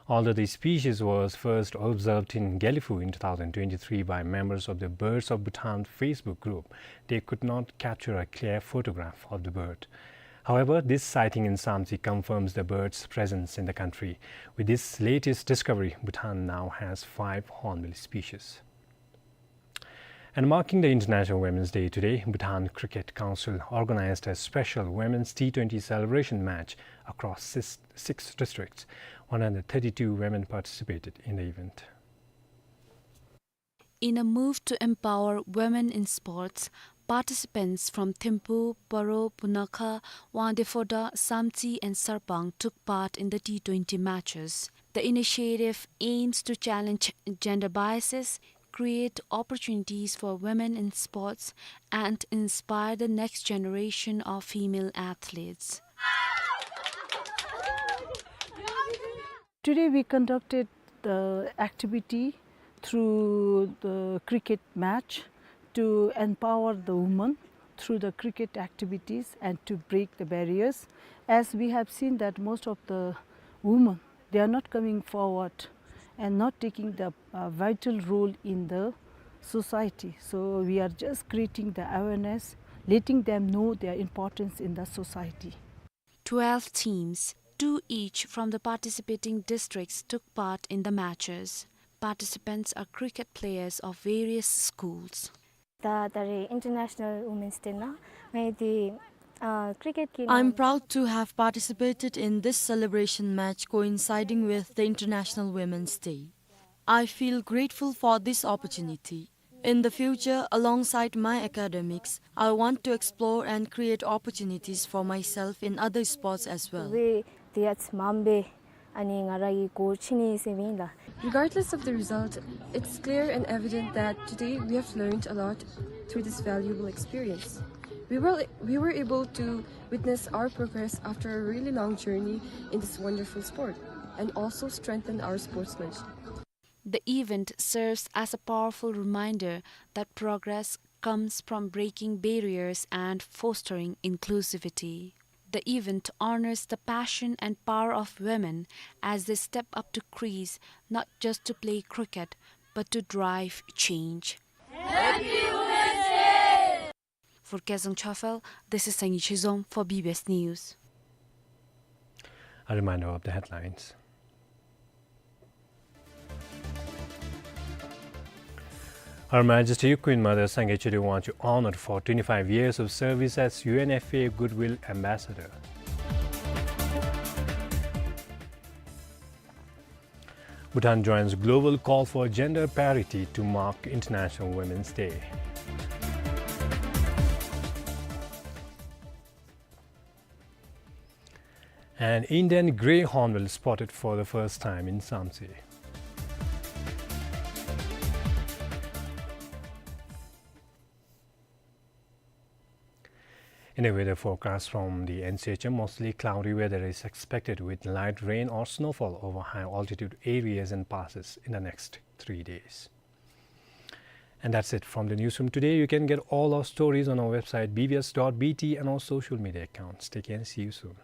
Although the species was first observed in Gelephu in two thousand twenty-three by members of the Birds of Bhutan Facebook group, they could not capture a clear photograph of the bird. However, this sighting in Samtse confirms the bird's presence in the country. With this latest discovery, Bhutan now has five hornbill species. And marking the International Women's Day today, Bhutan Cricket Council organized a special Women's T twenty celebration match across six, six districts. One hundred thirty-two women participated in the event. In a move to empower women in sports, participants from Thimphu, Paro, Punakha, Wangdue Phodrang, Samtse and Sarpang took part in the T twenty matches. The initiative aims to challenge gender biases, create opportunities for women in sports, and inspire the next generation of female athletes. Today we conducted the activity through the cricket match to empower the women through the cricket activities and to break the barriers. As we have seen that most of the women, they are not coming forward and not taking the, uh, vital role in the society. So we are just creating the awareness, letting them know their importance in the society. Twelve teams, two each from the participating districts, took part in the matches. Participants are cricket players of various schools. ད་ད་རེས་International Women's Day ནང་ང་འདི་ཨ་cricket གི I'm proud to have participated in this celebration match coinciding with the International Women's Day. I feel grateful for this opportunity. In the future, alongside my academics, I want to explore and create opportunities for myself in other sports as well. ཝེ་དེ་ཡ་ཚི་མམ་བེ་ཨ་ནི་ང་ར་གི་གོ་ཆི་ནི་སེ་བིན་ལ། Regardless of the result, it's clear and evident that today we have learned a lot through this valuable experience. We were, we were able to witness our progress after a really long journey in this wonderful sport and also strengthen our sportsmanship. The event serves as a powerful reminder that progress comes from breaking barriers and fostering inclusivity. The event honors the passion and power of women as they step up to crease, not just to play cricket, but to drive change. Happy Women's Day! For Kezang Chophel, this is Sangay Chizom for B B S News. A reminder of the headlines. Her Majesty Queen Mother Sangay Cheriwan Wangchuck honored for twenty-five years of service as U N F P A Goodwill Ambassador. Bhutan joins global call for gender parity to mark International Women's Day. An Indian grey hornbill spotted for the first time in Samtse. In a weather forecast from the N C H M, mostly cloudy weather is expected with light rain or snowfall over high altitude areas and passes in the next three days. And that's it from the newsroom today. You can get all our stories on our website B B S dot B T and our social media accounts. Take care and see you soon.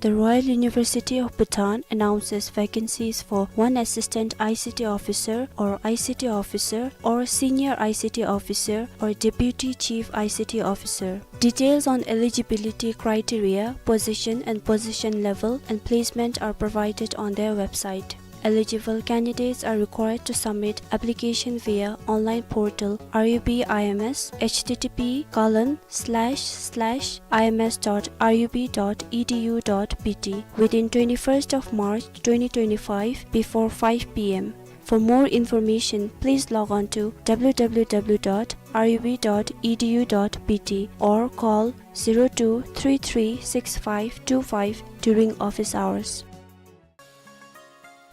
The Royal University of Bhutan announces vacancies for one assistant I C T officer or I C T officer or senior I C T officer or deputy chief I C T officer. Details on eligibility criteria, position and position level and placement are provided on their website. Eligible candidates are required to submit application via online portal R U B I M S, H T T P colon slash slash I M S dot R U B dot E D U dot B T, within twenty-first of March twenty twenty-five before five P M. For more information, please log on to W W W dot R U B dot E D U dot B T or call zero two three three six five two five during office hours.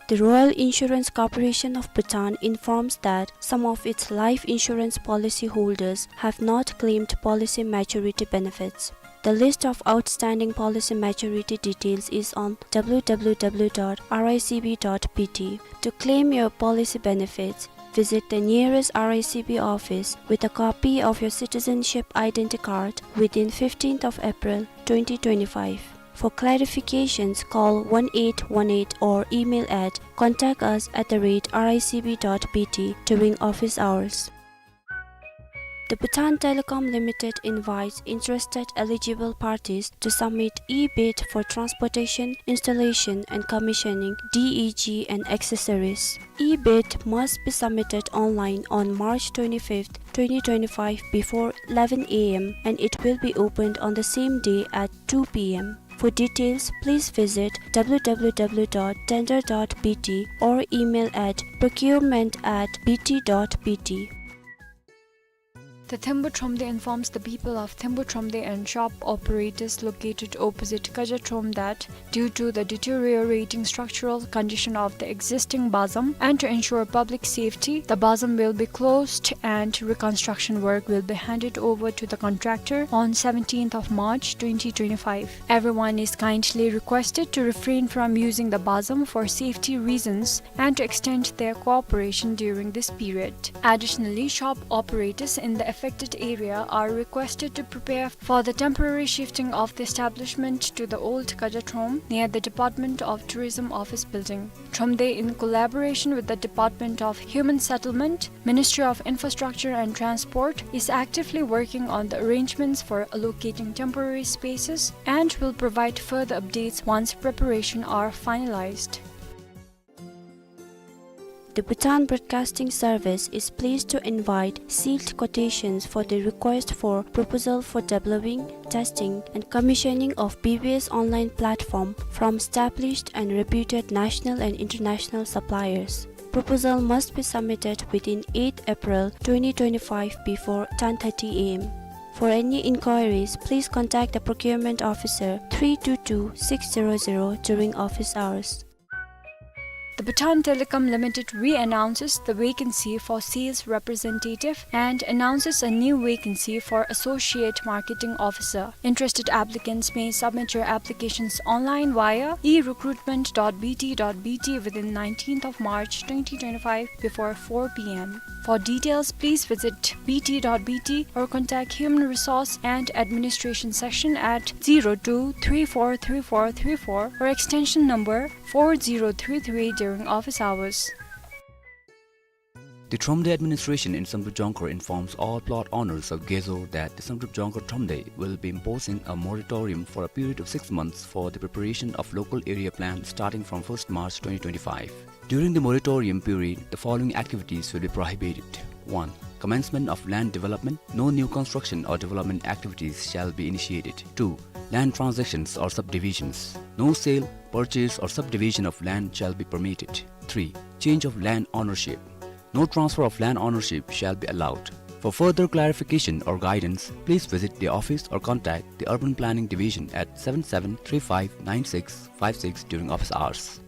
The Royal Insurance Corporation of Bhutan informs that some of its life insurance policy holders have not claimed policy maturity benefits. The list of outstanding policy maturity details is on W W W dot R I C B dot B T. To claim your policy benefits, visit the nearest R I C B office with a copy of your citizenship identity card within fifteenth of April twenty twenty-five. For clarifications, call one eight one eight or email at contact us at the rate R I C B dot B T during office hours. The Bhutan Telecom Limited invites interested eligible parties to submit e-bid for transportation, installation and commissioning, D E G and accessories. E-bid must be submitted online on March twenty-fifth, twenty twenty-five before eleven A M and it will be opened on the same day at two P M. For details, please visit W W W dot tender dot B T or email at procurement at B T dot B T. The Thembu Thromde informs the people of Thembu Thromde and shop operators located opposite Kaja Throm that due to the deteriorating structural condition of the existing bazam and to ensure public safety, the bazam will be closed and reconstruction work will be handed over to the contractor on seventeenth of March twenty twenty-five. Everyone is kindly requested to refrain from using the bazam for safety reasons and to extend their cooperation during this period. Additionally, shop operators in the affected area are requested to prepare for the temporary shifting of the establishment to the old Kaja Throm near the Department of Tourism office building. Thromde, in collaboration with the Department of Human Settlement, Ministry of Infrastructure and Transport, is actively working on the arrangements for allocating temporary spaces and will provide further updates once preparation are finalized. The Bhutan Broadcasting Service is pleased to invite sealed quotations for the request for proposal for developing, testing and commissioning of B B S online platform from established and reputed national and international suppliers. Proposal must be submitted within eighth April twenty twenty-five before ten thirty A M. For any inquiries, please contact the procurement officer three two two six zero zero during office hours. The Bhutan Telecom Limited re-announces the vacancy for sales representative and announces a new vacancy for associate marketing officer. Interested applicants may submit your applications online via e recruitment dot B T dot B T within nineteenth of March twenty twenty-five before four P M. For details, please visit B T dot B T or contact Human Resource and Administration section at zero two three four three four three four or extension number four zero three three during office hours. The Thromde administration in Samdrup Jongkhar informs all plot owners of Gezo that the Samdrup Jongkhar Thromde will be imposing a moratorium for a period of six months for the preparation of local area plan starting from first March twenty twenty-five. During the moratorium period, the following activities will be prohibited. One, commencement of land development. No new construction or development activities shall be initiated. Two, land transactions or subdivisions. No sale, purchase or subdivision of land shall be permitted. Three, change of land ownership. No transfer of land ownership shall be allowed. For further clarification or guidance, please visit the office or contact the Urban Planning Division at seven seven three five nine six five six during office hours.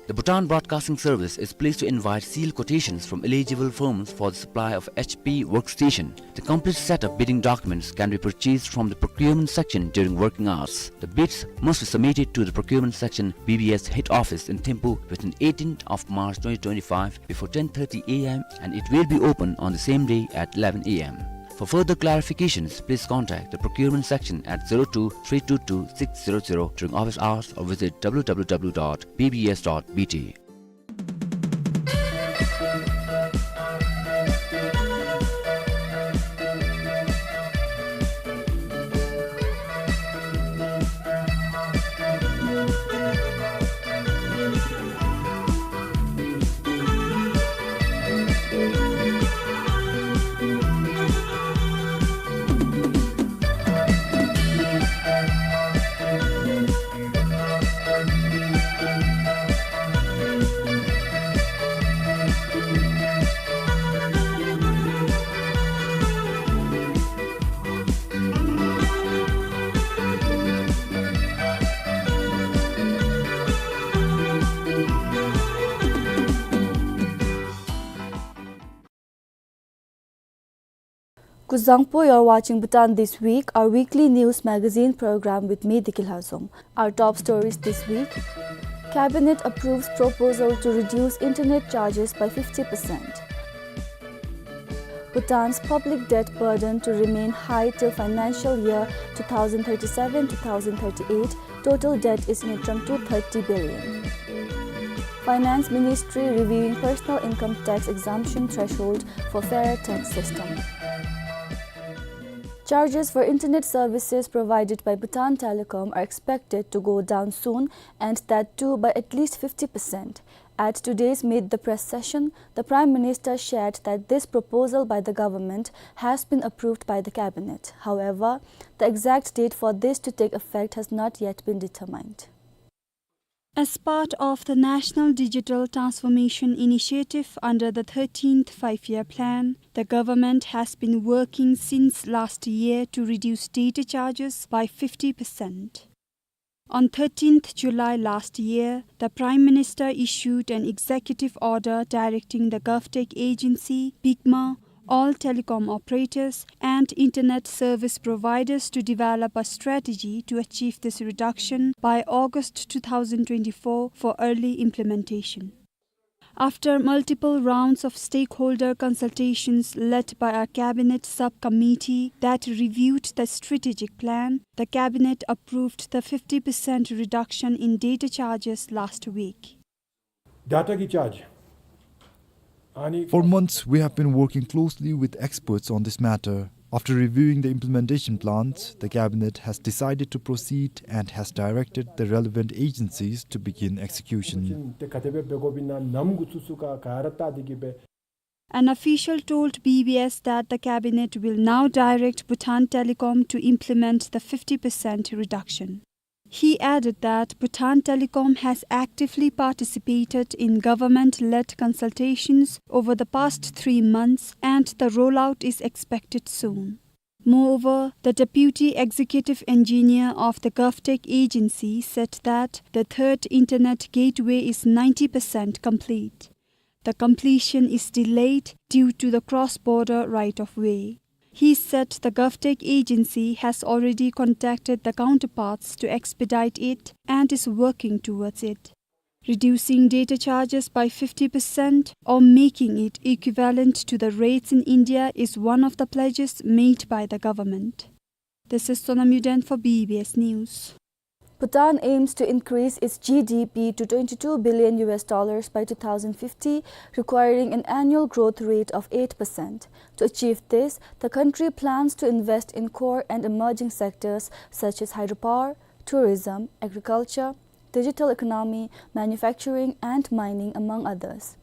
The Bhutan Broadcasting Service is pleased to invite sealed quotations from eligible firms for the supply of H P workstation. The complete set of bidding documents can be purchased from the procurement section during working hours. The bids must be submitted to the procurement section B B S head office in Thimphu within eighteenth of March twenty twenty-five before ten thirty A M and it will be open on the same day at eleven A M. For further clarifications, please contact the procurement section at zero two three two two six zero zero during office hours or visit W W W dot B B S dot B T. Zangpo, you're watching Bhutan This Week, our weekly news magazine program with me, Diki Lhazom. Our top stories this week: Cabinet approves proposal to reduce internet charges by fifty percent. Bhutan's public debt burden to remain high till financial year two thousand thirty-seven two thousand thirty-eight, total debt is neutrum to thirty billion. Finance Ministry reviewing personal income tax exemption threshold for fairer tax system. Charges for internet services provided by Bhutan Telecom are expected to go down soon, and that too by at least fifty percent. At today's Meet the Press session, the Prime Minister shared that this proposal by the government has been approved by the cabinet. However, the exact date for this to take effect has not yet been determined. As part of the National Digital Transformation Initiative under the thirteenth Five-Year Plan, the government has been working since last year to reduce data charges by fifty percent. On thirteenth July last year, the Prime Minister issued an executive order directing the GovTech agency, BICMA, all telecom operators, and internet service providers to develop a strategy to achieve this reduction by August two thousand twenty-four for early implementation. After multiple rounds of stakeholder consultations led by a cabinet subcommittee that reviewed the strategic plan, the cabinet approved the fifty percent reduction in data charges last week. Data ki charge. For months, we have been working closely with experts on this matter. After reviewing the implementation plans, the cabinet has decided to proceed and has directed the relevant agencies to begin execution. An official told B B S that the cabinet will now direct Bhutan Telecom to implement the fifty percent reduction. He added that Bhutan Telecom has actively participated in government-led consultations over the past three months and the rollout is expected soon. Moreover, the deputy executive engineer of the GovTech agency said that the third internet gateway is ninety percent complete. The completion is delayed due to the cross-border right-of-way. He said the GovTech agency has already contacted the counterparts to expedite it and is working towards it. Reducing data charges by fifty percent or making it equivalent to the rates in India is one of the pledges made by the government. This is Sonam Yuden for B B S News. Bhutan aims to increase its G D P to twenty-two billion U S dollars by two thousand fifty, requiring an annual growth rate of eight percent. To achieve this, the country plans to invest in core and emerging sectors such as hydropower, tourism, agriculture, digital economy, manufacturing, and mining, among others.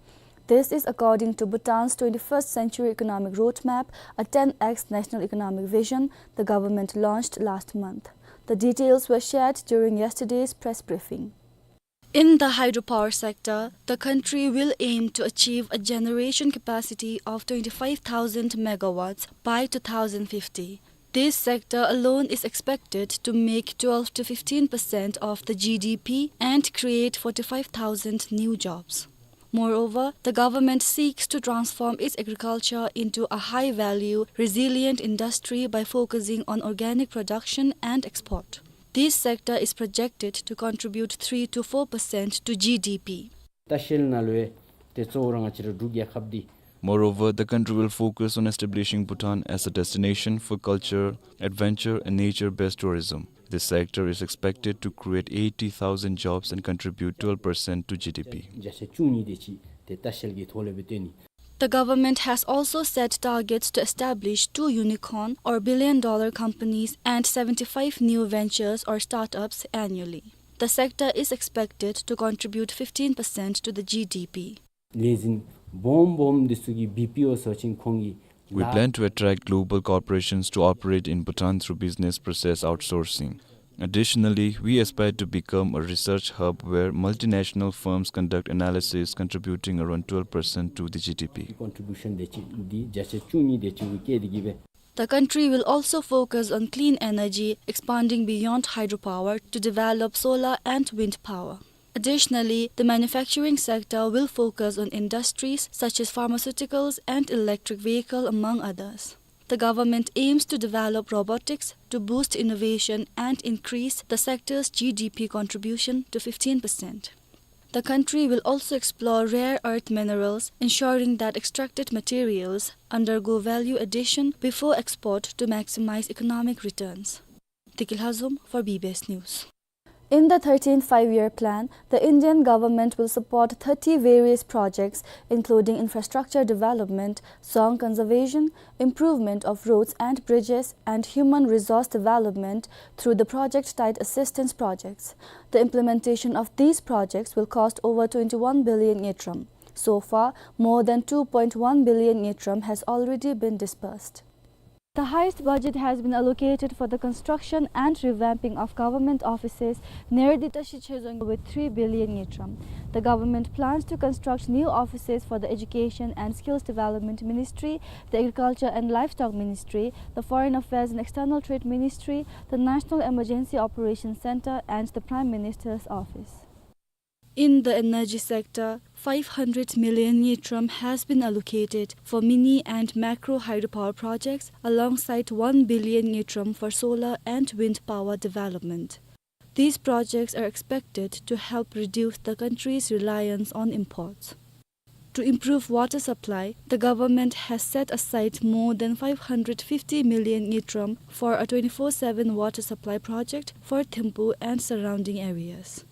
This is according to Bhutan's twenty-first Century Economic Roadmap, a ten X National Economic Vision the government launched last month. The details were shared during yesterday's press briefing. In the hydropower sector, the country will aim to achieve a generation capacity of twenty-five thousand megawatts by two thousand fifty. This sector alone is expected to make twelve to fifteen percent of the G D P and create forty-five thousand new jobs. Moreover, the government seeks to transform its agriculture into a high-value, resilient industry by focusing on organic production and export. This sector is projected to contribute three to four percent to G D P. ལྟ་བཤལ་ནང་ལུ་ཡང་ཏེ་གཙོ་བོ་ར་ང་བཅས་ར་འབྲུག་རྒྱལ་ཁབ་འདི། Moreover, the country will focus on establishing Bhutan as a destination for culture, adventure, and nature-based tourism. This sector is expected to create eighty thousand jobs and contribute twelve percent to G D P. བརྒྱ་ཆ་བཅུ་གཉིས་དེ་ཅིག་ཏེ་ལྟ་བཤལ་གྱི་ཐོག་ལས་སྦེ་སྟོན་ནི། The government has also set targets to establish two unicorn or billion-dollar companies and seventy-five new ventures or startups annually. The sector is expected to contribute fifteen percent to the G D P. ལས་འཛིན་སྦོམ་སྦོམ་འདི་ཚུ་གིས་བི་པི་ཨོ་ཟེར་བ་ཅིན་ཁོང་གིས། We plan to attract global corporations to operate in Bhutan through business process outsourcing. Additionally, we aspire to become a research hub where multinational firms conduct analysis, contributing around twelve percent to the G D P. Contribution དེ་ཅིག་འདི་བརྒྱ་ཆ་བཅུ་གཉིས་དེ་ཅིག་གིས་བསྐྱེད་དེ་གིས་སྦེ། The country will also focus on clean energy, expanding beyond hydropower to develop solar and wind power. Additionally, the manufacturing sector will focus on industries such as pharmaceuticals and electric vehicle, among others. The government aims to develop robotics to boost innovation and increase the sector's G D P contribution to fifteen percent. The country will also explore rare earth minerals, ensuring that extracted materials undergo value addition before export to maximize economic returns. Deki Lhazom for B B S News. In the thirteenth Five-Year Plan, the Indian government will support thirty various projects, including infrastructure development, dzong conservation, improvement of roads and bridges, and human resource development through the project-tied assistance projects. The implementation of these projects will cost over twenty-one billion ngultrum. So far, more than two point one billion ngultrum has already been disbursed. The highest budget has been allocated for the construction and revamping of government offices, nearly tashi chezong with three billion ngultrum. The government plans to construct new offices for the Education and Skills Development Ministry, the Agriculture and Livestock Ministry, the Foreign Affairs and External Trade Ministry, the National Emergency Operations Center, and the Prime Minister's Office. In the energy sector, five hundred million ngultrum has been allocated for mini and macro hydropower projects, alongside one billion ngultrum for solar and wind power development. These projects are expected to help reduce the country's reliance on imports. To improve water supply, the government has set aside more than five hundred fifty million ngultrum for a twenty-four seven water supply project for Thimphu and surrounding areas.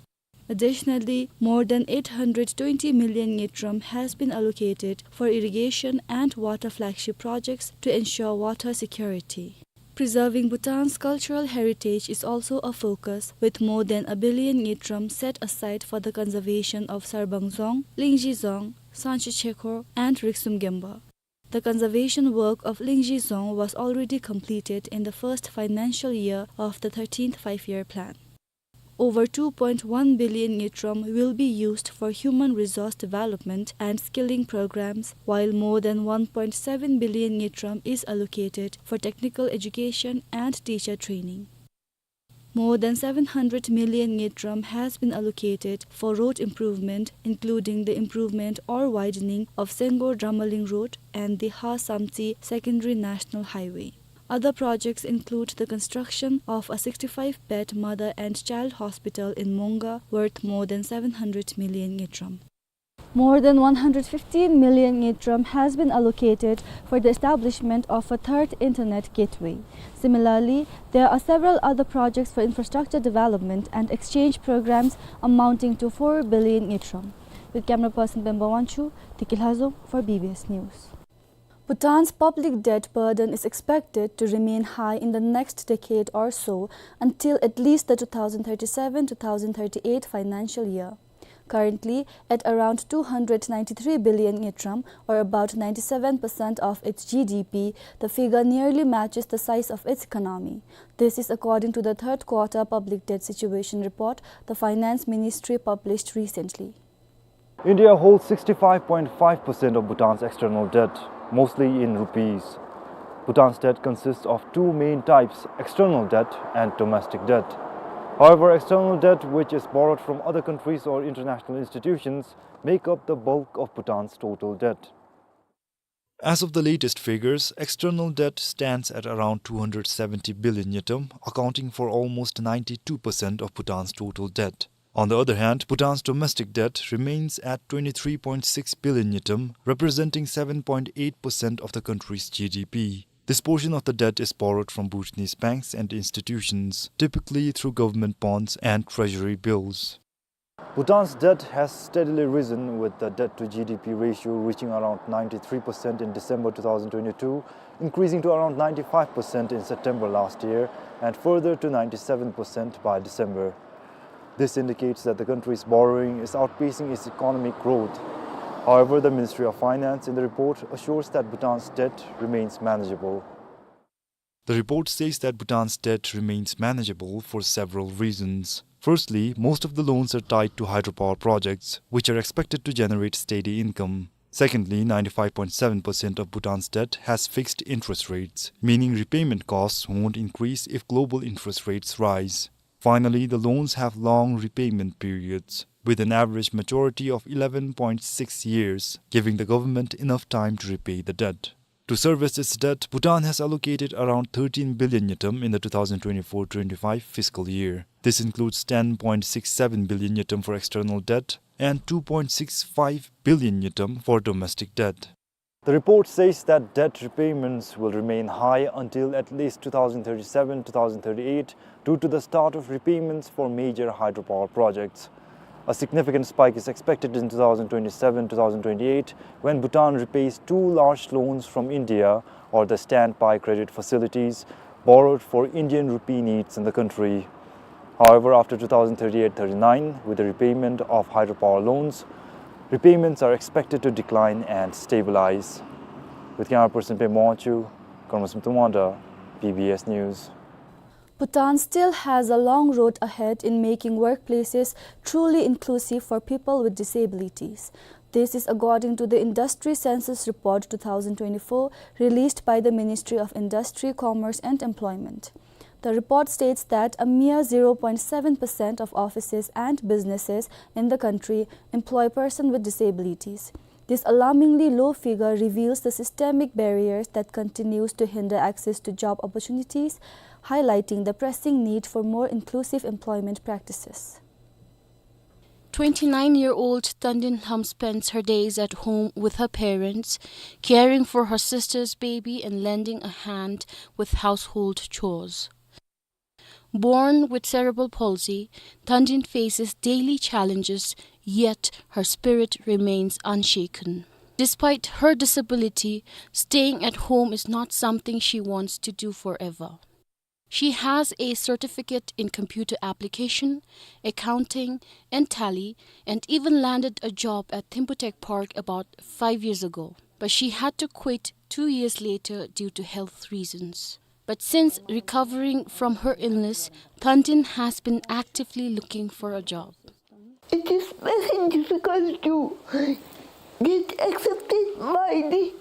Additionally, more than eight hundred twenty million ngultrum has been allocated for irrigation and water flagship projects to ensure water security. Preserving Bhutan's cultural heritage is also a focus, with more than a billion ngultrum set aside for the conservation of Sarbang Dzong, Lingzhi Dzong, Sangchi Chekhor, and Riksum Gemba. The conservation work of Lingzhi Dzong was already completed in the first financial year of the thirteenth Five-Year Plan. Over two point one billion ngultrum will be used for human resource development and skilling programs, while more than one point seven billion ngultrum is allocated for technical education and teacher training. More than seven hundred million ngultrum has been allocated for road improvement, including the improvement or widening of Sengor Dramaling Road and the Ha Samtse Secondary National Highway. Other projects include the construction of a sixty-five bed mother and child hospital in Monga, worth more than seven hundred million ngultrum. More than one hundred fifteen million ngultrum has been allocated for the establishment of a third internet gateway. Similarly, there are several other projects for infrastructure development and exchange programs amounting to four billion ngultrum. With camera person Pemba Wangchuk, Deki Lhazom for B B S News. Bhutan's public debt burden is expected to remain high in the next decade or so, until at least the two thousand thirty-seven two thousand thirty-eight financial year. Currently, at around two hundred ninety-three billion ngultrum, or about ninety-seven percent of its G D P, the figure nearly matches the size of its economy. This is according to the third quarter public debt situation report the Finance Ministry published recently. India holds sixty-five point five percent of Bhutan's external debt, mostly in rupees. Bhutan's debt consists of two main types, external debt and domestic debt. However, external debt, which is borrowed from other countries or international institutions, make up the bulk of Bhutan's total debt. As of the latest figures, external debt stands at around two hundred seventy billion ngultrum, accounting for almost ninety-two percent of Bhutan's total debt. On the other hand, Bhutan's domestic debt remains at twenty-three point six billion ngultrum, representing seven point eight percent of the country's G D P. This portion of the debt is borrowed from Bhutanese banks and institutions, typically through government bonds and treasury bills. Bhutan's debt has steadily risen, with the debt to G D P ratio reaching around ninety-three percent in December two thousand twenty-two, increasing to around ninety-five percent in September last year, and further to ninety-seven percent by December. This indicates that the country's borrowing is outpacing its economic growth. However, the Ministry of Finance in the report assures that Bhutan's debt remains manageable. The report says that Bhutan's debt remains manageable for several reasons. Firstly, most of the loans are tied to hydropower projects, which are expected to generate steady income. Secondly, ninety-five point seven percent of Bhutan's debt has fixed interest rates, meaning repayment costs won't increase if global interest rates rise. Finally, the loans have long repayment periods, with an average maturity of eleven point six years, giving the government enough time to repay the debt. To service its debt, Bhutan has allocated around thirteen billion ngultrum in the two thousand twenty-four twenty-five fiscal year. This includes ten point six seven billion ngultrum for external debt and two point six five billion ngultrum for domestic debt. The report says that debt repayments will remain high until at least two thousand thirty-seven, two thousand thirty-eight, due to the start of repayments for major hydropower projects. A significant spike is expected in two thousand twenty-seven, two thousand twenty-eight, when Bhutan repays two large loans from India, or the standby credit facilities, borrowed for Indian rupee needs in the country. However, after two thousand thirty-eight thirty-nine, with the repayment of hydropower loans, repayments are expected to decline and stabilize. With camera person Pema Wangchuk, Karma Sum Tumanda, B B S News. Bhutan still has a long road ahead in making workplaces truly inclusive for people with disabilities. This is according to the Industry Census Report two thousand twenty-four, released by the Ministry of Industry, Commerce and Employment. The report states that a mere zero point seven percent of offices and businesses in the country employ persons with disabilities. This alarmingly low figure reveals the systemic barriers that continues to hinder access to job opportunities, highlighting the pressing need for more inclusive employment practices. Twenty-nine-year-old Tandin Lham spends her days at home with her parents, caring for her sister's baby and lending a hand with household chores. Born with cerebral palsy, Tandin faces daily challenges, yet her spirit remains unshaken. Despite her disability, staying at home is not something she wants to do forever. She has a certificate in computer application, accounting, and tally, and even landed a job at Thimphu Tech Park about five years ago. But she had to quit two years later due to health reasons. But since recovering from her illness, Tandin has been actively looking for a job. It is very difficult to get accepted by the,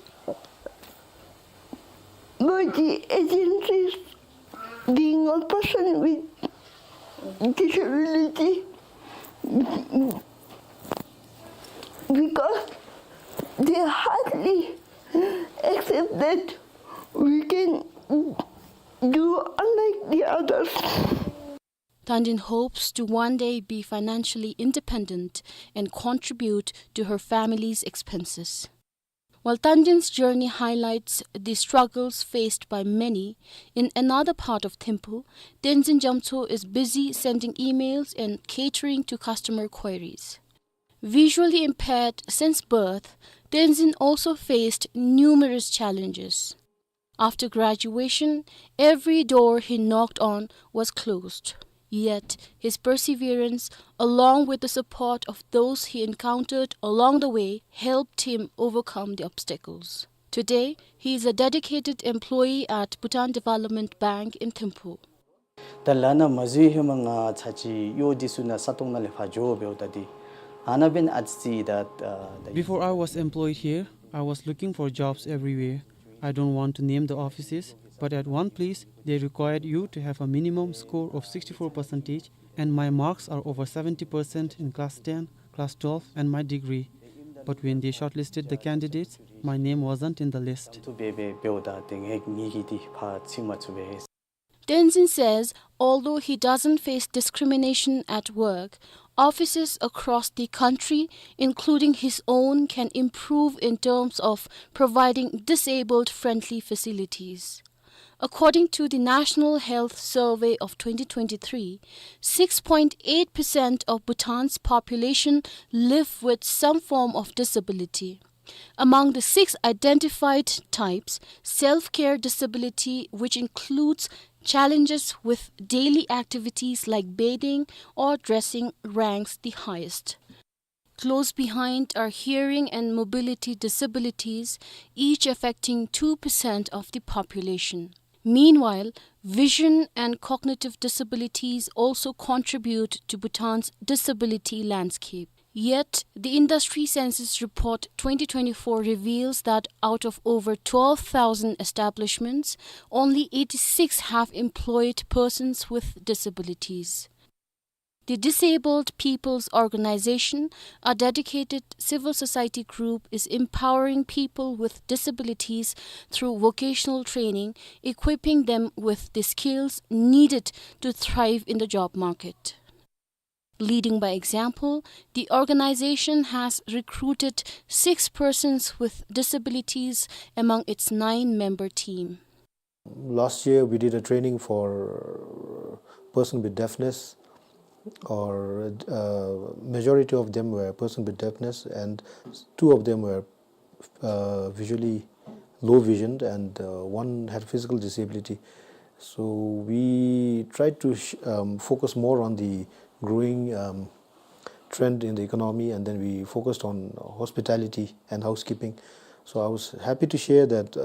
by the agencies, being a person with disability, because they hardly accept that we can do unlike the others. Tandin hopes to one day be financially independent and contribute to her family's expenses. While Tandin's journey highlights the struggles faced by many, in another part of Thimphu, Tenzin Jamtso is busy sending emails and catering to customer queries. Visually impaired since birth, Tenzin also faced numerous challenges. After graduation, every door he knocked on was closed. Yet, his perseverance, along with the support of those he encountered along the way, helped him overcome the obstacles. Today, he is a dedicated employee at Bhutan Development Bank in Thimphu. ད་ལགས་ན་མ་འཛོལ་ཧེ་མ་ང་ཚ་ཅིག་གཡོག་འདི་ཚུ་ནང་ས་སྟོང་ནང་ལས་ཕར་འགྱོ་འབདཝ་ད་འདི་ཨ་ནཱ་འབདན་ཨ་ཙི་ད་ད། Before I was employed here, I was looking for jobs everywhere. I don't want to name the offices, but at one place they required you to have a minimum score of sixty-four percentage, and my marks are over seventy percent in class ten, class twelve, and my degree. But when they shortlisted the candidates, my name wasn't in the list. ཐུ་འབད་འབད་འབདཝ་ད་ཏེ་ངེ་ངེ་གི་འདི་ཕར་ཚུད་མ་ཚུགས་པས། Tenzin says although he doesn't face discrimination at work, offices across the country, including his own, can improve in terms of providing disabled-friendly facilities. According to the National Health Survey of twenty twenty-three, six point eight percent of Bhutan's population live with some form of disability. Among the six identified types, self-care disability, which includes challenges with daily activities like bathing or dressing, ranks the highest. Close behind are hearing and mobility disabilities, each affecting two percent of the population. Meanwhile, vision and cognitive disabilities also contribute to Bhutan's disability landscape. Yet, the Industry Census Report twenty twenty-four reveals that out of over twelve thousand establishments, only eighty-six have employed persons with disabilities. The Disabled People's Organization, a dedicated civil society group, is empowering people with disabilities through vocational training, equipping them with the skills needed to thrive in the job market. Leading by example, the organization has recruited six persons with disabilities among its nine-member team. Last year, we did a training for person with deafness, or, uh, majority of them were person with deafness, and two of them were, uh, visually low visioned, and, uh, one had physical disability. So we tried to sh-, um, focus more on the growing, um, trend in the economy, and then we focused on hospitality and housekeeping. So I was happy to share that, uh,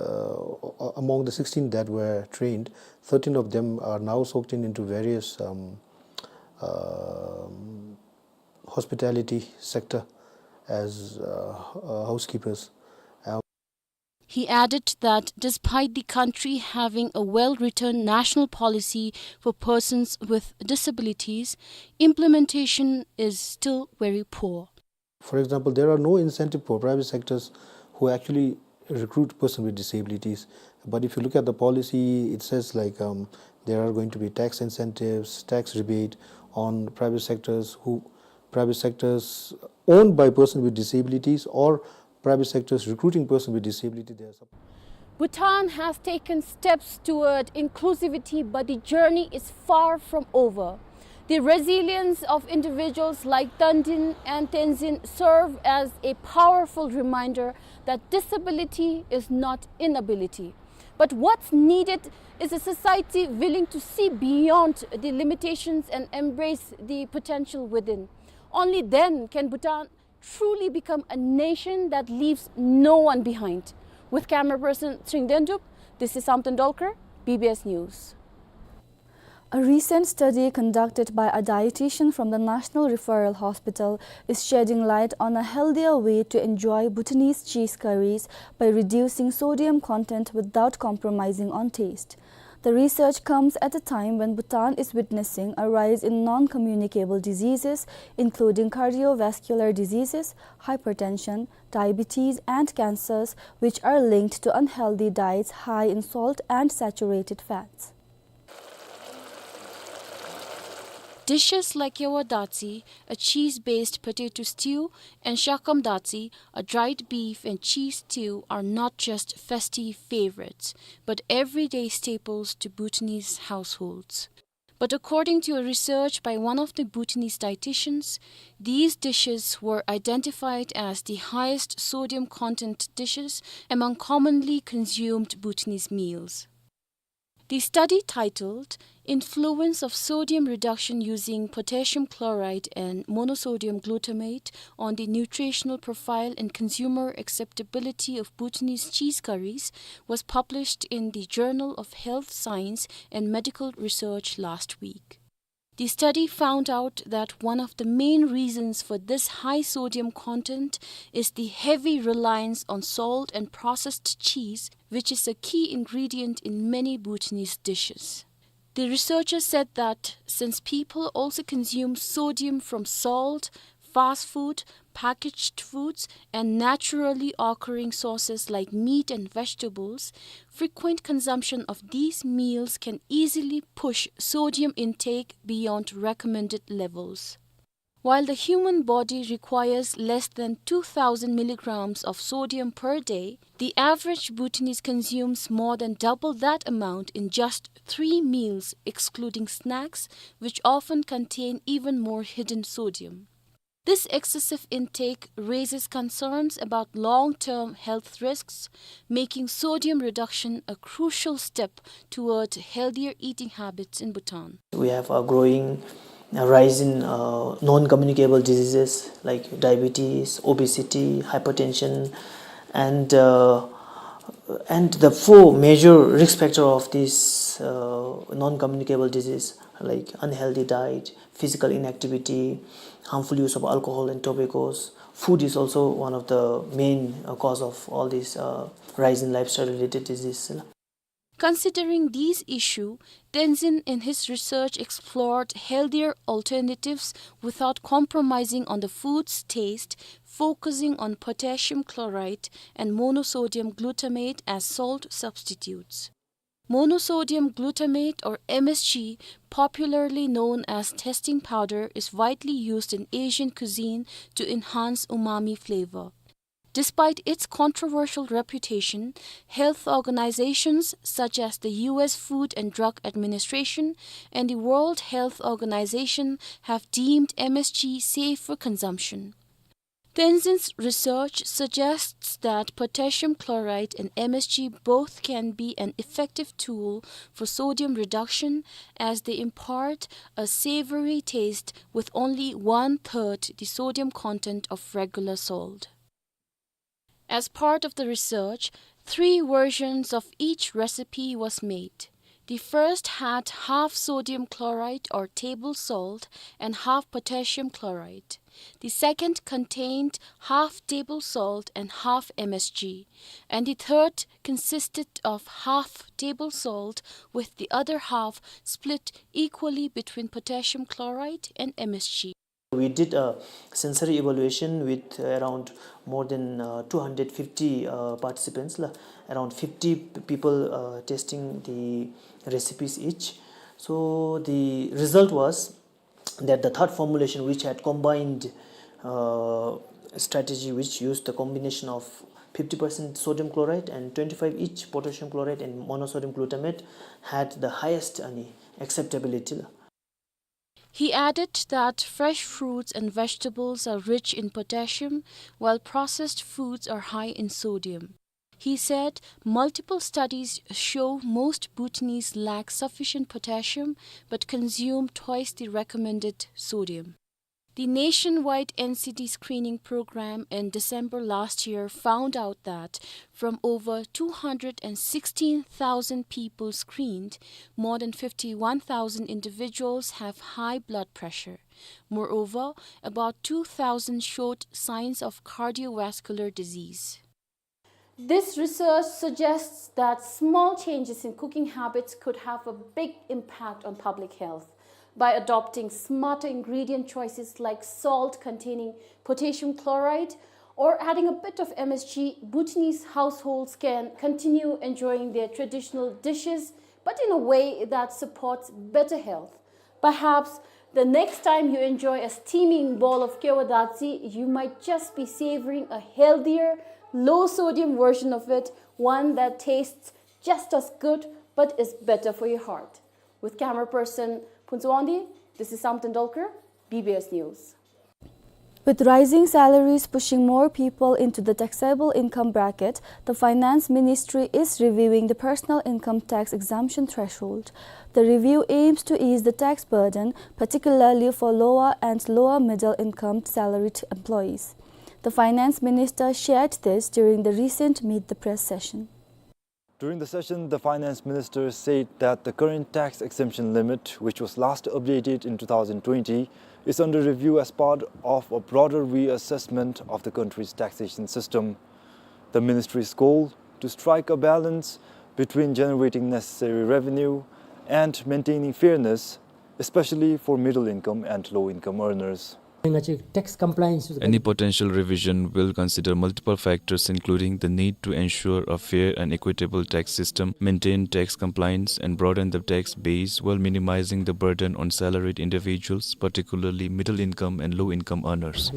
a-, among the sixteen that were trained, thirteen of them are now soaked in into various, um, um, hospitality sector as, uh, uh, housekeepers. Uh, He added that despite the country having a well-written national policy for persons with disabilities, implementation is still very poor. For example, there are no incentive for private sectors who actually recruit person with disabilities. But if you look at the policy, it says, like, um, there are going to be tax incentives, tax rebate on private sectors who, private sectors owned by person with disabilities or private sectors recruiting person with disability. There are some Bhutan has taken steps toward inclusivity, but the journey is far from over. The resilience of individuals like Tandin and Tenzin serve as a powerful reminder that disability is not inability. But what's needed is a society willing to see beyond the limitations and embrace the potential within. Only then can Bhutan truly become a nation that leaves no one behind. With camera person Tshering Dendup, this is Samten Dolkar, B B S News. A recent study conducted by a dietitian from the National Referral Hospital is shedding light on a healthier way to enjoy Bhutanese cheese curries by reducing sodium content without compromising on taste. The research comes at a time when Bhutan is witnessing a rise in non-communicable diseases, including cardiovascular diseases, hypertension, diabetes, and cancers, which are linked to unhealthy diets high in salt and saturated fats. Dishes like Yawa Datsi, a cheese-based potato stew, and Shakam Datsi, a dried beef and cheese stew, are not just festive favorites, but everyday staples to Bhutanese households. But according to a research by one of the Bhutanese dietitians, these dishes were identified as the highest sodium content dishes among commonly consumed Bhutanese meals. The study, titled Influence of Sodium Reduction Using Potassium Chloride and Monosodium Glutamate on the Nutritional Profile and Consumer Acceptability of Bhutanese Cheese Curries, was published in the Journal of Health Science and Medical Research last week. The study found out that one of the main reasons for this high sodium content is the heavy reliance on salt and processed cheese, which is a key ingredient in many Bhutanese dishes. The researchers said that since people also consume sodium from salt, fast food, packaged foods, and naturally occurring sources like meat and vegetables, frequent consumption of these meals can easily push sodium intake beyond recommended levels. While the human body requires less than two thousand milligrams of sodium per day, the average Bhutanese consumes more than double that amount in just three meals, excluding snacks, which often contain even more hidden sodium. This excessive intake raises concerns about long-term health risks, making sodium reduction a crucial step toward healthier eating habits in Bhutan. We have a growing, uh, rise in, uh, non-communicable diseases like diabetes, obesity, hypertension, and, uh, and the four major risk factor of these, uh, non-communicable disease, like unhealthy diet, physical inactivity, harmful use of alcohol and tobaccos. Food is also one of the main, uh, cause of all these, uh, rise in lifestyle-related diseases. Considering these issues, Tenzin in his research explored healthier alternatives without compromising on the food's taste, focusing on potassium chloride and monosodium glutamate as salt substitutes. Monosodium glutamate, or M S G, popularly known as testing powder, is widely used in Asian cuisine to enhance umami flavor. Despite its controversial reputation, health organizations such as the U S Food and Drug Administration and the World Health Organization have deemed M S G safe for consumption. Tenzin's research suggests that potassium chloride and M S G both can be an effective tool for sodium reduction, as they impart a savory taste with only one-third the sodium content of regular salt. As part of the research, three versions of each recipe was made. The first had half sodium chloride or table salt and half potassium chloride. The second contained half table salt and half M S G. And the third consisted of half table salt, with the other half split equally between potassium chloride and M S G. We did a sensory evaluation with around more than, uh, two hundred fifty, uh, participants, la, around fifty p-, people, uh, testing the recipes each. So the result was that the third formulation, which had combined, uh, strategy, which used the combination of fifty percent sodium chloride and twenty-five each potassium chloride and monosodium glutamate, had the highest, uh, acceptability, la. He added that fresh fruits and vegetables are rich in potassium, while processed foods are high in sodium. He said multiple studies show most Bhutanese lack sufficient potassium but consume twice the recommended sodium. The nationwide N C D screening program in December last year found out that from over two hundred and sixteen thousand people screened, more than fifty-one thousand individuals have high blood pressure. Moreover, about two thousand showed signs of cardiovascular disease. This research suggests that small changes in cooking habits could have a big impact on public health. By adopting smarter ingredient choices like salt containing potassium chloride or adding a bit of M S G, Bhutanese households can continue enjoying their traditional dishes, but in a way that supports better health. Perhaps the next time you enjoy a steaming bowl of kewa datsi, you might just be savoring a healthier, low-sodium version of it, one that tastes just as good but is better for your heart. With camera person Phuntsho Wangdi, this is Sam Tendolkar, B B S News. With rising salaries pushing more people into the taxable income bracket, the Finance Ministry is reviewing the personal income tax exemption threshold. The review aims to ease the tax burden, particularly for lower and lower middle income salaried employees. The Finance Minister shared this during the recent Meet the Press session. During the session, the Finance Minister said that the current tax exemption limit, which was last updated in two thousand twenty, is under review as part of a broader reassessment of the country's taxation system. The ministry's goal to strike a balance between generating necessary revenue and maintaining fairness, especially for middle income and low income earners. Tax compliance. Any potential revision will consider multiple factors, including the need to ensure a fair and equitable tax system, maintain tax compliance, and broaden the tax base while minimizing the burden on salaried individuals, particularly middle income and low income earners.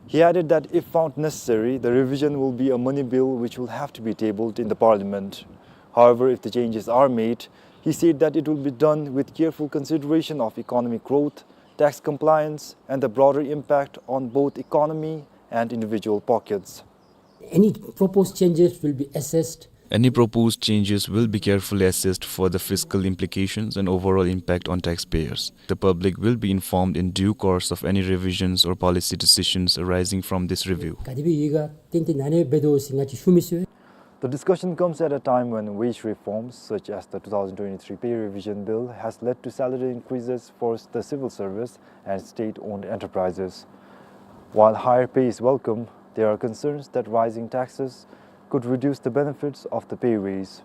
He added that if found necessary, the revision will be a money bill which will have to be tabled in the parliament. However, if the changes are made, he said that it will be done with careful consideration of economic growth, tax compliance, and the broader impact on both economy and individual pockets. Any proposed changes will be assessed. Any proposed changes will be carefully assessed for the fiscal implications and overall impact on taxpayers. The public will be informed in due course of any revisions or policy decisions arising from this review. The discussion comes at a time when wage reforms, such as the two thousand twenty-three Pay Revision Bill, has led to salary increases for the civil service and state-owned enterprises. While higher pay is welcome, there are concerns that rising taxes could reduce the benefits of the pay raise.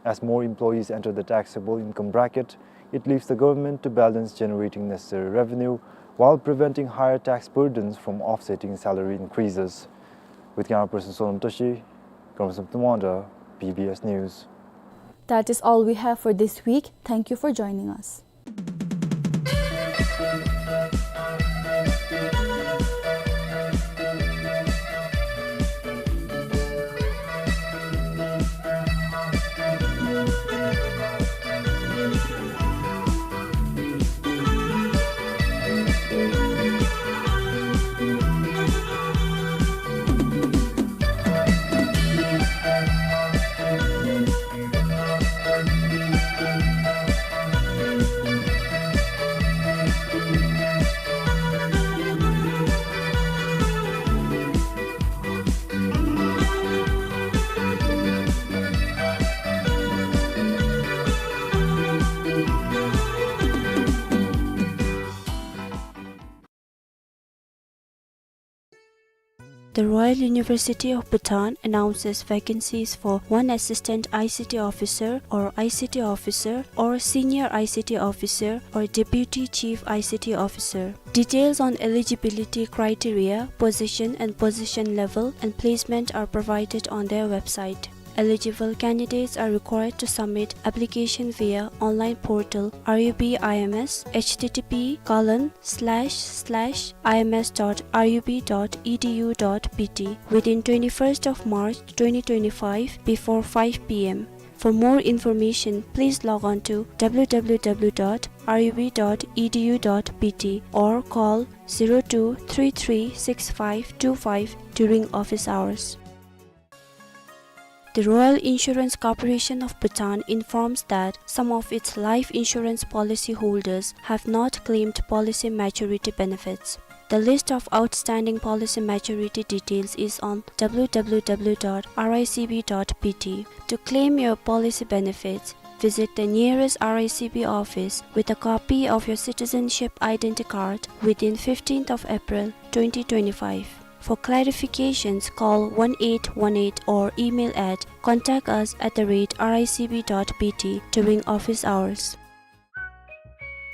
As more employees enter the taxable income bracket, it leaves the government to balance generating necessary revenue while preventing higher tax burdens from offsetting salary increases. With camera person Sonam Tashi, Government of Tumanda, B B S News. That is all we have for this week. Thank you for joining us. The Royal University of Bhutan announces vacancies for one assistant I C T officer or I C T officer or senior I C T officer or deputy chief I C T officer. Details on eligibility criteria, position and position level, and placement are provided on their website. Eligible candidates are required to submit application via online portal R U B I M S, H T T P colon slash slash I M S dot R U B dot E D U dot B T, within twenty-first of March twenty twenty-five before five P M. For more information, please log on to W W W dot R U B dot E D U dot B T or call zero two three three six five two five during office hours. The Royal Insurance Corporation of Bhutan informs that some of its life insurance policy holders have not claimed policy maturity benefits. The list of outstanding policy maturity details is on W W W dot R I C B dot B T. To claim your policy benefits, visit the nearest R I C B office with a copy of your citizenship identity card within fifteenth of April twenty twenty-five. For clarifications, call one eight one eight or email at contact us at the rate R I C B dot B T during office hours.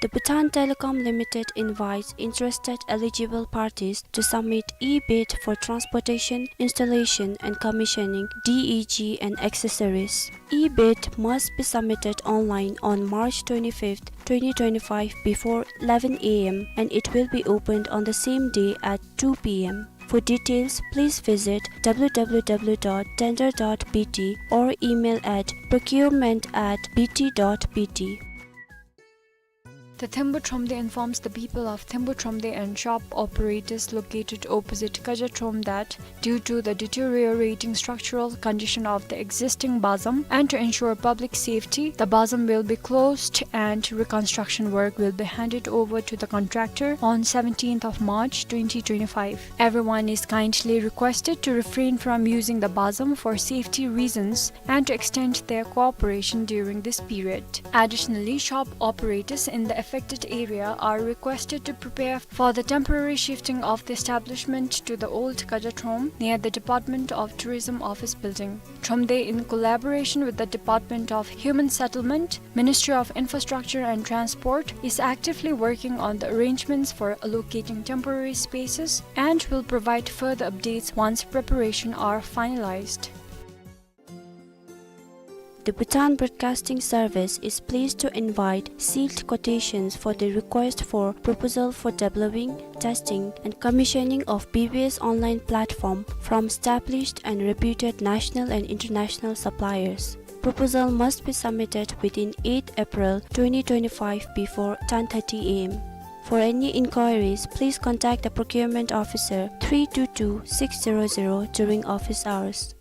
The Bhutan Telecom Limited invites interested eligible parties to submit e-bid for transportation, installation and commissioning, D E G and accessories. E-bid must be submitted online on March twenty-fifth, twenty twenty-five before eleven A M and it will be opened on the same day at two P M. For details, please visit W W W dot tender dot B T or email at procurement at B T dot B T. The Thembu Thromde informs the people of Thembu Thromde and shop operators located opposite Kaja Throm that due to the deteriorating structural condition of the existing bazam and to ensure public safety, the bazam will be closed and reconstruction work will be handed over to the contractor on seventeenth of March twenty twenty-five. Everyone is kindly requested to refrain from using the bazam for safety reasons and to extend their cooperation during this period. Additionally, shop operators in the affected area are requested to prepare for the temporary shifting of the establishment to the old Kaja Throm near the Department of Tourism office building. Thromde, in collaboration with the Department of Human Settlement, Ministry of Infrastructure and Transport, is actively working on the arrangements for allocating temporary spaces and will provide further updates once preparation are finalized. The Bhutan Broadcasting Service is pleased to invite sealed quotations for the request for proposal for developing, testing and commissioning of B B S online platform from established and reputed national and international suppliers. Proposal must be submitted within eighth April twenty twenty-five before ten thirty A M. For any inquiries, please contact the procurement officer three two two six zero zero during office hours.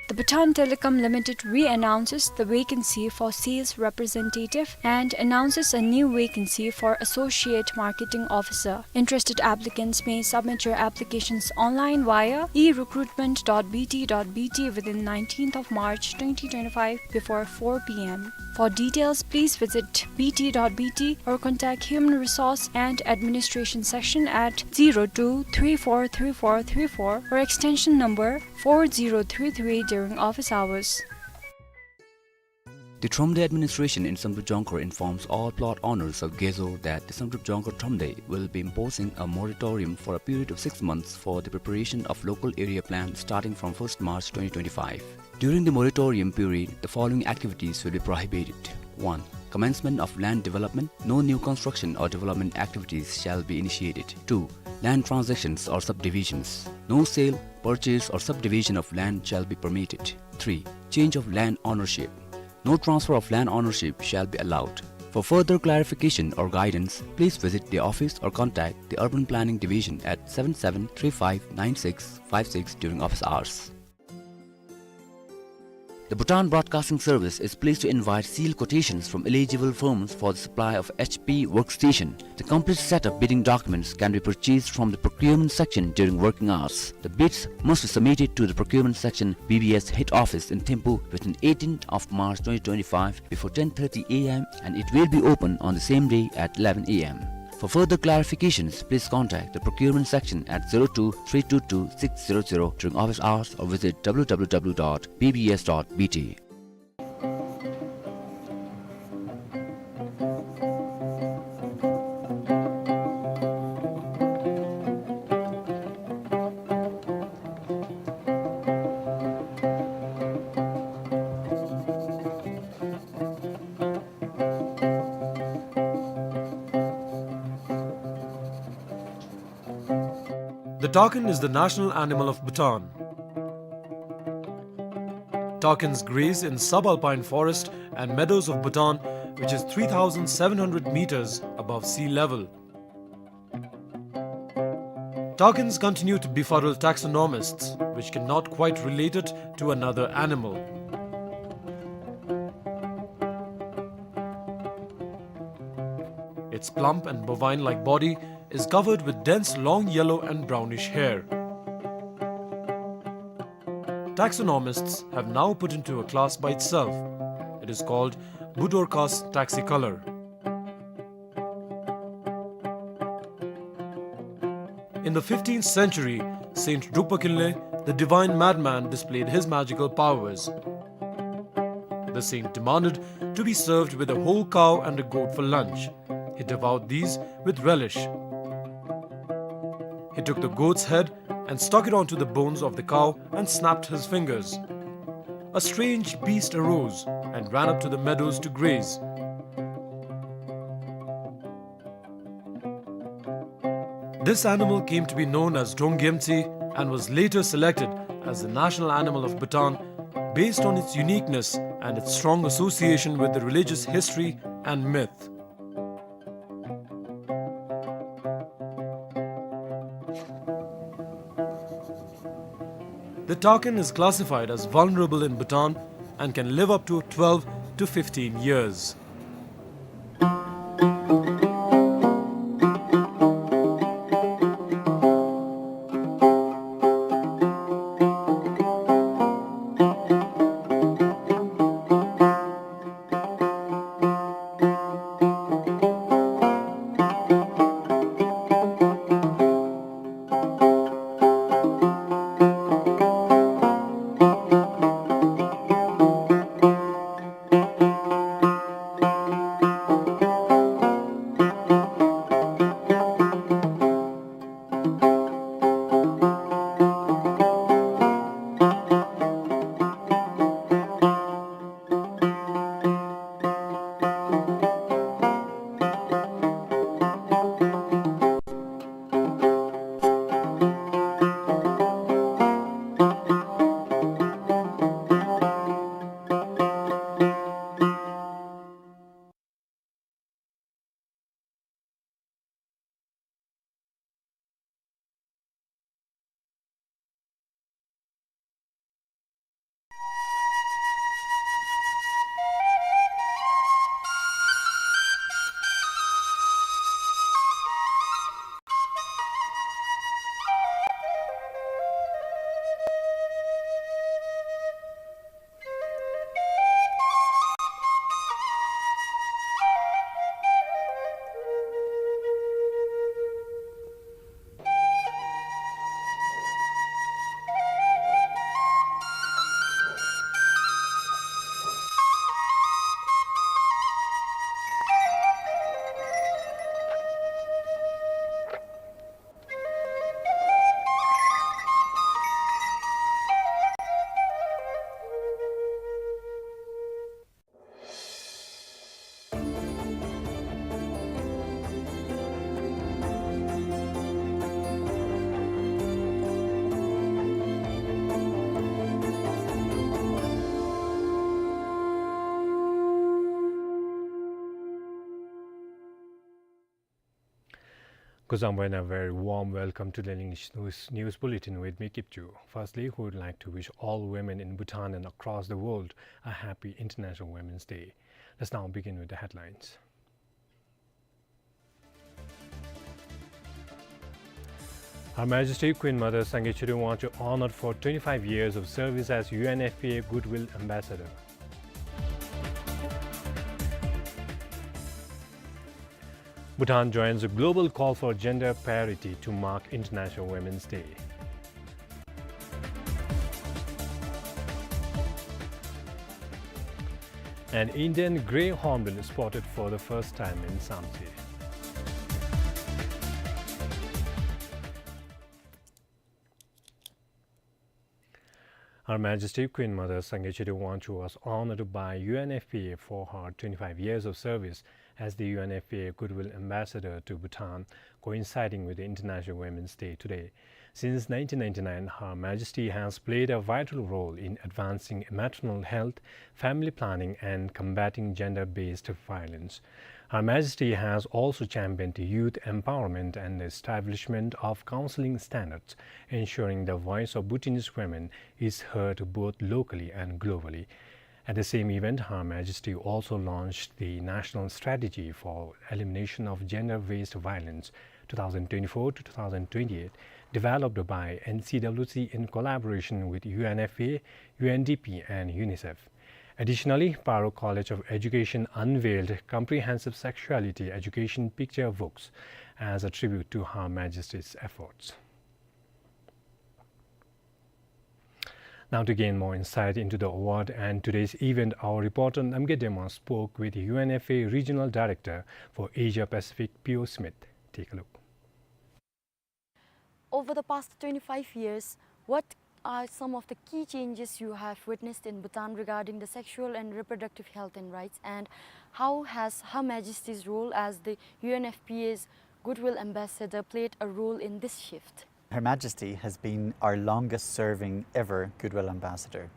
The Bhutan Telecom Limited re-announces the vacancy for sales representative and announces a new vacancy for associate marketing officer. Interested applicants may submit your applications online via e recruitment dot B T dot B T within nineteenth of March twenty twenty-five before four P M. For details, please visit B T dot B T or contact Human Resource and Administration section at zero two three four three four three four or extension number four zero three three during office hours. The Thromde administration in Samdrup Jongkhar informs all plot owners of Gezo that the Samdrup Jongkhar Thromde will be imposing a moratorium for a period of six months for the preparation of local area plan starting from first March twenty twenty-five. During the moratorium period, the following activities will be prohibited. One. Commencement of land development. No new construction or development activities shall be initiated. Two. Land transactions or subdivisions. No sale, purchase or subdivision of land shall be permitted. Three. Change of land ownership. No transfer of land ownership shall be allowed. For further clarification or guidance, please visit the office or contact the Urban Planning Division at seven seven three five nine six five six during office hours. The Bhutan Broadcasting Service is pleased to invite sealed quotations from eligible firms for the supply of H P workstation. The complete set of bidding documents can be purchased from the procurement section during working hours. The bids must be submitted to the procurement section, B B S head office in Thimphu within eighteenth of March twenty twenty-five before ten thirty A M, and it will be open on the same day at eleven A M. For further clarifications, please contact the procurement section at zero two three two two six zero zero during office hours or visit W W W dot B B S dot B T. The takin is the national animal of Bhutan. Takins graze in subalpine forest and meadows of Bhutan, which is three thousand seven hundred meters above sea level. Takins continue to befuddle taxonomists, which cannot quite relate it to another animal. Its plump and bovine-like body is covered with dense long yellow and brownish hair. Taxonomists have now put into a class by itself. It is called Budorcas taxicolor. In the fifteenth century, Saint Drukpa Kinley, the divine madman, displayed his magical powers. The saint demanded to be served with a whole cow and a goat for lunch. He devoured these with relish. He took the goat's head and stuck it onto the bones of the cow and snapped his fingers. A strange beast arose and ran up to the meadows to graze. This animal came to be known as Drongyemtsi and was later selected as the national animal of Bhutan based on its uniqueness and its strong association with the religious history and myth. The takin is classified as vulnerable in Bhutan and can live up to twelve to fifteen years. Gozangbo and a very warm welcome to the English news, news bulletin with me, Kipchu. Firstly, we would like to wish all women in Bhutan and across the world a happy International Women's Day. Let's now begin with the headlines. Her Majesty Queen Mother Sangay Tshering Wangchuck honored for twenty-five years of service as U N F P A Goodwill Ambassador. Bhutan joins a global call for gender parity to mark International Women's Day. An Indian grey hornbill spotted for the first time in Samtse. Her Majesty Queen Mother Sangay Tshering Wangchuck was honored by U N F P A for her twenty-five years of service as the U N F P A Goodwill Ambassador to Bhutan, coinciding with the International Women's Day today. Since nineteen ninety-nine, Her Majesty has played a vital role in advancing maternal health, family planning, and combating gender-based violence. Her Majesty has also championed youth empowerment and the establishment of counseling standards, ensuring the voice of Bhutanese women is heard both locally and globally. At the same event, Her Majesty also launched the National Strategy for Elimination of Gender-Based Violence two thousand twenty-four to two thousand twenty-eight, developed by N C W C in collaboration with U N F P A, U N D P, and UNICEF. Additionally, Paro College of Education unveiled comprehensive sexuality education picture books as a tribute to Her Majesty's efforts. Now, to gain more insight into the award and today's event, our reporter Namgay Dema spoke with U N F P A Regional Director for Asia Pacific, P O Smith. Take a look. Over the past twenty-five years, what are some of the key changes you have witnessed in Bhutan regarding the sexual and reproductive health and rights, and how has Her Majesty's role as the U N F P A's Goodwill Ambassador played a role in this shift? Her Majesty has been our longest serving ever Goodwill Ambassador.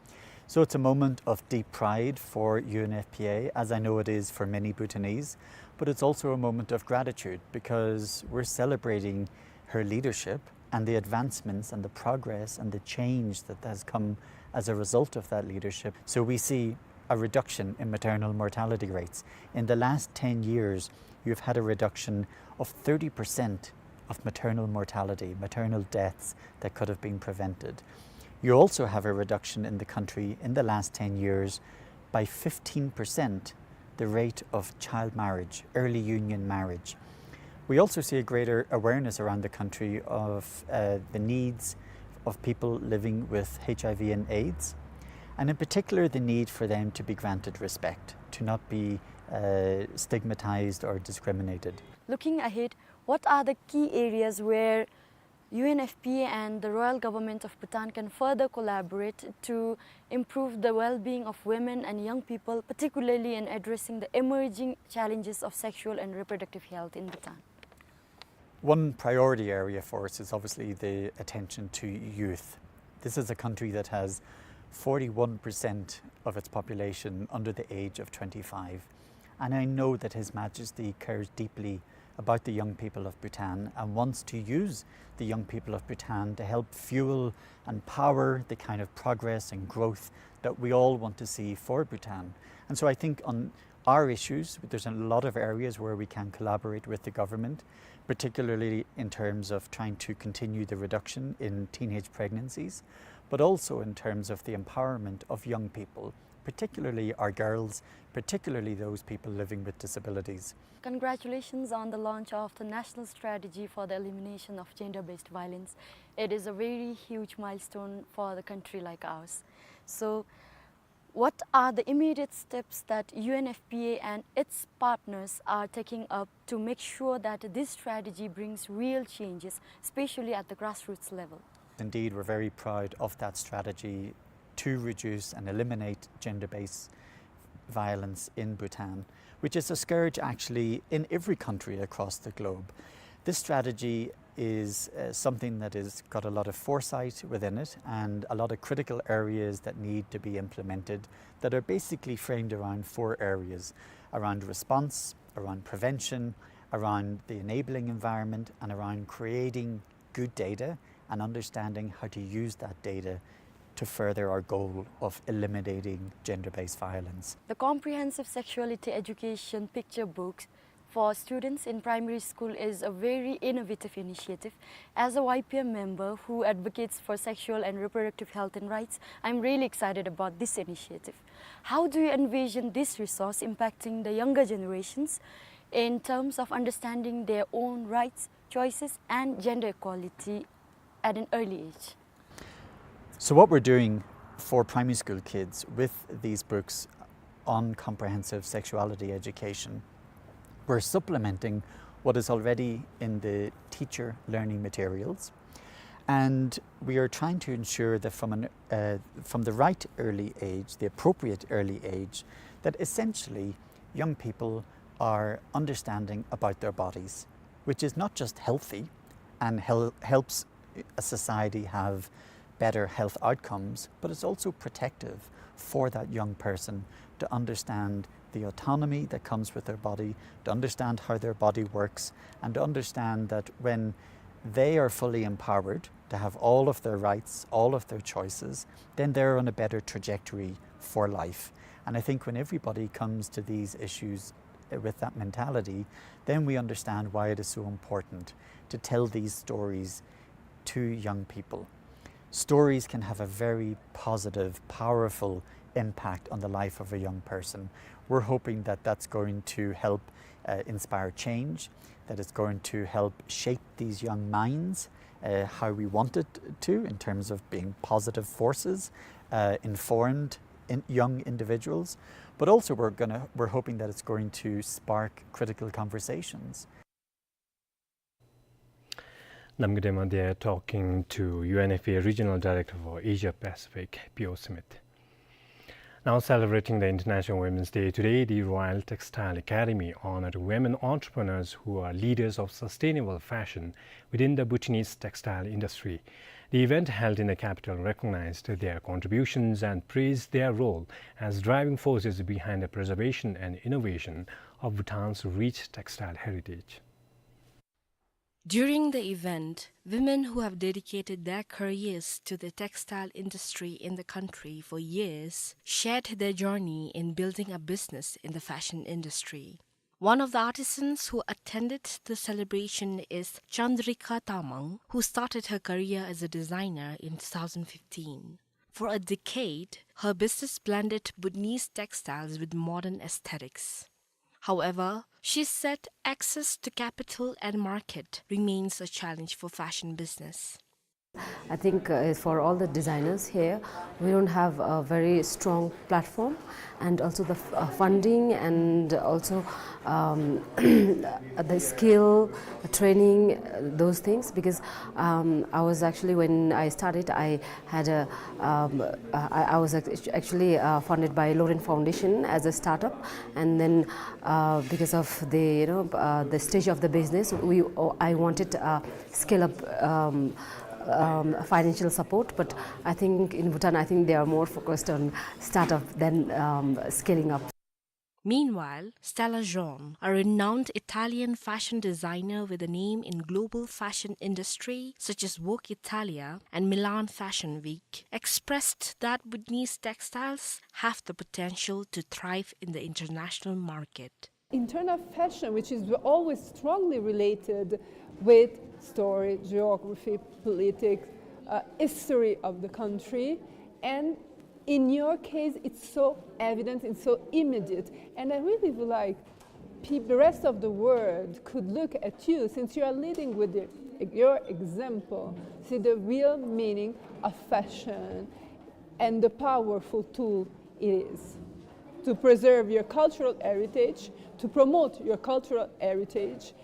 So it's a moment of deep pride for U N F P A, as I know it is for many Bhutanese, but it's also a moment of gratitude because we're celebrating her leadership and the advancements and the progress and the change that has come as a result of that leadership. So we see a reduction in maternal mortality rates. In the last ten years, you've had a reduction of thirty percent of maternal mortality, maternal deaths that could have been prevented. You also have a reduction in the country in the last ten years by fifteen percent the rate of child marriage, early union marriage. We also see a greater awareness around the country of, uh, the needs of people living with H I V and AIDS, and in particular the need for them to be granted respect, to not be, uh, stigmatized or discriminated. Looking ahead, what are the key areas where U N F P A and the Royal Government of Bhutan can further collaborate to improve the well-being of women and young people, particularly in addressing the emerging challenges of sexual and reproductive health in Bhutan? One priority area for us is obviously the attention to youth. This is a country that has forty-one percent of its population under the age of twenty-five, and I know that His Majesty cares deeply about the young people of Bhutan and wants to use the young people of Bhutan to help fuel and power the kind of progress and growth that we all want to see for Bhutan. And so I think on our issues, there's a lot of areas where we can collaborate with the government, particularly in terms of trying to continue the reduction in teenage pregnancies, but also in terms of the empowerment of young people, particularly our girls, particularly those people living with disabilities. Congratulations on the launch of the National Strategy for the Elimination of Gender-Based Violence. It is a very huge milestone for the country like ours. So, what are the immediate steps that U N F P A and its partners are taking up to make sure that this strategy brings real changes, especially at the grassroots level? Indeed, we're very proud of that strategy to reduce and eliminate gender-based violence in Bhutan, which is a scourge actually in every country across the globe. This strategy is, uh, something that has got a lot of foresight within it and a lot of critical areas that need to be implemented that are basically framed around four areas: around response, around prevention, around the enabling environment and around creating good data and understanding how to use that data to further our goal of eliminating gender-based violence. The comprehensive sexuality education picture books for students in primary school is a very innovative initiative. As a Y P M member who advocates for sexual and reproductive health and rights, I'm really excited about this initiative. How do you envision this resource impacting the younger generations in terms of understanding their own rights, choices, and gender equality at an early age? So what we're doing for primary school kids with these books on comprehensive sexuality education, we're supplementing what is already in the teacher learning materials. And we are trying to ensure that from an, uh, from the right early age, the appropriate early age, that essentially young people are understanding about their bodies, which is not just healthy and hel-, helps a society have better health outcomes, but it's also protective for that young person to understand the autonomy that comes with their body, to understand how their body works, and to understand that when they are fully empowered to have all of their rights, all of their choices, then they're on a better trajectory for life. And I think when everybody comes to these issues, uh, with that mentality, then we understand why it is so important to tell these stories to young people. Stories can have a very positive, powerful impact on the life of a young person. We're hoping that that's going to help, uh, inspire change, that it's going to help shape these young minds, uh, how we want it to, in terms of being positive forces, uh, informed in-, young individuals. But also we're gonna, we're hoping that it's going to spark critical conversations. Namgay Dema there talking to U N F P A Regional Director for Asia Pacific, Pio Smith. Now celebrating the International Women's Day today, the Royal Textile Academy honored women entrepreneurs who are leaders of sustainable fashion within the Bhutanese textile industry. The event held in the capital recognized their contributions and praised their role as driving forces behind the preservation and innovation of Bhutan's rich textile heritage. During the event, women who have dedicated their careers to the textile industry in the country for years shared their journey in building a business in the fashion industry. One of the artisans who attended the celebration is Chandrika Tamang, who started her career as a designer in two thousand fifteen. For a decade, her business blended Bhutanese textiles with modern aesthetics. However, she said access to capital and market remains a challenge for fashion business. I think, uh, for all the designers here, we don't have a very strong platform, and also the f-, uh, funding, and also, um, the skill, training, uh, those things, because, um, I was actually, when I started, I had a, um, uh, I, I was act-, actually, uh, funded by Loren Foundation as a startup, and then, uh, because of the, you know, uh, the stage of the business, we, oh, I wanted, uh, scale up, um, um, financial support, but I think in Bhutan, I think they are more focused on startup than, um, scaling up. Meanwhile, Stella Jean, a renowned Italian fashion designer with a name in global fashion industry such as Vogue Italia and Milan Fashion Week, expressed that Bhutanese textiles have the potential to thrive in the international market. Internal fashion, which is always strongly related with story, geography, politics, uh, history of the country, and in your case, it's so evident and so immediate. And I really would like peop-, the rest of the world could look at you, since you are leading with the, your example, see the real meaning of fashion and the powerful tool it is to preserve your cultural heritage, to promote your cultural heritage.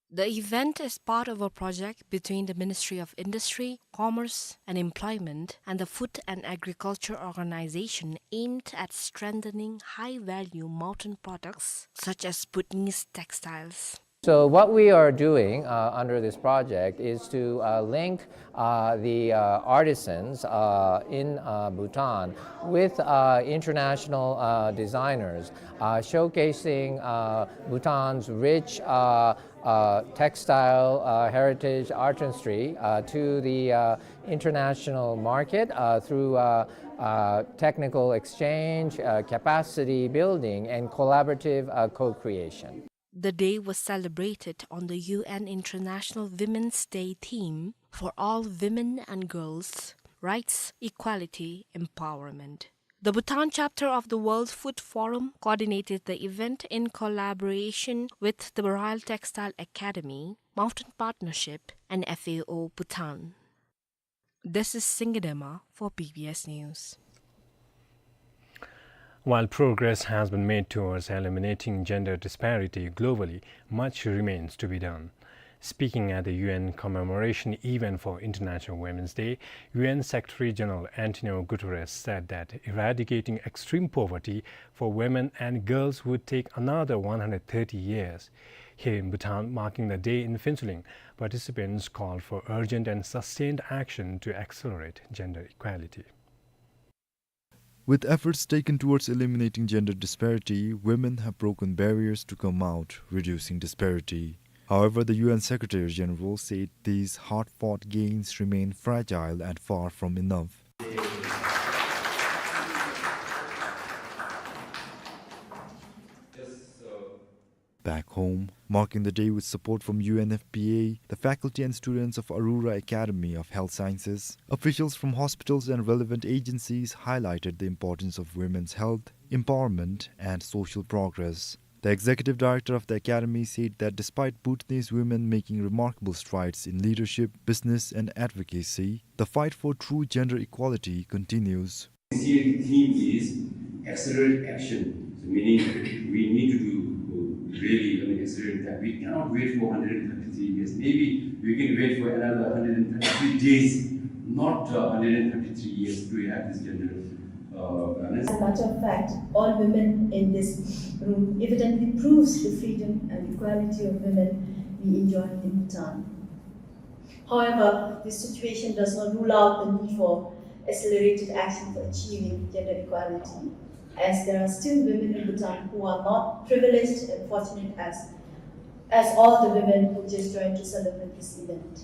The event is part of a project between the Ministry of Industry, Commerce and Employment and the Food and Agriculture Organization aimed at strengthening high-value mountain products such as Bhutanese textiles. So what we are doing, uh, under this project is to, uh, link, uh, the, uh, artisans, uh, in, uh, Bhutan with, uh, international, uh, designers, uh, showcasing, uh, Bhutan's rich, uh, uh, textile, uh, heritage artistry, uh, to the, uh, international market, uh, through, uh, uh, technical exchange, uh, capacity building, and collaborative, uh, co-creation. The day was celebrated on the U N International Women's Day theme for all women and girls, rights, equality, empowerment. The Bhutan chapter of the World Food Forum coordinated the event in collaboration with the Royal Textile Academy, Mountain Partnership, and F A O Bhutan. This is Singye Dema for B B S News. While progress has been made towards eliminating gender disparity globally, much remains to be done. Speaking at the U N commemoration event for International Women's Day, U N Secretary General Antonio Guterres said that eradicating extreme poverty for women and girls would take another one hundred thirty years. Here in Bhutan, marking the day in Phuentsholing, participants called for urgent and sustained action to accelerate gender equality. With efforts taken towards eliminating gender disparity, women have broken barriers to come out, reducing disparity. However, the U N Secretary General said these hard-fought gains remain fragile and far from enough. Back home, marking the day with support from U N F P A, the faculty and students of Aroora Academy of Health Sciences, officials from hospitals and relevant agencies highlighted the importance of women's health, empowerment, and social progress. The executive director of the academy said that despite Bhutanese women making remarkable strides in leadership, business, and advocacy, the fight for true gender equality continues. This year the theme is accelerate action. So meaning we need to do, uh, really, I mean, accelerate that. We cannot wait for hundred and thirty-three years. Maybe we can wait for another hundred and thirty-three days, not, uh, hundred and thirty-three years to have this gender, uh, balance. As a matter of fact, all women in this room evidently proves the freedom and equality of women we enjoy in Bhutan. However, this situation does not rule out the need for accelerated action for achieving gender equality, as there are still women in Bhutan who are not privileged and fortunate as, as all the women who just joined to celebrate this event.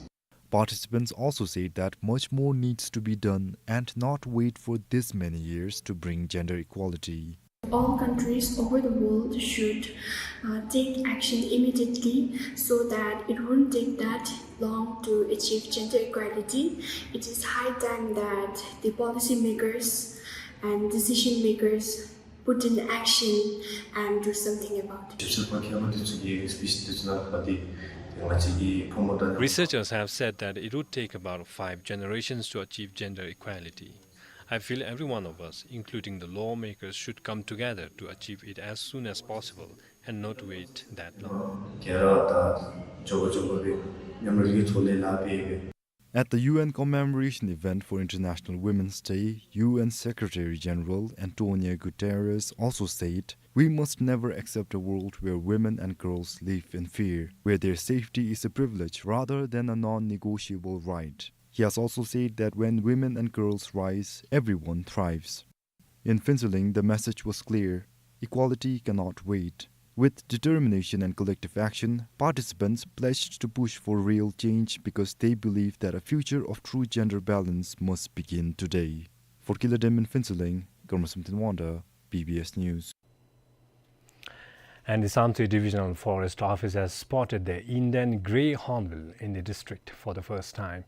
Participants also said that much more needs to be done and not wait for this many years to bring gender equality. All countries over the world should, uh, take action immediately so that it won't take that long to achieve gender equality. It is high time that the policymakers and decision makers put in action and do something about it. Researchers have said that it would take about five generations to achieve gender equality. I feel every one of us, including the lawmakers, should come together to achieve it as soon as possible and not wait that long. At the U N commemoration event for International Women's Day, U N Secretary General Antonio Guterres also said, "We must never accept a world where women and girls live in fear, where their safety is a privilege rather than a non-negotiable right." He has also said that when women and girls rise, everyone thrives. In Phuentsholing, the message was clear: equality cannot wait. With determination and collective action, participants pledged to push for real change because they believe that a future of true gender balance must begin today. For Killer Dem in Phuentsholing, Karma Samten Wanda, B B S News. And the Samtse Divisional Forest Office has spotted the Indian grey hornbill in the district for the first time.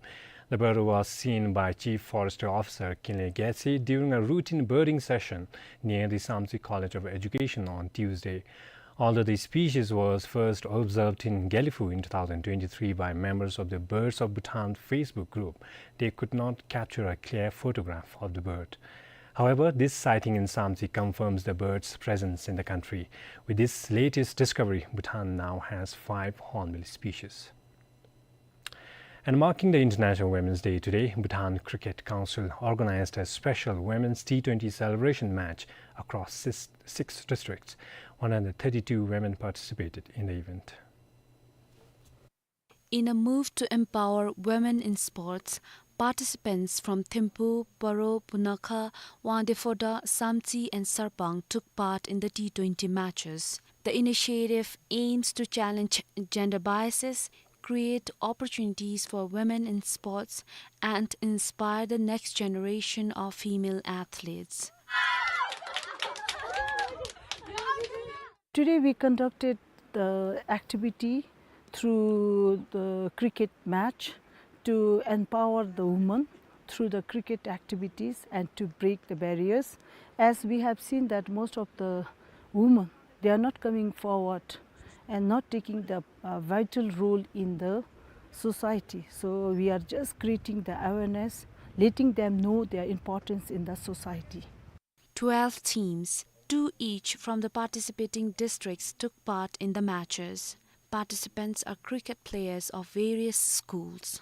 The bird was seen by Chief Forestry Officer Kinley Gyatse during a routine birding session near the Samtse College of Education on Tuesday. Although the species was first observed in Gelephu in two thousand twenty-three by members of the Birds of Bhutan Facebook group, they could not capture a clear photograph of the bird. However, this sighting in Samtse confirms the bird's presence in the country. With this latest discovery, Bhutan now has five hornbill species. And marking the International Women's Day today, Bhutan Cricket Council organized a special Women's T twenty celebration match across six, six districts. One hundred thirty-two women participated in the event. In a move to empower women in sports, participants from Thimphu, Paro, Punakha, Wangdue Phodrang, Samtse and Sarpang took part in the T twenty matches. The initiative aims to challenge gender biases, create opportunities for women in sports, and inspire the next generation of female athletes. Today we conducted the activity through the cricket match to empower the women through the cricket activities and to break the barriers. As we have seen that most of the women, they are not coming forward and not taking the, uh, vital role in the society. So we are just creating the awareness, letting them know their importance in the society. Twelve teams, two each from the participating districts, took part in the matches. Participants are cricket players of various schools.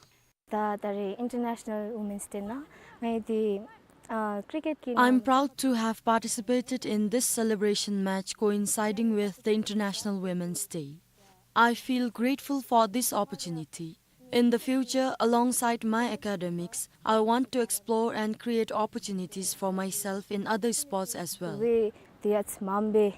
ད་ད་རེས་International Women's Day ནང་ང་འདི་ཨ་cricket གི I'm proud to have participated in this celebration match coinciding with the International Women's Day. I feel grateful for this opportunity. In the future, alongside my academics, I want to explore and create opportunities for myself in other sports as well. ཝེ་དེ་ཡ་ཚ་མམ་བེ་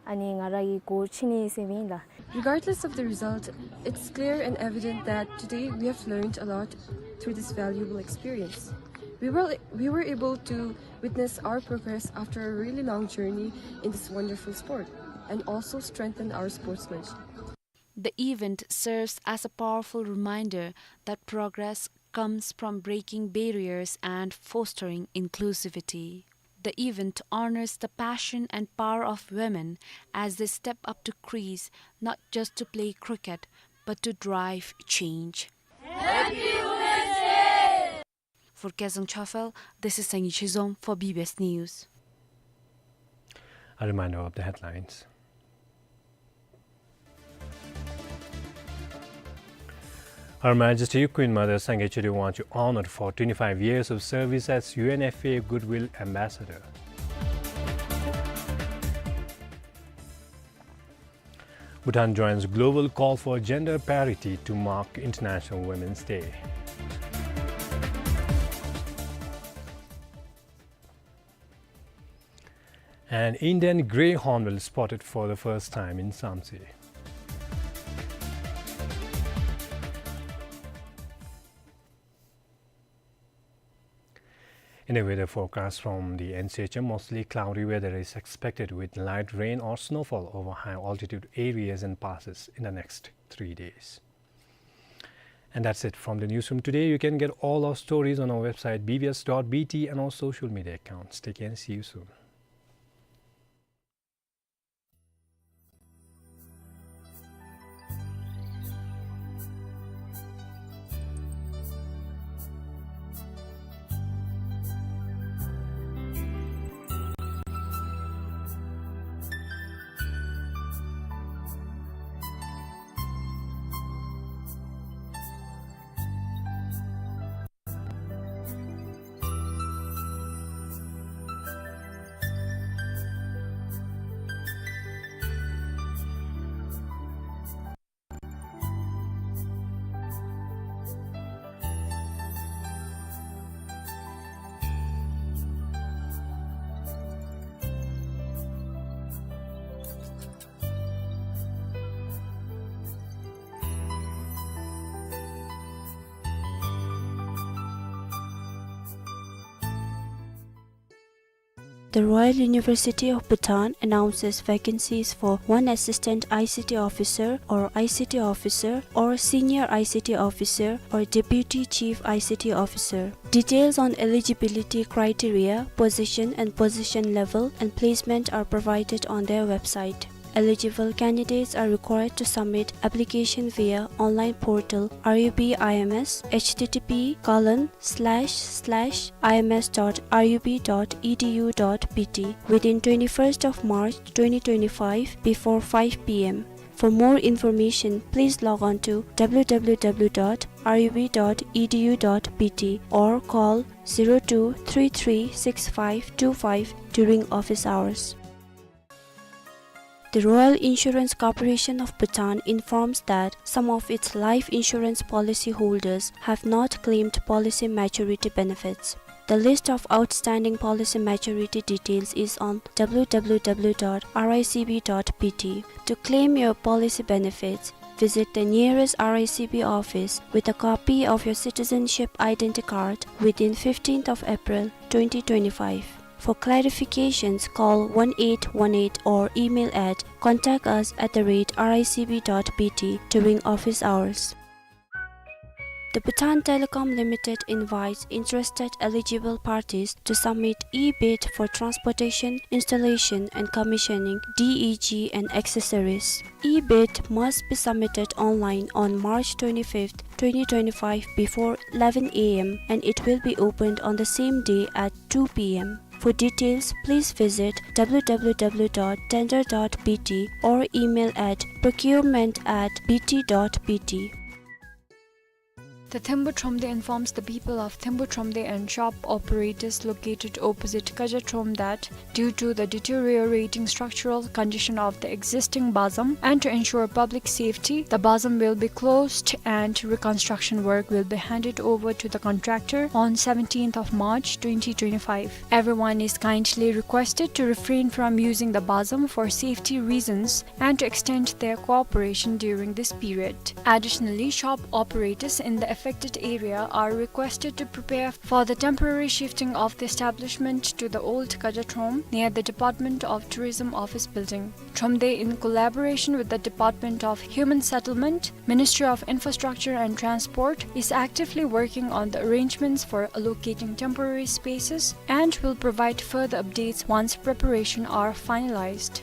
ཨ་ནི་ང་ར་གི་གོ་ཆི་ནི་ཟེར་བིན་ལ། Regardless of the result, it's clear and evident that today we have learned a lot through this valuable experience. We were, we were able to witness our progress after a really long journey in this wonderful sport and also strengthen our sportsmanship. The event serves as a powerful reminder that progress comes from breaking barriers and fostering inclusivity. The event honors the passion and power of women as they step up to crease, not just to play cricket, but to drive change. For Kezang Chophel, this is Sangay Chizom for B B S News. A reminder of the headlines. Her Majesty Queen Mother Sangay Cheriwan Wangchuck, honored for twenty-five years of service as U N F P A Goodwill Ambassador. Bhutan joins global call for gender parity to mark International Women's Day. An Indian grey hornbill spotted for the first time in Samtse. In a weather forecast from the N C H M, mostly cloudy weather is expected with light rain or snowfall over high altitude areas and passes in the next three days. And that's it from the newsroom today. You can get all our stories on our website B B S dot B T and our social media accounts. Take care and see you soon. The Royal University of Bhutan announces vacancies for one assistant I C T officer or I C T officer or senior I C T officer or deputy chief I C T officer. Details on eligibility criteria, position and position level and placement are provided on their website. Eligible candidates are required to submit application via online portal R U B I M S, H T T P colon slash slash I M S dot R U B dot E D U dot B T, within twenty-first of March twenty twenty-five before five P M. For more information, please log on to W W W dot R U B dot E D U dot B T or call zero two three three six five two five during office hours. The Royal Insurance Corporation of Bhutan informs that some of its life insurance policy holders have not claimed policy maturity benefits. The list of outstanding policy maturity details is on W W W dot R I C B dot B T. To claim your policy benefits, visit the nearest R I C B office with a copy of your citizenship identity card within fifteenth of April twenty twenty-five. For clarifications, call one eight one eight or email at contact us at the rate R I C B dot B T during office hours. The Bhutan Telecom Limited invites interested eligible parties to submit e-bid for transportation, installation and commissioning, D E G and accessories. E-bid must be submitted online on March twenty-fifth, twenty twenty-five before eleven A M and it will be opened on the same day at two P M. For details, please visit W W W dot tender dot B T or email at procurement at B T dot B T. The Thembu Thromde informs the people of Thembu Thromde and shop operators located opposite Kaja Throm that due to the deteriorating structural condition of the existing bazam and to ensure public safety, the bazam will be closed and reconstruction work will be handed over to the contractor on seventeenth of March twenty twenty-five. Everyone is kindly requested to refrain from using the bazam for safety reasons and to extend their cooperation during this period. Additionally, shop operators in the affected area are requested to prepare for the temporary shifting of the establishment to the old Kaja Throm near the Department of Tourism office building. Thromde, in collaboration with the Department of Human Settlement, Ministry of Infrastructure and Transport, is actively working on the arrangements for allocating temporary spaces and will provide further updates once preparation are finalized.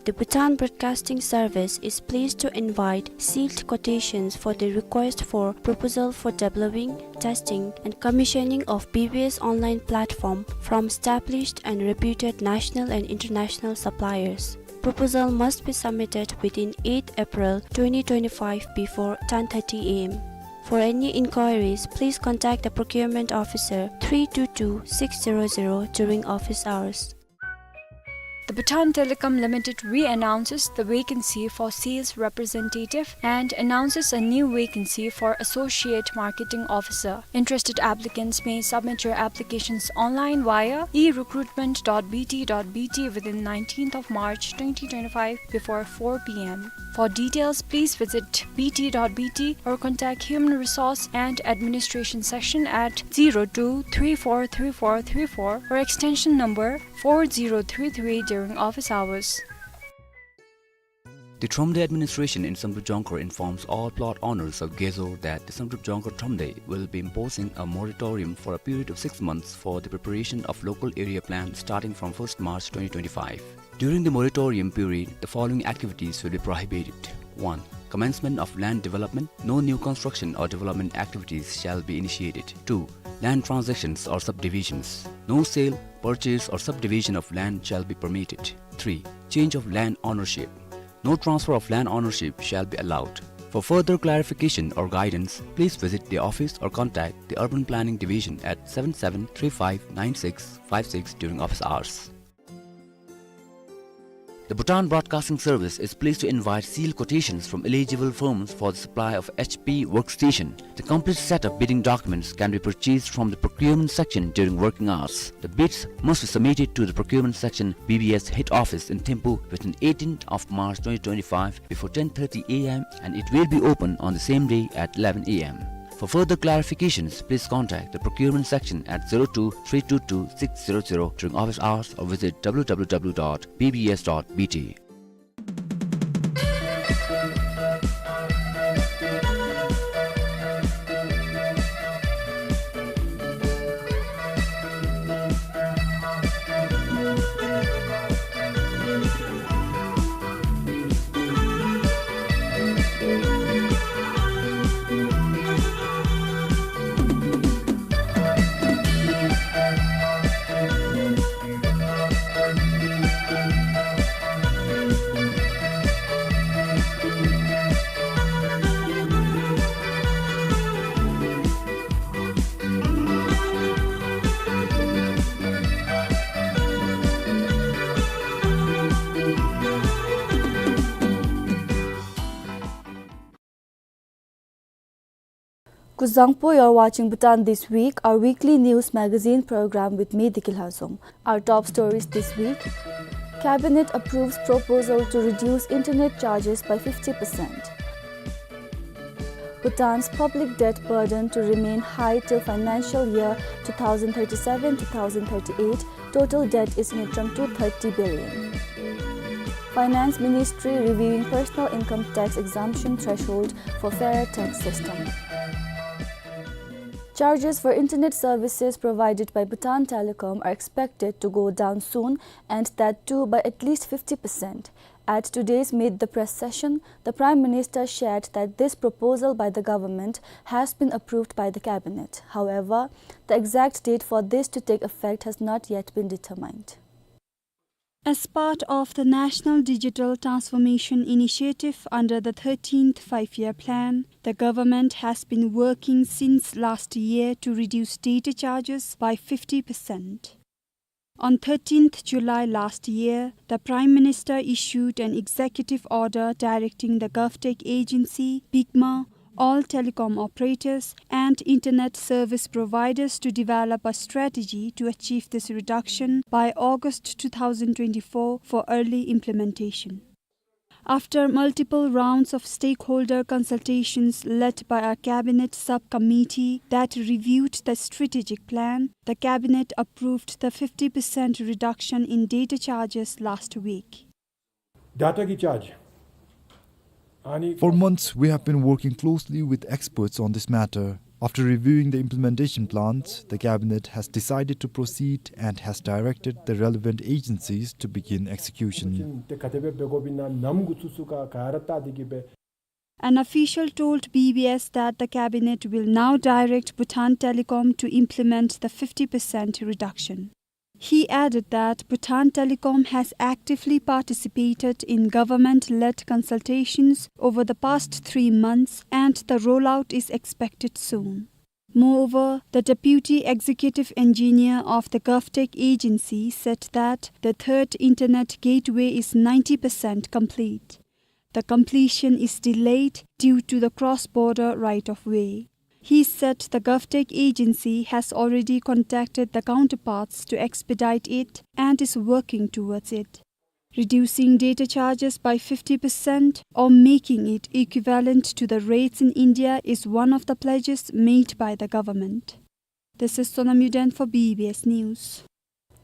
The Bhutan Broadcasting Service is pleased to invite sealed quotations for the request for proposal for developing, testing, and commissioning of B B S online platform from established and reputed national and international suppliers. Proposal must be submitted within eighth April twenty twenty-five before ten thirty A M. For any inquiries, please contact the procurement officer three two two six zero zero during office hours. The Bhutan Telecom Limited re-announces the vacancy for sales representative and announces a new vacancy for associate marketing officer. Interested applicants may submit your applications online via e recruitment dot B T dot B T within nineteenth of March twenty twenty-five before four P M. For details, please visit B T dot B T or contact Human Resource and Administration section at zero two three four three four three four or extension number four zero three three during office hours. The Thromde administration in Samdrup Jongkhar informs all plot owners of Gezo that the Samdrup Jongkhar Thromde will be imposing a moratorium for a period of six months for the preparation of local area plan starting from first March twenty twenty-five. During the moratorium period, the following activities will be prohibited. One, commencement of land development. No new construction or development activities shall be initiated. Two, land transactions or subdivisions. No sale, purchase or subdivision of land shall be permitted. Three, change of land ownership. No transfer of land ownership shall be allowed. For further clarification or guidance, please visit the office or contact the Urban Planning Division at seven seven three five nine six five six during office hours. The Bhutan Broadcasting Service is pleased to invite sealed quotations from eligible firms for the supply of H P workstation. The complete set of bidding documents can be purchased from the procurement section during working hours. The bids must be submitted to the procurement section B B S head office in Thimphu within eighteenth of March twenty twenty-five before ten thirty A M and it will be open on the same day at eleven A M. For further clarifications, please contact the procurement section at zero two three two two six zero zero during office hours or visit W W W dot B B S dot B T. Kuzuzangpo, you're watching Bhutan This Week, our weekly news magazine program with me, Diki Lhazom. Our top stories this week: Cabinet approves proposal to reduce internet charges by fifty percent. Bhutan's public debt burden to remain high till financial year two thousand thirty-seven two thousand thirty-eight, total debt is neutrum to thirty billion. Finance Ministry reviewing personal income tax exemption threshold for fairer tax system. Charges for internet services provided by Bhutan Telecom are expected to go down soon, and that too by at least fifty percent. At today's Meet the Press session, the Prime Minister shared that this proposal by the government has been approved by the cabinet. However, the exact date for this to take effect has not yet been determined. As part of the National Digital Transformation Initiative under the thirteenth Five-Year Plan, the government has been working since last year to reduce data charges by fifty percent. On thirteenth July last year, the Prime Minister issued an executive order directing the GovTech Agency, BICMA, all telecom operators, and internet service providers to develop a strategy to achieve this reduction by August two thousand twenty-four for early implementation. After multiple rounds of stakeholder consultations led by a cabinet subcommittee that reviewed the strategic plan, the cabinet approved the fifty percent reduction in data charges last week. Data ki charge. For months, we have been working closely with experts on this matter. After reviewing the implementation plans, the cabinet has decided to proceed and has directed the relevant agencies to begin execution. An official told B B S that the cabinet will now direct Bhutan Telecom to implement the fifty percent reduction. He added that Bhutan Telecom has actively participated in government-led consultations over the past three months and the rollout is expected soon. Moreover, the deputy executive engineer of the GovTech Agency said that the third internet gateway is ninety percent complete. The completion is delayed due to the cross-border right-of-way. He said the GovTech Agency has already contacted the counterparts to expedite it and is working towards it. Reducing data charges by fifty percent or making it equivalent to the rates in India is one of the pledges made by the government. This is Sonam Yuden for B B S News.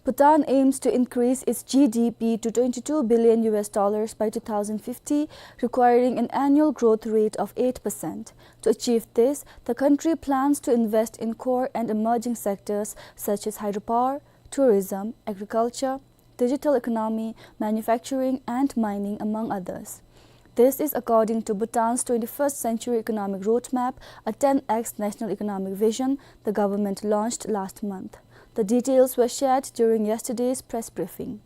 Bhutan aims to increase its G D P to twenty-two billion U S dollars by two thousand fifty, requiring an annual growth rate of eight percent. To achieve this, the country plans to invest in core and emerging sectors such as hydropower, tourism, agriculture, digital economy, manufacturing, and mining, among others. This is according to Bhutan's twenty-first Century Economic Roadmap, a ten X National Economic Vision the government launched last month. The details were shared during yesterday's press briefing.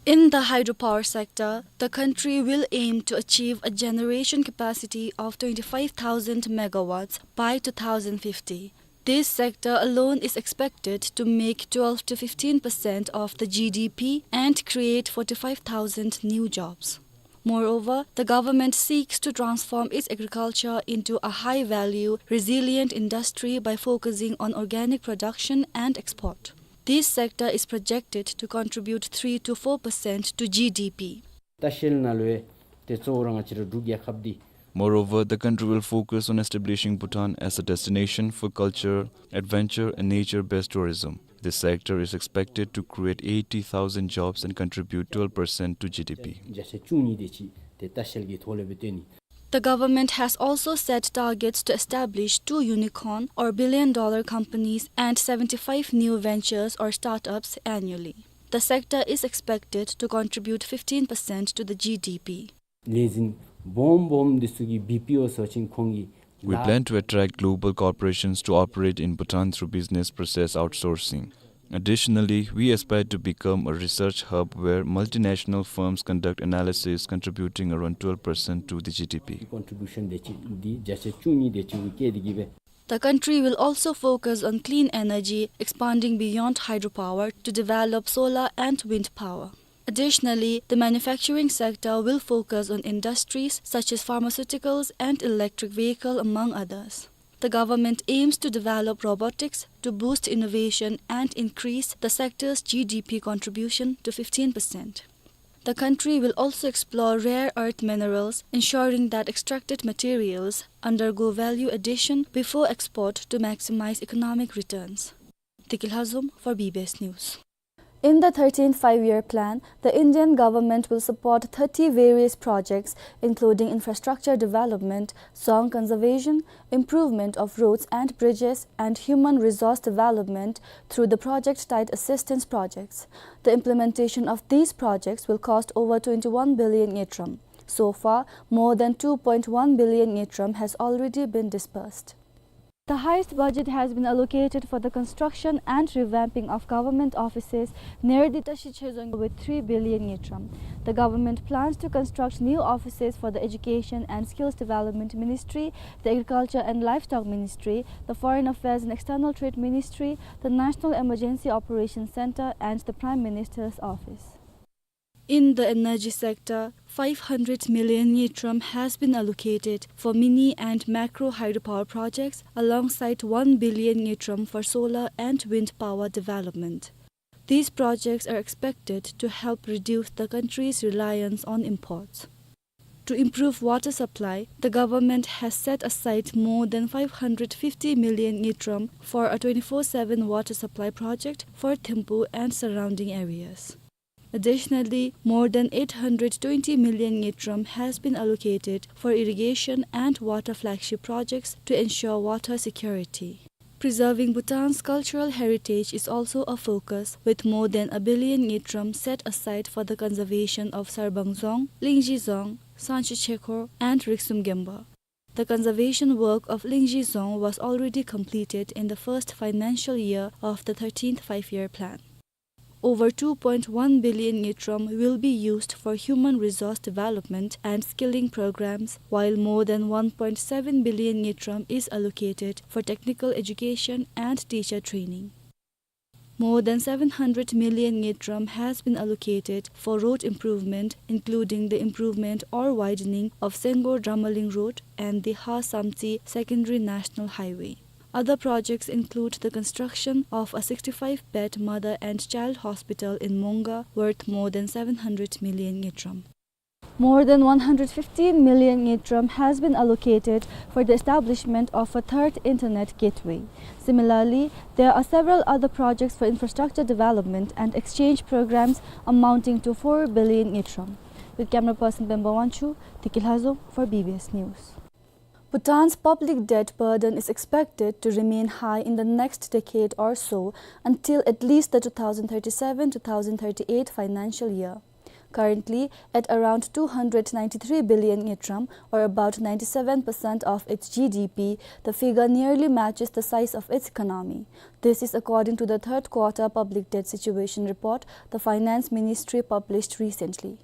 In the hydropower sector, the country will aim to achieve a generation capacity of twenty-five thousand megawatts by two thousand fifty. This sector alone is expected to make twelve to fifteen percent of the G D P and create forty-five thousand new jobs. Moreover, the government seeks to transform its agriculture into a high-value, resilient industry by focusing on organic production and export. This sector is projected to contribute three to four percent to G D P. ལྟ་བཤལ་ནང་ལུ་ཡང་ཏེ་གཙོ་བོ་ར་ང་བཅས་ར་འབྲུག་རྒྱལ་ཁབ་འདི། Moreover, the country will focus on establishing Bhutan as a destination for culture, adventure, and nature-based tourism. This sector is expected to create eighty thousand jobs and contribute twelve percent to G D P. བརྒྱ་ཆ་བཅུ་གཉིས་དེ་ཅིག་ཏེ་ལྟ་བཤལ་གྱི་ཐོག་ལས་སྦེ་སྟོན་ནི། The government has also set targets to establish two unicorn or billion dollar companies and seventy-five new ventures or startups annually. The sector is expected to contribute fifteen percent to the G D P. ལས་འཛིན་སྦོམ་སྦོམ་འདི་ཚུ་གིས་བི་པི་ཨོ་ཟེར་བ་ཅིན་ཁོང་གིས། We plan to attract global corporations to operate in Bhutan through business process outsourcing. Additionally, we aspire to become a research hub where multinational firms conduct analysis, contributing around twelve percent to the G D P. Contribution དེ་ཅིག་འདི་བརྒྱ་ཆ་བཅུ་གཉིས་དེ་ཅིག་གིས་བསྐྱེད་དེ་གིས་སྦེ། The country will also focus on clean energy, expanding beyond hydropower to develop solar and wind power. Additionally, the manufacturing sector will focus on industries such as pharmaceuticals and electric vehicle, among others. The government aims to develop robotics to boost innovation and increase the sector's G D P contribution to fifteen percent. The country will also explore rare earth minerals, ensuring that extracted materials undergo value addition before export to maximize economic returns. Tekil Hazum for B B S News. In the thirteenth Five-Year Plan, the Indian government will support thirty various projects, including infrastructure development, dzong conservation, improvement of roads and bridges, and human resource development through the project-tied assistance projects. The implementation of these projects will cost over twenty-one billion ngultrum. So far, more than two point one billion ngultrum has already been disbursed. The highest budget has been allocated for the construction and revamping of government offices near the Tashi Chhedzong with three billion ngultrum. The government plans to construct new offices for the Education and Skills Development Ministry, the Agriculture and Livestock Ministry, the Foreign Affairs and External Trade Ministry, the National Emergency Operations Center, and the Prime Minister's Office. In the energy sector, five hundred million ngultrum has been allocated for mini and macro hydropower projects, alongside one billion ngultrum for solar and wind power development. These projects are expected to help reduce the country's reliance on imports. To improve water supply, the government has set aside more than five hundred fifty million ngultrum for a twenty-four seven water supply project for Thimphu and surrounding areas. Additionally, more than eight hundred twenty million ngultrum has been allocated for irrigation and water flagship projects to ensure water security. Preserving Bhutan's cultural heritage is also a focus, with more than a billion ngultrum set aside for the conservation of Sarbang Dzong, Lingzhi Dzong, Sangchi Chekhor, and Riksum Gemba. The conservation work of Lingzhi Dzong was already completed in the first financial year of the thirteenth Five-Year Plan. Over two point one billion ngultrum will be used for human resource development and skilling programs, while more than one point seven billion ngultrum is allocated for technical education and teacher training. More than seven hundred million ngultrum has been allocated for road improvement, including the improvement or widening of Sengor Dramaling Road and the Hasamtse Secondary National Highway. Other projects include the construction of a sixty-five bed mother and child hospital in Monga, worth more than seven hundred million ngultrum. More than one hundred fifteen million ngultrum has been allocated for the establishment of a third internet gateway. Similarly, there are several other projects for infrastructure development and exchange programs amounting to four billion ngultrum. With camera person Pemba Wangchuk, Tekil Hazo for B B S News. Bhutan's public debt burden is expected to remain high in the next decade or so, until at least the two thousand thirty-seven two thousand thirty-eight financial year. Currently, at around two hundred ninety-three billion ngultrum, or about ninety-seven percent of its G D P, the figure nearly matches the size of its economy. This is according to the third quarter public debt situation report the Finance Ministry published recently.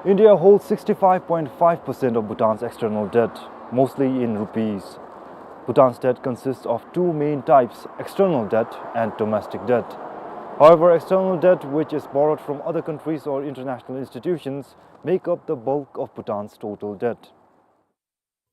India holds sixty-five point five percent of Bhutan's external debt, mostly in rupees. Bhutan's debt consists of two main types, external debt and domestic debt. However, external debt, which is borrowed from other countries or international institutions, make up the bulk of Bhutan's total debt.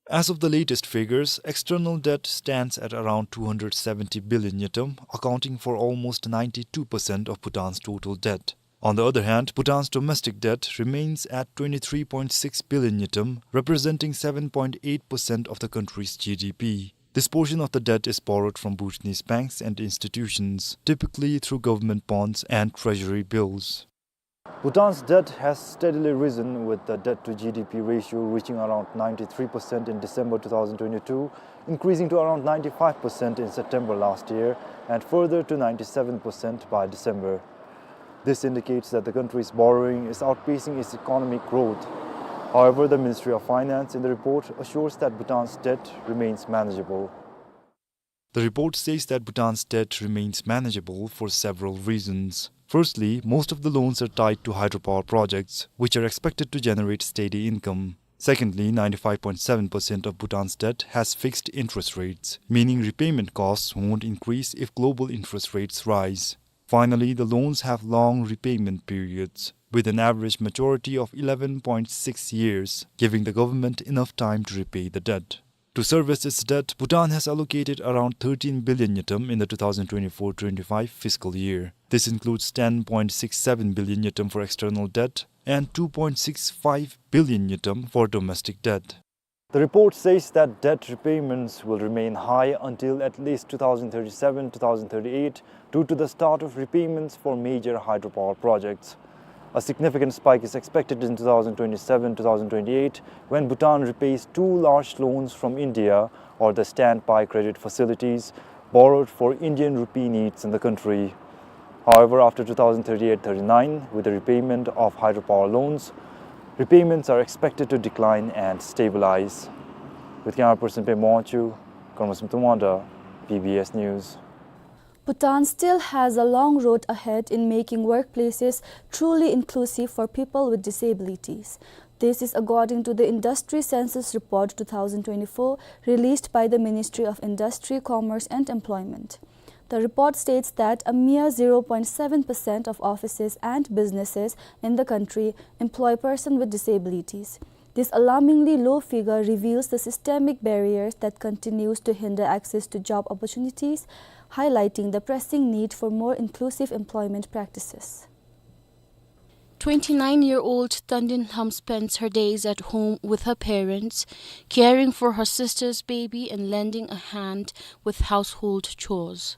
As of the latest figures, external debt stands at around two hundred seventy billion ngultrum, accounting for almost ninety-two percent of Bhutan's total debt. On the other hand, Bhutan's domestic debt remains at twenty-three point six billion ngultrum, representing seven point eight percent of the country's G D P. This portion of the debt is borrowed from Bhutanese banks and institutions, typically through government bonds and treasury bills. Bhutan's debt has steadily risen, with the debt to G D P ratio reaching around ninety-three percent in December two thousand twenty-two, increasing to around ninety-five percent in September last year, and further to ninety-seven percent by December. This indicates that the country's borrowing is outpacing its economic growth. However, the Ministry of Finance in the report assures that Bhutan's debt remains manageable. The report says that Bhutan's debt remains manageable for several reasons. Firstly, most of the loans are tied to hydropower projects, which are expected to generate steady income. Secondly, ninety-five point seven percent of Bhutan's debt has fixed interest rates, meaning repayment costs won't increase if global interest rates rise. Finally, the loans have long repayment periods, with an average maturity of eleven point six years, giving the government enough time to repay the debt. To service its debt, Bhutan has allocated around thirteen billion ngultrum in the two thousand twenty-four twenty-five fiscal year. This includes ten point six seven billion ngultrum for external debt and two point six five billion ngultrum for domestic debt. The report says that debt repayments will remain high until at least two thousand thirty-seven, two thousand thirty-eight, due to the start of repayments for major hydropower projects. A significant spike is expected in two thousand twenty-seven, two thousand twenty-eight, when Bhutan repays two large loans from India, or the standby credit facilities, borrowed for Indian rupee needs in the country. However, after two thousand thirty-eight thirty-nine, with the repayment of hydropower loans, repayments are expected to decline and stabilize. With camera person Pema Wangchuk, Karma Sum Tumwanda, B B S News. Bhutan still has a long road ahead in making workplaces truly inclusive for people with disabilities. This is according to the Industry Census Report two thousand twenty-four, released by the Ministry of Industry, Commerce and Employment. The report states that a mere zero point seven percent of offices and businesses in the country employ persons with disabilities. This alarmingly low figure reveals the systemic barriers that continues to hinder access to job opportunities, highlighting the pressing need for more inclusive employment practices. Twenty-nine-year-old Tandin Lham spends her days at home with her parents, caring for her sister's baby and lending a hand with household chores.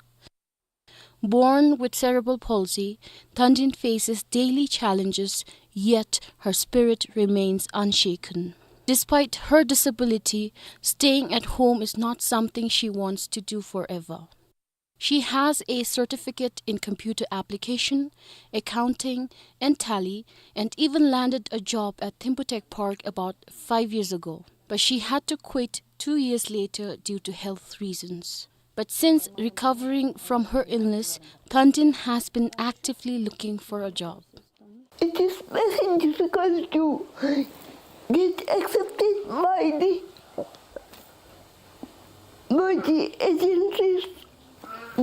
Born with cerebral palsy, Tandin faces daily challenges, yet her spirit remains unshaken. Despite her disability, staying at home is not something she wants to do forever. She has a certificate in computer application, accounting, and tally, and even landed a job at Thimphu Tech Park about five years ago. But she had to quit two years later due to health reasons. But since recovering from her illness, Tandin has been actively looking for a job. It is very difficult to get accepted by the, by the agencies.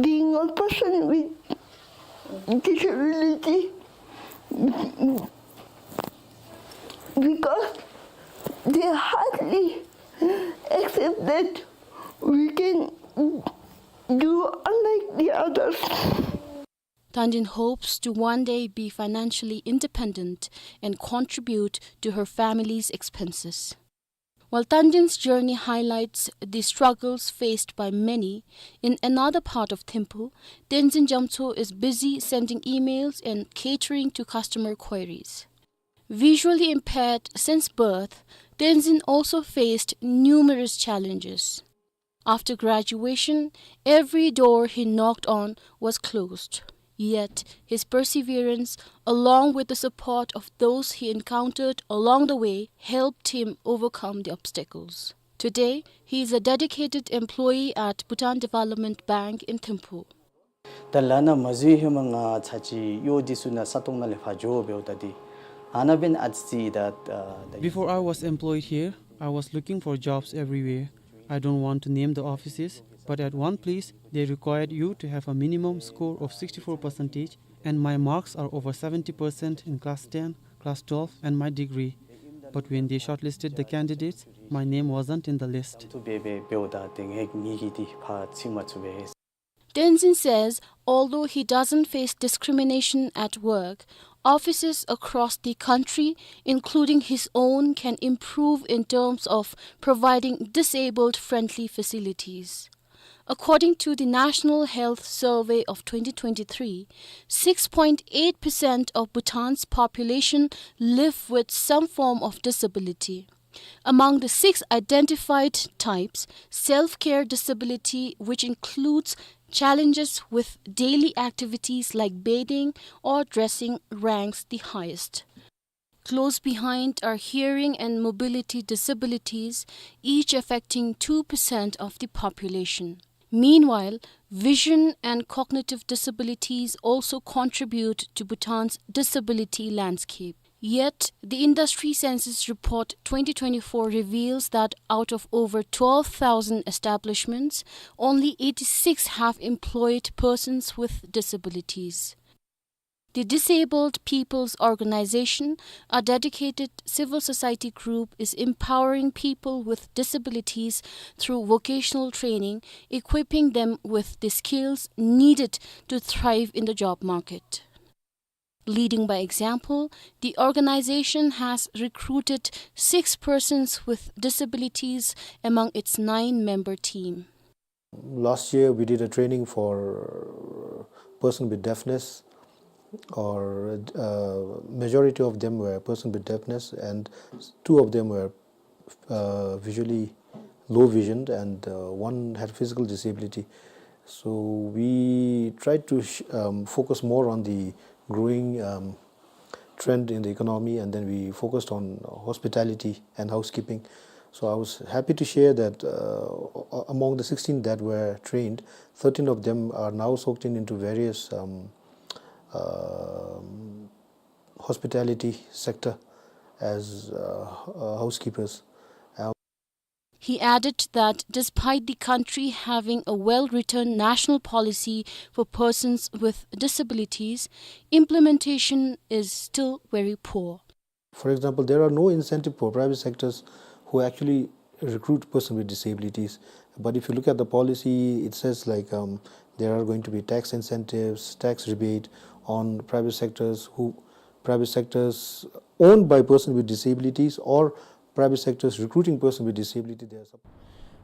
Being a person with disability, because they hardly accept that we can do unlike the others. Tandin hopes to one day be financially independent and contribute to her family's expenses. While Tandin's journey highlights the struggles faced by many, in another part of Thimphu, Tenzin Jamtso is busy sending emails and catering to customer queries. Visually impaired since birth, Tenzin also faced numerous challenges. After graduation, every door he knocked on was closed. Yet, his perseverance, along with the support of those he encountered along the way, helped him overcome the obstacles. Today, he is a dedicated employee at Bhutan Development Bank in Thimphu. ད་ལགས་ན་མ་འཛུལ་ཧེ་མ་ང་ཚར་གཅིག་གཡོག་འདི་ཚུ་ནང་ས་སྟོང་ནང་ལས་ཕར་འགྱོ་འབདཝ་ད་འདི་ཨ་ནཱ་འབདན་ཨ་ཙི་ད་ད། Before I was employed here, I was looking for jobs everywhere. I don't want to name the offices, but at one place they required you to have a minimum score of sixty-four percentage, and my marks are over seventy percent in class ten, class twelve, and my degree. But when they shortlisted the candidates, my name wasn't in the list. ཐུབ་སྦེ་འབདཝ་ད་ཏེ་ངེ་ངེ་གི་འདི་ཕར་ཚུད་མ་ཚུགས་པས། Tenzin says, although he doesn't face discrimination at work, offices across the country, including his own, can improve in terms of providing disabled-friendly facilities. According to the National Health Survey of twenty twenty-three, six point eight percent of Bhutan's population live with some form of disability. Among the six identified types, self-care disability, which includes challenges with daily activities like bathing or dressing, ranks the highest. Close behind are hearing and mobility disabilities, each affecting two percent of the population. Meanwhile, vision and cognitive disabilities also contribute to Bhutan's disability landscape. Yet, the Industry Census Report twenty twenty-four reveals that out of over twelve thousand establishments, only eighty-six have employed persons with disabilities. The Disabled People's Organization, a dedicated civil society group, is empowering people with disabilities through vocational training, equipping them with the skills needed to thrive in the job market. Leading by example, the organization has recruited six persons with disabilities among its nine-member team. Last year, we did a training for person with deafness, or, uh, majority of them were person with deafness, and two of them were, uh, visually low visioned, and, uh, one had physical disability. So we tried to sh-, um, focus more on the growing, um, trend in the economy, and then we focused on hospitality and housekeeping. So I was happy to share that, uh, a-, among the sixteen that were trained, thirteen of them are now soaked in into various, um, um, hospitality sector as, uh, uh, housekeepers. Uh, He added that despite the country having a well-written national policy for persons with disabilities, implementation is still very poor. For example, there are no incentive for private sectors who actually recruit persons with disabilities. But if you look at the policy, it says, like, um, there are going to be tax incentives, tax rebate on private sectors who, private sectors owned by persons with disabilities or private sectors recruiting persons with disability. There are some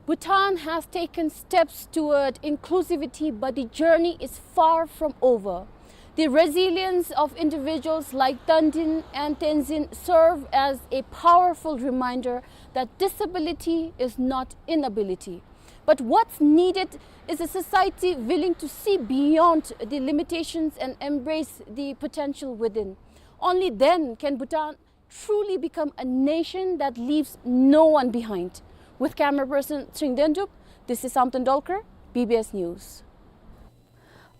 Bhutan has taken steps toward inclusivity, but the journey is far from over. The resilience of individuals like Tandin and Tenzin serve as a powerful reminder that disability is not inability. But what's needed is a society willing to see beyond the limitations and embrace the potential within. Only then can Bhutan truly become a nation that leaves no one behind. With camera person Tshering Dendup, this is Samten Dolkar, B B S News.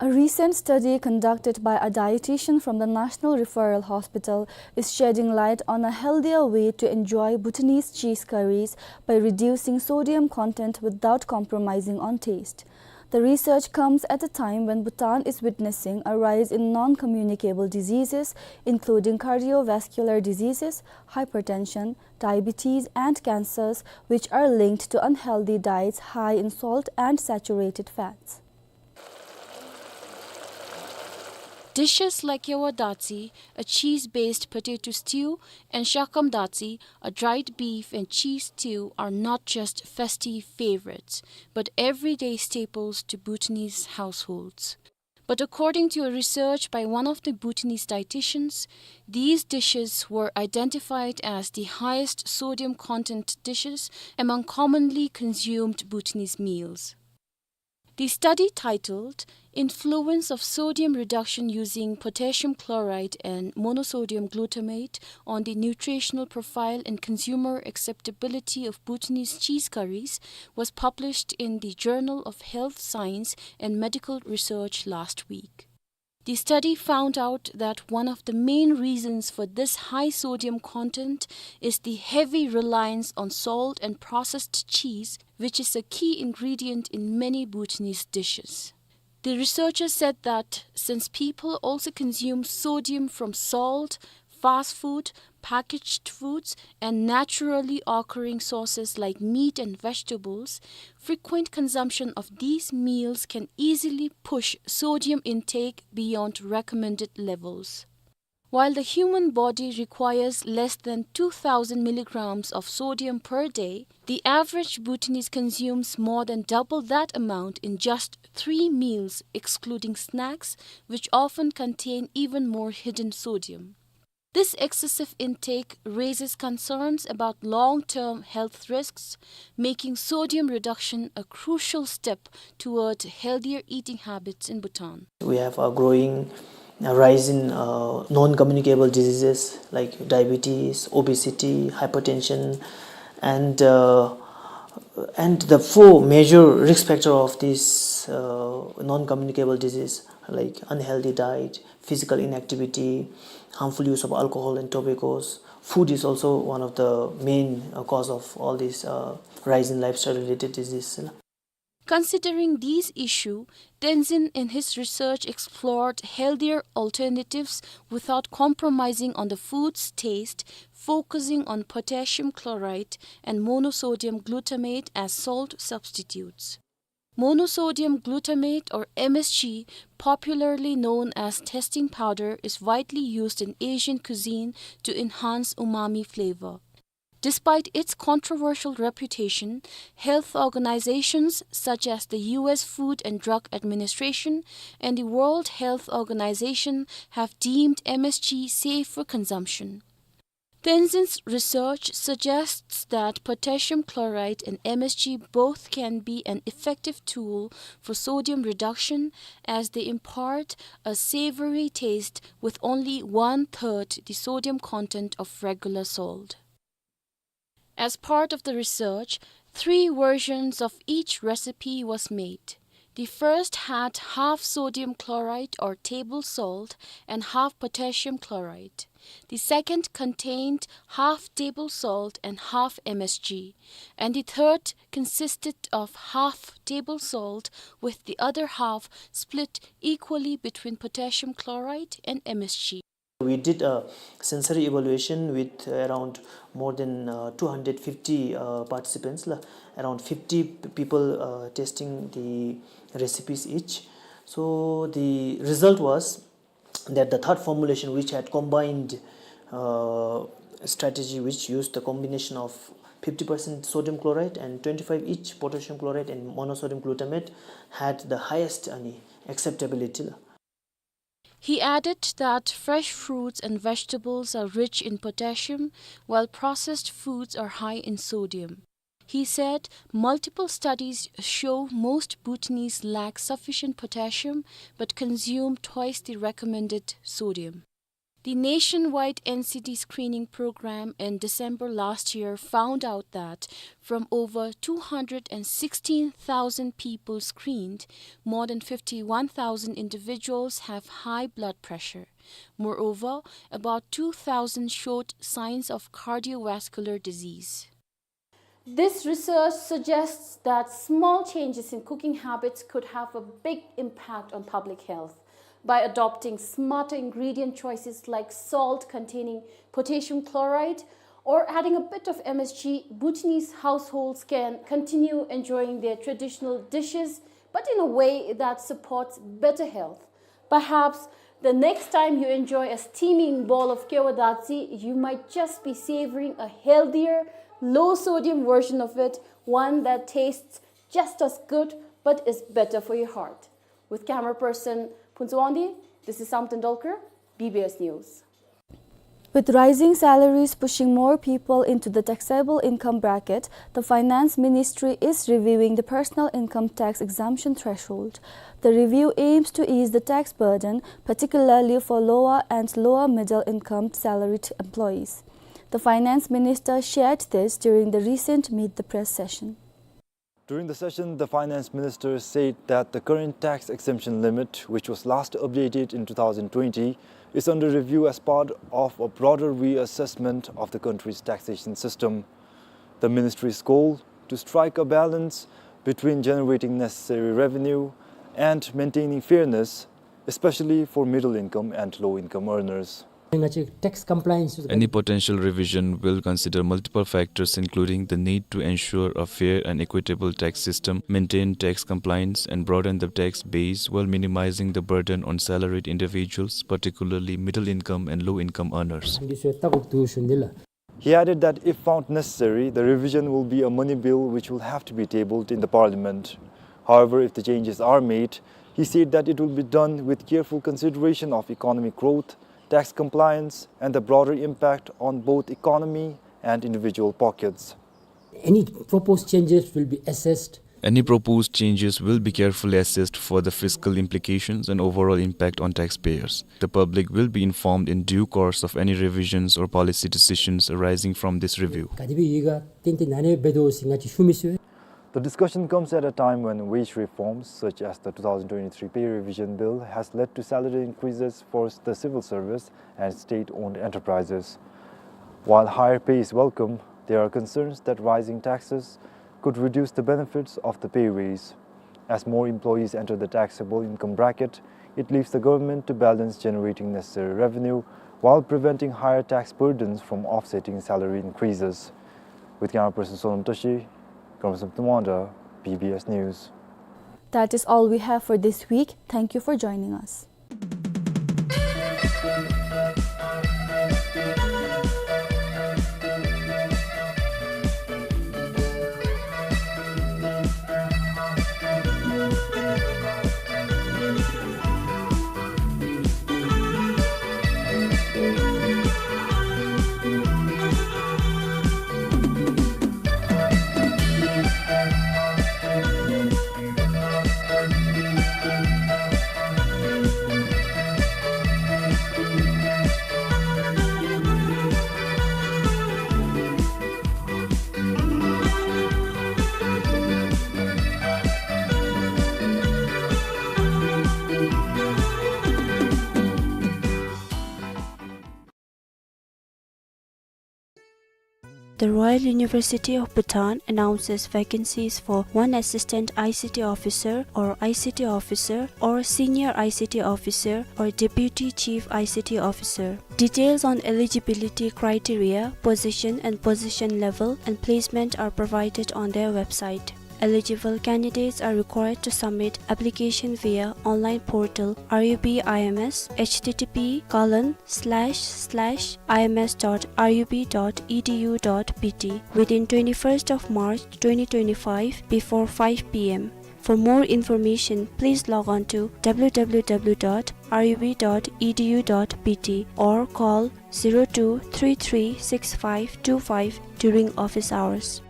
A recent study conducted by a dietitian from the National Referral Hospital is shedding light on a healthier way to enjoy Bhutanese cheese curries by reducing sodium content without compromising on taste. The research comes at a time when Bhutan is witnessing a rise in non-communicable diseases, including cardiovascular diseases, hypertension, diabetes, and cancers, which are linked to unhealthy diets high in salt and saturated fats. Dishes like Yawa Datsi, a cheese-based potato stew, and Shakam Datsi, a dried beef and cheese stew, are not just festive favorites, but everyday staples to Bhutanese households. But according to a research by one of the Bhutanese dietitians, these dishes were identified as the highest sodium content dishes among commonly consumed Bhutanese meals. The study, titled Influence of Sodium Reduction Using Potassium Chloride and Monosodium Glutamate on the Nutritional Profile and Consumer Acceptability of Bhutanese Cheese Curries, was published in the Journal of Health Science and Medical Research last week. The study found out that one of the main reasons for this high sodium content is the heavy reliance on salt and processed cheese, which is a key ingredient in many Bhutanese dishes. The researchers said that since people also consume sodium from salt, fast food, packaged foods, and naturally occurring sources like meat and vegetables, frequent consumption of these meals can easily push sodium intake beyond recommended levels. While the human body requires less than two thousand milligrams of sodium per day, the average Bhutanese consumes more than double that amount in just three meals, excluding snacks, which often contain even more hidden sodium. This excessive intake raises concerns about long-term health risks, making sodium reduction a crucial step toward healthier eating habits in Bhutan. We have a growing, uh, rise in, uh, non-communicable diseases like diabetes, obesity, hypertension, and, uh, and the four major risk factor of these, uh, non-communicable disease, like unhealthy diet, physical inactivity, harmful use of alcohol and tobaccos. Food is also one of the main, uh, cause of all these, uh, rise in lifestyle-related diseases. Considering these issues, Tenzin in his research explored healthier alternatives without compromising on the food's taste, focusing on potassium chloride and monosodium glutamate as salt substitutes. Monosodium glutamate, or M S G, popularly known as testing powder, is widely used in Asian cuisine to enhance umami flavor. Despite its controversial reputation, health organizations such as the U S Food and Drug Administration and the World Health Organization have deemed M S G safe for consumption. Tenzin's research suggests that potassium chloride and M S G both can be an effective tool for sodium reduction, as they impart a savory taste with only one-third the sodium content of regular salt. As part of the research, three versions of each recipe was made. The first had half sodium chloride or table salt and half potassium chloride. The second contained half table salt and half M S G. And the third consisted of half table salt, with the other half split equally between potassium chloride and M S G. We did a sensory evaluation with around more than, uh, two hundred fifty, uh, participants, la, around fifty p-, people, uh, testing the recipes each. So the result was that the third formulation, which had combined, uh, strategy, which used the combination of fifty percent sodium chloride and twenty-five each potassium chloride and monosodium glutamate, had the highest, uh, acceptability, la. He added that fresh fruits and vegetables are rich in potassium, while processed foods are high in sodium. He said multiple studies show most Bhutanese lack sufficient potassium but consume twice the recommended sodium. The nationwide N C D screening program in December last year found out that from over two hundred and sixteen thousand people screened, more than fifty-one thousand individuals have high blood pressure. Moreover, about two thousand showed signs of cardiovascular disease. This research suggests that small changes in cooking habits could have a big impact on public health. By adopting smarter ingredient choices like salt containing potassium chloride or adding a bit of M S G, Bhutanese households can continue enjoying their traditional dishes, but in a way that supports better health. Perhaps the next time you enjoy a steaming bowl of kewa datsi, you might just be savoring a healthier, low-sodium version of it, one that tastes just as good but is better for your heart. With camera person Phuntsho Wangdi, this is Samten Dolkar, B B S News. With rising salaries pushing more people into the taxable income bracket, the Finance Ministry is reviewing the personal income tax exemption threshold. The review aims to ease the tax burden, particularly for lower and lower middle income salaried employees. The Finance Minister shared this during the recent Meet the Press session. During the session, the Finance Minister said that the current tax exemption limit, which was last updated in two thousand twenty, is under review as part of a broader reassessment of the country's taxation system. The ministry's goal: to strike a balance between generating necessary revenue and maintaining fairness, especially for middle income and low income earners. Tax compliance. Any potential revision will consider multiple factors, including the need to ensure a fair and equitable tax system, maintain tax compliance, and broaden the tax base while minimizing the burden on salaried individuals, particularly middle income and low income earners. He added that if found necessary, the revision will be a money bill which will have to be tabled in the parliament. However, if the changes are made, he said that it will be done with careful consideration of economic growth, tax compliance, and the broader impact on both economy and individual pockets. Any proposed changes will be assessed. Any proposed changes will be carefully assessed for the fiscal implications and overall impact on taxpayers. The public will be informed in due course of any revisions or policy decisions arising from this review. ག་དེ་སྦེ་ཡོད་ག་ཏན་ཏན་ཨ་ནི་འབད་དོ་ཟེར་ང་བཅས་ཞུ་མི་ཚུགས། The discussion comes at a time when wage reforms such as the two thousand twenty-three pay revision bill has led to salary increases for the civil service and state-owned enterprises. While higher pay is welcome, there are concerns that rising taxes could reduce the benefits of the pay raise. As more employees enter the taxable income bracket, it leaves the government to balance generating necessary revenue while preventing higher tax burdens from offsetting salary increases. With camera person Sonam Tashi, Commerce Commander, B B S News. That is all we have for this week. Thank you for joining us. The Royal University of Bhutan announces vacancies for one assistant I C T officer or I C T officer or senior I C T officer or deputy chief I C T officer. Details on eligibility criteria, position and position level, and placement are provided on their website. Eligible candidates are required to submit application via online portal R U B I M S, H T T P colon slash slash I M S dot R U B dot E D U dot B T, within twenty-first of March twenty twenty-five before five P M. For more information, please log on to W W W dot R U B dot E D U dot B T or call zero two three three six five two five during office hours.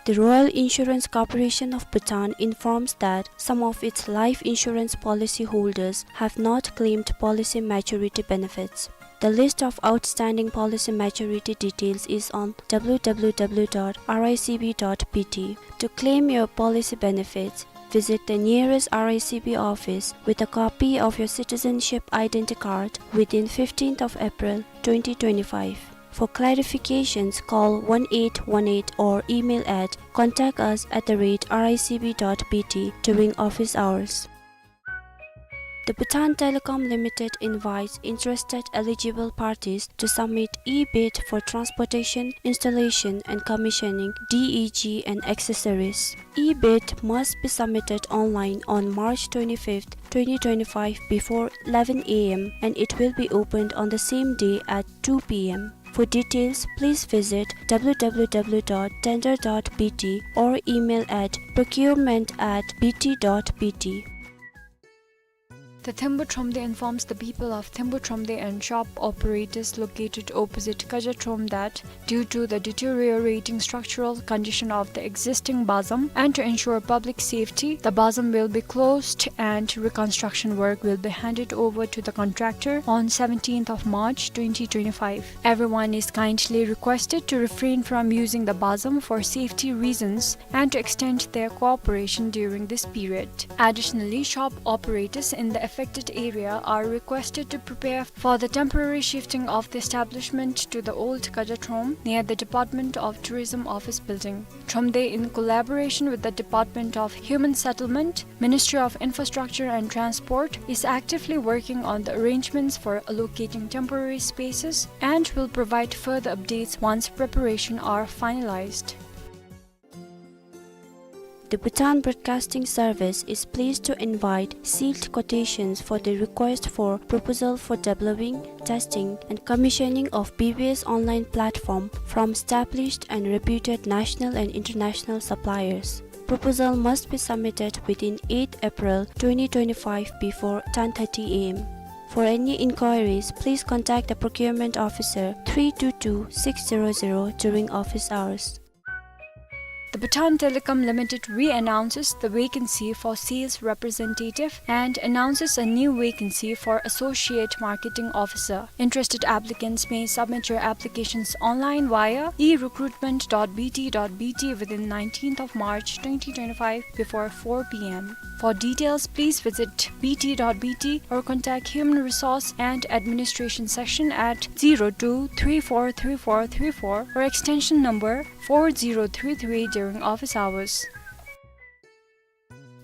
The Royal Insurance Corporation of Bhutan informs that some of its life insurance policy holders have not claimed policy maturity benefits. The list of outstanding policy maturity details is on W W W dot R I C B dot B T. To claim your policy benefits, visit the nearest R I C B office with a copy of your citizenship identity card within fifteenth of April twenty twenty-five. For clarifications, call one eight one eight or email at contact us at the rate R I C B dot B T during office hours. The Bhutan Telecom Limited invites interested eligible parties to submit e-bid for transportation, installation and commissioning, D E G and accessories. E-bid must be submitted online on March twenty-fifth, twenty twenty-five before eleven A M and it will be opened on the same day at two P M. For details, please visit W W W dot tender dot B T or email at procurement at B T dot B T. The Thembu Thromde informs the people of Thembu Thromde and shop operators located opposite Kaja Throm that due to the deteriorating structural condition of the existing bazam and to ensure public safety, the bazam will be closed and reconstruction work will be handed over to the contractor on seventeenth of March twenty twenty-five. Everyone is kindly requested to refrain from using the bazam for safety reasons and to extend their cooperation during this period. Additionally, shop operators in the affected area are requested to prepare for the temporary shifting of the establishment to the old Kaja Throm near the Department of Tourism office building. Thromde, in collaboration with the Department of Human Settlement, Ministry of Infrastructure and Transport, is actively working on the arrangements for allocating temporary spaces and will provide further updates once preparation are finalized. The Bhutan Broadcasting Service is pleased to invite sealed quotations for the request for proposal for developing, testing, and commissioning of B B S online platform from established and reputed national and international suppliers. Proposal must be submitted within eighth April twenty twenty-five before ten thirty A M. For any inquiries, please contact the procurement officer three two two six zero zero during office hours. The Bhutan Telecom Limited re-announces the vacancy for sales representative and announces a new vacancy for associate marketing officer. Interested applicants may submit your applications online via e recruitment dot B T dot B T within nineteenth of March twenty twenty-five before four P M. For details, please visit B T dot B T or contact Human Resource and Administration section at zero two three four three four three four or extension number four zero three three during office hours.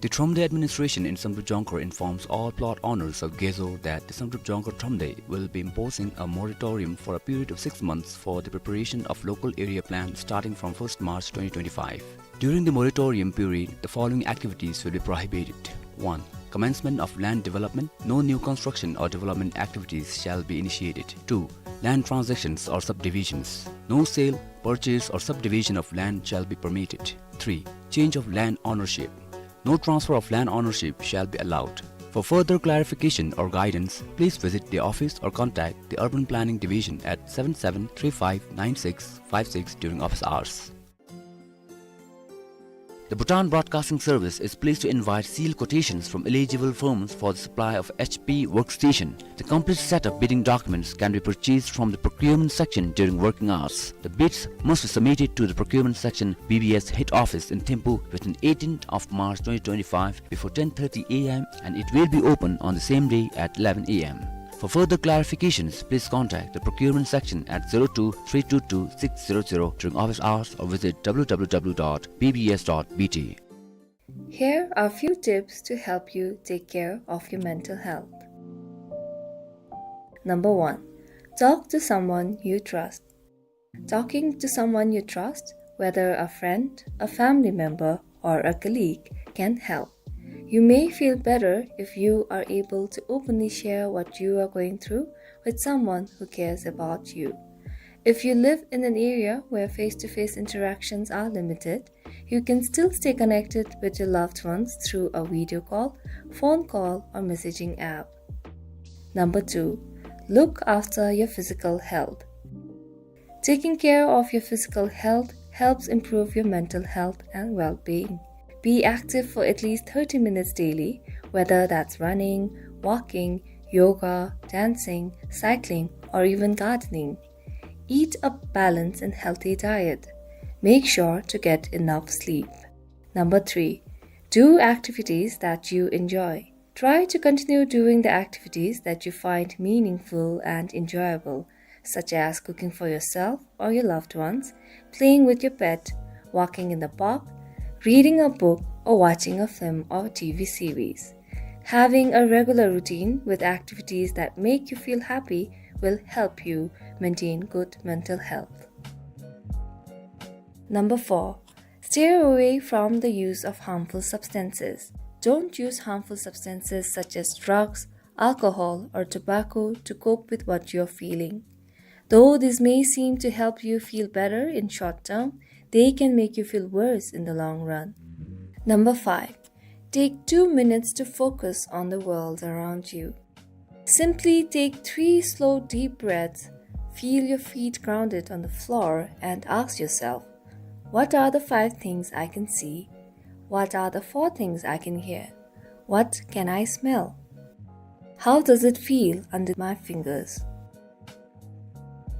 The Thromde administration in Samdrup Jongkhar informs all plot owners of Gezo that the Samdrup Jongkhar Thromde will be imposing a moratorium for a period of six months for the preparation of local area plan starting from first March twenty twenty-five. During the moratorium period, the following activities will be prohibited. One. Commencement of land development. No new construction or development activities shall be initiated. Two. Land transactions or subdivisions. No sale, purchase or subdivision of land shall be permitted. Three. Change of land ownership. No transfer of land ownership shall be allowed. For further clarification or guidance, please visit the office or contact the Urban Planning Division at seven seven three five nine six five six during office hours. The Bhutan Broadcasting Service is pleased to invite sealed quotations from eligible firms for the supply of H P workstation. The complete set of bidding documents can be purchased from the procurement section during working hours. The bids must be submitted to the procurement section, B B S head office in Thimphu within eighteenth of March twenty twenty-five before ten thirty A M, and it will be open on the same day at eleven A M. For further clarifications, please contact the procurement section at zero two three two two six zero zero during office hours or visit W W W dot B B S dot B T. Here are few tips to help you take care of your mental health. Number one, talk to someone you trust. Talking to someone you trust, whether a friend, a family member, or a colleague, can help. You may feel better if you are able to openly share what you are going through with someone who cares about you. If you live in an area where face-to-face interactions are limited, you can still stay connected with your loved ones through a video call, phone call, or messaging app. Number two, look after your physical health. Taking care of your physical health helps improve your mental health and well-being. Be active for at least thirty minutes daily, whether that's running, walking, yoga, dancing, cycling, or even gardening. Eat a balanced and healthy diet. Make sure to get enough sleep. Number three, do activities that you enjoy. Try to continue doing the activities that you find meaningful and enjoyable, such as cooking for yourself or your loved ones, playing with your pet, walking in the park, reading a book, or watching a film or T V series. Having a regular routine with activities that make you feel happy will help you maintain good mental health. Number four, steer away from the use of harmful substances. Don't use harmful substances such as drugs, alcohol, or tobacco to cope with what you're feeling. Though this may seem to help you feel better in short term, they can make you feel worse in the long run. Number five, take two minutes to focus on the world around you. Simply take three slow, deep breaths, feel your feet grounded on the floor, and ask yourself, "What are the five things I can see? What are the four things I can hear? What can I smell? How does it feel under my fingers?"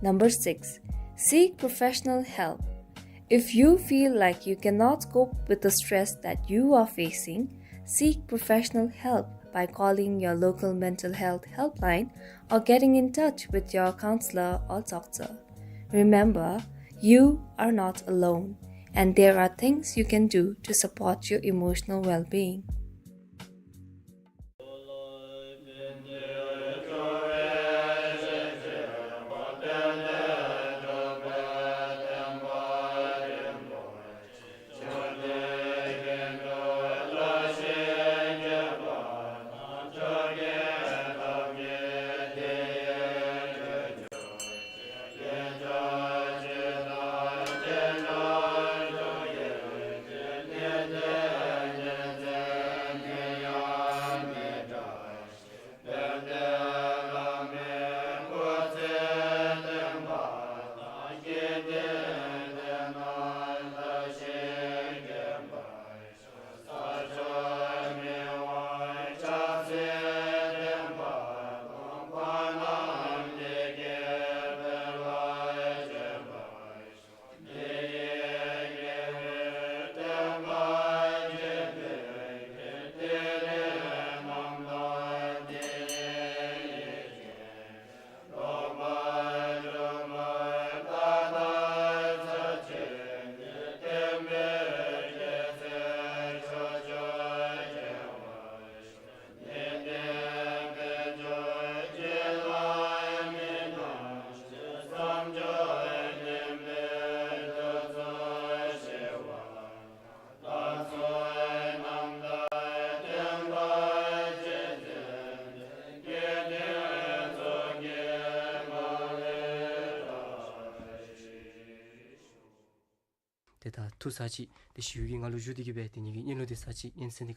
Number six, seek professional help. If you feel like you cannot cope with the stress that you are facing, seek professional help by calling your local mental health helpline or getting in touch with your counselor or doctor. Remember, you are not alone, and there are things you can do to support your emotional well-being. ཏེ་ད་ཐུགས་ཟ་ཅི། ཏེ་ཞུ་གི་ང་ལུ་ཞུ་སྟེ་གི་སྦེ་ཏེ་ངེ་གི་གཉེན་ལུ་འདི་ཟ་ཅི་གཉེན་ཚན་འདི།